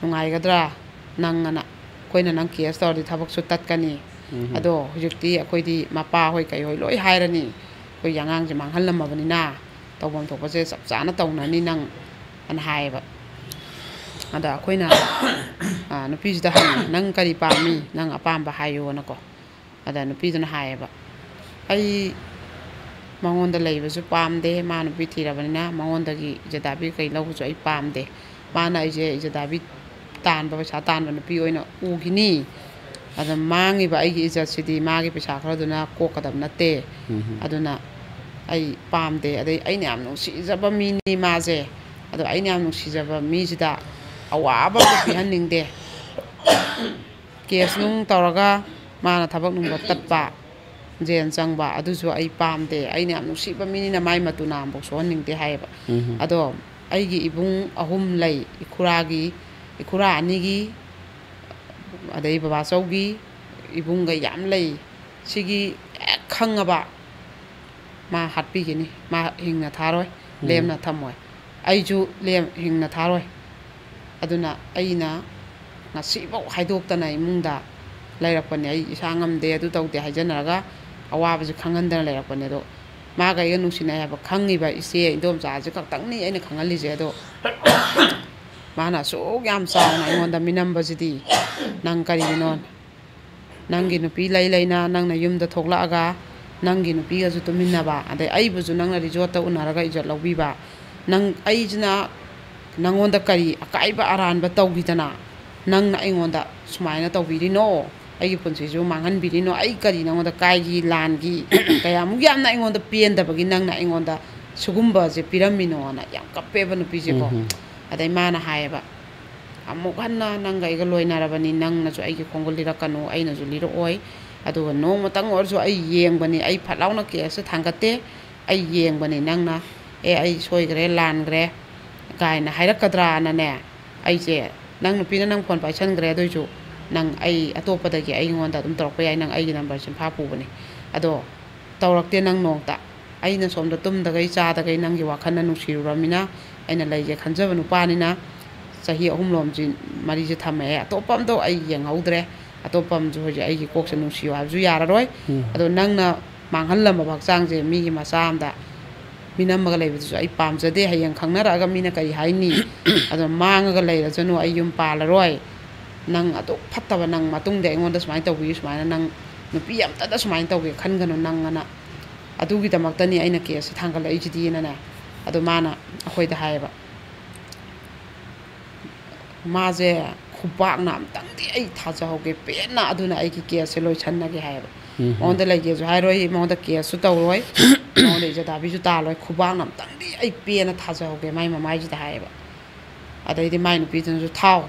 ꯅꯨꯡꯉꯥꯏꯒꯗ꯭ꯔꯥ? ꯅꯪ ꯑꯅ ꯑꯩꯈꯣꯏꯅ ꯅꯪ ꯀꯦꯁ ꯇꯧꯔꯗꯤ ꯊꯕꯛꯁꯨ ꯇꯠꯀꯅꯤ꯫ ꯎꯝ꯫ ꯑꯗꯣ ꯍꯧꯖꯤꯛꯇꯤ ꯑꯩꯈꯣꯏꯗꯤ ꯃꯄꯥ ꯍꯣꯏ ꯀꯩ ꯍꯣꯏ ꯂꯣꯏ ꯍꯥꯏꯔꯅꯤ, ꯑꯩꯈꯣꯏꯒꯤ ꯑꯉꯥꯡꯁꯦ ꯃꯥꯡꯍꯜꯂꯝꯃꯕꯅꯤꯅ ꯇꯧꯐꯝ ꯊꯣꯛꯄꯁꯦ ꯆꯞ ꯆꯥꯅ ꯇꯧꯅꯅꯤ ꯅꯪ" ꯑꯅ ꯍꯥꯏꯌꯦꯕ꯫ ꯑꯗ ꯑꯩꯈꯣꯏꯅ, ꯑ, ꯅꯨꯄꯤꯁꯤꯗ ꯍꯪꯉꯦ, "ꯅꯪ ꯀꯔꯤ ꯄꯥꯝꯃꯤ? ꯅꯪ ꯑꯄꯥꯝꯕ ꯍꯥꯏꯌꯣꯅꯀꯣ"꯫ ꯑꯗ ꯅꯨꯄꯤꯗꯨꯅ ꯍꯥꯏꯌꯦꯕ, "ꯑꯩ ꯃꯉꯣꯟꯗ ꯂꯩꯕꯁꯨ ꯄꯥꯝꯗꯦ, ꯃꯥ ꯅꯨꯄꯤ ꯊꯤꯔꯕꯅꯤꯅ ꯃꯉꯣꯟꯗꯒꯤ ꯏꯖꯗꯥꯕꯤ ꯀꯩ ꯂꯧꯕꯁꯨ ꯑꯩ ꯄꯥꯝꯗꯦ꯫ ꯃꯥꯅ ꯑꯩꯁꯦ ꯏꯖꯗꯥꯕꯤ ꯇꯥꯟꯕ, ꯄꯩꯁꯥ ꯇꯥꯟꯕ ꯅꯨꯄꯤ ꯑꯣꯏꯅ ꯎꯈꯤꯅꯤ꯫ ꯑꯗ ꯃꯥꯡꯉꯤꯕ ꯑꯩꯒꯤ ꯏꯖꯠꯁꯤꯗꯤ ꯃꯥꯒꯤ ꯄꯩꯁꯥ ꯈꯔꯗꯨꯅ ꯀꯣꯛꯀꯗꯕ ꯅꯠꯇꯦ꯫ ꯎꯝ꯫ ꯑꯗꯨꯅ ꯑꯩ ꯄꯥꯝꯗꯦ꯫ ꯑꯗꯩ ꯑꯩꯅ ꯌꯥꯝ ꯅꯨꯡꯁꯤꯖꯕ ꯃꯤꯅꯤ ꯃꯥꯁꯦ꯫ ꯑꯗꯣ ꯑꯩꯅ ꯌꯥꯝ ꯅꯨꯡꯁꯤꯖꯕ ꯃꯤꯁꯤꯗ ꯑꯋꯥꯕ ꯑꯝꯇ ꯄꯤꯍꯟꯅꯤꯡꯗꯦ꯫ ꯀꯦꯁ ꯅꯨꯡ ꯇꯧꯔꯒ ꯃꯥꯅ ꯊꯕꯛ ꯅꯨꯡꯕ ꯇꯠꯄ, ꯖꯦꯜ ꯆꯪꯕ, ꯑꯗꯨꯁꯨ ꯑꯩ ꯄꯥꯝꯗꯦ꯫ ꯑꯩꯅ ꯌꯥꯝ ꯅꯨꯡꯁꯤꯕ ꯃꯤꯅꯤꯅ ꯃꯥꯏ ꯃꯇꯨ ꯅꯥꯝꯐꯥꯎ ꯁꯣꯛꯍꯟꯅꯤꯡꯗꯦ" ꯍꯥꯏꯌꯦꯕ꯫ ꯎꯝ꯫ ꯑꯗꯣ ꯑꯩꯒꯤ ꯏꯕꯨꯡ ꯑꯍꯨꯝ ꯂꯩ, ꯏꯈꯨꯔꯥꯒꯤ, ꯏꯈꯨꯔꯥ ꯑꯅꯤꯒꯤ, ꯑꯗꯩ ꯕꯕꯥꯆꯧꯒꯤ ꯏꯕꯨꯡꯒ ꯌꯥꯝ ꯂꯩ꯫ ꯁꯤꯒꯤ ꯍꯦꯛ ꯈꯪꯉꯕ ꯃꯥ ꯍꯥꯠꯄꯤꯒꯅꯤ, ꯃꯥ ꯍꯤꯡꯅ ꯊꯥꯔꯣꯏ, ꯎꯝ꯫ ꯂꯦꯝꯅ ꯊꯝꯃꯣꯏ, ꯑꯩꯁꯨ ꯂꯦꯝ-, ꯍꯤꯡꯅ ꯊꯥꯔꯣꯏ꯫ ꯑꯗꯨꯅ ꯑꯩꯅ ꯉꯁꯤꯐꯥꯎ ꯍꯥꯏꯗꯣꯛꯇꯅ ꯏꯃꯨꯡꯗ ꯂꯩꯔꯛꯄꯅꯦ꯫ ꯑꯩ ꯏꯁꯥ ꯉꯝꯗꯦ, ꯑꯗꯨ ꯇꯧꯗꯦ ꯍꯥꯏꯖꯅꯔꯒ ꯑꯋꯥꯕꯁꯦ ꯈꯪꯍꯟꯗꯅ ꯂꯩꯔꯛꯄꯅꯦ꯫ ꯑꯗꯣ ꯃꯥꯒ ꯑꯩꯒ ꯅꯨꯡꯁꯤꯅꯩ ꯍꯥꯏꯕ ꯈꯪꯉꯤꯕ ꯏꯆꯦ ꯏꯗꯣꯝꯆꯥꯁꯦ ꯈꯛꯇꯪꯅꯤ ꯑꯩꯅ ꯈꯪꯍꯜꯂꯤꯁꯦ꯫ ꯑꯗꯣ ꯃꯥꯅ ꯑꯁꯨꯛ ꯌꯥꯝ ꯆꯥꯎꯅ ꯑꯩꯉꯣꯟꯗ ꯃꯤꯅꯝꯕꯁꯤꯗꯤ ꯅꯪ ꯀꯔꯤꯒꯤꯅꯣ? ꯅꯪꯒꯤ ꯅꯨꯄꯤ ꯂꯩ ꯂꯩꯅ ꯅꯪꯅ ꯌꯨꯝꯗ ꯊꯣꯛꯂꯛꯑꯒ ꯅꯪꯒꯤ ꯅꯨꯄꯤꯒꯁꯨ ꯇꯨꯃꯤꯟꯅꯕ, ꯑꯗꯩ ꯑꯩꯕꯨꯁꯨ ꯅꯪꯅ ꯔꯤꯖꯣꯔꯠꯇ ꯎꯅꯔꯒ ꯏꯖꯠ ꯂꯧꯕꯤꯕ, ꯅꯪ, ꯑꯩꯁꯤꯅ ꯅꯪꯉꯣꯟꯗ ꯀꯔꯤ ꯑꯀꯥꯏꯕ ꯑꯔꯥꯟꯕ ꯇꯧꯈꯤꯗꯅ ꯅꯪꯅ ꯑꯩꯉꯣꯟꯗ ꯁꯨꯃꯥꯏꯅ ꯇꯧꯕꯤꯔꯤꯅꯣ? ꯑꯩꯒꯤ ꯄꯨꯟꯁꯤꯁꯨ ꯃꯥꯡꯍꯟꯕꯤꯔꯤꯅꯣ? ꯑꯩ ꯀꯔꯤ ꯅꯪꯉꯣꯟꯗ ꯀꯥꯏꯒꯤ, ꯂꯥꯟꯒꯤ? ꯀꯌꯥꯃꯨꯛ ꯌꯥꯝꯅ ꯑꯩꯉꯣꯟꯗ ꯄꯦꯟꯗꯕꯒꯤ ꯅꯪꯅ ꯑꯩꯉꯣꯟꯗ ꯁꯤꯒꯨꯝꯕꯁꯦ ꯄꯤꯔꯝꯃꯤꯅꯣꯅ ꯌꯥꯝ ꯀꯞꯄꯦꯕ ꯅꯨꯄꯤꯁꯦꯀꯣ꯫ ꯎꯝ꯫ ꯑꯗꯩ ꯃꯥꯅ ꯍꯥꯏꯌꯦꯕ, "ꯑꯃꯨꯛ ꯍꯟꯅ ꯅꯪꯒ ꯑꯩꯒ ꯂꯣꯏꯅꯔꯕꯅꯤ, ꯅꯪꯅꯁꯨ ꯑꯩꯒꯤ ꯈꯣꯡꯒꯨꯜ ꯂꯤꯔꯛꯀꯅꯨ, ꯑꯩꯅꯁꯨ ꯂꯤꯔꯛꯑꯣꯏ꯫ ꯑꯗꯨꯒ ꯅꯣꯡꯃꯇꯪ ꯑꯣꯏꯔꯁꯨ ꯑꯩ ꯌꯦꯡꯕꯅꯤ, ꯑꯩ ꯐꯠ ꯂꯥꯎꯅ ꯀꯦꯁꯁꯦ ꯊꯥꯡꯒꯠꯇꯦ, ꯑꯩ ꯌꯦꯡꯕꯅꯤ ꯅꯪꯅ, ꯑꯦ, ꯑꯩ ꯁꯣꯏꯈ꯭ꯔꯦ, ꯂꯥꯟꯈ꯭ꯔꯦ ꯀꯥꯏꯅ ꯍꯥꯏꯔꯛꯀꯗ꯭ꯔꯥꯅꯅꯦ꯫ ꯑꯩꯁꯦ, ꯅꯪ ꯅꯨꯄꯤꯅ ꯅꯪ ꯐꯣꯟ ꯄꯥꯏꯁꯟꯈ꯭ꯔꯦ, ꯑꯗꯨꯏꯁꯨ ꯅꯪ ꯑꯩ ꯑꯇꯣꯞꯄꯗꯒꯤ ꯑꯩꯉꯣꯟꯗ ꯑꯗꯨꯝ ꯇꯧꯔꯛꯄ ꯌꯥꯏ, ꯅꯪ ꯑꯩꯒꯤ ꯅꯝꯕꯔ ꯆꯤꯟꯐꯥ ꯄꯨꯕꯅꯤ꯫ ꯑꯗꯣ ꯇꯧꯔꯛꯇꯦ ꯅꯪ ꯅꯣꯡꯇ꯫ ꯑꯩꯅ ꯁꯣꯝꯗ ꯇꯨꯝꯗꯈꯩ ꯆꯥꯗꯈꯩ ꯅꯪꯒꯤ ꯋꯥꯈꯜꯅ ꯅꯨꯡꯁꯤꯔꯨꯔꯃꯤꯅ, ꯑꯩꯅ ꯂꯩꯒꯦ ꯈꯟꯖꯕ ꯅꯨꯄꯥꯅꯤꯅ ꯆꯍꯤ ꯑꯍꯨꯝ ꯂꯣꯝꯁꯤ ꯃꯔꯤꯁꯦ ꯊꯝꯃꯛꯑꯦ꯫ ꯑꯇꯣꯞꯄ ꯑꯝꯇ ꯑꯩ ꯌꯦꯡꯍꯧꯗ꯭ꯔꯦ꯫ ꯑꯇꯣꯞꯄ ꯑꯃꯁꯨ ꯍꯧꯖꯤꯛ ꯑꯩꯒꯤ ꯀꯣꯛꯁꯦ ꯅꯨꯡꯁꯤꯌꯨ ꯍꯥꯏꯕꯁꯨ ꯌꯥꯔꯔꯣꯏ꯫ ꯎꯝ꯫ ꯑꯗꯣ ꯅꯪꯅ ꯃꯥꯡꯍꯜꯂꯝꯕ ꯍꯛꯆꯥꯡꯁꯦ ꯃꯤꯒꯤ ꯃꯆꯥ ꯑꯃꯗ ꯃꯤꯅꯝꯃꯒ ꯂꯩꯕꯗꯨꯁꯨ ꯑꯩ ꯄꯥꯝꯖꯗꯦ꯫ ꯍꯌꯦꯡ ꯈꯪꯅꯔꯛꯑꯒ ꯃꯤꯅ ꯀꯔꯤ ꯍꯥꯏꯅꯤ? ꯑꯗꯣ ꯃꯥꯡꯉꯒ ꯂꯩꯔꯁꯅꯨ, ꯑꯩ ꯌꯨꯝ ꯄꯥꯜꯂꯔꯣꯏ꯫ ꯅꯪ ꯑꯗꯨꯛ ꯐꯠꯇꯕ, ꯅꯪ ꯃꯇꯨꯡꯗ ꯑꯩꯉꯣꯟꯗ ꯁꯨꯃꯥꯏꯅ ꯇꯧꯕꯤꯌꯨ, ꯁꯨꯃꯥꯏꯅ ꯅꯪ ꯅꯨꯄꯤ ꯑꯝꯇꯗ ꯁꯨꯃꯥꯏꯅ ꯇꯧꯒꯦ ꯈꯟꯒꯅꯨ ꯅꯪ ꯑꯅ꯫ ꯑꯗꯨꯒꯤꯗꯃꯛꯇꯅꯤ ꯑꯩꯅ ꯀꯦꯁꯁꯦ ꯊꯥꯡꯒꯠꯂꯛꯏꯁꯤꯗꯤꯅꯅꯦ꯫ ꯑꯗꯣ ꯃꯥꯅ ꯑꯩꯈꯣꯏꯗ ꯍꯥꯏꯌꯦꯕ, ꯃꯥꯁꯦ ꯈꯨꯕꯥꯛꯅ ꯑꯝꯇꯪꯗꯤ ꯑꯩ ꯊꯥꯖꯍꯧꯒꯦ ꯄꯦꯟꯅ, ꯑꯗꯨꯅ ꯑꯩꯒꯤ ꯀꯦꯁꯁꯦ ꯂꯣꯏꯁꯟꯅꯒꯦ ꯍꯥꯏꯌꯦꯕ꯫ ꯎꯝ꯫ ꯃꯉꯣꯟꯗ ꯂꯩꯒꯦꯁꯨ ꯍꯥꯏꯔꯣꯏ, ꯃꯉꯣꯟꯗ ꯀꯦꯁꯁꯨ ꯇꯧꯔꯣꯏ, ꯃꯉꯣꯟꯗ ꯏꯖꯠ ꯍꯥꯕꯤꯁꯨ ꯇꯥꯜꯂꯣꯏ꯫ ꯈꯨꯕꯥꯛꯅ ꯑꯝꯇꯪꯗꯤ ꯑꯩ ꯄꯦꯟꯅ ꯊꯥꯖꯍꯧꯒꯦ ꯃꯥꯏ ꯃꯃꯥꯏꯁꯤꯗ ꯍꯥꯏꯌꯦꯕ꯫ ꯑꯗꯩꯗꯤ ꯃꯥꯏ ꯅꯨꯄꯤꯗꯨꯅꯁꯨ, "ꯊꯥꯎ,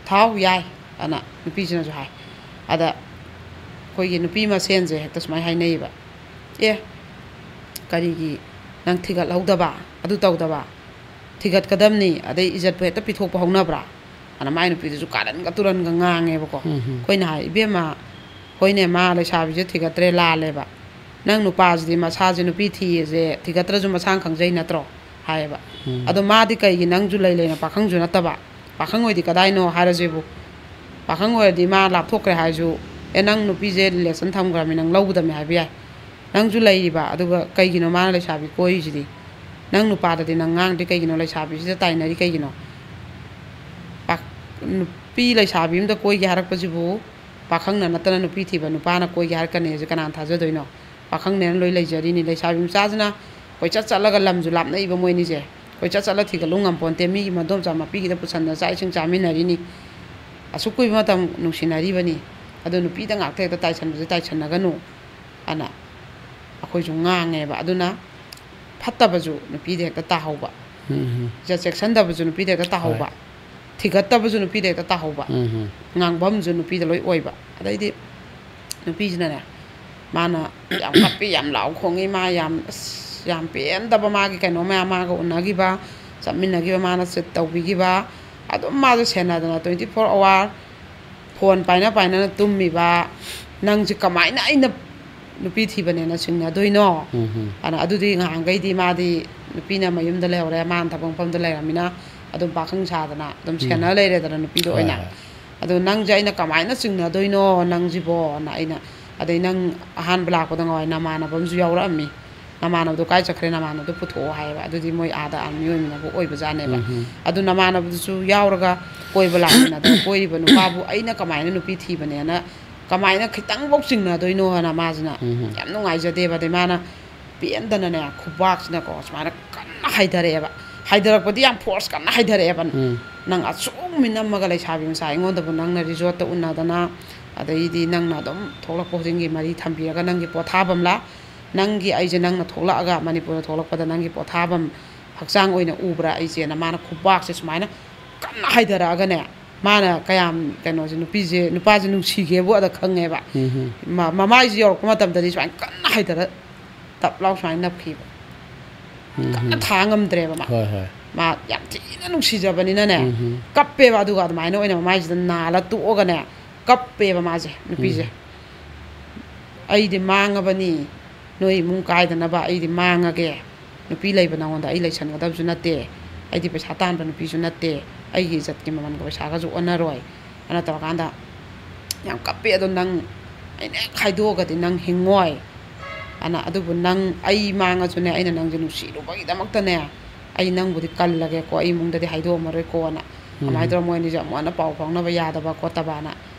ꯊꯥꯎ, ꯌꯥꯏ," ꯑꯅ ꯅꯨꯄꯤꯁꯤꯅꯁꯨ ꯍꯥꯏ꯫ ꯑꯗ ꯑꯩꯈꯣꯏꯒꯤ ꯅꯨꯄꯤ ꯃꯁꯦꯟꯁꯦ ꯍꯦꯛꯇ ꯁꯨꯃꯥꯏꯅ ꯍꯥꯏꯅꯩꯌꯦꯕ, "ꯑꯦ, ꯀꯔꯤꯒꯤ ꯅꯪ ꯊꯤꯒꯠꯍꯧꯗꯕ, ꯑꯗꯨ ꯇꯧꯗꯕ? ꯊꯤꯒꯠꯀꯗꯕꯅꯤ, ꯑꯗꯩ ꯏꯖꯠꯄꯨ ꯍꯦꯛꯇ ꯄꯤꯊꯣꯛꯄ ꯍꯧꯅꯕ꯭ꯔꯥ?" ꯑꯅ ꯃꯥꯏ ꯅꯨꯄꯤꯗꯨꯁꯨ ꯀꯥꯔꯟꯒ ꯇꯨꯔꯟꯒ ꯉꯥꯡꯉꯦꯕꯀꯣ꯫ ꯎꯝ ꯍꯝ꯫ ꯑꯩꯈꯣꯏꯅ ꯍꯥꯏ, "ꯏꯕꯦꯝꯃ, ꯍꯣꯏꯅꯦ, ꯃꯥ ꯂꯩꯁꯥꯕꯤꯁꯦ ꯊꯤꯒꯠꯇ꯭ꯔꯦ, ꯂꯥꯜꯂꯦꯕ꯫ ꯅꯪ ꯅꯨꯄꯥꯁꯤꯗꯤ ꯃꯁꯥꯁꯦ ꯅꯨꯄꯤ ꯊꯤꯌꯦꯁꯦ ꯊꯤꯒꯠꯇ꯭ꯔꯁꯨ ꯃꯁꯥꯅ ꯈꯪꯖꯩ ꯅꯠꯇ꯭ꯔꯣ?" ꯍꯥꯏꯌꯦꯕ꯫ ꯎꯝ꯫ "ꯑꯗꯣ ꯃꯥꯗꯤ ꯀꯩꯒꯤ ꯅꯪꯁꯨ ꯂꯩ ꯂꯩꯅ ꯄꯥꯈꯪꯁꯨ ꯅꯠꯇꯕ? ꯄꯥꯈꯪ ꯑꯣꯏꯗꯤ ꯀꯗꯥꯏꯅꯣ ꯍꯥꯏꯔꯁꯤꯕꯨ? ꯄꯥꯈꯪ ꯑꯣꯏꯔꯗꯤ ꯃꯥ ꯂꯥꯞꯊꯣꯛꯈ꯭ꯔꯦ ꯍꯥꯏꯔꯁꯨ ꯑꯦ, ꯅꯪ ꯅꯨꯄꯤꯁꯦ ꯔꯤꯂꯦꯁꯟ ꯊꯝꯈ꯭ꯔꯕꯅꯤ, ꯅꯪ ꯂꯧꯒꯗꯕꯅꯤ ꯍꯥꯏꯕ ꯌꯥꯏ꯫ ꯅꯪꯁꯨ ꯂꯩꯔꯤꯕ, ꯑꯗꯨꯒ ꯀꯩꯒꯤꯅꯣ ꯃꯥꯅ ꯂꯩꯁꯥꯕꯤ ꯀꯣꯏꯔꯤꯁꯤꯗꯤ? ꯅꯪ ꯅꯨꯄꯥꯗꯗꯤ ꯅꯪ ꯉꯥꯡꯗ꯭ꯔꯤ ꯀꯩꯒꯤꯅꯣ? ꯂꯩꯁꯥꯕꯤꯁꯤꯗ ꯇꯥꯏꯅꯔꯤ ꯀꯩꯒꯤꯅꯣ? ꯄꯥꯛ-, ꯅꯨꯄꯤ ꯂꯩꯁꯥꯕꯤ ꯑꯃꯗ ꯀꯣꯏꯒꯦ ꯍꯥꯏꯔꯛꯄꯁꯤꯕꯨ ꯄꯥꯈꯪꯅ ꯅꯠꯇꯅ ꯅꯨꯄꯤ ꯊꯤꯕ ꯅꯨꯄꯥꯅ ꯀꯣꯏꯒꯦ ꯍꯥꯏꯔꯛꯀꯅꯤ ꯍꯥꯏꯁꯦ ꯀꯅꯥꯅ ꯊꯥꯖꯗꯣꯏꯅꯣ? ꯄꯥꯈꯪꯅꯦꯅ ꯂꯣꯏ ꯂꯩꯖꯔꯤꯅꯤ꯫ ꯂꯩꯁꯥꯕꯤ ꯃꯆꯥꯁꯤꯅ ꯀꯣꯏꯆꯠ ꯆꯠꯂꯒ, ꯂꯝꯁꯨ ꯂꯥꯞꯅꯩꯕ ꯃꯣꯏꯅꯤꯁꯦ, ꯀꯣꯏꯆꯠ ꯆꯠꯂ ꯊꯤꯒꯠꯂꯨ ꯉꯝꯄꯣꯟꯇꯦ꯫ ꯃꯤꯒꯤ ꯃꯗꯣꯝꯆꯥ ꯃꯄꯤꯒꯤꯗ ꯄꯨꯁꯟꯅ ꯆꯥꯛ ꯏꯁꯤꯡ ꯆꯥꯃꯤꯟꯅꯔꯤꯅꯤ꯫ ꯑꯁꯨꯛ ꯀꯨꯏꯕ ꯃꯇꯝ ꯅꯨꯡꯁꯤꯅꯔꯤꯕꯅꯤ꯫ ꯑꯗꯣ ꯅꯨꯄꯤꯗ ꯉꯥꯛꯇ ꯍꯦꯛꯇ ꯇꯥꯏꯁꯟꯕꯁꯦ ꯇꯥꯏꯁꯟꯅꯒꯅꯨ ꯑꯅ ꯑꯩꯈꯣꯏꯁꯨ ꯉꯥꯡꯉꯦꯕ꯫ ꯑꯗꯨꯅ ꯐꯠꯇꯕꯁꯨ ꯅꯨꯄꯤꯗ ꯍꯦꯛꯇ ꯇꯥꯍꯧꯕ, ꯎꯝ, ꯏꯖꯠ ꯆꯦꯛꯁꯤꯟꯗꯕꯁꯨ ꯅꯨꯄꯤꯗ ꯍꯦꯛꯇ ꯇꯥꯍꯧꯕ, ꯊꯤꯒꯠꯇꯕꯁꯨ ꯅꯨꯄꯤꯗ ꯍꯦꯛꯇ ꯇꯥꯍꯧꯕ, ꯎꯝ, ꯉꯥꯡꯐꯝꯁꯨ ꯅꯨꯄꯤꯗ ꯂꯣꯏ ꯑꯣꯏꯕ꯫ ꯑꯗꯩꯗꯤ ꯅꯨꯄꯤꯁꯤꯅꯅꯦ, ꯃꯥꯅ ꯌꯥꯝ ꯀꯞꯄꯤ, ꯌꯥꯝ ꯂꯥꯎ ꯈꯣꯡꯉꯤ, ꯃꯥ ꯌꯥꯝ, ꯑꯁ, ꯌꯥꯝ ꯄꯦꯟꯗꯕ, ꯃꯥꯒꯤ ꯀꯩꯅꯣ ꯃꯌꯥꯝ, ꯃꯥꯒ ꯎꯅꯈꯤꯕ, ꯆꯠꯃꯤꯟꯅꯈꯤꯕ, ꯃꯥꯅ ꯆꯤꯠ ꯇꯧꯕꯤꯈꯤꯕ, ꯑꯗꯨꯝ ꯃꯥꯁꯦ ꯁꯦꯟꯅꯗꯅ twenty four hour ꯐꯣꯟ ꯄꯥꯏꯅ ꯄꯥꯏꯅꯅ ꯇꯨꯝꯃꯤꯕ ꯅꯪꯁꯦ ꯀꯃꯥꯏꯅ ꯑꯩꯅ ꯅꯨꯄꯤ ꯊꯤꯕꯅꯦꯅ ꯆꯤꯡꯅꯗꯣꯏꯅꯣ? ꯎꯝ, ꯎꯝ꯫ ꯑꯗꯨꯅ ꯑꯗꯨꯗꯤ ꯉꯍꯥꯟꯈꯩꯗꯤ ꯃꯥꯗꯤ ꯅꯨꯄꯤꯅ ꯃꯌꯨꯝꯗ ꯂꯩꯍꯧꯔꯦ, ꯃꯥꯅ ꯊꯕꯛ ꯃꯐꯝꯗ ꯂꯩꯔꯝꯃꯤꯅ ꯑꯗꯨꯝ ꯄꯥꯈꯪ ꯁꯥꯗꯅ ꯑꯗꯨꯝ ꯎꯝ꯫ ꯁꯦꯟꯅ ꯂꯩꯔꯦꯗꯅ ꯅꯨꯄꯤꯗ ꯍꯣꯏ, ꯑꯣꯏꯅ꯫ ꯍꯣꯏ꯫ ꯑꯗꯣ ꯅꯪꯁꯦ ꯑꯩꯅ ꯀꯃꯥꯏꯅ ꯆꯤꯡꯅꯗꯣꯏꯅꯣ ꯅꯪꯁꯤꯕꯣꯅ ꯑꯩꯅ, ꯑꯗꯩ ꯅꯪ ꯑꯍꯥꯟꯕ ꯂꯥꯛꯄꯗ ꯉꯥꯏ ꯅꯃꯥꯟꯅꯕ ꯑꯃꯁꯨ ꯌꯥꯎꯔꯛꯑꯝꯃꯤ꯫ "ꯅꯃꯥꯟꯅꯕꯗꯣ ꯀꯥꯏ ꯆꯠꯈ꯭ꯔꯦ? ꯅꯃꯥꯟꯅꯕꯗꯣ ꯄꯨꯊꯣꯛꯑꯣ" ꯍꯥꯏꯌꯦꯕ꯫ ꯑꯗꯨꯗꯤ ꯃꯣꯏ ꯑꯥꯗ ꯑꯥꯔꯃꯤ ꯑꯣꯏꯃꯤꯟꯅꯕ ꯑꯣꯏꯕꯖꯥꯠꯅꯦꯕ꯫ ꯎꯝ, ꯎꯝ꯫ ꯑꯗꯨ ꯅꯃꯥꯟꯅꯕꯗꯨꯁꯨ ꯌꯥꯎꯔꯒ ꯀꯣꯏꯕ ꯂꯥꯛꯃꯤꯟꯅꯗꯅ ꯀꯣꯏꯔꯤꯕ ꯅꯨꯄꯥꯕꯨ ꯑꯩꯅ ꯀꯃꯥꯏꯅ ꯅꯨꯄꯤ ꯊꯤꯕꯅꯦꯅ ꯀꯃꯥꯏꯅ ꯈꯤꯇꯪꯐꯧ ꯆꯤꯡꯅꯗꯣꯏꯅꯣꯅ ꯃꯥꯁꯤꯅ ꯎꯝ, ꯎꯝ꯫ ꯌꯥꯝ ꯅꯨꯡꯉꯥꯏꯖꯗꯦꯕ꯫ ꯑꯗꯩ ꯃꯥꯅ ꯄꯦꯟꯗꯅꯅꯦ ꯈꯨꯕꯥꯛꯁꯤꯅꯀꯣ ꯁꯨꯃꯥꯏꯅ ꯀꯟꯅ ꯍꯥꯏꯊꯔꯛꯑꯦꯕ꯫ ꯍꯥꯏꯊꯔꯛꯄꯗꯤ ꯌꯥꯝ ꯐꯣꯔꯁ ꯀꯟꯅ ꯍꯥꯏꯊꯔꯛꯑꯦꯕ꯫ ꯎꯝ꯫ "ꯅꯪ ꯑꯁꯨꯛ ꯃꯤꯅꯝꯃꯒ ꯂꯩꯁꯥꯕꯤ ꯃꯆꯥ ꯑꯩꯉꯣꯟꯗꯕꯨ ꯅꯪꯅ ꯔꯤꯖꯣꯔꯠꯇ ꯎꯅꯗꯅ, ꯑꯗꯩꯗꯤ ꯅꯪꯅ ꯑꯗꯨꯝ ꯊꯣꯛꯂꯛꯄ ꯈꯨꯗꯤꯡꯒꯤ ꯃꯔꯤ ꯊꯝꯕꯤꯔꯒ ꯅꯪꯒꯤ ꯄꯣꯊꯥꯐꯝꯂꯥ? ꯅꯪꯒꯤ ꯑꯩꯁꯦ ꯅꯪꯅ ꯊꯣꯛꯂꯛꯑꯒ ꯃꯅꯤꯄꯨꯔꯗ ꯊꯣꯛꯂꯛꯄꯗ ꯅꯪꯒꯤ ꯄꯣꯊꯥꯐꯝ ꯍꯛꯆꯥꯡ ꯑꯣꯏꯅ ꯎꯕ꯭ꯔꯥ ꯑꯩꯁꯦꯅ?" ꯃꯥꯅ ꯈꯨꯕꯥꯛꯁꯦ ꯁꯨꯃꯥꯏꯅ ꯀꯟꯅ ꯍꯥꯏꯊꯔꯛꯑꯒꯅꯦ, ꯃꯥꯅ ꯀꯌꯥꯝ ꯀꯩꯅꯣꯁꯦ ꯅꯨꯄꯤꯁꯦ, ꯅꯨꯄꯥꯁꯦ ꯅꯨꯡꯁꯤꯒꯦꯕꯨ ꯑꯗ ꯈꯪꯉꯦꯕ꯫ ꯎꯝ, ꯎꯝ꯫ ꯃ-, ꯃꯃꯥꯏꯁꯦ ꯌꯧꯔꯛꯄ ꯃꯇꯝꯗꯗꯤ ꯁꯨꯃꯥꯏꯅ ꯀꯟꯅ ꯍꯥꯏꯊꯔ ꯇꯞ ꯂꯥꯎ ꯁꯨꯃꯥꯏꯅ ꯅꯞꯈꯤꯕ꯫ ꯎꯝ, ꯀꯟꯅ ꯎꯝ꯫ ꯊꯥ ꯉꯝꯗ꯭ꯔꯦꯕ ꯃꯥ꯫ ꯍꯣꯏ, ꯍꯣꯏ꯫ ꯃꯥ ꯌꯥꯝ ꯊꯤꯅ ꯅꯨꯡꯁꯤꯖꯕꯅꯤꯅꯅꯦ, ꯎꯝ, ꯎꯝ꯫ ꯀꯞꯄꯦꯕ꯫ ꯑꯗꯨꯒ ꯑꯗꯨꯃꯥꯏꯅ ꯑꯣꯏꯅ ꯃꯃꯥꯏꯁꯤꯗ ꯅꯥꯜꯂ ꯇꯣꯛꯑꯒꯅꯦ, ꯀꯞꯄꯦꯕ ꯃꯥꯁꯦ, ꯅꯨꯄꯤꯁꯦ꯫ ꯎꯝ꯫ "ꯑꯩꯗꯤ ꯃꯥꯡꯉꯕꯅꯤ, ꯅꯣꯏ ꯏꯃꯨꯡ ꯀꯥꯏꯗꯅꯕ ꯑꯩꯗꯤ ꯃꯥꯡꯉꯒꯦ꯫ ꯅꯨꯄꯤ ꯂꯩꯕ ꯅꯉꯣꯟꯗ ꯑꯩ ꯂꯩꯁꯟꯒꯗꯕꯁꯨ ꯅꯠꯇꯦ, ꯑꯩꯗꯤ ꯄꯩꯁꯥ ꯇꯥꯟꯕ ꯅꯨꯄꯤꯁꯨ ꯅꯠꯇꯦ, ꯑꯩꯒꯤ ꯏꯖꯠꯀꯤ ꯃꯃꯜꯒ ꯄꯩꯁꯥꯒꯁꯨ ꯑꯣꯟꯅꯔꯣꯏ" ꯑꯅ ꯇꯧꯔꯀꯥꯟꯗ ꯌꯥꯝ ꯀꯞꯄꯦ, ꯑꯗꯣ ꯅꯪ ꯑꯩꯅ ꯍꯦꯛ ꯍꯥꯏꯗꯣꯛꯑꯒꯗꯤ ꯅꯪ ꯍꯤꯡꯉꯣꯏ ꯑꯅ꯫ ꯑꯗꯨꯕꯨ ꯅꯪ, ꯑꯩ ꯃꯥꯡꯉꯁꯨꯅꯦ, ꯑꯩꯅ ꯅꯪꯁꯦ ꯅꯨꯡꯁꯤꯔꯨꯕꯒꯤꯗꯃꯛꯇꯅꯦ, ꯑꯩ ꯅꯪꯕꯨꯗꯤ ꯀꯜꯂꯒꯦꯀꯣ, ꯑꯩ ꯏꯃꯨꯡꯗꯗꯤ ꯍꯥꯏꯗꯣꯛꯑꯝꯃꯔꯣꯏꯀꯣꯅ꯫ ꯎꯝ꯫ ꯑꯗꯨꯃꯥꯏꯅ ꯇꯧꯔꯒ ꯃꯣꯏ ꯑꯅꯤꯁꯦ ꯑꯃꯨꯛ ꯍꯟꯅ ꯄꯥꯎ ꯐꯥꯎꯅꯕ ꯌꯥꯗꯕ ꯈꯣꯠꯇꯕꯅ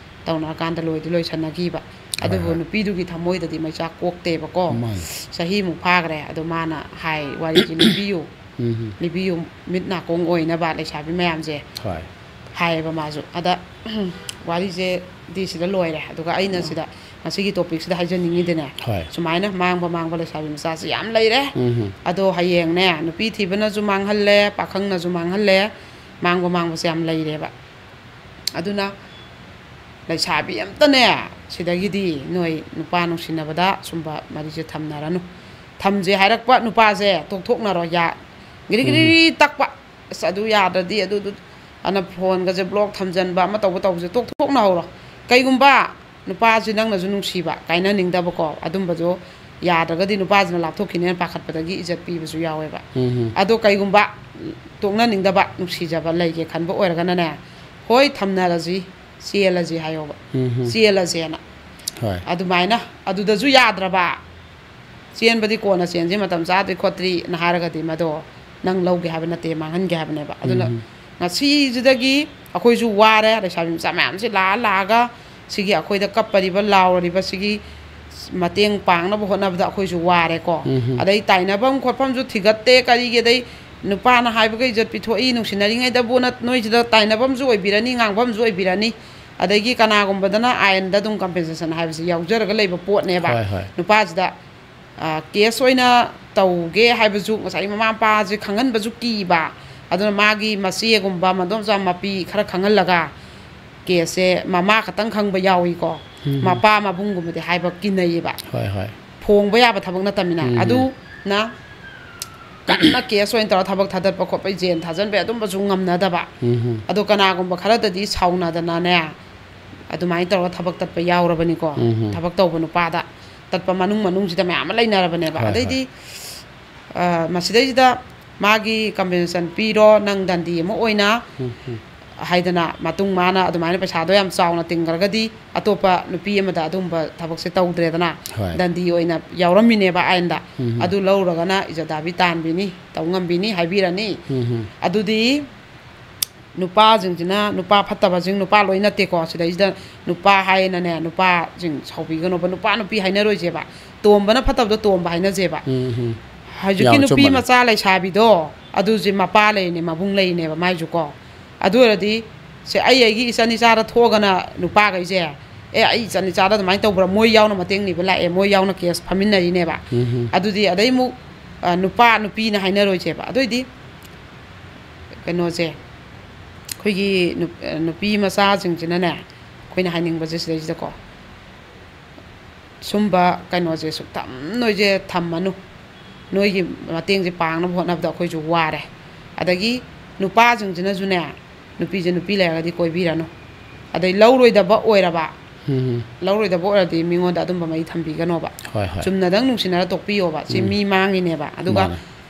ꯇꯧꯅꯔꯀꯥꯟꯗ ꯂꯣꯏꯗꯤ ꯂꯣꯏꯁꯟꯅꯈꯤꯕ꯫ ꯍꯣꯏ, ꯑꯗꯨꯕꯨ ꯍꯣꯏ꯫ ꯅꯨꯄꯤꯗꯨꯒꯤ ꯊꯃꯣꯏꯗꯗꯤ ꯃꯩꯆꯥꯛ ꯀꯣꯛꯇꯦꯕꯀꯣ꯫ ꯃꯥꯅꯤ꯫ ꯆꯍꯤꯃꯨꯛ ꯐꯥꯈ꯭ꯔꯦ꯫ ꯑꯗꯣ ꯃꯥꯅ ꯍꯥꯏ, ꯋꯥꯔꯤꯁꯦ ꯂꯤꯕꯤꯌꯨ, ꯎꯝ꯫ ꯂꯤꯕꯤꯌꯨ, ꯃꯤꯠ ꯅꯥꯀꯣꯡ ꯑꯣꯏꯅꯕ ꯂꯩꯁꯥꯕꯤ ꯃꯌꯥꯝꯁꯦ꯫ ꯍꯣꯏ꯫ ꯍꯥꯏꯌꯦꯕ ꯃꯥꯁꯨ꯫ ꯑꯗ ꯋꯥꯔꯤꯁꯦ ꯗꯤ ꯁꯤꯗ ꯂꯣꯏꯔꯦ꯫ ꯑꯗꯨꯒ ꯑꯩꯅ ꯁꯤꯗ ꯉꯁꯤꯒꯤ ꯇꯣꯄꯤꯛꯁꯤꯗ ꯍꯥꯏꯖꯅꯤꯡꯉꯤꯗꯤꯅꯦ, ꯍꯣꯏ꯫ ꯁꯨꯃꯥꯏꯅ ꯃꯥꯡꯕ ꯃꯥꯡꯕ ꯂꯩꯁꯥꯕꯤ ꯃꯆꯥꯁꯤ ꯌꯥꯝ ꯂꯩꯔꯦ꯫ ꯎꯝ꯫ ꯑꯗꯣ ꯍꯌꯦꯡꯅꯦ, ꯅꯨꯄꯤ ꯊꯤꯕꯅꯁꯨ ꯃꯥꯡꯍꯜꯂꯦ, ꯄꯥꯈꯪꯅꯁꯨ ꯃꯥꯡꯍꯜꯂꯦ, ꯃꯥꯡꯕ ꯃꯥꯡꯕꯁꯦ ꯌꯥꯝ ꯂꯩꯔꯦꯕ꯫ ꯑꯗꯨꯅ ꯂꯩꯁꯥꯕꯤ ꯑꯝꯇꯅꯦ, ꯁꯤꯗꯒꯤꯗꯤ ꯅꯣꯏ ꯅꯨꯄꯥ ꯅꯨꯡꯁꯤꯅꯕꯗ ꯁꯨꯝꯕ ꯃꯔꯤꯁꯦ ꯊꯝꯅꯔꯅꯨ꯫ ꯊꯝꯁꯦ ꯍꯥꯏꯔꯛꯄ ꯅꯨꯄꯥꯁꯦ ꯇꯣꯛꯊꯣꯛꯅꯔꯣ꯫ ꯌꯥ-, ꯒꯤꯔꯤ ꯎꯝ꯫ ꯒꯤꯔꯤ ꯇꯛꯄ, "ꯑꯁ, ꯑꯗꯨ ꯌꯥꯗ꯭ꯔꯗꯤ ꯑꯗꯨ, ꯑꯗꯨ", ꯑꯅ ꯐꯣꯟꯒꯁꯦ ꯕ꯭ꯂꯣꯛ ꯊꯝꯖꯟꯕ, ꯑꯃ ꯇꯧꯕ ꯇꯧꯕꯁꯦ ꯇꯣꯛꯊꯣꯛꯅꯍꯧꯔꯣ꯫ ꯀꯩꯒꯨꯝꯕ ꯅꯨꯄꯥꯁꯤ ꯅꯪꯅꯁꯨ ꯅꯨꯡꯁꯤꯕ, ꯀꯥꯏꯅꯅꯤꯡꯗꯕꯀꯣ, ꯑꯗꯨꯝꯕꯁꯨ ꯌꯥꯗ꯭ꯔꯒꯗꯤ ꯅꯨꯄꯥꯁꯤꯅ ꯂꯥꯞꯊꯣꯛꯈꯤꯅꯦꯅ ꯄꯥꯈꯠꯄꯗꯒꯤ ꯏꯖꯠ ꯄꯤꯕꯁꯨ ꯌꯥꯎꯋꯦꯕ꯫ ꯎꯝ꯫ ꯑꯗꯣ ꯀꯩꯒꯨꯝꯕ ꯇꯣꯛꯅꯅꯤꯡꯗꯕ, ꯅꯨꯡꯁꯤꯖꯕ ꯂꯩꯒꯦ ꯈꯟꯕ ꯑꯣꯏꯔꯒꯅꯅꯦ, "ꯍꯣꯏ, ꯊꯝꯅꯔꯁꯤ, ꯆꯦꯜꯂꯁꯤ" ꯍꯥꯏꯌꯣꯕ꯫ ꯎꯝ꯫ "ꯆꯦꯜꯂꯁꯦꯅ"꯫ ꯍꯣꯏ꯫ ꯑꯗꯨꯃꯥꯏꯅ ꯑꯗꯨꯗꯁꯨ ꯌꯥꯗ꯭ꯔꯕ, "ꯆꯦꯟꯕꯗꯤ ꯀꯣꯟꯅ ꯆꯦꯟꯁꯤ, ꯃꯇꯝ ꯆꯥꯗ꯭ꯔꯤ ꯈꯣꯠꯇ꯭ꯔꯤꯅ" ꯍꯥꯏꯔꯒꯗꯤ ꯃꯗꯣ ꯅꯪ ꯂꯧꯒꯦ ꯍꯥꯏꯕ ꯅꯠꯇꯦ, ꯃꯥꯡꯍꯟꯒꯦ ꯍꯥꯏꯕꯅꯦꯕ꯫ ꯑꯗꯨꯅ ꯎꯝ꯫ ꯉꯁꯤꯁꯤꯗꯒꯤ ꯑꯩꯈꯣꯏꯁꯨ ꯋꯥꯔꯦ, ꯂꯩꯁꯥꯕꯤ ꯃꯆꯥ ꯃꯌꯥꯝꯁꯦ ꯂꯥꯛꯑ ꯂꯥꯛꯑꯒ ꯁꯤꯒꯤ ꯑꯩꯈꯣꯏꯗ ꯀꯞꯄꯔꯤꯕ, ꯂꯥꯎꯔꯤꯕ ꯁꯤꯒꯤ ꯃꯇꯦꯡ ꯄꯥꯡꯅꯕ ꯍꯣꯠꯅꯕꯗ ꯑꯩꯈꯣꯏꯁꯨ ꯋꯥꯔꯦꯀꯣ꯫ ꯎꯝ꯫ ꯑꯗꯩ ꯇꯥꯏꯅꯐꯝ ꯈꯣꯠꯐꯝꯁꯨ ꯊꯤꯒꯠꯇꯦ, ꯀꯔꯤꯒꯤ? ꯑꯗꯩ ꯅꯨꯄꯥꯅ ꯍꯥꯏꯕꯒ ꯏꯖꯠ ꯄꯤꯊꯣꯛꯏ, ꯅꯨꯡꯁꯤꯅꯔꯤꯉꯩꯗꯕꯨ ꯅ-, ꯅꯣꯏꯁꯤꯗ ꯇꯥꯏꯅꯐꯝꯁꯨ ꯑꯣꯏꯕꯤꯔꯅꯤ, ꯉꯥꯡꯐꯝꯁꯨ ꯑꯣꯏꯕꯤꯔꯅꯤ꯫ ꯑꯗꯒꯤ ꯀꯅꯥꯒꯨꯝꯕꯗꯅ ꯑꯥꯏꯟꯗ ꯑꯗꯨꯝ ꯀꯝꯄꯦꯟꯁꯦꯁꯟ ꯍꯥꯏꯕꯁꯤ ꯌꯥꯎꯖꯔꯒ ꯂꯩꯕ ꯄꯣꯠꯅꯦꯕ꯫ ꯍꯣꯏ, ꯍꯣꯏ꯫ ꯅꯨꯄꯥꯁꯤꯗ, ꯑ, ꯀꯦꯁ ꯑꯣꯏꯅ ꯇꯧꯒꯦ ꯍꯥꯏꯕꯁꯨ ꯉꯁꯥꯏꯒꯤ ꯃꯃꯥ ꯃꯄꯥꯁꯦ ꯈꯪꯍꯟꯕꯁꯨ ꯀꯤꯕ꯫ ꯑꯗꯨꯅ ꯃꯥꯒꯤ ꯃꯆꯦꯒꯨꯝꯕ, ꯃꯗꯣꯝꯆꯥ ꯃꯄꯤ ꯈꯔ ꯈꯪꯍꯜꯂꯒ ꯀꯦꯁꯁꯦ ꯃꯃꯥ ꯈꯛꯇꯪ ꯈꯪꯕ ꯌꯥꯎꯏꯀꯣ꯫ ꯎꯝ꯫ ꯃꯄꯥ ꯃꯕꯨꯡꯒꯨꯝꯕꯗꯤ ꯍꯥꯏꯕ ꯀꯤꯅꯩꯌꯦꯕ꯫ ꯍꯣꯏ, ꯍꯣꯏ꯫ ꯐꯣꯡꯕ ꯌꯥꯕ ꯊꯕꯛ ꯅꯠꯇꯕꯅꯤꯅ꯫ ꯎꯝ꯫ ꯑꯗꯨꯅ ꯀꯟꯅ ꯀꯦꯁ ꯑꯣꯏꯅ ꯇꯧꯔ ꯊꯕꯛ ꯊꯥꯗꯠꯄ ꯈꯣꯠꯄ, ꯖꯦꯜ ꯊꯥꯖꯟꯕ ꯑꯗꯨꯝꯕꯁꯨ ꯉꯝꯅꯗꯕ꯫ ꯎꯝ꯫ ꯑꯗꯣ ꯀꯅꯥꯒꯨꯝꯕ ꯈꯔꯗꯗꯤ ꯁꯥꯎꯅꯗꯅꯅꯦ, ꯑꯗꯨꯃꯥꯏꯅ ꯇꯧꯔꯒ ꯊꯕꯛ ꯇꯠꯄ ꯌꯥꯎꯔꯕꯅꯤꯀꯣ꯫ ꯎꯝ꯫ ꯊꯕꯛ ꯇꯧꯕ ꯅꯨꯄꯥꯗ ꯇꯠꯄ ꯃꯅꯨꯡ ꯃꯅꯨꯡꯁꯤꯗ ꯃꯌꯥꯝ ꯑꯃ ꯂꯩꯅꯔꯕꯅꯦꯕ꯫ ꯍꯣꯏ, ꯑꯗꯩꯗꯤ, ꯍꯣꯏ꯫ ꯑ, ꯃꯁꯤꯗꯩꯁꯤꯗ ꯃꯥꯒꯤ ꯀꯝꯄꯦꯟꯁꯦꯁꯟ ꯄꯤꯔꯣ, ꯅꯪ ꯗꯟꯗꯤ ꯑꯃ ꯑꯣꯏꯅ ꯎꯝ, ꯎꯝ꯫ ꯍꯥꯏꯗꯅ ꯃꯇꯨꯡ ꯃꯥꯅ ꯑꯗꯨꯃꯥꯏꯅ ꯄꯩꯁꯥꯗꯣ ꯌꯥꯝ ꯆꯥꯎꯅ ꯇꯤꯡꯈ꯭ꯔꯒꯗꯤ ꯑꯇꯣꯞꯄ ꯅꯨꯄꯤ ꯑꯃꯗ ꯑꯗꯨꯒꯨꯝꯕ ꯊꯕꯛꯁꯦ ꯇꯧꯗ꯭ꯔꯦꯗꯅ꯫ ꯍꯣꯏ꯫ ꯗꯟꯗꯤ ꯑꯣꯏꯅ ꯌꯥꯎꯔꯝꯃꯤꯅꯦꯕ ꯑꯥꯏꯟꯗ꯫ ꯎꯝ꯫ ꯑꯗꯨ ꯂꯧꯔꯒꯅ ꯏꯖꯗꯥꯕꯤ ꯇꯥꯟꯕꯤꯅꯤ, ꯇꯧ ꯉꯝꯕꯤꯅꯤ ꯍꯥꯏꯕꯤꯔꯅꯤ꯫ ꯎꯝ꯫ ꯑꯗꯨꯗꯤ ꯅꯨꯄꯥꯁꯤꯡꯁꯤꯅ, ꯅꯨꯄꯥ ꯐꯠꯇꯕꯁꯤꯡ, ꯅꯨꯄꯥ ꯂꯣꯏ ꯅꯠꯇꯦꯀꯣ, ꯁꯤꯗꯩꯁꯤꯗ ꯅꯨꯄꯥ ꯍꯥꯏꯅꯅꯦ, ꯅꯨꯄꯥꯁꯤꯡ ꯁꯥꯎꯕꯤꯒꯅꯣꯕ, ꯅꯨꯄꯥ ꯅꯨꯄꯤ ꯍꯥꯏꯅꯔꯣꯏꯁꯦꯕ, ꯇꯣꯝꯕꯅ ꯐꯠꯇꯕꯗꯣ ꯇꯣꯝꯕ ꯍꯥꯏꯅꯁꯦꯕ꯫ ꯎꯝ꯫ ꯍꯧꯖꯤꯛꯀꯤ ꯌꯥꯝ ꯅꯨꯄꯤ ꯑꯆꯨꯝꯕꯅꯦ꯫ ꯃꯆꯥ ꯂꯩꯁꯥꯕꯤꯗꯣ ꯑꯗꯨꯁꯦ ꯃꯄꯥ ꯂꯩꯔꯤꯅꯦ, ꯃꯕꯨꯡ ꯂꯩꯔꯤꯅꯦꯕ ꯃꯥꯏꯁꯨꯀꯣ꯫ ꯑꯗꯨ ꯑꯣꯏꯔꯗꯤ ꯁꯦ, ꯑꯩ ꯑꯩꯒꯤ ꯏꯆꯟ ꯏꯆꯥꯗ ꯊꯣꯛꯑꯒꯅ ꯅꯨꯄꯥꯈꯩꯁꯦ, "ꯑꯦ, ꯑꯩ ꯏꯆꯟ ꯏꯆꯥꯗ ꯑꯗꯨꯃꯥꯏꯅ ꯇꯧꯕ꯭ꯔꯥ?" ꯃꯣꯏ ꯌꯥꯎꯅ ꯃꯇꯦꯡ ꯅꯤꯕ ꯂꯥꯛꯑꯦ, ꯃꯣꯏ ꯌꯥꯎꯅ ꯀꯦꯁ ꯐꯝꯃꯤꯟꯅꯔꯤꯅꯦꯕ꯫ ꯎꯝ꯫ ꯑꯗꯨꯗꯤ ꯑꯗꯩ ꯑꯃꯨꯛ, ꯑ, ꯅꯨꯄꯥ ꯅꯨꯄꯤꯅ ꯍꯥꯏꯅꯔꯣꯏꯁꯦꯕ꯫ ꯑꯗꯨꯑꯣꯏꯗꯤ ꯀꯩꯅꯣꯁꯦ, ꯑꯩꯈꯣꯏꯒꯤ ꯅꯨꯞ-, ꯑ, ꯅꯨꯄꯤ ꯃꯆꯥꯁꯤꯡꯁꯤꯅꯅꯦ, ꯑꯩꯈꯣꯏꯅ ꯍꯥꯏꯅꯤꯡꯕꯁꯦ ꯁꯤꯗꯩꯁꯤꯗꯀꯣ, ꯁꯨꯝꯕ ꯀꯩꯅꯣꯁꯦ ꯁꯨꯛꯊꯝ ꯅꯣꯏꯁꯦ ꯊꯝꯃꯅꯨ꯫ ꯅꯣꯏꯒꯤ ꯃꯇꯦꯡꯁꯦ ꯄꯥꯡꯅꯕ ꯍꯣꯠꯅꯕꯗ ꯑꯩꯈꯣꯏꯁꯨ ꯋꯥꯔꯦ꯫ ꯑꯗꯒꯤ ꯅꯨꯄꯥꯁꯤꯡꯁꯤꯅꯁꯨꯅꯦ, ꯅꯨꯄꯤꯁꯦ ꯅꯨꯄꯤ ꯂꯩꯔꯒꯗꯤ ꯀꯣꯏꯕꯤꯔꯅꯨ꯫ ꯑꯗꯩ ꯂꯧꯔꯣꯏꯗꯕ ꯑꯣꯏꯔꯕ, ꯎꯝ꯫ ꯂꯧꯔꯣꯏꯗꯕ ꯑꯣꯏꯔꯗꯤ ꯃꯤꯉꯣꯟꯗ ꯑꯗꯨꯝꯕ ꯃꯩ ꯊꯝꯕꯤꯒꯅꯣꯕ꯫ ꯍꯣꯏ, ꯍꯣꯏ꯫ ꯆꯨꯝꯅꯗꯪ ꯅꯨꯡꯁꯤꯅꯔ ꯇꯣꯛꯄꯤꯌꯣꯕ꯫ ꯁꯤ ꯎꯝ꯫ ꯃꯤ ꯃꯥꯡꯉꯤꯅꯦꯕ꯫ ꯑꯗꯨꯒ ꯃꯥꯅꯦ꯫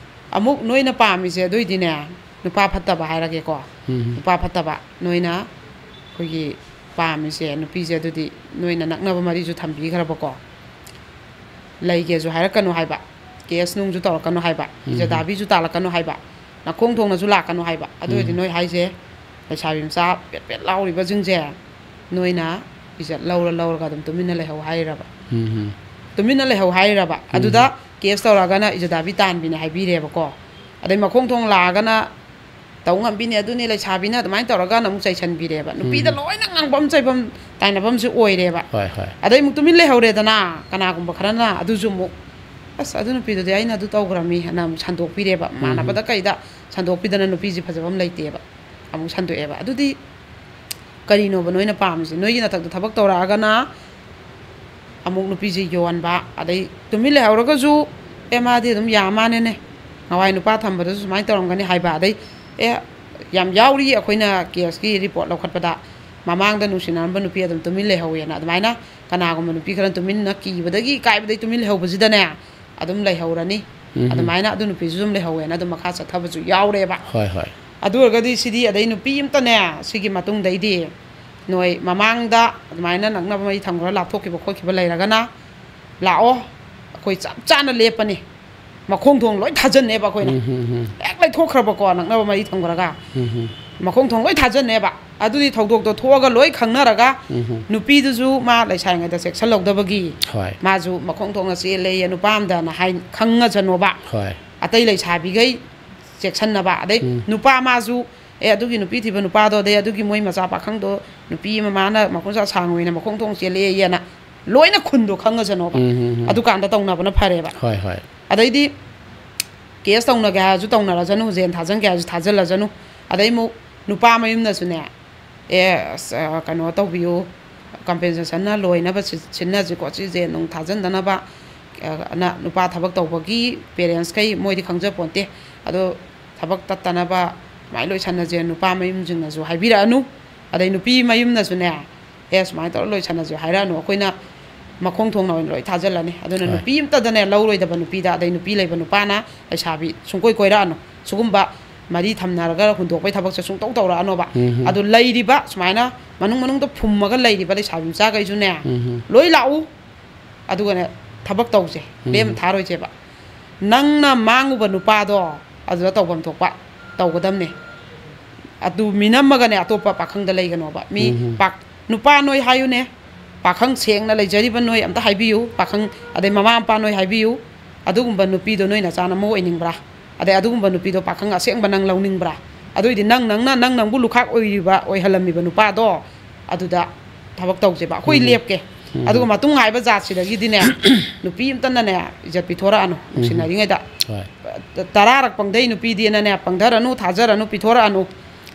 ꯑꯃꯨꯛ ꯅꯣꯏꯅ ꯄꯥꯝꯃꯤꯁꯦ ꯑꯗꯨꯏꯗꯤꯅꯦ, ꯅꯨꯄꯥ ꯐꯠꯇꯕ ꯍꯥꯏꯔꯒꯦꯀꯣ꯫ ꯎꯝ꯫ ꯅꯨꯄꯥ ꯐꯠꯇꯕ ꯅꯣꯏꯅ ꯑꯩꯈꯣꯏꯒꯤ ꯄꯥꯝꯃꯤꯁꯦ, ꯅꯨꯄꯤꯁꯦ ꯑꯗꯨꯗꯤ ꯅꯣꯏꯅ ꯅꯛꯅꯕ ꯃꯔꯤꯁꯨ ꯊꯝꯕꯤꯈ꯭ꯔꯕꯀꯣ꯫ ꯂꯩꯒꯦꯁꯨ ꯍꯥꯏꯔꯛꯀꯅꯨ ꯍꯥꯏꯕ, ꯀꯦꯁ ꯅꯨꯡꯁꯨ ꯇꯧꯔꯛꯀꯅꯨ ꯍꯥꯏꯕ, ꯎꯝ꯫ ꯏꯖꯗꯥꯕꯤꯁꯨ ꯇꯥꯜꯂꯛꯀꯅꯨ ꯍꯥꯏꯕ, ꯅꯈꯣꯡ ꯊꯣꯡꯅꯁꯨ ꯂꯥꯛꯀꯅꯨ ꯍꯥꯏꯕ꯫ ꯑꯗꯨ ꯑꯣꯏꯔꯗꯤ ꯎꯝ꯫ ꯅꯣꯏ ꯍꯥꯏꯁꯦ, ꯂꯩꯁꯥꯕꯤ ꯃꯆꯥ ꯄꯦꯠ ꯄꯦꯠ ꯂꯥꯎꯔꯤꯕꯁꯤꯡꯁꯦ ꯅꯣꯏꯅ ꯏꯖꯠ ꯂꯧꯔ ꯂꯧꯔꯒ ꯑꯗꯨꯝ ꯇꯨꯃꯤꯟꯅ ꯂꯩꯍꯧ ꯍꯥꯏꯔꯕ꯫ ꯎꯝ꯫ ꯇꯨꯃꯤꯟꯅ ꯂꯩꯍꯧ ꯍꯥꯏꯔꯕ꯫ ꯎꯝ꯫ ꯑꯗꯨꯗ ꯀꯦꯁ ꯇꯧꯔꯛꯑꯒꯅ ꯏꯖꯗꯥꯕꯤ ꯇꯥꯟꯕꯤꯅꯦ ꯍꯥꯏꯕꯤꯔꯦꯕꯀꯣ꯫ ꯑꯗꯩ ꯃꯈꯣꯡ ꯊꯣꯡ ꯂꯥꯛꯑꯒꯅ ꯇꯧ ꯉꯝꯕꯤꯅꯦ, ꯑꯗꯨꯅꯦ, ꯂꯩꯁꯥꯕꯤꯅ ꯑꯗꯨꯃꯥꯏꯅ ꯇꯧꯔꯒꯅ ꯑꯃꯨꯛ ꯆꯩꯁꯟꯕꯤꯔꯦꯕ꯫ ꯅꯨꯄꯤꯗ ꯎꯝ꯫ ꯂꯣꯏꯅ ꯉꯥꯡꯐꯝ ꯆꯩꯐꯝ ꯇꯥꯏꯅꯐꯝꯁꯦ ꯑꯣꯏꯔꯦꯕ꯫ ꯍꯣꯏ, ꯍꯣꯏ꯫ ꯑꯗꯩ ꯑꯃꯨꯛ ꯇꯨꯃꯤꯟ ꯂꯩꯍꯧꯔꯦꯗꯅ, ꯀꯅꯥꯒꯨꯝꯕ ꯈꯔꯅ ꯑꯗꯨꯁꯨ ꯑꯃꯨꯛ, "ꯑꯁ, ꯑꯗꯨ ꯅꯨꯄꯤꯗꯨꯗꯤ ꯑꯩꯅ ꯑꯗꯨ ꯇꯧꯈ꯭ꯔꯃꯤ" ꯍꯥꯏꯅ ꯑꯃꯨꯛ ꯁꯟꯗꯣꯛꯄꯤꯔꯦꯕ꯫ ꯎꯝ꯫ ꯃꯥꯟꯅꯕꯗ ꯀꯩꯗ ꯁꯟꯗꯣꯛꯄꯤꯗꯅ ꯅꯨꯄꯤꯁꯦ ꯐꯖꯕ ꯑꯃ ꯂꯩꯇꯦꯕ꯫ ꯑꯃꯨꯛ ꯁꯟꯗꯣꯛꯑꯦꯕ꯫ ꯑꯗꯨꯗꯤ ꯀꯔꯤꯅꯣꯕ ꯅꯣꯏꯅ ꯄꯥꯝꯃꯤꯁꯦ? ꯅꯣꯏꯒꯤ ꯅꯊꯛꯇ ꯊꯕꯛ ꯇꯧꯔꯛꯑꯒꯅ ꯑꯃꯨꯛ ꯅꯨꯄꯤꯁꯦ ꯌꯣꯟꯕ, ꯑꯗꯩ ꯇꯨꯃꯤꯟ ꯂꯩꯍꯧꯔꯒꯁꯨ, "ꯑꯦ, ꯃꯥꯗꯤ ꯑꯗꯨꯝ ꯌꯥ ꯃꯥꯅꯦꯅꯦ, ꯅꯋꯥꯏ ꯅꯨꯄꯥ ꯊꯝꯕꯗꯁꯨ ꯁꯨꯃꯥꯏꯅ ꯇꯧꯔꯝꯒꯅꯤ" ꯍꯥꯏꯕ꯫ ꯑꯗꯩ, "ꯑꯦ, ꯌꯥꯝ ꯌꯥꯎꯔꯤ ꯑꯩꯈꯣꯏꯅ ꯀꯦꯁꯀꯤ ꯔꯤꯄꯣꯔꯠ ꯂꯧꯈꯠꯄꯗ, ꯃꯃꯥꯡꯗ ꯅꯨꯡꯁꯤꯅꯔꯝꯕ ꯅꯨꯄꯤ ꯑꯗꯨꯝ ꯇꯨꯃꯤꯟ ꯂꯩꯍꯧꯋꯦꯅ"꯫ ꯑꯗꯨꯃꯥꯏꯅ ꯀꯅꯥꯒꯨꯝꯕ ꯅꯨꯄꯤ ꯈꯔ ꯇꯨꯃꯤꯟꯅ ꯀꯤꯕꯗꯒꯤ, ꯏꯀꯥꯏꯕꯗꯒꯤ ꯇꯨꯃꯤꯟ ꯂꯩꯍꯧꯕꯁꯤꯗꯅꯦ, ꯑꯗꯨꯝ ꯂꯩꯍꯧꯔꯅꯤ꯫ ꯎꯝ꯫ ꯑꯗꯨꯃꯥꯏꯅ ꯑꯗꯨ ꯅꯨꯄꯤꯁꯨ ꯑꯗꯨꯝ ꯂꯩꯍꯧꯋꯦꯅ ꯑꯗꯨꯝ ꯃꯈꯥ ꯆꯠꯊꯕꯁꯨ ꯌꯥꯎꯔꯦꯕ꯫ ꯍꯣꯏ, ꯍꯣꯏ꯫ ꯑꯗꯨ ꯑꯣꯏꯔꯒꯗꯤ ꯁꯤꯗꯤ, ꯑꯗꯩ ꯅꯨꯄꯤ ꯑꯃꯇꯅꯦ, ꯁꯤꯒꯤ ꯃꯇꯨꯡꯗꯩꯗꯤ ꯅꯣꯏ ꯃꯃꯥꯡꯗ ꯑꯗꯨꯃꯥꯏꯅ ꯅꯛꯅꯕ ꯃꯔꯤ ꯊꯝꯈ꯭ꯔ ꯂꯥꯞꯊꯣꯛꯈꯤꯕ ꯈꯣꯠꯈꯤꯕ ꯂꯩꯔꯒꯅ, ꯂꯥꯛꯑꯣ, ꯑꯩꯈꯣꯏ ꯆꯞ ꯆꯥꯅ ꯂꯦꯞꯄꯅꯤ꯫ ꯃꯈꯣꯡ ꯊꯣꯡ ꯂꯣꯏ ꯊꯥꯖꯟꯅꯦꯕ ꯑꯩꯈꯣꯏꯅ꯫ ꯎꯝ, ꯎꯝ, ꯎꯝ꯫ ꯍꯦꯛ ꯂꯩꯊꯣꯛꯈ꯭ꯔꯕꯀꯣ, ꯅꯛꯅꯕ ꯃꯔꯤ ꯊꯝꯈ꯭ꯔꯒ꯫ ꯎꯝ, ꯎꯝ꯫ ꯃꯈꯣꯡ ꯊꯣꯡ ꯂꯣꯏ ꯊꯥꯖꯟꯅꯦꯕ꯫ ꯑꯗꯨꯗꯤ ꯊꯧꯗꯣꯛꯇꯣ ꯊꯣꯛꯑꯒ ꯂꯣꯏ ꯈꯪꯅꯔꯒ, ꯎꯝ, ꯎꯝ꯫ ꯅꯨꯄꯤꯗꯨꯁꯨ ꯃꯥ ꯂꯩꯁꯥꯔꯤꯉꯩꯗ ꯆꯦꯛꯁꯤꯜꯍꯧꯗꯕꯒꯤ, ꯍꯣꯏ꯫ ꯃꯥꯁꯨ ꯃꯈꯣꯡ ꯊꯣꯡꯅ ꯆꯦꯜꯂꯦꯌꯦ ꯅꯨꯄꯥ ꯑꯝꯗꯅ ꯍꯥꯏ ꯈꯪꯉꯖꯅꯣꯕ꯫ ꯍꯣꯏ꯫ ꯑꯇꯩ ꯂꯩꯁꯥꯕꯤꯈꯩ ꯆꯦꯛꯁꯤꯟꯅꯕ꯫ ꯑꯗꯩ, ꯎꯝ꯫ ꯅꯨꯄꯥ ꯃꯥꯁꯨ, "ꯑꯦ, ꯑꯗꯨꯒꯤ ꯅꯨꯄꯤ ꯊꯤꯕ ꯅꯨꯄꯥꯗꯣ, ꯑꯗꯩ ꯑꯗꯨꯒꯤ ꯃꯣꯏ ꯃꯆꯥ ꯄꯥꯈꯪꯗꯣ, ꯅꯨꯄꯤ ꯑꯃ ꯃꯥꯅ ꯃꯈꯣꯡ ꯁꯥꯡ ꯑꯣꯏꯅ ꯃꯈꯣꯡ ꯊꯣꯡ ꯆꯦꯜꯂꯛꯑꯦꯅ" ꯂꯣꯏꯅ ꯈꯨꯟꯗꯣ ꯈꯪꯉꯖꯅꯣꯕ꯫ ꯎꯝ, ꯎꯝ, ꯎꯝ꯫ ꯑꯗꯨꯀꯥꯟꯗ ꯇꯧꯅꯕꯅ ꯐꯔꯦꯕ꯫ ꯍꯣꯏ, ꯍꯣꯏ꯫ ꯑꯗꯩꯗꯤ ꯀꯦꯁ ꯇꯧꯅꯒꯦ ꯍꯥꯏꯔꯁꯨ ꯇꯧꯅꯔꯖꯅꯨ, ꯖꯦꯟ ꯊꯥꯖꯟꯒꯦ ꯍꯥꯏꯔꯁꯨ ꯊꯥꯖꯜꯂꯖꯅꯨ꯫ ꯑꯗꯩ ꯑꯃꯨꯛ ꯅꯨꯄꯥ ꯃꯌꯨꯝꯅꯁꯨꯅꯦ, "ꯑꯦ, ꯑꯁ, ꯑ, ꯀꯩꯅꯣ ꯇꯧꯕꯤꯌꯨ, ꯀꯝꯄꯦꯟꯁꯦꯁꯟꯅ ꯂꯣꯏꯅꯕ ꯁꯤ-, ꯁꯤꯟꯅꯁꯤ ꯈꯣꯠꯁꯤ, ꯖꯦꯟ ꯅꯨꯡ ꯊꯥꯖꯟꯗꯅꯕ", ꯑ, ꯅ ꯅꯨꯄꯥ ꯊꯕꯛ ꯇꯧꯕꯒꯤ ꯄꯦꯔꯦꯟꯁꯈꯩ ꯃꯣꯏꯗꯤ ꯈꯪꯖꯄꯣꯟꯇꯦ꯫ ꯑꯗꯣ ꯊꯕꯛ ꯇꯠꯇꯅꯕ ꯁꯨꯃꯥꯏꯅ ꯂꯣꯏꯁꯟꯅꯁꯦ ꯅꯨꯄꯥ ꯃꯌꯨꯝꯁꯤꯡꯅꯁꯨ ꯍꯥꯏꯕꯤꯔꯛꯑꯅꯨ꯫ ꯑꯗꯩ ꯅꯨꯄꯤ ꯃꯌꯨꯝꯅꯁꯨꯅꯦ, "ꯑꯦ, ꯁꯨꯃꯥꯏꯅ ꯇꯧꯔ ꯂꯣꯏꯁꯟꯅꯁꯦ" ꯍꯥꯏꯔꯛꯑꯅꯨ꯫ ꯑꯩꯈꯣꯏꯅ ꯃꯈꯣꯡ ꯊꯣꯡꯅ ꯑꯣꯏꯅ ꯂꯣꯏ ꯊꯥꯖꯤꯜꯂꯅꯤ꯫ ꯑꯗꯨꯅ ꯍꯣꯏ꯫ ꯅꯨꯄꯤ ꯑꯝꯇꯗꯅꯦ ꯂꯧꯔꯣꯏꯗꯕ ꯅꯨꯄꯤꯗ, ꯑꯗꯩ ꯅꯨꯄꯤ ꯂꯩꯕ ꯅꯨꯄꯥꯅ ꯂꯩꯁꯥꯕꯤ ꯁꯨꯡꯀꯣꯏ ꯀꯣꯏꯔꯛꯑꯅꯨ꯫ ꯁꯤꯒꯨꯝꯕ ꯃꯔꯤ ꯊꯝꯅꯔꯒ ꯍꯨꯟꯗꯣꯛꯄꯩ ꯊꯕꯛꯁꯦ ꯁꯨꯡꯇꯧ ꯇꯧꯔꯛꯑꯅꯣꯕ꯫ ꯎꯝ, ꯎꯝ꯫ ꯑꯗꯨ ꯂꯩꯔꯤꯕ, ꯁꯨꯃꯥꯏꯅ ꯃꯅꯨꯡ ꯃꯅꯨꯡꯗ ꯐꯨꯝꯃꯒ ꯂꯩꯔꯤꯕ ꯂꯩꯁꯥꯕꯤ ꯃꯆꯥꯈꯩꯁꯨꯅꯦ, ꯎꯝ, ꯎꯝ꯫ ꯂꯣꯏ ꯂꯥꯛꯎ꯫ ꯑꯗꯨꯒꯅꯦ, ꯊꯕꯛ ꯇꯧꯁꯦ꯫ ꯎꯝ꯫ ꯂꯦꯝ ꯊꯥꯔꯣꯏꯁꯦꯕ꯫ ꯅꯪꯅ ꯃꯥꯡꯉꯨꯕ ꯅꯨꯄꯥꯗꯣ ꯑꯗꯨꯗ ꯇꯧꯐꯝ ꯊꯣꯛꯄ ꯇꯧꯒꯗꯝꯅꯦ꯫ ꯑꯗꯨ ꯃꯤꯅꯝꯃꯒꯅꯦ, ꯑꯇꯣꯞꯄ ꯄꯥꯈꯪꯗ ꯂꯩꯒꯅꯣꯕ꯫ ꯃꯤ ꯎꯝ꯫ ꯄꯥꯛ-, ꯅꯨꯄꯥ ꯅꯣꯏ ꯍꯥꯏꯌꯨꯅꯦ, ꯄꯥꯈꯪ ꯁꯦꯡꯅ ꯂꯩꯖꯔꯤꯕ ꯅꯣꯏ ꯑꯝꯇ ꯍꯥꯏꯕꯤꯌꯨ, ꯄꯥꯈꯪ, ꯑꯗꯩ ꯃꯃꯥ ꯃꯄꯥ ꯅꯣꯏ ꯍꯥꯏꯕꯤꯌꯨ, ꯑꯗꯨꯒꯨꯝꯕ ꯅꯨꯄꯤꯗꯣ ꯅꯣꯏ ꯅꯆꯥꯅ ꯑꯃ ꯑꯣꯏꯅꯤꯡꯕ꯭ꯔꯥ? ꯑꯗꯩ ꯑꯗꯨꯒꯨꯝꯕ ꯅꯨꯄꯤꯗꯣ ꯄꯥꯈꯪ ꯑꯁꯦꯡꯕ ꯅꯪ ꯂꯧꯅꯤꯡꯕ꯭ꯔꯥ? ꯑꯗꯨꯏꯗꯤ ꯅꯪ, ꯅꯪꯅ, ꯅꯪ ꯅꯪꯕꯨ ꯂꯨꯈꯥꯛ ꯑꯣꯏꯔꯤꯕ, ꯑꯣꯏꯍꯜꯂꯝꯃꯤꯕ ꯅꯨꯄꯥꯗꯣ ꯑꯗꯨꯗ ꯊꯕꯛ ꯇꯧꯁꯦꯕ꯫ ꯑꯩꯈꯣꯏ ꯎꯝ꯫ ꯂꯦꯞꯀꯦ꯫ ꯎꯝ꯫ ꯑꯗꯨꯒ ꯃꯇꯨꯡ ꯍꯥꯏꯕ ꯖꯥꯠꯁꯤꯗꯒꯤꯗꯤꯅꯦ, ꯅꯨꯄꯤ ꯑꯝꯇꯅꯅꯦ, ꯏꯖꯠ ꯄꯤꯊꯣꯔꯛꯑꯅꯨ, ꯎꯝ꯫ ꯅꯨꯡꯁꯤꯅꯔꯤꯉꯩꯗ꯫ ꯍꯣꯏ꯫ ꯇꯔꯥꯔꯛ ꯄꯪꯊꯩ ꯅꯨꯄꯤꯗꯤꯅꯅꯦ, ꯄꯪꯊꯔꯅꯨ, ꯊꯥꯖꯔꯅꯨ, ꯄꯤꯊꯣꯔꯛꯑꯅꯨ꯫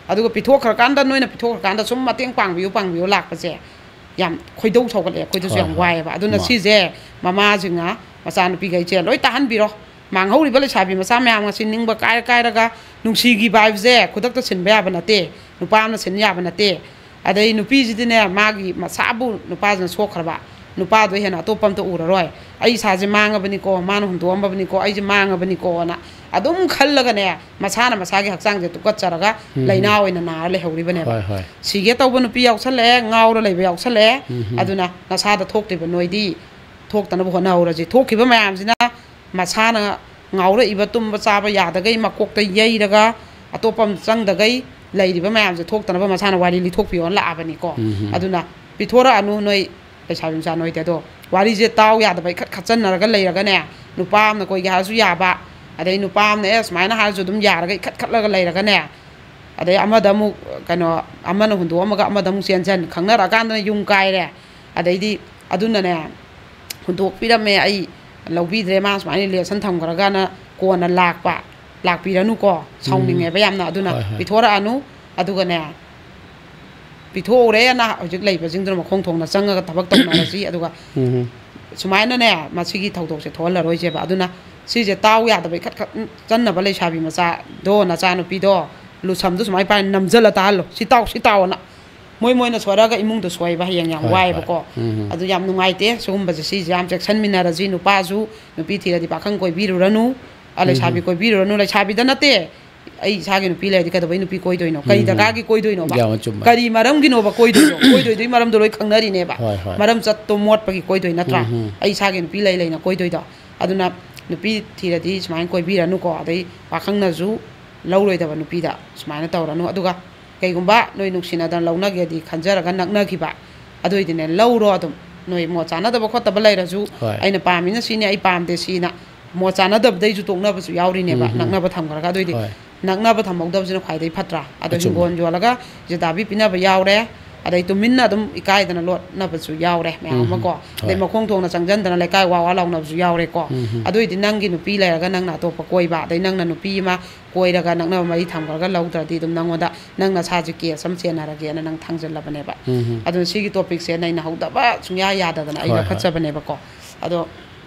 ꯑꯗꯨꯒ ꯄꯤꯊꯣꯛꯈ꯭ꯔꯀꯥꯟꯗ, ꯅꯣꯏꯅ ꯄꯤꯊꯣꯛꯈ꯭ꯔꯀꯥꯟꯗ ꯁꯨꯝ ꯃꯇꯦꯡ ꯄꯥꯡꯕꯤꯌꯨ, ꯄꯥꯡꯕꯤꯌꯨ ꯂꯥꯛꯄꯁꯦ ꯌꯥꯝ ꯈꯣꯏꯗꯧ ꯁꯧꯒꯠꯂꯛꯑꯦ꯫ ꯑꯩꯈꯣꯏꯗꯁꯨ ꯍꯣꯏ, ꯌꯥꯝ ꯍꯣꯏ꯫ ꯋꯥꯏꯑꯦꯕ꯫ ꯑꯗꯨꯅ ꯃꯥ- ꯁꯤꯁꯦ ꯃꯃꯥꯁꯤꯡꯅ ꯃꯆꯥꯅꯨꯄꯤꯈꯩꯁꯦ ꯂꯣꯏ ꯇꯥꯍꯟꯕꯤꯔꯣ꯫ ꯃꯥꯡꯍꯧꯔꯤꯕ ꯂꯩꯁꯥꯕꯤ ꯃꯆꯥ ꯃꯌꯥꯝ ꯑꯁꯤ ꯅꯤꯡꯕ ꯀꯥꯏꯔ ꯀꯥꯏꯔꯒ, ꯅꯨꯡꯁꯤꯈꯤꯕ ꯍꯥꯏꯕꯁꯦ ꯈꯨꯗꯛꯇ ꯁꯤꯟꯕ ꯌꯥꯕ ꯅꯠꯇꯦ, ꯅꯨꯄꯥ ꯑꯃꯅ ꯁꯤꯟ ꯌꯥꯕ ꯅꯠꯇꯦ꯫ ꯑꯗꯩ ꯅꯨꯄꯤꯁꯤꯗꯤꯅꯦ, ꯃꯥꯒꯤ ꯃꯁꯥꯕꯨ ꯅꯨꯄꯥꯁꯤꯅ ꯁꯣꯛꯈ꯭ꯔꯕ, ꯅꯨꯄꯥꯗꯣ ꯍꯦꯟꯅ ꯑꯇꯣꯞꯄ ꯑꯝꯇ ꯎꯔꯔꯣꯏ꯫ ꯑꯩ ꯏꯁꯥꯁꯦ ꯃꯥꯡꯉꯕꯅꯤꯀꯣ, ꯃꯥꯅ ꯍꯨꯟꯗꯣꯛꯑꯝꯕꯅꯤꯀꯣ, ꯑꯩꯁꯦ ꯃꯥꯡꯉꯕꯅꯤꯀꯣꯅ ꯑꯗꯨꯝ ꯈꯜꯂꯒꯅꯦ, ꯃꯁꯥꯅ ꯃꯁꯥꯒꯤ ꯍꯛꯆꯥꯡꯁꯦ ꯇꯨꯀꯠꯆꯔꯒ ꯎꯝ꯫ ꯂꯥꯏꯅꯥ ꯑꯣꯏꯅ ꯅꯥꯔ ꯂꯩꯍꯧꯔꯤꯕꯅꯦꯕ꯫ ꯍꯣꯏ, ꯍꯣꯏ꯫ ꯁꯤꯒꯦ ꯇꯧꯕ ꯅꯨꯄꯤ ꯌꯥꯎꯁꯜꯂꯛꯑꯦ, ꯉꯥꯎꯔ ꯂꯩꯕ ꯌꯥꯎꯁꯜꯂꯛꯑꯦ꯫ ꯎꯝ꯫ ꯑꯗꯨꯅ ꯅꯁꯥꯗ ꯊꯣꯛꯇ꯭ꯔꯤꯕ ꯅꯣꯏꯗꯤ ꯊꯣꯛꯇꯅꯕ ꯍꯣꯠꯅꯍꯧꯔꯁꯤ꯫ ꯊꯣꯛꯈꯤꯕ ꯃꯌꯥꯝꯁꯤꯅ ꯃꯁꯥꯅ ꯉꯥꯎꯔꯛꯏꯕ, ꯇꯨꯝꯕ ꯆꯥꯕ ꯌꯥꯗꯒꯩ ꯃꯀꯣꯛꯇ ꯌꯩꯔꯒ ꯑꯇꯣꯞꯄ ꯑꯃ ꯆꯪꯗꯒꯩ ꯂꯩꯔꯤꯕ ꯃꯌꯥꯝꯁꯦ ꯊꯣꯛꯇꯅꯕ ꯃꯁꯥꯅ ꯋꯥꯔꯤ ꯂꯤꯊꯣꯛꯄꯤꯌꯣꯅ ꯂꯥꯛꯑꯕꯅꯤꯀꯣ꯫ ꯎꯝ꯫ ꯑꯗꯨꯅ ꯄꯤꯊꯣꯔꯛꯑꯅꯨ ꯅꯣꯏ ꯂꯩꯁꯥꯕꯤ ꯃꯆꯥ ꯅꯣꯏꯗꯤ꯫ ꯑꯗꯣ ꯋꯥꯔꯤꯁꯦ ꯇꯥꯎ ꯌꯥꯗꯕ ꯏꯈꯠ ꯈꯠꯆꯟꯅꯔꯒ ꯂꯩꯔꯒꯅꯦ, ꯅꯨꯄꯥ ꯑꯃꯅ ꯀꯣꯏꯒꯦ ꯍꯥꯏꯔꯁꯨ ꯌꯥꯕ, ꯑꯗꯩ ꯅꯨꯄꯥ ꯑꯃꯅ ꯑꯦ ꯁꯨꯃꯥꯏꯅ ꯍꯥꯏꯔꯁꯨ ꯑꯗꯨꯝ ꯌꯥꯔꯒ ꯏꯈꯠ ꯈꯠꯂꯒ ꯂꯩꯔꯒꯅꯦ, ꯑꯗꯩ ꯑꯃꯗ ꯑꯃꯨꯛ ꯀꯩꯅꯣ, ꯑꯃꯅ ꯍꯨꯟꯗꯣꯛꯑꯝꯃꯒ ꯑꯃꯗ ꯑꯃꯨꯛ ꯆꯦꯟꯁꯤꯟ, ꯈꯪꯅꯔꯛꯑꯀꯥꯟꯗꯅ ꯌꯨꯝ ꯀꯥꯏꯔꯦ꯫ ꯑꯗꯩꯗꯤ ꯑꯗꯨꯅꯅꯦ, ꯍꯨꯟꯗꯣꯛꯄꯤꯔꯝꯃꯦ, ꯑꯩ ꯂꯧꯕꯤꯗ꯭ꯔꯦ, ꯃꯥ ꯁꯨꯃꯥꯏꯅ relation ꯊꯝꯈ꯭ꯔꯒꯅ ꯀꯣꯟꯅ ꯂꯥꯛꯄ, ꯂꯥꯛꯄꯤꯔꯅꯨꯀꯣ, ꯁꯥꯎꯅꯤꯡꯉꯦꯕ ꯌꯥꯝꯅ꯫ ꯑꯗꯨꯅ ꯍꯣꯏ, ꯍꯣꯏ꯫ ꯄꯤꯊꯣꯔꯛꯑꯅꯨ꯫ ꯑꯗꯨꯒꯅꯦ, ꯄꯤꯊꯣꯛꯎꯔꯦꯅ ꯍꯧꯖꯤꯛ ꯂꯩꯕꯁꯤꯡꯗꯨꯅ ꯃꯈꯣꯡ ꯊꯣꯡꯅ ꯆꯪꯉꯒ ꯊꯕꯛ ꯇꯧꯅꯔꯁꯤ꯫ ꯑꯗꯨꯒ ꯎꯝ꯫ ꯁꯨꯃꯥꯏꯅꯅꯦ, ꯃꯁꯤꯒꯤ ꯊꯧꯗꯣꯛꯁꯦ ꯊꯣꯛꯍꯜꯂꯔꯣꯏꯁꯦꯕ꯫ ꯑꯗꯨꯅ ꯁꯤꯁꯦ ꯇꯥꯎ ꯌꯥꯗꯕ ꯏꯈꯠ ꯈꯠ ꯆꯟꯅꯕ ꯂꯩꯁꯥꯕꯤ ꯃꯆꯥꯗꯣ, ꯅꯆꯥꯅꯨꯄꯤꯗꯣ, ꯂꯨꯁꯝꯗꯣ ꯁꯨꯃꯥꯏꯅ ꯄꯥꯏ ꯅꯝꯖꯜꯂ ꯇꯥꯍꯜꯂꯣ꯫ "ꯁꯤ ꯇꯥꯎ, ꯁꯤ ꯇꯥꯎꯑꯣꯅ"꯫ ꯃꯣꯏ ꯃꯣꯏꯅ ꯁꯣꯏꯔꯛꯑꯒ ꯏꯃꯨꯡꯗꯣ ꯁꯣꯏꯕ ꯍꯌꯦꯡ ꯌꯥꯝ ꯍꯣꯏ, ꯍꯣꯏ꯫ ꯋꯥꯏꯑꯦꯕꯀꯣ꯫ ꯎꯝ꯫ ꯑꯗꯨ ꯌꯥꯝ ꯅꯨꯡꯉꯥꯏꯇꯦ꯫ ꯁꯤꯒꯨꯝꯕꯁꯦ, ꯁꯤꯁꯦ ꯌꯥꯝ ꯆꯦꯛꯁꯤꯟꯃꯤꯟꯅꯔꯁꯤ꯫ ꯅꯨꯄꯥꯁꯨ ꯅꯨꯄꯤ ꯊꯤꯔꯗꯤ ꯄꯥꯈꯪ ꯀꯣꯏꯕꯤꯔꯨꯔꯅꯨ꯫ ꯑ, ꯎꯝ꯫ ꯂꯩꯁꯥꯕꯤ ꯀꯣꯏꯕꯤꯔꯨꯔꯅꯨ꯫ ꯂꯩꯁꯥꯕꯤꯗ ꯅꯠꯇꯦ, ꯑꯩ ꯏꯁꯥꯒꯤ ꯅꯨꯄꯤ ꯂꯩꯔꯗꯤ ꯀꯩꯗꯧꯕꯩ ꯅꯨꯄꯤ ꯀꯣꯏꯗꯣꯏꯅꯣ? ꯀꯔꯤ ꯎꯝ꯫ ꯗꯔꯀꯥꯔꯒꯤ ꯀꯣꯏꯗꯣꯏꯅꯣꯕ? ꯌꯥꯝ ꯆꯨꯝꯃꯦ꯫ ꯀꯔꯤ ꯃꯔꯝꯒꯤꯅꯣꯕ ꯀꯣꯏꯗꯣꯏꯗꯣ? ꯀꯣꯏꯗꯣꯏꯗꯨꯒꯤ ꯃꯔꯝꯗꯣ ꯂꯣꯏ ꯈꯪꯅꯔꯤꯅꯦꯕ꯫ ꯍꯣꯏ, ꯍꯣꯏ꯫ ꯃꯔꯝ ꯆꯠꯇꯣ ꯃꯣꯠꯄꯒꯤ ꯀꯣꯏꯗꯣꯏ ꯅꯠꯇ꯭ꯔꯥ? ꯎꯝ, ꯎꯝ꯫ ꯑꯩ ꯏꯁꯥꯒꯤ ꯅꯨꯄꯤ ꯂꯩ ꯂꯩꯅ ꯀꯣꯏꯗꯣꯏꯗꯣ꯫ ꯑꯗꯨꯅ ꯅꯨꯄꯤ ꯊꯤꯔꯗꯤ ꯁꯨꯃꯥꯏꯅ ꯀꯣꯏꯕꯤꯔꯅꯨꯀꯣ꯫ ꯑꯗꯩ ꯄꯥꯈꯪꯅꯁꯨ ꯂꯧꯔꯣꯏꯗꯕ ꯅꯨꯄꯤꯗ ꯁꯨꯃꯥꯏꯅ ꯇꯧꯔꯅꯨ꯫ ꯑꯗꯨꯒ ꯀꯩꯒꯨꯝꯕ ꯅꯣꯏ ꯅꯨꯡꯁꯤꯅꯗꯅ ꯂꯧꯅꯒꯦꯗꯤ ꯈꯟꯖꯔꯒ ꯅꯛꯅꯈꯤꯕ, ꯑꯗꯨꯏꯗꯤꯅꯦ, ꯂꯧꯔꯣ ꯑꯗꯨꯝ꯫ ꯅꯣꯏ ꯃꯣꯠ ꯆꯥꯅꯗꯕ ꯈꯣꯠꯇꯕ ꯂꯩꯔꯁꯨ, ꯍꯣꯏ꯫ "ꯑꯩꯅ ꯄꯥꯝꯃꯤꯅ ꯁꯤꯅꯤ, ꯑꯩ ꯄꯥꯝꯗꯦ ꯁꯤꯅ", ꯃꯣꯠ ꯆꯥꯅꯗꯕꯗꯩꯁꯨ ꯇꯣꯛꯅꯕꯁꯨ ꯌꯥꯎꯔꯤꯅꯦꯕ, ꯎꯝ, ꯎꯝ꯫ ꯅꯛꯅꯕ ꯊꯝꯈ꯭ꯔꯒ꯫ ꯑꯗꯨꯏꯗꯤ ꯍꯣꯏ꯫ ꯅꯛꯅꯕ ꯊꯝꯍꯧꯗꯕꯁꯤꯅ ꯈ꯭ꯋꯥꯏꯗꯒꯤ ꯐꯠꯇ꯭ꯔꯥ? ꯑꯗꯣ ꯑꯆꯨꯝꯕ꯫ ꯍꯤꯡꯒꯣꯜ ꯌꯣꯜꯂꯒ ꯖꯤꯗꯥꯕꯤ ꯄꯤꯅꯕ ꯌꯥꯎꯔꯦ, ꯑꯗꯩ ꯇꯨꯃꯤꯟꯅ ꯑꯗꯨꯝ ꯏꯀꯥꯏꯗꯅ ꯂꯣꯠꯅꯕꯁꯨ ꯌꯥꯎꯔꯦ ꯃꯌꯥꯝ ꯎꯝ, ꯑꯃꯀꯣ꯫ ꯎꯝ꯫ ꯑꯗꯩ ꯍꯣꯏ꯫ ꯃꯈꯣꯡ ꯊꯣꯡꯅ ꯆꯪꯁꯤꯟꯗꯅ ꯂꯩꯀꯥꯏ ꯋꯥ ꯋꯥ ꯂꯥꯎꯅꯕꯁꯨ ꯌꯥꯎꯔꯦꯀꯣ꯫ ꯎꯝ, ꯎꯝ꯫ ꯑꯗꯨꯏꯗꯤ ꯅꯪꯒꯤ ꯅꯨꯄꯤ ꯂꯩꯔꯒ ꯅꯪꯅ ꯑꯇꯣꯞꯄ ꯀꯣꯏꯕ, ꯑꯗꯩ ꯅꯪꯅ ꯅꯨꯄꯤ ꯑꯃ ꯀꯣꯏꯔꯒ ꯅꯛꯅꯕ ꯃꯔꯤ ꯊꯝꯈ꯭ꯔꯒ ꯂꯧꯗ꯭ꯔꯗꯤ ꯑꯗꯨꯝ ꯅꯪꯉꯣꯟꯗ ꯅꯪ ꯅꯁꯥꯁꯦ case ꯑꯃ ꯆꯦꯟꯅꯔꯒꯦꯅ ꯅꯪ ꯊꯥꯡꯖꯜꯂꯕꯅꯦꯕ꯫ ꯎꯝ, ꯎꯝ꯫ ꯑꯗꯨꯅ ꯁꯤꯒꯤ topicꯁꯦ ꯅꯩꯅꯍꯧꯗꯕ ꯁꯨꯡꯌꯥ ꯌꯥꯗꯗꯅ ꯑꯩ ꯍꯣꯏ, ꯍꯣꯏ꯫ ꯂꯧꯈꯠꯆꯕꯅꯦꯕꯀꯣ꯫ ꯑꯗꯣ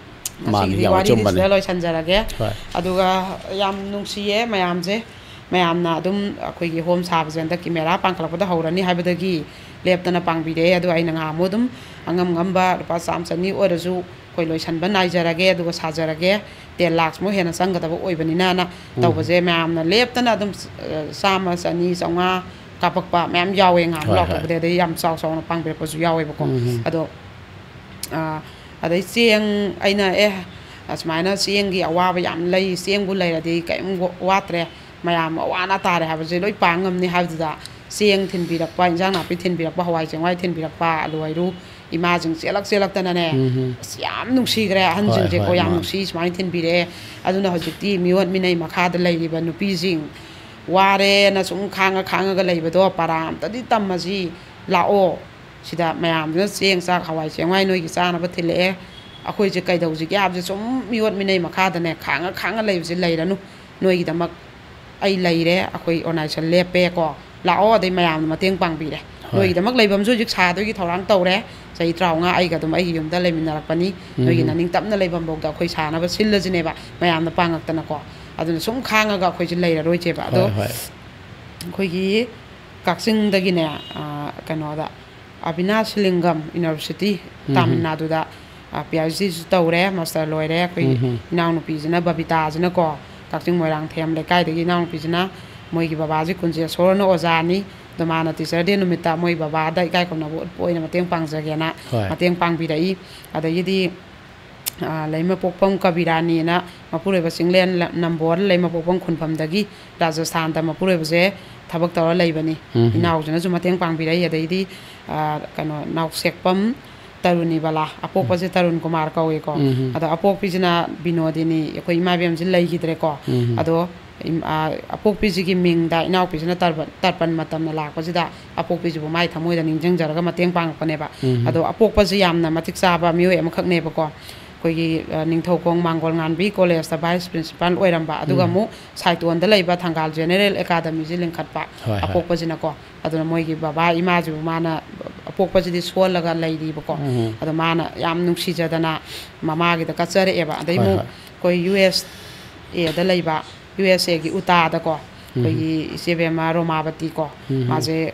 ꯃꯥꯅꯤ, ꯉꯁꯤꯒꯤꯗꯤ ꯌꯥꯝ ꯋꯥꯔꯤꯗꯤ ꯑꯆꯨꯝꯕꯅꯦ꯫ ꯁꯤꯗ ꯂꯣꯏꯁꯟꯖꯔꯒꯦ꯫ ꯍꯣꯏ꯫ ꯑꯗꯨꯒ ꯌꯥꯝ ꯅꯨꯡꯁꯤꯌꯦ ꯃꯌꯥꯝꯁꯦ꯫ ꯃꯌꯥꯝꯅ ꯑꯗꯨꯝ ꯑꯩꯈꯣꯏꯒꯤ ꯍꯣꯝ ꯁꯥꯕꯁꯦ ꯍꯟꯗꯛꯀꯤ ꯃꯦꯔꯥ ꯄꯥꯡꯈꯠꯂꯛꯄꯗ ꯍꯧꯔꯅꯤ ꯍꯥꯏꯕꯗꯒꯤ ꯂꯦꯞꯇꯅ ꯄꯥꯡꯕꯤꯔꯛꯑꯦ꯫ ꯑꯗꯣ ꯑꯩꯅ ꯉꯍꯥꯟꯃꯨꯛ ꯑꯗꯨꯝ ꯑꯉꯝ ꯉꯝꯕ ꯂꯨꯄꯥ ꯆꯥꯝꯃ ꯆꯅꯤ ꯑꯣꯏꯔꯁꯨ ꯑꯩꯈꯣꯏ ꯂꯣꯏꯁꯟꯕ ꯅꯥꯏꯖꯔꯒꯦ, ꯑꯗꯨꯒ ꯁꯥꯖꯔꯒꯦ, ꯇꯦꯟ ꯂꯥꯛꯁꯃꯨꯛ ꯍꯦꯟꯅ ꯆꯪꯒꯗꯕ ꯑꯣꯏꯕꯅꯤꯅꯅ ꯎꯝ꯫ ꯇꯧꯕꯁꯦ꯫ ꯃꯌꯥꯝꯅ ꯂꯦꯞꯇꯅ ꯑꯗꯨꯝ, ꯑ, ꯆꯥꯝꯃ, ꯆꯅꯤ, ꯆꯥꯝꯃꯉꯥ ꯀꯥꯞꯄꯛꯄ ꯃꯌꯥꯝ ꯌꯥꯎꯋꯦ ꯉꯍꯥꯟꯃꯨꯛ ꯍꯣꯏ, ꯍꯣꯏ꯫ ꯂꯥꯛꯄꯕꯨꯗꯤ, ꯑꯗꯩ ꯌꯥꯝ ꯆꯥꯎ ꯆꯥꯎꯅ ꯄꯥꯡꯕꯤꯔꯛꯄꯁꯨ ꯌꯥꯎꯋꯦꯕꯀꯣ꯫ ꯎꯝ꯫ ꯑꯗꯣ, ꯑ, ꯑꯗꯩ ꯆꯦꯡ, ꯑꯩꯅ, "ꯑꯦ, ꯑꯁꯨꯃꯥꯏꯅ ꯆꯦꯡꯒꯤ ꯑꯋꯥꯕ ꯌꯥꯝ ꯂꯩ, ꯆꯦꯡꯕꯨ ꯂꯩꯔꯗꯤ ꯀꯔꯤꯝ ꯋꯥ-, ꯋꯥꯠꯇ꯭ꯔꯦ, ꯃꯌꯥꯝ ꯑꯋꯥ ꯑꯅꯥ ꯇꯥꯔꯦ ꯍꯥꯏꯕꯁꯦ ꯂꯣꯏ ꯄꯥꯡ ꯉꯝꯅꯤ" ꯍꯥꯏꯕꯗꯨꯗ, ꯆꯦꯡ ꯊꯤꯟꯕꯤꯔꯛꯄ, ꯏꯟꯖꯥꯡ ꯅꯥꯄꯤ ꯊꯤꯟꯕꯤꯔꯛꯄ, ꯍꯋꯥꯏ ꯆꯦꯡꯋꯥꯏ ꯊꯤꯟꯕꯤꯔꯛꯄ, ꯑꯂꯨ ꯍꯩꯔꯨ, ꯏꯃꯥꯁꯤꯡ ꯆꯦꯜꯂꯛ ꯆꯦꯜꯂꯛꯇꯅꯅꯦ, ꯎꯝ꯫ ꯑꯁ, ꯌꯥꯝ ꯅꯨꯡꯁꯤꯈ꯭ꯔꯦ꯫ ꯍꯣꯏ, ꯑꯍꯟꯁꯤꯡꯁꯦꯀꯣ, ꯍꯣꯏ, ꯌꯥꯝ ꯃꯥꯅꯦ꯫ ꯅꯨꯡꯁꯤ ꯁꯨꯃꯥꯏꯅ ꯊꯤꯟꯕꯤꯔꯛꯑꯦ꯫ ꯑꯗꯨꯅ ꯍꯧꯖꯤꯛꯇꯤ ꯃꯤꯑꯣꯠ ꯃꯤꯅꯩ ꯃꯈꯥꯗ ꯂꯩꯔꯤꯕ ꯅꯨꯄꯤꯁꯤꯡ, ꯋꯥꯔꯦꯅ ꯁꯨꯝ ꯈꯥꯡꯉ ꯈꯥꯡꯉꯒ ꯂꯩꯕꯗꯣ, ꯄꯔꯥ ꯑꯝꯇꯗꯤ ꯇꯝꯃꯁꯤ, ꯂꯥꯛꯑꯣ꯫ ꯁꯤꯗ ꯃꯌꯥꯝꯗꯨꯅ ꯆꯦꯡ, ꯆꯥꯛ, ꯍꯋꯥꯏ ꯆꯦꯡꯋꯥꯏ ꯅꯣꯏꯒꯤ ꯆꯥꯅꯕ ꯊꯤꯜꯂꯛꯑꯦ꯫ ꯑꯩꯈꯣꯏꯁꯦ ꯀꯩꯗꯧꯁꯤꯒꯦ ꯍꯥꯏꯕꯁꯦ, ꯁꯨꯝ ꯃꯤꯑꯣꯠ ꯃꯤꯅꯩ ꯃꯈꯥꯗꯅꯦ ꯈꯥꯡꯉ ꯈꯥꯡꯉ ꯂꯩꯕꯁꯦ ꯂꯩꯔꯅꯨ꯫ ꯅꯣꯏꯒꯤꯗꯃꯛ ꯑꯩ ꯂꯩꯔꯦ, ꯑꯩꯈꯣꯏ ꯑꯣꯔꯒꯅꯥꯏꯖꯦꯁꯟ ꯂꯦꯞꯄꯦꯀꯣ, ꯂꯥꯛꯑꯣ, ꯑꯗꯩ ꯃꯌꯥꯝꯅ ꯃꯇꯦꯡ ꯄꯥꯡꯕꯤꯔꯦ꯫ ꯍꯣꯏ꯫ ꯅꯣꯏꯒꯤꯗꯃꯛ ꯂꯩꯐꯝꯁꯨ ꯍꯧꯖꯤꯛ ꯁꯥꯗꯣꯏꯒꯤ ꯊꯧꯔꯥꯡ ꯇꯧꯔꯦ꯫ ꯆꯍꯤ ꯇꯔꯥꯃꯉꯥ ꯑꯩꯒ ꯑꯗꯨꯝ ꯑꯩꯒꯤ ꯌꯨꯝꯗ ꯂꯩꯃꯤꯟꯅꯔꯛꯄꯅꯤ꯫ ꯅꯣꯏꯒꯤ ꯎꯝ꯫ ꯅꯅꯤꯡ ꯇꯝꯅ ꯂꯩꯐꯝꯐꯥꯎꯗ ꯑꯩꯈꯣꯏ ꯁꯥꯅꯕ ꯁꯤꯜꯂꯁꯤꯅꯦꯕ, ꯃꯌꯥꯝꯅ ꯄꯥꯡꯉꯛꯇꯅꯀꯣ꯫ ꯑꯗꯨꯅ ꯁꯨꯝ ꯈꯥꯡꯉꯒ ꯑꯩꯈꯣꯏꯁꯦ ꯂꯩꯔꯔꯣꯏꯁꯦꯕ꯫ ꯑꯗꯣ ꯍꯣꯏ, ꯍꯣꯏ꯫ ꯑꯩꯈꯣꯏꯒꯤ ꯀꯛꯆꯤꯡꯗꯒꯤꯅꯦ, ꯑ, ꯀꯩꯅꯣꯗ, ꯑꯕꯤꯅꯥꯁ ꯁꯤꯂꯤꯡꯒꯝ ꯌꯨꯅꯤꯚꯔꯁꯤꯇꯤ, ꯎꯝ꯫ ꯇꯥꯃꯤꯜ ꯅꯥꯗꯨꯗ, ꯑ, ꯄꯤ ꯑꯩꯆ ꯗꯤꯁꯨ ꯇꯧꯔꯦ, ꯃꯥꯁꯇꯔ ꯂꯣꯏꯔꯦ꯫ ꯑꯩꯈꯣꯏ ꯎꯝ꯫ ꯏꯅꯥꯎꯅꯨꯄꯤꯁꯤꯅ, ꯕꯕꯤꯇꯥꯁꯤꯅꯀꯣ, ꯀꯛꯆꯤꯡ ꯃꯣꯏꯔꯥꯡꯊꯦꯝ ꯂꯩꯀꯥꯏꯗꯒꯤ ꯏꯅꯥꯎꯅꯨꯄꯤꯁꯤꯅ, ꯃꯣꯏꯒꯤ ꯕꯕꯥꯁꯤ ꯀꯨꯟꯖꯦꯁꯣꯔꯅ ꯑꯣꯖꯥꯅꯤ꯫ ꯑꯗꯣ ꯃꯥꯅ ꯇꯤꯆꯔ ꯗꯦ ꯅꯨꯃꯤꯠꯇ ꯃꯣꯏ ꯕꯕꯥꯗ ꯏꯀꯥꯏ ꯈꯨꯝꯅꯕ ꯎꯠꯄ ꯑꯣꯏꯅ ꯃꯇꯦꯡ ꯄꯥꯡꯖꯒꯦꯅ ꯍꯣꯏ꯫ ꯃꯇꯦꯡ ꯄꯥꯡꯕꯤꯔꯛꯏ꯫ ꯑꯗꯒꯤꯗꯤ, ꯑ, ꯂꯩꯃꯄꯣꯛꯄꯝ ꯀꯕꯤꯔꯥꯅꯤꯅ ꯃꯄꯨꯔꯣꯏꯕ ꯆꯤꯡꯂꯦꯟ ꯂ-, ꯅꯝꯕꯣꯜ ꯂꯩꯃꯄꯣꯛꯄꯝ ꯈꯨꯟꯐꯝꯗꯒꯤ ꯔꯥꯖꯁꯊꯥꯟꯗ ꯃꯄꯨꯔꯣꯏꯕꯁꯦ ꯊꯕꯛ ꯇꯧꯔ ꯂꯩꯕꯅꯤ꯫ ꯎꯝ꯫ ꯏꯅꯥꯎꯁꯤꯅꯁꯨ ꯃꯇꯦꯡ ꯄꯥꯡꯕꯤꯔꯛꯏ꯫ ꯑꯗꯩꯗꯤ, ꯑ, ꯀꯩꯅꯣ, ꯅꯥꯎꯁꯦꯛꯄꯝ ꯇꯔꯨꯅꯤꯕꯂꯥ, ꯑꯄꯣꯛꯄꯁꯦ ꯇꯔꯨꯟ ꯀꯨꯃꯥꯔ ꯀꯧꯏꯀꯣ꯫ ꯎꯝ꯫ ꯑꯗꯣ ꯑꯄꯣꯛꯄꯤꯁꯤꯅ ꯕꯤꯅꯣꯗꯤꯅꯤ, ꯑꯩꯈꯣꯏ ꯏꯃꯥ ꯏꯕꯦꯝꯁꯤ ꯂꯩꯈꯤꯗ꯭ꯔꯦꯀꯣ꯫ ꯎꯝ꯫ ꯑꯗꯣ ꯏꯝ-, ꯑ, ꯑꯄꯣꯛꯄꯤꯁꯤꯒꯤ ꯃꯤꯡꯗ ꯏꯅꯥꯎꯄꯤꯁꯤꯅ ꯇꯔꯕ-, ꯇꯔꯄꯟ ꯃꯇꯝꯅ ꯂꯥꯛꯄꯁꯤꯗ ꯑꯄꯣꯛꯄꯤꯁꯤꯕꯨ ꯃꯥꯏ ꯊꯃꯣꯏꯗ ꯅꯤꯡꯁꯤꯡꯖꯔꯒ ꯃꯇꯦꯡ ꯄꯥꯡꯉꯛꯄꯅꯦꯕ꯫ ꯎꯝ꯫ ꯑꯗꯣ ꯑꯄꯣꯛꯄꯁꯤ ꯌꯥꯝꯅ ꯃꯇꯤꯛ ꯆꯥꯕ ꯃꯤꯑꯣꯏ ꯑꯃꯈꯛꯅꯦꯕꯀꯣ꯫ ꯑꯩꯈꯣꯏꯒꯤ, ꯑ, ꯅꯤꯡꯊꯧꯈꯣꯡ ꯃꯥꯡꯒꯣꯜ ꯉꯥꯟꯕꯤ ꯀꯣꯂꯦꯖꯇ ꯚꯥꯏꯁ ꯄ꯭ꯔꯤꯟꯁꯤꯄꯥꯜ ꯑꯣꯏꯔꯝꯕ, ꯑꯗꯨꯒ ꯎꯝ꯫ ꯑꯃꯨꯛ ꯁꯥꯏꯇꯣꯟꯗ ꯂꯩꯕ ꯊꯪꯒꯥꯜ ꯖꯦꯅꯦꯔꯦꯜ ꯑꯦꯀꯥꯗꯃꯤꯁꯤ ꯂꯤꯡꯈꯠꯄ ꯍꯣꯏ, ꯍꯣꯏ꯫ ꯑꯄꯣꯛꯄꯁꯤꯅꯀꯣ꯫ ꯑꯗꯨꯅ ꯃꯣꯏꯒꯤ ꯕꯕꯥ ꯏꯃꯥꯁꯤꯕꯨ ꯃꯥꯅ ꯑꯄꯣꯛꯄꯁꯤꯗꯤ ꯁꯣꯜꯂꯒ ꯂꯩꯔꯤꯕꯀꯣ꯫ ꯎꯝ꯫ ꯑꯗꯣ ꯃꯥꯅ ꯌꯥꯝ ꯅꯨꯡꯁꯤꯖꯗꯅ ꯃꯃꯥꯒꯤꯗ ꯀꯠꯆꯔꯛꯑꯦꯕ꯫ ꯑꯗꯩ ꯍꯣꯏ, ꯑꯃꯨꯛ ꯍꯣꯏ꯫ ꯑꯩꯈꯣꯏ ꯌꯨ ꯑꯦꯁ ꯑꯦꯗ ꯂꯩꯕ, ꯌꯨ ꯑꯦꯁ ꯑꯦꯒꯤ ꯎꯇꯥꯗꯀꯣ, ꯑꯩꯈꯣꯏꯒꯤ ꯏꯆꯦ ꯕꯦꯝꯃ ꯔꯣꯃꯥꯕꯇꯤ ꯀꯣ, ꯎꯝ꯫ ꯃꯥꯁꯦ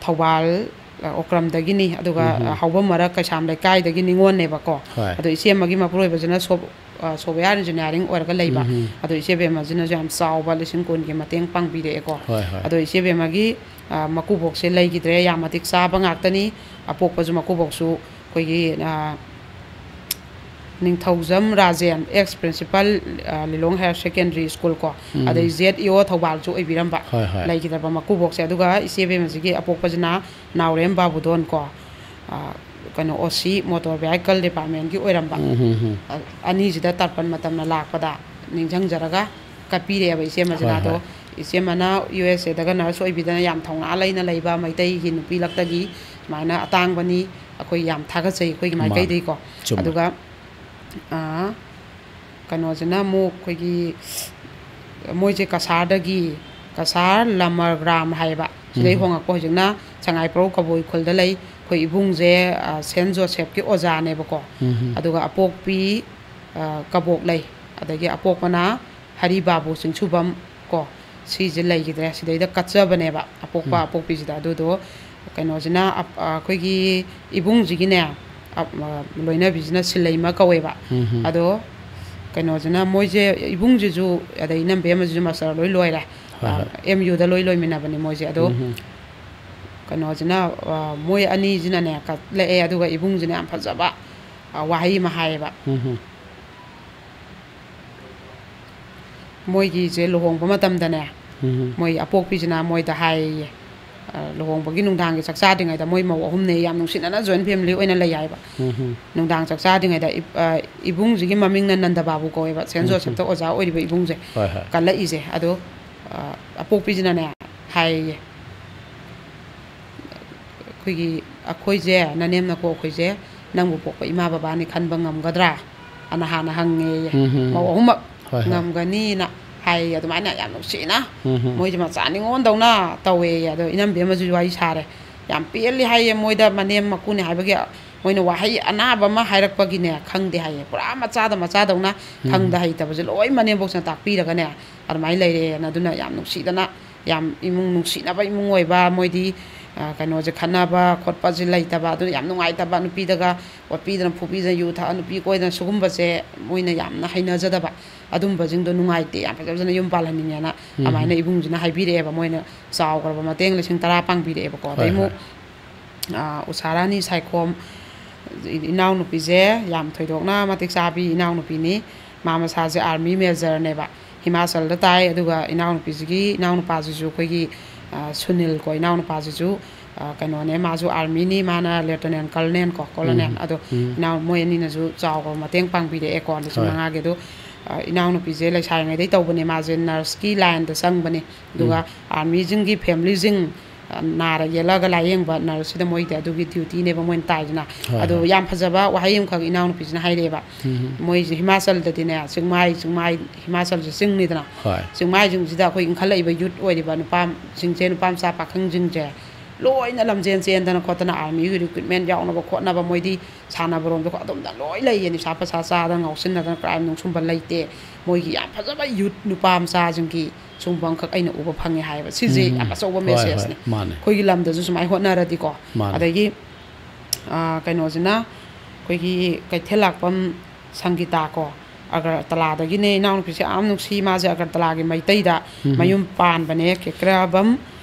ꯊꯧꯕꯥꯜ, ꯑ, ꯑꯣꯀ꯭ꯔꯝꯗꯒꯤꯅꯤ, ꯑꯗꯨꯒ, ꯎꯝ꯫ ꯑ, ꯍꯧꯕꯝ ꯃꯔꯛ ꯀꯩꯁꯥꯝ ꯂꯩꯀꯥꯏꯗꯒꯤ ꯅꯤꯉꯣꯜꯅꯦꯕꯀꯣ꯫ ꯍꯣꯏ꯫ ꯑꯗꯣ ꯏꯆꯦ ꯑꯃꯒꯤ ꯃꯄꯨꯔꯣꯏꯕꯁꯤꯅ ꯁꯣꯞ-, ꯑ, software engineering ꯑꯣꯏꯔꯒ ꯂꯩꯕ꯫ ꯎꯝ꯫ ꯑꯗꯣ ꯏꯆꯦ ꯕꯦꯝꯃꯁꯤꯅꯁꯨ ꯌꯥꯝ ꯆꯥꯎꯕ ꯂꯤꯁꯤꯡ ꯀꯨꯟꯒꯤ ꯃꯇꯦꯡ ꯄꯥꯡꯕꯤꯔꯛꯑꯦꯀꯣ꯫ ꯍꯣꯏ, ꯍꯣꯏ꯫ ꯑꯗꯣ ꯏꯆꯦ ꯕꯦꯝꯃꯒꯤ, ꯑ, ꯃꯀꯨꯕꯣꯛꯁꯦ ꯂꯩꯈꯤꯗ꯭ꯔꯦ, ꯌꯥꯝ ꯃꯇꯤꯛ ꯆꯥꯕ ꯉꯥꯛꯇꯅꯤ꯫ ꯑꯄꯣꯛꯄꯁꯨ ꯃꯀꯨꯕꯣꯛꯁꯨ ꯑꯩꯈꯣꯏꯒꯤ, ꯑ, ꯅꯤꯡꯊꯧꯖꯝ ꯔꯥꯖꯦꯟ, ex principal, ꯑ, ꯂꯤꯂꯣꯡ Higher Secondary School ꯀꯣ, ꯎꯝ꯫ ꯑꯗꯩ Z E O ꯊꯧꯕꯥꯜꯁꯨ ꯑꯣꯏꯕꯤꯔꯝꯕ, ꯍꯣꯏ, ꯍꯣꯏ꯫ ꯂꯩꯈꯤꯗ꯭ꯔꯕ ꯃꯀꯨꯕꯣꯛꯁꯦ꯫ ꯑꯗꯨꯒ ꯏꯆꯦ ꯕꯦꯝꯃꯁꯤꯒꯤ ꯑꯄꯣꯛꯄꯁꯤꯅ ꯅꯥꯎꯔꯦꯝ ꯕꯥꯕꯨꯗꯣꯟ ꯀꯣ, ꯑ, ꯀꯩꯅꯣ, O C motor vehicle department ꯀꯤ ꯑꯣꯏꯔꯝꯕ꯫ ꯎꯝ, ꯍꯝ, ꯍꯝ꯫ ꯑ-, ꯑꯅꯤꯁꯤꯗ ꯇꯔꯄꯟ ꯃꯇꯝꯅ ꯂꯥꯛꯄꯗ ꯅꯤꯡꯁꯤꯡꯖꯔꯒ ꯀꯠꯄꯤꯔꯛꯑꯦꯕ ꯏꯆꯦ ꯑꯃꯁꯤꯅ꯫ ꯍꯣꯏ, ꯑꯗꯣ ꯍꯣꯏ꯫ ꯏꯆꯦ ꯑꯃꯅ U S A ꯗꯒ nurse ꯑꯣꯏꯕꯤꯗꯅ ꯌꯥꯝ ꯊꯧꯅꯥ ꯂꯩꯅ ꯂꯩꯕ ꯃꯩꯇꯩꯒꯤ ꯅꯨꯄꯤ ꯂꯛꯇꯒꯤ ꯁꯨꯃꯥꯏꯅ ꯑꯇꯥꯡꯕꯅꯤ꯫ ꯑꯩꯈꯣꯏ ꯌꯥꯝ ꯊꯥꯒꯠꯆꯩ ꯑꯩꯈꯣꯏꯒꯤ ꯃꯥꯅꯦ꯫ ꯃꯥꯏꯀꯩꯗꯒꯤꯀꯣ꯫ ꯆꯨꯝꯃꯦ꯫ ꯑꯗꯨꯒ, ꯑ, ꯀꯩꯅꯣꯁꯤꯅ ꯑꯃꯨꯛ ꯑꯩꯈꯣꯏꯒꯤ ꯃꯣꯏꯁꯦ ꯀꯁꯥꯔꯗꯒꯤ, ꯀꯁꯥꯔ ꯂꯃꯔꯒ꯭ꯔꯥꯝ ꯍꯥꯏꯌꯦꯕ, ꯁꯤꯗꯩ ꯎꯝ꯫ ꯍꯣꯡꯉꯛꯄ, ꯍꯧꯖꯤꯛꯅ ꯁꯉꯥꯏꯄ꯭ꯔꯧ ꯀꯕꯨꯏ ꯈꯨꯜꯗ ꯂꯩ꯫ ꯑꯩꯈꯣꯏ ꯏꯕꯨꯡꯁꯦ, ꯑ, Saint Joseph ꯀꯤ ꯑꯣꯖꯥꯅꯦꯕꯀꯣ꯫ ꯎꯝ꯫ ꯑꯗꯨꯒ ꯑꯄꯣꯛꯄꯤ, ꯑ, ꯀꯕꯣꯛꯂꯩ, ꯑꯗꯒꯤ ꯑꯄꯣꯛꯄꯅ ꯍꯔꯤ ꯕꯥꯕꯨ ꯆꯤꯡꯁꯨꯕꯝ ꯀꯣ, ꯁꯤꯁꯦ ꯂꯩꯈꯤꯗ꯭ꯔꯦ꯫ ꯁꯤꯗꯩꯗ ꯀꯠꯆꯕꯅꯦꯕ ꯑꯄꯣꯛꯄ ꯎꯝ꯫ ꯑꯄꯣꯛꯄꯤꯁꯤꯗ꯫ ꯑꯗꯨꯗꯣ ꯀꯩꯅꯣꯁꯤꯅ, ꯑꯞ-, ꯑꯩꯈꯣꯏꯒꯤ ꯏꯕꯨꯡꯁꯤꯒꯤꯅꯦ, ꯑꯞ-, ꯑ, ꯂꯣꯏꯅꯕꯤꯁꯤꯅ ꯁꯤꯜꯂꯩꯃ ꯀꯧꯋꯦꯕ꯫ ꯎꯝ ꯍꯝ꯫ ꯑꯗꯣ ꯀꯩꯅꯣꯁꯤꯅ, ꯃꯣꯏꯁꯦ, ꯏꯕꯨꯡꯁꯤꯁꯨ ꯑꯗꯩ ꯏꯅꯝꯕꯤ ꯑꯃꯁꯤꯁꯨ master ꯂꯣꯏ ꯂꯣꯏꯔꯦ꯫ ꯍꯣꯏ, ꯑ, ꯍꯣꯏ꯫ M U ꯗ ꯂꯣꯏ ꯂꯣꯏꯃꯤꯟꯅꯕꯅꯦ ꯃꯣꯏꯁꯦ꯫ ꯑꯗꯣ ꯎꯝ ꯍꯝ꯫ ꯀꯩꯅꯣꯁꯤꯅ, ꯑ, ꯃꯣꯏ ꯑꯅꯤꯁꯤꯅꯅꯦ ꯀꯠꯂꯛꯑꯦ, ꯑꯗꯨꯒ ꯏꯕꯨꯡꯁꯤꯅ ꯌꯥꯝ ꯐꯖꯕ, ꯑ, ꯋꯥꯍꯩ ꯑꯃ ꯍꯥꯏꯌꯦꯕ꯫ ꯎꯝ ꯍꯝ꯫ ꯃꯣꯏꯒꯤꯁꯦ ꯂꯨꯍꯣꯡꯕ ꯃꯇꯝꯗꯅꯦ, ꯎꯝ꯫ ꯃꯣꯏ ꯑꯄꯣꯛꯄꯤꯁꯤꯅ ꯃꯣꯏꯗ ꯍꯥꯏꯌꯦ, ꯑ, ꯂꯨꯍꯣꯡꯕꯒꯤ ꯅꯨꯡꯗꯥꯡꯒꯤ ꯆꯥꯛ ꯆꯥꯗ꯭ꯔꯤꯉꯩꯗ, ꯃꯣꯏ ꯃꯧ ꯑꯍꯨꯝꯅꯦ, ꯌꯥꯝ ꯅꯨꯡꯁꯤꯅꯅ joint family ꯑꯣꯏꯅ ꯂꯩ ꯍꯥꯏꯕ꯫ ꯎꯝ꯫ ꯅꯨꯡꯗꯥꯡ ꯆꯥꯛ ꯆꯥꯗ꯭ꯔꯤꯉꯩꯗ ꯏꯞ-, ꯑ, ꯏꯕꯨꯡꯁꯤꯒꯤ ꯃꯃꯤꯡꯅ ꯅꯟꯗ ꯕꯥꯕꯨ ꯀꯧꯋꯦꯕ, Saint ꯎꯝ꯫ Joseph ꯇ ꯑꯣꯖꯥ ꯑꯣꯏꯔꯤꯕ ꯏꯕꯨꯡꯁꯦ꯫ ꯍꯣꯏ, ꯍꯣꯏ꯫ ꯀꯜꯂꯛꯏꯁꯦ꯫ ꯑꯗꯣ, ꯑ, ꯑꯄꯣꯛꯄꯤꯁꯤꯅꯅꯦ ꯍꯥꯏꯌꯦ, ꯑꯩꯈꯣꯏꯒꯤ, ꯑꯩꯈꯣꯏꯁꯦ, ꯅꯅꯦꯝ ꯅꯀꯨ ꯑꯩꯈꯣꯏꯁꯦ ꯅꯪꯕꯨ ꯄꯣꯛꯄ ꯏꯃꯥ ꯕꯕꯥꯅꯤ ꯈꯟꯕ ꯉꯝꯒꯗ꯭ꯔꯥ? ꯑꯅ ꯍꯥꯟꯅ ꯍꯪꯉꯦꯌꯦ꯫ ꯎꯝ ꯍꯝ꯫ ꯃꯧ ꯑꯍꯨꯝꯃꯛ ꯍꯣꯏ, ꯍꯣꯏ꯫ ꯉꯝꯒꯅꯤꯅ ꯍꯥꯏꯌꯦ꯫ ꯑꯗꯨꯃꯥꯏꯅ ꯌꯥꯝ ꯅꯨꯡꯁꯤꯅ ꯎꯝ ꯍꯝ꯫ ꯃꯣꯏꯁꯦ ꯃꯆꯥ ꯅꯤꯉꯣꯟꯗꯧꯅ ꯇꯧꯋꯦꯌꯦ꯫ ꯑꯗꯣ ꯏꯅꯝꯕꯤ ꯑꯃꯁꯨ ꯋꯥꯔꯤ ꯁꯥꯔꯦ꯫ ꯌꯥꯝ ꯄꯦꯜꯂꯤ ꯍꯥꯏꯌꯦ, ꯃꯣꯏꯗ ꯃꯅꯦꯝ ꯃꯀꯨꯅꯦ ꯍꯥꯏꯕꯒꯤ ꯃꯣꯏꯅ ꯋꯥꯍꯩ ꯑꯅꯥꯕ ꯑꯃ ꯍꯥꯏꯔꯛꯄꯒꯤꯅꯦ, ꯈꯪꯗꯦ ꯍꯥꯏꯌꯦ, ꯄꯨꯔꯥ ꯃꯆꯥꯗ ꯃꯆꯥꯗꯧꯅ ꯈꯪꯗ ꯍꯩꯇꯕꯁꯦ ꯂꯣꯏ ꯃꯅꯦꯝꯕꯣꯛꯁꯤꯅ ꯇꯥꯛꯄꯤꯔꯒꯅꯦ, ꯑꯗꯨꯃꯥꯏꯅ ꯂꯩꯔꯦꯅ꯫ ꯑꯗꯨꯅ ꯌꯥꯝ ꯅꯨꯡꯁꯤꯗꯅ, ꯌꯥꯝ ꯏꯃꯨꯡ ꯅꯨꯡꯁꯤꯅꯕ ꯏꯃꯨꯡ ꯑꯣꯏꯕ, ꯃꯣꯏꯗꯤ ꯀꯩꯅꯣꯁꯦ, ꯈꯠꯅꯕ ꯈꯣꯠꯄꯁꯦ ꯂꯩꯇꯕ, ꯑꯗꯨꯅ ꯌꯥꯝ ꯅꯨꯡꯉꯥꯏꯇꯕ꯫ ꯅꯨꯄꯤꯗꯒ ꯑꯣꯠꯄꯤꯗꯅ ꯐꯨꯕꯤꯗꯅ ꯌꯨ ꯊꯛꯑ ꯅꯨꯄꯤ ꯀꯣꯏꯗꯅ ꯁꯤꯒꯨꯝꯕꯁꯦ ꯃꯣꯏꯅ ꯌꯥꯝꯅ ꯍꯩꯅꯖꯗꯕ꯫ ꯑꯗꯨꯝꯕꯁꯤꯡꯗꯣ ꯅꯨꯡꯉꯥꯏꯇꯦ, ꯌꯥꯝ ꯐꯖ ꯐꯖꯅ ꯌꯨꯝ ꯄꯥꯜꯍꯟꯅꯤꯡꯉꯦꯅ ꯑꯗꯨꯃꯥꯏꯅ ꯏꯕꯨꯡꯁꯤꯅ ꯍꯥꯏꯕꯤꯔꯛꯑꯦꯕ꯫ ꯃꯣꯏꯅ ꯆꯥꯎꯈ꯭ꯔꯕ ꯃꯇꯦꯡ ꯂꯤꯁꯤꯡ ꯇꯔꯥ ꯄꯥꯡꯕꯤꯔꯛꯑꯦꯕꯀꯣ꯫ ꯑꯗꯩ ꯑꯃꯨꯛ ꯎꯁꯥ ꯔꯥꯅꯤ ꯁꯥꯏꯈꯣꯝ ꯏꯅꯥꯎꯅꯨꯄꯤꯁꯦ ꯌꯥꯝ ꯊꯣꯏꯗꯣꯛꯅ ꯃꯇꯤꯛ ꯆꯥꯕꯤ ꯏꯅꯥꯎꯅꯨꯄꯤꯅꯤ꯫ ꯃꯥ ꯃꯁꯥꯁꯦ ꯑꯥꯔꯃꯤ ꯃꯦꯖꯔꯅꯦꯕ, ꯍꯤꯃꯥꯆꯜꯗ ꯇꯥꯏ꯫ ꯑꯗꯨꯒ ꯏꯅꯥꯎꯅꯨꯄꯤꯁꯤꯒꯤ ꯏꯅꯥꯎꯅꯨꯄꯥꯁꯤꯁꯨ ꯑꯩꯈꯣꯏꯒꯤ ꯁꯨꯅꯤꯜ ꯀꯣ, ꯏꯅꯥꯎꯅꯨꯄꯥꯁꯤꯁꯨ ꯀꯩꯅꯣꯅꯦ, ꯃꯥꯁꯨ ꯑꯥꯔꯃꯤꯅꯤ, ꯃꯥꯅ ꯂꯦꯐꯇꯤꯅꯦꯟ ꯀꯔꯅꯦꯜ ꯀꯣ, ꯀꯣꯂꯣꯅꯦꯜ꯫ ꯑꯗꯣ ꯏꯅꯥꯎ ꯃꯣꯏ ꯑꯅꯤꯅꯁꯨ ꯆꯥꯎꯕ ꯃꯇꯦꯡ ꯄꯥꯡꯕꯤꯔꯛꯑꯦꯀꯣ, ꯂꯤꯁꯤꯡ ꯃꯉꯥꯒꯤ꯫ ꯑꯗꯣ ꯏꯅꯥꯎꯅꯨꯄꯤꯁꯦ ꯂꯩꯁꯥꯔꯤꯉꯩꯗꯩ ꯇꯧꯕꯅꯦ, ꯃꯥꯁꯦ ꯅꯔꯁꯀꯤ ꯂꯥꯏꯟꯗ ꯆꯪꯕꯅꯦ꯫ ꯑꯗꯨꯒ ꯑꯥꯔꯃꯤꯁꯤꯡꯒꯤ ꯐꯦꯃꯤꯂꯤꯁꯤꯡ ꯅꯥꯔ ꯌꯦꯛꯂꯒ ꯂꯥꯏꯌꯦꯡꯕ ꯅꯔꯁꯁꯤꯗ ꯃꯣꯏꯗꯤ ꯑꯗꯨꯒꯤ ꯗ꯭ꯌꯨꯇꯤꯅꯦꯕ ꯃꯣꯏꯅ ꯇꯥꯏꯗꯅ꯫ ꯑꯗꯣ ꯌꯥꯝ ꯐꯖꯕ ꯋꯥꯍꯩ ꯑꯃꯈꯛ ꯏꯅꯥꯎꯅꯨꯄꯤꯁꯤꯅ ꯍꯥꯏꯔꯛꯑꯦꯕ꯫ ꯃꯣꯏꯁꯦ ꯍꯤꯃꯥꯆꯜꯗꯗꯤꯅꯦ, ꯆꯤꯡꯃꯥꯏ ꯆꯤꯡꯃꯥꯏ ꯍꯤꯃꯥꯆꯜꯁꯦ ꯆꯤꯡꯅꯤꯗꯅ꯫ ꯆꯤꯡꯃꯥꯏꯁꯤꯡꯁꯤꯗ ꯑꯩꯈꯣꯏ ꯏꯟꯈꯠꯂꯛꯏꯕ ꯌꯨꯠ ꯑꯣꯏꯔꯤꯕ ꯅꯨꯄꯥꯁꯤꯡꯁꯦ, ꯅꯨꯄꯥ ꯃꯆꯥ ꯄꯥꯈꯪꯁꯤꯡꯁꯦ ꯂꯣꯏꯅ ꯂꯝꯖꯦꯟ ꯆꯦꯟꯗꯅ ꯈꯣꯠꯇꯅ, ꯑꯥꯔꯃꯤꯒꯤ ꯔꯤꯀ꯭ꯔꯨꯠꯃꯦꯟ ꯌꯥꯎꯅꯕ ꯈꯣꯠꯅꯕ, ꯃꯣꯏꯗꯤ ꯁꯥꯟꯅꯕꯔꯣꯝꯗ ꯑꯗꯨꯝꯗ ꯂꯣꯏ ꯂꯩꯌꯦ꯫ ꯅꯤꯁꯥ ꯄꯁꯥ ꯆꯥꯗꯅ ꯉꯥꯎꯁꯤꯟꯅꯗꯅ ꯀ꯭ꯔꯥꯏꯝ ꯅꯨꯡ ꯁꯨꯝꯕ ꯂꯩꯇꯦ꯫ ꯃꯣꯏꯒꯤ ꯌꯥꯝ ꯐꯖꯕ ꯌꯨꯠ ꯅꯨꯄꯥ ꯃꯆꯥꯁꯤꯡꯒꯤ ꯁꯨꯝꯕ ꯑꯃꯈꯛ ꯑꯩꯅ ꯎꯕ ꯐꯪꯉꯦ ꯍꯥꯏꯕ꯫ ꯁꯤꯁꯦ ꯌꯥꯝ ꯑꯆꯧꯕ ꯃꯦꯁꯦꯖꯅꯦ꯫ ꯑꯩꯈꯣꯏꯒꯤ ꯂꯝꯗꯁꯨ ꯁꯨꯃꯥꯏꯅ ꯍꯣꯠꯅꯔꯗꯤꯀꯣ꯫ ꯑꯗꯒꯤ ꯀꯩꯅꯣꯁꯤꯅ ꯑꯩꯈꯣꯏꯒꯤ ꯀꯩꯊꯦꯜ ꯂꯥꯛꯄꯝ ꯁꯪꯒꯤꯇꯥ ꯀꯣ, ꯑꯒꯔꯇꯂꯥꯗꯒꯤꯅꯦ꯫ ꯏꯅꯥꯎꯅꯨꯄꯤꯁꯦ ꯌꯥꯝ ꯅꯨꯡꯁꯤ꯫ ꯃꯥꯁꯦ ꯑꯒꯔꯇꯂꯥꯒꯤ ꯃꯩꯇꯩꯗ ꯃꯌꯨꯝ ꯄꯥꯟꯕꯅꯦ, ꯀꯦꯀ꯭ꯔꯥꯕꯝ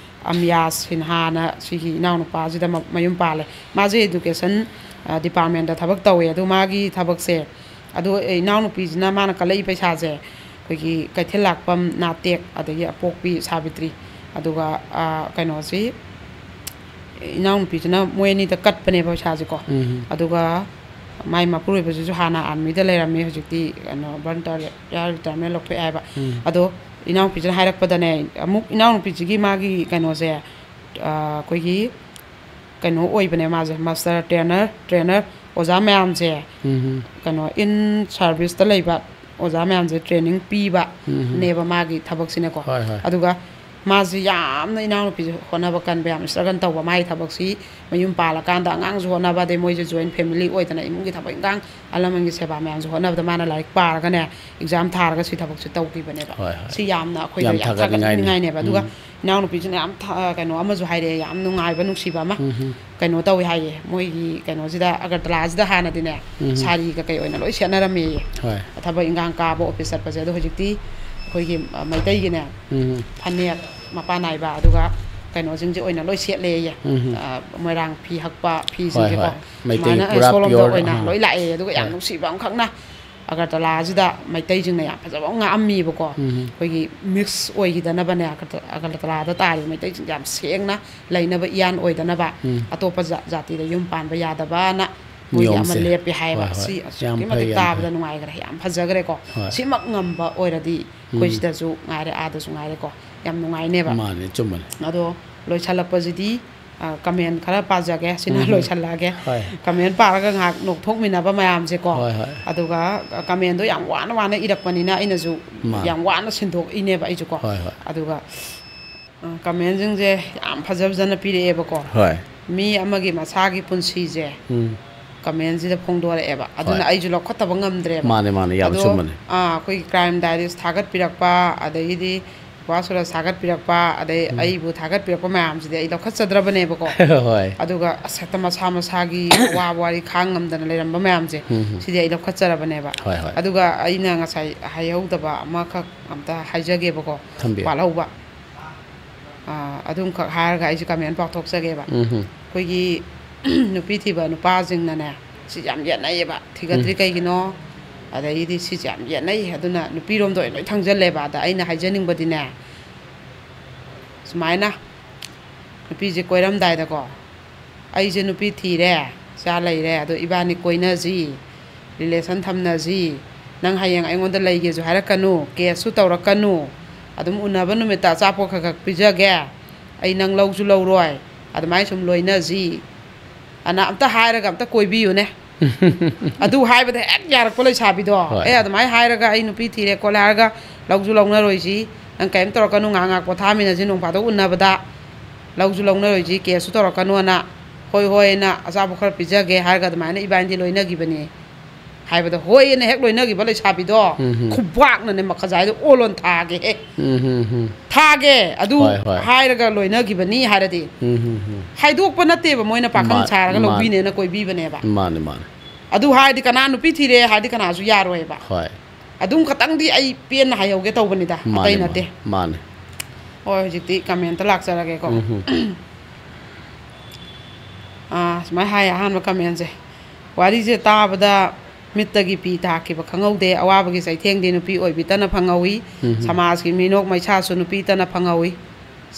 ꯑꯃꯤꯌꯥ ꯁꯤꯟꯍꯥꯅ꯫ ꯁꯤꯒꯤ ꯏꯅꯥꯎꯅꯨꯄꯥꯁꯤꯗ ꯃꯌꯨꯝ ꯄꯥꯜꯂꯦ꯫ ꯃꯥꯁꯦ ꯏꯗꯨꯀꯦꯁꯟ ꯗꯤꯄꯥꯔꯠꯃꯦꯟꯗ ꯊꯕꯛ ꯇꯧꯋꯦ꯫ ꯑꯗꯣ ꯃꯥꯒꯤ ꯊꯕꯛꯁꯦ, ꯑꯗꯣ ꯏꯅꯥꯎꯅꯨꯄꯤꯁꯤꯅ ꯃꯥꯅ ꯀꯜꯂꯛꯏ ꯄꯩꯁꯥꯁꯦ ꯑꯩꯈꯣꯏꯒꯤ ꯀꯩꯊꯦꯜ ꯂꯥꯛꯄꯝ ꯅꯥꯇꯦꯛ, ꯑꯗꯒꯤ ꯑꯄꯣꯛꯄꯤ ꯁꯥꯕꯤꯇ꯭ꯔꯤ, ꯑꯗꯨꯒ ꯀꯩꯅꯣꯁꯤ, ꯏꯅꯥꯎꯅꯨꯄꯤꯁꯤꯅ ꯃꯣꯏ ꯑꯅꯤꯗ ꯀꯠꯄꯅꯦꯕ ꯄꯩꯁꯥꯁꯦꯀꯣ꯫ ꯑꯗꯨꯒ ꯃꯥꯏ ꯃꯄꯨꯔꯣꯏꯕꯁꯤꯁꯨ ꯍꯥꯟꯅ ꯑꯥꯔꯃꯤꯗ ꯂꯩꯔꯝꯃꯤ, ꯍꯧꯖꯤꯛꯇꯤ ꯀꯩꯅꯣ ꯚꯣꯂꯟꯇꯤꯌꯔ ꯔꯤꯇꯥꯌꯔꯃꯦꯟ ꯂꯧꯊꯣꯛꯑꯦ ꯍꯥꯏꯕ꯫ ꯑꯗꯣ ꯏꯅꯥꯎꯅꯨꯄꯤꯁꯤꯅ ꯍꯥꯏꯔꯛꯄꯗꯅꯦ, ꯑꯃꯨꯛ ꯏꯅꯥꯎꯅꯨꯄꯤꯁꯤꯒꯤ ꯃꯥꯒꯤ ꯀꯩꯅꯣꯁꯦ, ꯑꯩꯈꯣꯏꯒꯤ ꯀꯩꯅꯣ ꯑꯣꯏꯕꯅꯦ ꯃꯥꯁꯦ, ꯃꯥꯁꯇꯔ ꯇ꯭ꯔꯦꯅꯔ, ꯇ꯭ꯔꯦꯅꯔ ꯑꯣꯖꯥ ꯃꯌꯥꯝꯁꯦ, ꯀꯩꯅꯣ, ꯏꯟ ꯁꯥꯔꯚꯤꯁꯇ ꯂꯩꯕ ꯑꯣꯖꯥ ꯃꯌꯥꯝꯁꯦ ꯇ꯭ꯔꯦꯅꯤꯡ ꯄꯤꯕꯅꯦꯕ ꯃꯥꯒꯤ ꯊꯕꯛꯁꯤꯅꯀꯣ꯫ ꯑꯗꯨꯒ ꯃꯥꯁꯤ ꯌꯥꯝꯅ, ꯏꯅꯥꯎꯅꯨꯄꯤꯁꯦ ꯍꯣꯠꯅꯕ ꯀꯟꯕ, ꯌꯥꯝ struggle ꯇꯧꯕ꯫ ꯃꯥꯒꯤ ꯊꯕꯛꯁꯤ ꯃꯌꯨꯝ ꯄꯥꯜꯂꯀꯥꯟꯗ ꯑꯉꯥꯡꯁꯨ ꯍꯣꯠꯅꯕ, ꯑꯗꯩ ꯃꯣꯏꯁꯦ joint family ꯑꯣꯏꯗꯅ ꯏꯃꯨꯡꯒꯤ ꯊꯕꯛ ꯏꯟꯈꯥꯡ, ꯑꯍꯜ ꯂꯃꯟꯒꯤ ꯁꯦꯕꯥ ꯃꯌꯥꯝꯁꯨ ꯍꯣꯠꯅꯕꯗ ꯃꯥꯅ ꯂꯥꯏꯔꯤꯛ ꯄꯥꯔꯒꯅꯦ, exam ꯊꯥꯔꯒ ꯁꯤ ꯊꯕꯛꯁꯦ ꯇꯧꯈꯤꯕꯅꯦꯕ꯫ ꯍꯣꯏ, ꯍꯣꯏ꯫ ꯁꯤ ꯌꯥꯝꯅ ꯑꯩꯈꯣꯏꯗ ꯌꯥꯝ ꯌꯥꯝ ꯊꯥꯒꯠꯅꯤꯡꯉꯥꯏꯅꯦ꯫ ꯊꯥꯒꯠꯅꯤꯡꯉꯥꯏꯅꯦꯕ꯫ ꯑꯗꯨꯒ ꯎꯝ꯫ ꯏꯅꯥꯎꯅꯨꯄꯤꯁꯤꯅ ꯌꯥꯝ ꯊ-, ꯀꯩꯅꯣ ꯑꯃꯁꯨ ꯍꯥꯏꯔꯛꯑꯦ, ꯌꯥꯝ ꯅꯨꯡꯉꯥꯏꯕ, ꯅꯨꯡꯁꯤꯕ ꯑꯃ꯫ ꯎꯝ, ꯎꯝ꯫ ꯀꯩꯅꯣ ꯇꯧꯋꯤ ꯍꯥꯏꯌꯦ, ꯃꯣꯏꯒꯤ ꯀꯩꯅꯣꯁꯤꯗ, ꯑꯒꯔꯇꯂꯥꯁꯤꯗ ꯍꯥꯟꯅꯗꯤꯅꯦ, ꯎꯝ꯫ ꯁꯥꯔꯤ ꯀꯀꯩ ꯑꯣꯏꯅ ꯂꯣꯏ ꯁꯦꯠꯅꯔꯝꯃꯦꯌꯦ꯫ ꯍꯣꯏ꯫ ꯊꯕꯛ ꯏꯟꯈꯥꯡ ꯀꯥꯕ, office ꯆꯠꯄꯁꯦ꯫ ꯑꯗꯣ ꯍꯧꯖꯤꯛꯇꯤ ꯑꯩꯈꯣꯏꯒꯤ, ꯑ, ꯃꯩꯇꯩꯒꯤꯅꯦ, ꯎꯝ꯫ ꯐꯅꯦꯛ ꯃꯄꯥꯟ ꯅꯥꯏꯕ, ꯑꯗꯨꯒ ꯀꯩꯅꯣꯁꯤꯡꯁꯦ ꯑꯣꯏꯅ ꯂꯣꯏ ꯁꯦꯠꯂꯦꯌꯦ꯫ ꯎꯝ꯫ ꯑ, ꯃꯣꯏꯔꯥꯡ ꯐꯤ ꯍꯛꯄ ꯍꯣꯏ, ꯐꯤꯁꯤꯡꯁꯦꯀꯣ꯫ ꯍꯣꯏ꯫ ꯃꯩꯇꯩ ꯁꯨꯃꯥꯏꯅ, ꯑ, ꯄꯨꯔꯥ showroomꯗ pure, ꯑꯣꯏꯅ ꯑꯍꯥ꯫ ꯂꯣꯏ ꯂꯥꯛꯑꯦ꯫ ꯑꯗꯨꯒ ꯌꯥꯝ ꯍꯣꯏ꯫ ꯅꯨꯡꯁꯤꯕ ꯑꯃꯈꯛꯅ, ꯑꯒꯔꯇꯂꯥꯁꯤꯗ ꯃꯩꯇꯩꯁꯤꯡꯅ ꯌꯥꯝ ꯐꯖꯕ ꯑꯃ ꯉꯥꯛꯑꯝꯃꯤꯕꯀꯣ꯫ ꯎꯝ꯫ ꯑꯩꯈꯣꯏꯒꯤ mix ꯑꯣꯏꯈꯤꯗꯅꯕꯅꯦ, ꯑꯒꯔꯇ-, ꯑꯒꯔꯇꯂꯥꯗ ꯇꯥꯔꯤꯕ ꯃꯩꯇꯩꯁꯤꯡꯁꯦ ꯌꯥꯝ ꯁꯦꯡꯅ ꯂꯩꯅꯕ, ꯏꯌꯥꯟ ꯑꯣꯏꯗꯅꯕ, ꯎꯝ꯫ ꯑꯇꯣꯞꯄ ꯖꯥ-, ꯖꯥꯇꯤꯗ ꯌꯨꯝ ꯄꯥꯟꯕ ꯌꯥꯗꯕꯅ ꯃꯣꯏꯒꯤ ꯑꯃ ꯅꯤꯌꯣꯝꯁꯦ꯫ ꯂꯦꯞꯄꯦ ꯍꯥꯏꯌꯦꯕ꯫ ꯍꯣꯏ, ꯍꯣꯏ꯫ ꯁꯤ ꯑꯁꯨꯛꯀꯤ ꯌꯥꯝ ꯐꯩ, ꯃꯇꯤꯛ ꯌꯥꯝ ꯇꯥꯕꯗ ꯐꯩ꯫ ꯅꯨꯡꯉꯥꯏꯈ꯭ꯔꯦ, ꯌꯥꯝ ꯐꯖꯈ꯭ꯔꯦꯀꯣ꯫ ꯍꯣꯏ꯫ ꯁꯤꯃꯛ ꯉꯝꯕ ꯑꯣꯏꯔꯗꯤ ꯎꯝ꯫ ꯑꯩꯈꯣꯏ ꯁꯤꯗꯁꯨ ꯉꯥꯏꯔꯦ, ꯑꯥꯗꯁꯨ ꯉꯥꯏꯔꯦꯀꯣ, ꯌꯥꯝ ꯅꯨꯡꯉꯥꯏꯅꯦꯕ꯫ ꯃꯥꯅꯦ, ꯆꯨꯝꯕꯅꯦ꯫ ꯑꯗꯣ ꯂꯣꯏꯁꯜꯂꯛꯄꯁꯤꯗꯤ, ꯑ, comment ꯈꯔ ꯄꯥꯖꯒꯦ, ꯁꯤꯅ ꯎꯝ꯫ ꯂꯣꯏꯁꯜꯂꯛꯑꯒꯦ꯫ ꯍꯣꯏ꯫ Comment ꯄꯥꯔꯒ ꯉꯥꯏꯍꯥꯛ ꯅꯣꯛꯊꯣꯛꯃꯤꯟꯅꯕ ꯃꯌꯥꯝꯁꯦꯀꯣ꯫ ꯍꯣꯏ, ꯍꯣꯏ꯫ ꯑꯗꯨꯒ commentꯗꯣ ꯌꯥꯝ ꯋꯥꯅ ꯋꯥꯅ ꯏꯔꯛꯄꯅꯤꯅ ꯑꯩꯅꯁꯨ ꯃꯥꯅꯦ꯫ ꯌꯥꯝ ꯋꯥꯅ ꯁꯤꯟꯗꯣꯛꯏꯅꯦꯕ ꯑꯩꯁꯨꯀꯣ꯫ ꯍꯣꯏ, ꯍꯣꯏ꯫ ꯑꯗꯨꯒ, ꯑ, commentꯁꯤꯡꯁꯦ ꯌꯥꯝ ꯐꯖ ꯐꯖꯅ ꯄꯤꯔꯛꯑꯦꯕꯀꯣ꯫ ꯍꯣꯏ꯫ ꯃꯤ ꯑꯃꯒꯤ ꯃꯁꯥꯒꯤ ꯄꯨꯟꯁꯤꯁꯦ ꯎꯝ꯫ Commentꯁꯤꯗ ꯐꯣꯡꯗꯣꯔꯛꯑꯦꯕ꯫ ꯑꯗꯨꯅ ꯍꯣꯏ꯫ ꯑꯩꯁꯨ ꯂꯧꯈꯠꯇꯕ ꯉꯝꯗ꯭ꯔꯦꯕ꯫ ꯃꯥꯅꯦ, ꯃꯥꯅꯦ, ꯌꯥꯝ ꯑꯗꯣ, ꯆꯨꯝꯕꯅꯦ꯫ ꯑꯥ, ꯑꯩꯈꯣꯏꯒꯤ Crime Diaries ꯊꯥꯒꯠꯄꯤꯔꯛꯄ, ꯑꯗꯒꯤꯗꯤ ꯋꯥꯁꯨꯔ ꯊꯥꯒꯠꯄꯤꯔꯛꯄ, ꯑꯗꯩ ꯎꯝ꯫ ꯑꯩꯕꯨ ꯊꯥꯒꯠꯄꯤꯔꯛꯄ ꯃꯌꯥꯝꯁꯤꯗꯤ ꯑꯩ ꯂꯧꯈꯠꯆꯗ꯭ꯔꯕꯅꯦꯕꯀꯣ꯫ ꯍꯣꯏ꯫ ꯑꯗꯨꯒ ꯑꯁ, ꯍꯦꯛꯇ ꯃꯁꯥ ꯃꯁꯥꯒꯤ ꯑꯋꯥꯕ ꯋꯥꯔꯤ ꯈꯥꯡ ꯉꯝꯗꯅ ꯂꯩꯔꯝꯕ ꯃꯌꯥꯝꯁꯦ, ꯎꯝ, ꯎꯝ꯫ ꯁꯤꯗꯤ ꯑꯩ ꯂꯧꯈꯠꯆꯔꯕꯅꯦꯕ꯫ ꯍꯣꯏ, ꯍꯣꯏ꯫ ꯑꯗꯨꯒ ꯑꯩꯅ ꯉꯁꯥꯏ ꯍꯥꯏꯍꯧꯗꯕ ꯑꯃꯈꯛ ꯑꯝꯇ ꯍꯥꯏꯖꯒꯦꯕꯀꯣ꯫ ꯊꯝꯕꯤꯌꯨ꯫ ꯋꯥꯠꯍꯧꯕ꯫ ꯑꯥ, ꯑꯗꯨꯝꯈꯛ ꯍꯥꯏꯔꯒ ꯑꯩꯁꯦ comment ꯄꯥꯎꯊꯣꯛꯆꯒꯦꯕ꯫ ꯎꯝ, ꯎꯝ꯫ ꯑꯩꯈꯣꯏꯒꯤ ꯅꯨꯄꯤ ꯊꯤꯕ ꯅꯨꯄꯥꯁꯤꯡꯅꯅꯦ, ꯁꯤ ꯌꯥꯝ ꯌꯦꯠꯅꯩꯌꯦꯕ꯫ ꯊꯤꯒꯠꯇ꯭ꯔꯤ ꯎꯝ꯫ ꯀꯩꯒꯤꯅꯣ? ꯑꯗꯩꯗꯤ ꯁꯤꯁꯦ ꯌꯥꯝ ꯌꯦꯠꯅꯩ꯫ ꯑꯗꯨꯅ ꯅꯨꯄꯤꯔꯣꯝꯗ ꯑꯣꯏꯅ ꯂꯣꯏ ꯊꯪꯖꯜꯂꯦꯕ꯫ ꯑꯗ ꯑꯩꯅ ꯍꯥꯏꯖꯅꯤꯡꯕꯗꯤꯅꯦ, ꯁꯨꯃꯥꯏꯅ ꯅꯨꯄꯤꯁꯦ ꯀꯣꯏꯔꯝꯗꯥꯏꯗꯀꯣ, "ꯑꯩꯁꯦ ꯅꯨꯄꯤ ꯊꯤꯔꯦ, ꯏꯆꯥ ꯂꯩꯔꯦ, ꯑꯗꯣ ꯏꯕꯥꯅꯤ ꯀꯣꯏꯅꯁꯤ, relation ꯊꯝꯅꯁꯤ, ꯅꯪ ꯍꯌꯦꯡ ꯑꯩꯉꯣꯟꯗ ꯂꯩꯒꯦꯁꯨ ꯍꯥꯏꯔꯛꯀꯅꯨ, caseꯁꯨ ꯇꯧꯔꯛꯀꯅꯨ, ꯑꯗꯨꯝ ꯎꯅꯕ ꯅꯨꯃꯤꯠꯇ ꯑꯆꯥꯄꯣꯠ ꯈꯔ ꯈꯛ ꯄꯤꯖꯒꯦ, ꯑꯩ ꯅꯪ ꯂꯧꯁꯨ ꯂꯧꯔꯣꯏ, ꯑꯗꯨꯃꯥꯏꯅ ꯁꯨꯝ ꯂꯣꯏꯅꯁꯤ" ꯑꯅ ꯑꯝꯇ ꯍꯥꯏꯔꯒ ꯑꯝꯇ ꯀꯣꯏꯕꯤꯌꯨꯅꯦ꯫ ꯑꯗꯨ ꯍꯥꯏꯕꯗ ꯍꯦꯛ ꯌꯥꯔꯛꯄ ꯂꯩꯁꯥꯕꯤꯗꯣ, ꯍꯣꯏ꯫ "ꯑꯦ, ꯑꯗꯨꯃꯥꯏꯅ ꯍꯥꯏꯔꯒ ꯑꯩ ꯅꯨꯄꯤ ꯊꯤꯔꯦ ꯈꯣꯠꯂꯦ" ꯍꯥꯏꯔꯒ ꯂꯧꯁꯨ ꯂꯧꯅꯔꯣꯏꯁꯤ, ꯅꯪ ꯀꯔꯤꯝ ꯇꯧꯔꯛꯀꯅꯨ, ꯉꯥꯏꯍꯥꯛ ꯉꯥꯏꯍꯥꯛ ꯄꯣꯊꯥꯃꯤꯟꯅꯁꯤ, ꯅꯣꯡ ꯐꯥꯗꯣꯛ ꯎꯅꯕꯗ ꯂꯧꯁꯨ ꯂꯧꯅꯔꯣꯏꯁꯤ, ꯀꯦꯁꯁꯨ ꯇꯧꯔꯛꯀꯅꯨꯅ, ꯍꯣꯏ ꯍꯣꯏꯅ ꯑꯆꯥꯄꯣꯠ ꯈꯔ ꯄꯤꯖꯒꯦ ꯍꯥꯏꯔꯒ ꯑꯗꯨꯃꯥꯏꯅ ꯏꯕꯥꯅꯤꯗꯤ ꯂꯣꯏꯅꯈꯤꯕꯅꯤ ꯍꯥꯏꯕꯗ, ꯍꯣꯏꯅ ꯍꯦꯛ ꯂꯣꯏꯅꯈꯤꯕ ꯂꯩꯁꯥꯕꯤꯗꯣ ꯎꯝ ꯍꯝ꯫ ꯈꯨꯕꯥꯛꯅꯅꯦ ꯃꯈꯖꯥꯏꯗꯣ ꯑꯣꯜꯂꯣꯟ ꯊꯥꯒꯦ ꯍꯦ꯫ ꯎꯝ ꯍꯝ ꯍꯝ꯫ ꯊꯥꯒꯦ ꯑꯗꯨ ꯍꯣꯏ, ꯍꯣꯏ꯫ ꯍꯥꯏꯔꯒ ꯂꯣꯏꯅꯈꯤꯕꯅꯤ ꯍꯥꯏꯔꯗꯤ ꯎꯝ ꯍꯝ ꯍꯝ꯫ ꯍꯥꯏꯗꯣꯛꯄ ꯅꯠꯇꯦꯕ ꯃꯣꯏꯅ ꯄꯥꯈꯪ ꯃꯥ-, ꯁꯥꯔꯒ ꯃꯥ-, ꯂꯧꯕꯤꯅꯦꯅ ꯀꯣꯏꯕꯤꯕꯅꯦꯕ꯫ ꯃꯥꯅꯦ, ꯃꯥꯅꯦ꯫ ꯑꯗꯨ ꯍꯥꯏꯔꯗꯤ ꯀꯅꯥ ꯅꯨꯄꯤ ꯊꯤꯔꯦ ꯍꯥꯏꯔꯗꯤ ꯀꯅꯥꯁꯨ ꯌꯥꯔꯣꯏꯕ꯫ ꯍꯣꯏ꯫ ꯑꯗꯨꯝ ꯈꯇꯪꯗꯤ ꯑꯩ ꯄꯦꯟꯅ ꯍꯥꯏꯍꯧꯒꯦ ꯇꯧꯕꯅꯤꯗ, ꯑꯇꯩ ꯃꯥꯅꯦ, ꯅꯠꯇꯦ꯫ ꯃꯥꯅꯦ꯫ ꯍꯣꯏ, ꯍꯧꯖꯤꯛꯇꯤ ꯀꯃꯦꯟꯇ ꯂꯥꯛꯆꯔꯒꯦꯀꯣ꯫ ꯎꯝ ꯍꯝ꯫ ꯑꯥ, ꯁꯨꯃꯥꯏꯅ ꯍꯥꯏ ꯑꯍꯥꯟꯕ ꯀꯃꯦꯟꯁꯦ, "ꯋꯥꯔꯤꯁꯦ ꯇꯥꯕꯗ ꯃꯤꯠꯇꯒꯤ ꯄꯤ ꯇꯥꯈꯤꯕ ꯈꯪꯍꯧꯗꯦ, ꯑꯋꯥꯕꯒꯤ ꯆꯩꯊꯦꯡꯗꯤ ꯅꯨꯄꯤ ꯑꯣꯏꯕꯤꯇꯅ ꯐꯪꯍꯧꯋꯤ, ꯎꯝ ꯍꯝ꯫ ꯁꯃꯥꯖꯀꯤ ꯃꯤꯅꯣꯛ ꯃꯩꯁꯥꯁꯨ ꯅꯨꯄꯤꯇꯅ ꯐꯪꯍꯧꯋꯤ꯫"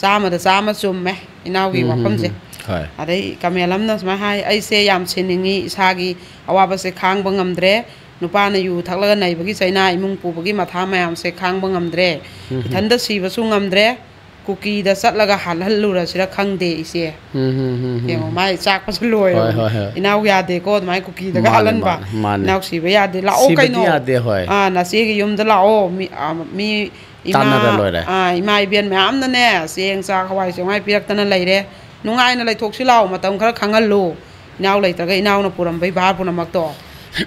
ꯆꯥꯝꯃꯗ ꯆꯥꯝꯃ ꯆꯨꯝꯃꯦ ꯏꯅꯥꯎꯒꯤ ꯎꯝ ꯍꯝ ꯋꯥꯐꯝꯁꯦ꯫ ꯍꯝ꯫ ꯍꯣꯏ꯫ ꯑꯗꯩ ꯀꯃꯦꯟ ꯑꯃꯅ ꯁꯨꯃꯥꯏꯅ ꯍꯥꯏ, "ꯑꯩꯁꯦ ꯌꯥꯝ ꯁꯤꯟꯅꯤꯡꯉꯤ, ꯏꯁꯥꯒꯤ ꯑꯋꯥꯕꯁꯦ ꯈꯥꯡꯕ ꯉꯝꯗ꯭ꯔꯦ, ꯅꯨꯄꯥꯅ ꯌꯨ ꯊꯛꯂꯒ ꯅꯩꯕꯒꯤ ꯆꯩꯅꯥ, ꯏꯃꯨꯡ ꯄꯨꯕꯒꯤ ꯃꯊꯥ ꯃꯌꯥꯝꯁꯦ ꯈꯥꯡꯕ ꯉꯝꯗ꯭ꯔꯦ꯫ ꯎꯝ ꯍꯝ꯫ ꯏꯊꯟꯗ ꯁꯤꯕꯁꯨ ꯉꯝꯗ꯭ꯔꯦ꯫ ꯀꯨꯀꯤꯗ ꯆꯠꯂꯒ ꯍꯥꯠꯍꯜꯂꯨꯔꯁꯤꯔ ꯈꯪꯗꯦ ꯏꯆꯦ꯫" ꯎꯝ ꯍꯝ ꯍꯝ ꯍꯝ꯫ ꯌꯦꯡꯉꯣ, ꯃꯥꯏ ꯆꯥꯛꯄꯁꯨ ꯂꯣꯏꯔꯕꯅꯤ꯫ ꯍꯣꯏ, ꯍꯣꯏ, ꯍꯣꯏ꯫ ꯏꯅꯥꯎ ꯌꯥꯗꯦꯀꯣ ꯑꯗꯨꯃꯥꯏꯅ ꯀꯨꯀꯤꯗꯒ ꯃꯥꯅꯦ, ꯍꯥꯠꯍꯟꯕ꯫ ꯃꯥꯅꯦ, ꯃꯥꯅꯦ꯫ ꯏꯅꯥꯎ ꯁꯤꯕ ꯌꯥꯗꯦ꯫ ꯂꯥꯛꯑꯣ ꯁꯤꯕꯗꯤ ꯀꯩꯅꯣ꯫ ꯌꯥꯗꯦ, ꯍꯣꯏ꯫ ꯑꯥ, ꯅꯆꯦꯒꯤ ꯌꯨꯝꯗ ꯂꯥꯛꯑꯣ꯫ ꯃꯤ, ꯑꯥ, ꯃꯤ ꯏꯃꯥ, ꯇꯥꯟꯅꯔ ꯂꯣꯏꯔꯦ꯫ ꯑꯥ, ꯏꯃꯥ ꯏꯕꯦꯟ ꯃꯌꯥꯝꯅꯅꯦ, ꯆꯦꯡ, ꯆꯥꯛ, ꯍꯋꯥꯏ, ꯆꯦꯡꯋꯥꯏ ꯄꯤꯔꯛꯇꯅ ꯂꯩꯔꯦ꯫ ꯅꯨꯡꯉꯥꯏꯅ ꯂꯩꯊꯣꯛꯁꯤ ꯂꯥꯛꯑꯣ, ꯃꯇꯝ ꯈꯔ ꯈꯪꯍꯜꯂꯨ꯫ ꯏꯅꯥꯎ ꯂꯩꯇ꯭ꯔꯒ ꯏꯅꯥꯎꯅ ꯄꯨꯔꯝꯕꯩ ꯚꯥꯔ ꯄꯨꯝꯅꯃꯛꯇꯣ꯫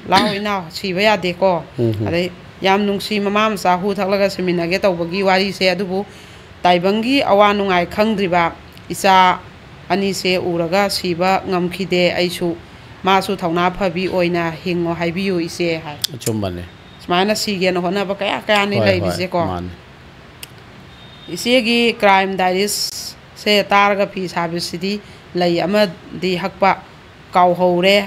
ꯂꯥꯛꯑꯣ ꯏꯅꯥꯎ, ꯁꯤꯕ ꯌꯥꯗꯦꯀꯣ꯫ ꯎꯝ ꯍꯝ꯫ ꯑꯗꯩ ꯌꯥꯝ ꯅꯨꯡꯁꯤ ꯃꯃꯥ ꯃꯆꯥ ꯍꯨ ꯊꯛꯂꯒ ꯁꯤꯃꯤꯟꯅꯒꯦ ꯇꯧꯕꯒꯤ ꯋꯥꯔꯤꯁꯦ, ꯑꯗꯨꯕꯨ ꯇꯥꯏꯕꯪꯒꯤ ꯑꯋꯥ ꯅꯨꯡꯉꯥꯏ ꯈꯪꯗ꯭ꯔꯤꯕ ꯏꯆꯥ ꯑꯅꯤꯁꯦ ꯎꯔꯒ ꯁꯤꯕ ꯉꯝꯈꯤꯗꯦ ꯑꯩꯁꯨ꯫ ꯃꯥꯁꯨ ꯊꯧꯅꯥ ꯐꯕꯤ ꯑꯣꯏꯅ ꯍꯤꯡꯉꯣ ꯍꯥꯏꯕꯤꯌꯨ ꯏꯆꯦ ꯍꯥꯏ꯫ ꯑꯆꯨꯝꯕꯅꯦ꯫ ꯁꯨꯃꯥꯏꯅ ꯁꯤꯒꯦꯅ ꯍꯣꯠꯅꯕ ꯀꯌꯥ ꯀꯌꯥꯅꯤ ꯍꯣꯏ, ꯍꯣꯏ, ꯂꯩꯔꯤꯁꯦꯀꯣ꯫ ꯃꯥꯅꯦ꯫ ꯏꯆꯦꯒꯤ ꯀ꯭ꯔꯥꯏꯝ ꯗꯥꯏꯔꯤꯁꯁꯦ ꯇꯥꯔꯒ ꯐꯤ ꯁꯥꯕꯤꯁꯤꯗꯤ ꯂꯩ ꯑꯃꯗꯤ ꯍꯛꯄ ꯀꯥꯎꯍꯧꯔꯦ꯫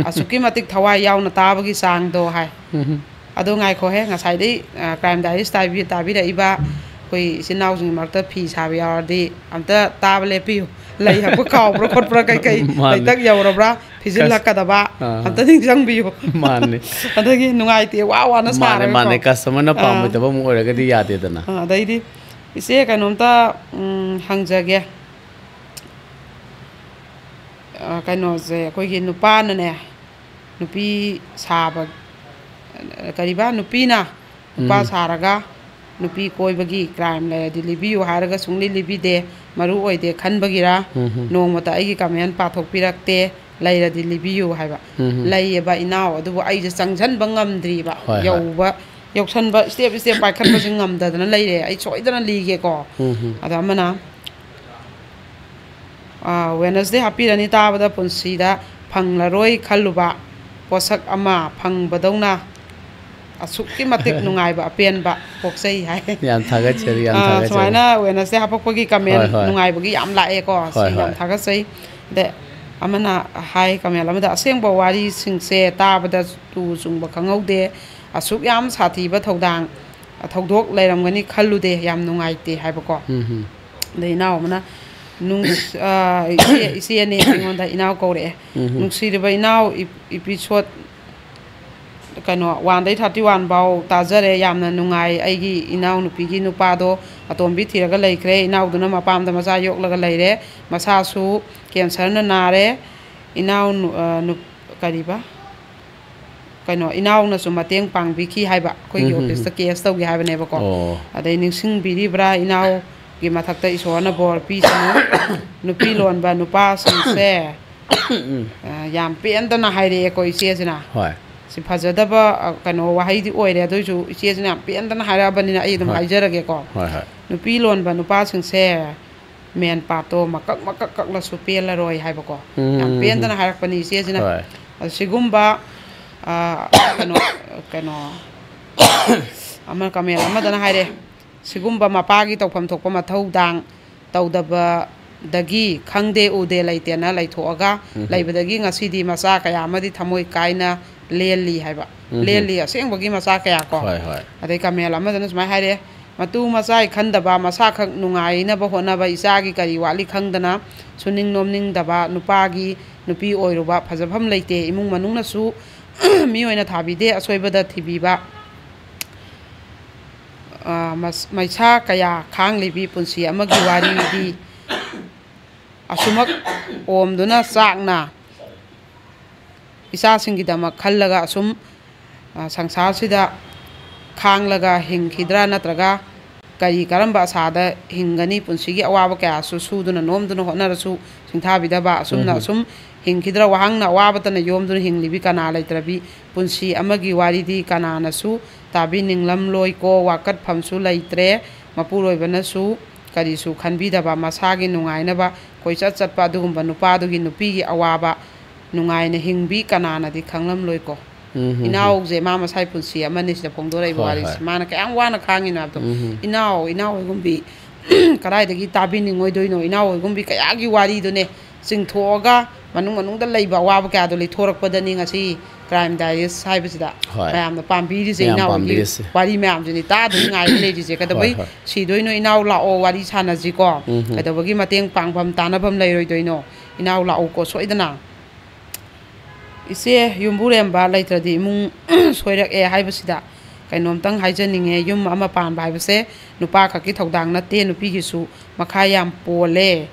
ꯑꯁꯨꯛꯀꯤ ꯃꯇꯤꯛ ꯊꯋꯥꯏ ꯌꯥꯎꯅ ꯇꯥꯕꯒꯤ ꯆꯥꯡꯗꯣ ꯍꯥꯏ꯫ ꯎꯝ꯫ ꯑꯗꯣ ꯉꯥꯏꯈꯣꯍꯦ, ꯉꯁꯥꯏꯗꯩ, ꯑ, ꯀ꯭ꯔꯥꯏꯝ ꯗꯥꯏꯔꯤꯁ ꯇꯥꯕꯤ-, ꯇꯥꯕꯤꯔꯛꯏꯕ ꯑꯩꯈꯣꯏ ꯏꯆꯤꯟ ꯏꯅꯥꯎꯁꯤꯡꯒꯤ ꯃꯔꯛꯇ ꯐꯤ ꯁꯥꯕ ꯌꯥꯎꯔꯗꯤ ꯑꯝꯇ ꯇꯥꯕ ꯂꯦꯞꯄꯤꯌꯨ꯫ ꯂꯩ ꯍꯛꯄ ꯀꯥꯎꯕ꯭ꯔꯥ ꯈꯣꯠꯄ꯭ꯔꯥ ꯀꯩꯀꯩ ꯃꯥꯅꯦ꯫ ꯂꯩꯇꯛ ꯌꯧꯔꯕ꯭ꯔꯥ? ꯀꯁ-, ꯐꯤꯖꯤꯜꯂꯛꯀꯗꯕ ꯑꯥ꯫ ꯑꯝꯇ ꯅꯤꯡꯁꯤꯡꯕꯤꯌꯨ꯫ ꯃꯥꯅꯦ꯫ ꯑꯗꯒꯤ ꯅꯨꯡꯉꯥꯏꯇꯦ, ꯋꯥ ꯋꯥꯅ ꯃꯥꯅꯦ, ꯁꯥꯔꯒꯀꯣ꯫ ꯃꯥꯅꯦ꯫ ꯀꯁꯇꯃꯔꯅ ꯑꯥ꯫ ꯄꯥꯝꯃꯣꯏꯗꯕ ꯑꯃꯨꯛ ꯑꯣꯏꯔꯒꯗꯤ ꯌꯥꯗꯦꯗꯅ꯫ ꯑꯥ, ꯑꯗꯩꯗꯤ ꯏꯆꯦ ꯀꯩꯅꯣꯝꯇ, ꯎꯝ, ꯍꯪꯖꯒꯦ꯫ ꯑ, ꯀꯩꯅꯣꯁꯦ, ꯑꯩꯈꯣꯏꯒꯤ ꯅꯨꯄꯥꯅꯅꯦ, ꯅꯨꯄꯤ ꯁꯥꯕ, ꯀꯔꯤꯕ? ꯅꯨꯄꯤꯅ ꯅꯨꯄꯥ ꯎꯝ꯫ ꯁꯥꯔꯒ ꯅꯨꯄꯤ ꯀꯣꯏꯕꯒꯤ ꯀ꯭ꯔꯥꯏꯝ ꯂꯩꯔꯗꯤ ꯂꯤꯕꯤꯌꯨ ꯍꯥꯏꯔꯒ ꯁꯨꯡꯂꯤ ꯂꯤꯕꯤꯗꯦ, ꯃꯔꯨ ꯑꯣꯏꯗꯦ ꯈꯟꯕꯒꯤꯔ? ꯎꯝ ꯍꯝ꯫ ꯅꯣꯡꯃꯇ ꯑꯩꯒꯤ ꯀꯃꯦꯟ ꯄꯥꯊꯣꯛꯄꯤꯔꯛꯇꯦ, ꯂꯩꯔꯗꯤ ꯂꯤꯕꯤꯌꯨ ꯍꯥꯏꯕ꯫ ꯎꯝ ꯍꯝ꯫ ꯂꯩꯌꯦꯕ ꯏꯅꯥꯎ, ꯑꯗꯨꯕꯨ ꯑꯩꯁꯦ ꯆꯪꯁꯟꯕ ꯉꯝꯗ꯭ꯔꯤꯕ꯫ ꯍꯣꯏ, ꯍꯣꯏ꯫ ꯌꯧꯕ, ꯌꯧꯁꯟꯕ, ꯁ꯭ꯇꯦꯞ ꯁ꯭ꯇꯦꯞ ꯄꯥꯏꯈꯠꯄꯁꯦ ꯉꯝꯗꯗꯅ ꯂꯩꯔꯦ꯫ ꯑꯩ ꯁꯣꯏꯗꯅ ꯂꯤꯒꯦꯀꯣ꯫ ꯎꯝ ꯍꯝ꯫ ꯑꯗꯣ ꯑꯃꯅ, ꯑꯥ, ꯋꯦꯅꯁꯗꯦ ꯍꯥꯞꯄꯤꯔꯅꯤ ꯇꯥꯕꯗ ꯄꯨꯟꯁꯤꯗ ꯐꯪꯂꯔꯣꯏ ꯈꯜꯂꯨꯕ ꯄꯣꯠꯁꯛ ꯑꯃ ꯐꯪꯕꯗꯧꯅ ꯑꯁꯨꯛꯀꯤ ꯃꯇꯤꯛ ꯅꯨꯡꯉꯥꯏꯕ ꯑꯄꯦꯟꯕ ꯄꯣꯛꯆꯩ ꯍꯥꯏ꯫ ꯌꯥꯝ ꯊꯥꯒꯠꯆꯔꯤ, ꯌꯥꯝ ꯑꯥ, ꯊꯥꯒꯠꯆꯔꯤ꯫ ꯁꯨꯃꯥꯏꯅ ꯋꯦꯅꯁꯗꯦ ꯍꯥꯄꯛꯄꯒꯤ ꯀꯃꯦꯟ ꯍꯣꯏ, ꯍꯣꯏ꯫ ꯅꯨꯡꯉꯥꯏꯕꯒꯤ ꯌꯥꯝ ꯂꯥꯛꯑꯦꯀꯣ꯫ ꯍꯣꯏ, ꯁꯤ ꯌꯥꯝ ꯍꯣꯏ꯫ ꯊꯥꯒꯠꯆꯩ꯫ ꯑꯗ ꯑꯃꯅ ꯍꯥꯏ ꯀꯃꯦꯟ ꯑꯃꯗ, "ꯑꯁꯦꯡꯕ ꯋꯥꯔꯤꯁꯤꯡꯁꯦ ꯇꯥꯕꯗ ꯇꯨ ꯆꯨꯡꯕ ꯈꯪꯍꯧꯗꯦ꯫ ꯑꯁꯨꯛ ꯌꯥꯝ ꯁꯥꯊꯤꯕ ꯊꯧꯗꯥꯡ, ꯊꯧꯗꯣꯛ ꯂꯩꯔꯝꯒꯅꯤ ꯈꯜꯂꯨꯗꯦ꯫ ꯌꯥꯝ ꯅꯨꯡꯉꯥꯏꯇꯦ" ꯍꯥꯏꯕꯀꯣ꯫ ꯎꯝ ꯍꯝ꯫ ꯑꯗꯩ ꯏꯅꯥꯎ ꯑꯃꯅ, ꯅꯨꯡꯁ-, ꯑ, ꯏꯆꯦ, ꯏꯆꯦꯅꯦ ꯑꯩꯉꯣꯟꯗ ꯏꯅꯥꯎ ꯀꯧꯔꯛꯑꯦ꯫ ꯎꯝ ꯍꯝ꯫ ꯅꯨꯡꯁꯤꯔꯕ ꯏꯅꯥꯎ, ꯏ-, episode, ꯀꯩꯅꯣ, one ꯗꯩ thirty one ꯐꯥꯎ ꯇꯥꯖꯔꯦ꯫ ꯌꯥꯝꯅ ꯅꯨꯡꯉꯥꯏ꯫ ꯑꯩꯒꯤ ꯏꯅꯥꯎꯅꯨꯄꯤꯒꯤ ꯅꯨꯄꯥꯗꯣ ꯑꯇꯣꯝꯕꯤ ꯊꯤꯔꯒ ꯂꯩꯈ꯭ꯔꯦ꯫ ꯏꯅꯥꯎꯗꯨꯅ ꯃꯄꯥꯝꯗ ꯃꯆꯥ ꯌꯣꯛꯂꯒ ꯂꯩꯔꯦ꯫ ꯃꯁꯥꯁꯨ ꯀꯦꯟꯁꯔꯅ ꯅꯥꯔꯦ꯫ ꯏꯅꯥꯎ ꯅꯨ-, ꯑ, ꯅꯨ-, ꯀꯔꯤꯕ? ꯀꯩꯅꯣ, ꯏꯅꯥꯎꯅꯁꯨ ꯃꯇꯦꯡ ꯄꯥꯡꯕꯤꯈꯤ ꯍꯥꯏꯕ꯫ ꯑꯩꯈꯣꯏꯒꯤ ꯎꯝ, ꯍꯝ, ꯑꯣꯐꯤꯁꯇ ꯍꯝ꯫ ꯀꯦꯁ ꯇꯧꯒꯦ ꯍꯥꯏꯕꯅꯦꯕꯀꯣ꯫ ꯑꯣ꯫ ꯑꯗꯩ ꯅꯤꯡꯁꯤꯡꯕꯤꯔꯤꯕ꯭ꯔꯥ? ꯏꯅꯥꯎꯒꯤ ꯃꯊꯛꯇ ꯏꯁꯣꯔꯅ ꯕꯣꯔ ꯄꯤꯁꯅꯨ꯫ ꯅꯨꯄꯤ ꯂꯣꯟꯕ ꯅꯨꯄꯥꯁꯤꯡꯁꯦ, ꯎꯝ꯫ ꯑ, ꯌꯥꯝ ꯄꯦꯟꯗꯅ ꯍꯥꯏꯔꯛꯑꯦꯀꯣ ꯏꯆꯦꯁꯤꯅ꯫ ꯍꯣꯏ꯫ ꯁꯤ ꯐꯖꯗꯕ, ꯑ, ꯀꯩꯅꯣ, ꯋꯥꯍꯩꯗꯤ ꯑꯣꯏꯔꯦ, ꯑꯗꯨ ꯑꯣꯏꯁꯨ ꯏꯆꯦꯁꯤꯅ ꯌꯥꯝ ꯄꯦꯟꯗꯅ ꯍꯥꯏꯔꯛꯑꯕꯅꯤꯅ ꯑꯩ ꯑꯗꯨꯝ ꯍꯣꯏ꯫ ꯍꯥꯏꯖꯔꯒꯦꯀꯣ꯫ ꯍꯣꯏ, ꯍꯣꯏ꯫ ꯅꯨꯄꯤ ꯂꯣꯟꯕ ꯅꯨꯄꯥꯁꯤꯡꯁꯦ ꯃꯦꯟ ꯄꯥꯔꯠꯇꯣ ꯃꯀꯛ ꯃꯀꯛ ꯀꯛꯂꯁꯨ ꯄꯦꯜꯂꯔꯣꯏ ꯍꯥꯏꯕꯀꯣ꯫ ꯌꯥꯝ ꯎꯝ, ꯄꯦꯟꯗꯅ ꯎꯝ꯫ ꯍꯥꯏꯔꯛꯄꯅꯤ ꯏꯆꯦꯁꯤꯅ꯫ ꯍꯣꯏ꯫ ꯑꯗꯨ ꯁꯤꯒꯨꯝꯕ, ꯑ, ꯀꯩꯅꯣ, ꯀꯩꯅꯣ, ꯑꯃ ꯀꯃꯦꯟ ꯑꯃꯗꯅ ꯍꯥꯏꯔꯦ, "ꯁꯤꯒꯨꯝꯕ ꯃꯄꯥꯒꯤ ꯇꯧꯐꯝ ꯊꯣꯛꯄ ꯃꯊꯧꯗꯥꯡ ꯇꯧꯗꯕꯗꯒꯤ ꯈꯪꯗꯦ ꯎꯗꯦ ꯂꯩꯇꯦꯅ ꯂꯩꯊꯣꯛꯑꯒ ꯎꯝ꯫ ꯂꯩꯕꯗꯒꯤ ꯉꯁꯤꯗꯤ ꯃꯆꯥ ꯀꯌꯥ ꯑꯃꯗꯤ ꯊꯃꯣꯏ ꯀꯥꯏꯅ ꯂꯦꯜꯂꯤ" ꯍꯥꯏꯕ꯫ ꯎꯝ꯫ ꯂꯦꯜꯂꯤ ꯑꯁꯦꯡꯕꯒꯤ ꯃꯆꯥ ꯀꯌꯥ ꯀꯣ꯫ ꯍꯣꯏ, ꯍꯣꯏ꯫ ꯑꯗꯩ ꯀꯃꯦꯟ ꯑꯃꯗꯅ ꯁꯨꯃꯥꯏꯅ ꯍꯥꯏꯔꯦ, "ꯃꯇꯨ ꯃꯆꯥꯏ ꯈꯟꯗꯕ, ꯃꯁꯥꯈꯛ ꯅꯨꯡꯉꯥꯏꯅꯕ ꯍꯣꯠꯅꯕ, ꯏꯆꯥꯒꯤ ꯀꯔꯤ ꯋꯥꯠꯂꯤ ꯈꯪꯗꯅ ꯁꯨꯅꯤꯡ ꯅꯣꯝꯅꯤꯡꯗꯕ ꯅꯨꯄꯥꯒꯤ ꯅꯨꯄꯤ ꯑꯣꯏꯔꯨꯕ ꯐꯖꯐꯝ ꯂꯩꯇꯦ꯫ ꯏꯃꯨꯡ ꯃꯅꯨꯡꯅꯁꯨ ꯃꯤ ꯑꯣꯏꯅ ꯊꯥꯕꯤꯗꯦ, ꯑꯁꯣꯏꯕꯗ ꯊꯤꯕꯤꯕ, ꯑ, ꯃꯁ-, ꯃꯩꯁꯥ ꯀꯌꯥ ꯈꯥꯡꯂꯤꯕꯤ ꯄꯨꯟꯁꯤ ꯑꯃꯒꯤ ꯋꯥꯔꯤꯗꯤ ꯑꯁꯨꯃꯛ ꯑꯣꯝꯗꯨꯅ ꯆꯥꯛꯅ ꯏꯆꯥꯁꯤꯡꯒꯤꯗꯃꯛ ꯈꯜꯂꯒ ꯑꯁꯨꯝ, ꯑ, ꯁꯪꯁꯥꯔꯁꯤꯗ ꯈꯥꯡꯂꯒ ꯍꯤꯡꯈꯤꯗ꯭ꯔꯥ, ꯅꯠꯇ꯭ꯔꯒ ꯀꯔꯤ, ꯀꯔꯝꯕ ꯑꯁꯥꯗ ꯍꯤꯡꯒꯅꯤ? ꯄꯨꯟꯁꯤꯒꯤ ꯑꯋꯥꯕ ꯀꯌꯥꯁꯨ ꯁꯨꯗꯨꯅ ꯅꯣꯝꯗꯨꯅ ꯍꯣꯠꯅꯔꯁꯨ ꯁꯤꯡꯊꯥꯕꯤꯗꯕ, ꯑꯁꯨꯝꯅ ꯎꯝ꯫ ꯑꯁꯨꯝ ꯍꯤꯡꯈꯤꯗ꯭ꯔꯥ? ꯋꯥꯍꯪꯅ ꯑꯋꯥꯕꯇꯅ ꯌꯣꯝꯗꯨꯅ ꯍꯤꯡꯂꯤꯕꯤ ꯀꯅꯥ ꯂꯩꯇ꯭ꯔꯕꯤ? ꯄꯨꯟꯁꯤ ꯑꯃꯒꯤ ꯋꯥꯔꯤꯗꯤ ꯀꯅꯥꯅꯁꯨ ꯇꯥꯕꯤꯅꯤꯡꯂꯝꯂꯣꯏꯀꯣ꯫ ꯋꯥꯀꯠꯐꯝꯁꯨ ꯂꯩꯇ꯭ꯔꯦ꯫ ꯃꯄꯨꯔꯣꯏꯕꯅꯁꯨ ꯀꯔꯤꯁꯨ ꯈꯟꯕꯤꯗꯕ, ꯃꯁꯥꯒꯤ ꯅꯨꯡꯉꯥꯏꯅꯕ ꯀꯣꯏꯆꯠ ꯆꯠꯄ ꯑꯗꯨꯒꯨꯝꯕ ꯅꯨꯄꯥꯗꯨꯒꯤ ꯅꯨꯄꯤꯒꯤ ꯑꯋꯥꯕ ꯅꯨꯡꯉꯥꯏꯅ ꯍꯤꯡꯕꯤ ꯀꯅꯥꯅꯗꯤ ꯈꯪꯂꯝꯂꯣꯏꯀꯣ꯫ ꯎꯝ, ꯍꯝ, ꯍꯝ꯫ ꯏꯅꯥꯎꯁꯦ ꯃꯥ ꯃꯁꯥꯏ ꯄꯨꯟꯁꯤ ꯑꯃꯅꯤ ꯁꯤꯗ ꯐꯣꯡꯗꯣꯔꯛꯏꯕ ꯍꯣꯏ, ꯋꯥꯔꯤꯁꯦ꯫ ꯍꯣꯏ꯫ ꯃꯥꯅ ꯀꯌꯥꯝ ꯋꯥꯅ ꯈꯥꯡꯉꯤꯅꯣ ꯍꯥꯏꯕꯗꯣ꯫ ꯎꯝ, ꯍꯝ꯫ ꯏꯅꯥꯎ, ꯏꯅꯥꯎ ꯍꯣꯏꯒꯨꯝꯕꯤ ꯀꯗꯥꯏꯗꯒꯤ ꯇꯥꯕꯤꯅꯤꯡꯉꯣꯏꯗꯣꯏꯅꯣ? ꯏꯅꯥꯎ ꯍꯣꯏꯒꯨꯝꯕꯤ ꯀꯌꯥꯒꯤ ꯋꯥꯔꯤꯗꯨꯅꯦ ꯆꯤꯡꯊꯣꯛꯑꯒ ꯃꯅꯨꯡ ꯃꯅꯨꯡꯗ ꯂꯩꯕ ꯑꯋꯥꯕ ꯀꯌꯥꯗꯣ ꯂꯩꯊꯣꯔꯛꯄꯗꯅꯤ ꯉꯁꯤ Crime Diaries ꯍꯥꯏꯕꯁꯤꯗ ꯍꯣꯏ꯫ ꯃꯌꯥꯝꯅ ꯄꯥꯝꯕꯤꯔꯤꯁꯦ꯫ ꯃꯌꯥꯝ ꯏꯅꯥꯎꯒꯤ ꯄꯥꯝꯕꯤꯔꯤꯁꯦ꯫ ꯋꯥꯔꯤ ꯃꯌꯥꯝꯁꯤꯅꯤ ꯇꯥꯗꯨꯅ ꯉꯥꯏꯔ ꯂꯩꯔꯤꯁꯦ꯫ ꯀꯩꯗꯧꯕꯩ ꯍꯣꯏ, ꯍꯣꯏ꯫ ꯁꯤꯗꯣꯏꯅꯣ? ꯏꯅꯥꯎ ꯂꯥꯛꯑꯣ, ꯋꯥꯔꯤ ꯁꯥꯟꯅꯁꯤꯀꯣ꯫ ꯎꯝ, ꯍꯝ꯫ ꯀꯩꯗꯧꯕꯒꯤ ꯃꯇꯦꯡ ꯄꯥꯡꯐꯝ ꯇꯥꯟꯅꯐꯝ ꯂꯩꯔꯣꯏꯗꯣꯏꯅꯣ? ꯏꯅꯥꯎ ꯂꯥꯛꯎꯀꯣ ꯁꯣꯏꯗꯅ꯫ ꯏꯆꯦ, ꯌꯨꯝꯕꯨꯔꯦꯝꯕ ꯂꯩꯇ꯭ꯔꯗꯤ ꯏꯃꯨꯡ ꯁꯣꯏꯔꯛꯑꯦ ꯍꯥꯏꯕꯁꯤꯗ ꯀꯩꯅꯣꯝꯇꯪ ꯍꯥꯏꯖꯅꯤꯡꯉꯦ꯫ ꯌꯨꯝ ꯑꯃ ꯄꯥꯟꯕ ꯍꯥꯏꯕꯁꯦ ꯅꯨꯄꯥ ꯈꯛꯀꯤ ꯊꯧꯗꯥꯡ ꯅꯠꯇꯦ, ꯅꯨꯄꯤꯒꯤꯁꯨ ꯃꯈꯥ ꯌꯥꯝ ꯄꯣꯜꯂꯦ꯫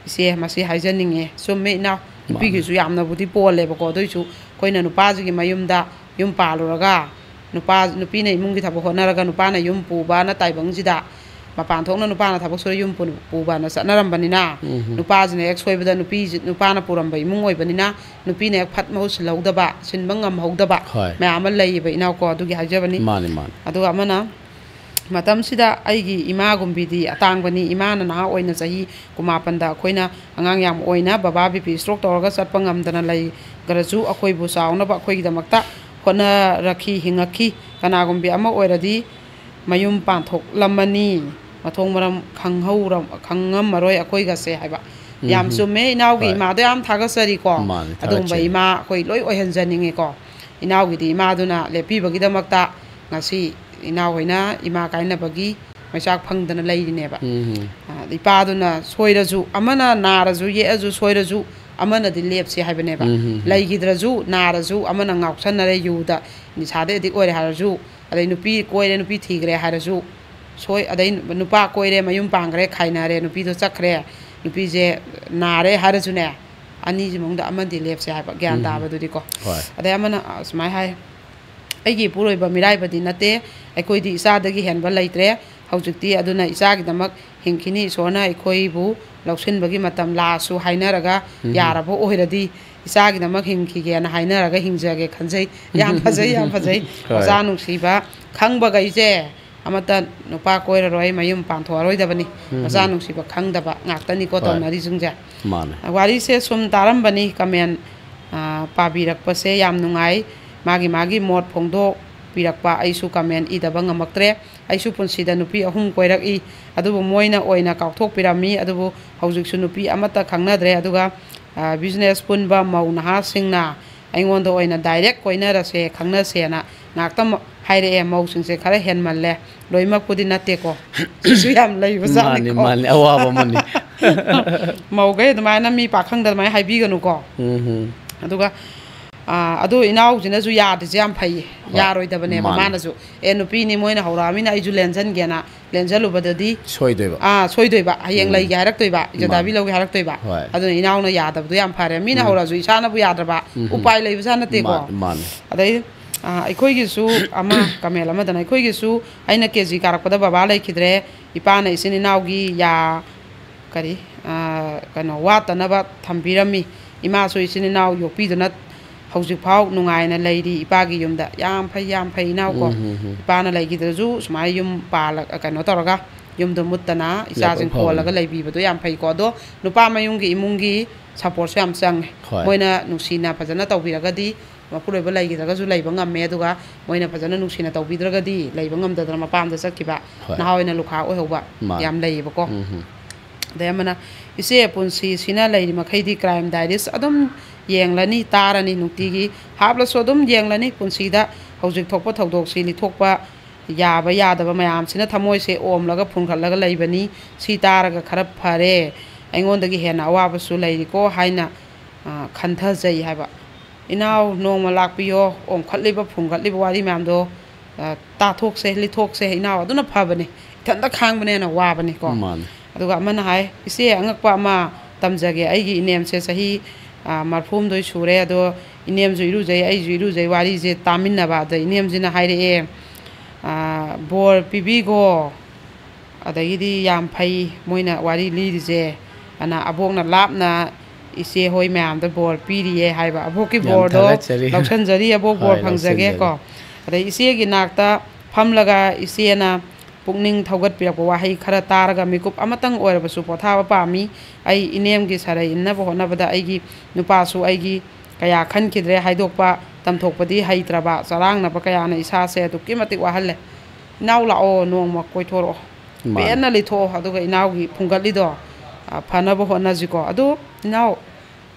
ꯏꯆꯦ, ꯃꯁꯤ ꯍꯥꯏꯖꯅꯤꯡꯉꯦ꯫ ꯆꯨꯝꯃꯦ ꯏꯅꯥꯎ, ꯃꯥꯅꯤ꯫ ꯅꯨꯄꯤꯒꯤꯁꯨ ꯌꯥꯝꯅꯕꯨꯗꯤ ꯄꯣꯜꯂꯦꯕꯀꯣ꯫ ꯑꯗꯨꯏꯁꯨ ꯑꯩꯈꯣꯏꯅ ꯅꯨꯄꯥꯁꯤꯒꯤ ꯃꯌꯨꯝꯗ ꯌꯨꯝ ꯄꯥꯜꯂꯨꯔꯒ ꯅꯨꯄꯥ, ꯅꯨꯄꯤꯅ ꯏꯃꯨꯡꯒꯤ ꯊꯕꯛ ꯍꯣꯠꯅꯔꯒ ꯅꯨꯄꯥꯅ ꯌꯨꯝ ꯄꯨꯕꯅ ꯇꯥꯏꯕꯪꯁꯤꯗ, ꯃꯄꯥꯟ ꯊꯣꯛꯅ ꯅꯨꯄꯥꯅ ꯊꯕꯛ ꯁꯨꯔ ꯌꯨꯝ ꯄꯨ-, ꯄꯨꯕꯅ ꯆꯠꯅꯔꯝꯕꯅꯤꯅ, ꯎꯝ꯫ ꯅꯨꯄꯥꯁꯤꯅ ꯍꯦꯛ ꯁꯣꯏꯕꯗ ꯅꯨꯄꯤꯁꯤ, ꯅꯨꯄꯥꯅ ꯄꯨꯔꯝꯕ ꯏꯃꯨꯡ ꯑꯣꯏꯕꯅꯤꯅ ꯅꯨꯄꯤꯅ ꯍꯦꯛ ꯐꯠ ꯃꯍꯨꯠ ꯁꯤꯜꯍꯧꯗꯕ, ꯁꯤꯟꯕ ꯉꯝꯍꯧꯗꯕ ꯍꯣꯏ꯫ ꯃꯌꯥꯝ ꯑꯃ ꯂꯩꯌꯦꯕ ꯏꯅꯥꯎꯀꯣ꯫ ꯑꯗꯨꯒꯤ ꯍꯥꯏꯖꯕꯅꯤ꯫ ꯃꯥꯅꯤ, ꯃꯥꯅꯤ꯫ ꯑꯗꯨꯒ ꯑꯃꯅ, ꯃꯇꯝꯁꯤꯗ ꯑꯩꯒꯤ ꯏꯃꯥꯒꯨꯝꯕꯤꯗꯤ ꯑꯇꯥꯡꯕꯅꯤ꯫ ꯏꯃꯥꯅ ꯅꯍꯥ ꯑꯣꯏꯅ ꯆꯍꯤ ꯀꯨꯟꯃꯥꯄꯟꯗ ꯑꯩꯈꯣꯏꯅ ꯑꯉꯥꯡ ꯌꯥꯝ ꯑꯣꯏꯅ ꯕꯕꯥ B P stroke ꯇꯧꯔꯒ ꯆꯠꯄ ꯉꯝꯗꯅ ꯂꯩꯈ꯭ꯔꯁꯨ ꯑꯩꯈꯣꯏꯕꯨ ꯆꯥꯎꯅꯕ ꯑꯩꯈꯣꯏꯒꯤꯗꯃꯛꯇ ꯍꯣꯠꯅꯔꯛꯈꯤ, ꯍꯤꯡꯉꯛꯈꯤ꯫ ꯀꯅꯥꯒꯨꯝꯕꯤ ꯑꯃ ꯑꯣꯏꯔꯗꯤ ꯃꯌꯨꯝ ꯄꯥꯟꯊꯣꯛꯂꯝꯃꯅꯤ, ꯃꯊꯣꯡ ꯃꯔꯝ ꯈꯪꯍꯧꯔ-, ꯈꯪꯉꯝꯃꯔꯣꯏ ꯑꯩꯈꯣꯏꯒꯁꯦ ꯍꯥꯏꯕ꯫ ꯌꯥꯝ ꯎꯝ꯫ ꯆꯨꯝꯃꯦ ꯏꯅꯥꯎꯒꯤ ꯍꯣꯏ꯫ ꯏꯃꯥꯗꯣ ꯌꯥꯝ ꯊꯥꯒꯠꯆꯔꯤꯀꯣ꯫ ꯃꯥꯅꯤ, ꯑꯗꯨꯒꯨꯝꯕ ꯊꯥꯒꯠꯆꯔꯤ꯫ ꯏꯃꯥ ꯑꯩꯈꯣꯏ ꯂꯣꯏ ꯑꯣꯏꯍꯟꯖꯅꯤꯡꯉꯤꯀꯣ꯫ ꯏꯅꯥꯎꯒꯤꯗꯤ ꯏꯃꯥꯗꯨꯅ ꯂꯦꯞꯄꯤꯕꯒꯤꯗꯃꯛꯇ ꯉꯁꯤ ꯏꯅꯥꯎ ꯍꯣꯏꯅ ꯏꯃꯥ ꯀꯥꯏꯅꯕꯒꯤ ꯃꯩꯆꯥꯛ ꯐꯪꯗꯅ ꯂꯩꯔꯤꯅꯦꯕ꯫ ꯎꯝ꯫ ꯑ, ꯏꯄꯥꯗꯨꯅ ꯁꯣꯏꯔꯁꯨ, ꯑꯃꯅ ꯅꯥꯔꯁꯨ ꯌꯦꯛꯑꯁꯨ ꯁꯣꯏꯔꯁꯨ ꯑꯃꯅꯗꯤ ꯂꯦꯞꯁꯤ ꯍꯥꯏꯕꯅꯦꯕ꯫ ꯎꯝ꯫ ꯂꯩꯈꯤꯗ꯭ꯔꯁꯨ, ꯅꯥꯔꯁꯨ, ꯑꯃꯅ ꯉꯥꯎꯁꯟꯅꯔꯦ, ꯌꯨꯗ ꯅꯤꯁꯥꯗ addict ꯑꯣꯏꯔꯦ ꯍꯥꯏꯔꯁꯨ, ꯑꯗꯩ ꯅꯨꯄꯤ ꯀꯣꯏꯔꯦ, ꯅꯨꯄꯤ ꯊꯤꯈ꯭ꯔꯦ ꯍꯥꯏꯔꯁꯨ, ꯁꯣꯏ-, ꯑꯗꯩ ꯅꯨꯄꯥ ꯀꯣꯏꯔꯦ, ꯃꯌꯨꯝ ꯄꯥꯟꯈ꯭ꯔꯦ, ꯈꯥꯏꯅꯔꯦ, ꯅꯨꯄꯤꯗꯣ ꯆꯠꯈ꯭ꯔꯦ, ꯅꯨꯄꯤꯁꯦ ꯅꯥꯔꯦ ꯍꯥꯏꯔꯁꯨꯅꯦ, ꯑꯅꯤꯁꯤ ꯃꯅꯨꯡꯗ ꯑꯃꯗꯤ ꯂꯦꯞꯁꯦ ꯍꯥꯏꯕ, ꯒ꯭ꯌꯥꯟ ꯎꯝ꯫ ꯇꯥꯕꯗꯨꯗꯤꯀꯣ꯫ ꯍꯣꯏ꯫ ꯑꯗꯩ ꯑꯃꯅ, ꯑ, ꯁꯨꯃꯥꯏꯅ ꯍꯥꯏ, "ꯑꯩꯒꯤ ꯏꯄꯨꯔꯣꯏꯕ ꯃꯤꯔꯥꯏꯕꯗꯤ ꯅꯠꯇꯦ, ꯑꯩꯈꯣꯏꯗꯤ ꯏꯆꯥꯗꯒꯤ ꯍꯦꯟꯕ ꯂꯩꯇ꯭ꯔꯦ꯫ ꯍꯧꯖꯤꯛꯇꯤ ꯑꯗꯨꯅ ꯏꯆꯥꯒꯤꯗꯃꯛ ꯍꯤꯡꯈꯤꯅꯤ꯫ ꯏꯁꯣꯔꯅ ꯑꯩꯈꯣꯏꯕꯨ ꯂꯧꯁꯤꯟꯕꯒꯤ ꯃꯇꯝ ꯂꯥꯛꯑꯁꯨ ꯍꯥꯏꯅꯔꯒ ꯎꯝ꯫ ꯌꯥꯔꯕ ꯑꯣꯏꯔꯗꯤ ꯏꯆꯥꯒꯤꯗꯃꯛ ꯍꯤꯡꯈꯤꯒꯦꯅ ꯍꯥꯏꯅꯔꯒ ꯍꯤꯡꯖꯒꯦ ꯈꯟꯖꯩ꯫ ꯌꯥꯝ ꯐꯖꯩ, ꯌꯥꯝ ꯐꯖꯩ꯫ ꯍꯣꯏ꯫ ꯑꯣꯖꯥ ꯅꯨꯡꯁꯤꯕ ꯈꯪꯕꯈꯩꯁꯦ ꯑꯃꯠꯇ ꯅꯨꯄꯥ ꯀꯣꯏꯔꯔꯣꯏ, ꯃꯌꯨꯝ ꯄꯥꯟꯊꯣꯛꯑꯔꯣꯏꯗꯕꯅꯤ꯫ ꯎꯝ꯫ ꯃꯆꯥ ꯅꯨꯡꯁꯤꯕ ꯈꯪꯗꯕ ꯉꯥꯛꯇꯅꯤꯀꯣ ꯍꯣꯏ꯫ ꯇꯧꯅꯔꯤꯁꯤꯡꯁꯦ꯫ ꯃꯥꯅꯦ꯫ ꯋꯥꯔꯤꯁꯦ ꯁꯨꯝ ꯇꯥꯔꯝꯕꯅꯤ, comment, ꯑ, ꯄꯥꯕꯤꯔꯛꯄꯁꯦ ꯌꯥꯝ ꯅꯨꯡꯉꯥꯏ꯫ ꯃꯥꯒꯤ ꯃꯥꯒꯤ ꯃꯣꯠ ꯐꯣꯡꯗꯣꯛꯄꯤꯔꯛꯄ, ꯑꯩꯁꯨ comment ꯏꯗꯕ ꯉꯝꯃꯛꯇ꯭ꯔꯦ꯫ ꯑꯩꯁꯨ ꯄꯨꯟꯁꯤꯗ ꯅꯨꯄꯤ ꯑꯍꯨꯝ ꯀꯣꯏꯔꯛꯏ, ꯑꯗꯨꯕꯨ ꯃꯣꯏꯅ ꯑꯣꯏꯅ ꯀꯥꯎꯊꯣꯛꯄꯤꯔꯝꯃꯤ꯫ ꯑꯗꯨꯕꯨ ꯍꯧꯖꯤꯛꯁꯨ ꯅꯨꯄꯤ ꯑꯃꯠꯇ ꯈꯪꯅꯗ꯭ꯔꯦ꯫ ꯑꯗꯨꯒ, ꯑ, business ꯄꯨꯟꯕ ꯃꯧ ꯅꯍꯥꯁꯤꯡꯅ ꯑꯩꯉꯣꯟꯗ ꯑꯣꯏꯅ direct ꯀꯣꯏꯅꯔꯁꯦ, ꯈꯪꯅꯁꯦꯅ ꯉꯥꯛꯇ ꯃ-, ꯍꯥꯏꯔꯛꯑꯦ꯫ ꯃꯧꯁꯤꯡꯁꯦ ꯈꯔ ꯍꯦꯟꯃꯜꯂꯦ, ꯂꯣꯏꯅꯃꯛꯄꯨꯗꯤ ꯅꯠꯇꯦꯀꯣ꯫ ꯁꯤꯁꯨ ꯌꯥꯝ ꯂꯩꯕꯖꯥꯠꯅꯤꯀꯣ꯫ ꯃꯥꯅꯤ, ꯃꯥꯅꯤ, ꯑꯋꯥꯕ ꯑꯃꯅꯤ꯫ ꯃꯧꯈꯩ ꯑꯗꯨꯃꯥꯏꯅ ꯃꯤ ꯄꯥꯈꯪꯗ ꯑꯗꯨꯃꯥꯏꯅ ꯍꯥꯏꯕꯤꯒꯅꯨꯀꯣ꯫ ꯎꯝ ꯍꯨꯝ꯫ ꯑꯗꯨꯒ, ꯑꯥ, ꯑꯗꯨ ꯏꯅꯥꯎꯁꯤꯅꯁꯨ ꯌꯥꯗ꯭ꯔꯤꯁꯦ ꯌꯥꯝ ꯐꯩꯌꯦ꯫ ꯍꯣꯏ꯫ ꯌꯥꯔꯣꯏꯗꯕꯅꯦꯕ꯫ ꯃꯥꯅꯤ꯫ ꯃꯥꯅꯁꯨ, "ꯑꯦ, ꯅꯨꯄꯤꯅꯤ, ꯃꯣꯏꯅ ꯍꯧꯔꯛꯑꯃꯤꯅ ꯑꯩꯁꯨ ꯂꯦꯟꯖꯟꯒꯦꯅ ꯂꯦꯟꯖꯜꯂꯨꯕꯗꯗꯤ", ꯁꯣꯏꯗꯣꯏꯕ꯫ ꯑꯥ, ꯁꯣꯏꯗꯣꯏꯕ꯫ ꯍꯌꯦꯡ ꯎꯝ꯫ ꯂꯩꯒꯦ ꯍꯥꯏꯔꯛꯇꯣꯏꯕ, ꯏꯖꯗꯥꯕꯤ ꯃꯥꯅꯤ꯫ ꯂꯧꯒꯦ ꯍꯥꯏꯔꯛꯇꯣꯏꯕ꯫ ꯍꯣꯏ꯫ ꯑꯗꯨꯅ ꯏꯅꯥꯎꯅ ꯌꯥꯗꯕꯗꯣ ꯌꯥꯝ ꯐꯔꯦ꯫ ꯃꯤꯅ ꯎꯝ꯫ ꯍꯧꯔꯛꯑꯁꯨ ꯏꯁꯥꯅꯕꯨ ꯌꯥꯗ꯭ꯔꯕ ꯎꯝ꯫ ꯎꯄꯥꯏ ꯂꯩꯕꯖꯥꯠ ꯅꯠꯇꯦꯀꯣ꯫ ꯃꯥ-, ꯃꯥꯅꯤ꯫ ꯑꯗꯩ, ꯑꯥ, ꯑꯩꯈꯣꯏꯒꯤꯁꯨ ꯑꯃ, comment ꯑꯃꯗꯅ, "ꯑꯩꯈꯣꯏꯒꯤꯁꯨ ꯑꯩꯅ KG ꯀꯥꯔꯛꯄꯗ ꯕꯕꯥ ꯂꯩꯈꯤꯗ꯭ꯔꯦ, ꯏꯄꯥꯅ ꯏꯆꯤꯟ ꯏꯅꯥꯎꯒꯤ ꯌꯥ-, ꯀꯔꯤ, ꯑꯥ, ꯀꯩꯅꯣ, ꯋꯥꯠꯇꯅꯕ ꯊꯝꯕꯤꯔꯝꯃꯤ꯫ ꯏꯃꯥꯁꯨ ꯏꯆꯤꯟ ꯏꯅꯥꯎ ꯌꯣꯛꯄꯤꯗꯨꯅ ꯍꯧꯖꯤꯛꯐꯥꯎ ꯅꯨꯡꯉꯥꯏꯅ ꯂꯩꯔꯤ ꯏꯄꯥꯒꯤ ꯌꯨꯝꯗ"꯫ ꯌꯥꯝ ꯐꯩ, ꯌꯥꯝ ꯐꯩ ꯏꯅꯥꯎꯀꯣ꯫ ꯎꯝ, ꯎꯝ, ꯎꯝ꯫ ꯏꯄꯥꯅ ꯂꯩꯈꯤꯗ꯭ꯔꯁꯨ ꯁꯨꯃꯥꯏꯅ ꯌꯨꯝ ꯄꯥꯜꯂ-, ꯀꯩꯅꯣ ꯇꯧꯔꯒ ꯌꯨꯝꯗꯣ ꯃꯨꯠꯇꯅ ꯂꯥꯏꯕꯛ ꯏꯆꯥꯁꯤꯡ ꯐꯕꯅꯤ꯫ ꯀꯣꯜꯂꯒ ꯂꯩꯕꯤꯕꯗꯣ ꯌꯥꯝ ꯐꯩꯀꯣ꯫ ꯑꯗꯣ ꯅꯨꯄꯥ ꯃꯌꯨꯝꯒꯤ ꯏꯃꯨꯡꯒꯤ supportꯁꯨ ꯌꯥꯝ ꯆꯪꯉꯦ꯫ ꯍꯣꯏ꯫ ꯃꯣꯏꯅ ꯅꯨꯡꯁꯤꯅ ꯐꯖꯅ ꯇꯧꯕꯤꯔꯒꯗꯤ ꯃꯄꯨꯔꯣꯏꯕ ꯂꯩꯈꯤꯗ꯭ꯔꯒꯁꯨ ꯂꯩꯕ ꯉꯝꯃꯦ꯫ ꯑꯗꯨꯒ ꯃꯣꯏꯅ ꯐꯖꯅ ꯅꯨꯡꯁꯤꯅ ꯇꯧꯕꯤꯗ꯭ꯔꯒꯗꯤ ꯂꯩꯕ ꯉꯝꯗꯗꯅ ꯃꯄꯥꯝꯗ ꯆꯠꯈꯤꯕ, ꯍꯣꯏ꯫ ꯅꯍꯥ ꯑꯣꯏꯅ ꯂꯨꯈꯥ ꯑꯣꯏꯍꯧꯕ ꯃꯥꯅꯤ꯫ ꯌꯥꯝ ꯂꯩꯌꯦꯕꯀꯣ꯫ ꯎꯝ ꯍꯨꯝ꯫ ꯑꯗꯩ ꯑꯃꯅ, "ꯏꯆꯦ, ꯄꯨꯟꯁꯤꯁꯤꯅ ꯂꯩꯔꯤ ꯃꯈꯩꯗꯤ Crime Diaries ꯑꯗꯨꯝ ꯌꯦꯡꯂꯅꯤ, ꯇꯥꯔꯅꯤ ꯅꯨꯡꯇꯤꯒꯤ꯫ ꯍꯥꯞꯂꯁꯨ ꯑꯗꯨꯝ ꯌꯦꯡꯂꯅꯤ꯫ ꯄꯨꯟꯁꯤꯗ ꯍꯧꯖꯤꯛ ꯊꯣꯛꯄ ꯊꯧꯗꯣꯛꯁꯤ ꯂꯤꯊꯣꯛꯄ ꯌꯥꯕ ꯌꯥꯗꯕ ꯃꯌꯥꯝꯁꯤꯅ ꯊꯃꯣꯏꯁꯦ ꯑꯣꯝꯂꯒ ꯐꯨꯟꯒꯠꯂꯒ ꯂꯩꯕꯅꯤ꯫ ꯁꯤ ꯇꯥꯔꯒ ꯈꯔ ꯐꯔꯦ꯫ ꯑꯩꯉꯣꯟꯗꯒꯤ ꯍꯦꯟꯅ ꯑꯋꯥꯕꯁꯨ ꯂꯩꯔꯤꯀꯣ" ꯍꯥꯏꯅ, ꯑ, ꯈꯟꯊꯖꯩ ꯍꯥꯏꯕ꯫ ꯏꯅꯥꯎ, ꯅꯣꯡꯃ ꯂꯥꯛꯄꯤꯌꯣ, ꯑꯣꯝꯈꯠꯂꯤꯕ ꯐꯨꯝꯒꯠꯂꯤꯕ ꯋꯥꯔꯤ ꯃꯌꯥꯝꯗꯣ, ꯑ, ꯇꯥꯊꯣꯛꯁꯦ, ꯂꯤꯊꯣꯛꯁꯦ ꯏꯅꯥꯎ, ꯑꯗꯨꯅ ꯐꯕꯅꯤ꯫ ꯏꯊꯟꯇ ꯈꯥꯡꯕꯅ ꯍꯦꯟꯅ ꯋꯥꯕꯅꯤꯀꯣ꯫ ꯃꯥꯅꯤ꯫ ꯑꯗꯨꯒ ꯑꯃꯅ ꯍꯥꯏ, "ꯏꯆꯦ, ꯑꯉꯛꯄ ꯑꯃ ꯇꯝꯖꯒꯦ꯫ ꯑꯩꯒꯤ ꯏꯅꯦꯝꯁꯦ ꯆꯍꯤ, ꯑ, ꯃꯔꯐꯨ ꯍꯨꯝꯗꯣꯏ ꯁꯨꯔꯦ꯫ ꯑꯗꯣ ꯏꯅꯦꯝꯁꯨ ꯏꯔꯨꯖꯩ, ꯑꯩꯁꯨ ꯏꯔꯨꯖꯩ, ꯋꯥꯔꯤꯁꯦ ꯇꯥꯃꯤꯟꯅꯕ꯫ ꯑꯗ ꯏꯅꯦꯝꯁꯤꯅ ꯍꯥꯏꯔꯛꯑꯦ, ꯑ, ꯕꯣꯔ ꯄꯤꯕꯤꯒꯣ꯫ ꯑꯗꯒꯤꯗꯤ ꯌꯥꯝ ꯐꯩ ꯃꯣꯏꯅ ꯋꯥꯔꯤ ꯂꯤꯔꯤꯁꯦ꯫ ꯑꯅ ꯑꯕꯣꯛꯅ ꯂꯥꯞꯅ ꯏꯆꯦ ꯍꯣꯏ ꯃꯌꯥꯝꯗ ꯕꯣꯔ ꯄꯤꯔꯤꯌꯦ ꯍꯥꯏꯕ꯫ ꯑꯕꯣꯛꯀꯤ ꯌꯥꯝ ꯕꯣꯔꯗꯣ ꯊꯥꯒꯠꯆꯔꯤ꯫ ꯂꯧꯁꯟꯖꯔꯤ, ꯑꯕꯣꯛ ꯕꯣꯔ ꯍꯣꯏ, ꯐꯪꯖꯒꯦ ꯂꯧꯁꯟꯖꯔꯤ꯫ ꯀꯣ꯫ ꯑꯗꯩ ꯏꯆꯦꯒꯤ ꯅꯥꯛꯇ ꯐꯝꯂꯒ ꯏꯆꯦꯅ ꯄꯨꯛꯅꯤꯡ ꯊꯧꯒꯠꯄꯤꯔꯛꯄ ꯋꯥꯍꯩ ꯈꯔ ꯇꯥꯔꯒ ꯃꯤꯀꯨꯞ ꯑꯃꯇꯪ ꯑꯣꯏꯔꯕꯁꯨ ꯄꯣꯊꯥꯕ ꯄꯥꯝꯃꯤ꯫ ꯑꯩ ꯏꯅꯦꯝꯒꯤ ꯁꯔꯩ ꯏꯟꯅꯕ ꯍꯣꯠꯅꯕꯗ ꯑꯩꯒꯤ ꯅꯨꯄꯥꯁꯨ ꯑꯩꯒꯤ ꯀꯌꯥ ꯈꯟꯈꯤꯗ꯭ꯔꯦ꯫ ꯍꯥꯏꯗꯣꯛꯄ ꯇꯝꯊꯣꯛꯄꯗꯤ ꯍꯩꯇ꯭ꯔꯕ ꯆꯔꯥꯡꯅꯕ ꯀꯌꯥꯅ ꯏꯁꯥꯁꯦ ꯑꯗꯨꯛꯀꯤ ꯃꯇꯤꯛ ꯋꯥꯍꯜꯂꯦ꯫ ꯏꯅꯥꯎ ꯂꯥꯛꯑꯣ, ꯅꯣꯡꯃ ꯀꯣꯏꯊꯣꯔꯛꯑꯣ꯫ ꯃꯥꯅꯦ꯫ ꯄꯦꯟꯅ ꯂꯩꯊꯣꯛꯑꯣ, ꯑꯗꯨꯒ ꯏꯅꯥꯎꯒꯤ ꯐꯨꯡꯒꯠꯂꯤꯗꯣ, ꯑ, ꯐꯅꯕ ꯍꯣꯠꯅꯁꯤꯀꯣ꯫ ꯑꯗꯨ ꯏꯅꯥꯎ,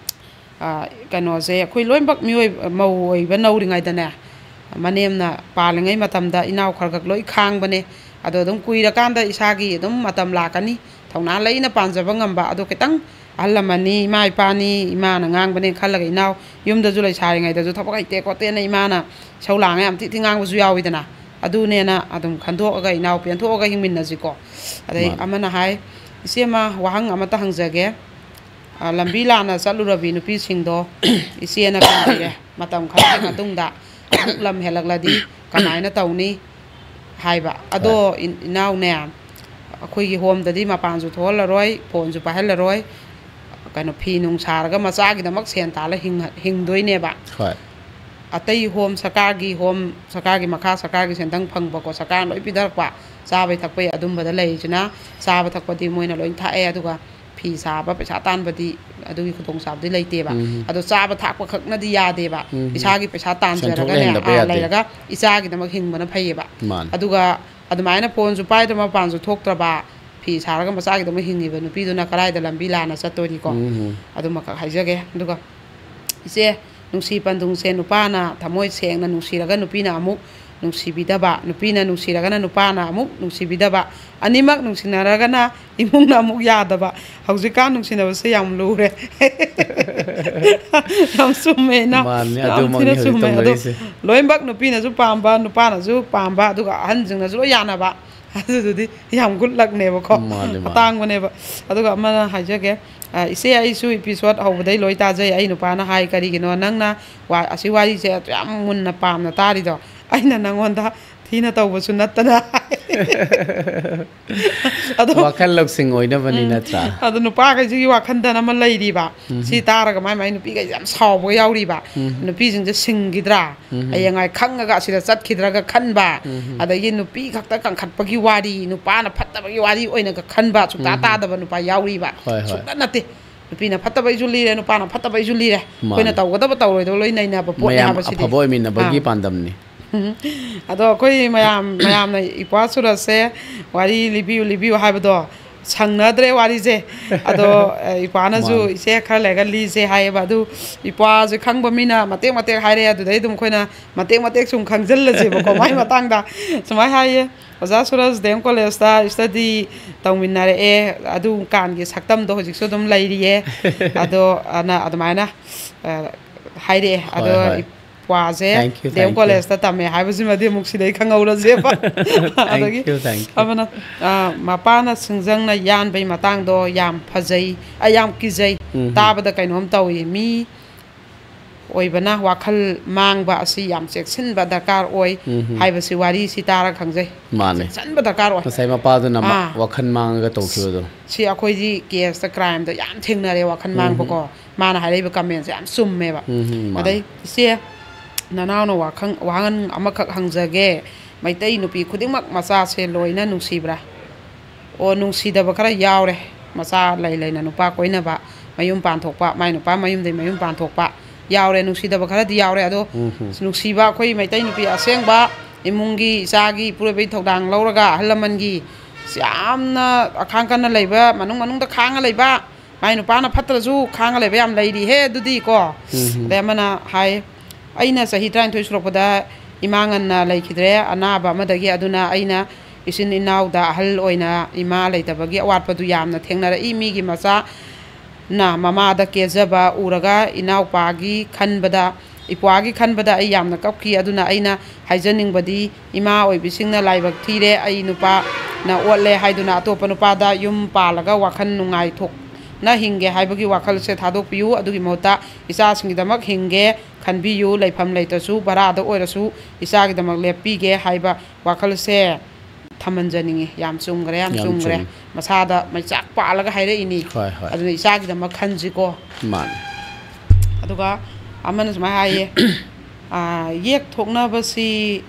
ꯑ, ꯀꯩꯅꯣꯁꯦ, ꯑꯩꯈꯣꯏ ꯂꯣꯏꯅꯃꯛ ꯃꯤꯑꯣꯏ, ꯃꯧ ꯑꯣꯏꯕ ꯅꯧꯔꯤꯉꯩꯗꯅꯦ, ꯃꯅꯦꯝꯅ ꯄꯥꯜꯂꯤꯉꯩ ꯃꯇꯝꯗ ꯏꯅꯥꯎ ꯈꯔ ꯈꯛ ꯂꯣꯏ ꯈꯥꯡꯕꯅꯦ꯫ ꯑꯗꯣ ꯑꯗꯨꯝ ꯀꯨꯏꯔꯀꯥꯟꯗ ꯏꯁꯥꯒꯤ ꯑꯗꯨꯝ ꯃꯇꯝ ꯂꯥꯛꯀꯅꯤ꯫ ꯊꯧꯅꯥ ꯂꯩꯅ ꯄꯥꯟꯖꯕ ꯉꯝꯕ꯫ ꯑꯗꯣ ꯈꯤꯇꯪ ꯑꯍꯜ ꯂꯃꯟꯅꯤ, ꯏꯃꯥ ꯏꯄꯥꯅꯤ, ꯏꯃꯥꯅ ꯉꯥꯡꯕꯅꯦ ꯈꯜꯂꯒ, ꯏꯅꯥꯎ ꯌꯨꯝꯗꯁꯨ ꯂꯩꯁꯥꯔꯤꯉꯩꯗꯁꯨ ꯊꯕꯛ ꯍꯩꯇꯦ ꯈꯣꯠꯇꯦꯅ ꯏꯃꯥꯅ ꯏꯁꯧ ꯂꯥꯡꯉ ꯌꯥꯝ ꯊꯤ ꯊꯤ ꯉꯥꯡꯕꯁꯨ ꯌꯥꯎꯋꯤꯗꯅ꯫ ꯑꯗꯨꯅꯦꯅ ꯑꯗꯨꯝ ꯈꯟꯗꯣꯛꯑꯒ ꯏꯅꯥꯎ ꯄꯦꯟꯊꯣꯛꯑꯒ ꯍꯤꯡꯃꯤꯟꯅꯁꯤꯀꯣ꯫ ꯑꯗꯩ ꯃꯥꯅꯦ꯫ ꯑꯃꯅ ꯍꯥꯏ, "ꯏꯆꯦꯃ, ꯋꯥꯍꯪ ꯑꯃꯇ ꯍꯪꯖꯒꯦ꯫ ꯑ, ꯂꯝꯕꯤ ꯂꯥꯟꯅ ꯆꯠꯂꯨꯔꯕꯤ ꯅꯨꯄꯤꯁꯤꯡꯗꯣ ꯏꯆꯦꯅ ꯀꯟꯕꯤꯔꯦ꯫ ꯃꯇꯝ ꯈꯔꯒꯤ ꯃꯇꯨꯡꯗ ꯑꯃꯨꯛ ꯂꯝ ꯍꯦꯜꯂꯛꯂꯗꯤ ꯀꯃꯥꯏꯅ ꯇꯧꯅꯤ?" ꯍꯥꯏꯕ꯫ ꯑꯗꯣ ꯍꯣꯏ꯫ ꯏꯟ-, ꯏꯅꯥꯎꯅꯦ, ꯑꯩꯈꯣꯏꯒꯤ ꯍꯣꯝꯗꯗꯤ ꯃꯄꯥꯟꯁꯨ ꯊꯣꯛꯍꯜꯂꯔꯣꯏ, ꯐꯣꯟꯁꯨ ꯄꯥꯏꯍꯜꯂꯔꯣꯏ꯫ ꯀꯩꯅꯣ, ꯐꯤ ꯅꯨꯡ ꯁꯥꯔꯒ ꯃꯆꯥꯒꯤꯗꯃꯛ ꯁꯦꯟ ꯇꯥꯜꯂ ꯍꯤꯡꯉ-, ꯍꯤꯡꯗꯣꯏꯅꯦꯕ꯫ ꯍꯣꯏ꯫ ꯑꯇꯩ ꯍꯣꯝ, ꯁꯔꯀꯥꯔꯒꯤ ꯍꯣꯝ, ꯁꯔꯀꯥꯔꯒꯤ ꯃꯈꯥ, ꯁꯔꯀꯥꯔꯒꯤ ꯁꯦꯟꯗꯪ ꯐꯪꯕꯀꯣ, ꯁꯔꯀꯥꯔꯅ ꯂꯣꯏ ꯄꯤꯊꯔꯛꯄ, ꯆꯥꯕꯩ ꯊꯛꯄꯩ ꯑꯗꯨꯝꯕꯗ ꯂꯩꯔꯤꯁꯤꯅ, ꯆꯥꯕ ꯊꯛꯄꯗꯤ ꯃꯣꯏꯅ ꯂꯣꯏ ꯊꯥꯛꯑꯦ꯫ ꯑꯗꯨꯒ ꯐꯤ ꯁꯥꯕ, ꯄꯩꯁꯥ ꯇꯥꯟꯕꯗꯤ ꯑꯗꯨꯒꯤ ꯈꯨꯗꯣꯡꯆꯥꯕꯗꯤ ꯂꯩꯇꯦꯕ꯫ ꯎꯝ꯫ ꯑꯗꯣ ꯆꯥꯕ ꯊꯛꯄ ꯈꯛꯅꯗꯤ ꯌꯥꯗꯦꯕ꯫ ꯎꯝ꯫ ꯏꯁꯥꯒꯤ ꯄꯩꯁꯥ ꯁꯦꯟꯊꯣꯛ ꯇꯥꯟꯖꯔꯒꯅꯦ, ꯂꯩꯍꯟꯗꯕ ꯑꯥ, ꯌꯥꯗꯦ꯫ ꯂꯩꯔꯒ ꯏꯆꯥꯒꯤꯗꯃꯛ ꯍꯤꯡꯕꯅ ꯐꯩꯌꯦꯕ꯫ ꯃꯥꯅꯦ꯫ ꯑꯗꯨꯒ ꯑꯗꯨꯃꯥꯏꯅ ꯐꯣꯟꯁꯨ ꯄꯥꯏꯗ꯭ꯔ, ꯃꯄꯥꯟꯁꯨ ꯊꯣꯛꯇ꯭ꯔꯕ, ꯐꯤ ꯁꯥꯔꯒ ꯃꯆꯥꯒꯤꯗꯃꯛ ꯍꯤꯡꯉꯤꯕ ꯅꯨꯄꯤꯗꯨꯅ ꯀꯗꯥꯏꯗ ꯂꯝꯕꯤ ꯂꯥꯟꯅ ꯆꯠꯇꯣꯔꯤꯀꯣ? ꯎꯝ꯫ ꯑꯗꯨꯃꯈꯛ ꯍꯥꯏꯖꯒꯦ꯫ ꯑꯗꯨꯒ ꯏꯆꯦ, ꯅꯨꯡꯁꯤ ꯄꯟꯊꯨꯡꯁꯦ ꯅꯨꯄꯥꯅ ꯊꯃꯣꯏ ꯁꯦꯡꯅ ꯅꯨꯡꯁꯤꯔꯒ ꯅꯨꯄꯤꯅ ꯑꯃꯨꯛ ꯅꯨꯡꯁꯤꯕꯤꯗꯕ, ꯅꯨꯄꯤꯅ ꯅꯨꯡꯁꯤꯔꯒꯅ ꯅꯨꯄꯥꯅ ꯑꯃꯨꯛ ꯅꯨꯡꯁꯤꯕꯤꯗꯕ, ꯑꯅꯤꯃꯛ ꯅꯨꯡꯁꯤꯅꯔꯒꯅ ꯏꯃꯨꯡꯅ ꯑꯃꯨꯛ ꯌꯥꯗꯕ꯫ ꯍꯧꯖꯤꯛꯀꯥꯟ ꯅꯨꯡꯁꯤꯅꯕꯁꯦ ꯌꯥꯝ ꯂꯨꯔꯦ꯫ ꯌꯥꯝ ꯆꯨꯝꯃꯦ, ꯏꯅꯥꯎ꯫ ꯃꯥꯅꯦ, ꯌꯥꯝ ꯑꯗꯨꯃꯛꯅꯤ ꯊꯤꯅ ꯍꯧꯖꯤꯛ ꯆꯨꯝꯃꯦ꯫ ꯑꯗꯣ ꯇꯧꯅꯔꯤꯁꯦ꯫ ꯂꯣꯏꯅꯃꯛ ꯅꯨꯄꯤꯅꯁꯨ ꯄꯥꯝꯕ, ꯅꯨꯄꯥꯅꯁꯨ ꯄꯥꯝꯕ, ꯑꯗꯨꯒ ꯑꯍꯟꯁꯤꯡꯅꯁꯨ ꯂꯣꯏ ꯌꯥꯅꯕ꯫ ꯑꯗꯨꯗꯨꯗꯤ ꯌꯥꯝ good luckꯅꯦꯕꯀꯣ꯫ ꯃꯥꯅꯦ, ꯃꯥꯅꯦ꯫ ꯑꯇꯥꯡꯕꯅꯦꯕ꯫ ꯑꯗꯨꯒ ꯑꯃꯅ ꯍꯥꯏꯖꯒꯦ, ꯑ, ꯏꯆꯦ, ꯑꯩꯁꯨ episode ꯍꯧꯕꯗꯩ ꯂꯣꯏ ꯇꯥꯖꯩ꯫ ꯑꯩ ꯅꯨꯄꯥꯅ ꯍꯥꯏ, "ꯀꯔꯤꯒꯤꯅꯣ ꯅꯪꯅ ꯋꯥ-, ꯑꯁꯤ ꯋꯥꯔꯤꯁꯦ ꯑꯗꯨ ꯌꯥꯝ ꯃꯨꯟꯅ ꯄꯥꯝꯅ ꯇꯥꯔꯤꯗꯣ?" ꯑꯩꯅ ꯅꯪꯉꯣꯟꯗ ꯊꯤꯅ ꯇꯧꯕꯁꯨ ꯅꯠꯇꯅ꯫ ꯑꯗꯣ ꯋꯥꯈꯜ ꯂꯧꯁꯤꯡ ꯑꯣꯏꯅꯕꯅꯤ ꯅꯠꯇ꯭ꯔꯥ? ꯑꯗꯣ ꯅꯨꯄꯥꯈꯩꯁꯤꯒꯤ ꯋꯥꯈꯟꯗꯅ ꯑꯃ ꯂꯩꯔꯤꯕ꯫ ꯁꯤ ꯇꯥꯔꯒ ꯃꯥꯏ ꯃꯥꯏ ꯅꯨꯄꯤꯈꯩꯁꯦ ꯌꯥꯝ ꯁꯥꯎꯕꯒ ꯌꯥꯎꯔꯤꯕ꯫ ꯅꯨꯄꯤꯁꯤꯡꯁꯦ ꯁꯤꯡꯈꯤꯗ꯭ꯔꯥ, ꯍꯌꯦꯡꯉꯥꯏ ꯈꯪꯉꯒ ꯑꯁꯤꯗ ꯆꯠꯈꯤꯗ꯭ꯔꯒ ꯈꯟꯕ꯫ ꯑꯗꯒꯤ ꯅꯨꯄꯤ ꯈꯛꯇ ꯀꯟꯈꯠꯄꯒꯤ ꯋꯥꯔꯤ, ꯅꯨꯄꯥꯅ ꯐꯠꯇꯕꯒꯤ ꯋꯥꯔꯤ ꯑꯣꯏꯅꯒ ꯈꯟꯕ, ꯁꯨꯛꯇꯥ ꯇꯥꯗꯕ ꯅꯨꯄꯥ ꯌꯥꯎꯔꯤꯕ꯫ ꯍꯣꯏ, ꯍꯣꯏ꯫ ꯁꯨꯛꯇ ꯅꯠꯇꯦ꯫ ꯅꯨꯄꯤꯅ ꯐꯠꯇꯕꯩꯁꯨ ꯂꯤꯔꯦ, ꯅꯨꯄꯥꯅ ꯐꯠꯇꯕꯩꯁꯨ ꯂꯤꯔꯦ꯫ ꯃꯥꯅꯦ꯫ ꯑꯩꯈꯣꯏꯅ ꯇꯧꯒꯗꯕ ꯇꯧꯔꯣꯏꯗꯕ ꯂꯣꯏ ꯅꯩꯅꯕ ꯄꯣꯠꯅꯦ ꯃꯌꯥꯝ ꯍꯥꯏꯕꯁꯤꯗꯤ꯫ ꯑꯐꯕ ꯑꯣꯏꯃꯤꯟꯅꯕꯒꯤ ꯑꯥ꯫ ꯄꯥꯟꯗꯝꯅꯤ꯫ ꯎꯝ꯫ ꯑꯗꯣ ꯑꯩꯈꯣꯏ ꯃꯌꯥꯝ, ꯃꯌꯥꯝꯅ ꯏꯄ꯭ꯋꯥ ꯁꯨꯔꯖꯁꯦ ꯋꯥꯔꯤ ꯂꯤꯕꯤꯌꯨ, ꯂꯤꯕꯤꯌꯨ ꯍꯥꯏꯕꯗꯣ ꯁꯪꯅꯗ꯭ꯔꯦ ꯋꯥꯔꯤꯁꯦ꯫ ꯑꯗꯣ, ꯑ, ꯏꯄ꯭ꯋꯥꯅꯁꯨ ꯃꯥꯅꯦ꯫ "ꯏꯆꯦ, ꯈꯔ ꯂꯩꯔꯒ ꯂꯤꯁꯦ" ꯍꯥꯏꯌꯦꯕ꯫ ꯑꯗꯨ ꯏꯄ꯭ꯋꯥꯁꯦ ꯈꯪꯕ ꯃꯤꯅ ꯃꯇꯦꯛ ꯃꯇꯦꯛ ꯍꯥꯏꯔꯛꯑꯦ, ꯑꯗꯨꯗꯩ ꯑꯗꯨꯝ ꯑꯩꯈꯣꯏꯅ ꯃꯇꯦꯛ ꯃꯇꯦꯛ ꯁꯨꯝ ꯈꯪꯖꯤꯜꯂꯁꯦꯕꯀꯣ꯫ ꯃꯥꯏ ꯃꯇꯥꯡꯗ ꯁꯨꯃꯥꯏꯅ ꯍꯥꯏꯌꯦ, "ꯑꯣꯖꯥ ꯁꯨꯔꯖ ꯗꯤ ꯑꯦꯝ ꯀꯣꯂꯦꯖꯇ ꯏꯁꯇꯗꯤ ꯇꯧꯃꯤꯟꯅꯔꯛꯑꯦ, ꯑꯗꯨ ꯀꯥꯟꯒꯤ ꯁꯛꯇꯝꯗꯣ ꯍꯧꯖꯤꯛꯁꯨ ꯑꯗꯨꯝ ꯂꯩꯔꯤꯌꯦ"꯫ ꯑꯗꯣ ꯑꯅ ꯑꯗꯨꯃꯥꯏꯅ, ꯑ, ꯍꯥꯏꯔꯛꯑꯦ꯫ ꯍꯣꯏ, ꯑꯗꯣ ꯍꯣꯏ꯫ ꯏꯄ꯭ꯋꯥꯁꯦ Thank you, D M thank you꯫ ꯀꯣꯂꯦꯖꯇ ꯇꯝꯃꯦ ꯍꯥꯏꯕꯁꯤꯃꯗꯤ ꯑꯃꯨꯛ ꯁꯤꯗꯩ ꯈꯪꯍꯧꯔꯁꯦꯕ꯫ ꯑꯗꯒꯤ Thank you, thank you꯫ ꯑꯃꯅ, ꯑ, "ꯃꯄꯥꯅ ꯁꯤꯡꯖꯪꯅ ꯌꯥꯟꯕꯩ ꯃꯇꯥꯡꯗꯣ ꯌꯥꯝ ꯐꯖꯩ, ꯑ, ꯌꯥꯝ ꯀꯤꯖꯩ꯫ ꯎꯝ꯫ ꯇꯥꯕꯗ ꯀꯩꯅꯣꯝ ꯇꯧꯏ꯫ ꯃꯤ ꯑꯣꯏꯕꯅ ꯋꯥꯈꯜ ꯃꯥꯡꯕ ꯑꯁꯤ ꯌꯥꯝ ꯆꯦꯛꯁꯤꯟꯕ ꯗꯔꯀꯥꯔ ꯑꯣꯏ" ꯎꯝ꯫ ꯍꯥꯏꯕꯁꯤ, ꯋꯥꯔꯤꯁꯤ ꯇꯥꯔ ꯈꯪꯖꯩ꯫ ꯃꯥꯅꯦ꯫ ꯆꯦꯛꯁꯤꯟꯕ ꯗꯔꯀꯥꯔ ꯑꯣꯏ꯫ ꯉꯁꯥꯏ ꯃꯄꯥꯗꯨꯅ ꯃ-, ꯑꯥ꯫ ꯋꯥꯈꯜ ꯃꯥꯡꯉꯒ ꯇꯧꯈꯤꯕꯗꯣ꯫ ꯁꯤ ꯑꯩꯈꯣꯏꯗꯤ ꯀꯦꯁꯇ, ꯀ꯭ꯔꯥꯏꯝꯗ ꯌꯥꯝ ꯊꯦꯡꯅꯔꯦ ꯋꯥꯈꯜ ꯃꯥꯡꯕꯀꯣ꯫ ꯃꯥꯅ ꯍꯥꯏꯔꯛꯏꯕ ꯀꯃꯦꯟꯁꯦ ꯌꯥꯝ ꯆꯨꯝꯃꯦꯕ꯫ ꯎꯝ, ꯃꯥꯅꯦ꯫ ꯑꯗꯩ, "ꯏꯆꯦ, ꯅꯅꯥꯎꯅ ꯋꯥꯈꯜ, ꯋꯥꯍꯪ ꯑꯃꯈꯛ ꯍꯪꯖꯒꯦ꯫ ꯃꯩꯇꯩ ꯅꯨꯄꯤ ꯈꯨꯗꯤꯡꯃꯛ ꯃꯆꯥꯁꯦ ꯂꯣꯏꯅ ꯅꯨꯡꯁꯤꯕ꯭ꯔꯥ?" ꯑꯣ, ꯅꯨꯡꯁꯤꯗꯕ ꯈꯔ ꯌꯥꯎꯔꯦ꯫ ꯃꯆꯥ ꯂꯩ ꯂꯩꯅ ꯅꯨꯄꯥ ꯀꯣꯏꯅꯕ, ꯃꯌꯨꯝ ꯄꯥꯟꯊꯣꯛꯄ, ꯃꯥꯏ ꯅꯨꯄꯥ ꯃꯌꯨꯝꯗꯩ ꯃꯌꯨꯝ ꯄꯥꯟꯊꯣꯛꯄ ꯌꯥꯎꯔꯦ꯫ ꯅꯨꯡꯁꯤꯗꯕ ꯈꯔꯗꯤ ꯌꯥꯎꯔꯦ꯫ ꯑꯗꯣ, ꯎꯝ ꯍꯨꯝ꯫ ꯅꯨꯡꯁꯤꯕ ꯑꯩꯈꯣꯏ ꯃꯩꯇꯩ ꯅꯨꯄꯤ ꯑꯁꯦꯡꯕ, ꯏꯃꯨꯡꯒꯤ ꯏꯆꯥꯒꯤ ꯏꯄꯨꯔꯣꯏꯕꯒꯤ ꯊꯧꯗꯥꯡ ꯂꯧꯔꯒ, ꯑꯍꯜ ꯂꯃꯟꯒꯤ ꯌꯥꯝꯅ ꯑꯈꯥꯡ ꯀꯟꯅ ꯂꯩꯕ, ꯃꯅꯨꯡ ꯃꯅꯨꯡꯗ ꯈꯥꯡꯉ ꯂꯩꯕ, ꯃꯥꯏ ꯅꯨꯄꯥꯅ ꯐꯠꯇ꯭ꯔꯁꯨ ꯈꯥꯡꯉ ꯂꯩꯕ ꯌꯥꯝ ꯂꯩꯔꯤꯍꯦ ꯑꯗꯨꯗꯤ ꯀꯣ꯫ ꯎꯝ ꯍꯨꯝ꯫ ꯑꯗꯩ ꯑꯃꯅ ꯍꯥꯏ, "ꯑꯩꯅ ꯆꯍꯤ ꯇꯔꯥꯅꯤꯊꯣꯏ ꯁꯨꯔꯛꯄꯗ ꯏꯃꯥ ꯉꯟꯅ ꯂꯩꯈꯤꯗ꯭ꯔꯦ, ꯑꯅꯥꯕ ꯑꯃꯗꯒꯤ꯫ ꯑꯗꯨꯅ ꯑꯩꯅ ꯏꯆꯤꯟ ꯏꯅꯥꯎꯗ ꯑꯍꯜ ꯑꯣꯏꯅ ꯏꯃꯥ ꯂꯩꯇꯕꯒꯤ ꯑꯋꯥꯠꯄꯗꯨ ꯌꯥꯝꯅ ꯊꯦꯡꯅꯔꯛꯏ꯫ ꯃꯤꯒꯤ ꯃꯆꯥꯅ ꯃꯃꯥꯗ ꯀꯦꯖꯕ ꯎꯔꯒ ꯏꯅꯥꯎꯄꯥꯒꯤ ꯈꯟꯕꯗ, ꯏꯄ꯭ꯋꯥꯒꯤ ꯈꯟꯕꯗ ꯑꯩ ꯌꯥꯝꯅ ꯀꯞꯈꯤ꯫ ꯑꯗꯨꯅ ꯑꯩꯅ ꯍꯥꯏꯖꯅꯤꯡꯕꯗꯤ, ꯏꯃꯥ ꯑꯣꯏꯕꯤꯁꯤꯡꯅ ꯂꯥꯏꯕꯛ ꯊꯤꯔꯦ, ꯑꯩ ꯅꯨꯄꯥꯅ ꯑꯣꯠꯂꯦ ꯍꯥꯏꯗꯨꯅ ꯑꯇꯣꯞꯄ ꯅꯨꯄꯥꯗ ꯌꯨꯝ ꯄꯥꯜꯂꯒ ꯋꯥꯈꯜ ꯅꯨꯡꯉꯥꯏꯊꯣꯛꯅ ꯍꯤꯡꯒꯦ ꯍꯥꯏꯕꯒꯤ ꯋꯥꯈꯜꯁꯦ ꯊꯥꯗꯣꯛꯄꯤꯌꯨ꯫ ꯑꯗꯨꯒꯤ ꯃꯍꯨꯠꯇ ꯏꯆꯥꯁꯤꯡꯒꯤꯗꯃꯛ ꯍꯤꯡꯒꯦ ꯈꯟꯕꯤꯌꯨ, ꯂꯩꯐꯝ ꯂꯩꯇ꯭ꯔꯁꯨ ꯚꯔꯥꯗ ꯑꯣꯏꯔꯁꯨ ꯏꯆꯥꯒꯤꯗꯃꯛ ꯂꯦꯞꯄꯤꯒꯦ ꯍꯥꯏꯕ ꯋꯥꯈꯜꯁꯦ ꯊꯝꯍꯟꯖꯅꯤꯡꯉꯤ꯫ ꯌꯥꯝ ꯆꯨꯝꯈ꯭ꯔꯦ, ꯌꯥꯝ ꯌꯥꯝ ꯆꯨꯝꯈ꯭ꯔꯦ꯫ ꯆꯨꯝꯃꯤ꯫ ꯃꯁꯥꯗ ꯃꯩꯆꯥꯛ ꯄꯥꯜꯂꯒ ꯍꯥꯏꯔꯛꯏꯅꯤ꯫ ꯍꯣꯏ, ꯍꯣꯏ꯫ ꯑꯗꯨꯅ ꯏꯆꯥꯒꯤꯗꯃꯛ ꯈꯟꯁꯤꯀꯣ꯫ ꯃꯥꯅꯤ꯫ ꯑꯗꯨꯒ ꯑꯃꯅ ꯁꯨꯃꯥꯏꯅ ꯍꯥꯏꯌꯦ, "ꯑꯥ, ꯌꯦꯛ ꯊꯣꯛꯅꯕꯁꯤ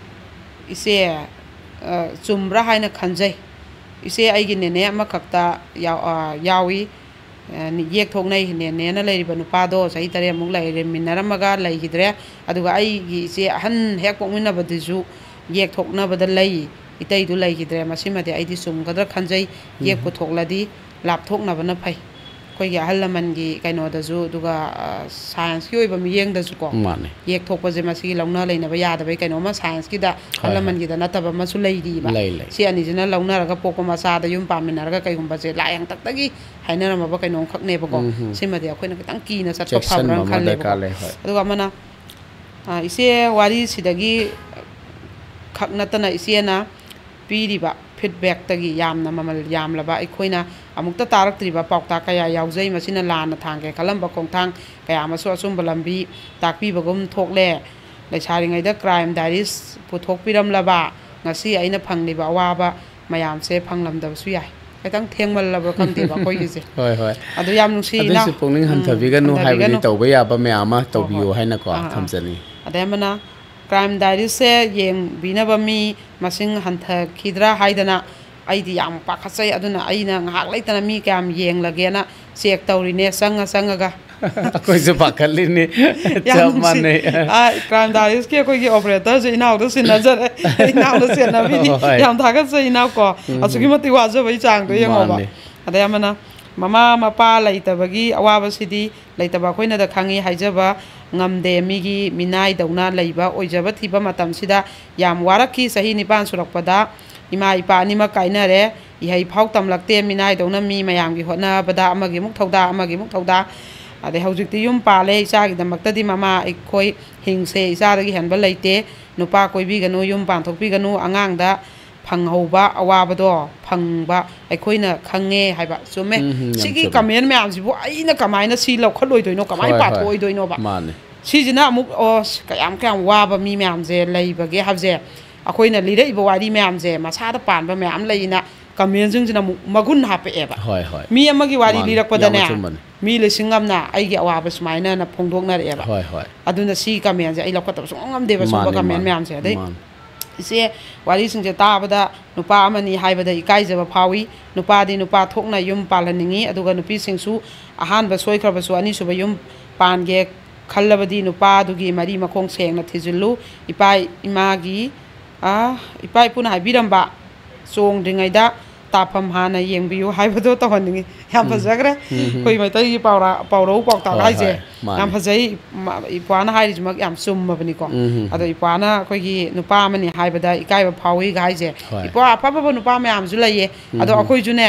ꯏꯆꯦ, ꯑ, ꯆꯨꯝꯕ꯭ꯔꯥ ꯍꯥꯏꯅ ꯈꯟꯖꯩ꯫ ꯏꯆꯦ, ꯑꯩꯒꯤ ꯅꯦꯅꯦ ꯑꯃꯈꯛꯇ ꯌꯥꯎ-, ꯑ, ꯌꯥꯎꯏ꯫ ꯑ, ꯌꯦꯛ ꯊꯣꯛꯅꯩ꯫ ꯅꯦꯅꯦꯅ ꯂꯩꯔꯤꯕ ꯅꯨꯄꯥꯗꯣ ꯆꯍꯤ ꯇꯔꯦꯠꯃꯨꯛ ꯂꯩꯃꯤꯟꯅꯔꯝꯃꯒ ꯂꯩꯈꯤꯗ꯭ꯔꯦ꯫ ꯑꯗꯨꯒ ꯑꯩꯒꯤ ꯏꯆꯦ ꯑꯍꯟ ꯍꯦꯛ ꯄꯣꯛꯃꯤꯟꯅꯕꯗꯨꯁꯨ ꯌꯦꯛ ꯊꯣꯛꯅꯕꯗ ꯂꯩ, ꯏꯇꯩꯗꯨ ꯂꯩꯈꯤꯗ꯭ꯔꯦ꯫ ꯃꯁꯤꯃꯗꯤ ꯑꯩꯗꯤ ꯆꯨꯝꯒꯗ꯭ꯔꯥ ꯈꯟꯖꯩ꯫ ꯌꯦꯛ ꯎꯝ꯫ ꯄꯨꯊꯣꯛꯂꯗꯤ ꯂꯥꯞꯊꯣꯛꯅꯕꯅ ꯐꯩ꯫ ꯑꯩꯈꯣꯏꯒꯤ ꯑꯍꯜ ꯂꯃꯟꯒꯤ ꯀꯩꯅꯣꯗꯁꯨ, ꯑꯗꯨꯒ, ꯑ, ꯁꯥꯏꯟꯁꯀꯤ ꯑꯣꯏꯕ ꯃꯤꯠꯌꯦꯡꯗꯁꯨꯀꯣ, ꯃꯥꯅꯦ꯫ ꯌꯦꯛ ꯊꯣꯛꯄꯁꯦ ꯃꯁꯤꯒꯤ ꯂꯧꯅ ꯂꯩꯅꯕ ꯌꯥꯗꯕꯩ ꯀꯩꯅꯣꯝꯃ ꯁꯥꯏꯟꯁꯀꯤꯗ, ꯑꯍꯜ ꯍꯣꯏ, ꯍꯣꯏ꯫ ꯂꯃꯟꯒꯤꯗ ꯅꯠꯇꯕ ꯑꯃꯁꯨ ꯂꯩꯔꯤꯕ꯫ ꯂꯩ, ꯂꯩ꯫ ꯁꯤ ꯑꯅꯤꯁꯤꯅ ꯂꯧꯅꯔꯒ ꯄꯣꯛꯄ ꯃꯆꯥꯗ ꯌꯨꯝ ꯄꯥꯟꯃꯤꯟꯅꯔꯒ ꯀꯩꯒꯨꯝꯕꯁꯦ ꯂꯥꯏ ꯍꯥꯡꯇꯛꯇꯒꯤ ꯍꯥꯏꯅꯔꯝꯃꯕ ꯀꯩꯅꯣꯝꯈꯛꯅꯦꯕꯀꯣ꯫ ꯎꯝ, ꯍꯝ꯫ ꯁꯤꯃꯗꯤ ꯑꯩꯈꯣꯏꯅ ꯈꯤꯇꯪ ꯀꯤꯅ ꯆꯠꯄ ꯆꯦꯛꯁꯤꯟꯕ ꯐꯕ꯭ꯔꯥ ꯑꯃ ꯈꯜꯂꯦꯕꯀꯣ꯫ ꯗꯔꯀꯥꯔ ꯂꯩ, ꯍꯣꯏ꯫ ꯑꯗꯨꯒ ꯑꯃꯅ, ꯑ, ꯏꯆꯦ ꯋꯥꯔꯤꯁꯤꯗꯒꯤ ꯈꯛ ꯅꯠꯇꯅ ꯏꯆꯦꯅ ꯄꯤꯔꯤꯕ ꯐꯤꯗꯕꯦꯛꯇꯒꯤ ꯌꯥꯝꯅ ꯃꯃꯜ ꯌꯥꯝꯂꯕ, ꯑꯩꯈꯣꯏꯅ ꯑꯃꯨꯛꯇ ꯇꯥꯔꯛꯇ꯭ꯔꯤꯕ ꯄꯥꯎꯇꯥꯛ ꯀꯌꯥ ꯌꯥꯎꯖꯩ꯫ ꯃꯁꯤꯅ ꯂꯥꯟꯅ ꯊꯥꯡꯒꯦ ꯈꯜꯂꯝꯕ ꯈꯣꯡꯊꯥꯡ ꯀꯌꯥ ꯑꯃꯁꯨ ꯑꯆꯨꯝꯕ ꯂꯝꯕꯤ ꯇꯥꯛꯄꯤꯕꯒꯨꯝ ꯊꯣꯛꯂꯦ꯫ ꯂꯩꯁꯥꯔꯤꯉꯩꯗ ꯀ꯭ꯔꯥꯏꯝ ꯗꯥꯏꯔꯤꯁ ꯄꯨꯊꯣꯛꯄꯤꯔꯝꯂꯕ ꯉꯁꯤ ꯑꯩꯅ ꯐꯪꯂꯤꯕ ꯑꯋꯥꯕ ꯃꯌꯥꯝꯁꯦ ꯐꯪꯂꯝꯗꯕꯁꯨ ꯌꯥꯏ꯫ ꯈꯤꯇꯪ ꯊꯦꯡꯃꯜꯂꯕ꯭ꯔꯥ ꯈꯪꯗꯦꯕ ꯑꯩꯈꯣꯏꯒꯤꯁꯦ꯫ ꯍꯣꯏ, ꯍꯣꯏ꯫ ꯑꯗꯨ ꯌꯥꯝ ꯅꯨꯡꯁꯤ, ꯑꯗꯨꯏꯁꯨ ꯏꯅꯥꯎ꯫ ꯄꯨꯛꯅꯤꯡ ꯎꯝ, ꯍꯟꯊꯕꯤꯒꯅꯨ ꯍꯥꯏꯕꯗꯤ ꯍꯟꯊꯕꯤꯒꯅꯨ꯫ ꯇꯧꯕ ꯌꯥꯕ ꯃꯌꯥꯝ ꯑꯃ ꯍꯣꯏ, ꯍꯣꯏ꯫ ꯇꯧꯕꯤꯌꯨ ꯍꯥꯏꯅꯀꯣ ꯑꯥ, ꯑꯥ꯫ ꯊꯝꯖꯅꯤꯡꯉꯤ꯫ ꯑꯗꯩ ꯑꯃꯅ, ꯀ꯭ꯔꯥꯏꯝ ꯗꯥꯏꯔꯤꯁꯁꯦ ꯌꯦꯡꯕꯤꯅꯕ ꯃꯤ ꯃꯁꯤꯡ ꯍꯟꯊꯈꯤꯗ꯭ꯔꯥ ꯍꯥꯏꯗꯅ ꯑꯩꯗꯤ ꯌꯥꯝ ꯄꯥꯈꯠꯆꯩ꯫ ꯑꯗꯨꯅ ꯑꯩꯅ ꯉꯥꯏꯍꯥꯛ ꯂꯩꯇꯅ ꯃꯤ ꯀꯌꯥꯝ ꯌꯦꯡꯂꯒꯦꯅ ꯆꯦꯛ ꯇꯧꯔꯤꯅꯦ, ꯆꯪꯉ ꯆꯪꯉꯒ꯫ ꯑꯩꯈꯣꯏꯁꯨ ꯄꯥꯈꯠꯂꯤꯅꯤ꯫ ꯌꯥꯝ ꯆꯞ ꯅꯨꯡꯁꯤ꯫ ꯃꯥꯟꯅꯩ꯫ ꯑꯥ, ꯀ꯭ꯔꯥꯏꯝ ꯗꯥꯏꯔꯤꯁꯀꯤ ꯑꯩꯈꯣꯏꯒꯤ ꯑꯣꯄꯔꯦꯇꯔꯁꯦ ꯏꯅꯥꯎꯗ ꯁꯤꯟꯅꯖꯔꯦ꯫ ꯏꯅꯥꯎꯗ ꯁꯦꯟꯅꯕꯤꯅꯤ꯫ ꯍꯣꯏ꯫ ꯌꯥꯝ ꯊꯥꯒꯠꯆꯩ, ꯏꯅꯥꯎꯀꯣ꯫ ꯎꯝ꯫ ꯑꯁꯨꯛꯀꯤ ꯃꯇꯤꯛ ꯋꯥꯖꯕ ꯏꯆꯥꯡꯗꯣ ꯌꯦꯡꯉꯣꯕ꯫ ꯃꯥꯅꯦ꯫ ꯑꯗꯩ ꯑꯃꯅ, ꯃꯃꯥ ꯃꯄꯥ ꯂꯩꯇꯕꯒꯤ ꯑꯋꯥꯕꯁꯤꯗꯤ ꯂꯩꯇꯕ ꯑꯩꯈꯣꯏꯅꯗ ꯈꯪꯉꯤ ꯍꯥꯏꯖꯕ ꯉꯝꯗꯦ꯫ ꯃꯤꯒꯤ ꯃꯤꯅꯥꯏꯗꯧꯅ ꯂꯩꯕ ꯑꯣꯏꯖꯕ ꯊꯤꯕ ꯃꯇꯝꯁꯤꯗ ꯌꯥꯝ ꯋꯥꯔꯛꯈꯤ꯫ ꯆꯍꯤ ꯅꯤꯄꯥꯟ ꯁꯨꯔꯛꯄꯗ ꯏꯃꯥ ꯏꯄꯥ ꯑꯅꯤꯃꯛ ꯀꯥꯏꯅꯔꯦ꯫ ꯏꯍꯩ ꯐꯥꯎ ꯇꯝꯂꯛꯇꯦ꯫ ꯃꯤꯅꯥꯏꯗꯧꯅ ꯃꯤ ꯃꯌꯥꯝꯒꯤ ꯍꯣꯠꯅꯕꯗ ꯑꯃꯒꯤ ꯑꯃꯨꯛ ꯊꯧꯗꯥ, ꯑꯃꯒꯤ ꯑꯃꯨꯛ ꯊꯧꯗꯥ꯫ ꯑꯗꯩ ꯍꯧꯖꯤꯛꯇꯤ ꯌꯨꯝ ꯄꯥꯜꯂꯦ꯫ ꯏꯆꯥꯒꯤꯗꯃꯛꯇꯗꯤ ꯃꯃꯥ ꯑꯩꯈꯣꯏ ꯍꯤꯡꯁꯦ꯫ ꯏꯆꯥꯗꯒꯤ ꯍꯦꯟꯕ ꯂꯩꯇꯦ꯫ ꯅꯨꯄꯥ ꯀꯣꯏꯕꯤꯒꯅꯨ, ꯌꯨꯝ ꯄꯥꯟꯊꯣꯛꯄꯤꯒꯅꯨ꯫ ꯑꯉꯥꯡꯗ ꯐꯪꯍꯧꯕ ꯑꯋꯥꯕꯗꯣ ꯐꯪꯕ ꯑꯩꯈꯣꯏꯅ ꯈꯪꯉꯦ ꯍꯥꯏꯕ꯫ ꯆꯨꯝꯃꯦ꯫ ꯎꯝ, ꯌꯥꯝ ꯁꯤꯒꯤ ꯆꯨꯝꯃꯦ꯫ ꯀꯃꯦꯟ ꯃꯌꯥꯝꯁꯤꯕꯨ ꯑꯩꯅ ꯀꯃꯥꯏꯅ ꯁꯤ ꯂꯧꯈꯠꯂꯣꯏꯗꯣꯏꯅꯣ, ꯀꯃꯥꯏꯅ ꯍꯣꯏ, ꯍꯣꯏ꯫ ꯄꯥꯊꯣꯛꯑꯣꯏꯗꯣꯏꯅꯣꯕ? ꯃꯥꯅꯦ꯫ ꯁꯤꯁꯤꯅ ꯑꯃꯨꯛ, ꯑꯣ, ꯀꯌꯥꯝ ꯀꯌꯥꯝ ꯋꯥꯕ ꯃꯤ ꯃꯌꯥꯝꯁꯦ ꯂꯩꯕꯒꯦ ꯍꯥꯏꯕꯁꯦ, ꯑꯩꯈꯣꯏꯅ ꯂꯤꯔꯛꯏꯕ ꯋꯥꯔꯤ ꯃꯌꯥꯝꯁꯦ ꯃꯁꯥꯗ ꯄꯥꯟꯕ ꯃꯌꯥꯝ ꯂꯩꯅ ꯀꯃꯦꯟꯁꯤꯡꯁꯤꯅ ꯑꯃꯨꯛ ꯃꯒꯨꯟ ꯍꯥꯞꯄꯛꯑꯦꯕ꯫ ꯍꯣꯏ, ꯍꯣꯏ꯫ ꯃꯤ ꯑꯃꯒꯤ ꯋꯥꯔꯤ ꯃꯥꯅꯤ꯫ ꯂꯤꯔꯛꯄꯗꯅꯦ, ꯌꯥꯝꯅ ꯆꯨꯝꯕꯅꯤ꯫ ꯃꯤ ꯂꯤꯁꯤꯡ ꯑꯃꯅ ꯑꯩꯒꯤ ꯑꯋꯥꯕ ꯁꯨꯃꯥꯏꯅꯅ ꯐꯣꯡꯗꯣꯛꯅꯔꯛꯑꯦꯕ꯫ ꯍꯣꯏ, ꯍꯣꯏ꯫ ꯑꯗꯨꯅ ꯁꯤ ꯀꯃꯦꯟꯁꯦ ꯑꯩ ꯂꯧꯈꯠꯇꯕ ꯁꯨꯡꯉꯝ ꯉꯝꯗꯦꯕ, ꯁꯨꯝꯕ ꯃꯥꯅꯤ, ꯀꯃꯦꯟ ꯃꯥꯅꯤ, ꯃꯌꯥꯝꯁꯦ꯫ ꯑꯗꯩ ꯃꯥꯅꯤ꯫ ꯏꯆꯦ, ꯋꯥꯔꯤꯁꯤꯡꯁꯦ ꯇꯥꯕꯗ ꯅꯨꯄꯥ ꯑꯃꯅꯤ ꯍꯥꯏꯕꯗ ꯏꯀꯥꯏꯖꯕ ꯐꯥꯎꯏ꯫ ꯅꯨꯄꯥꯗꯤ ꯅꯨꯄꯥ ꯊꯣꯛꯅ ꯌꯨꯝ ꯄꯥꯜꯍꯟꯅꯤꯡꯏ, ꯑꯗꯨꯒ ꯅꯨꯄꯤꯁꯤꯡꯁꯨ ꯑꯍꯥꯟꯕ ꯁꯣꯏꯈ꯭ꯔꯕꯁꯨ ꯑꯅꯤꯁꯨꯕ ꯌꯨꯝ ꯄꯥꯟꯒꯦ ꯈꯜꯂꯕꯗꯤ ꯅꯨꯄꯥꯗꯨꯒꯤ ꯃꯔꯤ ꯃꯈꯣꯡ ꯁꯦꯡꯅ ꯊꯤꯖꯤꯜꯂꯨ꯫ ꯏꯄꯥ ꯏꯃꯥꯒꯤ, ꯑ, ꯏꯄꯥ ꯏꯄꯨꯅ ꯍꯥꯏꯕꯤꯔꯝꯕ "ꯆꯣꯡꯗ꯭ꯔꯤꯉꯩꯗ ꯇꯥꯐꯝ ꯍꯥꯟꯅ ꯌꯦꯡꯕꯤꯌꯨ" ꯍꯥꯏꯕꯗꯣ ꯇꯧꯍꯟꯅꯤꯡꯉꯤ꯫ ꯌꯥꯝ ꯐꯖꯈ꯭ꯔꯦ꯫ ꯑꯩꯈꯣꯏ ꯃꯩꯇꯩꯒꯤ ꯄꯥꯎꯔꯥ-, ꯄꯥꯎꯔꯧ ꯄꯥꯎꯇꯥꯛ ꯍꯣꯏ, ꯍꯥꯏꯁꯦ꯫ ꯍꯣꯏ, ꯃꯥꯅꯦ꯫ ꯌꯥꯝ ꯐꯖꯩ꯫ ꯃ-, ꯏꯄ꯭ꯋꯥꯅ ꯍꯥꯏꯔꯤꯁꯤꯃꯛ ꯌꯥꯝ ꯆꯨꯝꯃꯕꯅꯤꯀꯣ꯫ ꯑꯗꯣ ꯏꯄ꯭ꯋꯥꯅ ꯑꯩꯈꯣꯏꯒꯤ ꯅꯨꯄꯥ ꯑꯃꯅꯤ ꯍꯥꯏꯕꯗ ꯏꯀꯥꯏꯕ ꯐꯥꯎꯏꯒ ꯍꯥꯏꯁꯦ꯫ ꯍꯣꯏ꯫ ꯏꯄ꯭ꯋꯥ ꯑꯐ ꯑꯐꯕ ꯅꯨꯄꯥ ꯃꯌꯥꯝꯁꯨ ꯂꯩꯌꯦ꯫ ꯑꯗꯣ ꯑꯩꯈꯣꯏꯁꯨꯅꯦ,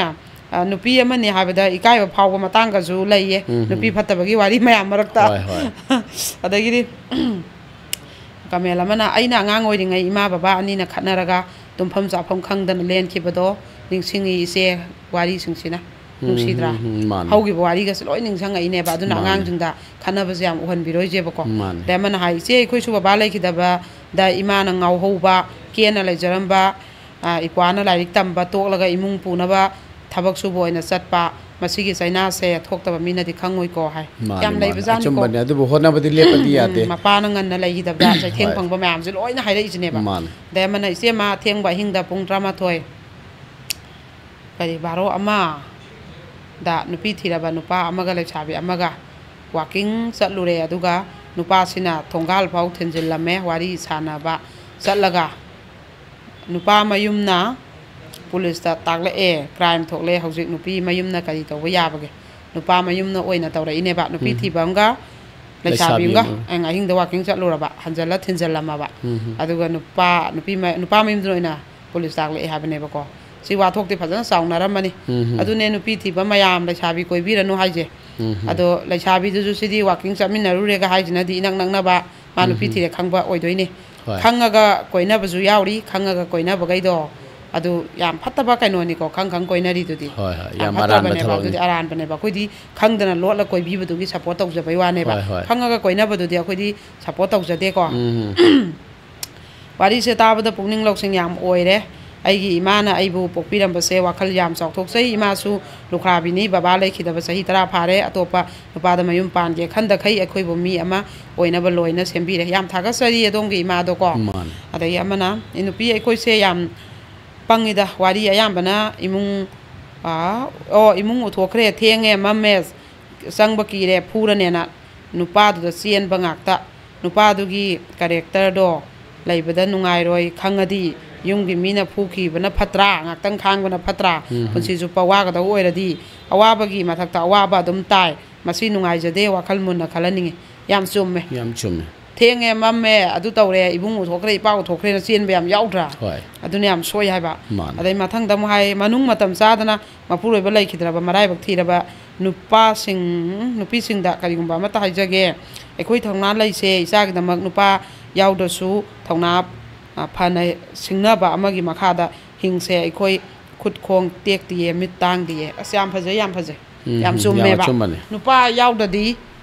ꯑ, ꯅꯨꯄꯤ ꯑꯃꯅꯤ ꯍꯥꯏꯕꯗ ꯏꯀꯥꯏꯕ ꯐꯥꯎꯕ ꯃꯇꯥꯡꯒꯁꯨ ꯂꯩꯌꯦ꯫ ꯅꯨꯄꯤ ꯐꯠꯇꯕꯒꯤ ꯋꯥꯔꯤ ꯃꯌꯥꯝ ꯃꯔꯛꯇ꯫ ꯍꯣꯏ, ꯍꯣꯏ꯫ ꯑꯗꯒꯤꯗꯤ ꯀꯃꯦꯟ ꯑꯃꯅ, "ꯑꯩꯅ ꯑꯉꯥꯡ ꯑꯣꯏꯔꯤꯉꯩ ꯏꯃꯥ ꯕꯕꯥ ꯑꯅꯤꯅ ꯈꯠꯅꯔꯒ ꯇꯨꯝꯐꯝ ꯆꯥꯐꯝ ꯈꯪꯗꯅ ꯂꯦꯟꯈꯤꯕꯗꯣ ꯅꯤꯡꯁꯤꯡꯉꯤ ꯏꯆꯦ, ꯋꯥꯔꯤꯁꯤꯡꯁꯤꯅ ꯅꯨꯡꯁꯤꯗ꯭ꯔꯥ?" ꯎꯝ, ꯃꯥꯅꯦ꯫ ꯍꯧꯈꯤꯕ ꯋꯥꯔꯤꯒꯁꯦ ꯂꯣꯏ ꯅꯤꯡꯁꯤꯡꯉꯛꯏꯅꯦꯕ꯫ ꯑꯗꯨꯅ ꯃꯥꯅꯦ꯫ ꯑꯉꯥꯡꯁꯤꯡꯗ ꯈꯠꯅꯕꯁꯦ ꯌꯥꯝ ꯎꯍꯟꯕꯤꯔꯣꯏꯁꯦꯕꯀꯣ꯫ ꯃꯥꯅꯦ꯫ ꯑꯗꯩ ꯑꯃꯅ ꯍꯥꯏ, "ꯏꯆꯦ, ꯑꯩꯈꯣꯏꯁꯨ ꯕꯕꯥ ꯂꯩꯈꯤꯗꯕꯗ ꯏꯃꯥꯅ ꯉꯥꯎꯍꯧꯕ, ꯀꯦꯅ ꯂꯩꯖꯔꯝꯕ, ꯑ, ꯏꯄ꯭ꯋꯥꯅ ꯂꯥꯏꯔꯤꯛ ꯇꯝꯕ ꯇꯣꯛꯂꯒ ꯏꯃꯨꯡ ꯄꯨꯅꯕ ꯊꯕꯛ ꯁꯨꯕ ꯑꯣꯏꯅ ꯆꯠꯄ, ꯃꯁꯤꯒꯤ ꯆꯩꯅꯥꯁꯦ ꯊꯣꯛꯇꯕ ꯃꯤꯅꯗꯤ ꯈꯪꯉꯣꯏꯀꯣ" ꯍꯥꯏ꯫ ꯃꯥꯅꯦ, ꯌꯥꯝ ꯃꯥꯅꯦ꯫ ꯂꯩꯕꯖꯥꯠꯅꯤꯀꯣ꯫ ꯑꯆꯨꯝꯕꯅꯦ꯫ ꯑꯗꯨꯕꯨ ꯍꯣꯠꯅꯕꯗꯤ ꯂꯦꯞꯄꯗꯤ ꯎꯝ, ꯌꯥꯗꯦ꯫ ꯃꯄꯥꯅ ꯉꯟꯅ ꯂꯩꯈꯤꯗꯕꯗ ꯆꯩꯊꯦꯡ ꯍꯣꯏ꯫ ꯐꯪꯕ ꯃꯌꯥꯝꯁꯦ ꯂꯣꯏꯅ ꯍꯥꯏꯔꯛꯏꯁꯤꯅꯦꯕ꯫ ꯃꯥꯅꯦ꯫ ꯑꯗꯩ ꯑꯃꯅ, "ꯏꯆꯦꯃ, ꯑꯊꯦꯡꯕ ꯑꯍꯤꯡꯗ ꯄꯨꯡ ꯇꯔꯥꯃꯥꯊꯣꯏ, ꯀꯔꯤ, ꯕꯥꯔꯣ ꯑꯃꯗ ꯅꯨꯄꯤ ꯊꯤꯔꯕ ꯅꯨꯄꯥ ꯑꯃꯒ ꯂꯩꯁꯥꯕꯤ ꯑꯃꯒ ꯋꯥꯀꯤꯡ ꯆꯠꯂꯨꯔꯦ, ꯑꯗꯨꯒ ꯅꯨꯄꯥꯁꯤꯅ ꯊꯣꯡꯒꯥꯜ ꯐꯥꯎ ꯊꯤꯟꯖꯤꯜꯂꯝꯃꯦ ꯋꯥꯔꯤ ꯁꯥꯟꯅꯕ ꯆꯠꯂꯒ꯫ ꯅꯨꯄꯥ ꯃꯌꯨꯝꯅ ꯄꯨꯂꯤꯁꯇ ꯇꯥꯛꯂꯛꯑꯦ, ꯀ꯭ꯔꯥꯏꯝ ꯊꯣꯛꯂꯦ꯫ ꯍꯧꯖꯤꯛ ꯅꯨꯄꯤ ꯃꯌꯨꯝꯅ ꯀꯔꯤ ꯇꯧꯕ ꯌꯥꯕꯒꯦ?" ꯅꯨꯄꯥ ꯃꯌꯨꯝꯅ ꯑꯣꯏꯅ ꯇꯧꯔꯛꯏꯅꯦꯕ꯫ ꯅꯨꯄꯤ ꯊꯤꯕ ꯑꯃꯒ ꯂꯩꯁꯥꯕꯤ ꯂꯩꯁꯥꯕꯤ ꯑꯃꯒ ꯑꯃ꯫ ꯑꯩꯅ ꯑꯍꯤꯡꯗ ꯋꯥꯀꯤꯡ ꯆꯠꯂꯨꯔꯕ, ꯍꯟꯖꯜꯂ ꯊꯤꯟꯖꯜꯂꯝꯃꯕ꯫ ꯑꯗꯨꯒ ꯅꯨꯄꯥ, ꯅꯨꯄꯤ ꯃ-, ꯅꯨꯄꯥ ꯃꯌꯨꯝꯗꯨꯅ ꯑꯣꯏꯅ ꯄꯨꯂꯤꯁ ꯇꯥꯛꯂꯛꯑꯦ ꯍꯥꯏꯕꯅꯦꯕꯀꯣ꯫ ꯁꯤ ꯋꯥꯊꯣꯛꯇꯤ ꯐꯖꯅ ꯆꯥꯎꯅꯔꯝꯃꯅꯤ꯫ ꯑꯗꯨꯅꯦ ꯅꯨꯄꯤ ꯊꯤꯕ ꯃꯌꯥꯝ ꯂꯩꯁꯥꯕꯤ ꯀꯣꯏꯕꯤꯔꯅꯨ ꯍꯥꯏꯁꯦ꯫ ꯑꯗꯣ ꯂꯩꯁꯥꯕꯤꯗꯨꯁꯨ ꯁꯤꯗꯤ ꯋꯥꯀꯤꯡ ꯆꯠꯃꯤꯟꯅꯔꯨꯔꯦꯒ ꯍꯥꯏꯁꯤꯅꯗꯤ ꯏꯅꯛ ꯅꯛꯅꯕ ꯃꯥ ꯅꯨꯄꯤ ꯊꯤꯔꯦ ꯈꯪꯕ ꯑꯣꯏꯗꯣꯏꯅꯦ꯫ ꯍꯣꯏ꯫ ꯈꯪꯉꯒ ꯀꯣꯏꯅꯕꯁꯨ ꯌꯥꯎꯔꯤ, ꯈꯪꯉꯒ ꯀꯣꯏꯅꯕꯈꯩꯗꯣ ꯑꯗꯨ ꯌꯥꯝ ꯐꯠꯇꯕ ꯀꯩꯅꯣꯅꯤꯀꯣ, ꯈꯪ ꯈꯪ ꯀꯣꯏꯅꯔꯤꯗꯨꯗꯤ꯫ ꯍꯣꯏ, ꯍꯣꯏ, ꯌꯥꯝ ꯑꯔꯥꯟꯕ ꯊꯕꯛꯅꯤ꯫ ꯑꯗꯨꯗꯤ ꯑꯔꯥꯟꯕꯅꯦꯕ꯫ ꯑꯩꯈꯣꯏꯗꯤ ꯈꯪꯗꯅ ꯂꯣꯠꯂ ꯀꯣꯏꯕꯤꯕꯗꯨꯒꯤ ꯁꯞꯄꯣꯔꯠ ꯇꯧꯖꯕꯩ ꯋꯥꯅꯦꯕ꯫ ꯍꯣꯏ, ꯍꯣꯏ꯫ ꯈꯪꯉꯒ ꯀꯣꯏꯅꯕꯗꯨꯗꯤ ꯑꯩꯈꯣꯏꯗꯤ ꯁꯞꯄꯣꯔꯠ ꯇꯧꯖꯗꯦꯀꯣ꯫ ꯎꯝ꯫ ꯋꯥꯔꯤꯁꯦ ꯇꯥꯕꯗ ꯄꯨꯛꯅꯤꯡ ꯂꯧꯁꯤꯡ ꯌꯥꯝ ꯑꯣꯏꯔꯦ꯫ ꯑꯩꯒꯤ ꯏꯃꯥꯅ ꯑꯩꯕꯨ ꯄꯣꯛꯄꯤꯔꯝꯕꯁꯦ ꯋꯥꯈꯜ ꯌꯥꯝ ꯆꯥꯎꯊꯣꯛꯆꯩ꯫ ꯏꯃꯥꯁꯨ ꯂꯨꯈ꯭ꯔꯥꯕꯤꯅꯤ, ꯕꯕꯥ ꯂꯩꯈꯤꯗꯕ ꯆꯍꯤ ꯇꯔꯥ ꯐꯥꯔꯦ꯫ ꯑꯇꯣꯞꯄ ꯅꯨꯄꯥꯗ ꯃꯌꯨꯝ ꯄꯥꯟꯒꯦ ꯈꯟꯗꯈꯩ ꯑꯩꯈꯣꯏꯕꯨ ꯃꯤ ꯑꯃ ꯑꯣꯏꯅꯕ ꯂꯣꯏꯅ ꯁꯦꯝꯕꯤꯔꯦ꯫ ꯌꯥꯝ ꯊꯥꯒꯠꯆꯔꯤ ꯑꯗꯣꯝꯒꯤ ꯏꯃꯥꯗꯣꯀꯣ꯫ ꯃꯥꯅꯦ꯫ ꯑꯗꯒꯤ ꯑꯃꯅ, "ꯅꯨꯄꯤ ꯑꯩꯈꯣꯏꯁꯦ ꯌꯥꯝ ꯄꯪꯉꯤꯗ, ꯋꯥꯔꯤ ꯑꯌꯥꯝꯕꯅ ꯏꯃꯨꯡ, ꯑꯥ, ꯑꯣ, ꯏꯃꯨꯡ ꯎꯊꯣꯛꯈ꯭ꯔꯦ, ꯊꯦꯡꯉꯦ, ꯃꯝꯃꯦ, ꯆꯪꯕ ꯀꯤꯔꯦ, ꯐꯨꯔꯅꯦꯅ ꯅꯨꯄꯥꯗꯨꯗ ꯆꯦꯟꯕ ꯉꯥꯛꯇ꯫ ꯅꯨꯄꯥꯗꯨꯒꯤ ꯀꯦꯔꯦꯛꯇꯔꯗꯣ ꯂꯩꯕꯗ ꯅꯨꯡꯉꯥꯏꯔꯣꯏ ꯈꯪꯉꯗꯤ, ꯌꯨꯝꯒꯤ ꯃꯤꯅ ꯐꯨꯈꯤꯕꯅ ꯐꯠꯇ꯭ꯔꯥ? ꯉꯥꯛꯇꯪ ꯈꯥꯡꯕꯅ ꯐꯠꯇ꯭ꯔꯥ? ꯎꯝ꯫ ꯄꯨꯟꯁꯤ ꯆꯨꯞꯄ ꯋꯥꯒꯗꯧ ꯑꯣꯏꯔꯗꯤ, ꯑꯋꯥꯕꯒꯤ ꯃꯊꯛꯇ ꯑꯋꯥꯕ ꯑꯗꯨꯝ ꯇꯥꯏ꯫ ꯃꯁꯤ ꯅꯨꯡꯉꯥꯏꯖꯗꯦ, ꯋꯥꯈꯜ ꯃꯨꯟꯅ ꯈꯜꯍꯟꯅꯤꯡꯉꯤ"꯫ ꯌꯥꯝ ꯆꯨꯝꯃꯦ꯫ ꯌꯥꯝ ꯆꯨꯝꯃꯦ꯫ "ꯊꯦꯡꯉꯦ, ꯃꯝꯃꯦ, ꯑꯗꯨ ꯇꯧꯔꯦ, ꯏꯕꯨꯡ ꯎꯊꯣꯛꯈ꯭ꯔꯦ, ꯏꯄꯥ ꯎꯊꯣꯛꯈ꯭ꯔꯦꯅ" ꯆꯦꯟꯕ ꯌꯥꯝ ꯌꯥꯎꯗ꯭ꯔꯥ? ꯍꯣꯏ꯫ ꯑꯗꯨꯅ ꯌꯥꯝ ꯁꯣꯏ ꯍꯥꯏꯕ꯫ ꯃꯥꯅꯦ꯫ ꯑꯗꯩ ꯃꯊꯪꯗ ꯑꯃꯨꯛ ꯍꯥꯏ, "ꯃꯅꯨꯡ ꯃꯇꯝ ꯆꯥꯗꯅ ꯃꯄꯨꯔꯣꯏꯕ ꯂꯩꯈꯤꯗ꯭ꯔꯕ ꯃꯔꯥꯏꯕꯛ ꯊꯤꯔꯕ ꯅꯨꯄꯥꯁꯤꯡ, ꯅꯨꯄꯤꯁꯤꯡꯗ ꯀꯔꯤꯒꯨꯝꯕ ꯑꯃꯠꯇ ꯍꯥꯏꯖꯒꯦ꯫ ꯑꯩꯈꯣꯏ ꯊꯧꯅꯥ ꯂꯩꯁꯦ, ꯏꯆꯥꯒꯤꯗꯃꯛ ꯅꯨꯄꯥ ꯌꯥꯎꯗ꯭ꯔꯁꯨ ꯊꯧꯅꯥ, ꯑ, ꯐꯅ ꯁꯤꯡꯅꯕ ꯑꯃꯒꯤ ꯃꯈꯥꯗ ꯍꯤꯡꯁꯦ꯫ ꯑꯩꯈꯣꯏ ꯈꯨꯠ ꯈꯣꯡ ꯇꯦꯛꯇꯤꯌꯦ, ꯃꯤꯠ ꯇꯥꯡꯗꯤꯌꯦ"꯫ ꯑꯁ, ꯌꯥꯝ ꯐꯖꯩ, ꯌꯥꯝ ꯐꯖꯩ꯫ ꯎꯝ, ꯌꯥꯝ ꯎꯝ, ꯆꯨꯝꯃꯦꯕ꯫ ꯑꯆꯨꯝꯕꯅꯦ꯫ ꯅꯨꯄꯥ ꯌꯥꯎꯗ꯭ꯔꯗꯤ,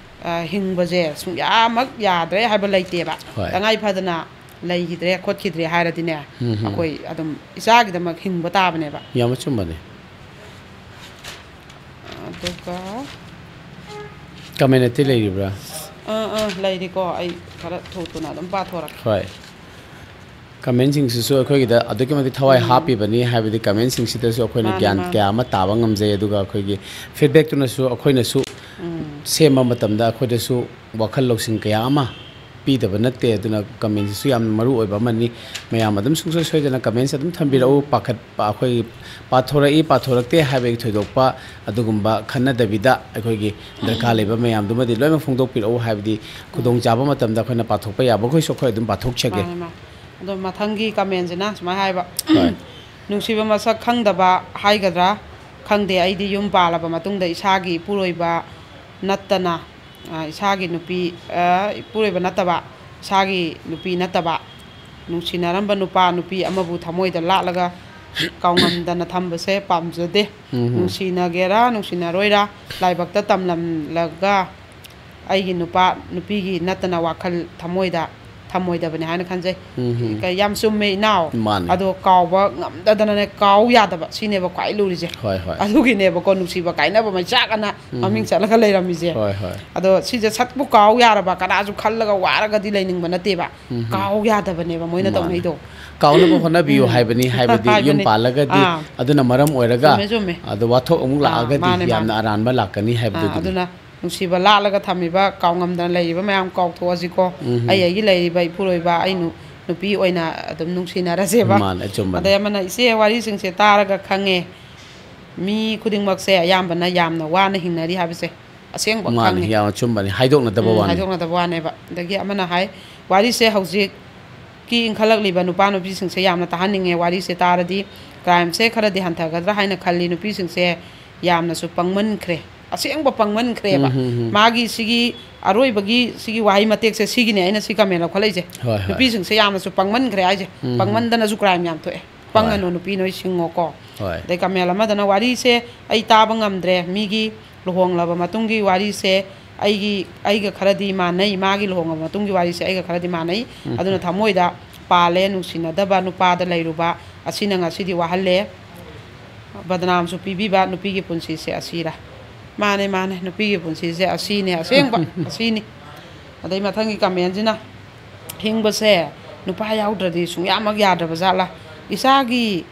ꯑ, ꯍꯤꯡꯕꯁꯦ ꯁꯨꯡꯌꯥꯃꯛ ꯌꯥꯗ꯭ꯔꯦ ꯍꯥꯏꯕ ꯂꯩꯇꯦꯕ꯫ ꯍꯣꯏ꯫ ꯇꯉꯥꯏ ꯐꯗꯅ ꯂꯩꯈꯤꯗ꯭ꯔꯦ, ꯈꯣꯠꯈꯤꯗ꯭ꯔꯦ ꯍꯥꯏꯔꯗꯤꯅꯦ, ꯎꯝ, ꯎꯝ꯫ ꯑꯩꯈꯣꯏ ꯑꯗꯨꯝ ꯏꯆꯥꯒꯤꯗꯃꯛ ꯍꯤꯡꯕ ꯇꯥꯕꯅꯦꯕ꯫ ꯌꯥꯝ ꯑꯆꯨꯝꯕꯅꯦ꯫ ꯑꯗꯨꯒ ꯀꯃꯦꯟ ꯑꯇꯩ ꯂꯩꯔꯤꯕ꯭ꯔꯥ? ꯑꯥ, ꯑꯥ, ꯂꯩꯔꯤꯀꯣ꯫ ꯑꯩ ꯈꯔ ꯊꯨ ꯊꯨꯅ ꯑꯗꯨꯝ ꯄꯥꯊꯣꯔꯛꯀꯦ꯫ ꯍꯣꯏ꯫ ꯀꯃꯦꯟꯁꯤꯡꯁꯤꯁꯨ ꯑꯩꯈꯣꯏꯒꯤꯗ ꯑꯗꯨꯛꯀꯤ ꯃꯇꯤꯛ ꯊꯋꯥꯏ ꯍꯥꯞꯄꯤꯕꯅꯤ, ꯍꯥꯏꯕꯗꯤ ꯀꯃꯦꯟꯁꯤꯡꯁꯤꯗꯁꯨ ꯑꯩꯈꯣꯏꯅ ꯃꯥꯅꯤ, ꯒ꯭ꯌꯥꯟ ꯃꯥꯅꯤ꯫ ꯀꯌꯥ ꯑꯃ ꯇꯥꯕ ꯉꯝꯖꯩ, ꯑꯗꯨꯒ ꯑꯩꯈꯣꯏꯒꯤ ꯐꯤꯗꯕꯦꯛꯇꯨꯅꯁꯨ ꯑꯩꯈꯣꯏꯅꯁꯨ ꯎꯝ꯫ ꯁꯦꯝꯕ ꯃꯇꯝꯗ ꯑꯩꯈꯣꯏꯗꯁꯨ ꯋꯥꯈꯜ ꯂꯧꯁꯤꯡ ꯀꯌꯥ ꯑꯃ ꯄꯤꯗꯕ ꯅꯠꯇꯦ꯫ ꯑꯗꯨꯅ ꯀꯃꯦꯟꯁꯤꯁꯨ ꯌꯥꯝꯅ ꯃꯔꯨ ꯑꯣꯏꯕ ꯑꯃꯅꯤ꯫ ꯃꯌꯥꯝ ꯑꯗꯨꯝ ꯁꯨꯡꯁꯣꯏ ꯁꯣꯏꯗꯅ ꯀꯃꯦꯟꯁ ꯑꯗꯨꯝ ꯊꯝꯕꯤꯔꯛꯎ꯫ ꯄꯥꯈꯠꯄ, ꯑꯩꯈꯣꯏꯒꯤ ꯄꯥꯊꯣꯔꯛꯏ ꯄꯥꯊꯣꯔꯛꯇꯦ ꯍꯥꯏꯕꯒꯤ ꯊꯣꯏꯗꯣꯛꯄ ꯑꯗꯨꯒꯨꯝꯕ ꯈꯟꯅꯗꯕꯤꯗ, ꯑꯩꯈꯣꯏꯒꯤ ꯗꯔꯀꯥꯔ ꯂꯩꯕ ꯃꯌꯥꯝꯗꯨꯃꯗꯤ ꯂꯣꯏꯅꯃꯛ ꯐꯣꯡꯗꯣꯛꯄꯤꯔꯛꯎ, ꯍꯥꯏꯕꯗꯤ ꯈꯨꯗꯣꯡꯆꯥꯕ ꯃꯇꯝꯗ ꯑꯩꯈꯣꯏꯅ ꯄꯥꯊꯣꯛꯄ ꯌꯥꯕꯈꯣꯏꯁꯨ ꯑꯩꯈꯣꯏ ꯑꯗꯨꯝ ꯄꯥꯊꯣꯛꯆꯒꯦ꯫ ꯃꯥꯅꯦ, ꯃꯥꯅꯦ꯫ ꯑꯗꯣ ꯃꯊꯪꯒꯤ ꯀꯃꯦꯟꯁꯤꯅ ꯁꯨꯃꯥꯏꯅ ꯍꯥꯏꯕ, ꯍꯣꯏ꯫ "ꯅꯨꯡꯁꯤꯕ ꯃꯁꯛ ꯈꯪꯗꯕ ꯍꯥꯏꯒꯗ꯭ꯔꯥ ꯈꯪꯗꯦ, ꯑꯩꯗꯤ ꯌꯨꯝ ꯄꯥꯜꯂꯕ ꯃꯇꯨꯡꯗ ꯏꯁꯥꯒꯤ ꯏꯄꯨꯔꯣꯏꯕ ꯅꯠꯇꯅ, ꯑ, ꯏꯁꯥꯒꯤ ꯅꯨꯄꯤ, ꯑ, ꯏꯄꯨꯔꯣꯏꯕ ꯅꯠꯇꯕ, ꯏꯁꯥꯒꯤ ꯅꯨꯄꯤ ꯅꯠꯇꯕ, ꯅꯨꯡꯁꯤꯅꯔꯝꯕ ꯅꯨꯄꯥ ꯅꯨꯄꯤ ꯑꯃꯕꯨ ꯊꯃꯣꯏꯗ ꯂꯥꯠꯂꯒ ꯀꯥꯎꯉꯝꯗꯅ ꯊꯝꯕꯁꯦ ꯄꯥꯝꯖꯗꯦ꯫ ꯎꯝ꯫ ꯅꯨꯡꯁꯤꯅꯒꯦꯔꯥ ꯅꯨꯡꯁꯤꯅꯔꯣꯏꯔꯥ, ꯂꯥꯏꯕꯛꯇ ꯇꯝꯂꯝꯂꯒ ꯑꯩꯒꯤ ꯅꯨꯄꯥ ꯅꯨꯄꯤꯒꯤ ꯅꯠꯇꯅ ꯋꯥꯈꯜ ꯊꯃꯣꯏꯗ ꯊꯝꯃꯣꯏꯗꯕꯅꯦ ꯍꯥꯏꯅ ꯈꯟꯖꯩ꯫ ꯎꯝ꯫ ꯀ-, ꯌꯥꯝ ꯆꯨꯝꯃꯦ, ꯏꯅꯥꯎ꯫ ꯃꯥꯅꯦ꯫ ꯑꯗꯣ ꯀꯥꯎꯕ ꯉꯝꯗꯗꯅꯅꯦ, ꯀꯥꯎ ꯌꯥꯗꯕ, ꯁꯤꯅꯦꯕ ꯈ꯭ꯋꯥꯏ ꯂꯨꯔꯤꯁꯦ꯫ ꯍꯣꯏ, ꯍꯣꯏ꯫ ꯑꯗꯨꯒꯤꯅꯦꯕꯀꯣ, ꯅꯨꯡꯁꯤꯕ ꯀꯥꯏꯅꯕ ꯃꯩꯆꯥꯛ ꯑꯅ ꯎꯝ꯫ ꯃꯃꯤꯡ ꯆꯠꯂꯒ ꯂꯩꯔꯝꯃꯤꯁꯦ꯫ ꯍꯣꯏ, ꯍꯣꯏ꯫ ꯑꯗꯣ ꯁꯤꯁꯦ ꯁꯠꯄꯨ ꯀꯥꯎ ꯌꯥꯔꯕ, ꯀꯅꯥꯁꯨ ꯈꯜꯂꯒ ꯋꯥꯔꯒꯗꯤ ꯂꯩꯅꯤꯡꯕ ꯅꯠꯇꯦꯕ꯫ ꯎꯝ꯫ ꯀꯥꯎ ꯌꯥꯗꯕꯅꯦꯕ ꯃꯣꯏꯅ ꯃꯥꯅꯦ꯫ ꯇꯧꯅꯩꯗꯣ꯫ ꯀꯥꯎꯅꯕ ꯍꯣꯠꯅꯕꯤꯌꯨ ꯎꯝ꯫ ꯍꯥꯏꯕꯅꯤ, ꯍꯥꯏꯕꯗꯤ ꯌꯨꯝ ꯍꯥꯏꯕꯅꯤ꯫ ꯄꯥꯜꯂꯒꯗꯤ ꯑꯥ꯫ ꯑꯗꯨꯅ ꯃꯔꯝ ꯑꯣꯏꯔꯒ ꯆꯨꯝꯃꯦ, ꯆꯨꯝꯃꯦ꯫ ꯑꯗꯣ ꯋꯥꯊꯣꯛ ꯑꯃꯨꯛ ꯑꯥ, ꯂꯥꯛꯑꯒꯗꯤ ꯃꯥꯅꯦ, ꯌꯥꯝꯅ ꯃꯥꯅꯦ꯫ ꯑꯔꯥꯟꯕ ꯂꯥꯛꯀꯅꯤ ꯑꯥ, ꯍꯥꯏꯕꯗꯨꯒꯤꯅꯤ꯫ ꯑꯗꯨꯅ ꯅꯨꯡꯁꯤꯕ ꯂꯥꯠꯂꯒ ꯊꯝꯃꯤꯕ, ꯀꯥꯎꯉꯝꯗꯅ ꯂꯩꯔꯤꯕ ꯃꯌꯥꯝ ꯀꯥꯎꯊꯣꯛꯑꯁꯤꯀꯣ꯫ ꯎꯝ꯫ ꯑꯩ ꯑꯩꯒꯤ ꯂꯩꯔꯤꯕ ꯏꯄꯨꯔꯣꯏꯕ, ꯑꯩ ꯅꯨ-, ꯅꯨꯄꯤ ꯑꯣꯏꯅ ꯑꯗꯨꯝ ꯅꯨꯡꯁꯤꯅꯔꯁꯦꯕ꯫ ꯃꯥꯅꯦ, ꯑꯆꯨꯝꯕꯅꯦ꯫ ꯑꯗꯩ ꯑꯃꯅ, "ꯏꯆꯦ, ꯋꯥꯔꯤꯁꯤꯡꯁꯦ ꯇꯥꯔꯒ ꯈꯪꯉꯦ, ꯃꯤ ꯈꯨꯗꯤꯡꯃꯛꯁꯦ ꯑꯌꯥꯝꯕꯅ ꯌꯥꯝꯅ ꯋꯥꯅ ꯍꯤꯡꯅꯔꯤ ꯍꯥꯏꯕꯁꯦ ꯑꯁꯦꯡꯕ ꯃꯥꯅꯦ, ꯈꯪꯉꯦ꯫" ꯌꯥꯝ ꯑꯆꯨꯝꯕꯅꯤ, ꯍꯥꯏꯗꯣꯛꯅꯗꯕ ꯎꯝ, ꯋꯥꯅꯤ꯫ ꯍꯥꯏꯗꯣꯛꯅꯗꯕ ꯋꯥꯅꯦꯕ꯫ ꯑꯗꯒꯤ ꯑꯃꯅ ꯍꯥꯏ, "ꯋꯥꯔꯤꯁꯦ ꯍꯧꯖꯤꯛꯀꯤ ꯏꯟꯈꯠꯂꯛꯂꯤꯕ ꯅꯨꯄꯥ ꯅꯨꯄꯤꯁꯤꯡꯁꯦ ꯌꯥꯝꯅ ꯇꯥꯍꯟꯅꯤꯡꯉꯦ, ꯋꯥꯔꯤꯁꯦ ꯇꯥꯔꯗꯤ ꯀ꯭ꯔꯥꯏꯝꯁꯦ ꯈꯔꯗꯤ ꯍꯟꯊꯒꯗ꯭ꯔꯥ ꯍꯥꯏꯅ ꯈꯜꯂꯤ꯫ ꯅꯨꯄꯤꯁꯤꯡꯁꯦ ꯌꯥꯝꯅꯁꯨ ꯄꯪꯃꯟꯈ꯭ꯔꯦ, ꯑꯁꯦꯡꯕ ꯄꯪꯃꯟꯈ꯭ꯔꯦꯕ꯫" ꯎꯝ, ꯎꯝ, ꯎꯝ꯫ ꯃꯥꯒꯤ ꯁꯤꯒꯤ ꯑꯔꯣꯏꯕꯒꯤ ꯁꯤꯒꯤ ꯋꯥꯍꯩ ꯃꯇꯦꯛꯁꯦ ꯁꯤꯒꯤꯅꯦ ꯑꯩꯅ ꯁꯤ ꯀꯃꯦꯟ ꯂꯧꯈꯠꯂꯛꯏꯁꯦ꯫ ꯍꯣꯏ, ꯍꯣꯏ꯫ ꯅꯨꯄꯤꯁꯤꯡꯁꯦ ꯌꯥꯝꯅꯁꯨ ꯄꯪꯃꯟꯈ꯭ꯔꯦ ꯍꯥꯏꯁꯦ꯫ ꯎꯝ, ꯎꯝ꯫ ꯄꯪꯃꯟꯗꯅꯁꯨ ꯀ꯭ꯔꯥꯏꯝ ꯌꯥꯝ ꯊꯣꯛꯑꯦ꯫ ꯍꯣꯏ꯫ "ꯄꯪꯒꯅꯨ ꯅꯨꯄꯤ, ꯅꯣꯏ ꯁꯤꯡꯉꯣꯀꯣ꯫" ꯍꯣꯏ꯫ ꯑꯗꯩ ꯀꯃꯦꯟ ꯑꯃꯗꯅ, "ꯋꯥꯔꯤꯁꯦ ꯑꯩ ꯇꯥꯕ ꯉꯝꯗ꯭ꯔꯦ, ꯃꯤꯒꯤ ꯂꯨꯍꯣꯡꯂꯕ ꯃꯇꯨꯡꯒꯤ ꯋꯥꯔꯤꯁꯦ ꯑꯩꯒꯤ, ꯑꯩꯒ ꯈꯔꯗꯤ ꯃꯥꯟꯅꯩ, ꯃꯥꯒꯤ ꯂꯨꯍꯣꯡꯂꯕ ꯃꯇꯨꯡꯒꯤ ꯋꯥꯔꯤꯁꯦ ꯑꯩꯒ ꯈꯔꯗꯤ ꯃꯥꯟꯅꯩ꯫ ꯎꯝ꯫ ꯑꯗꯨꯅ ꯊꯃꯣꯏꯗ ꯄꯥꯜꯂꯦ, ꯅꯨꯡꯁꯤꯅꯗꯕ ꯅꯨꯄꯥꯗ ꯂꯩꯔꯨꯕ ꯑꯁꯤꯅ ꯉꯁꯤꯗꯤ ꯋꯥꯍꯜꯂꯦ꯫ ꯕꯗꯅꯥꯝꯁꯨ ꯄꯤꯕꯤꯕ ꯅꯨꯄꯤꯒꯤ ꯄꯨꯟꯁꯤꯁꯦ ꯑꯁꯤꯔꯥ?" ꯃꯥꯅꯦ, ꯃꯥꯅꯦ, ꯅꯨꯄꯤꯒꯤ ꯄꯨꯟꯁꯤꯁꯦ ꯑꯁꯤꯅꯦ, ꯑꯁꯦꯡꯕ ꯑꯁꯤꯅꯤ꯫ ꯑꯗꯩ ꯃꯊꯪꯒꯤ ꯀꯃꯦꯟꯁꯤꯅ, "ꯍꯤꯡꯕꯁꯦ ꯅꯨꯄꯥ ꯌꯥꯎꯗ꯭ꯔꯗꯤ ꯁꯨꯡꯌꯥꯃꯛ ꯌꯥꯗ꯭ꯔꯕ ꯖꯥꯠꯂꯥ? ꯏꯆꯥꯒꯤ,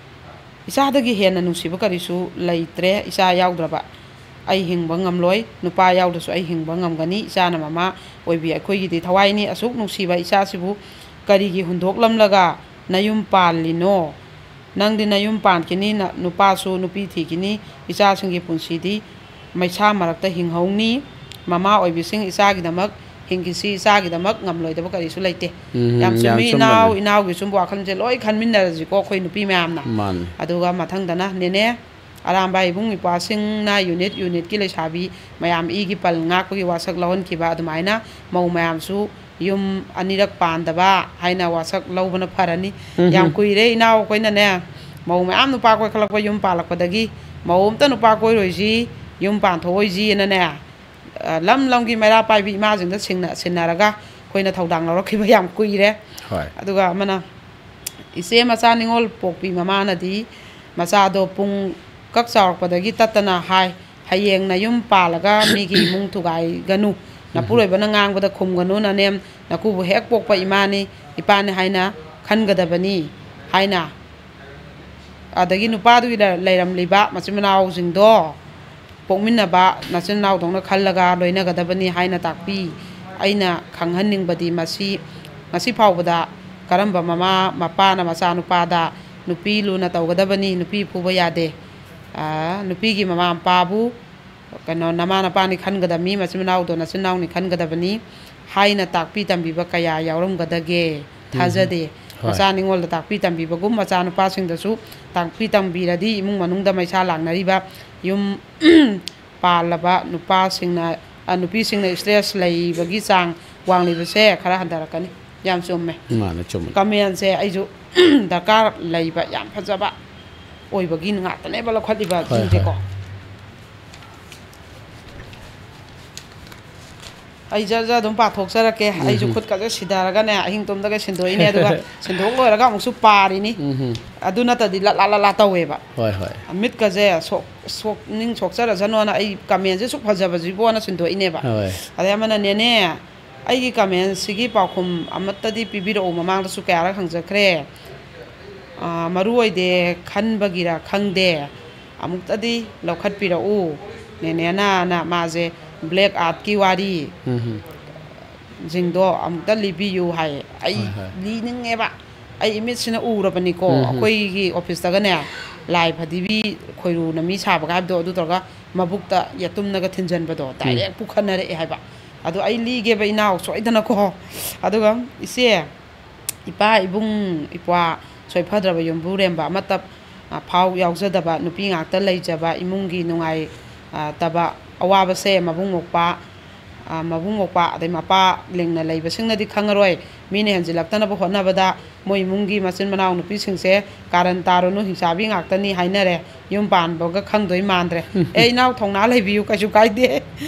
ꯏꯆꯥꯗꯒꯤ ꯍꯦꯟꯅ ꯅꯨꯡꯁꯤꯕ ꯀꯔꯤꯁꯨ ꯂꯩꯇ꯭ꯔꯦ꯫ ꯏꯆꯥ ꯌꯥꯎꯗ꯭ꯔꯕ ꯑꯩ ꯍꯤꯡꯕ ꯉꯝꯂꯣꯏ꯫ ꯅꯨꯄꯥ ꯌꯥꯎꯗ꯭ꯔꯁꯨ ꯑꯩ ꯍꯤꯡꯕ ꯉꯝꯒꯅꯤ꯫ ꯏꯆꯥꯅ ꯃꯃꯥ ꯑꯣꯏꯕꯤ ꯑꯩꯈꯣꯏꯒꯤꯗꯤ ꯊꯋꯥꯏꯅꯤ꯫ ꯑꯁꯨꯛ ꯅꯨꯡꯁꯤꯕ ꯏꯆꯥꯁꯤꯕꯨ ꯀꯔꯤꯒꯤ ꯍꯨꯟꯗꯣꯛꯂꯝꯂꯒ ꯅꯌꯨꯝ ꯄꯥꯜꯂꯤꯅꯣ? ꯅꯪꯗꯤ ꯅꯌꯨꯝ ꯄꯥꯟꯈꯤꯅꯤ, ꯅ-, ꯅꯨꯄꯥꯁꯨ ꯅꯨꯄꯤ ꯊꯤꯈꯤꯅꯤ, ꯏꯆꯥꯁꯤꯡꯒꯤ ꯄꯨꯟꯁꯤꯗꯤ ꯃꯩꯁꯥ ꯃꯔꯛꯇ ꯍꯤꯡꯍꯧꯅꯤ꯫ ꯃꯃꯥ ꯑꯣꯏꯕꯤꯁꯤꯡ, ꯏꯆꯥꯒꯤꯗꯃꯛ ꯍꯤꯡꯈꯤꯁꯤ, ꯏꯆꯥꯒꯤꯗꯃꯛ ꯉꯝꯂꯣꯏꯗꯕ ꯀꯔꯤꯁꯨ ꯂꯩꯇꯦ꯫" ꯎꯝ, ꯌꯥꯝ ꯌꯥꯝ ꯆꯨꯝꯃꯤ, ꯆꯨꯝꯕꯅꯦ꯫ ꯏꯅꯥꯎ, ꯏꯅꯥꯎꯒꯤ ꯁꯨꯝꯕ ꯋꯥꯈꯜꯁꯦ ꯂꯣꯏ ꯈꯟꯃꯤꯟꯅꯔꯁꯤꯀꯣ, ꯑꯩꯈꯣꯏ ꯅꯨꯄꯤ ꯃꯌꯥꯝꯅ꯫ ꯃꯥꯅꯦ꯫ ꯑꯗꯨꯒ ꯃꯊꯪꯗꯅ ꯅꯦꯅꯦ ꯑꯔꯥꯝꯕꯥꯏ ꯏꯕꯨꯡ ꯏꯄ꯭ꯋꯥꯁꯤꯡꯅ ꯌꯨꯅꯤꯠ ꯌꯨꯅꯤꯠꯀꯤ ꯂꯩꯁꯥꯕꯤ ꯃꯌꯥꯝ ꯏꯒꯤ ꯄꯜ ꯉꯥꯛꯄꯒꯤ ꯋꯥꯁꯛ ꯂꯧꯍꯟꯈꯤꯕ ꯑꯗꯨꯃꯥꯏꯅ ꯃꯧ ꯃꯌꯥꯝꯁꯨ ꯌꯨꯝ ꯑꯅꯤꯔꯛ ꯄꯥꯟꯗꯕ ꯍꯥꯏꯅ ꯋꯥꯁꯛ ꯂꯧꯕꯅ ꯐꯔꯅꯤ꯫ ꯎꯝ꯫ ꯌꯥꯝ ꯀꯨꯏꯔꯦ ꯏꯅꯥꯎ ꯑꯩꯈꯣꯏꯅꯅꯦ, ꯃꯧ ꯃꯌꯥꯝ ꯅꯨꯄꯥ ꯀꯣꯏꯈꯠꯂꯛꯄ, ꯌꯨꯝ ꯄꯥꯜꯂꯛꯄꯗꯒꯤ ꯃꯧ ꯑꯝꯇ ꯅꯨꯄꯥ ꯀꯣꯏꯔꯣꯏꯁꯤ, ꯌꯨꯝ ꯄꯥꯟꯊꯣꯛꯑꯣꯏꯁꯤꯅꯅꯦ, ꯑ, ꯂꯝ ꯂꯝꯒꯤ ꯃꯩꯔꯥ ꯄꯥꯏꯕꯤ ꯏꯃꯥꯁꯤꯡꯗ ꯁꯤꯡꯅ-, ꯁꯤꯟꯅꯔꯒ ꯑꯩꯈꯣꯏꯅ ꯊꯧꯗꯥꯡ ꯂꯧꯔꯛꯈꯤꯕ ꯌꯥꯝ ꯀꯨꯏꯔꯦ꯫ ꯍꯣꯏ꯫ ꯑꯗꯨꯒ ꯑꯃꯅ, ꯏꯆꯦ ꯃꯆꯥ ꯅꯤꯉꯣꯜ ꯄꯣꯛꯄꯤ ꯃꯃꯥꯅꯗꯤ ꯃꯆꯥꯗꯣ ꯄꯨꯡ ꯀꯛ ꯆꯥꯎꯔꯛꯄꯗꯒꯤ ꯇꯠꯇꯅ ꯍꯥꯏ, "ꯍꯌꯦꯡ ꯅꯌꯨꯝ ꯄꯥꯜꯂꯒ ꯃꯤꯒꯤ ꯏꯃꯨꯡ ꯊꯨꯒꯥꯏꯒꯅꯨ, ꯅꯄꯨꯔꯣꯏꯕꯅ ꯉꯥꯡꯕꯗ ꯈꯨꯝꯒꯅꯨ, ꯅꯅꯦꯝ ꯅꯀꯨꯕꯨ ꯍꯦꯛ ꯄꯣꯛꯄ ꯏꯃꯥꯅꯤ, ꯏꯄꯥꯅꯤ ꯍꯥꯏꯅ ꯈꯟꯒꯗꯕꯅꯤ" ꯍꯥꯏꯅ꯫ ꯑꯗꯒꯤ ꯅꯨꯄꯥꯗꯨꯒꯤ ꯂ-, ꯂꯩꯔꯝꯂꯤꯕ ꯃꯆꯤꯟ ꯃꯅꯥꯎꯁꯤꯡꯗꯣ ꯄꯣꯛꯃꯤꯟꯅꯕ ꯅꯆꯤꯟ ꯅꯅꯥꯎꯗꯧꯅ ꯈꯜꯂꯒ ꯂꯣꯏꯅꯒꯗꯕꯅꯤ ꯍꯥꯏꯅ ꯇꯥꯛꯄꯤ꯫ ꯑꯩꯅ ꯈꯪꯍꯟꯅꯤꯡꯕꯗꯤ ꯃꯁꯤ, ꯉꯁꯤ ꯐꯥꯎꯕꯗ ꯀꯔꯝꯕ ꯃꯃꯥ ꯃꯄꯥꯅ ꯃꯆꯥꯅꯨꯄꯥꯗ "ꯅꯨꯄꯤ ꯂꯨꯅ ꯇꯧꯒꯗꯕꯅꯤ, ꯅꯨꯄꯤ ꯐꯨꯕ ꯌꯥꯗꯦ, ꯑ, ꯅꯨꯄꯤꯒꯤ ꯃꯃꯥ ꯃꯄꯥꯕꯨ ꯀꯩꯅꯣ, ꯅꯃꯥ ꯅꯄꯥꯅꯤ ꯈꯟꯒꯗꯕꯅꯤ, ꯃꯆꯤꯟ ꯃꯅꯥꯎꯗꯣ ꯅꯆꯤꯟ ꯅꯅꯥꯎꯅꯤ ꯈꯟꯒꯗꯕꯅꯤ" ꯍꯥꯏꯅ ꯇꯥꯛꯄꯤ ꯇꯝꯕꯤꯕ ꯀꯌꯥ ꯌꯥꯎꯔꯝꯒꯗꯒꯦ? ꯎꯝ꯫ ꯊꯥꯖꯗꯦ꯫ ꯍꯣꯏ꯫ ꯃꯆꯥ ꯅꯤꯉꯣꯜꯗ ꯇꯥꯛꯄꯤ ꯇꯝꯕꯤꯕꯒꯨꯝ, ꯃꯆꯥꯅꯨꯄꯥꯁꯤꯡꯗꯁꯨ ꯇꯥꯛꯄꯤ ꯇꯝꯕꯤꯔꯗꯤ ꯏꯃꯨꯡ ꯃꯅꯨꯡꯗ ꯃꯩꯁꯥ ꯂꯥꯡꯅꯔꯤꯕ ꯌꯨꯝ ꯄꯥꯜꯂꯕ ꯅꯨꯄꯥꯁꯤꯡꯅ, ꯑ, ꯅꯨꯄꯤꯁꯤꯡꯅ stress ꯂꯩꯕꯒꯤ ꯆꯥꯡ ꯋꯥꯡꯂꯤꯕꯁꯦ ꯈꯔ ꯍꯟꯊꯔꯛꯀꯅꯤ꯫ ꯌꯥꯝ ꯆꯨꯝꯃꯦ꯫ ꯃꯥꯅ ꯆꯨꯝꯃꯦ꯫ Commentꯁꯦ ꯑꯩꯁꯨ ꯗꯔꯀꯥꯔ ꯂꯩꯕ, ꯌꯥꯝ ꯐꯖꯕ ꯑꯣꯏꯕꯒꯤ ꯉꯥꯛꯇꯅꯦꯕ ꯂꯧꯈꯠꯂꯤꯕ ꯍꯣꯏ, ꯁꯤꯡꯁꯦꯀꯣ꯫ ꯍꯣꯏ꯫ ꯑꯩ ꯖꯔ ꯖꯔ ꯑꯗꯨꯝ ꯄꯥꯊꯣꯛꯆꯔꯛꯀꯦ꯫ ꯎꯝ꯫ ꯑꯩꯁꯨ ꯈꯨꯠꯀꯁꯦ ꯁꯤꯊꯔꯒꯅꯦ, ꯑꯍꯤꯡ ꯇꯨꯝꯗꯒ ꯁꯤꯟꯗꯣꯛꯏꯅꯦ, ꯑꯗꯨꯒ ꯁꯤꯟꯗꯣꯛ ꯂꯣꯏꯔꯒ ꯑꯃꯨꯛꯁꯨ ꯄꯥꯔꯤꯅꯤ꯫ ꯎꯝ꯫ ꯑꯗꯨ ꯅꯠꯇꯗꯤ ꯂꯠꯂꯥ ꯂꯠꯂꯥ ꯇꯧꯋꯦꯕ꯫ ꯍꯣꯏ, ꯍꯣꯏ꯫ ꯃꯤꯠꯀꯁꯦ ꯁꯣꯛ-, ꯁꯣꯛꯅꯤꯡ ꯁꯣꯛꯆꯔꯁꯅꯣꯅ ꯑꯩ commentꯁꯦ ꯁꯨꯛ ꯐꯖꯕꯁꯤꯕꯣꯅ ꯁꯤꯟꯗꯣꯛꯏꯅꯦꯕ꯫ ꯍꯣꯏ꯫ ꯑꯗꯩ ꯑꯃꯅ, "ꯅꯦꯅꯦ, ꯑꯩꯒꯤ commentꯁꯤꯒꯤ ꯄꯥꯎꯈꯨꯝ ꯑꯃꯠꯇꯗꯤ ꯄꯤꯕꯤꯔꯛꯎ, ꯃꯃꯥꯡꯗꯁꯨ ꯀꯌꯥꯔꯛ ꯍꯪꯖꯈ꯭ꯔꯦ꯫ ꯑꯥ, ꯃꯔꯨ ꯑꯣꯏꯗꯦ ꯈꯟꯕꯒꯤꯔ ꯈꯪꯗꯦ, ꯑꯃꯨꯛꯇꯗꯤ ꯂꯧꯈꯠꯄꯤꯔꯛꯎ ꯅꯦꯅꯦꯅ"ꯅ ꯃꯥꯁꯦ black artꯀꯤ ꯋꯥꯔꯤ ꯎꯝ꯫ ꯁꯤꯡꯗꯣ ꯑꯃꯨꯛꯇ ꯂꯤꯕꯤꯌꯨ ꯍꯥꯏ꯫ ꯑꯩ ꯍꯣꯏ, ꯍꯣꯏ꯫ ꯂꯤꯅꯤꯡꯉꯦꯕ꯫ ꯑꯩ ꯏꯃꯤꯠꯁꯤꯅ ꯎꯔꯕꯅꯤꯀꯣ꯫ ꯎꯝ ꯍꯝ꯫ ꯑꯩꯈꯣꯏꯒꯤ officeꯇꯒꯅꯦ, ꯂꯥꯏ ꯐꯗꯤꯕꯤ ꯈꯣꯏꯔꯨꯅ ꯃꯤ ꯁꯥꯕꯒ ꯍꯥꯏꯕꯗꯣ, ꯑꯗꯨ ꯇꯧꯔꯒ ꯃꯕꯨꯛꯇ ꯌꯦꯇꯨꯝꯅꯒ ꯊꯤꯟꯖꯟꯕꯗꯣ ꯎꯝ꯫ Direct ꯄꯨꯈꯠꯅꯔꯛꯑꯦ ꯍꯥꯏꯕ꯫ ꯑꯗꯣ ꯑꯩ ꯂꯤꯒꯦꯕ, ꯏꯅꯥꯎ, ꯁꯣꯏꯗꯅꯀꯣ꯫ ꯑꯗꯨꯒ, ꯏꯆꯦ, ꯏꯄꯥ, ꯏꯕꯨꯡ, ꯏꯄ꯭ꯋꯥ, ꯁꯣꯏꯐꯗ꯭ꯔꯕ ꯌꯨꯝꯕꯨꯔꯦꯝꯕ ꯑꯃꯠꯇ, ꯑ, ꯐꯥꯎ ꯌꯥꯎꯖꯗꯕ, ꯅꯨꯄꯤ ꯉꯥꯛꯇ ꯂꯩꯖꯕ ꯏꯃꯨꯡꯒꯤ ꯅꯨꯡꯉꯥꯏ-, ꯑ, ꯇꯕ ꯑꯋꯥꯕꯁꯦ ꯃꯕꯨꯡ ꯃꯧꯄ꯭ꯋꯥ, ꯑ, ꯑ, ꯃꯕꯨꯡ ꯃꯧꯄ꯭ꯋꯥ ꯑꯗꯩ ꯃꯄꯥ ꯂꯤꯡꯅ ꯂꯩꯕꯁꯤꯡꯅꯗꯤ ꯈꯪꯉꯔꯣꯏ꯫ ꯃꯤꯅ ꯍꯦꯟꯖꯤꯜꯂꯛꯇꯅꯕ ꯍꯣꯠꯅꯕꯗ ꯃꯣꯏ ꯏꯃꯨꯡꯒꯤ ꯃꯆꯤꯟ ꯃꯅꯥꯎ ꯅꯨꯄꯤꯁꯤꯡꯁꯦ ꯀꯥꯔꯟ ꯇꯥꯔꯨꯅꯨ, ꯍꯤꯡꯆꯥꯕꯤ ꯉꯥꯛꯇꯅꯤ ꯍꯥꯏꯅꯔꯦ꯫ ꯌꯨꯝ ꯄꯥꯟꯕꯒ ꯈꯪꯗꯣꯏ ꯃꯥꯟꯗ꯭ꯔꯦ꯫ ꯑꯦ, ꯏꯅꯥꯎ, ꯊꯧꯅꯥ ꯂꯩꯕꯤꯌꯨ, ꯀꯩꯁꯨ ꯀꯥꯏꯗꯦ꯫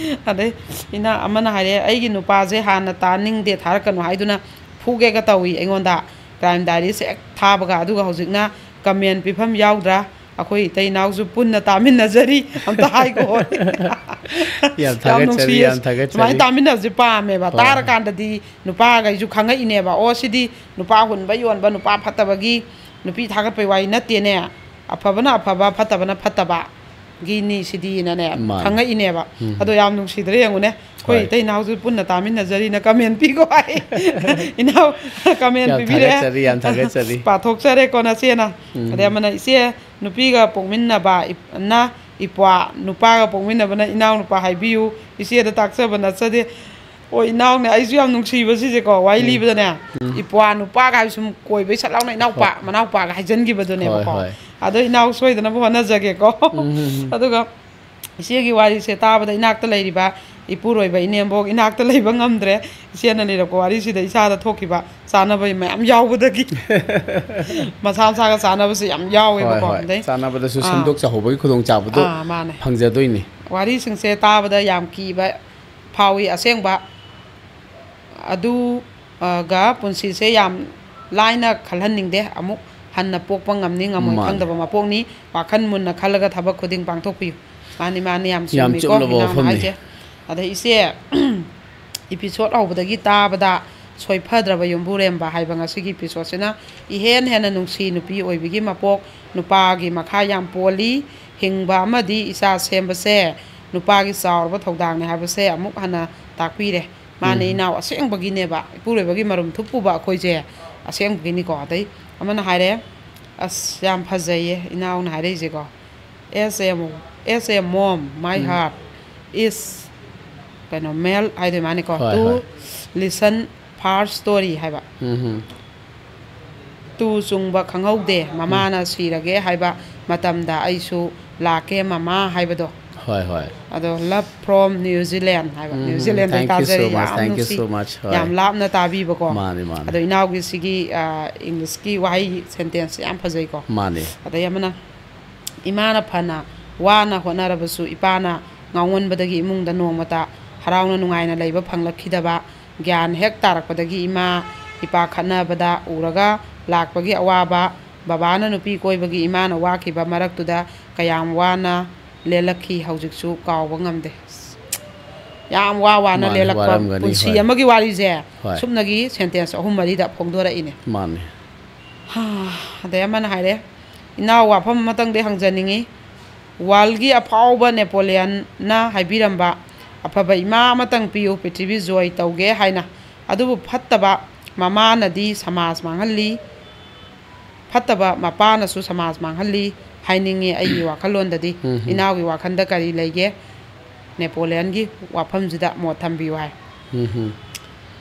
ꯑꯗꯩ ꯏꯅꯥ-, ꯑꯃꯅ ꯍꯥꯏꯔꯦ, "ꯑꯩꯒꯤ ꯅꯨꯄꯥꯁꯦ ꯍꯥꯟꯅ ꯇꯥꯅꯤꯡꯗꯦ, ꯊꯥꯔꯛꯀꯅꯨ ꯍꯥꯏꯗꯨꯅ ꯐꯨꯒꯦꯒ ꯇꯧꯏ ꯑꯩꯉꯣꯟꯗ꯫ Crime Diaryꯁꯦ ꯍꯦꯛ ꯊꯥꯕꯒ, ꯑꯗꯨꯒ ꯍꯧꯖꯤꯛꯅ comment ꯄꯤꯐꯝ ꯌꯥꯎꯗ꯭ꯔꯥ? ꯑꯩꯈꯣꯏ ꯏꯇꯩ ꯏꯅꯥꯎꯁꯨ ꯄꯨꯟꯅ ꯇꯥꯃꯤꯟꯅꯖꯔꯤ", ꯑꯝꯇ ꯍꯥꯏꯈꯣ꯫ ꯌꯥꯝ ꯌꯥꯝ ꯊꯥꯒꯠꯆꯔꯤ, ꯅꯨꯡꯁꯤꯌꯦ꯫ ꯌꯥꯝ ꯊꯥꯒꯠꯆꯔꯤ꯫ ꯁꯨꯃꯥꯏꯅ ꯇꯥꯃꯤꯟꯅꯕꯁꯦ ꯄꯥꯝꯃꯦꯕ꯫ ꯍꯣꯏ꯫ ꯇꯥꯔꯀꯥꯟꯗꯗꯤ ꯅꯨꯄꯥꯈꯩꯁꯨ ꯈꯪꯉꯛꯏꯅꯦꯕ, "ꯑꯣ, ꯁꯤꯗꯤ ꯅꯨꯄꯥ ꯍꯨꯟꯕ ꯌꯣꯟꯕ, ꯅꯨꯄꯥ ꯐꯠꯇꯕꯒꯤ ꯅꯨꯄꯤ ꯊꯥꯒꯠꯄꯩ ꯋꯥꯔꯤ ꯅꯠꯇꯦꯅꯦ꯫ ꯑꯐꯕꯅ ꯑꯐꯕ, ꯐꯠꯇꯕꯅ ꯐꯠꯇꯕꯒꯤꯅꯤ ꯁꯤꯗꯤꯅꯅꯦ" ꯃꯥꯅꯦ꯫ ꯈꯪꯉꯛꯏꯅꯦꯕ꯫ ꯎꯝ꯫ ꯑꯗꯣ ꯌꯥꯝ ꯅꯨꯡꯁꯤꯗ꯭ꯔꯦ ꯌꯦꯡꯉꯨꯅꯦ꯫ ꯑꯩꯈꯣꯏ ꯍꯣꯏ꯫ ꯏꯇꯩ ꯏꯅꯥꯎꯁꯨ ꯄꯨꯟꯅ ꯇꯥꯃꯤꯟꯅꯖꯔꯤꯅ comment ꯄꯤꯀꯣ ꯍꯥꯏ꯫ ꯏꯅꯥꯎ comment ꯌꯥꯝ ꯄꯤꯕꯤꯔꯦ꯫ ꯊꯥꯒꯠꯆꯔꯤ, ꯌꯥꯝ ꯊꯥꯒꯠꯆꯔꯤ꯫ ꯄꯥꯊꯣꯛꯆꯔꯦꯀꯣ ꯅꯆꯦꯅ꯫ ꯎꯝ꯫ ꯑꯗꯩ ꯑꯃꯅ, "ꯏꯆꯦ, ꯅꯨꯄꯤꯒ ꯄꯣꯛꯃꯤꯟꯅꯕ ꯏꯞ-, ꯅ ꯏꯄ꯭ꯋꯥ, ꯅꯨꯄꯥꯒ ꯄꯣꯛꯃꯤꯟꯅꯕꯅ ꯏꯅꯥꯎ ꯅꯨꯄꯥ ꯍꯥꯏꯕꯤꯌꯨ꯫ ꯏꯆꯦꯗ ꯇꯥꯛꯆꯕ ꯅꯠꯆꯗꯦ"꯫ ꯑꯣ, ꯏꯅꯥꯎꯅꯦ, ꯑꯩꯁꯨ ꯌꯥꯝ ꯅꯨꯡꯁꯤꯕ ꯁꯤꯁꯦꯀꯣ, ꯋꯥꯔꯤ ꯎꯝ꯫ ꯂꯤꯕꯗꯅꯦ, ꯎꯝ꯫ ꯏꯄ꯭ꯋꯥ ꯅꯨꯄꯥꯒ ꯍꯥꯏꯕ ꯁꯨꯝ ꯀꯣꯏꯕꯩ ꯁꯠ ꯂꯥꯎꯅ ꯏꯅꯥꯎꯄꯥ, ꯍꯣꯏ꯫ ꯃꯅꯥꯎꯄꯥꯒ ꯍꯣꯏ, ꯍꯥꯏꯖꯟꯈꯤꯕꯗꯨꯅꯦꯕꯀꯣ꯫ ꯍꯣꯏ꯫ ꯑꯗꯣ ꯏꯅꯥꯎ ꯁꯣꯏꯗꯅꯕ ꯍꯣꯠꯅꯖꯒꯦꯀꯣ꯫ ꯎꯝ, ꯎꯝ, ꯎꯝ꯫ ꯑꯗꯨꯒ ꯏꯆꯦꯒꯤ ꯋꯥꯔꯤꯁꯦ ꯇꯥꯕꯗ ꯏꯅꯥꯛꯇ ꯂꯩꯔꯤꯕ ꯏꯄꯨꯔꯣꯏꯕ ꯏꯅꯦꯝꯕꯣꯛ ꯏꯅꯥꯛꯇ ꯂꯩꯕ ꯉꯝꯗ꯭ꯔꯦ꯫ ꯏꯆꯦꯅ ꯂꯤꯔꯛꯄ ꯋꯥꯔꯤꯁꯤꯗ ꯏꯆꯥꯗ ꯊꯣꯛꯈꯤꯕ ꯆꯥꯅꯕ ꯃꯌꯥꯝ ꯌꯥꯎꯕꯗꯒꯤ꯫ ꯃꯁꯥ ꯃꯁꯥꯒ ꯆꯥꯅꯕꯁꯦ ꯌꯥꯝ ꯍꯣꯏ, ꯌꯥꯎꯋꯦꯕꯀꯣ꯫ ꯍꯣꯏ꯫ ꯑꯗꯩ, ꯆꯥꯅꯕꯗꯁꯨ ꯑꯥ꯫ ꯁꯦꯝꯗꯣꯛ ꯆꯥꯍꯧꯕꯒꯤ ꯈꯨꯗꯣꯡꯆꯥꯕꯗꯣ ꯑꯥ, ꯃꯥꯅꯦ꯫ ꯐꯪꯖꯗꯣꯏꯅꯤ꯫ ꯋꯥꯔꯤꯁꯤꯡꯁꯦ ꯇꯥꯕꯗ ꯌꯥꯝ ꯀꯤꯕ ꯐꯥꯎꯏ꯫ ꯑꯁꯦꯡꯕ ꯑꯗꯨ, ꯑ, ꯒ ꯄꯨꯟꯁꯤꯁꯦ ꯌꯥꯝ ꯂꯥꯏꯅ ꯈꯜꯍꯟꯅꯤꯡꯗꯦ꯫ ꯑꯃꯨꯛ ꯍꯟꯅ ꯄꯣꯛꯄ ꯉꯝꯅꯤ ꯉꯝꯃꯣꯏ ꯃꯥꯅꯦ꯫ ꯈꯪꯗꯕ ꯃꯄꯣꯛꯅꯤ꯫ ꯋꯥꯈꯜ ꯃꯨꯟꯅ ꯈꯜꯂꯒ ꯊꯕꯛ ꯈꯨꯗꯤꯡ ꯄꯥꯡꯊꯣꯛꯄꯤꯌꯨ꯫ ꯃꯥꯅꯤ, ꯃꯥꯅꯤ, ꯌꯥꯝ ꯌꯥꯝ ꯆꯨꯝꯃꯤꯀꯣ ꯆꯨꯝꯂꯕ ꯏꯅꯥꯎꯅ ꯋꯥꯐꯝꯅꯤ꯫ ꯍꯥꯏꯁꯦ꯫ ꯑꯗꯩ ꯏꯆꯦ, episode ꯍꯧꯕꯗꯒꯤ ꯇꯥꯕꯗ ꯁꯣꯏꯐꯗ꯭ꯔꯕ ꯌꯨꯝꯕꯨꯔꯦꯝꯕ ꯍꯥꯏꯕ ꯉꯁꯤꯒꯤ episodeꯁꯤꯅ ꯏꯍꯦꯟ ꯍꯦꯟꯅ ꯅꯨꯡꯁꯤ꯫ ꯅꯨꯄꯤ ꯑꯣꯏꯕꯒꯤ ꯃꯄꯣꯛ ꯅꯨꯄꯥꯒꯤ ꯃꯈꯥ ꯌꯥꯝ ꯄꯣꯜꯂꯤ꯫ ꯍꯤꯡꯕ ꯑꯃꯗꯤ ꯏꯆꯥ ꯁꯦꯝꯕꯁꯦ ꯅꯨꯄꯥꯒꯤ ꯆꯥꯎꯔꯕ ꯊꯧꯗꯥꯡꯅꯤ ꯍꯥꯏꯕꯁꯦ ꯑꯃꯨꯛ ꯍꯟꯅ ꯇꯥꯛꯄꯤꯔꯦ꯫ ꯃꯥꯅꯦ, ꯎꯝ꯫ ꯏꯅꯥꯎ, ꯑꯁꯦꯡꯕꯒꯤꯅꯦꯕ꯫ ꯏꯄꯨꯔꯣꯏꯕꯒꯤ ꯃꯔꯨꯝ ꯊꯨꯞ ꯄꯨꯕ ꯑꯩꯈꯣꯏꯁꯦ ꯑꯁꯦꯡꯕꯒꯤꯅꯤꯀꯣ꯫ ꯑꯗꯩ ꯑꯃꯅ ꯍꯥꯏꯔꯦ, ꯑꯁ, ꯌꯥꯝ ꯐꯖꯩꯌꯦ ꯏꯅꯥꯎꯅ ꯍꯥꯏꯔꯛꯏꯁꯦꯀꯣ꯫ "As a, as a mom, my um. Heart is," ꯀꯩꯅꯣ, melt ꯍꯥꯏꯗꯣꯏ ꯃꯥꯅꯤꯀꯣ, ꯍꯣꯏ, "to ꯍꯣꯏ꯫ Listen first story" ꯍꯥꯏꯕ꯫ ꯎꯝ, ꯎꯝ꯫ "ꯇꯨ ꯆꯨꯡꯕ ꯈꯪꯍꯧꯗꯦ, ꯎꯝ꯫ ꯃꯃꯥꯅ ꯁꯤꯔꯒꯦ ꯍꯥꯏꯕ ꯃꯇꯝꯗ ꯑꯩꯁꯨ ꯂꯥꯛꯀꯦ ꯃꯃꯥ" ꯍꯥꯏꯕꯗꯣ꯫ ꯍꯣꯏ, ꯍꯣꯏ꯫ ꯑꯗꯣ "Love from New Zealand" ꯍꯥꯏꯕ꯫ ꯎꯝ, ꯅ꯭ꯌꯨ ꯖꯤꯂꯦꯟꯗꯒꯤ thank you so ꯇꯥꯖꯔꯤ꯫ much, ꯌꯥꯝ thank you ꯅꯨꯡꯁꯤ꯫ so much. ꯍꯣꯏ꯫ ꯌꯥꯝ ꯂꯥꯞꯅ ꯇꯥꯕꯤꯕꯀꯣ꯫ ꯃꯥꯅꯦ, ꯃꯥꯅꯦ꯫ ꯑꯗꯣ ꯏꯅꯥꯎꯒꯤ ꯁꯤꯒꯤ, ꯑ, ꯏꯪꯂꯤꯁꯀꯤ ꯋꯥꯍꯩ ꯁꯦꯟꯇꯦꯟꯁ ꯌꯥꯝ ꯐꯖꯩꯀꯣ꯫ ꯃꯥꯅꯦ꯫ ꯑꯗꯩ ꯑꯃꯅ, "ꯏꯃꯥꯅ ꯐꯅ ꯋꯥꯅ ꯍꯣꯠꯅꯔꯕꯁꯨ ꯏꯄꯥꯅ ꯉꯥꯎꯃꯟꯕꯗꯒꯤ ꯏꯃꯨꯡꯗ ꯅꯣꯡꯃꯇ ꯍꯔꯥꯎꯅ ꯅꯨꯡꯉꯥꯏꯅ ꯂꯩꯕ ꯐꯪꯂꯛꯈꯤꯗꯕ, ꯒ꯭ꯌꯥꯟ ꯍꯦꯛ ꯇꯥꯔꯛꯄꯗꯒꯤ ꯏꯃꯥ ꯏꯄꯥ ꯈꯠꯅꯕꯗ ꯎꯔꯒ ꯂꯥꯛꯄꯒꯤ ꯑꯋꯥꯕ, ꯕꯕꯥꯅ ꯅꯨꯄꯤ ꯀꯣꯏꯕꯒꯤ ꯏꯃꯥꯅ ꯋꯥꯈꯤꯕ ꯃꯔꯛꯇꯨꯗ ꯀꯌꯥꯝ ꯋꯥꯅ ꯂꯦꯜꯂꯛꯈꯤ ꯍꯧꯖꯤꯛꯁꯨ ꯀꯥꯎꯕ ꯉꯝꯗꯦ"꯫ ꯌꯥꯝ ꯋꯥ ꯋꯥꯅ ꯃꯥꯅꯦ, ꯂꯦꯜꯂꯛꯄ ꯋꯥꯔꯝꯒꯅꯤ, ꯄꯨꯟꯁꯤ ꯍꯣꯏ꯫ ꯑꯃꯒꯤ ꯋꯥꯔꯤꯁꯦ ꯍꯣꯏ꯫ ꯁꯨꯞꯅꯒꯤ ꯁꯦꯟꯇꯦꯟꯁ ꯑꯍꯨꯝ ꯃꯔꯤꯗ ꯐꯣꯡꯗꯣꯔꯛꯏꯅꯦ꯫ ꯃꯥꯅꯦ꯫ ꯍꯥ, ꯑꯗꯩ ꯑꯃꯅ ꯍꯥꯏꯔꯦ, "ꯏꯅꯥꯎ, ꯋꯥꯐꯝ ꯑꯃꯇꯪꯗꯤ ꯍꯪꯖꯅꯤꯡꯉꯤ꯫ ꯋꯥꯔꯜꯒꯤ ꯑꯐꯥꯎꯕ ꯅꯦꯄꯣꯂꯤꯌꯟꯅ ꯍꯥꯏꯕꯤꯔꯝꯕ, 'ꯑꯐꯕ ꯏꯃꯥ ꯑꯃꯇꯪ ꯄꯤꯌꯨ, ꯄ꯭ꯔꯤꯊꯤꯕꯤ ꯖꯣꯏ ꯇꯧꯒꯦ' ꯍꯥꯏꯅ꯫ ꯑꯗꯨꯕꯨ ꯐꯠꯇꯕ ꯃꯃꯥꯅꯗꯤ ꯁꯃꯥꯖ ꯃꯥꯡꯍꯜꯂꯤ, ꯐꯠꯇꯕ ꯃꯄꯥꯅꯁꯨ ꯁꯃꯥꯖ ꯃꯥꯡꯍꯜꯂꯤ ꯍꯥꯏꯅꯤꯡꯉꯤ꯫ ꯑꯩꯒꯤ ꯋꯥꯈꯜꯂꯣꯟꯗꯗꯤ ꯎꯝ, ꯎꯝ꯫ ꯏꯅꯥꯎꯒꯤ ꯋꯥꯈꯜꯗ ꯀꯔꯤ ꯂꯩꯒꯦ? ꯅꯦꯄꯣꯂꯤꯌꯟꯒꯤ ꯋꯥꯐꯝꯁꯤꯗ ꯃꯣꯠ ꯊꯝꯕꯤꯌꯨ" ꯍꯥꯏ꯫ ꯎꯝ, ꯎꯝ꯫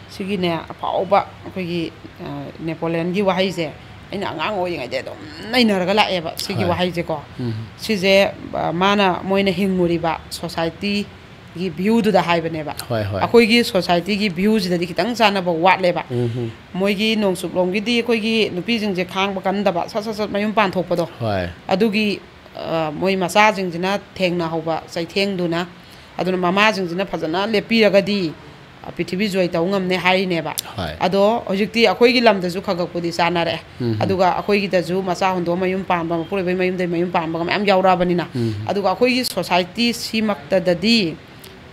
ꯁꯤꯒꯤꯅꯦ, ꯑꯐꯥꯎꯕ ꯑꯩꯈꯣꯏꯒꯤ, ꯑ, ꯅꯦꯄꯣꯂꯤꯌꯟꯒꯤ ꯋꯥꯍꯩꯁꯦ ꯑꯩꯅ ꯑꯉꯥꯡ ꯑꯣꯏꯔꯤꯉꯩꯗ ꯑꯗꯨꯝ ꯅꯩꯅꯔꯒ ꯂꯥꯛꯑꯦꯕ, ꯁꯤꯒꯤ ꯍꯣꯏ꯫ ꯋꯥꯍꯩꯁꯦꯀꯣ꯫ ꯎꯝ꯫ ꯁꯤꯁꯦ, ꯑ, ꯃꯥꯅ, ꯃꯣꯏꯅ ꯍꯤꯡꯉꯨꯔꯤꯕ ꯁꯣꯁꯥꯏꯇꯤꯒꯤ ꯚ꯭ꯌꯨꯗꯨꯗ ꯍꯥꯏꯕꯅꯦꯕ꯫ ꯍꯣꯏ, ꯍꯣꯏ꯫ ꯑꯩꯈꯣꯏꯒꯤ ꯁꯣꯁꯥꯏꯇꯤꯒꯤ ꯚ꯭ꯌꯨꯁꯤꯗꯗꯤ ꯈꯤꯇꯪ ꯆꯥꯟꯅꯕ ꯋꯥꯠꯂꯦꯕ꯫ ꯎꯝ, ꯎꯝ꯫ ꯃꯣꯏꯒꯤ ꯅꯣꯡꯆꯨꯞꯂꯣꯝꯒꯤꯗꯤ ꯑꯩꯈꯣꯏꯒꯤ ꯅꯨꯄꯤꯁꯤꯡꯁꯦ ꯈꯥꯡꯕ ꯀꯟꯗꯕ, ꯁꯠ ꯁꯠ ꯁꯠ ꯃꯌꯨꯝ ꯄꯥꯟꯊꯣꯛꯄꯗꯣ꯫ ꯍꯣꯏ꯫ ꯑꯗꯨꯒꯤ, ꯑ, ꯃꯣꯏ ꯃꯆꯥꯁꯤꯡꯁꯤꯅ ꯊꯦꯡꯅꯍꯧꯕ ꯆꯩꯊꯦꯡꯗꯨꯅ, ꯑꯗꯨꯅ ꯃꯃꯥꯁꯤꯡꯁꯤꯅ ꯐꯖꯅ ꯂꯦꯞꯄꯤꯔꯒꯗꯤ, ꯑ, ꯄ꯭ꯔꯤꯊꯤꯕꯤ ꯖꯣꯏ ꯇꯧ ꯉꯝꯅꯦ ꯍꯥꯏꯔꯤꯅꯦꯕ꯫ ꯍꯣꯏ꯫ ꯑꯗꯣ ꯍꯧꯖꯤꯛꯇꯤ ꯑꯩꯈꯣꯏꯒꯤ ꯂꯝꯗꯁꯨ ꯈꯒꯛꯄꯨꯗꯤ ꯆꯥꯟꯅꯔꯛꯑꯦ꯫ ꯎꯝ꯫ ꯑꯗꯨꯒ ꯑꯩꯈꯣꯏꯒꯤꯗꯁꯨ ꯃꯆꯥ ꯍꯨꯟꯗꯣꯛꯑ ꯃꯌꯨꯝ ꯄꯥꯟꯕ, ꯃꯄꯨꯔꯣꯏꯕꯩ ꯃꯌꯨꯝꯗꯩ ꯃꯌꯨꯝ ꯄꯥꯟꯕꯒ ꯃꯌꯥꯝ ꯌꯥꯎꯔꯛꯑꯕꯅꯤꯅ꯫ ꯎꯝ꯫ ꯑꯗꯨꯒ ꯑꯩꯈꯣꯏꯒꯤ ꯁꯣꯁꯥꯏꯇꯤ ꯁꯤꯃꯛꯇꯗꯗꯤ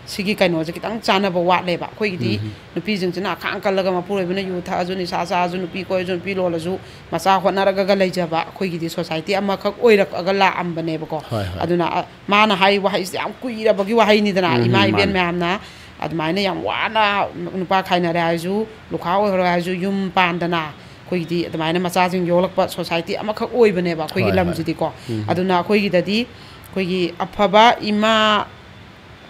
ꯁꯤꯒꯤ ꯀꯩꯅꯣꯁꯦ ꯈꯤꯇꯪ ꯆꯥꯟꯅꯕ ꯋꯥꯠꯂꯦꯕ꯫ ꯑꯩꯈꯣꯏꯒꯤꯗꯤ ꯎꯝ꯫ ꯅꯨꯄꯤꯁꯤꯡꯁꯤꯅ ꯑꯈꯥꯡ ꯀꯜꯂꯒ, ꯃꯄꯨꯔꯣꯏꯕꯅ ꯌꯨ ꯊꯛꯑꯁꯨ, ꯅꯤꯁꯥ ꯆꯥꯔꯁꯨ, ꯅꯨꯄꯤ ꯀꯣꯏꯔꯁꯨ, ꯅꯨꯄꯤ ꯂꯣꯜꯂꯁꯨ, ꯃꯆꯥ ꯍꯣꯠꯅꯔꯒ ꯂꯩꯖꯕ ꯑꯩꯈꯣꯏꯒꯤꯗꯤ ꯁꯣꯁꯥꯏꯇꯤ ꯑꯃꯈꯛ ꯑꯣꯏꯔꯛꯑꯒ ꯂꯥꯛꯑꯝꯕꯅꯦꯕꯀꯣ꯫ ꯍꯣꯏ, ꯍꯣꯏ꯫ ꯑꯗꯨꯅ, ꯑ, ꯃꯥꯅ ꯍꯥꯏ ꯋꯥꯍꯩꯁꯦ ꯌꯥꯝ ꯀꯨꯏꯔꯕꯒꯤ ꯋꯥꯍꯩꯅꯤꯗꯅ, ꯎꯝ, ꯏꯃꯥ ꯏꯕꯦꯟ ꯃꯥꯅꯦ꯫ ꯃꯌꯥꯝꯅ ꯑꯗꯨꯃꯥꯏꯅ ꯌꯥꯝ ꯋꯥꯅ ꯅꯨꯄꯥ ꯈꯥꯏꯅꯔꯦ ꯍꯥꯏꯔꯁꯨ, ꯂꯨꯈꯥ ꯑꯣꯏꯍꯧꯔꯦ ꯍꯥꯏꯔꯁꯨ, ꯌꯨꯝ ꯄꯥꯟꯗꯅ ꯑꯩꯈꯣꯏꯒꯤꯗꯤ ꯑꯗꯨꯃꯥꯏꯅ ꯃꯆꯥꯁꯤꯡ ꯌꯣꯛꯂꯛꯄ ꯁꯣꯁꯥꯏꯇꯤ ꯑꯃꯈꯛ ꯑꯣꯏꯕꯅꯦꯕ ꯑꯩꯈꯣꯏꯒꯤ ꯍꯣꯏ, ꯍꯣꯏ꯫ ꯂꯝꯁꯤꯗꯤꯀꯣ꯫ ꯎꯝ꯫ ꯑꯗꯨꯅ ꯑꯩꯈꯣꯏꯒꯤꯗꯗꯤ ꯑꯩꯈꯣꯏꯒꯤ ꯑꯐꯕ ꯏꯃꯥ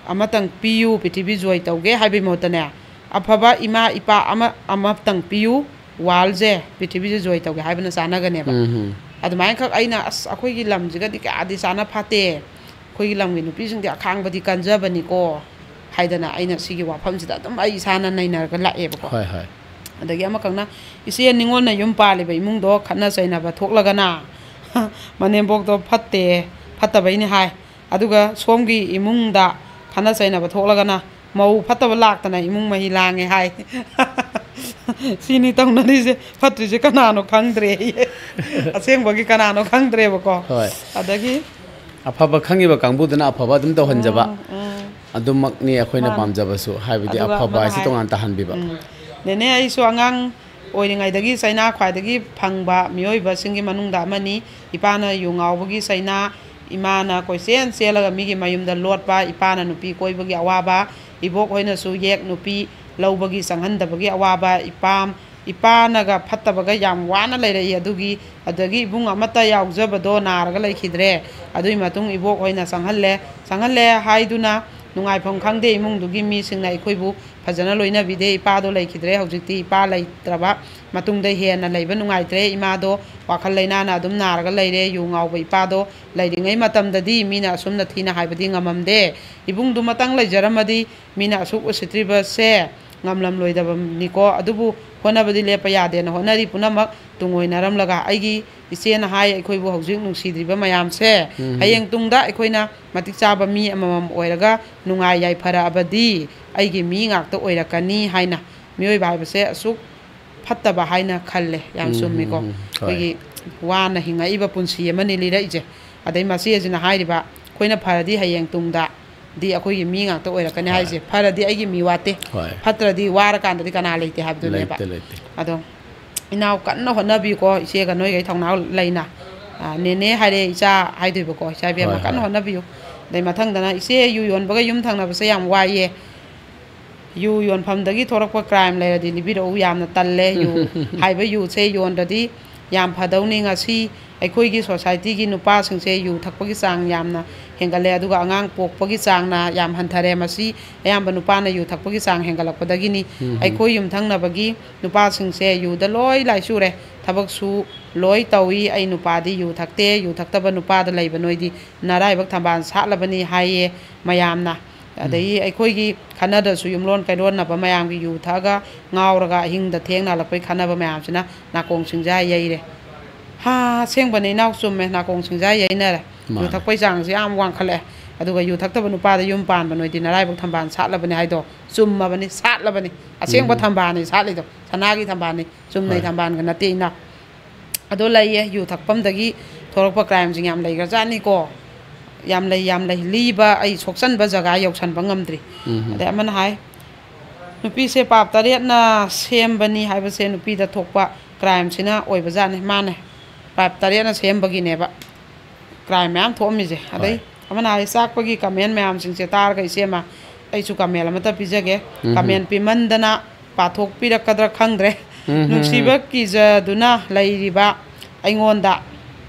ꯑꯃꯇꯪ ꯄꯤꯌꯨ, ꯄ꯭ꯔꯤꯊꯤꯕꯤ ꯖꯣꯏ ꯇꯧꯒꯦ ꯍꯥꯏꯕꯒꯤ ꯃꯍꯨꯠꯇꯅꯦ, "ꯑꯐꯕ ꯏꯃꯥ ꯏꯄꯥ ꯑꯃ, ꯑꯃꯇꯪ ꯄꯤꯌꯨ, ꯋꯥꯔꯜꯁꯦ, ꯄ꯭ꯔꯤꯊꯤꯕꯤꯁꯦ ꯖꯣꯏ ꯇꯧꯒꯦ" ꯍꯥꯏꯕꯅ ꯆꯥꯟꯅꯒꯅꯦꯕ꯫ ꯎꯝ, ꯎꯝ꯫ ꯑꯗꯨꯃꯥꯏꯅꯈꯛ ꯑꯩꯅ, ꯑꯁ, ꯑꯩꯈꯣꯏꯒꯤ ꯂꯝꯁꯤꯒꯗꯤ ꯀꯌꯥꯗꯤ ꯆꯥꯟꯅ ꯐꯥꯠꯇꯦ, ꯑꯩꯈꯣꯏꯒꯤ ꯂꯝꯒꯤ ꯅꯨꯄꯤꯁꯤꯡꯗꯤ ꯑꯈꯥꯡꯕꯗꯤ ꯀꯟꯖꯕꯅꯤꯀꯣ ꯍꯥꯏꯗꯅ ꯑꯩꯅ ꯁꯤꯒꯤ ꯋꯥꯐꯝꯁꯤꯗ ꯑꯗꯨꯝ ꯑꯩ ꯏꯁꯥꯅ ꯅꯩꯅꯔꯒ ꯂꯥꯛꯑꯦꯕꯀꯣ꯫ ꯍꯣꯏ ꯍꯣꯏ꯫ ꯑꯗꯒꯤ ꯑꯃꯈꯛꯅ, ꯏꯆꯦ, ꯅꯤꯉꯣꯜꯅ ꯌꯨꯝ ꯄꯥꯜꯂꯤꯕ ꯏꯃꯨꯡꯗꯣ ꯈꯠꯅ ꯆꯩꯅꯕ ꯊꯣꯛꯂꯒꯅ ꯃꯅꯦꯝꯕꯣꯛꯇꯣ ꯐꯠꯇꯦ, ꯐꯠꯇꯕꯩꯅꯤ ꯍꯥꯏ꯫ ꯑꯗꯨꯒ ꯁꯣꯝꯒꯤ ꯏꯃꯨꯡꯗ ꯈꯠꯅ ꯆꯩꯅꯕ ꯊꯣꯛꯂꯒꯅ ꯃꯧ ꯐꯠꯇꯕ ꯂꯥꯛꯇꯅ ꯏꯃꯨꯡ ꯃꯍꯤ ꯂꯥꯡꯉꯦ ꯍꯥꯏ꯫ ꯁꯤꯅꯤ ꯇꯧꯅꯔꯤꯁꯦ꯫ ꯐꯠꯇ꯭ꯔꯤꯁꯦ ꯀꯅꯥꯅꯣ ꯈꯪꯗ꯭ꯔꯦ꯫ ꯑꯁꯦꯡꯕꯒꯤ ꯀꯅꯥꯅꯣ ꯈꯪꯗ꯭ꯔꯦꯕꯀꯣ꯫ ꯍꯣꯏ꯫ ꯑꯗꯒꯤ ꯑꯐꯕ ꯈꯪꯉꯤꯕ ꯀꯥꯡꯕꯨꯗꯨꯅ ꯑꯐꯕ ꯑꯗꯨꯝ ꯇꯧꯍꯟꯖꯕ꯫ ꯎꯝ, ꯎꯝ꯫ ꯑꯗꯨꯃꯛꯅꯤ ꯑꯩꯈꯣꯏꯅ ꯃꯥꯅꯤ꯫ ꯄꯥꯝꯖꯕꯁꯨ, ꯍꯥꯏꯕꯗꯤ ꯑꯗꯨꯒ ꯑꯐꯕ ꯑꯃꯅ ꯍꯥꯏꯁꯤ ꯍꯥꯏ, ꯇꯣꯉꯥꯟ ꯇꯥꯍꯟꯕꯤꯕ꯫ ꯎꯝ, ꯅꯦꯅꯦ, ꯑꯩꯁꯨ ꯑꯉꯥꯡ ꯑꯣꯏꯔꯤꯉꯩꯗꯒꯤ ꯆꯩꯅꯥ ꯈ꯭ꯋꯥꯏꯗꯒꯤ ꯐꯪꯕ ꯃꯤꯑꯣꯏꯕꯁꯤꯡꯒꯤ ꯃꯅꯨꯡꯗ ꯑꯃꯅꯤ꯫ ꯏꯄꯥꯅ ꯌꯨ ꯉꯥꯎꯕꯒꯤ ꯆꯩꯅꯥ, ꯏꯃꯥꯅ ꯀꯣꯏꯆꯦꯟ ꯆꯦꯜꯂꯒ ꯃꯤꯒꯤ ꯃꯌꯨꯝꯗ ꯂꯣꯠꯄ, ꯏꯄꯥꯅ ꯅꯨꯄꯤ ꯀꯣꯏꯕꯒꯤ ꯑꯋꯥꯕ, ꯏꯕꯣꯛ ꯍꯣꯏꯅꯁꯨ ꯌꯦꯛ ꯅꯨꯄꯤ ꯂꯧꯕꯒꯤ ꯆꯪꯍꯟꯗꯕꯒꯤ ꯑꯋꯥꯕ, ꯏꯄꯥꯝ ꯏꯄꯥꯅꯒ ꯐꯠꯇꯕꯒ ꯌꯥꯝ ꯋꯥꯅ ꯂꯩꯔꯛꯏ꯫ ꯑꯗꯨꯒꯤ, ꯑꯗꯒꯤ ꯏꯕꯨꯡ ꯑꯃꯠꯇ ꯌꯥꯎꯖꯕꯗꯣ ꯅꯥꯔꯒ ꯂꯩꯈꯤꯗ꯭ꯔꯦ꯫ ꯑꯗꯨꯒꯤ ꯃꯇꯨꯡ ꯏꯕꯣꯛ ꯍꯣꯏꯅ ꯆꯪꯍꯜꯂꯦ꯫ ꯆꯪꯍꯜꯂꯦ ꯍꯥꯏꯗꯨꯅ ꯅꯨꯡꯉꯥꯏꯐꯝ ꯈꯪꯗꯦ꯫ ꯏꯃꯨꯡꯗꯨꯒꯤ ꯃꯤꯁꯤꯡꯅ ꯑꯩꯈꯣꯏꯕꯨ ꯐꯖꯅ ꯂꯣꯏꯅꯕꯤꯗꯦ꯫ ꯏꯄꯥꯗꯣ ꯂꯩꯈꯤꯗ꯭ꯔꯦ꯫ ꯍꯧꯖꯤꯛꯇꯤ ꯏꯄꯥ ꯂꯩꯇ꯭ꯔꯕ ꯃꯇꯨꯡꯗ ꯍꯦꯟꯅ ꯂꯩꯕ ꯅꯨꯡꯉꯥꯏꯇ꯭ꯔꯦ꯫ ꯏꯃꯥꯗꯣ ꯋꯥꯈꯜ ꯂꯩꯅꯥꯅ ꯑꯗꯨꯝ ꯅꯥꯔꯒ ꯂꯩꯔꯦ꯫ ꯌꯨ ꯉꯥꯎꯕ ꯏꯄꯥꯗꯣ ꯂꯩꯔꯤꯉꯩ ꯃꯇꯝꯗꯗꯤ ꯃꯤꯅ ꯑꯁꯨꯝꯅ ꯊꯤꯅ ꯍꯥꯏꯕꯗꯤ ꯉꯝꯃꯝꯗꯦ꯫ ꯏꯕꯨꯡꯗꯨꯃꯇꯪ ꯂꯩꯖꯔꯝꯃꯗꯤ ꯃꯤꯅ ꯑꯁꯨꯛ ꯎꯁꯤꯠꯇ꯭ꯔꯤꯕꯁꯦ ꯉꯝꯂꯝꯂꯣꯏꯗꯕꯅꯤꯀꯣ꯫ ꯑꯗꯨꯕꯨ ꯍꯣꯠꯅꯕꯗꯤ ꯂꯦꯞꯄ ꯌꯥꯗꯦꯅ ꯍꯣꯠꯅꯔꯤ꯫ ꯄꯨꯝꯅꯃꯛ ꯇꯨꯡꯑꯣꯏꯅꯔꯝꯂꯒ ꯑꯩꯒꯤ ꯏꯆꯦꯅ ꯍꯥꯏ, ꯑꯩꯈꯣꯏꯕꯨ ꯍꯧꯖꯤꯛ ꯅꯨꯡꯁꯤꯗ꯭ꯔꯤꯕ ꯃꯌꯥꯝꯁꯦ ꯎꯝ꯫ ꯍꯌꯦꯡ ꯇꯨꯡꯗ ꯑꯩꯈꯣꯏꯅ ꯃꯇꯤꯛ ꯆꯥꯕ ꯃꯤ ꯑꯃꯃꯝ ꯑꯣꯏꯔꯒ ꯅꯨꯡꯉꯥꯏ ꯌꯥꯏꯐꯔꯛꯑꯕꯗꯤ ꯑꯩꯒꯤ ꯃꯤ ꯉꯥꯛꯇ ꯑꯣꯏꯔꯛꯀꯅꯤ ꯍꯥꯏꯅ꯫ ꯃꯤꯑꯣꯏꯕ ꯍꯥꯏꯕꯁꯦ ꯑꯁꯨꯛ ꯐꯠꯇꯕ ꯍꯥꯏꯅ ꯈꯜꯂꯦ꯫ ꯌꯥꯝ ꯎꯝ, ꯆꯨꯝꯃꯤꯀꯣ꯫ ꯎꯝ, ꯍꯣꯏ꯫ ꯑꯩꯈꯣꯏꯒꯤ ꯋꯥꯅ ꯍꯤꯡꯉꯛꯏꯕ ꯄꯨꯟꯁꯤ ꯑꯃꯅꯤ ꯂꯤꯔꯛꯏꯁꯦ꯫ ꯑꯗꯩ ꯃꯆꯦꯁꯤꯅ ꯍꯥꯏꯔꯤꯕ, ꯑꯩꯈꯣꯏꯅ ꯐꯔꯗꯤ ꯍꯌꯦꯡ ꯇꯨꯡꯗ ꯗꯤ ꯑꯩꯈꯣꯏꯒꯤ ꯃꯤ ꯉꯥꯛꯇ ꯑꯣꯏꯔꯛꯀꯅꯤ ꯍꯣꯏ꯫ ꯍꯥꯏꯁꯦ꯫ ꯐꯔꯗꯤ ꯑꯩꯒꯤ ꯃꯤ ꯋꯥꯠꯇꯦ, ꯍꯣꯏ꯫ ꯐꯠꯇ꯭ꯔꯗꯤ ꯋꯥꯔꯀꯥꯟꯗꯗꯤ ꯀꯅꯥ ꯂꯩꯇꯦ ꯍꯥꯏꯕꯗꯨꯅꯦꯕ꯫ ꯂꯩꯇꯦ, ꯂꯩꯇꯦ꯫ ꯑꯗꯣ ꯏꯅꯥꯎ ꯀꯟꯅ ꯍꯣꯠꯅꯕꯤꯌꯨꯀꯣ, ꯏꯆꯦꯒ ꯅꯣꯏꯒꯩ ꯊꯧꯅꯥ ꯂꯩꯅ꯫ ꯑ, ꯅꯦꯅꯦ ꯍꯥꯏꯔꯦ, ꯏꯆꯥ ꯍꯥꯏꯗꯣꯏꯕꯀꯣ, ꯏꯆꯥ ꯏꯕꯦꯝꯃ ꯍꯣꯏ, ꯀꯟꯅ ꯍꯣꯏ꯫ ꯍꯣꯠꯅꯕꯤꯌꯨ꯫ ꯑꯗꯩ ꯃꯊꯪꯗꯅ, ꯏꯆꯦ, ꯌꯨ ꯌꯣꯟꯕꯒ ꯌꯨꯝ ꯊꯪꯅꯕꯁꯦ ꯌꯥꯝ ꯋꯥꯏꯌꯦ, ꯌꯨ ꯌꯣꯟꯐꯝꯗꯒꯤ ꯊꯣꯔꯛꯄ crime ꯂꯩꯔꯗꯤ ꯂꯤꯕꯤꯔꯛꯎ, ꯌꯥꯝꯅ ꯇꯜꯂꯦ꯫ ꯌꯨ ꯍꯥꯏꯕ ꯌꯨꯁꯦ ꯌꯣꯟꯗ꯭ꯔꯗꯤ ꯌꯥꯝ ꯐꯗꯧꯅꯤ꯫ ꯉꯁꯤ ꯑꯩꯈꯣꯏꯒꯤ societyꯒꯤ ꯅꯨꯄꯥꯁꯤꯡꯁꯦ ꯌꯨ ꯊꯛꯄꯒꯤ ꯆꯥꯡ ꯌꯥꯝꯅ ꯍꯦꯟꯒꯠꯂꯦ, ꯑꯗꯨꯒ ꯑꯉꯥꯡ ꯄꯣꯛꯄꯒꯤ ꯆꯥꯡꯅ ꯌꯥꯝ ꯍꯟꯊꯔꯦ꯫ ꯃꯁꯤ ꯑꯌꯥꯝꯕ ꯅꯨꯄꯥꯅ ꯌꯨ ꯊꯛꯄꯒꯤ ꯆꯥꯡ ꯍꯦꯟꯒꯠꯂꯛꯄꯗꯒꯤꯅꯤ꯫ ꯎꯝ꯫ ꯑꯩꯈꯣꯏ ꯌꯨꯝꯊꯪꯅꯕꯒꯤ ꯅꯨꯄꯥꯁꯤꯡꯁꯦ ꯌꯨꯗ ꯂꯣꯏ ꯂꯥꯏꯆꯨꯔꯦ, ꯊꯕꯛꯁꯨ ꯂꯣꯏ ꯇꯧꯏ꯫ ꯑꯩ ꯅꯨꯄꯥꯗꯤ ꯌꯨ ꯊꯛꯇꯦ, ꯌꯨ ꯊꯛꯇꯕ ꯅꯨꯄꯥꯗ ꯂꯩꯕ ꯅꯣꯏꯗꯤ ꯅꯔꯥꯏꯕꯛ ꯊꯝꯕꯥꯜ ꯁꯥꯠꯂꯕꯅꯤ ꯍꯥꯏꯌꯦ ꯃꯌꯥꯝꯅ꯫ ꯎꯝ꯫ ꯑꯗꯒꯤ ꯑꯩꯈꯣꯏꯒꯤ ꯈꯟꯅꯗ꯭ꯔꯁꯨ ꯌꯨꯝꯂꯣꯟ ꯀꯩꯔꯣꯟꯅꯕ ꯃꯌꯥꯝꯒꯤ ꯌꯨ ꯊꯛꯑꯒ ꯉꯥꯎꯔꯒ ꯑꯍꯤꯡꯗ ꯊꯦꯡꯅ ꯍꯜꯂꯛꯄꯒꯤ ꯈꯟꯅꯕ ꯃꯌꯥꯝꯁꯤꯅ ꯅꯥꯀꯣꯡ ꯁꯤꯡꯖꯥ ꯌꯩꯔꯦ꯫ ꯍꯥ, ꯑꯁꯦꯡꯕꯅꯦ ꯏꯅꯥꯎ, ꯆꯨꯝꯃꯦ, ꯅꯥꯀꯣꯡ ꯁꯤꯡꯖꯥ ꯌꯩꯅꯔꯦ꯫ ꯌꯨ ꯃꯥꯅꯦ꯫ ꯊꯛꯄꯩ ꯆꯥꯡꯁꯦ ꯌꯥꯝ ꯋꯥꯡꯈꯠꯂꯛꯑꯦ꯫ ꯑꯗꯨꯒ ꯌꯨ ꯊꯛꯇꯕ ꯅꯨꯄꯥꯗ ꯌꯨꯝ ꯄꯥꯟꯕ ꯅꯣꯏꯗꯤ ꯅꯔꯥꯏꯕꯛ ꯊꯝꯕꯥꯜ ꯁꯥꯠꯂꯕꯅꯦ ꯍꯥꯏꯗꯣ ꯆꯨꯝꯃꯕꯅꯤ, ꯁꯥꯠꯂꯕꯅꯤ꯫ ꯑꯁꯦꯡꯕ ꯎꯝ꯫ ꯊꯝꯕꯥꯜꯅꯤ ꯁꯥꯠꯂꯤꯗꯣ, ꯁꯅꯥꯒꯤ ꯊꯝꯕꯥꯜꯅꯤ, ꯆꯨꯝꯅꯩ ꯍꯣꯏ꯫ ꯊꯝꯕꯥꯜꯒ ꯅꯠꯇꯦ ꯏꯅꯥꯎ꯫ ꯑꯗꯣ ꯂꯩꯌꯦ, ꯌꯨ ꯊꯛꯐꯝꯗꯒꯤ ꯊꯣꯛꯂꯛꯄ ꯀ꯭ꯔꯥꯏꯝꯁꯤꯡ ꯌꯥꯝ ꯂꯩꯈ꯭ꯔꯖꯥꯠꯅꯤꯀꯣ꯫ ꯌꯥꯝ ꯂꯩ, ꯌꯥꯝ ꯂꯩ꯫ ꯂꯤꯕ ꯑꯩ ꯁꯣꯛꯆꯟꯕ ꯖꯒꯥ ꯌꯧꯁꯟꯕ ꯉꯝꯗ꯭ꯔꯤ꯫ ꯎꯝ꯫ ꯑꯗꯩ ꯑꯃꯅ ꯍꯥꯏ, ꯅꯨꯄꯤꯁꯦ ꯄꯥꯞ ꯇꯔꯦꯠꯅ ꯁꯦꯝꯕꯅꯤ ꯍꯥꯏꯕꯁꯦ ꯅꯨꯄꯤꯗ ꯊꯣꯛꯄ ꯀ꯭ꯔꯥꯏꯝꯁꯤꯅ ꯑꯣꯏꯕꯖꯥꯠꯅꯤ꯫ ꯃꯥꯅꯦ, ꯄꯥꯞ ꯇꯔꯦꯠꯅ ꯁꯦꯝꯕꯒꯤꯅꯦꯕ ꯀ꯭ꯔꯥꯏꯝ ꯃꯌꯥꯝ ꯊꯣꯛꯑꯝꯃꯤꯁꯦ꯫ ꯑꯗꯩ ꯍꯣꯏ꯫ ꯑꯃꯅ ꯍꯥꯏ, ꯆꯥꯛꯄꯒꯤ ꯀꯃꯦꯟ ꯃꯌꯥꯝꯁꯤꯡꯁꯦ ꯇꯥꯔꯒ, ꯏꯆꯦꯃ, ꯑꯩꯁꯨ ꯀꯃꯦꯟ ꯑꯃꯇ ꯄꯤꯖꯒꯦ꯫ ꯎꯝ ꯍꯝ꯫ ꯀꯃꯦꯟ ꯄꯤꯃꯟꯗꯅ ꯄꯥꯊꯣꯛꯄꯤꯔꯛꯀꯗ꯭ꯔꯥ ꯈꯪꯗ꯭ꯔꯦ꯫ ꯎꯝ ꯍꯝ ꯅꯨꯡꯁꯤꯕ ꯍꯝ꯫ ꯀꯤꯖꯗꯨꯅ ꯂꯩꯔꯤꯕ ꯑꯩꯉꯣꯟꯗ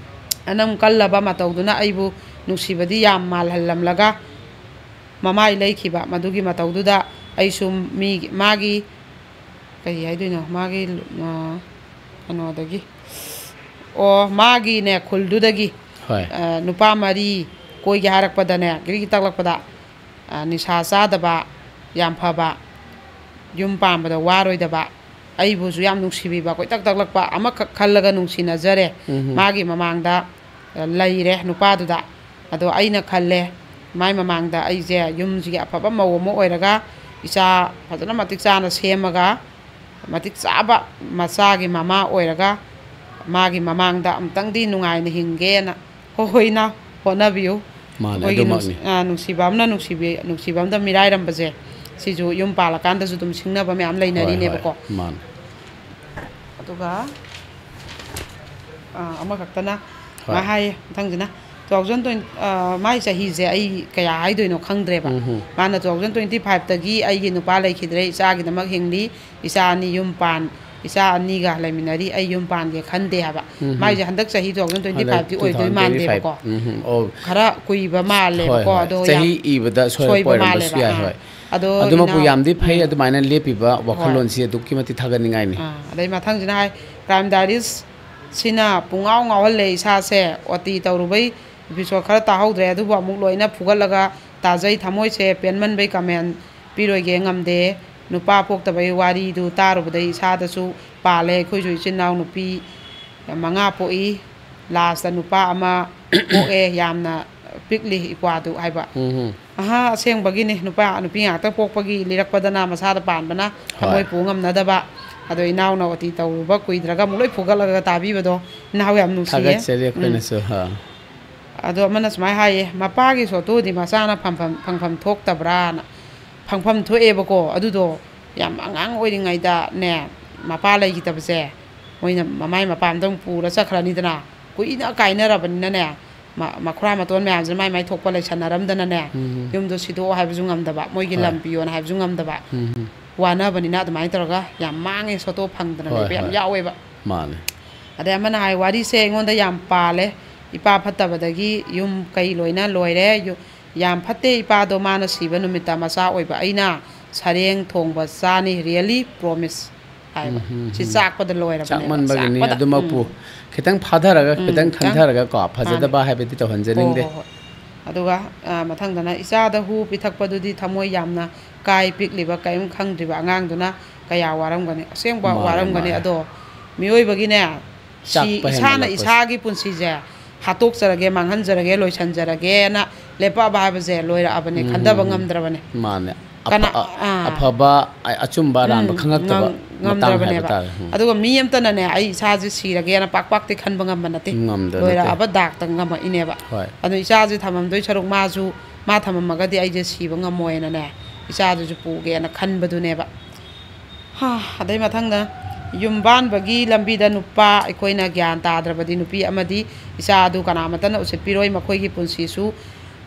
ꯑꯅꯝ ꯀꯜꯂꯕ ꯃꯇꯧꯗꯨꯅ ꯑꯩꯕꯨ ꯅꯨꯡꯁꯤꯕꯗꯤ ꯌꯥꯝ ꯃꯥꯜꯍꯜꯂꯝꯂꯒ ꯃꯃꯥꯏ ꯂꯩꯈꯤꯕ꯫ ꯃꯗꯨꯒꯤ ꯃꯇꯧꯗꯨꯗ ꯑꯩꯁꯨ ꯃꯤ, ꯃꯥꯒꯤ, ꯀꯔꯤ ꯍꯥꯏꯗꯣꯏꯅꯣ, ꯃꯥꯒꯤ, ꯑ, ꯀꯩꯅꯣꯗꯒꯤ, ꯑꯣ, ꯃꯥꯒꯤꯅꯦ ꯈꯨꯜꯗꯨꯗꯒꯤ, ꯍꯣꯏ꯫ ꯑ, ꯅꯨꯄꯥ ꯃꯔꯤ ꯀꯣꯏꯒꯦ ꯍꯥꯏꯔꯛꯄꯗꯅꯦ, ꯒ꯭ꯔꯤꯒꯤ ꯇꯛꯂꯛꯄꯗ, ꯑ, ꯅꯤꯁꯥ ꯆꯥꯗꯕ, ꯌꯥꯝ ꯐꯕ, ꯌꯨꯝ ꯄꯥꯟꯕꯗ ꯋꯥꯔꯣꯏꯗꯕ, ꯑꯩꯕꯨꯁꯨ ꯌꯥꯝ ꯅꯨꯡꯁꯤꯕꯤꯕ, ꯀꯣꯏꯇꯛ ꯇꯛꯂꯛꯄ, ꯑꯃꯈꯛ ꯈꯜꯂꯒ ꯅꯨꯡꯁꯤꯅꯖꯔꯦ꯫ ꯎꯝ꯫ ꯃꯥꯒꯤ ꯃꯃꯥꯡꯗ, ꯑ, ꯂꯩꯔꯦ ꯅꯨꯄꯥꯗꯨꯗ꯫ ꯑꯗꯣ ꯑꯩꯅ ꯈꯜꯂꯦ, ꯃꯥꯏ ꯃꯃꯥꯡꯗ ꯑꯩꯁꯦ ꯌꯨꯝꯁꯤꯒꯤ ꯑꯐꯕ ꯃꯧ ꯑꯃ ꯑꯣꯏꯔꯒ, ꯏꯆꯥ ꯐꯖꯅ ꯃꯇꯤꯛ ꯆꯥꯅ ꯁꯦꯝꯃꯒ, ꯃꯇꯤꯛ ꯆꯥꯕ ꯃꯆꯥꯒꯤ ꯃꯃꯥ ꯑꯣꯏꯔꯒ, ꯃꯥꯒꯤ ꯃꯃꯥꯡꯗ ꯑꯃꯨꯛꯇꯪꯗꯤ ꯅꯨꯡꯉꯥꯏꯅ ꯍꯤꯡꯒꯦꯅ꯫ ꯍꯣꯏ, ꯍꯣꯏ, ꯏꯅꯥꯎ, ꯍꯣꯠꯅꯕꯤꯌꯨ꯫ ꯃꯥꯅꯦ, ꯑꯩꯈꯣꯏꯒꯤ ꯅꯨꯡꯁꯤ-, ꯑꯗꯨꯃꯛꯅꯤ꯫ ꯑ, ꯅꯨꯡꯁꯤꯕ ꯑꯃꯅ ꯅꯨꯡꯁꯤꯕꯤ-, ꯅꯨꯡꯁꯤꯕ ꯑꯃꯗ ꯃꯤꯔꯥꯏꯔꯝꯕꯁꯦ, ꯁꯤꯁꯨ ꯌꯨꯝ ꯄꯥꯜꯂꯀꯥꯟꯗꯁꯨ ꯑꯗꯨꯝ ꯁꯤꯡꯅꯕ ꯃꯌꯥꯝ ꯍꯣꯏ, ꯍꯣꯏ, ꯂꯩꯅꯔꯤꯅꯦꯕꯀꯣ꯫ ꯃꯥꯅꯦ꯫ ꯑꯗꯨꯒ, ꯑ, ꯑꯃꯈꯛꯇꯅ ꯍꯣꯏ꯫ ꯃꯥ ꯍꯥꯏꯌꯦ, ꯃꯊꯪꯁꯤꯅ, two thousand twenty, ꯑ, ꯃꯥꯏ ꯆꯍꯤꯁꯦ ꯑꯩ ꯀꯌꯥ ꯍꯥꯏꯗꯣꯏꯅꯣ ꯈꯪꯗ꯭ꯔꯦꯕ꯫ ꯎꯝ ꯍꯨꯝ꯫ ꯃꯥꯅ two thousand twenty five ꯇꯒꯤ ꯑꯩꯒꯤ ꯅꯨꯄꯥ ꯂꯩꯈꯤꯗ꯭ꯔꯦ, ꯏꯆꯥꯒꯤꯗꯃꯛ ꯍꯤꯡꯂꯤ, ꯏꯆꯥ ꯑꯅꯤ ꯌꯨꯝ ꯄꯥꯟ-, ꯏꯆꯥ ꯑꯅꯤꯒ ꯂꯩꯃꯤꯟꯅꯔꯤ, ꯑꯩ ꯌꯨꯝ ꯄꯥꯟꯒꯦ ꯈꯟꯗꯦ ꯍꯥꯏꯕ꯫ ꯎꯝ꯫ ꯃꯥꯏꯁꯦ ꯍꯟꯗꯛ ꯆꯍꯤꯗꯤ ꯑꯣꯏꯗꯣꯏ ꯍꯟꯗꯛ ꯃꯥꯟꯗꯦꯕꯀꯣ꯫ ꯎꯝ, ꯎꯝ꯫ ꯑꯣ꯫ ꯈꯔ ꯀꯨꯏꯕ ꯍꯣꯏ, ꯃꯥꯜꯂꯦꯕꯀꯣ꯫ ꯍꯣꯏ꯫ ꯑꯗꯣ ꯆꯍꯤ ꯌꯥꯝ ꯏꯕꯗ ꯁꯣꯏꯕ ꯁꯣꯏꯕ ꯑꯣꯏꯔꯝꯕꯁꯨ ꯃꯥꯜꯂꯦꯕ꯫ ꯌꯥꯏ, ꯑꯥ꯫ ꯍꯣꯏ꯫ ꯑꯗꯣ ꯑꯗꯨꯃꯛꯄꯨ ꯏꯅꯥꯎ-, ꯌꯥꯝꯗꯤ ꯐꯩ, ꯎꯝ꯫ ꯑꯗꯨꯃꯥꯏꯅ ꯂꯦꯞꯄꯤꯕ ꯍꯣꯏ꯫ ꯋꯥꯈꯜꯂꯣꯟꯁꯤ ꯑꯗꯨꯛꯀꯤ ꯃꯇꯤꯛ ꯊꯥꯒꯠꯅꯤꯡꯉꯥꯏꯅꯤ꯫ ꯑꯥ, ꯑꯗꯩ ꯃꯊꯪꯁꯤꯅ ꯍꯥꯏ, "Crime Diaries ꯁꯤꯅ ꯄꯨꯡꯉꯥꯎ ꯉꯥꯎꯍꯜꯂꯦ ꯏꯁꯥꯁꯦ, ꯑꯣ ꯇꯤ ꯇꯧꯔꯨꯕꯩ episode ꯈꯔ ꯇꯥꯍꯧꯗ꯭ꯔꯦ, ꯑꯗꯨꯕꯨ ꯑꯃꯨꯛ ꯂꯣꯏꯅ ꯐꯨꯒꯠꯂꯒ ꯇꯥꯖꯩ, ꯊꯃꯣꯏꯁꯦ ꯄꯦꯟꯃꯟꯕꯩ comment ꯄꯤꯔꯣꯏꯒꯦ ꯉꯝꯗꯦ, ꯅꯨꯄꯥ ꯄꯣꯛꯇꯕꯩ ꯋꯥꯔꯤꯗꯨ ꯇꯥꯔꯨꯕꯗꯩ ꯏꯁꯥꯗꯁꯨ ꯄꯥꯜꯂꯦ, ꯑꯩꯈꯣꯏꯁꯨ ꯏꯆꯤꯟ ꯏꯅꯥꯎ ꯅꯨꯄꯤ ꯃꯉꯥ ꯄꯣꯛꯏ, ꯂꯥꯁꯇ ꯅꯨꯄꯥ ꯑꯃ ꯄꯣꯛꯑꯦ, ꯌꯥꯝꯅ ꯄꯤꯛꯂꯤ ꯏꯄ꯭ꯋꯥꯗꯨ" ꯍꯥꯏꯕ꯫ ꯎꯝ, ꯎꯝ꯫ ꯑꯍꯥ, ꯑꯁꯦꯡꯕꯒꯤꯅꯤ, ꯅꯨꯄꯥ ꯅꯨꯄꯤ ꯉꯥꯛꯇ ꯄꯣꯛꯄꯒꯤ ꯂꯤꯔꯛꯄꯗꯅ ꯃꯁꯥꯗ ꯄꯥꯟꯕꯅ ꯊꯃꯣꯏ ꯍꯣꯏ꯫ ꯄꯨ ꯉꯝꯅꯗꯕ꯫ ꯑꯗꯣ ꯏꯅꯥꯎꯅ ꯑꯣ ꯇꯤ ꯇꯧꯔꯨꯕ ꯀꯨꯏꯗ꯭ꯔꯒ ꯑꯃꯨꯛ ꯂꯣꯏ ꯐꯨꯒꯠꯂꯒ ꯇꯥꯕꯤꯕꯗꯣ ꯏꯅꯥꯎ ꯌꯥꯝ ꯅꯨꯡꯁꯤꯌꯦ꯫ ꯊꯥꯒꯠꯆꯔꯤ ꯎꯝ꯫ ꯑꯩꯈꯣꯏꯅꯁꯨ꯫ ꯑꯥ꯫ ꯑꯗꯣ ꯑꯃꯅ ꯁꯨꯃꯥꯏꯅ ꯍꯥꯏꯌꯦ, "ꯃꯄꯥꯒꯤ ꯁꯣꯇꯣꯗꯤ ꯃꯆꯥꯅ ꯐꯪꯐꯝ, ꯐꯪꯐꯝ ꯊꯣꯛꯇꯕ꯭ꯔꯥꯅ?" ꯐꯪꯐꯝ ꯊꯣꯛꯑꯦꯕꯀꯣ꯫ ꯑꯗꯨꯗꯣ ꯌꯥꯝ ꯑꯉꯥꯡ ꯑꯣꯏꯔꯤꯉꯩꯗꯅꯦ, ꯃꯄꯥ ꯂꯩꯈꯤꯗꯕꯁꯦ, ꯃꯣꯏꯅ ꯃꯃꯥꯏ ꯃꯄꯥꯝꯗ ꯑꯃꯨꯛ ꯄꯨꯔ ꯆꯠꯈ꯭ꯔꯅꯤꯗꯅ, ꯀꯨꯏꯅ ꯀꯥꯏꯅꯔꯕꯅꯤꯅꯅꯦ, ꯃ-, ꯃꯈꯨꯔꯥ ꯃꯇꯣꯟ ꯃꯌꯥꯝꯁꯤꯅ ꯃꯥꯏ ꯃꯥꯏ ꯊꯣꯛꯄ ꯂꯩꯁꯟꯅꯔꯝꯗꯅꯅꯦ, ꯎꯝ꯫ ꯌꯨꯝꯗꯣ ꯁꯤꯗꯣꯛꯑꯣ ꯍꯥꯏꯕꯁꯨ ꯉꯝꯗꯕ, ꯃꯣꯏꯒꯤ ꯍꯣꯏ꯫ ꯂꯝ ꯄꯤꯌꯣꯅ ꯍꯥꯏꯕꯁꯨ ꯉꯝꯗꯕ, ꯎꯝ꯫ ꯋꯥꯅꯕꯅꯤꯅ ꯑꯗꯨꯃꯥꯏꯅ ꯇꯧꯔꯒ ꯌꯥꯝ ꯃꯥꯡꯉꯦ, ꯁꯣꯇꯣ ꯐꯪꯗꯅ ꯍꯣꯏ, ꯂꯩꯕ ꯌꯥꯝ ꯍꯣꯏ꯫ ꯌꯥꯎꯋꯦꯕ꯫ ꯃꯥꯅꯦ꯫ ꯑꯗꯩ ꯑꯃꯅ ꯍꯥꯏ, "ꯋꯥꯔꯤꯁꯦ ꯑꯩꯉꯣꯟꯗ ꯌꯥꯝ ꯄꯥꯜꯂꯦ, ꯏꯄꯥ ꯐꯠꯇꯕꯗꯒꯤ ꯌꯨꯝ ꯀꯩ ꯂꯣꯏꯅ ꯂꯣꯏꯔꯦ, ꯌꯨ-, ꯌꯥꯝ ꯐꯠꯇꯦ ꯏꯄꯥꯗꯣ, ꯃꯥꯅ ꯁꯤꯕ ꯅꯨꯃꯤꯠꯇ ꯃꯆꯥ ꯑꯣꯏꯕ ꯑꯩꯅ ꯁꯔꯦꯡ ꯊꯣꯡꯕ ꯆꯥꯅꯤ, really promise" ꯍꯥꯏꯕ꯫ ꯎꯝ, ꯎꯝ, ꯁꯤ ꯎꯝ꯫ ꯆꯥꯛꯄꯗ ꯂꯣꯏꯔꯕꯅꯦꯕ, ꯆꯥꯛꯃꯟꯕꯒꯤꯅꯤ꯫ ꯆꯥꯛꯄꯗ꯫ ꯑꯗꯨꯃꯛꯄꯨ ꯎꯝ꯫ ꯈꯤꯇꯪ ꯐꯥꯊꯔꯒ, ꯎꯝ, ꯈꯤꯇꯪ ꯈꯤꯇꯪ꯫ ꯈꯟꯊꯔꯒ ꯀꯣ, ꯐꯖꯗꯕ ꯃꯥꯅꯦ꯫ ꯍꯥꯏꯕꯗꯤ ꯍꯣꯏ, ꯇꯧꯍꯟꯖꯅꯤꯡꯗꯦ꯫ ꯍꯣꯏ, ꯍꯣꯏ꯫ ꯑꯗꯨꯒ, ꯑ, ꯃꯊꯪꯗꯅ ꯏꯆꯥꯗ ꯍꯨ ꯄꯤꯊꯛꯄꯗꯨꯗꯤ ꯊꯃꯣꯏ ꯌꯥꯝꯅ ꯀꯥꯏ, ꯄꯤꯛꯂꯤꯕ ꯀꯔꯤꯝ ꯈꯪꯗ꯭ꯔꯤꯕ ꯑꯉꯥꯡꯗꯨꯅ ꯀꯌꯥ ꯋꯥꯔꯝꯒꯅꯤ꯫ ꯑꯁꯦꯡꯕ ꯃꯥꯅꯦ, ꯋꯥꯔꯝꯒꯅꯤ꯫ ꯃꯥꯅꯦ꯫ ꯑꯗꯣ ꯃꯤꯑꯣꯏꯕꯒꯤꯅꯦ, ꯁꯤ ꯆꯥꯛꯄ ꯏꯁꯥꯅ ꯍꯦꯟꯃꯜꯂꯛꯄꯁꯦ꯫ ꯏꯁꯥꯒꯤ ꯄꯨꯟꯁꯤꯁꯦ ꯍꯥꯠꯇꯣꯛꯆꯔꯒꯦ, ꯃꯥꯡꯍꯟꯖꯔꯒꯦ, ꯂꯣꯏꯁꯟꯖꯔꯒꯦꯅ ꯂꯦꯞꯄꯛꯑꯕ ꯍꯥꯏꯕꯁꯦ ꯂꯣꯏꯔꯛꯑꯕꯅꯦ, ꯎꯝ, ꯈꯟꯊꯕ ꯎꯝ, ꯎꯝ꯫ ꯉꯝꯗ꯭ꯔꯕꯅꯦ꯫ ꯃꯥꯅꯦ꯫ ꯀꯅꯥ-, ꯑꯐ-, ꯑ-, ꯑꯥ꯫ ꯑꯐꯕ, ꯑ-, ꯑꯆꯨꯝꯕ ꯑꯔꯥꯟꯕ ꯎꯝ, ꯈꯪꯉꯛꯇꯕ ꯉꯝ-, ꯃꯇꯥꯡ ꯍꯥꯏꯕ ꯉꯝꯗ꯭ꯔꯕꯅꯦꯕ꯫ ꯇꯥꯔꯦ꯫ ꯎꯝ꯫ ꯑꯗꯨꯒ ꯃꯤ ꯑꯝꯇꯅꯅꯦ, "ꯑꯩ ꯏꯁꯥꯁꯦ ꯁꯤꯔꯒꯦꯅ" ꯄꯥꯛ ꯄꯥꯛꯇꯤ ꯈꯟꯕ ꯉꯝꯕ ꯅꯠꯇꯦ꯫ ꯉꯝꯗ ꯅꯠꯇꯦ꯫ ꯂꯣꯏꯔꯛꯑꯕ ꯗꯥꯛꯇ ꯉꯝꯃꯛꯏꯅꯦꯕ꯫ ꯍꯣꯏ꯫ ꯑꯗꯣ ꯏꯆꯥꯁꯦ ꯊꯝꯃꯝꯗꯣꯏ ꯁꯔꯨꯛ ꯃꯥꯁꯨ, ꯃꯥ ꯊꯝꯃꯝꯃꯒꯗꯤ ꯑꯩꯁꯦ ꯁꯤꯕ ꯉꯝꯃꯣꯏꯅꯅꯦ, ꯏꯆꯥꯗꯨꯁꯨ ꯄꯨꯒꯦꯅ ꯈꯟꯕꯗꯨꯅꯦꯕ꯫ ꯍꯥ, ꯑꯗꯩ ꯃꯊꯪꯗ, ꯌꯨꯝꯕꯥꯟꯕꯒꯤ ꯂꯝꯕꯤꯗ ꯅꯨꯄꯥ ꯑꯩꯈꯣꯏꯅ ꯒ꯭ꯌꯥꯟ ꯇꯥꯗ꯭ꯔꯕꯗꯤ ꯅꯨꯄꯤ ꯑꯃꯗꯤ ꯏꯆꯥ ꯑꯗꯨ ꯀꯅꯥꯃꯠꯇꯅ ꯎꯁꯤꯠꯄꯤꯔꯣꯏ, ꯃꯈꯣꯏꯒꯤ ꯄꯨꯟꯁꯤꯁꯨ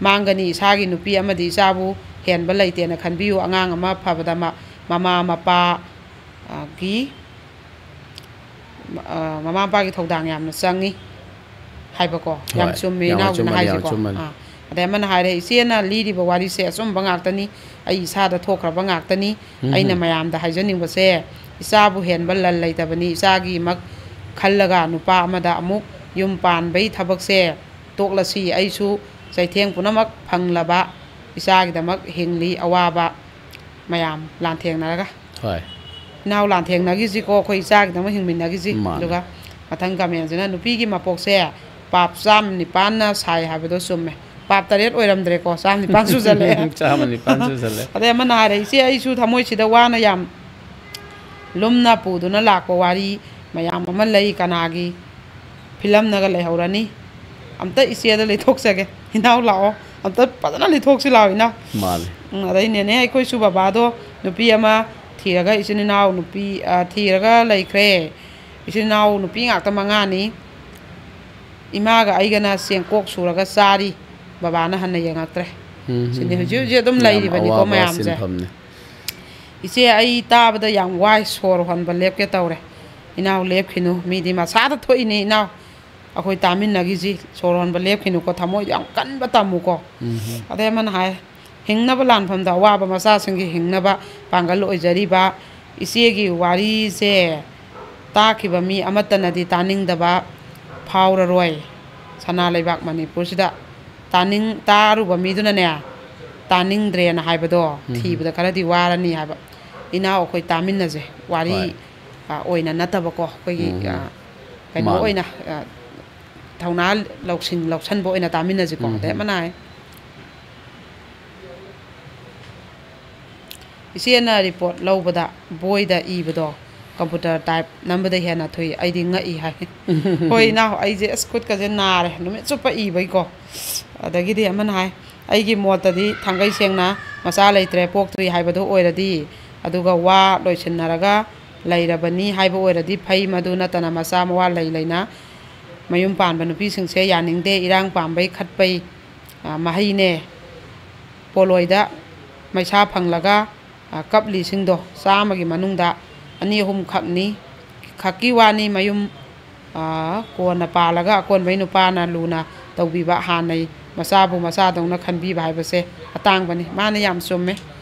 ꯃꯥꯡꯒꯅꯤ꯫ ꯏꯁꯥꯒꯤ ꯅꯨꯄꯤ ꯑꯃꯗꯤ ꯏꯆꯥꯕꯨ ꯍꯦꯟꯕ ꯂꯩꯇꯦꯅ ꯈꯟꯕꯤꯌꯨ꯫ ꯑꯉꯥꯡ ꯑꯃ ꯐꯕꯗ ꯃ-, ꯃꯃꯥ ꯃꯄꯥ, ꯑ, ꯒꯤ ꯑ, ꯃꯃꯥ ꯃꯄꯥꯒꯤ ꯊꯧꯗꯥꯡ ꯌꯥꯝꯅ ꯆꯪꯉꯤ ꯍꯥꯏꯕꯀꯣ꯫ ꯌꯥꯝ ꯍꯣꯏ, ꯆꯨꯝꯃꯦ ꯌꯥꯝ ꯏꯅꯥꯎꯒꯤꯅ ꯑꯆꯨꯝꯕꯅꯤ, ꯌꯥꯝ ꯍꯥꯏꯁꯦꯀꯣ꯫ ꯑꯆꯨꯝꯕꯅꯤ꯫ ꯑꯥ, ꯑꯗꯩ ꯑꯃꯅ ꯍꯥꯏꯔꯦ, "ꯏꯆꯦꯅ ꯂꯤꯔꯤꯕ ꯋꯥꯔꯤꯁꯦ ꯑꯆꯨꯝꯕ ꯉꯥꯛꯇꯅꯤ, ꯑꯩ ꯏꯁꯥꯗ ꯊꯣꯛꯈ꯭ꯔꯕ ꯉꯥꯛꯇꯅꯤ꯫ ꯎꯝ꯫ ꯑꯩꯅ ꯃꯌꯥꯝꯗ ꯍꯥꯏꯖꯅꯤꯡꯕꯁꯦ, ꯏꯆꯥꯕꯨ ꯍꯦꯟꯕ ꯂꯟ ꯂꯩꯇꯕꯅꯤ꯫ ꯏꯆꯥꯒꯤꯃꯛ ꯈꯜꯂꯒ ꯅꯨꯄꯥ ꯑꯃꯗ ꯑꯃꯨꯛ ꯌꯨꯝ ꯄꯥꯟꯕꯩ ꯊꯕꯛꯁꯦ ꯇꯣꯛꯂꯁꯤ꯫ ꯑꯩꯁꯨ ꯆꯩꯊꯦꯡ ꯄꯨꯝꯅꯃꯛ ꯐꯪꯂꯕ ꯏꯆꯥꯒꯤꯗꯃꯛ ꯍꯤꯡꯂꯤ, ꯑꯋꯥꯕ ꯃꯌꯥꯝ ꯂꯥꯟꯊꯦꯡꯅꯔꯒ꯫" ꯍꯣꯏ꯫ ꯏꯅꯥꯎ ꯂꯥꯟꯊꯦꯡꯅꯈꯤꯁꯤꯀꯣ, ꯑꯩꯈꯣꯏ ꯏꯆꯥꯒꯤꯗꯃꯛ ꯍꯤꯡꯃꯤꯟꯅꯈꯤꯁꯤ꯫ ꯃꯥꯅꯦ꯫ ꯑꯗꯨꯒ ꯃꯊꯪ ꯀꯃꯦꯟꯁꯤꯅ, "ꯅꯨꯄꯤꯒꯤ ꯃꯄꯣꯛꯁꯦ ꯄꯥꯞ ꯆꯥꯝ ꯅꯤꯄꯥꯟꯅ ꯁꯥꯏ ꯍꯥꯏꯕꯗꯣ ꯆꯨꯝꯃꯦ꯫" ꯄꯥꯞ ꯇꯔꯦꯠ ꯑꯣꯏꯔꯝꯗ꯭ꯔꯦꯀꯣ, ꯆꯥꯝ ꯅꯤꯄꯥꯟ ꯆꯨꯖꯜꯂꯛꯑꯦ꯫ ꯆꯥꯝꯃ ꯅꯤꯄꯥꯟ ꯆꯨꯖꯜꯂꯦ꯫ ꯑꯗꯩ ꯑꯃꯅ ꯍꯥꯏꯔꯦ, "ꯏꯆꯦ, ꯑꯩꯁꯨ ꯊꯃꯣꯏꯁꯤꯗ ꯋꯥꯅ ꯌꯥꯝ ꯂꯨꯝꯅ ꯄꯨꯗꯨꯅ ꯂꯥꯛꯄ ꯋꯥꯔꯤ ꯃꯌꯥꯝ ꯑꯃ ꯂꯩ, ꯀꯅꯥꯒꯤ ꯐꯤꯂꯝꯅꯒ ꯂꯩꯍꯧꯔꯅꯤ꯫ ꯑꯝꯇ ꯏꯆꯦꯗ ꯂꯤꯊꯣꯛꯆꯒꯦ꯫ ꯏꯅꯥꯎ ꯂꯥꯛꯑꯣ, ꯑꯝꯇ ꯐꯖꯅ ꯂꯤꯊꯣꯛꯁꯤ ꯂꯥꯛꯑꯣ ꯏꯅꯥꯎ꯫" ꯃꯥꯅꯦ꯫ ꯎꯝ, ꯑꯗꯩ ꯅꯦꯅꯦ ꯑꯩꯈꯣꯏꯁꯨ ꯕꯕꯥꯗꯣ ꯅꯨꯄꯤ ꯑꯃ ꯊꯤꯔꯒ ꯏꯆꯤꯟ ꯏꯅꯥꯎ ꯅꯨꯄꯤ, ꯑ, ꯊꯤꯔꯒ ꯂꯩꯈ꯭ꯔꯦ꯫ ꯏꯆꯤꯟ ꯏꯅꯥꯎ ꯅꯨꯄꯤ ꯉꯥꯛꯇ ꯃꯉꯥꯅꯤ꯫ ꯏꯃꯥꯒ ꯑꯩꯒꯅ ꯆꯦꯡꯀꯣꯛ ꯁꯨꯔꯒ ꯆꯥꯔꯤ꯫ ꯕꯕꯥꯅ ꯍꯟꯅ ꯌꯦꯡꯉꯛꯇ꯭ꯔꯦ꯫ ꯎꯝ, ꯁꯤꯅꯤ ꯎꯝ, ꯍꯧꯖꯤꯛ ꯎꯝ꯫ ꯍꯧꯖꯤꯛ ꯑꯗꯨꯝ ꯌꯥꯝ ꯂꯩꯔꯤꯕꯅꯤꯀꯣ ꯑꯋꯥꯕ ꯃꯌꯥꯝꯁꯦ꯫ ꯁꯤꯟꯐꯝꯅꯤ꯫ "ꯏꯆꯦ, ꯑꯩ ꯇꯥꯕꯗ ꯌꯥꯝ ꯋꯥꯏ, ꯁꯣꯔ ꯍꯣꯟꯕ ꯂꯦꯞꯀꯦ ꯇꯧꯔꯦ꯫" ꯏꯅꯥꯎ ꯂꯦꯞꯈꯤꯅꯨ, ꯃꯤꯗꯤ ꯃꯁꯥꯗ ꯊꯣꯛꯏꯅꯦ ꯏꯅꯥꯎ꯫ ꯑꯩꯈꯣꯏ ꯇꯥꯃꯤꯟꯅꯈꯤꯁꯤ, ꯁꯣꯔ ꯍꯣꯟꯕ ꯂꯦꯞꯈꯤꯅꯨꯀꯣ, ꯊꯃꯣꯏꯗ ꯌꯥꯝ ꯀꯟꯕ ꯇꯝꯃꯨꯀꯣ꯫ ꯎꯝ꯫ ꯑꯗꯩ ꯑꯃꯅ ꯍꯥꯏ, "ꯍꯤꯡꯅꯕ ꯂꯥꯟꯐꯝꯗ ꯑꯋꯥꯕ ꯃꯆꯥꯁꯤꯡꯒꯤ ꯍꯤꯡꯅꯕ ꯄꯥꯡꯒꯜ ꯑꯣꯏꯖꯔꯤꯕ ꯏꯆꯦꯒꯤ ꯋꯥꯔꯤꯁꯦ ꯇꯥꯈꯤꯕ ꯃꯤ ꯑꯃꯠꯇꯅꯗꯤ ꯇꯥꯅꯤꯡꯗꯕ ꯐꯥꯎꯔꯔꯣꯏ꯫ ꯁꯅꯥ ꯂꯩꯕꯥꯛ ꯃꯅꯤꯄꯨꯔꯁꯤꯗ ꯇꯥꯅꯤꯡ-, ꯇꯥꯔꯨꯕ ꯃꯤꯗꯨꯅꯅꯦ, ꯇꯥꯅꯤꯡꯗ꯭ꯔꯦꯅ ꯍꯥꯏꯕꯗꯣ ꯎꯝ꯫ ꯊꯤꯕꯗ ꯈꯔꯗꯤ ꯋꯥꯔꯅꯤ ꯍꯥꯏꯕ꯫" ꯏꯅꯥꯎ ꯑꯩꯈꯣꯏ ꯇꯥꯃꯤꯟꯅꯁꯦ, ꯋꯥꯔꯤ, ꯍꯣꯏ꯫ ꯑ, ꯑꯣꯏꯅ ꯅꯠꯇꯕꯀꯣ, ꯑꯩꯈꯣꯏꯒꯤ, ꯎꯝ꯫ ꯑ, ꯀꯩꯅꯣ ꯃꯥꯅꯦ꯫ ꯑꯣꯏꯅ, ꯑ, ꯊꯧꯅꯥ ꯂꯧꯁꯤꯡ ꯂꯧꯁꯟꯕ ꯑꯣꯏꯅ ꯇꯥꯃꯤꯟꯅꯁꯤꯀꯣ꯫ ꯎꯝ꯫ ꯑꯗꯩ ꯑꯃꯅ ꯍꯥꯏ, "ꯏꯆꯦꯅ ꯔꯤꯄꯣꯔꯠ ꯂꯧꯕꯗ ꯕꯣꯏꯗ ꯏꯕꯗꯣ ꯀꯝꯄ꯭ꯌꯨꯇꯔ ꯇꯥꯏꯞ ꯅꯝꯕꯗ ꯍꯦꯟꯅ ꯊꯨꯏ, ꯑꯩꯗꯤ ꯉꯛꯏ" ꯍꯥꯏ꯫ ꯍꯣꯏ ꯏꯅꯥꯎ, ꯑꯩꯁꯦ ꯑꯁ ꯈꯨꯠꯀꯁꯦ ꯅꯥꯔꯦ ꯅꯨꯃꯤꯠ ꯆꯨꯞꯄ ꯏꯕꯩꯀꯣ꯫ ꯑꯗꯒꯤꯗꯤ ꯑꯃꯅ ꯍꯥꯏ, "ꯑꯩꯒꯤ ꯃꯣꯠꯇꯗꯤ ꯊꯥꯡꯒꯩ ꯁꯦꯡꯅ ꯃꯆꯥ ꯂꯩꯇ꯭ꯔꯦ, ꯄꯣꯛꯇ꯭ꯔꯤ ꯍꯥꯏꯕꯗꯨ ꯑꯣꯏꯔꯗꯤ, ꯑꯗꯨꯒ ꯋꯥ ꯂꯣꯏꯁꯤꯟꯅꯔꯒ ꯂꯩꯔꯕꯅꯤ ꯍꯥꯏꯕ ꯑꯣꯏꯔꯗꯤ ꯐꯩ, ꯃꯗꯨ ꯅꯠꯇꯅ ꯃꯆꯥ ꯃꯋꯥ ꯂꯩ ꯂꯩꯅ ꯃꯌꯨꯝ ꯄꯥꯟꯕ ꯅꯨꯄꯤꯁꯤꯡꯁꯦ ꯌꯥꯅꯤꯡꯗꯦ, ꯏꯔꯥꯡ ꯄꯥꯝꯕꯩ ꯈꯠꯄꯩ, ꯑ, ꯃꯍꯩꯅꯦ꯫ ꯄꯣꯂꯣꯏꯗ ꯃꯩꯁꯥ ꯐꯪꯂꯒ, ꯑ, ꯀꯞꯂꯤꯁꯤꯡꯗꯣ ꯆꯥꯝꯃꯒꯤ ꯃꯅꯨꯡꯗ ꯑꯅꯤ ꯑꯍꯨꯝ ꯈꯛꯅꯤ ꯈꯛꯀꯤ ꯋꯥꯅꯤ꯫ ꯃꯌꯨꯝ, ꯑ, ꯀꯣꯟꯅ ꯄꯥꯜꯂꯒ ꯑꯀꯣꯟꯕꯩ ꯅꯨꯄꯥꯅ ꯂꯨꯅ ꯇꯧꯕꯤꯕ, ꯍꯥꯟꯅꯩ ꯃꯆꯥꯕꯨ ꯃꯆꯥꯗꯧꯅ ꯈꯟꯕꯤꯕ ꯍꯥꯏꯕꯁꯦ ꯑꯇꯥꯡꯕꯅꯤ꯫ ꯃꯥꯅ ꯌꯥꯝ ꯆꯨꯝꯃꯦ꯫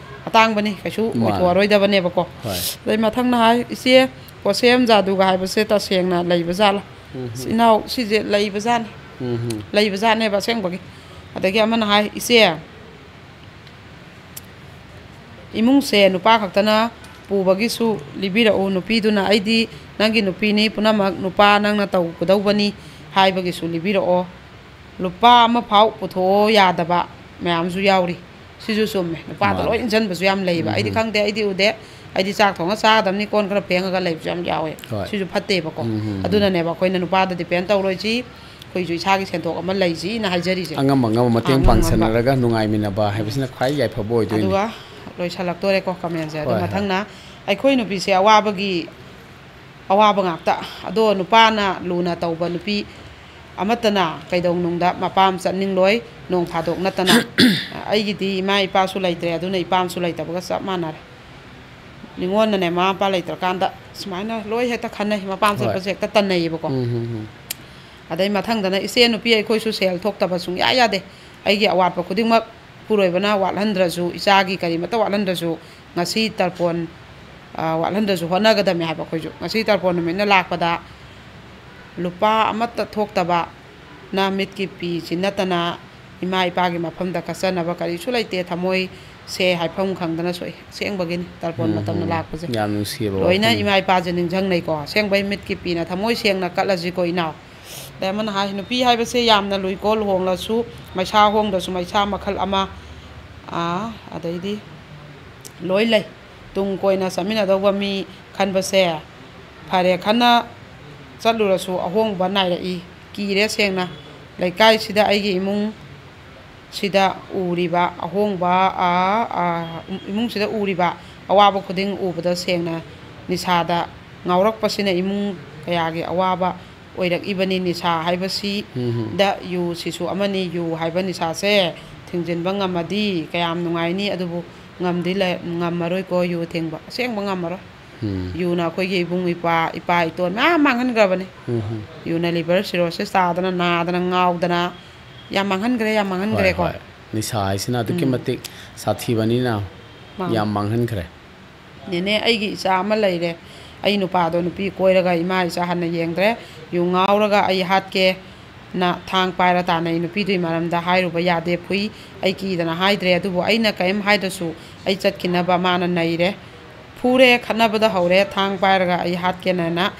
ꯑꯇꯥꯡꯕꯅꯤ, ꯀꯩꯁꯨ ꯃꯥꯅꯦ꯫ ꯑꯣꯏꯊꯣꯛꯑꯔꯣꯏꯗꯕꯅꯦꯕꯀꯣ꯫ ꯍꯣꯏ꯫ ꯑꯗꯩ ꯃꯊꯪꯅ ꯍꯥꯏ, "ꯏꯆꯦ, ꯄꯣꯠꯁꯦꯝ ꯖꯥꯗꯨꯒ ꯍꯥꯏꯕꯁꯦ ꯇꯁꯦꯡꯅ ꯂꯩꯕ ꯖꯥꯠꯂꯥ?" ꯎꯝ꯫ ꯏꯅꯥꯎ, ꯁꯤꯁꯦ ꯂꯩꯕ ꯖꯥꯠꯅꯤ꯫ ꯎꯝ꯫ ꯂꯩꯕ ꯖꯥꯠꯅꯦꯕ ꯑꯁꯦꯡꯕꯒꯤ꯫ ꯑꯗꯒꯤ ꯑꯃꯅ ꯍꯥꯏ, "ꯏꯆꯦ, ꯏꯃꯨꯡꯁꯦ ꯅꯨꯄꯥ ꯈꯛꯇꯅ ꯄꯨꯕꯒꯤꯁꯨ ꯂꯤꯕꯤꯔꯛꯎ, ꯅꯨꯄꯤꯗꯨꯅ, 'ꯑꯩꯗꯤ ꯅꯪꯒꯤ ꯅꯨꯄꯤꯅꯤ, ꯄꯨꯝꯅꯃꯛ ꯅꯨꯄꯥ ꯅꯪꯅ ꯇꯧꯒꯗꯧꯕꯅꯤ' ꯍꯥꯏꯕꯒꯤꯁꯨ ꯂꯤꯕꯤꯔꯛꯑꯣ꯫ ꯂꯨꯄꯥ ꯑꯃ ꯐꯥꯎ ꯄꯨꯊꯣꯛꯑꯣ ꯌꯥꯗꯕ ꯃꯌꯥꯝꯁꯨ ꯌꯥꯎꯔꯤ꯫ ꯁꯤꯁꯨ ꯆꯨꯝꯃꯦ, ꯅꯨꯄꯥꯗ ꯃꯥꯅꯦ꯫ ꯂꯣꯏ ꯏꯟꯁꯤꯟꯕꯁꯨ ꯌꯥꯝ ꯂꯩꯌꯦꯕ꯫ ꯑꯩꯗꯤ ꯎꯝ꯫ ꯈꯪꯗꯦ, ꯑꯩꯗꯤ ꯎꯗꯦ꯫ ꯑꯩꯗꯤ ꯆꯥꯛ ꯊꯣꯡꯉ ꯆꯥꯒꯗꯕꯅꯤ, ꯀꯣꯟ ꯈꯔ ꯐꯦꯡꯉꯒ ꯂꯩꯕꯁꯨ ꯌꯥꯝ ꯌꯥꯎꯋꯦ꯫ ꯍꯣꯏ꯫ ꯁꯤꯁꯨ ꯐꯠꯇꯦꯕꯀꯣ꯫ ꯎꯝ꯫ ꯑꯗꯨꯅꯅꯦꯕ ꯑꯩꯈꯣꯏꯅ ꯅꯨꯄꯥꯗ ꯗꯤꯄꯦꯟ ꯇꯧꯔꯣꯏꯁꯤ꯫ ꯑꯩꯈꯣꯏꯁꯨ ꯏꯁꯥꯒꯤ ꯁꯦꯟꯊꯣꯛ ꯑꯃ ꯂꯩꯁꯤꯅ ꯍꯥꯏꯖꯔꯤꯁꯦ꯫ ꯑꯉꯝ ꯑꯉꯝꯕ ꯃꯇꯦꯡ ꯑꯉꯝ ꯑꯉꯝꯕ꯫ ꯄꯥꯡꯁꯟꯅꯔꯒ ꯅꯨꯡꯉꯥꯏꯃꯤꯟꯅꯕ ꯍꯥꯏꯕꯁꯤꯅ ꯈ꯭ꯋꯥꯏ ꯌꯥꯏꯐꯕ ꯑꯣꯏꯗꯣꯏꯅꯤ꯫ ꯑꯗꯨꯒ ꯂꯣꯏꯁꯜꯂꯛꯇꯣꯔꯦꯀꯣ ꯀꯃꯦꯟꯁꯦ꯫ ꯑꯗꯨ ꯍꯣꯏ, ꯍꯣꯏ꯫ ꯃꯊꯪꯅ ꯑꯩꯈꯣꯏ ꯅꯨꯄꯤꯁꯦ ꯑꯋꯥꯕꯒꯤ, ꯑꯋꯥꯕ ꯉꯥꯛꯇ꯫ ꯑꯗꯣ ꯅꯨꯄꯥꯅ ꯂꯨꯅ ꯇꯧꯕ ꯅꯨꯄꯤ ꯑꯃꯠꯇꯅ ꯀꯩꯗꯧꯅꯨꯡꯗ ꯃꯄꯥꯝ ꯆꯠꯅꯤꯡꯂꯣꯏ, ꯅꯣꯡ ꯐꯥꯗꯣꯛ ꯅꯠꯇꯅ꯫ ꯑꯩꯒꯤꯗꯤ ꯏꯃꯥ ꯏꯄꯥꯁꯨ ꯂꯩꯇ꯭ꯔꯦ, ꯑꯗꯨꯅ ꯏꯄꯥꯝꯁꯨ ꯂꯩꯇꯕꯒ ꯆꯞ ꯃꯥꯟꯅꯔꯦ꯫ ꯅꯤꯉꯣꯟꯅꯅꯦ, ꯃꯃꯥ ꯃꯄꯥ ꯂꯩꯇ꯭ꯔꯀꯥꯟꯗ ꯁꯨꯃꯥꯏꯅ ꯂꯣꯏ ꯍꯦꯛꯇ ꯈꯟꯅꯩ, ꯃꯄꯥꯝ ꯍꯣꯏ꯫ ꯆꯠꯄꯁꯦ ꯍꯦꯛꯇ ꯇꯟꯅꯩꯌꯦꯕꯀꯣ꯫ ꯎꯝ, ꯎꯝ, ꯎꯝ꯫ ꯑꯗꯩ ꯃꯊꯪꯗꯅ, "ꯏꯆꯦ ꯅꯨꯄꯤ, ꯑꯩꯈꯣꯏꯁꯨ ꯁꯦꯜ ꯊꯣꯛꯇꯕ ꯁꯨꯡꯌꯥ ꯌꯥꯗꯦ꯫ ꯑꯩꯒꯤ ꯑꯋꯥꯠꯄ ꯈꯨꯗꯤꯡꯃꯛ ꯄꯨꯔꯣꯏꯕꯅ ꯋꯥꯠꯍꯟꯗ꯭ꯔꯁꯨ, ꯏꯆꯥꯒꯤ ꯀꯔꯤꯃꯠꯇ ꯋꯥꯠꯍꯟꯗ꯭ꯔꯁꯨ, ꯉꯁꯤ ꯇꯔꯄꯣꯟ, ꯑ, ꯋꯥꯠꯍꯟꯗ꯭ꯔꯁꯨ ꯍꯣꯠꯅꯒꯗꯕꯅꯦ" ꯍꯥꯏꯕ ꯑꯩꯈꯣꯏꯁꯨ꯫ "ꯉꯁꯤ ꯇꯔꯄꯣꯟ ꯅꯨꯃꯤꯠꯅ ꯂꯥꯛꯄꯗ ꯂꯨꯄꯥ ꯑꯃꯠꯇ ꯊꯣꯛꯇꯕ, ꯅ ꯃꯤꯠꯀꯤ ꯄꯤꯁꯤ ꯅꯠꯇꯅ ꯏꯃꯥ ꯏꯄꯥꯒꯤ ꯃꯐꯝꯗ ꯀꯠꯆꯅꯕ ꯀꯔꯤꯁꯨ ꯂꯩꯇꯦ꯫ ꯊꯃꯣꯏꯁꯦ ꯍꯥꯏꯐꯝ ꯈꯪꯗꯅ ꯁꯣꯛꯏ"꯫ ꯑꯁꯦꯡꯕꯒꯤꯅꯤ, ꯇꯔꯄꯣꯟ ꯎꯝ, ꯃꯇꯝꯅ ꯎꯝ꯫ ꯂꯥꯛꯄꯁꯦ꯫ ꯌꯥꯝ ꯅꯨꯡꯁꯤꯕ ꯂꯣꯏꯅ ꯋꯥꯐꯝꯅꯤ꯫ ꯏꯃꯥ ꯏꯄꯥꯁꯦ ꯅꯤꯡꯁꯤꯡꯅꯩꯀꯣ꯫ ꯑꯁꯦꯡꯕꯩ ꯃꯤꯠꯀꯤ ꯄꯤꯅ ꯊꯃꯣꯏ ꯁꯦꯡꯅ ꯀꯠꯂꯁꯤꯀꯣ, ꯏꯅꯥꯎ꯫ ꯑꯗꯩ ꯑꯃꯅ ꯍꯥꯏ, "ꯅꯨꯄꯤ ꯍꯥꯏꯕꯁꯦ ꯌꯥꯝꯅ ꯂꯨꯏꯀꯣ, ꯂꯨꯍꯣꯡꯂꯁꯨ ꯃꯩꯁꯥ, ꯍꯣꯡꯗ꯭ꯔꯁꯨ ꯃꯩꯁꯥ ꯃꯈꯜ ꯑꯃ", ꯑꯥ, ꯑꯗꯩꯗꯤ ꯂꯣꯏ ꯂꯩ꯫ ꯇꯨꯡ ꯀꯣꯏꯅ ꯆꯠꯃꯤꯟꯅꯗꯧꯕ ꯃꯤ ꯈꯟꯕꯁꯦ ꯐꯔꯦ, ꯈꯟꯅ ꯆꯠꯂꯨꯔꯁꯨ ꯑꯍꯣꯡꯕ ꯅꯥꯏꯔꯛꯏ꯫ ꯀꯤꯔꯦ ꯁꯦꯡꯅ꯫ ꯂꯩꯀꯥꯏꯁꯤꯗ ꯑꯩꯒꯤ ꯏꯃꯨꯡ ꯁꯤꯗ ꯎꯔꯤꯕ ꯑꯍꯣꯡꯕ, ꯑꯥ, ꯑꯥ, ꯏꯃꯨꯡꯁꯤꯗ ꯎꯔꯤꯕ ꯑꯋꯥꯕ ꯈꯨꯗꯤꯡ ꯎꯕꯗ ꯁꯦꯡꯅ ꯅꯤꯁꯥꯗ ꯉꯥꯎꯔꯛꯄꯁꯤꯅ ꯏꯃꯨꯡ ꯀꯌꯥꯒꯤ ꯑꯋꯥꯕ ꯑꯣꯏꯔꯛꯏꯕꯅꯤ꯫ ꯅꯤꯁꯥ ꯍꯥꯏꯕꯁꯤ ꯎꯝ꯫ ꯗ ꯌꯨꯁꯤꯁꯨ ꯑꯃꯅꯤ꯫ ꯌꯨ ꯍꯥꯏꯕ ꯅꯤꯁꯥꯁꯦ ꯊꯤꯡꯖꯤꯟꯕ ꯉꯝꯃꯗꯤ ꯀꯌꯥꯝ ꯅꯨꯡꯉꯥꯏꯅꯤ, ꯑꯗꯨꯕꯨ ꯉꯝꯗꯤ ꯂꯩ-, ꯉꯝꯃꯔꯣꯏꯀꯣ ꯌꯨ ꯊꯤꯡꯕ꯫ ꯑꯁꯦꯡꯕ ꯉꯝꯃꯔꯣꯏ꯫ ꯎꯝ꯫ ꯌꯨꯅ ꯑꯩꯈꯣꯏꯒꯤ ꯏꯕꯨꯡ ꯏꯄ꯭ꯋꯥ, ꯏꯄꯥ ꯏꯇꯣꯟ ꯃꯌꯥꯝ ꯃꯥꯡꯍꯟꯈ꯭ꯔꯕꯅꯤ꯫ ꯎꯝ, ꯎꯝ꯫ ꯌꯨꯅ liver cirrhosis ꯇꯥꯗꯅ, ꯅꯥꯗꯅ, ꯉꯥꯎꯗꯅ ꯌꯥꯝ ꯃꯥꯡꯍꯟꯈ꯭ꯔꯦ, ꯌꯥꯝ ꯍꯣꯏ, ꯃꯥꯡꯍꯟꯈ꯭ꯔꯦꯀꯣ꯫ ꯍꯣꯏ꯫ ꯅꯤꯁꯥ ꯍꯥꯏꯁꯤꯅ ꯑꯗꯨꯛꯀꯤ ꯎꯝ꯫ ꯃꯇꯤꯛ ꯁꯥꯊꯤꯕꯅꯤꯅ ꯃꯥꯅꯤ꯫ ꯌꯥꯝ ꯃꯥꯡꯍꯟꯈ꯭ꯔꯦ꯫ ꯅꯦꯅꯦ, ꯑꯩꯒꯤ ꯏꯆꯥ ꯑꯃ ꯂꯩꯔꯦ꯫ ꯑꯩ ꯅꯨꯄꯥꯗꯣ ꯅꯨꯄꯤ ꯀꯣꯏꯔꯒ ꯏꯃꯥ ꯏꯆꯥ ꯍꯟꯅ ꯌꯦꯡꯗ꯭ꯔꯦ꯫ ꯌꯨ ꯉꯥꯎꯔꯒ ꯑꯩ ꯍꯥꯠꯀꯦ ꯅ ꯊꯥꯡ ꯄꯥꯏꯔ ꯇꯥꯟꯅꯩ꯫ ꯅꯨꯄꯤꯗꯨꯒꯤ ꯃꯔꯝꯗ ꯍꯥꯏꯔꯨꯕ ꯌꯥꯗꯦ, ꯐꯨꯏ꯫ ꯑꯩ ꯀꯤꯗꯅ ꯍꯥꯏꯗ꯭ꯔꯦ, ꯑꯗꯨꯕꯨ ꯑꯩꯅ ꯀꯔꯤꯝ ꯍꯥꯏꯗ꯭ꯔꯁꯨ ꯑꯩ ꯆꯠꯈꯤꯅꯕ ꯃꯥꯅ ꯅꯩꯔꯦ꯫ ꯐꯨꯔꯦ, ꯈꯠꯅꯕꯗ ꯍꯧꯔꯦ, ꯊꯥꯡ ꯄꯥꯏꯔꯒ ꯑꯩ ꯍꯥꯠꯀꯦꯅꯅ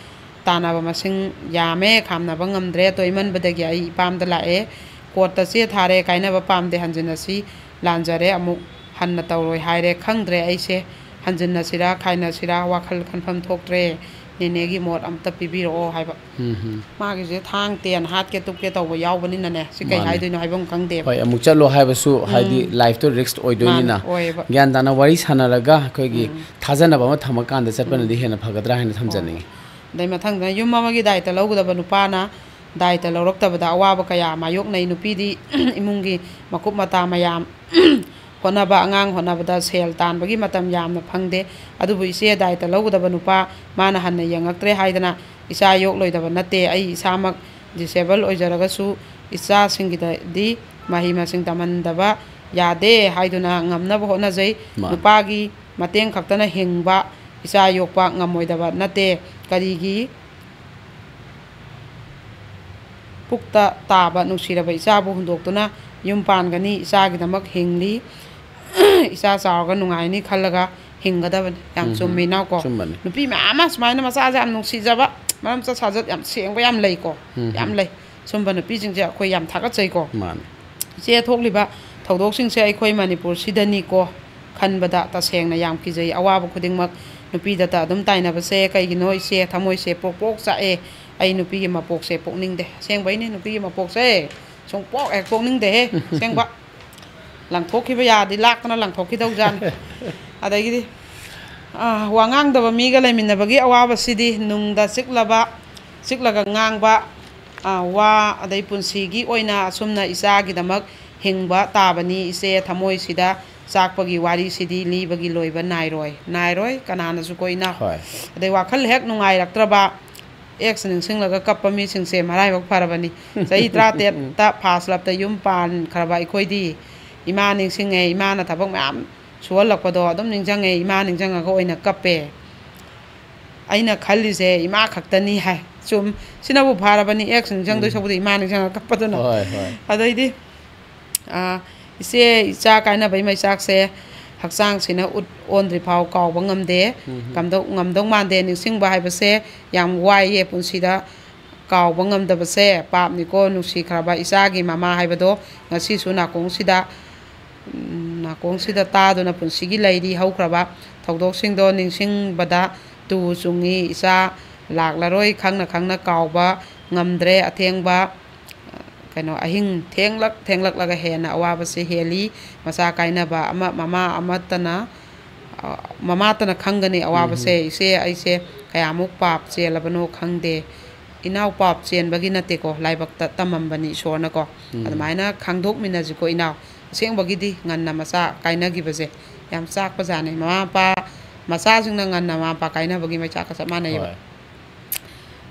ꯇꯥꯟꯅꯕ ꯃꯁꯤꯡ ꯌꯥꯝꯃꯦ, ꯈꯥꯝꯅꯕ ꯉꯝꯗ꯭ꯔꯦ꯫ ꯇꯣꯏꯃꯟꯕꯗꯒꯤ ꯑꯩ ꯏꯄꯥꯝꯗ ꯂꯥꯛꯑꯦ꯫ ꯀꯣꯔꯠꯇ ꯆꯦ ꯊꯥꯔꯦ, ꯀꯥꯏꯅꯕ ꯄꯥꯝꯗꯦ, ꯍꯟꯖꯤꯟꯅꯁꯤ, ꯂꯥꯟꯖꯔꯦ, ꯑꯃꯨꯛ ꯍꯟꯅ ꯇꯧꯔꯣꯏ ꯍꯥꯏꯔꯦ꯫ ꯈꯪꯗ꯭ꯔꯦ ꯑꯩꯁꯦ, ꯍꯟꯖꯤꯟꯅꯁꯤꯔꯥ, ꯈꯥꯏꯅꯁꯤꯔꯥ, ꯋꯥꯈꯜ ꯈꯟꯐꯝ ꯊꯣꯛꯇ꯭ꯔꯦ꯫ ꯅꯦꯅꯦꯒꯤ ꯃꯣꯠ ꯑꯝꯇ ꯄꯤꯕꯤꯔꯛꯑꯣ ꯍꯥꯏꯕ꯫ ꯎꯝ, ꯎꯝ꯫ ꯃꯥꯒꯤꯁꯦ ꯊꯥꯡ ꯇꯦꯟ ꯍꯥꯠꯀꯦ ꯇꯨꯞꯀꯦ ꯇꯧꯕ ꯌꯥꯎꯕꯅꯤꯅꯅꯦ, ꯁꯤ ꯀꯩ ꯃꯥꯅꯦ꯫ ꯍꯥꯏꯗꯣꯏꯅꯣ ꯍꯥꯏꯕ ꯑꯃ ꯈꯪꯗꯦꯕ꯫ ꯍꯣꯏ, ꯑꯃꯨꯛ ꯆꯠꯂꯣ ꯍꯥꯏꯕꯁꯨ, ꯍꯥꯏꯗꯤ, ꯎꯝ꯫ Life ꯇꯣ risk ꯑꯣꯏꯗꯣꯏꯅꯤꯅ꯫ ꯃꯥꯅꯦ, ꯑꯣꯏꯌꯦꯕ꯫ ꯒ꯭ꯌꯥꯟ ꯇꯥꯅ ꯋꯥꯔꯤ ꯁꯥꯟꯅꯔꯒ ꯑꯩꯈꯣꯏꯒꯤ ꯎꯝ꯫ ꯊꯥꯖꯅꯕ ꯑꯃ ꯊꯝꯃꯀꯥꯟꯗ ꯆꯠꯄꯅꯗꯤ ꯎꯝ꯫ ꯍꯦꯟꯅ ꯐꯒꯗ꯭ꯔꯥ ꯍꯥꯏꯅ ꯍꯣꯏ, ꯊꯝꯖꯅꯤꯡꯉꯤ꯫ ꯍꯣꯏ꯫ ꯑꯗꯩ ꯃꯊꯪꯗꯅ ꯌꯨꯝ ꯑꯃꯒꯤ ꯗꯥꯏꯇ ꯂꯧꯒꯗꯕ ꯅꯨꯄꯥꯅ ꯗꯥꯏꯇ ꯂꯧꯔꯛꯇꯕꯗ ꯑꯋꯥꯕ ꯀꯌꯥ ꯃꯥꯌꯣꯛꯅꯩ꯫ ꯅꯨꯄꯤꯗꯤ ꯏꯃꯨꯡꯒꯤ ꯃꯀꯨꯞ ꯃꯇꯥ ꯃꯌꯥꯝ ꯍꯣꯠꯅꯕ, ꯑꯉꯥꯡ ꯍꯣꯠꯅꯕꯗ ꯁꯦꯜ ꯇꯥꯟꯕꯒꯤ ꯃꯇꯝ ꯌꯥꯝꯅ ꯐꯪꯗꯦ꯫ ꯑꯗꯨꯕꯨ ꯏꯆꯦ ꯗꯥꯏꯇ ꯂꯧꯒꯗꯕ ꯅꯨꯄꯥ ꯃꯥꯅ ꯍꯟꯅ ꯌꯦꯡꯉꯛꯇ꯭ꯔꯦ ꯍꯥꯏꯗꯅ ꯏꯆꯥ ꯌꯣꯛꯂꯣꯏꯗꯕ ꯅꯠꯇꯦ꯫ ꯑꯩ ꯏꯁꯥꯃꯛ disabled ꯑꯣꯏꯖꯔꯒꯁꯨ ꯏꯆꯥꯁꯤꯡꯒꯤꯗꯗꯤ ꯃꯍꯩ ꯃꯁꯤꯡ ꯇꯝꯍꯟꯗꯕ ꯌꯥꯗꯦ ꯍꯥꯏꯗꯨꯅ ꯉꯝꯅꯕ ꯍꯣꯠꯅꯖꯩ꯫ ꯃꯥꯅꯤ꯫ ꯅꯨꯄꯥꯒꯤ ꯃꯇꯦꯡ ꯈꯛꯇꯅ ꯍꯤꯡꯕ, ꯏꯆꯥ ꯌꯣꯛꯄ ꯉꯝꯃꯣꯏꯗꯕ ꯅꯠꯇꯦ꯫ ꯀꯔꯤꯒꯤ ꯄꯨꯛꯇ ꯇꯥꯕ ꯅꯨꯡꯁꯤꯔꯕ ꯏꯆꯥꯕꯨ ꯍꯨꯟꯗꯣꯛꯇꯨꯅ ꯌꯨꯝ ꯄꯥꯟꯒꯅꯤ? ꯏꯆꯥꯒꯤꯗꯃꯛ ꯍꯤꯡꯂꯤ, ꯏꯆꯥ ꯆꯥꯎꯔꯒ ꯅꯨꯡꯉꯥꯏꯅꯤ ꯈꯜꯂꯒ ꯍꯤꯡꯒꯗꯕꯅꯤ꯫ ꯌꯥꯝ ꯎꯝ, ꯆꯨꯝꯃꯤ, ꯏꯅꯥꯎꯀꯣ꯫ ꯆꯨꯝꯕꯅꯤ꯫ ꯅꯨꯄꯤ ꯃꯌꯥꯝ ꯑꯃ ꯁꯨꯃꯥꯏꯅ ꯃꯆꯥꯁꯦ ꯌꯥꯝ ꯅꯨꯡꯁꯤꯖꯕ, ꯃꯔꯝ ꯆꯠ ꯁꯥꯖꯠ ꯌꯥꯝ ꯁꯦꯡꯕ ꯌꯥꯝ ꯂꯩꯀꯣ꯫ ꯎꯝ꯫ ꯌꯥꯝ ꯂꯩ꯫ ꯁꯨꯝꯕ ꯅꯨꯄꯤꯁꯤꯡꯁꯦ ꯑꯩꯈꯣꯏ ꯌꯥꯝ ꯊꯥꯒꯠꯆꯩꯀꯣ꯫ ꯃꯥꯅꯤ꯫ ꯏꯆꯦ, ꯊꯣꯛꯂꯤꯕ ꯊꯧꯗꯣꯛꯁꯤꯡꯁꯦ ꯑꯩꯈꯣꯏ ꯃꯅꯤꯄꯨꯔꯁꯤꯗꯅꯤꯀꯣ ꯈꯟꯕꯗ ꯇꯁꯦꯡꯅ ꯌꯥꯝ ꯀꯤꯖꯩ꯫ ꯑꯋꯥꯕ ꯈꯨꯗꯤꯡꯃꯛ ꯅꯨꯄꯤꯗꯇ ꯑꯗꯨꯝ ꯇꯥꯏꯅꯕꯁꯦ ꯀꯩꯒꯤꯅꯣ? ꯏꯆꯦ, ꯊꯃꯣꯏꯁꯦ ꯄ꯭ꯔꯣꯛ ꯄ꯭ꯔꯣꯛ ꯆꯥꯛꯑꯦ꯫ ꯑꯩ ꯅꯨꯄꯤꯒꯤ ꯃꯄꯣꯛꯁꯦ ꯄꯣꯛꯅꯤꯡꯗꯦ꯫ ꯑꯁꯦꯡꯕꯩꯅꯦ, ꯅꯨꯄꯤꯒꯤ ꯃꯄꯣꯛꯁꯦ ꯁꯨꯡ ꯄꯣꯛ ꯍꯦꯛ ꯄꯣꯛꯅꯤꯡꯗꯦꯍꯦ꯫ ꯑꯁꯦꯡꯕ꯫ ꯂꯪꯊꯣꯛꯈꯤꯕ ꯌꯥꯔꯗꯤ ꯂꯥꯛꯇꯅ ꯂꯪꯊꯣꯛꯈꯤꯗꯧꯖꯥꯠꯅꯤ꯫ ꯑꯗꯒꯤꯗꯤ, ꯑꯥ, ꯋꯥ ꯉꯥꯡꯗꯕ ꯃꯤꯒ ꯂꯩꯃꯤꯟꯅꯕꯒꯤ ꯑꯋꯥꯕꯁꯤꯗꯤ ꯅꯨꯡꯗ ꯆꯤꯛꯂꯕ, ꯆꯤꯛꯂꯒ ꯉꯥꯡꯕ, ꯑꯥ, ꯋꯥ, ꯑꯗꯩ ꯄꯨꯟꯁꯤꯒꯤ ꯑꯣꯏꯅ ꯑꯁꯨꯝꯅ ꯏꯆꯥꯒꯤꯗꯃꯛ ꯍꯤꯡꯕ ꯇꯥꯕꯅꯤ꯫ ꯏꯆꯦ, ꯊꯃꯣꯏꯁꯤꯗ ꯆꯥꯛꯄꯒꯤ ꯋꯥꯔꯤꯁꯤꯗꯤ ꯂꯤꯕꯒꯤ ꯂꯣꯏꯕ ꯅꯥꯏꯔꯣꯏ, ꯅꯥꯏꯔꯣꯏ ꯀꯅꯥꯅꯁꯨ ꯀꯣ ꯏꯅꯥꯎ꯫ ꯍꯣꯏ꯫ ꯑꯗꯩ ꯋꯥꯈꯜ ꯍꯦꯛ ꯅꯨꯡꯉꯥꯏꯔꯛꯇ꯭ꯔꯕ, ꯑꯦꯛꯁ ꯅꯤꯡꯁꯤꯡꯂꯒ ꯀꯞꯄ ꯃꯤꯁꯤꯡꯁꯦ ꯃꯔꯥꯏꯕꯛ ꯐꯔꯕꯅꯤ꯫ ꯆꯍꯤ ꯇꯔꯥꯇꯔꯦꯠꯇ ꯐꯥꯁ ꯂꯞꯇ ꯌꯨꯝ ꯄꯥꯟꯈ꯭ꯔꯕ ꯑꯩꯈꯣꯏꯗꯤ ꯏꯃꯥ ꯅꯤꯡꯁꯤꯡꯉꯦ, ꯏꯃꯥꯅ ꯊꯕꯛ ꯃꯌꯥꯝ ꯁꯨꯍꯜꯂꯛꯄꯗꯣ ꯑꯗꯨꯝ ꯅꯤꯡꯁꯤꯡꯉꯦ, ꯏꯃꯥ ꯅꯤꯡꯁꯤꯡꯉꯒ ꯑꯣꯏꯅ ꯀꯞꯄꯦ꯫ ꯑꯩꯅ ꯈꯜꯂꯤꯁꯦ ꯏꯃꯥ ꯈꯛꯇꯅꯤ ꯍꯥꯏ꯫ ꯆꯨꯝ, ꯁꯤꯅꯕꯨ ꯐꯔꯕꯅꯤ, ꯑꯦꯛꯁ ꯅꯤꯡꯁꯤꯡꯗꯣꯏ ꯁꯔꯨꯛꯄꯨꯗꯤ ꯏꯃꯥ ꯅꯤꯡꯁꯤꯡꯉꯒ ꯀꯞꯄꯗꯨꯅ꯫ ꯍꯣꯏ, ꯍꯣꯏ꯫ ꯑꯗꯩꯗꯤ, ꯑꯥ, ꯏꯆꯦ ꯏꯆꯥ ꯀꯥꯏꯅꯕꯩ ꯃꯩꯆꯥꯛꯁꯦ ꯍꯛꯆꯥꯡꯁꯤꯅ ꯎꯠ ꯑꯣꯟꯗ꯭ꯔꯤꯐꯥꯎ ꯀꯥꯎꯕ ꯉꯝꯗꯦ꯫ ꯎꯝ꯫ ꯀꯝꯗꯧ-, ꯉꯝꯗꯧ ꯃꯥꯟꯗꯦ꯫ ꯅꯤꯡꯁꯤꯡꯕ ꯍꯥꯏꯕꯁꯦ ꯌꯥꯝ ꯋꯥꯏꯌꯦ ꯄꯨꯟꯁꯤꯗ꯫ ꯀꯥꯎꯕ ꯉꯝꯗꯕꯁꯦ ꯄꯥꯞꯅꯤꯀꯣ꯫ ꯅꯨꯡꯁꯤꯈ꯭ꯔꯕ ꯏꯆꯥꯒꯤ ꯃꯃꯥ ꯍꯥꯏꯕꯗꯣ ꯉꯁꯤꯁꯨ ꯅꯥꯀꯣꯡꯁꯤꯗ, ꯎꯝ, ꯅꯥꯀꯣꯡꯁꯤꯗ ꯇꯥꯗꯨꯅ ꯄꯨꯟꯁꯤꯒꯤ ꯂꯩꯔꯤ꯫ ꯍꯧꯈ꯭ꯔꯕ ꯊꯧꯗꯣꯛꯁꯤꯡꯗꯣ ꯅꯤꯡꯁꯤꯡꯕꯗ ꯇꯨ ꯆꯨꯡꯉꯤ꯫ ꯏꯆꯥ ꯂꯥꯛꯂꯔꯣꯏ ꯈꯪꯅ ꯈꯪꯅ ꯀꯥꯎꯕ ꯉꯝꯗ꯭ꯔꯦ꯫ ꯑꯊꯦꯡꯕ, ꯀꯩꯅꯣ, ꯑꯍꯤꯡ ꯊꯦꯡꯂꯛ ꯊꯦꯡꯂꯛꯂꯒ ꯍꯦꯟꯅ ꯑꯋꯥꯕꯁꯦ ꯍꯦꯜꯂꯤ꯫ ꯃꯆꯥ ꯀꯥꯏꯅꯕ ꯑꯃ, ꯃꯃꯥ ꯑꯃꯠꯇꯅ, ꯑ, ꯃꯃꯥꯇꯅ ꯈꯪꯒꯅꯤ ꯑꯋꯥꯕꯁꯦ꯫ ꯏꯆꯦ ꯑꯩꯁꯦ ꯀꯌꯥꯃꯨꯛ ꯄꯥꯞ ꯆꯦꯜꯂꯕꯅꯣ ꯈꯪꯗꯦ꯫ ꯏꯅꯥꯎ ꯄꯥꯞ ꯆꯦꯟꯕꯒꯤ ꯅꯠꯇꯦꯀꯣ, ꯂꯥꯏꯕꯛꯇ ꯇꯝꯃꯝꯕꯅꯤ ꯏꯁꯣꯔꯅꯀꯣ꯫ ꯎꯝ꯫ ꯑꯗꯨꯃꯥꯏꯅ ꯈꯪꯗꯣꯛꯃꯤꯟꯅꯁꯤꯀꯣ ꯏꯅꯥꯎ꯫ ꯑꯁꯦꯡꯕꯒꯤꯗꯤ ꯉꯟꯅ ꯃꯆꯥ ꯀꯥꯏꯅꯈꯤꯕꯁꯦ ꯌꯥꯝ ꯆꯥꯛꯄꯖꯥꯠꯅꯤ꯫ ꯃꯃꯥ ꯃꯄꯥ, ꯃꯆꯥꯁꯤꯡꯅ ꯉꯟꯅ ꯃꯃꯥ ꯃꯄꯥ ꯀꯥꯏꯅꯕꯒꯤ ꯃꯩꯆꯥꯛꯀ ꯆꯞ ꯃꯥꯟꯅꯩꯌꯦꯕ꯫ ꯍꯣꯏ꯫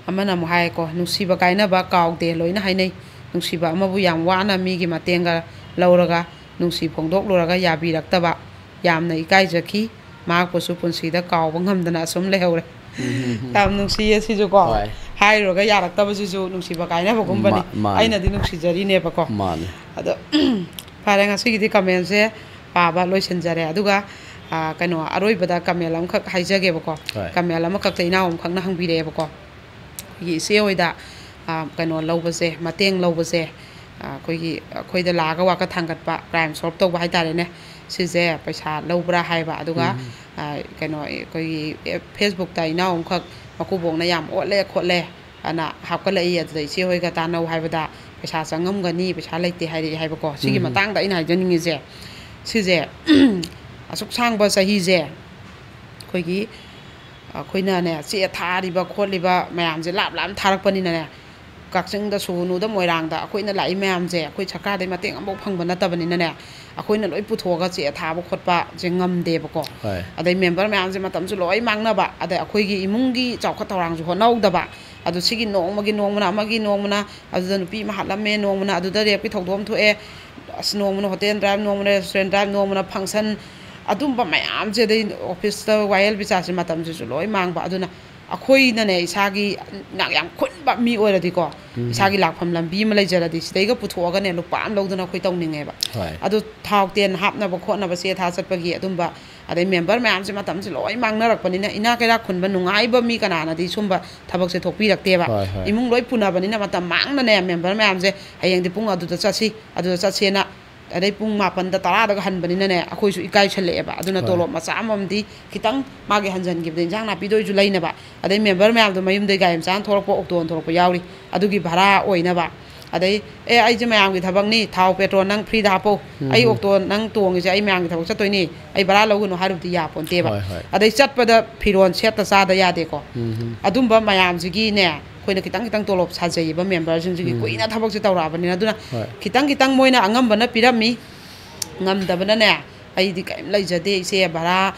ꯑꯃꯅ ꯑꯃꯨꯛ ꯍꯥꯏꯀꯣ, "ꯅꯨꯡꯁꯤꯕ ꯀꯥꯏꯅꯕ ꯀꯥꯎꯗꯦ ꯂꯣꯏꯅ ꯍꯥꯏꯅꯩ꯫ ꯅꯨꯡꯁꯤꯕ ꯑꯃꯕꯨ ꯌꯥꯝ ꯋꯥꯅ ꯃꯤꯒꯤ ꯃꯇꯦꯡꯒ ꯂꯧꯔꯒ, ꯅꯨꯡꯁꯤ ꯐꯣꯡꯗꯣꯛꯂꯨꯔꯒ ꯌꯥꯕꯤꯔꯛꯇꯕ, ꯌꯥꯝꯅ ꯏꯀꯥꯏꯖꯈꯤ꯫ ꯃꯍꯥꯛꯄꯨꯁꯨ ꯄꯨꯟꯁꯤꯗ ꯀꯥꯎꯕ ꯉꯝꯗꯅ ꯑꯁꯨꯝ ꯂꯩꯍꯧꯔꯦ꯫" ꯎꯝ, ꯎꯝ, ꯎꯝ꯫ ꯌꯥꯝ ꯅꯨꯡꯁꯤꯌꯦ ꯁꯤꯁꯨꯀꯣ꯫ ꯍꯣꯏ꯫ ꯍꯥꯏꯔꯨꯔꯒ ꯌꯥꯔꯛꯇꯕꯁꯤꯁꯨ ꯅꯨꯡꯁꯤꯕ ꯀꯥꯏꯅꯕꯒꯨꯝꯕꯅꯤ꯫ ꯃꯥ-, ꯃꯥꯅꯤ꯫ ꯑꯩꯅꯗꯤ ꯅꯨꯡꯁꯤꯖꯔꯤꯅꯦꯕꯀꯣ꯫ ꯃꯥꯅꯤ꯫ ꯑꯗꯣ, ꯐꯔꯦ, ꯉꯁꯤꯒꯤꯗꯤ ꯀꯃꯦꯟꯁꯦ ꯄꯥꯕ ꯂꯣꯏꯁꯤꯟꯖꯔꯦ꯫ ꯑꯗꯨꯒ, ꯑ, ꯀꯩꯅꯣ, ꯑꯔꯣꯏꯕꯗ ꯀꯃꯦꯟ ꯑꯃꯈꯛ ꯍꯥꯏꯖꯒꯦꯕꯀꯣ꯫ ꯍꯣꯏ꯫ ꯀꯃꯦꯟ ꯑꯃꯈꯛꯇ ꯏꯅꯥꯎ ꯑꯃꯈꯛꯅ ꯍꯪꯕꯤꯔꯛꯑꯦꯕꯀꯣ꯫ ꯑꯩꯈꯣꯏꯒꯤ ꯏꯆꯦ ꯍꯣꯏꯗ, ꯑ, ꯀꯩꯅꯣ ꯂꯧꯕꯁꯦ, ꯃꯇꯦꯡ ꯂꯧꯕꯁꯦ, ꯑ, ꯑꯩꯈꯣꯏꯒꯤ, ꯑꯩꯈꯣꯏꯗ ꯂꯥꯛꯑꯒ ꯋꯥꯀꯠ ꯊꯥꯡꯒꯠꯄ, ꯀ꯭ꯔꯥꯏꯝ ꯁꯣꯜꯕ ꯇꯧꯕ ꯍꯥꯏꯇꯥꯔꯦꯅꯦ, ꯁꯤꯁꯦ ꯄꯩꯁꯥ ꯂꯧꯕ꯭ꯔꯥ ꯍꯥꯏꯕ꯫ ꯑꯗꯨꯒ, ꯎꯝ꯫ ꯑ, ꯀꯩꯅꯣ, ꯑꯩꯈꯣꯏꯒꯤ ꯑꯦ-, ꯐꯦꯁꯕꯨꯛꯇ ꯏꯅꯥꯎ ꯑꯃꯈꯛ ꯃꯀꯨꯕꯣꯛꯅ ꯌꯥꯝ ꯑꯣꯠꯂꯦ ꯈꯣꯠꯂꯦ ꯑꯅ ꯍꯥꯞꯀꯠꯂꯛꯏ꯫ ꯑꯗꯨꯗ ꯏꯆꯦ ꯍꯣꯏꯒ ꯇꯥꯟꯅꯧ ꯍꯥꯏꯕꯗ ꯄꯩꯁꯥ ꯆꯪꯉꯝꯒꯅꯤ, ꯄꯩꯁꯥ ꯂꯩꯇꯦ ꯍꯥꯏꯔꯛꯏ ꯍꯥꯏꯕꯀꯣ꯫ ꯁꯤꯒꯤ ꯎꯝ꯫ ꯃꯇꯥꯡꯗ ꯑꯩꯅ ꯍꯥꯏꯖꯅꯤꯡꯉꯤꯁꯦ, ꯁꯤꯁꯦ ꯑꯁꯨꯛ ꯁꯥꯡꯕ ꯆꯍꯤꯁꯦ ꯑꯩꯈꯣꯏꯒꯤ, ꯑꯩꯈꯣꯏꯅꯅꯦ, ꯆꯦ ꯊꯥꯔꯤꯕ ꯈꯣꯠꯂꯤꯕ ꯃꯌꯥꯝꯁꯦ ꯂꯥꯞ ꯂꯥꯞꯅ ꯊꯥꯔꯛꯄꯅꯤꯅꯅꯦ, ꯀꯛꯆꯤꯡꯗ ꯁꯨꯒꯅꯨꯗ, ꯃꯣꯏꯔꯥꯡꯗ ꯑꯩꯈꯣꯏꯅ ꯂꯥꯛꯏ ꯃꯌꯥꯝꯁꯦ ꯑꯩꯈꯣꯏ ꯁꯔꯀꯥꯔꯗꯩ ꯃꯇꯦꯡ ꯑꯃꯐꯥꯎ ꯐꯪꯕ ꯅꯠꯇꯕꯅꯤꯅꯅꯦ, ꯑꯩꯈꯣꯏꯅ ꯂꯣꯏ ꯄꯨꯊꯣꯛꯑꯒ ꯆꯦ ꯊꯥꯕ ꯈꯣꯠꯄꯁꯦ ꯉꯝꯗꯦꯕꯀꯣ꯫ ꯍꯣꯏ꯫ ꯑꯗꯩ ꯃꯦꯝꯕꯔ ꯃꯌꯥꯝꯁꯦ ꯃꯇꯝꯁꯨ ꯂꯣꯏ ꯃꯥꯡꯅꯕ, ꯑꯗꯩ ꯑꯩꯈꯣꯏꯒꯤ ꯏꯃꯨꯡꯒꯤ ꯆꯥꯎꯈꯠ ꯊꯧꯔꯥꯡꯁꯨ ꯍꯣꯠꯅꯍꯧꯗꯕ꯫ ꯑꯗꯨ ꯁꯤꯒꯤ ꯅꯣꯡꯃꯒꯤ ꯅꯣꯡꯃꯅ, ꯑꯃꯒꯤ ꯅꯣꯡꯃꯅ, ꯑꯗꯨꯗ ꯅꯨꯄꯤ ꯑꯃ ꯍꯥꯠꯂꯝꯃꯦ, ꯅꯣꯡꯃꯅ ꯑꯗꯨꯗ ꯔꯦꯞꯀꯤ ꯊꯧꯗꯣꯛ ꯑꯃ ꯊꯣꯛꯑꯦ, ꯑꯁ, ꯅꯣꯡꯃꯅ ꯍꯣꯇꯦꯜ ꯗ꯭ꯔꯥꯏꯕ, ꯅꯣꯡꯃꯅ ꯔꯦꯁꯇꯨꯔꯦꯟ ꯗ꯭ꯔꯥꯏꯕ, ꯅꯣꯡꯃꯅ ꯐꯪꯁꯟ, ꯑꯗꯨꯝꯕ ꯃꯌꯥꯝꯁꯦ, ꯑꯗꯩ ꯑꯣꯐꯤꯁꯇ ꯋꯥꯌꯦꯜ ꯕꯤꯆꯥꯔꯁꯦ ꯃꯇꯝꯁꯤꯁꯨ ꯂꯣꯏ ꯃꯥꯡꯕ꯫ ꯑꯗꯨꯅ ꯑꯩꯈꯣꯏꯅꯅꯦ, ꯏꯁꯥꯒꯤ ꯏꯅꯥꯛ ꯌꯥꯝ ꯈꯨꯟꯕ ꯃꯤ ꯑꯣꯏꯔꯗꯤꯀꯣ, ꯏꯁꯥꯒꯤ ꯂꯥꯛꯐꯝ ꯂꯝꯕꯤ ꯑꯃ ꯂꯩꯖꯔꯗꯤ, ꯁꯤꯗꯩꯒ ꯄꯨꯊꯣꯛꯑꯒꯅꯦ, ꯂꯨꯄꯥ ꯑꯃ ꯂꯧꯗꯅ ꯑꯩꯈꯣꯏ ꯇꯧꯅꯤꯡꯉꯦꯕ꯫ ꯍꯣꯏ꯫ ꯑꯗꯣ ꯊꯥꯎ ꯇꯦꯟ ꯍꯥꯞꯅꯕ ꯈꯣꯠꯅꯕ, ꯆꯦ ꯊꯥ ꯆꯠꯄꯒꯤ ꯑꯗꯨꯝꯕ, ꯑꯗꯩ ꯃꯦꯝꯕꯔ ꯃꯌꯥꯝꯁꯦ ꯃꯇꯝꯁꯦ ꯂꯣꯏ ꯃꯥꯡꯅꯔꯛꯄꯅꯤꯅ, ꯏꯅꯥꯛ ꯀꯩꯔꯥꯛ ꯈꯨꯟꯕ ꯅꯨꯡꯉꯥꯏꯕ ꯃꯤ ꯀꯅꯥꯅꯗꯤ ꯁꯨꯝꯕ ꯊꯕꯛꯁꯦ ꯊꯣꯛꯄꯤꯔꯛꯇꯦꯕ꯫ ꯍꯣꯏ, ꯍꯣꯏ꯫ ꯏꯃꯨꯡ ꯂꯣꯏ ꯄꯨꯅꯕꯅꯤꯅ ꯃꯇꯝ ꯃꯥꯡꯅꯅꯦ, ꯃꯦꯝꯕꯔ ꯃꯌꯥꯝꯁꯦ ꯍꯌꯦꯡꯗꯤ ꯄꯨꯡ ꯑꯗꯨꯗ ꯆꯠꯁꯤ, ꯑꯗꯨꯗ ꯆꯠꯁꯦꯅ, ꯑꯗꯩ ꯄꯨꯡ ꯃꯥꯄꯟꯗ ꯇꯔꯥꯗꯒ ꯍꯟꯕꯅꯤꯅꯅꯦ, ꯑꯩꯈꯣꯏꯁꯨ ꯏꯀꯥꯏꯁꯜꯂꯛꯑꯦꯕ꯫ ꯑꯗꯨꯅ ꯍꯣꯏ꯫ ꯇꯣꯂꯣꯞ ꯃꯆꯥ ꯑꯃꯃꯝꯗꯤ ꯈꯤꯇꯪ, ꯃꯥꯒꯤ ꯍꯟꯖꯟꯈꯤꯕꯗ ꯏꯟꯖꯥꯡ ꯅꯥꯄꯤꯗ ꯑꯣꯏꯁꯨ ꯂꯩꯅꯕ, ꯑꯗꯩ ꯃꯦꯝꯕꯔ ꯃꯌꯥꯝꯗꯣ ꯃꯌꯨꯝꯗꯩ ꯒꯥꯔꯤ ꯃꯆꯥꯅ ꯊꯣꯛꯂꯛꯄ, ꯑꯣꯛꯇꯣꯅ ꯊꯣꯛꯂꯛꯄ ꯌꯥꯎꯔꯤ, ꯑꯗꯨꯒꯤ ꯚꯔꯥ ꯑꯣꯏꯅꯕ꯫ ꯑꯗꯩ, "ꯑꯦ, ꯑꯩꯁꯦ ꯃꯌꯥꯝꯒꯤ ꯊꯕꯛꯅꯤ, ꯊꯥꯎ ꯄꯦꯇ꯭ꯔꯣꯜ ꯅꯪ ꯐ꯭ꯔꯤꯗ ꯍꯥꯞꯄꯧ, ꯑꯩ ꯑꯣꯛꯇꯣ ꯅꯪ ꯇꯣꯡꯉꯤꯁꯦ ꯑꯩ ꯃꯌꯥꯝꯒꯤ ꯊꯕꯛ ꯆꯠꯇꯣꯏꯅꯤ, ꯑꯩ ꯚꯔꯥ ꯂꯧꯒꯅꯨ" ꯍꯥꯏꯔꯨꯕꯗꯤ ꯌꯥꯄꯣꯟꯇꯦꯕ꯫ ꯍꯣꯏ, ꯍꯣꯏ꯫ ꯑꯗꯩ ꯆꯠꯄꯗ ꯐꯤꯔꯣꯜ ꯁꯦꯠꯇ ꯆꯥꯗ ꯌꯥꯗꯦꯀꯣ꯫ ꯑꯗꯨꯝꯕ ꯃꯌꯥꯝꯁꯤꯒꯤꯅꯦ, ꯑꯩꯈꯣꯏꯅ ꯈꯤꯇꯪ ꯈꯤꯇꯪ ꯇꯣꯂꯣꯞ ꯁꯥꯖꯩꯌꯦꯕ ꯃꯦꯝꯕꯔꯁꯤꯡꯁꯤꯒꯤ, ꯀꯨꯏꯅ ꯊꯕꯛꯁꯦ ꯇꯧꯔꯛꯑꯕꯅꯤꯅ꯫ ꯑꯗꯨꯅ ꯍꯣꯏ꯫ ꯈꯤꯇꯪ ꯈꯤꯇꯪ ꯃꯣꯏꯅ ꯑꯉꯝꯕꯅ ꯄꯤꯔꯝꯃꯤ, ꯉꯝꯗꯕꯅꯅꯦ, "ꯑꯩꯗꯤ ꯀꯔꯤꯝ ꯂꯩꯖꯗꯦ, ꯏꯆꯦ, ꯚꯔꯥ,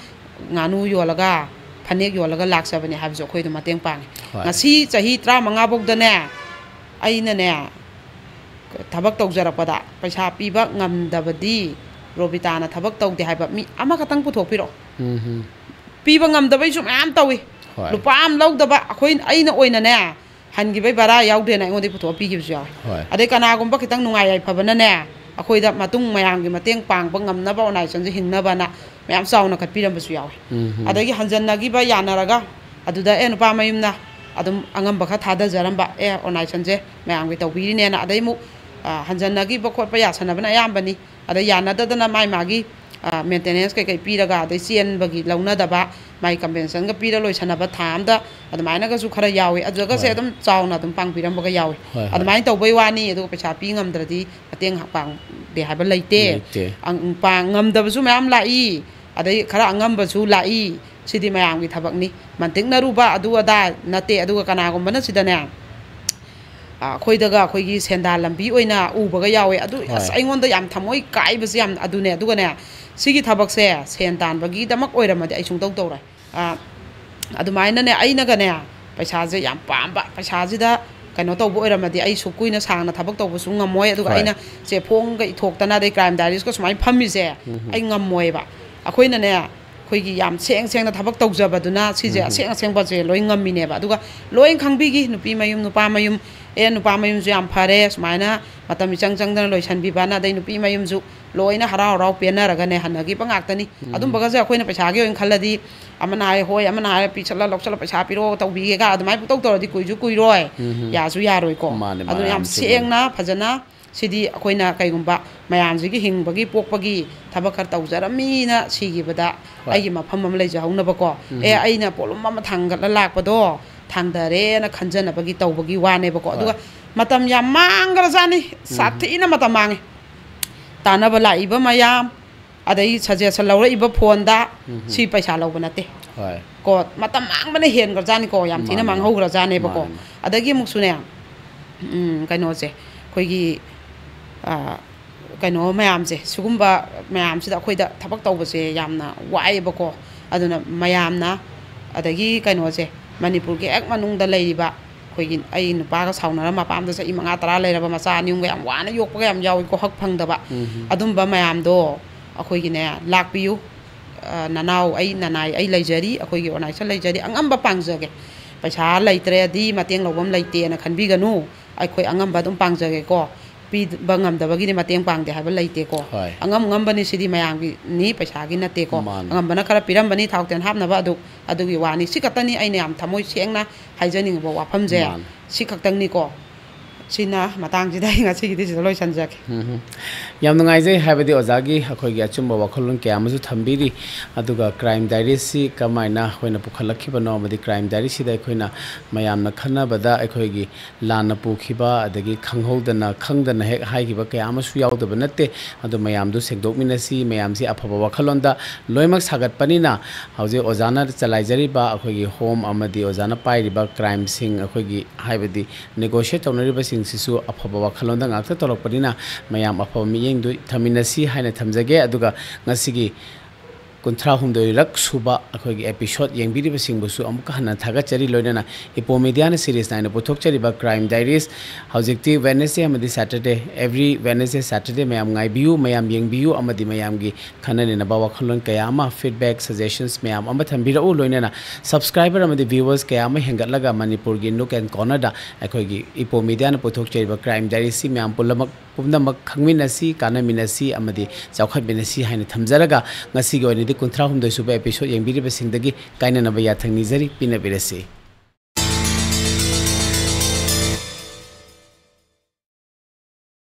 ꯉꯥꯅꯨ ꯌꯣꯜꯂꯒ, ꯐꯅꯦꯛ ꯌꯣꯜꯂꯒ ꯂꯥꯛꯆꯕꯅꯦ" ꯍꯥꯏꯕꯁꯨ ꯑꯩꯈꯣꯏꯗ ꯃꯇꯦꯡ ꯄꯥꯡꯉꯤ꯫ ꯍꯣꯏ꯫ ꯉꯁꯤ ꯆꯍꯤ ꯇꯔꯥꯃꯉꯥ ꯐꯥꯎꯗꯅꯦ, ꯑꯩꯅꯅꯦ, ꯊꯕꯛ ꯇꯧꯖꯔꯛꯄꯗ ꯄꯩꯁꯥ ꯄꯤꯕ ꯉꯝꯗꯕꯗꯤ, ꯔꯣꯕꯤꯇꯥꯅ ꯊꯕꯛ ꯇꯧꯗꯦ ꯍꯥꯏꯕ ꯃꯤ ꯑꯃꯈꯛꯇꯪ ꯄꯨꯊꯣꯛꯄꯤꯔꯛꯑꯣ꯫ ꯄꯤꯕ ꯉꯝꯗꯕꯩꯁꯨ ꯃꯌꯥꯝ ꯇꯧꯏ꯫ ꯍꯣꯏ꯫ ꯂꯨꯄꯥ ꯑꯃ ꯂꯧꯗꯕ, ꯑꯩꯈꯣꯏ, ꯑꯩꯅ ꯑꯣꯏꯅꯅꯦ, ꯍꯟꯈꯤꯕꯩ ꯚꯔꯥ ꯌꯥꯎꯗꯦꯅ ꯑꯩꯉꯣꯟꯗ ꯄꯨꯊꯣꯛꯑ ꯄꯤꯈꯤꯕꯁꯨ ꯌꯥꯎꯏ꯫ ꯍꯣꯏ꯫ ꯑꯗꯩ ꯀꯅꯥꯒꯨꯝꯕ ꯈꯤꯇꯪ ꯅꯨꯡꯉꯥꯏ ꯌꯥꯏꯐꯕꯅꯅꯦ, ꯑꯩꯈꯣꯏꯗ ꯃꯇꯨꯡ ꯃꯌꯥꯝꯒꯤ ꯃꯇꯦꯡ ꯄꯥꯡꯕ ꯉꯝꯅꯕ, ꯑꯣꯔꯒꯅꯥꯏꯖꯦꯁꯟꯁꯦ ꯍꯤꯡꯅꯕꯅ ꯃꯌꯥꯝ ꯆꯥꯎꯅ ꯀꯠꯄꯤꯔꯝꯕꯁꯨ ꯌꯥꯎꯏ꯫ ꯑꯗꯒꯤ ꯍꯟꯖꯟꯅꯈꯤꯕ ꯌꯥꯅꯔꯒ, ꯑꯗꯨꯗ, "ꯑꯦ, ꯅꯨꯄꯥ ꯃꯌꯨꯝꯅ ꯑꯗꯨꯝ ꯑꯉꯝꯕ ꯈꯔ ꯊꯥꯗꯖꯔꯝꯕ, ꯑꯦ, ꯑꯣꯔꯒꯅꯥꯏꯖꯦꯁꯟꯁꯦ ꯃꯌꯥꯝꯒꯤ ꯇꯧꯕꯤꯔꯤꯅꯦꯅ", ꯑꯗꯩ ꯑꯃꯨꯛ, ꯑ, ꯍꯟꯖꯟꯅꯈꯤꯕ ꯈꯣꯠꯄ ꯌꯥꯁꯟꯅꯕꯅ ꯑꯌꯥꯝꯕꯅꯤ꯫ ꯑꯗꯩ ꯌꯥꯅꯗꯗꯅ ꯃꯥꯏ ꯃꯥꯒꯤ, ꯑ, ꯃꯦꯟꯇꯦꯅꯦꯟꯁ ꯀꯩꯀꯩ ꯄꯤꯔꯒ, ꯑꯗꯩ ꯆꯦꯟꯕꯒꯤ ꯂꯧꯅꯗꯕ, ꯃꯥꯏ ꯀꯝꯄꯦꯟꯁꯦꯁꯟꯒ ꯄꯤꯔ ꯂꯣꯏꯁꯟꯅꯕ ꯊꯥ ꯑꯃꯗ ꯑꯗꯨꯃꯥꯏꯅꯒꯁꯨ ꯈꯔ ꯌꯥꯎꯏ꯫ ꯑꯗꯨꯒꯁꯦ ꯍꯣꯏ꯫ ꯑꯗꯨꯝ ꯆꯥꯎꯅ ꯑꯗꯨꯝ ꯄꯥꯡꯕꯤꯔꯝꯕꯒ ꯌꯥꯎꯏ꯫ ꯍꯣꯏ, ꯍꯣꯏ꯫ ꯑꯗꯨꯃꯥꯏꯅ ꯇꯧꯕꯩ ꯋꯥꯅꯤ, ꯑꯗꯨꯒ ꯄꯩꯁꯥ ꯄꯤ ꯉꯝꯗ꯭ꯔꯗꯤ ꯃꯇꯦꯡ ꯄꯥꯡꯗꯦ ꯍꯥꯏꯕ ꯂꯩꯇꯦ꯫ ꯂꯩꯇꯦ꯫ ꯑꯪ-, ꯄꯥꯡ-, ꯉꯝꯗꯕꯁꯨ ꯃꯌꯥꯝ ꯂꯥꯛꯏ, ꯑꯗꯩ ꯈꯔ ꯑꯉꯝꯕꯁꯨ ꯂꯥꯛꯏ꯫ ꯁꯤꯗꯤ ꯃꯌꯥꯝꯒꯤ ꯊꯕꯛꯅꯤ꯫ ꯃꯟꯇꯤꯛꯅꯔꯨꯕ ꯑꯗꯨ ꯑꯗꯥ ꯅꯠꯇꯦ꯫ ꯑꯗꯨꯒ ꯀꯅꯥꯒꯨꯝꯕꯅ ꯁꯤꯗꯅꯦ, ꯑꯩꯈꯣꯏꯗꯒ ꯑꯩꯈꯣꯏꯒꯤ ꯁꯦꯟꯗꯥꯟ ꯂꯝꯕꯤ ꯑꯣꯏꯅ ꯎꯕꯒ ꯌꯥꯎꯋꯦ꯫ ꯑꯗꯨ ꯑꯁ, ꯍꯣꯏ꯫ ꯑꯩꯉꯣꯟꯗ ꯌꯥꯝ ꯊꯃꯣꯏ ꯀꯥꯏꯕꯁꯦ ꯌꯥꯝ ꯑꯗꯨꯅꯦ꯫ ꯑꯗꯨꯒꯅꯦ, ꯁꯤꯒꯤ ꯊꯕꯛꯁꯦ ꯁꯦꯟ ꯇꯥꯟꯕꯒꯤꯗꯃꯛ ꯑꯣꯏꯔꯝꯃꯗꯤ ꯑꯩ ꯁꯨꯡꯇꯧ ꯇꯧꯔꯣꯏ꯫ ꯑ, ꯑꯗꯨꯃꯥꯏꯅꯅꯦ, ꯑꯩꯅꯒꯅꯦ, ꯄꯩꯁꯥꯁꯦ ꯌꯥꯝ ꯄꯥꯝꯕ, ꯄꯩꯁꯥꯁꯤꯗ ꯀꯩꯅꯣ ꯇꯧꯕ ꯑꯣꯏꯔꯝꯃꯗꯤ ꯑꯩ ꯁꯨꯛ ꯀꯨꯏꯅ ꯁꯥꯡꯅ ꯊꯕꯛ ꯇꯧꯕꯁꯨ ꯉꯝꯃꯣꯏ꯫ ꯑꯗꯨꯒ ꯍꯣꯏ꯫ ꯑꯩꯅ ꯆꯦꯐꯣꯡꯒ ꯏꯊꯣꯛꯇꯅ, ꯑꯗꯩ ꯀ꯭ꯔꯥꯏꯝ ꯗꯥꯏꯔꯤꯁꯀ ꯁꯨꯃꯥꯏꯅ ꯐꯝꯃꯤꯁꯦ ꯑꯩ ꯉꯝꯃꯣꯏꯕ꯫ ꯑꯩꯈꯣꯏꯅꯅꯦ, ꯑꯩꯈꯣꯏꯒꯤ ꯌꯥꯝ ꯁꯦꯡ ꯁꯦꯡꯅ ꯊꯕꯛ ꯇꯧꯖꯕꯗꯨꯅ ꯁꯤꯁꯦ ꯑꯁꯦꯡ ꯑꯁꯦꯡꯕꯁꯦ ꯂꯣꯏ ꯉꯝꯃꯤꯅꯦꯕ꯫ ꯑꯗꯨꯒ ꯂꯣꯏ ꯈꯪꯕꯤꯈꯤ, ꯅꯨꯄꯤ ꯃꯌꯨꯝ, ꯅꯨꯄꯥ ꯃꯌꯨꯝ, ꯑꯦ, ꯅꯨꯄꯥ ꯃꯌꯨꯝꯁꯨ ꯌꯥꯝ ꯐꯔꯦ, ꯁꯨꯃꯥꯏꯅ ꯃꯇꯝ ꯏꯆꯪ ꯆꯪꯗꯅ ꯂꯣꯏꯁꯟꯕꯤꯕꯅ, ꯑꯗꯩ ꯅꯨꯄꯤ ꯃꯌꯨꯝꯁꯨ ꯂꯣꯏꯅ ꯍꯔꯥꯎ ꯍꯔꯥꯎ ꯄꯦꯟꯅꯔꯒꯅꯦ ꯍꯟꯅꯈꯤꯕ ꯉꯥꯛꯇꯅꯤ꯫ ꯑꯗꯨꯝꯕꯒꯁꯦ ꯑꯩꯈꯣꯏꯅ ꯄꯩꯁꯥꯒꯤ ꯑꯣꯏꯅ ꯈꯜꯂꯗꯤ, ꯑꯃꯅ ꯍꯥꯏ ꯍꯣꯏ, ꯑꯃꯅ ꯍꯥꯏ ꯄꯤꯁꯜꯂ ꯂꯧꯁꯜꯂ ꯄꯩꯁꯥ ꯄꯤꯔꯛꯑꯣ, ꯇꯧꯕꯤꯒꯦꯒ ꯑꯗꯨꯃꯥꯏꯅ ꯄꯨꯡꯇꯧ ꯇꯧꯔꯗꯤ ꯀꯨꯏꯁꯨ ꯀꯨꯏꯔꯣꯏ, ꯌꯥꯁꯨ ꯌꯥꯔꯣꯏꯀꯣ꯫ ꯃꯥꯅꯦ, ꯑꯗꯨ ꯃꯥꯅꯦ, ꯌꯥꯝ ꯌꯥꯝ ꯆꯨꯝꯃꯦ꯫ ꯁꯦꯡꯅ ꯐꯖꯅ ꯁꯤꯗꯤ ꯑꯩꯈꯣꯏꯅ ꯀꯩꯒꯨꯝꯕ ꯃꯌꯥꯝꯁꯤꯒꯤ ꯍꯤꯡꯕꯒꯤ ꯄꯣꯛꯄꯒꯤ ꯊꯕꯛ ꯈꯔ ꯇꯧꯖꯔꯝꯃꯤꯅ ꯁꯤꯈꯤꯕꯗ ꯍꯣꯏ꯫ ꯑꯩꯒꯤ ꯃꯐꯝ ꯑꯃ ꯂꯩꯖꯍꯧꯅꯕꯀꯣ꯫ ꯑꯦ, ꯑꯩꯅ ꯄꯣꯠꯂꯨꯝ ꯑꯃ ꯊꯥꯡꯒꯠꯂ ꯂꯥꯛꯄꯗꯣ ꯊꯥꯡꯗꯔꯦꯅ ꯈꯟꯖꯅꯕꯒꯤ ꯇꯧꯕꯒꯤ ꯋꯥꯅꯦꯕꯀꯣ꯫ ꯑꯗꯨꯒ ꯍꯣꯏ꯫ ꯃꯇꯝ ꯌꯥꯝ ꯃꯥꯡꯈ꯭ꯔꯖꯥꯠꯅꯤ, ꯁꯥꯊꯤꯅ ꯃꯇꯝ ꯃꯥꯡꯉꯦ꯫ ꯇꯥꯟꯅꯕ ꯂꯥꯛꯏꯕ ꯃꯌꯥꯝ, ꯑꯗꯩ ꯁꯖꯦꯁꯟ ꯂꯧꯔꯛꯏꯕ ꯐꯣꯟꯗ, ꯁꯤ ꯄꯩꯁꯥ ꯂꯧꯕ ꯅꯠꯇꯦ꯫ ꯍꯣꯏ꯫ ꯀꯣ, ꯃꯇꯝ ꯃꯥꯡꯕꯅ ꯍꯦꯟꯈ꯭ꯔꯖꯥꯠꯅꯤꯀꯣ, ꯌꯥꯝ ꯊꯤꯅ ꯃꯥꯅꯦ, ꯃꯥꯅꯦ꯫ ꯃꯥꯡꯍꯧꯈ꯭ꯔꯖꯥꯠꯅꯦꯕꯀꯣ꯫ ꯃꯥꯅꯦ, ꯃꯥꯅꯦ꯫ ꯑꯗꯒꯤ ꯑꯃꯨꯛꯁꯨꯅꯦ, ꯎꯝ, ꯀꯩꯅꯣꯁꯦ, ꯑꯩꯈꯣꯏꯒꯤ, ꯑ, ꯀꯩꯅꯣ ꯃꯌꯥꯝꯁꯦ, ꯁꯤꯒꯨꯝꯕ ꯃꯌꯥꯝꯁꯤꯗ ꯑꯩꯈꯣꯏꯗ ꯊꯕꯛ ꯇꯧꯕꯁꯦ ꯌꯥꯝꯅ ꯋꯥꯏꯑꯦꯕꯀꯣ꯫ ꯑꯗꯨꯅ ꯃꯌꯥꯝꯅ, ꯑꯗꯒꯤ ꯀꯩꯅꯣꯁꯦ, ꯃꯅꯤꯄꯨꯔꯒꯤ ꯍꯦꯛ ꯃꯅꯨꯡꯗ ꯂꯩꯔꯤꯕ ꯑꯩꯈꯣꯏꯒꯤ, ꯑꯩ ꯅꯨꯄꯥꯒ ꯁꯥꯎꯅꯔ ꯃꯄꯥꯝꯗ ꯆꯍꯤ ꯃꯉꯥ ꯇꯔꯥ ꯂꯩꯔꯕ ꯃꯆꯥ ꯑꯅꯤ ꯑꯍꯨꯝꯒ ꯌꯥꯝ ꯋꯥꯅ ꯌꯣꯛꯄꯒ ꯌꯥꯝ ꯌꯥꯎꯏꯀꯣ, ꯍꯛ ꯐꯪꯗꯕ꯫ ꯑꯗꯨꯝꯕ ꯃꯌꯥꯝꯗꯣ ꯑꯩꯈꯣꯏꯒꯤꯅꯦ, ꯂꯥꯛꯄꯤꯌꯨ꯫ ꯑ, ꯅꯅꯥꯎ ꯑꯩ, ꯅꯅꯥꯏ ꯑꯩ ꯂꯩꯖꯔꯤ, ꯑꯩꯈꯣꯏꯒꯤ ꯑꯣꯔꯒꯅꯥꯏꯖꯦꯁꯟ ꯂꯩꯖꯔꯤ, ꯑꯉꯝꯕ ꯄꯥꯡꯖꯒꯦ꯫ ꯄꯩꯁꯥ ꯂꯩꯇ꯭ꯔꯦꯗꯤ ꯃꯇꯦꯡ ꯂꯧꯐꯝ ꯂꯩꯇꯦꯅ ꯈꯟꯕꯤꯒꯅꯨ, ꯑꯩꯈꯣꯏ ꯑꯉꯝꯕ ꯑꯗꯨꯝ ꯄꯥꯡꯖꯒꯦꯀꯣ꯫ ꯄꯤꯕ ꯉꯝꯗꯕꯒꯤꯗꯤ ꯃꯇꯦꯡ ꯄꯥꯡꯗꯦ ꯍꯥꯏꯕ ꯂꯩꯇꯦꯀꯣ꯫ ꯍꯣꯏ꯫ ꯑꯉꯝ ꯑꯉꯝꯕꯅꯤ, ꯁꯤꯗꯤ ꯃꯌꯥꯝꯒꯤꯅꯤ, ꯄꯩꯁꯥꯒꯤ ꯅꯠꯇꯦꯀꯣ꯫ ꯃꯥꯅꯤ꯫ ꯑꯉꯝꯕꯅ ꯈꯔ ꯄꯤꯔꯝꯕꯅꯤ, ꯊꯥꯎ ꯇꯦꯜ ꯍꯥꯞꯅꯕ, ꯑꯗꯨ, ꯑꯗꯨꯒꯤ ꯋꯥꯅꯤ꯫ ꯁꯤ ꯈꯛꯇꯅꯤ ꯑꯩꯅ ꯌꯥꯝ ꯊꯃꯣꯏ ꯁꯦꯡꯅ ꯍꯥꯏꯖꯅꯤꯡꯕ ꯋꯥꯐꯝꯁꯦ꯫ ꯃꯥꯅꯤ꯫ ꯁꯤ ꯈꯛꯇꯪꯅꯤꯀꯣ꯫ ꯁꯤꯅ ꯃꯇꯥꯡꯁꯤꯗ ꯑꯩ ꯉꯁꯤꯒꯤꯗꯤ ꯁꯤꯗ ꯂꯣꯏꯁꯤꯟꯖꯒꯦ꯫ ꯎꯝ꯫ ꯌꯥꯝ ꯅꯨꯡꯉꯥꯏꯖꯩ, ꯍꯥꯏꯕꯗꯤ ꯑꯣꯖꯥꯒꯤ ꯑꯩꯈꯣꯏꯒꯤ ꯑꯆꯨꯝꯕ ꯋꯥꯈꯜꯂꯣꯟ ꯀꯌꯥ ꯑꯃꯁꯨ ꯊꯝꯕꯤꯔꯤ꯫ ꯑꯗꯨꯒ crime diaries ꯁꯤ ꯀꯃꯥꯏꯅ ꯑꯩꯈꯣꯏꯅ ꯄꯨꯈꯠꯂꯛꯈꯤꯕꯅꯣ, ꯑꯃꯗꯤ crime diaries ꯁꯤꯗ ꯑꯩꯈꯣꯏꯅ ꯃꯌꯥꯝꯅ ꯈꯟꯅꯕꯗ ꯑꯩꯈꯣꯏꯒꯤ ꯂꯥꯟꯅ ꯄꯨꯈꯤꯕ, ꯑꯗꯒꯤ ꯈꯪꯍꯧꯗꯅ ꯈꯪꯗꯅ ꯍꯦꯛ ꯍꯥꯏꯈꯤꯕ ꯀꯌꯥ ꯑꯃꯁꯨ ꯌꯥꯎꯗꯕ ꯅꯠꯇꯦ꯫ ꯑꯗꯨ ꯃꯌꯥꯝꯗꯨ ꯁꯦꯡꯗꯣꯛꯃꯤꯟꯅꯁꯤ꯫ ꯃꯌꯥꯝꯁꯤ ꯑꯐꯕ ꯋꯥꯈꯜꯂꯣꯟꯗ ꯂꯣꯏꯅꯃꯛ ꯁꯥꯒꯠꯄꯅꯤꯅ ꯍꯧꯖꯤꯛ ꯑꯣꯖꯥꯅ ꯆꯂꯥꯏꯖꯔꯤꯕ ꯑꯩꯈꯣꯏꯒꯤ home ꯑꯃꯗꯤ ꯑꯣꯖꯥꯅ ꯄꯥꯏꯔꯤꯕ crime ꯁꯤꯡ, ꯑꯩꯈꯣꯏꯒꯤ ꯍꯥꯏꯕꯗꯤ negotiate ꯇꯧꯅꯔꯤꯕꯁꯤꯡꯁꯤꯁꯨ ꯑꯐꯕ ꯋꯥꯈꯜꯂꯣꯟꯗ ꯉꯥꯛꯇ ꯇꯧꯔꯛꯄꯅꯤꯅ ꯃꯌꯥꯝ ꯑꯐꯕ ꯃꯤꯠꯌꯦꯡꯗꯨ ꯊꯝꯃꯤꯟꯅꯁꯤ ꯍꯥꯏꯅ ꯊꯝꯖꯒꯦ꯫ ꯑꯗꯨꯒ ꯉꯁꯤꯒꯤ ꯀꯨꯟꯊ꯭ꯔꯥ ꯍꯨꯝꯗꯣꯏꯔꯛ ꯁꯨꯕ ꯑꯩꯈꯣꯏꯒꯤ episode ꯌꯦꯡꯕꯤꯔꯤꯕꯁꯤꯡꯕꯨꯁꯨ ꯑꯃꯨꯛꯀ ꯍꯟꯅ ꯊꯥꯒꯠꯆꯔꯤ꯫ ꯂꯣꯏꯅꯅ Ipomedia ꯅ series ꯅꯥꯏꯅ ꯄꯨꯊꯣꯛꯆꯔꯤꯕ Crime Diaries ꯍꯧꯖꯤꯛꯇꯤ Wednesday ꯑꯃꯗꯤ Saturday, every Wednesday, Saturday ꯃꯌꯥꯝ ꯉꯥꯏꯕꯤꯌꯨ, ꯃꯌꯥꯝ ꯌꯦꯡꯕꯤꯌꯨ, ꯑꯃꯗꯤ ꯃꯌꯥꯝꯒꯤ ꯈꯟꯅ ꯅꯩꯅꯕ ꯋꯥꯈꯜꯂꯣꯟ ꯀꯌꯥ ꯑꯃ, feedback, suggestions ꯃꯌꯥꯝ ꯑꯃ ꯊꯝꯕꯤꯔꯛꯎ꯫ ꯂꯣꯏꯅꯅ subscriber ꯑꯃꯗꯤ viewers ꯀꯌꯥ ꯑꯃ ꯍꯦꯟꯒꯠꯂꯒ ꯃꯅꯤꯄꯨꯔꯒꯤ nook and corner ꯗ ꯑꯩꯈꯣꯏꯒꯤ Ipomedia ꯅ ꯄꯨꯊꯣꯛꯆꯔꯤꯕ Crime Diaries ꯁꯤ ꯃꯌꯥꯝ ꯄꯨꯝꯅꯃꯛ ꯄꯨꯝꯅꯃꯛ ꯈꯪꯃꯤꯟꯅꯁꯤ, ꯀꯥꯟꯅꯃꯤꯟꯅꯁꯤ ꯑꯃꯗꯤ ꯆꯥꯎꯈꯠꯃꯤꯟꯅꯁꯤ ꯍꯥꯏꯅ ꯊꯝꯖꯔꯒ ꯉꯁꯤꯒꯤ ꯑꯣꯏꯅꯗꯤ ꯀꯨꯟꯊ꯭ꯔꯥ ꯍꯨꯝꯗꯣꯏ ꯁꯨꯕ episode ꯌꯦꯡꯕꯤꯔꯤꯕꯁꯤꯡꯗꯒꯤ ꯀꯥꯏꯅꯅꯕ ꯌꯥꯊꯪ ꯅꯤꯖꯔꯤ꯫ ꯄꯤꯅꯕꯤꯔꯁꯤ꯫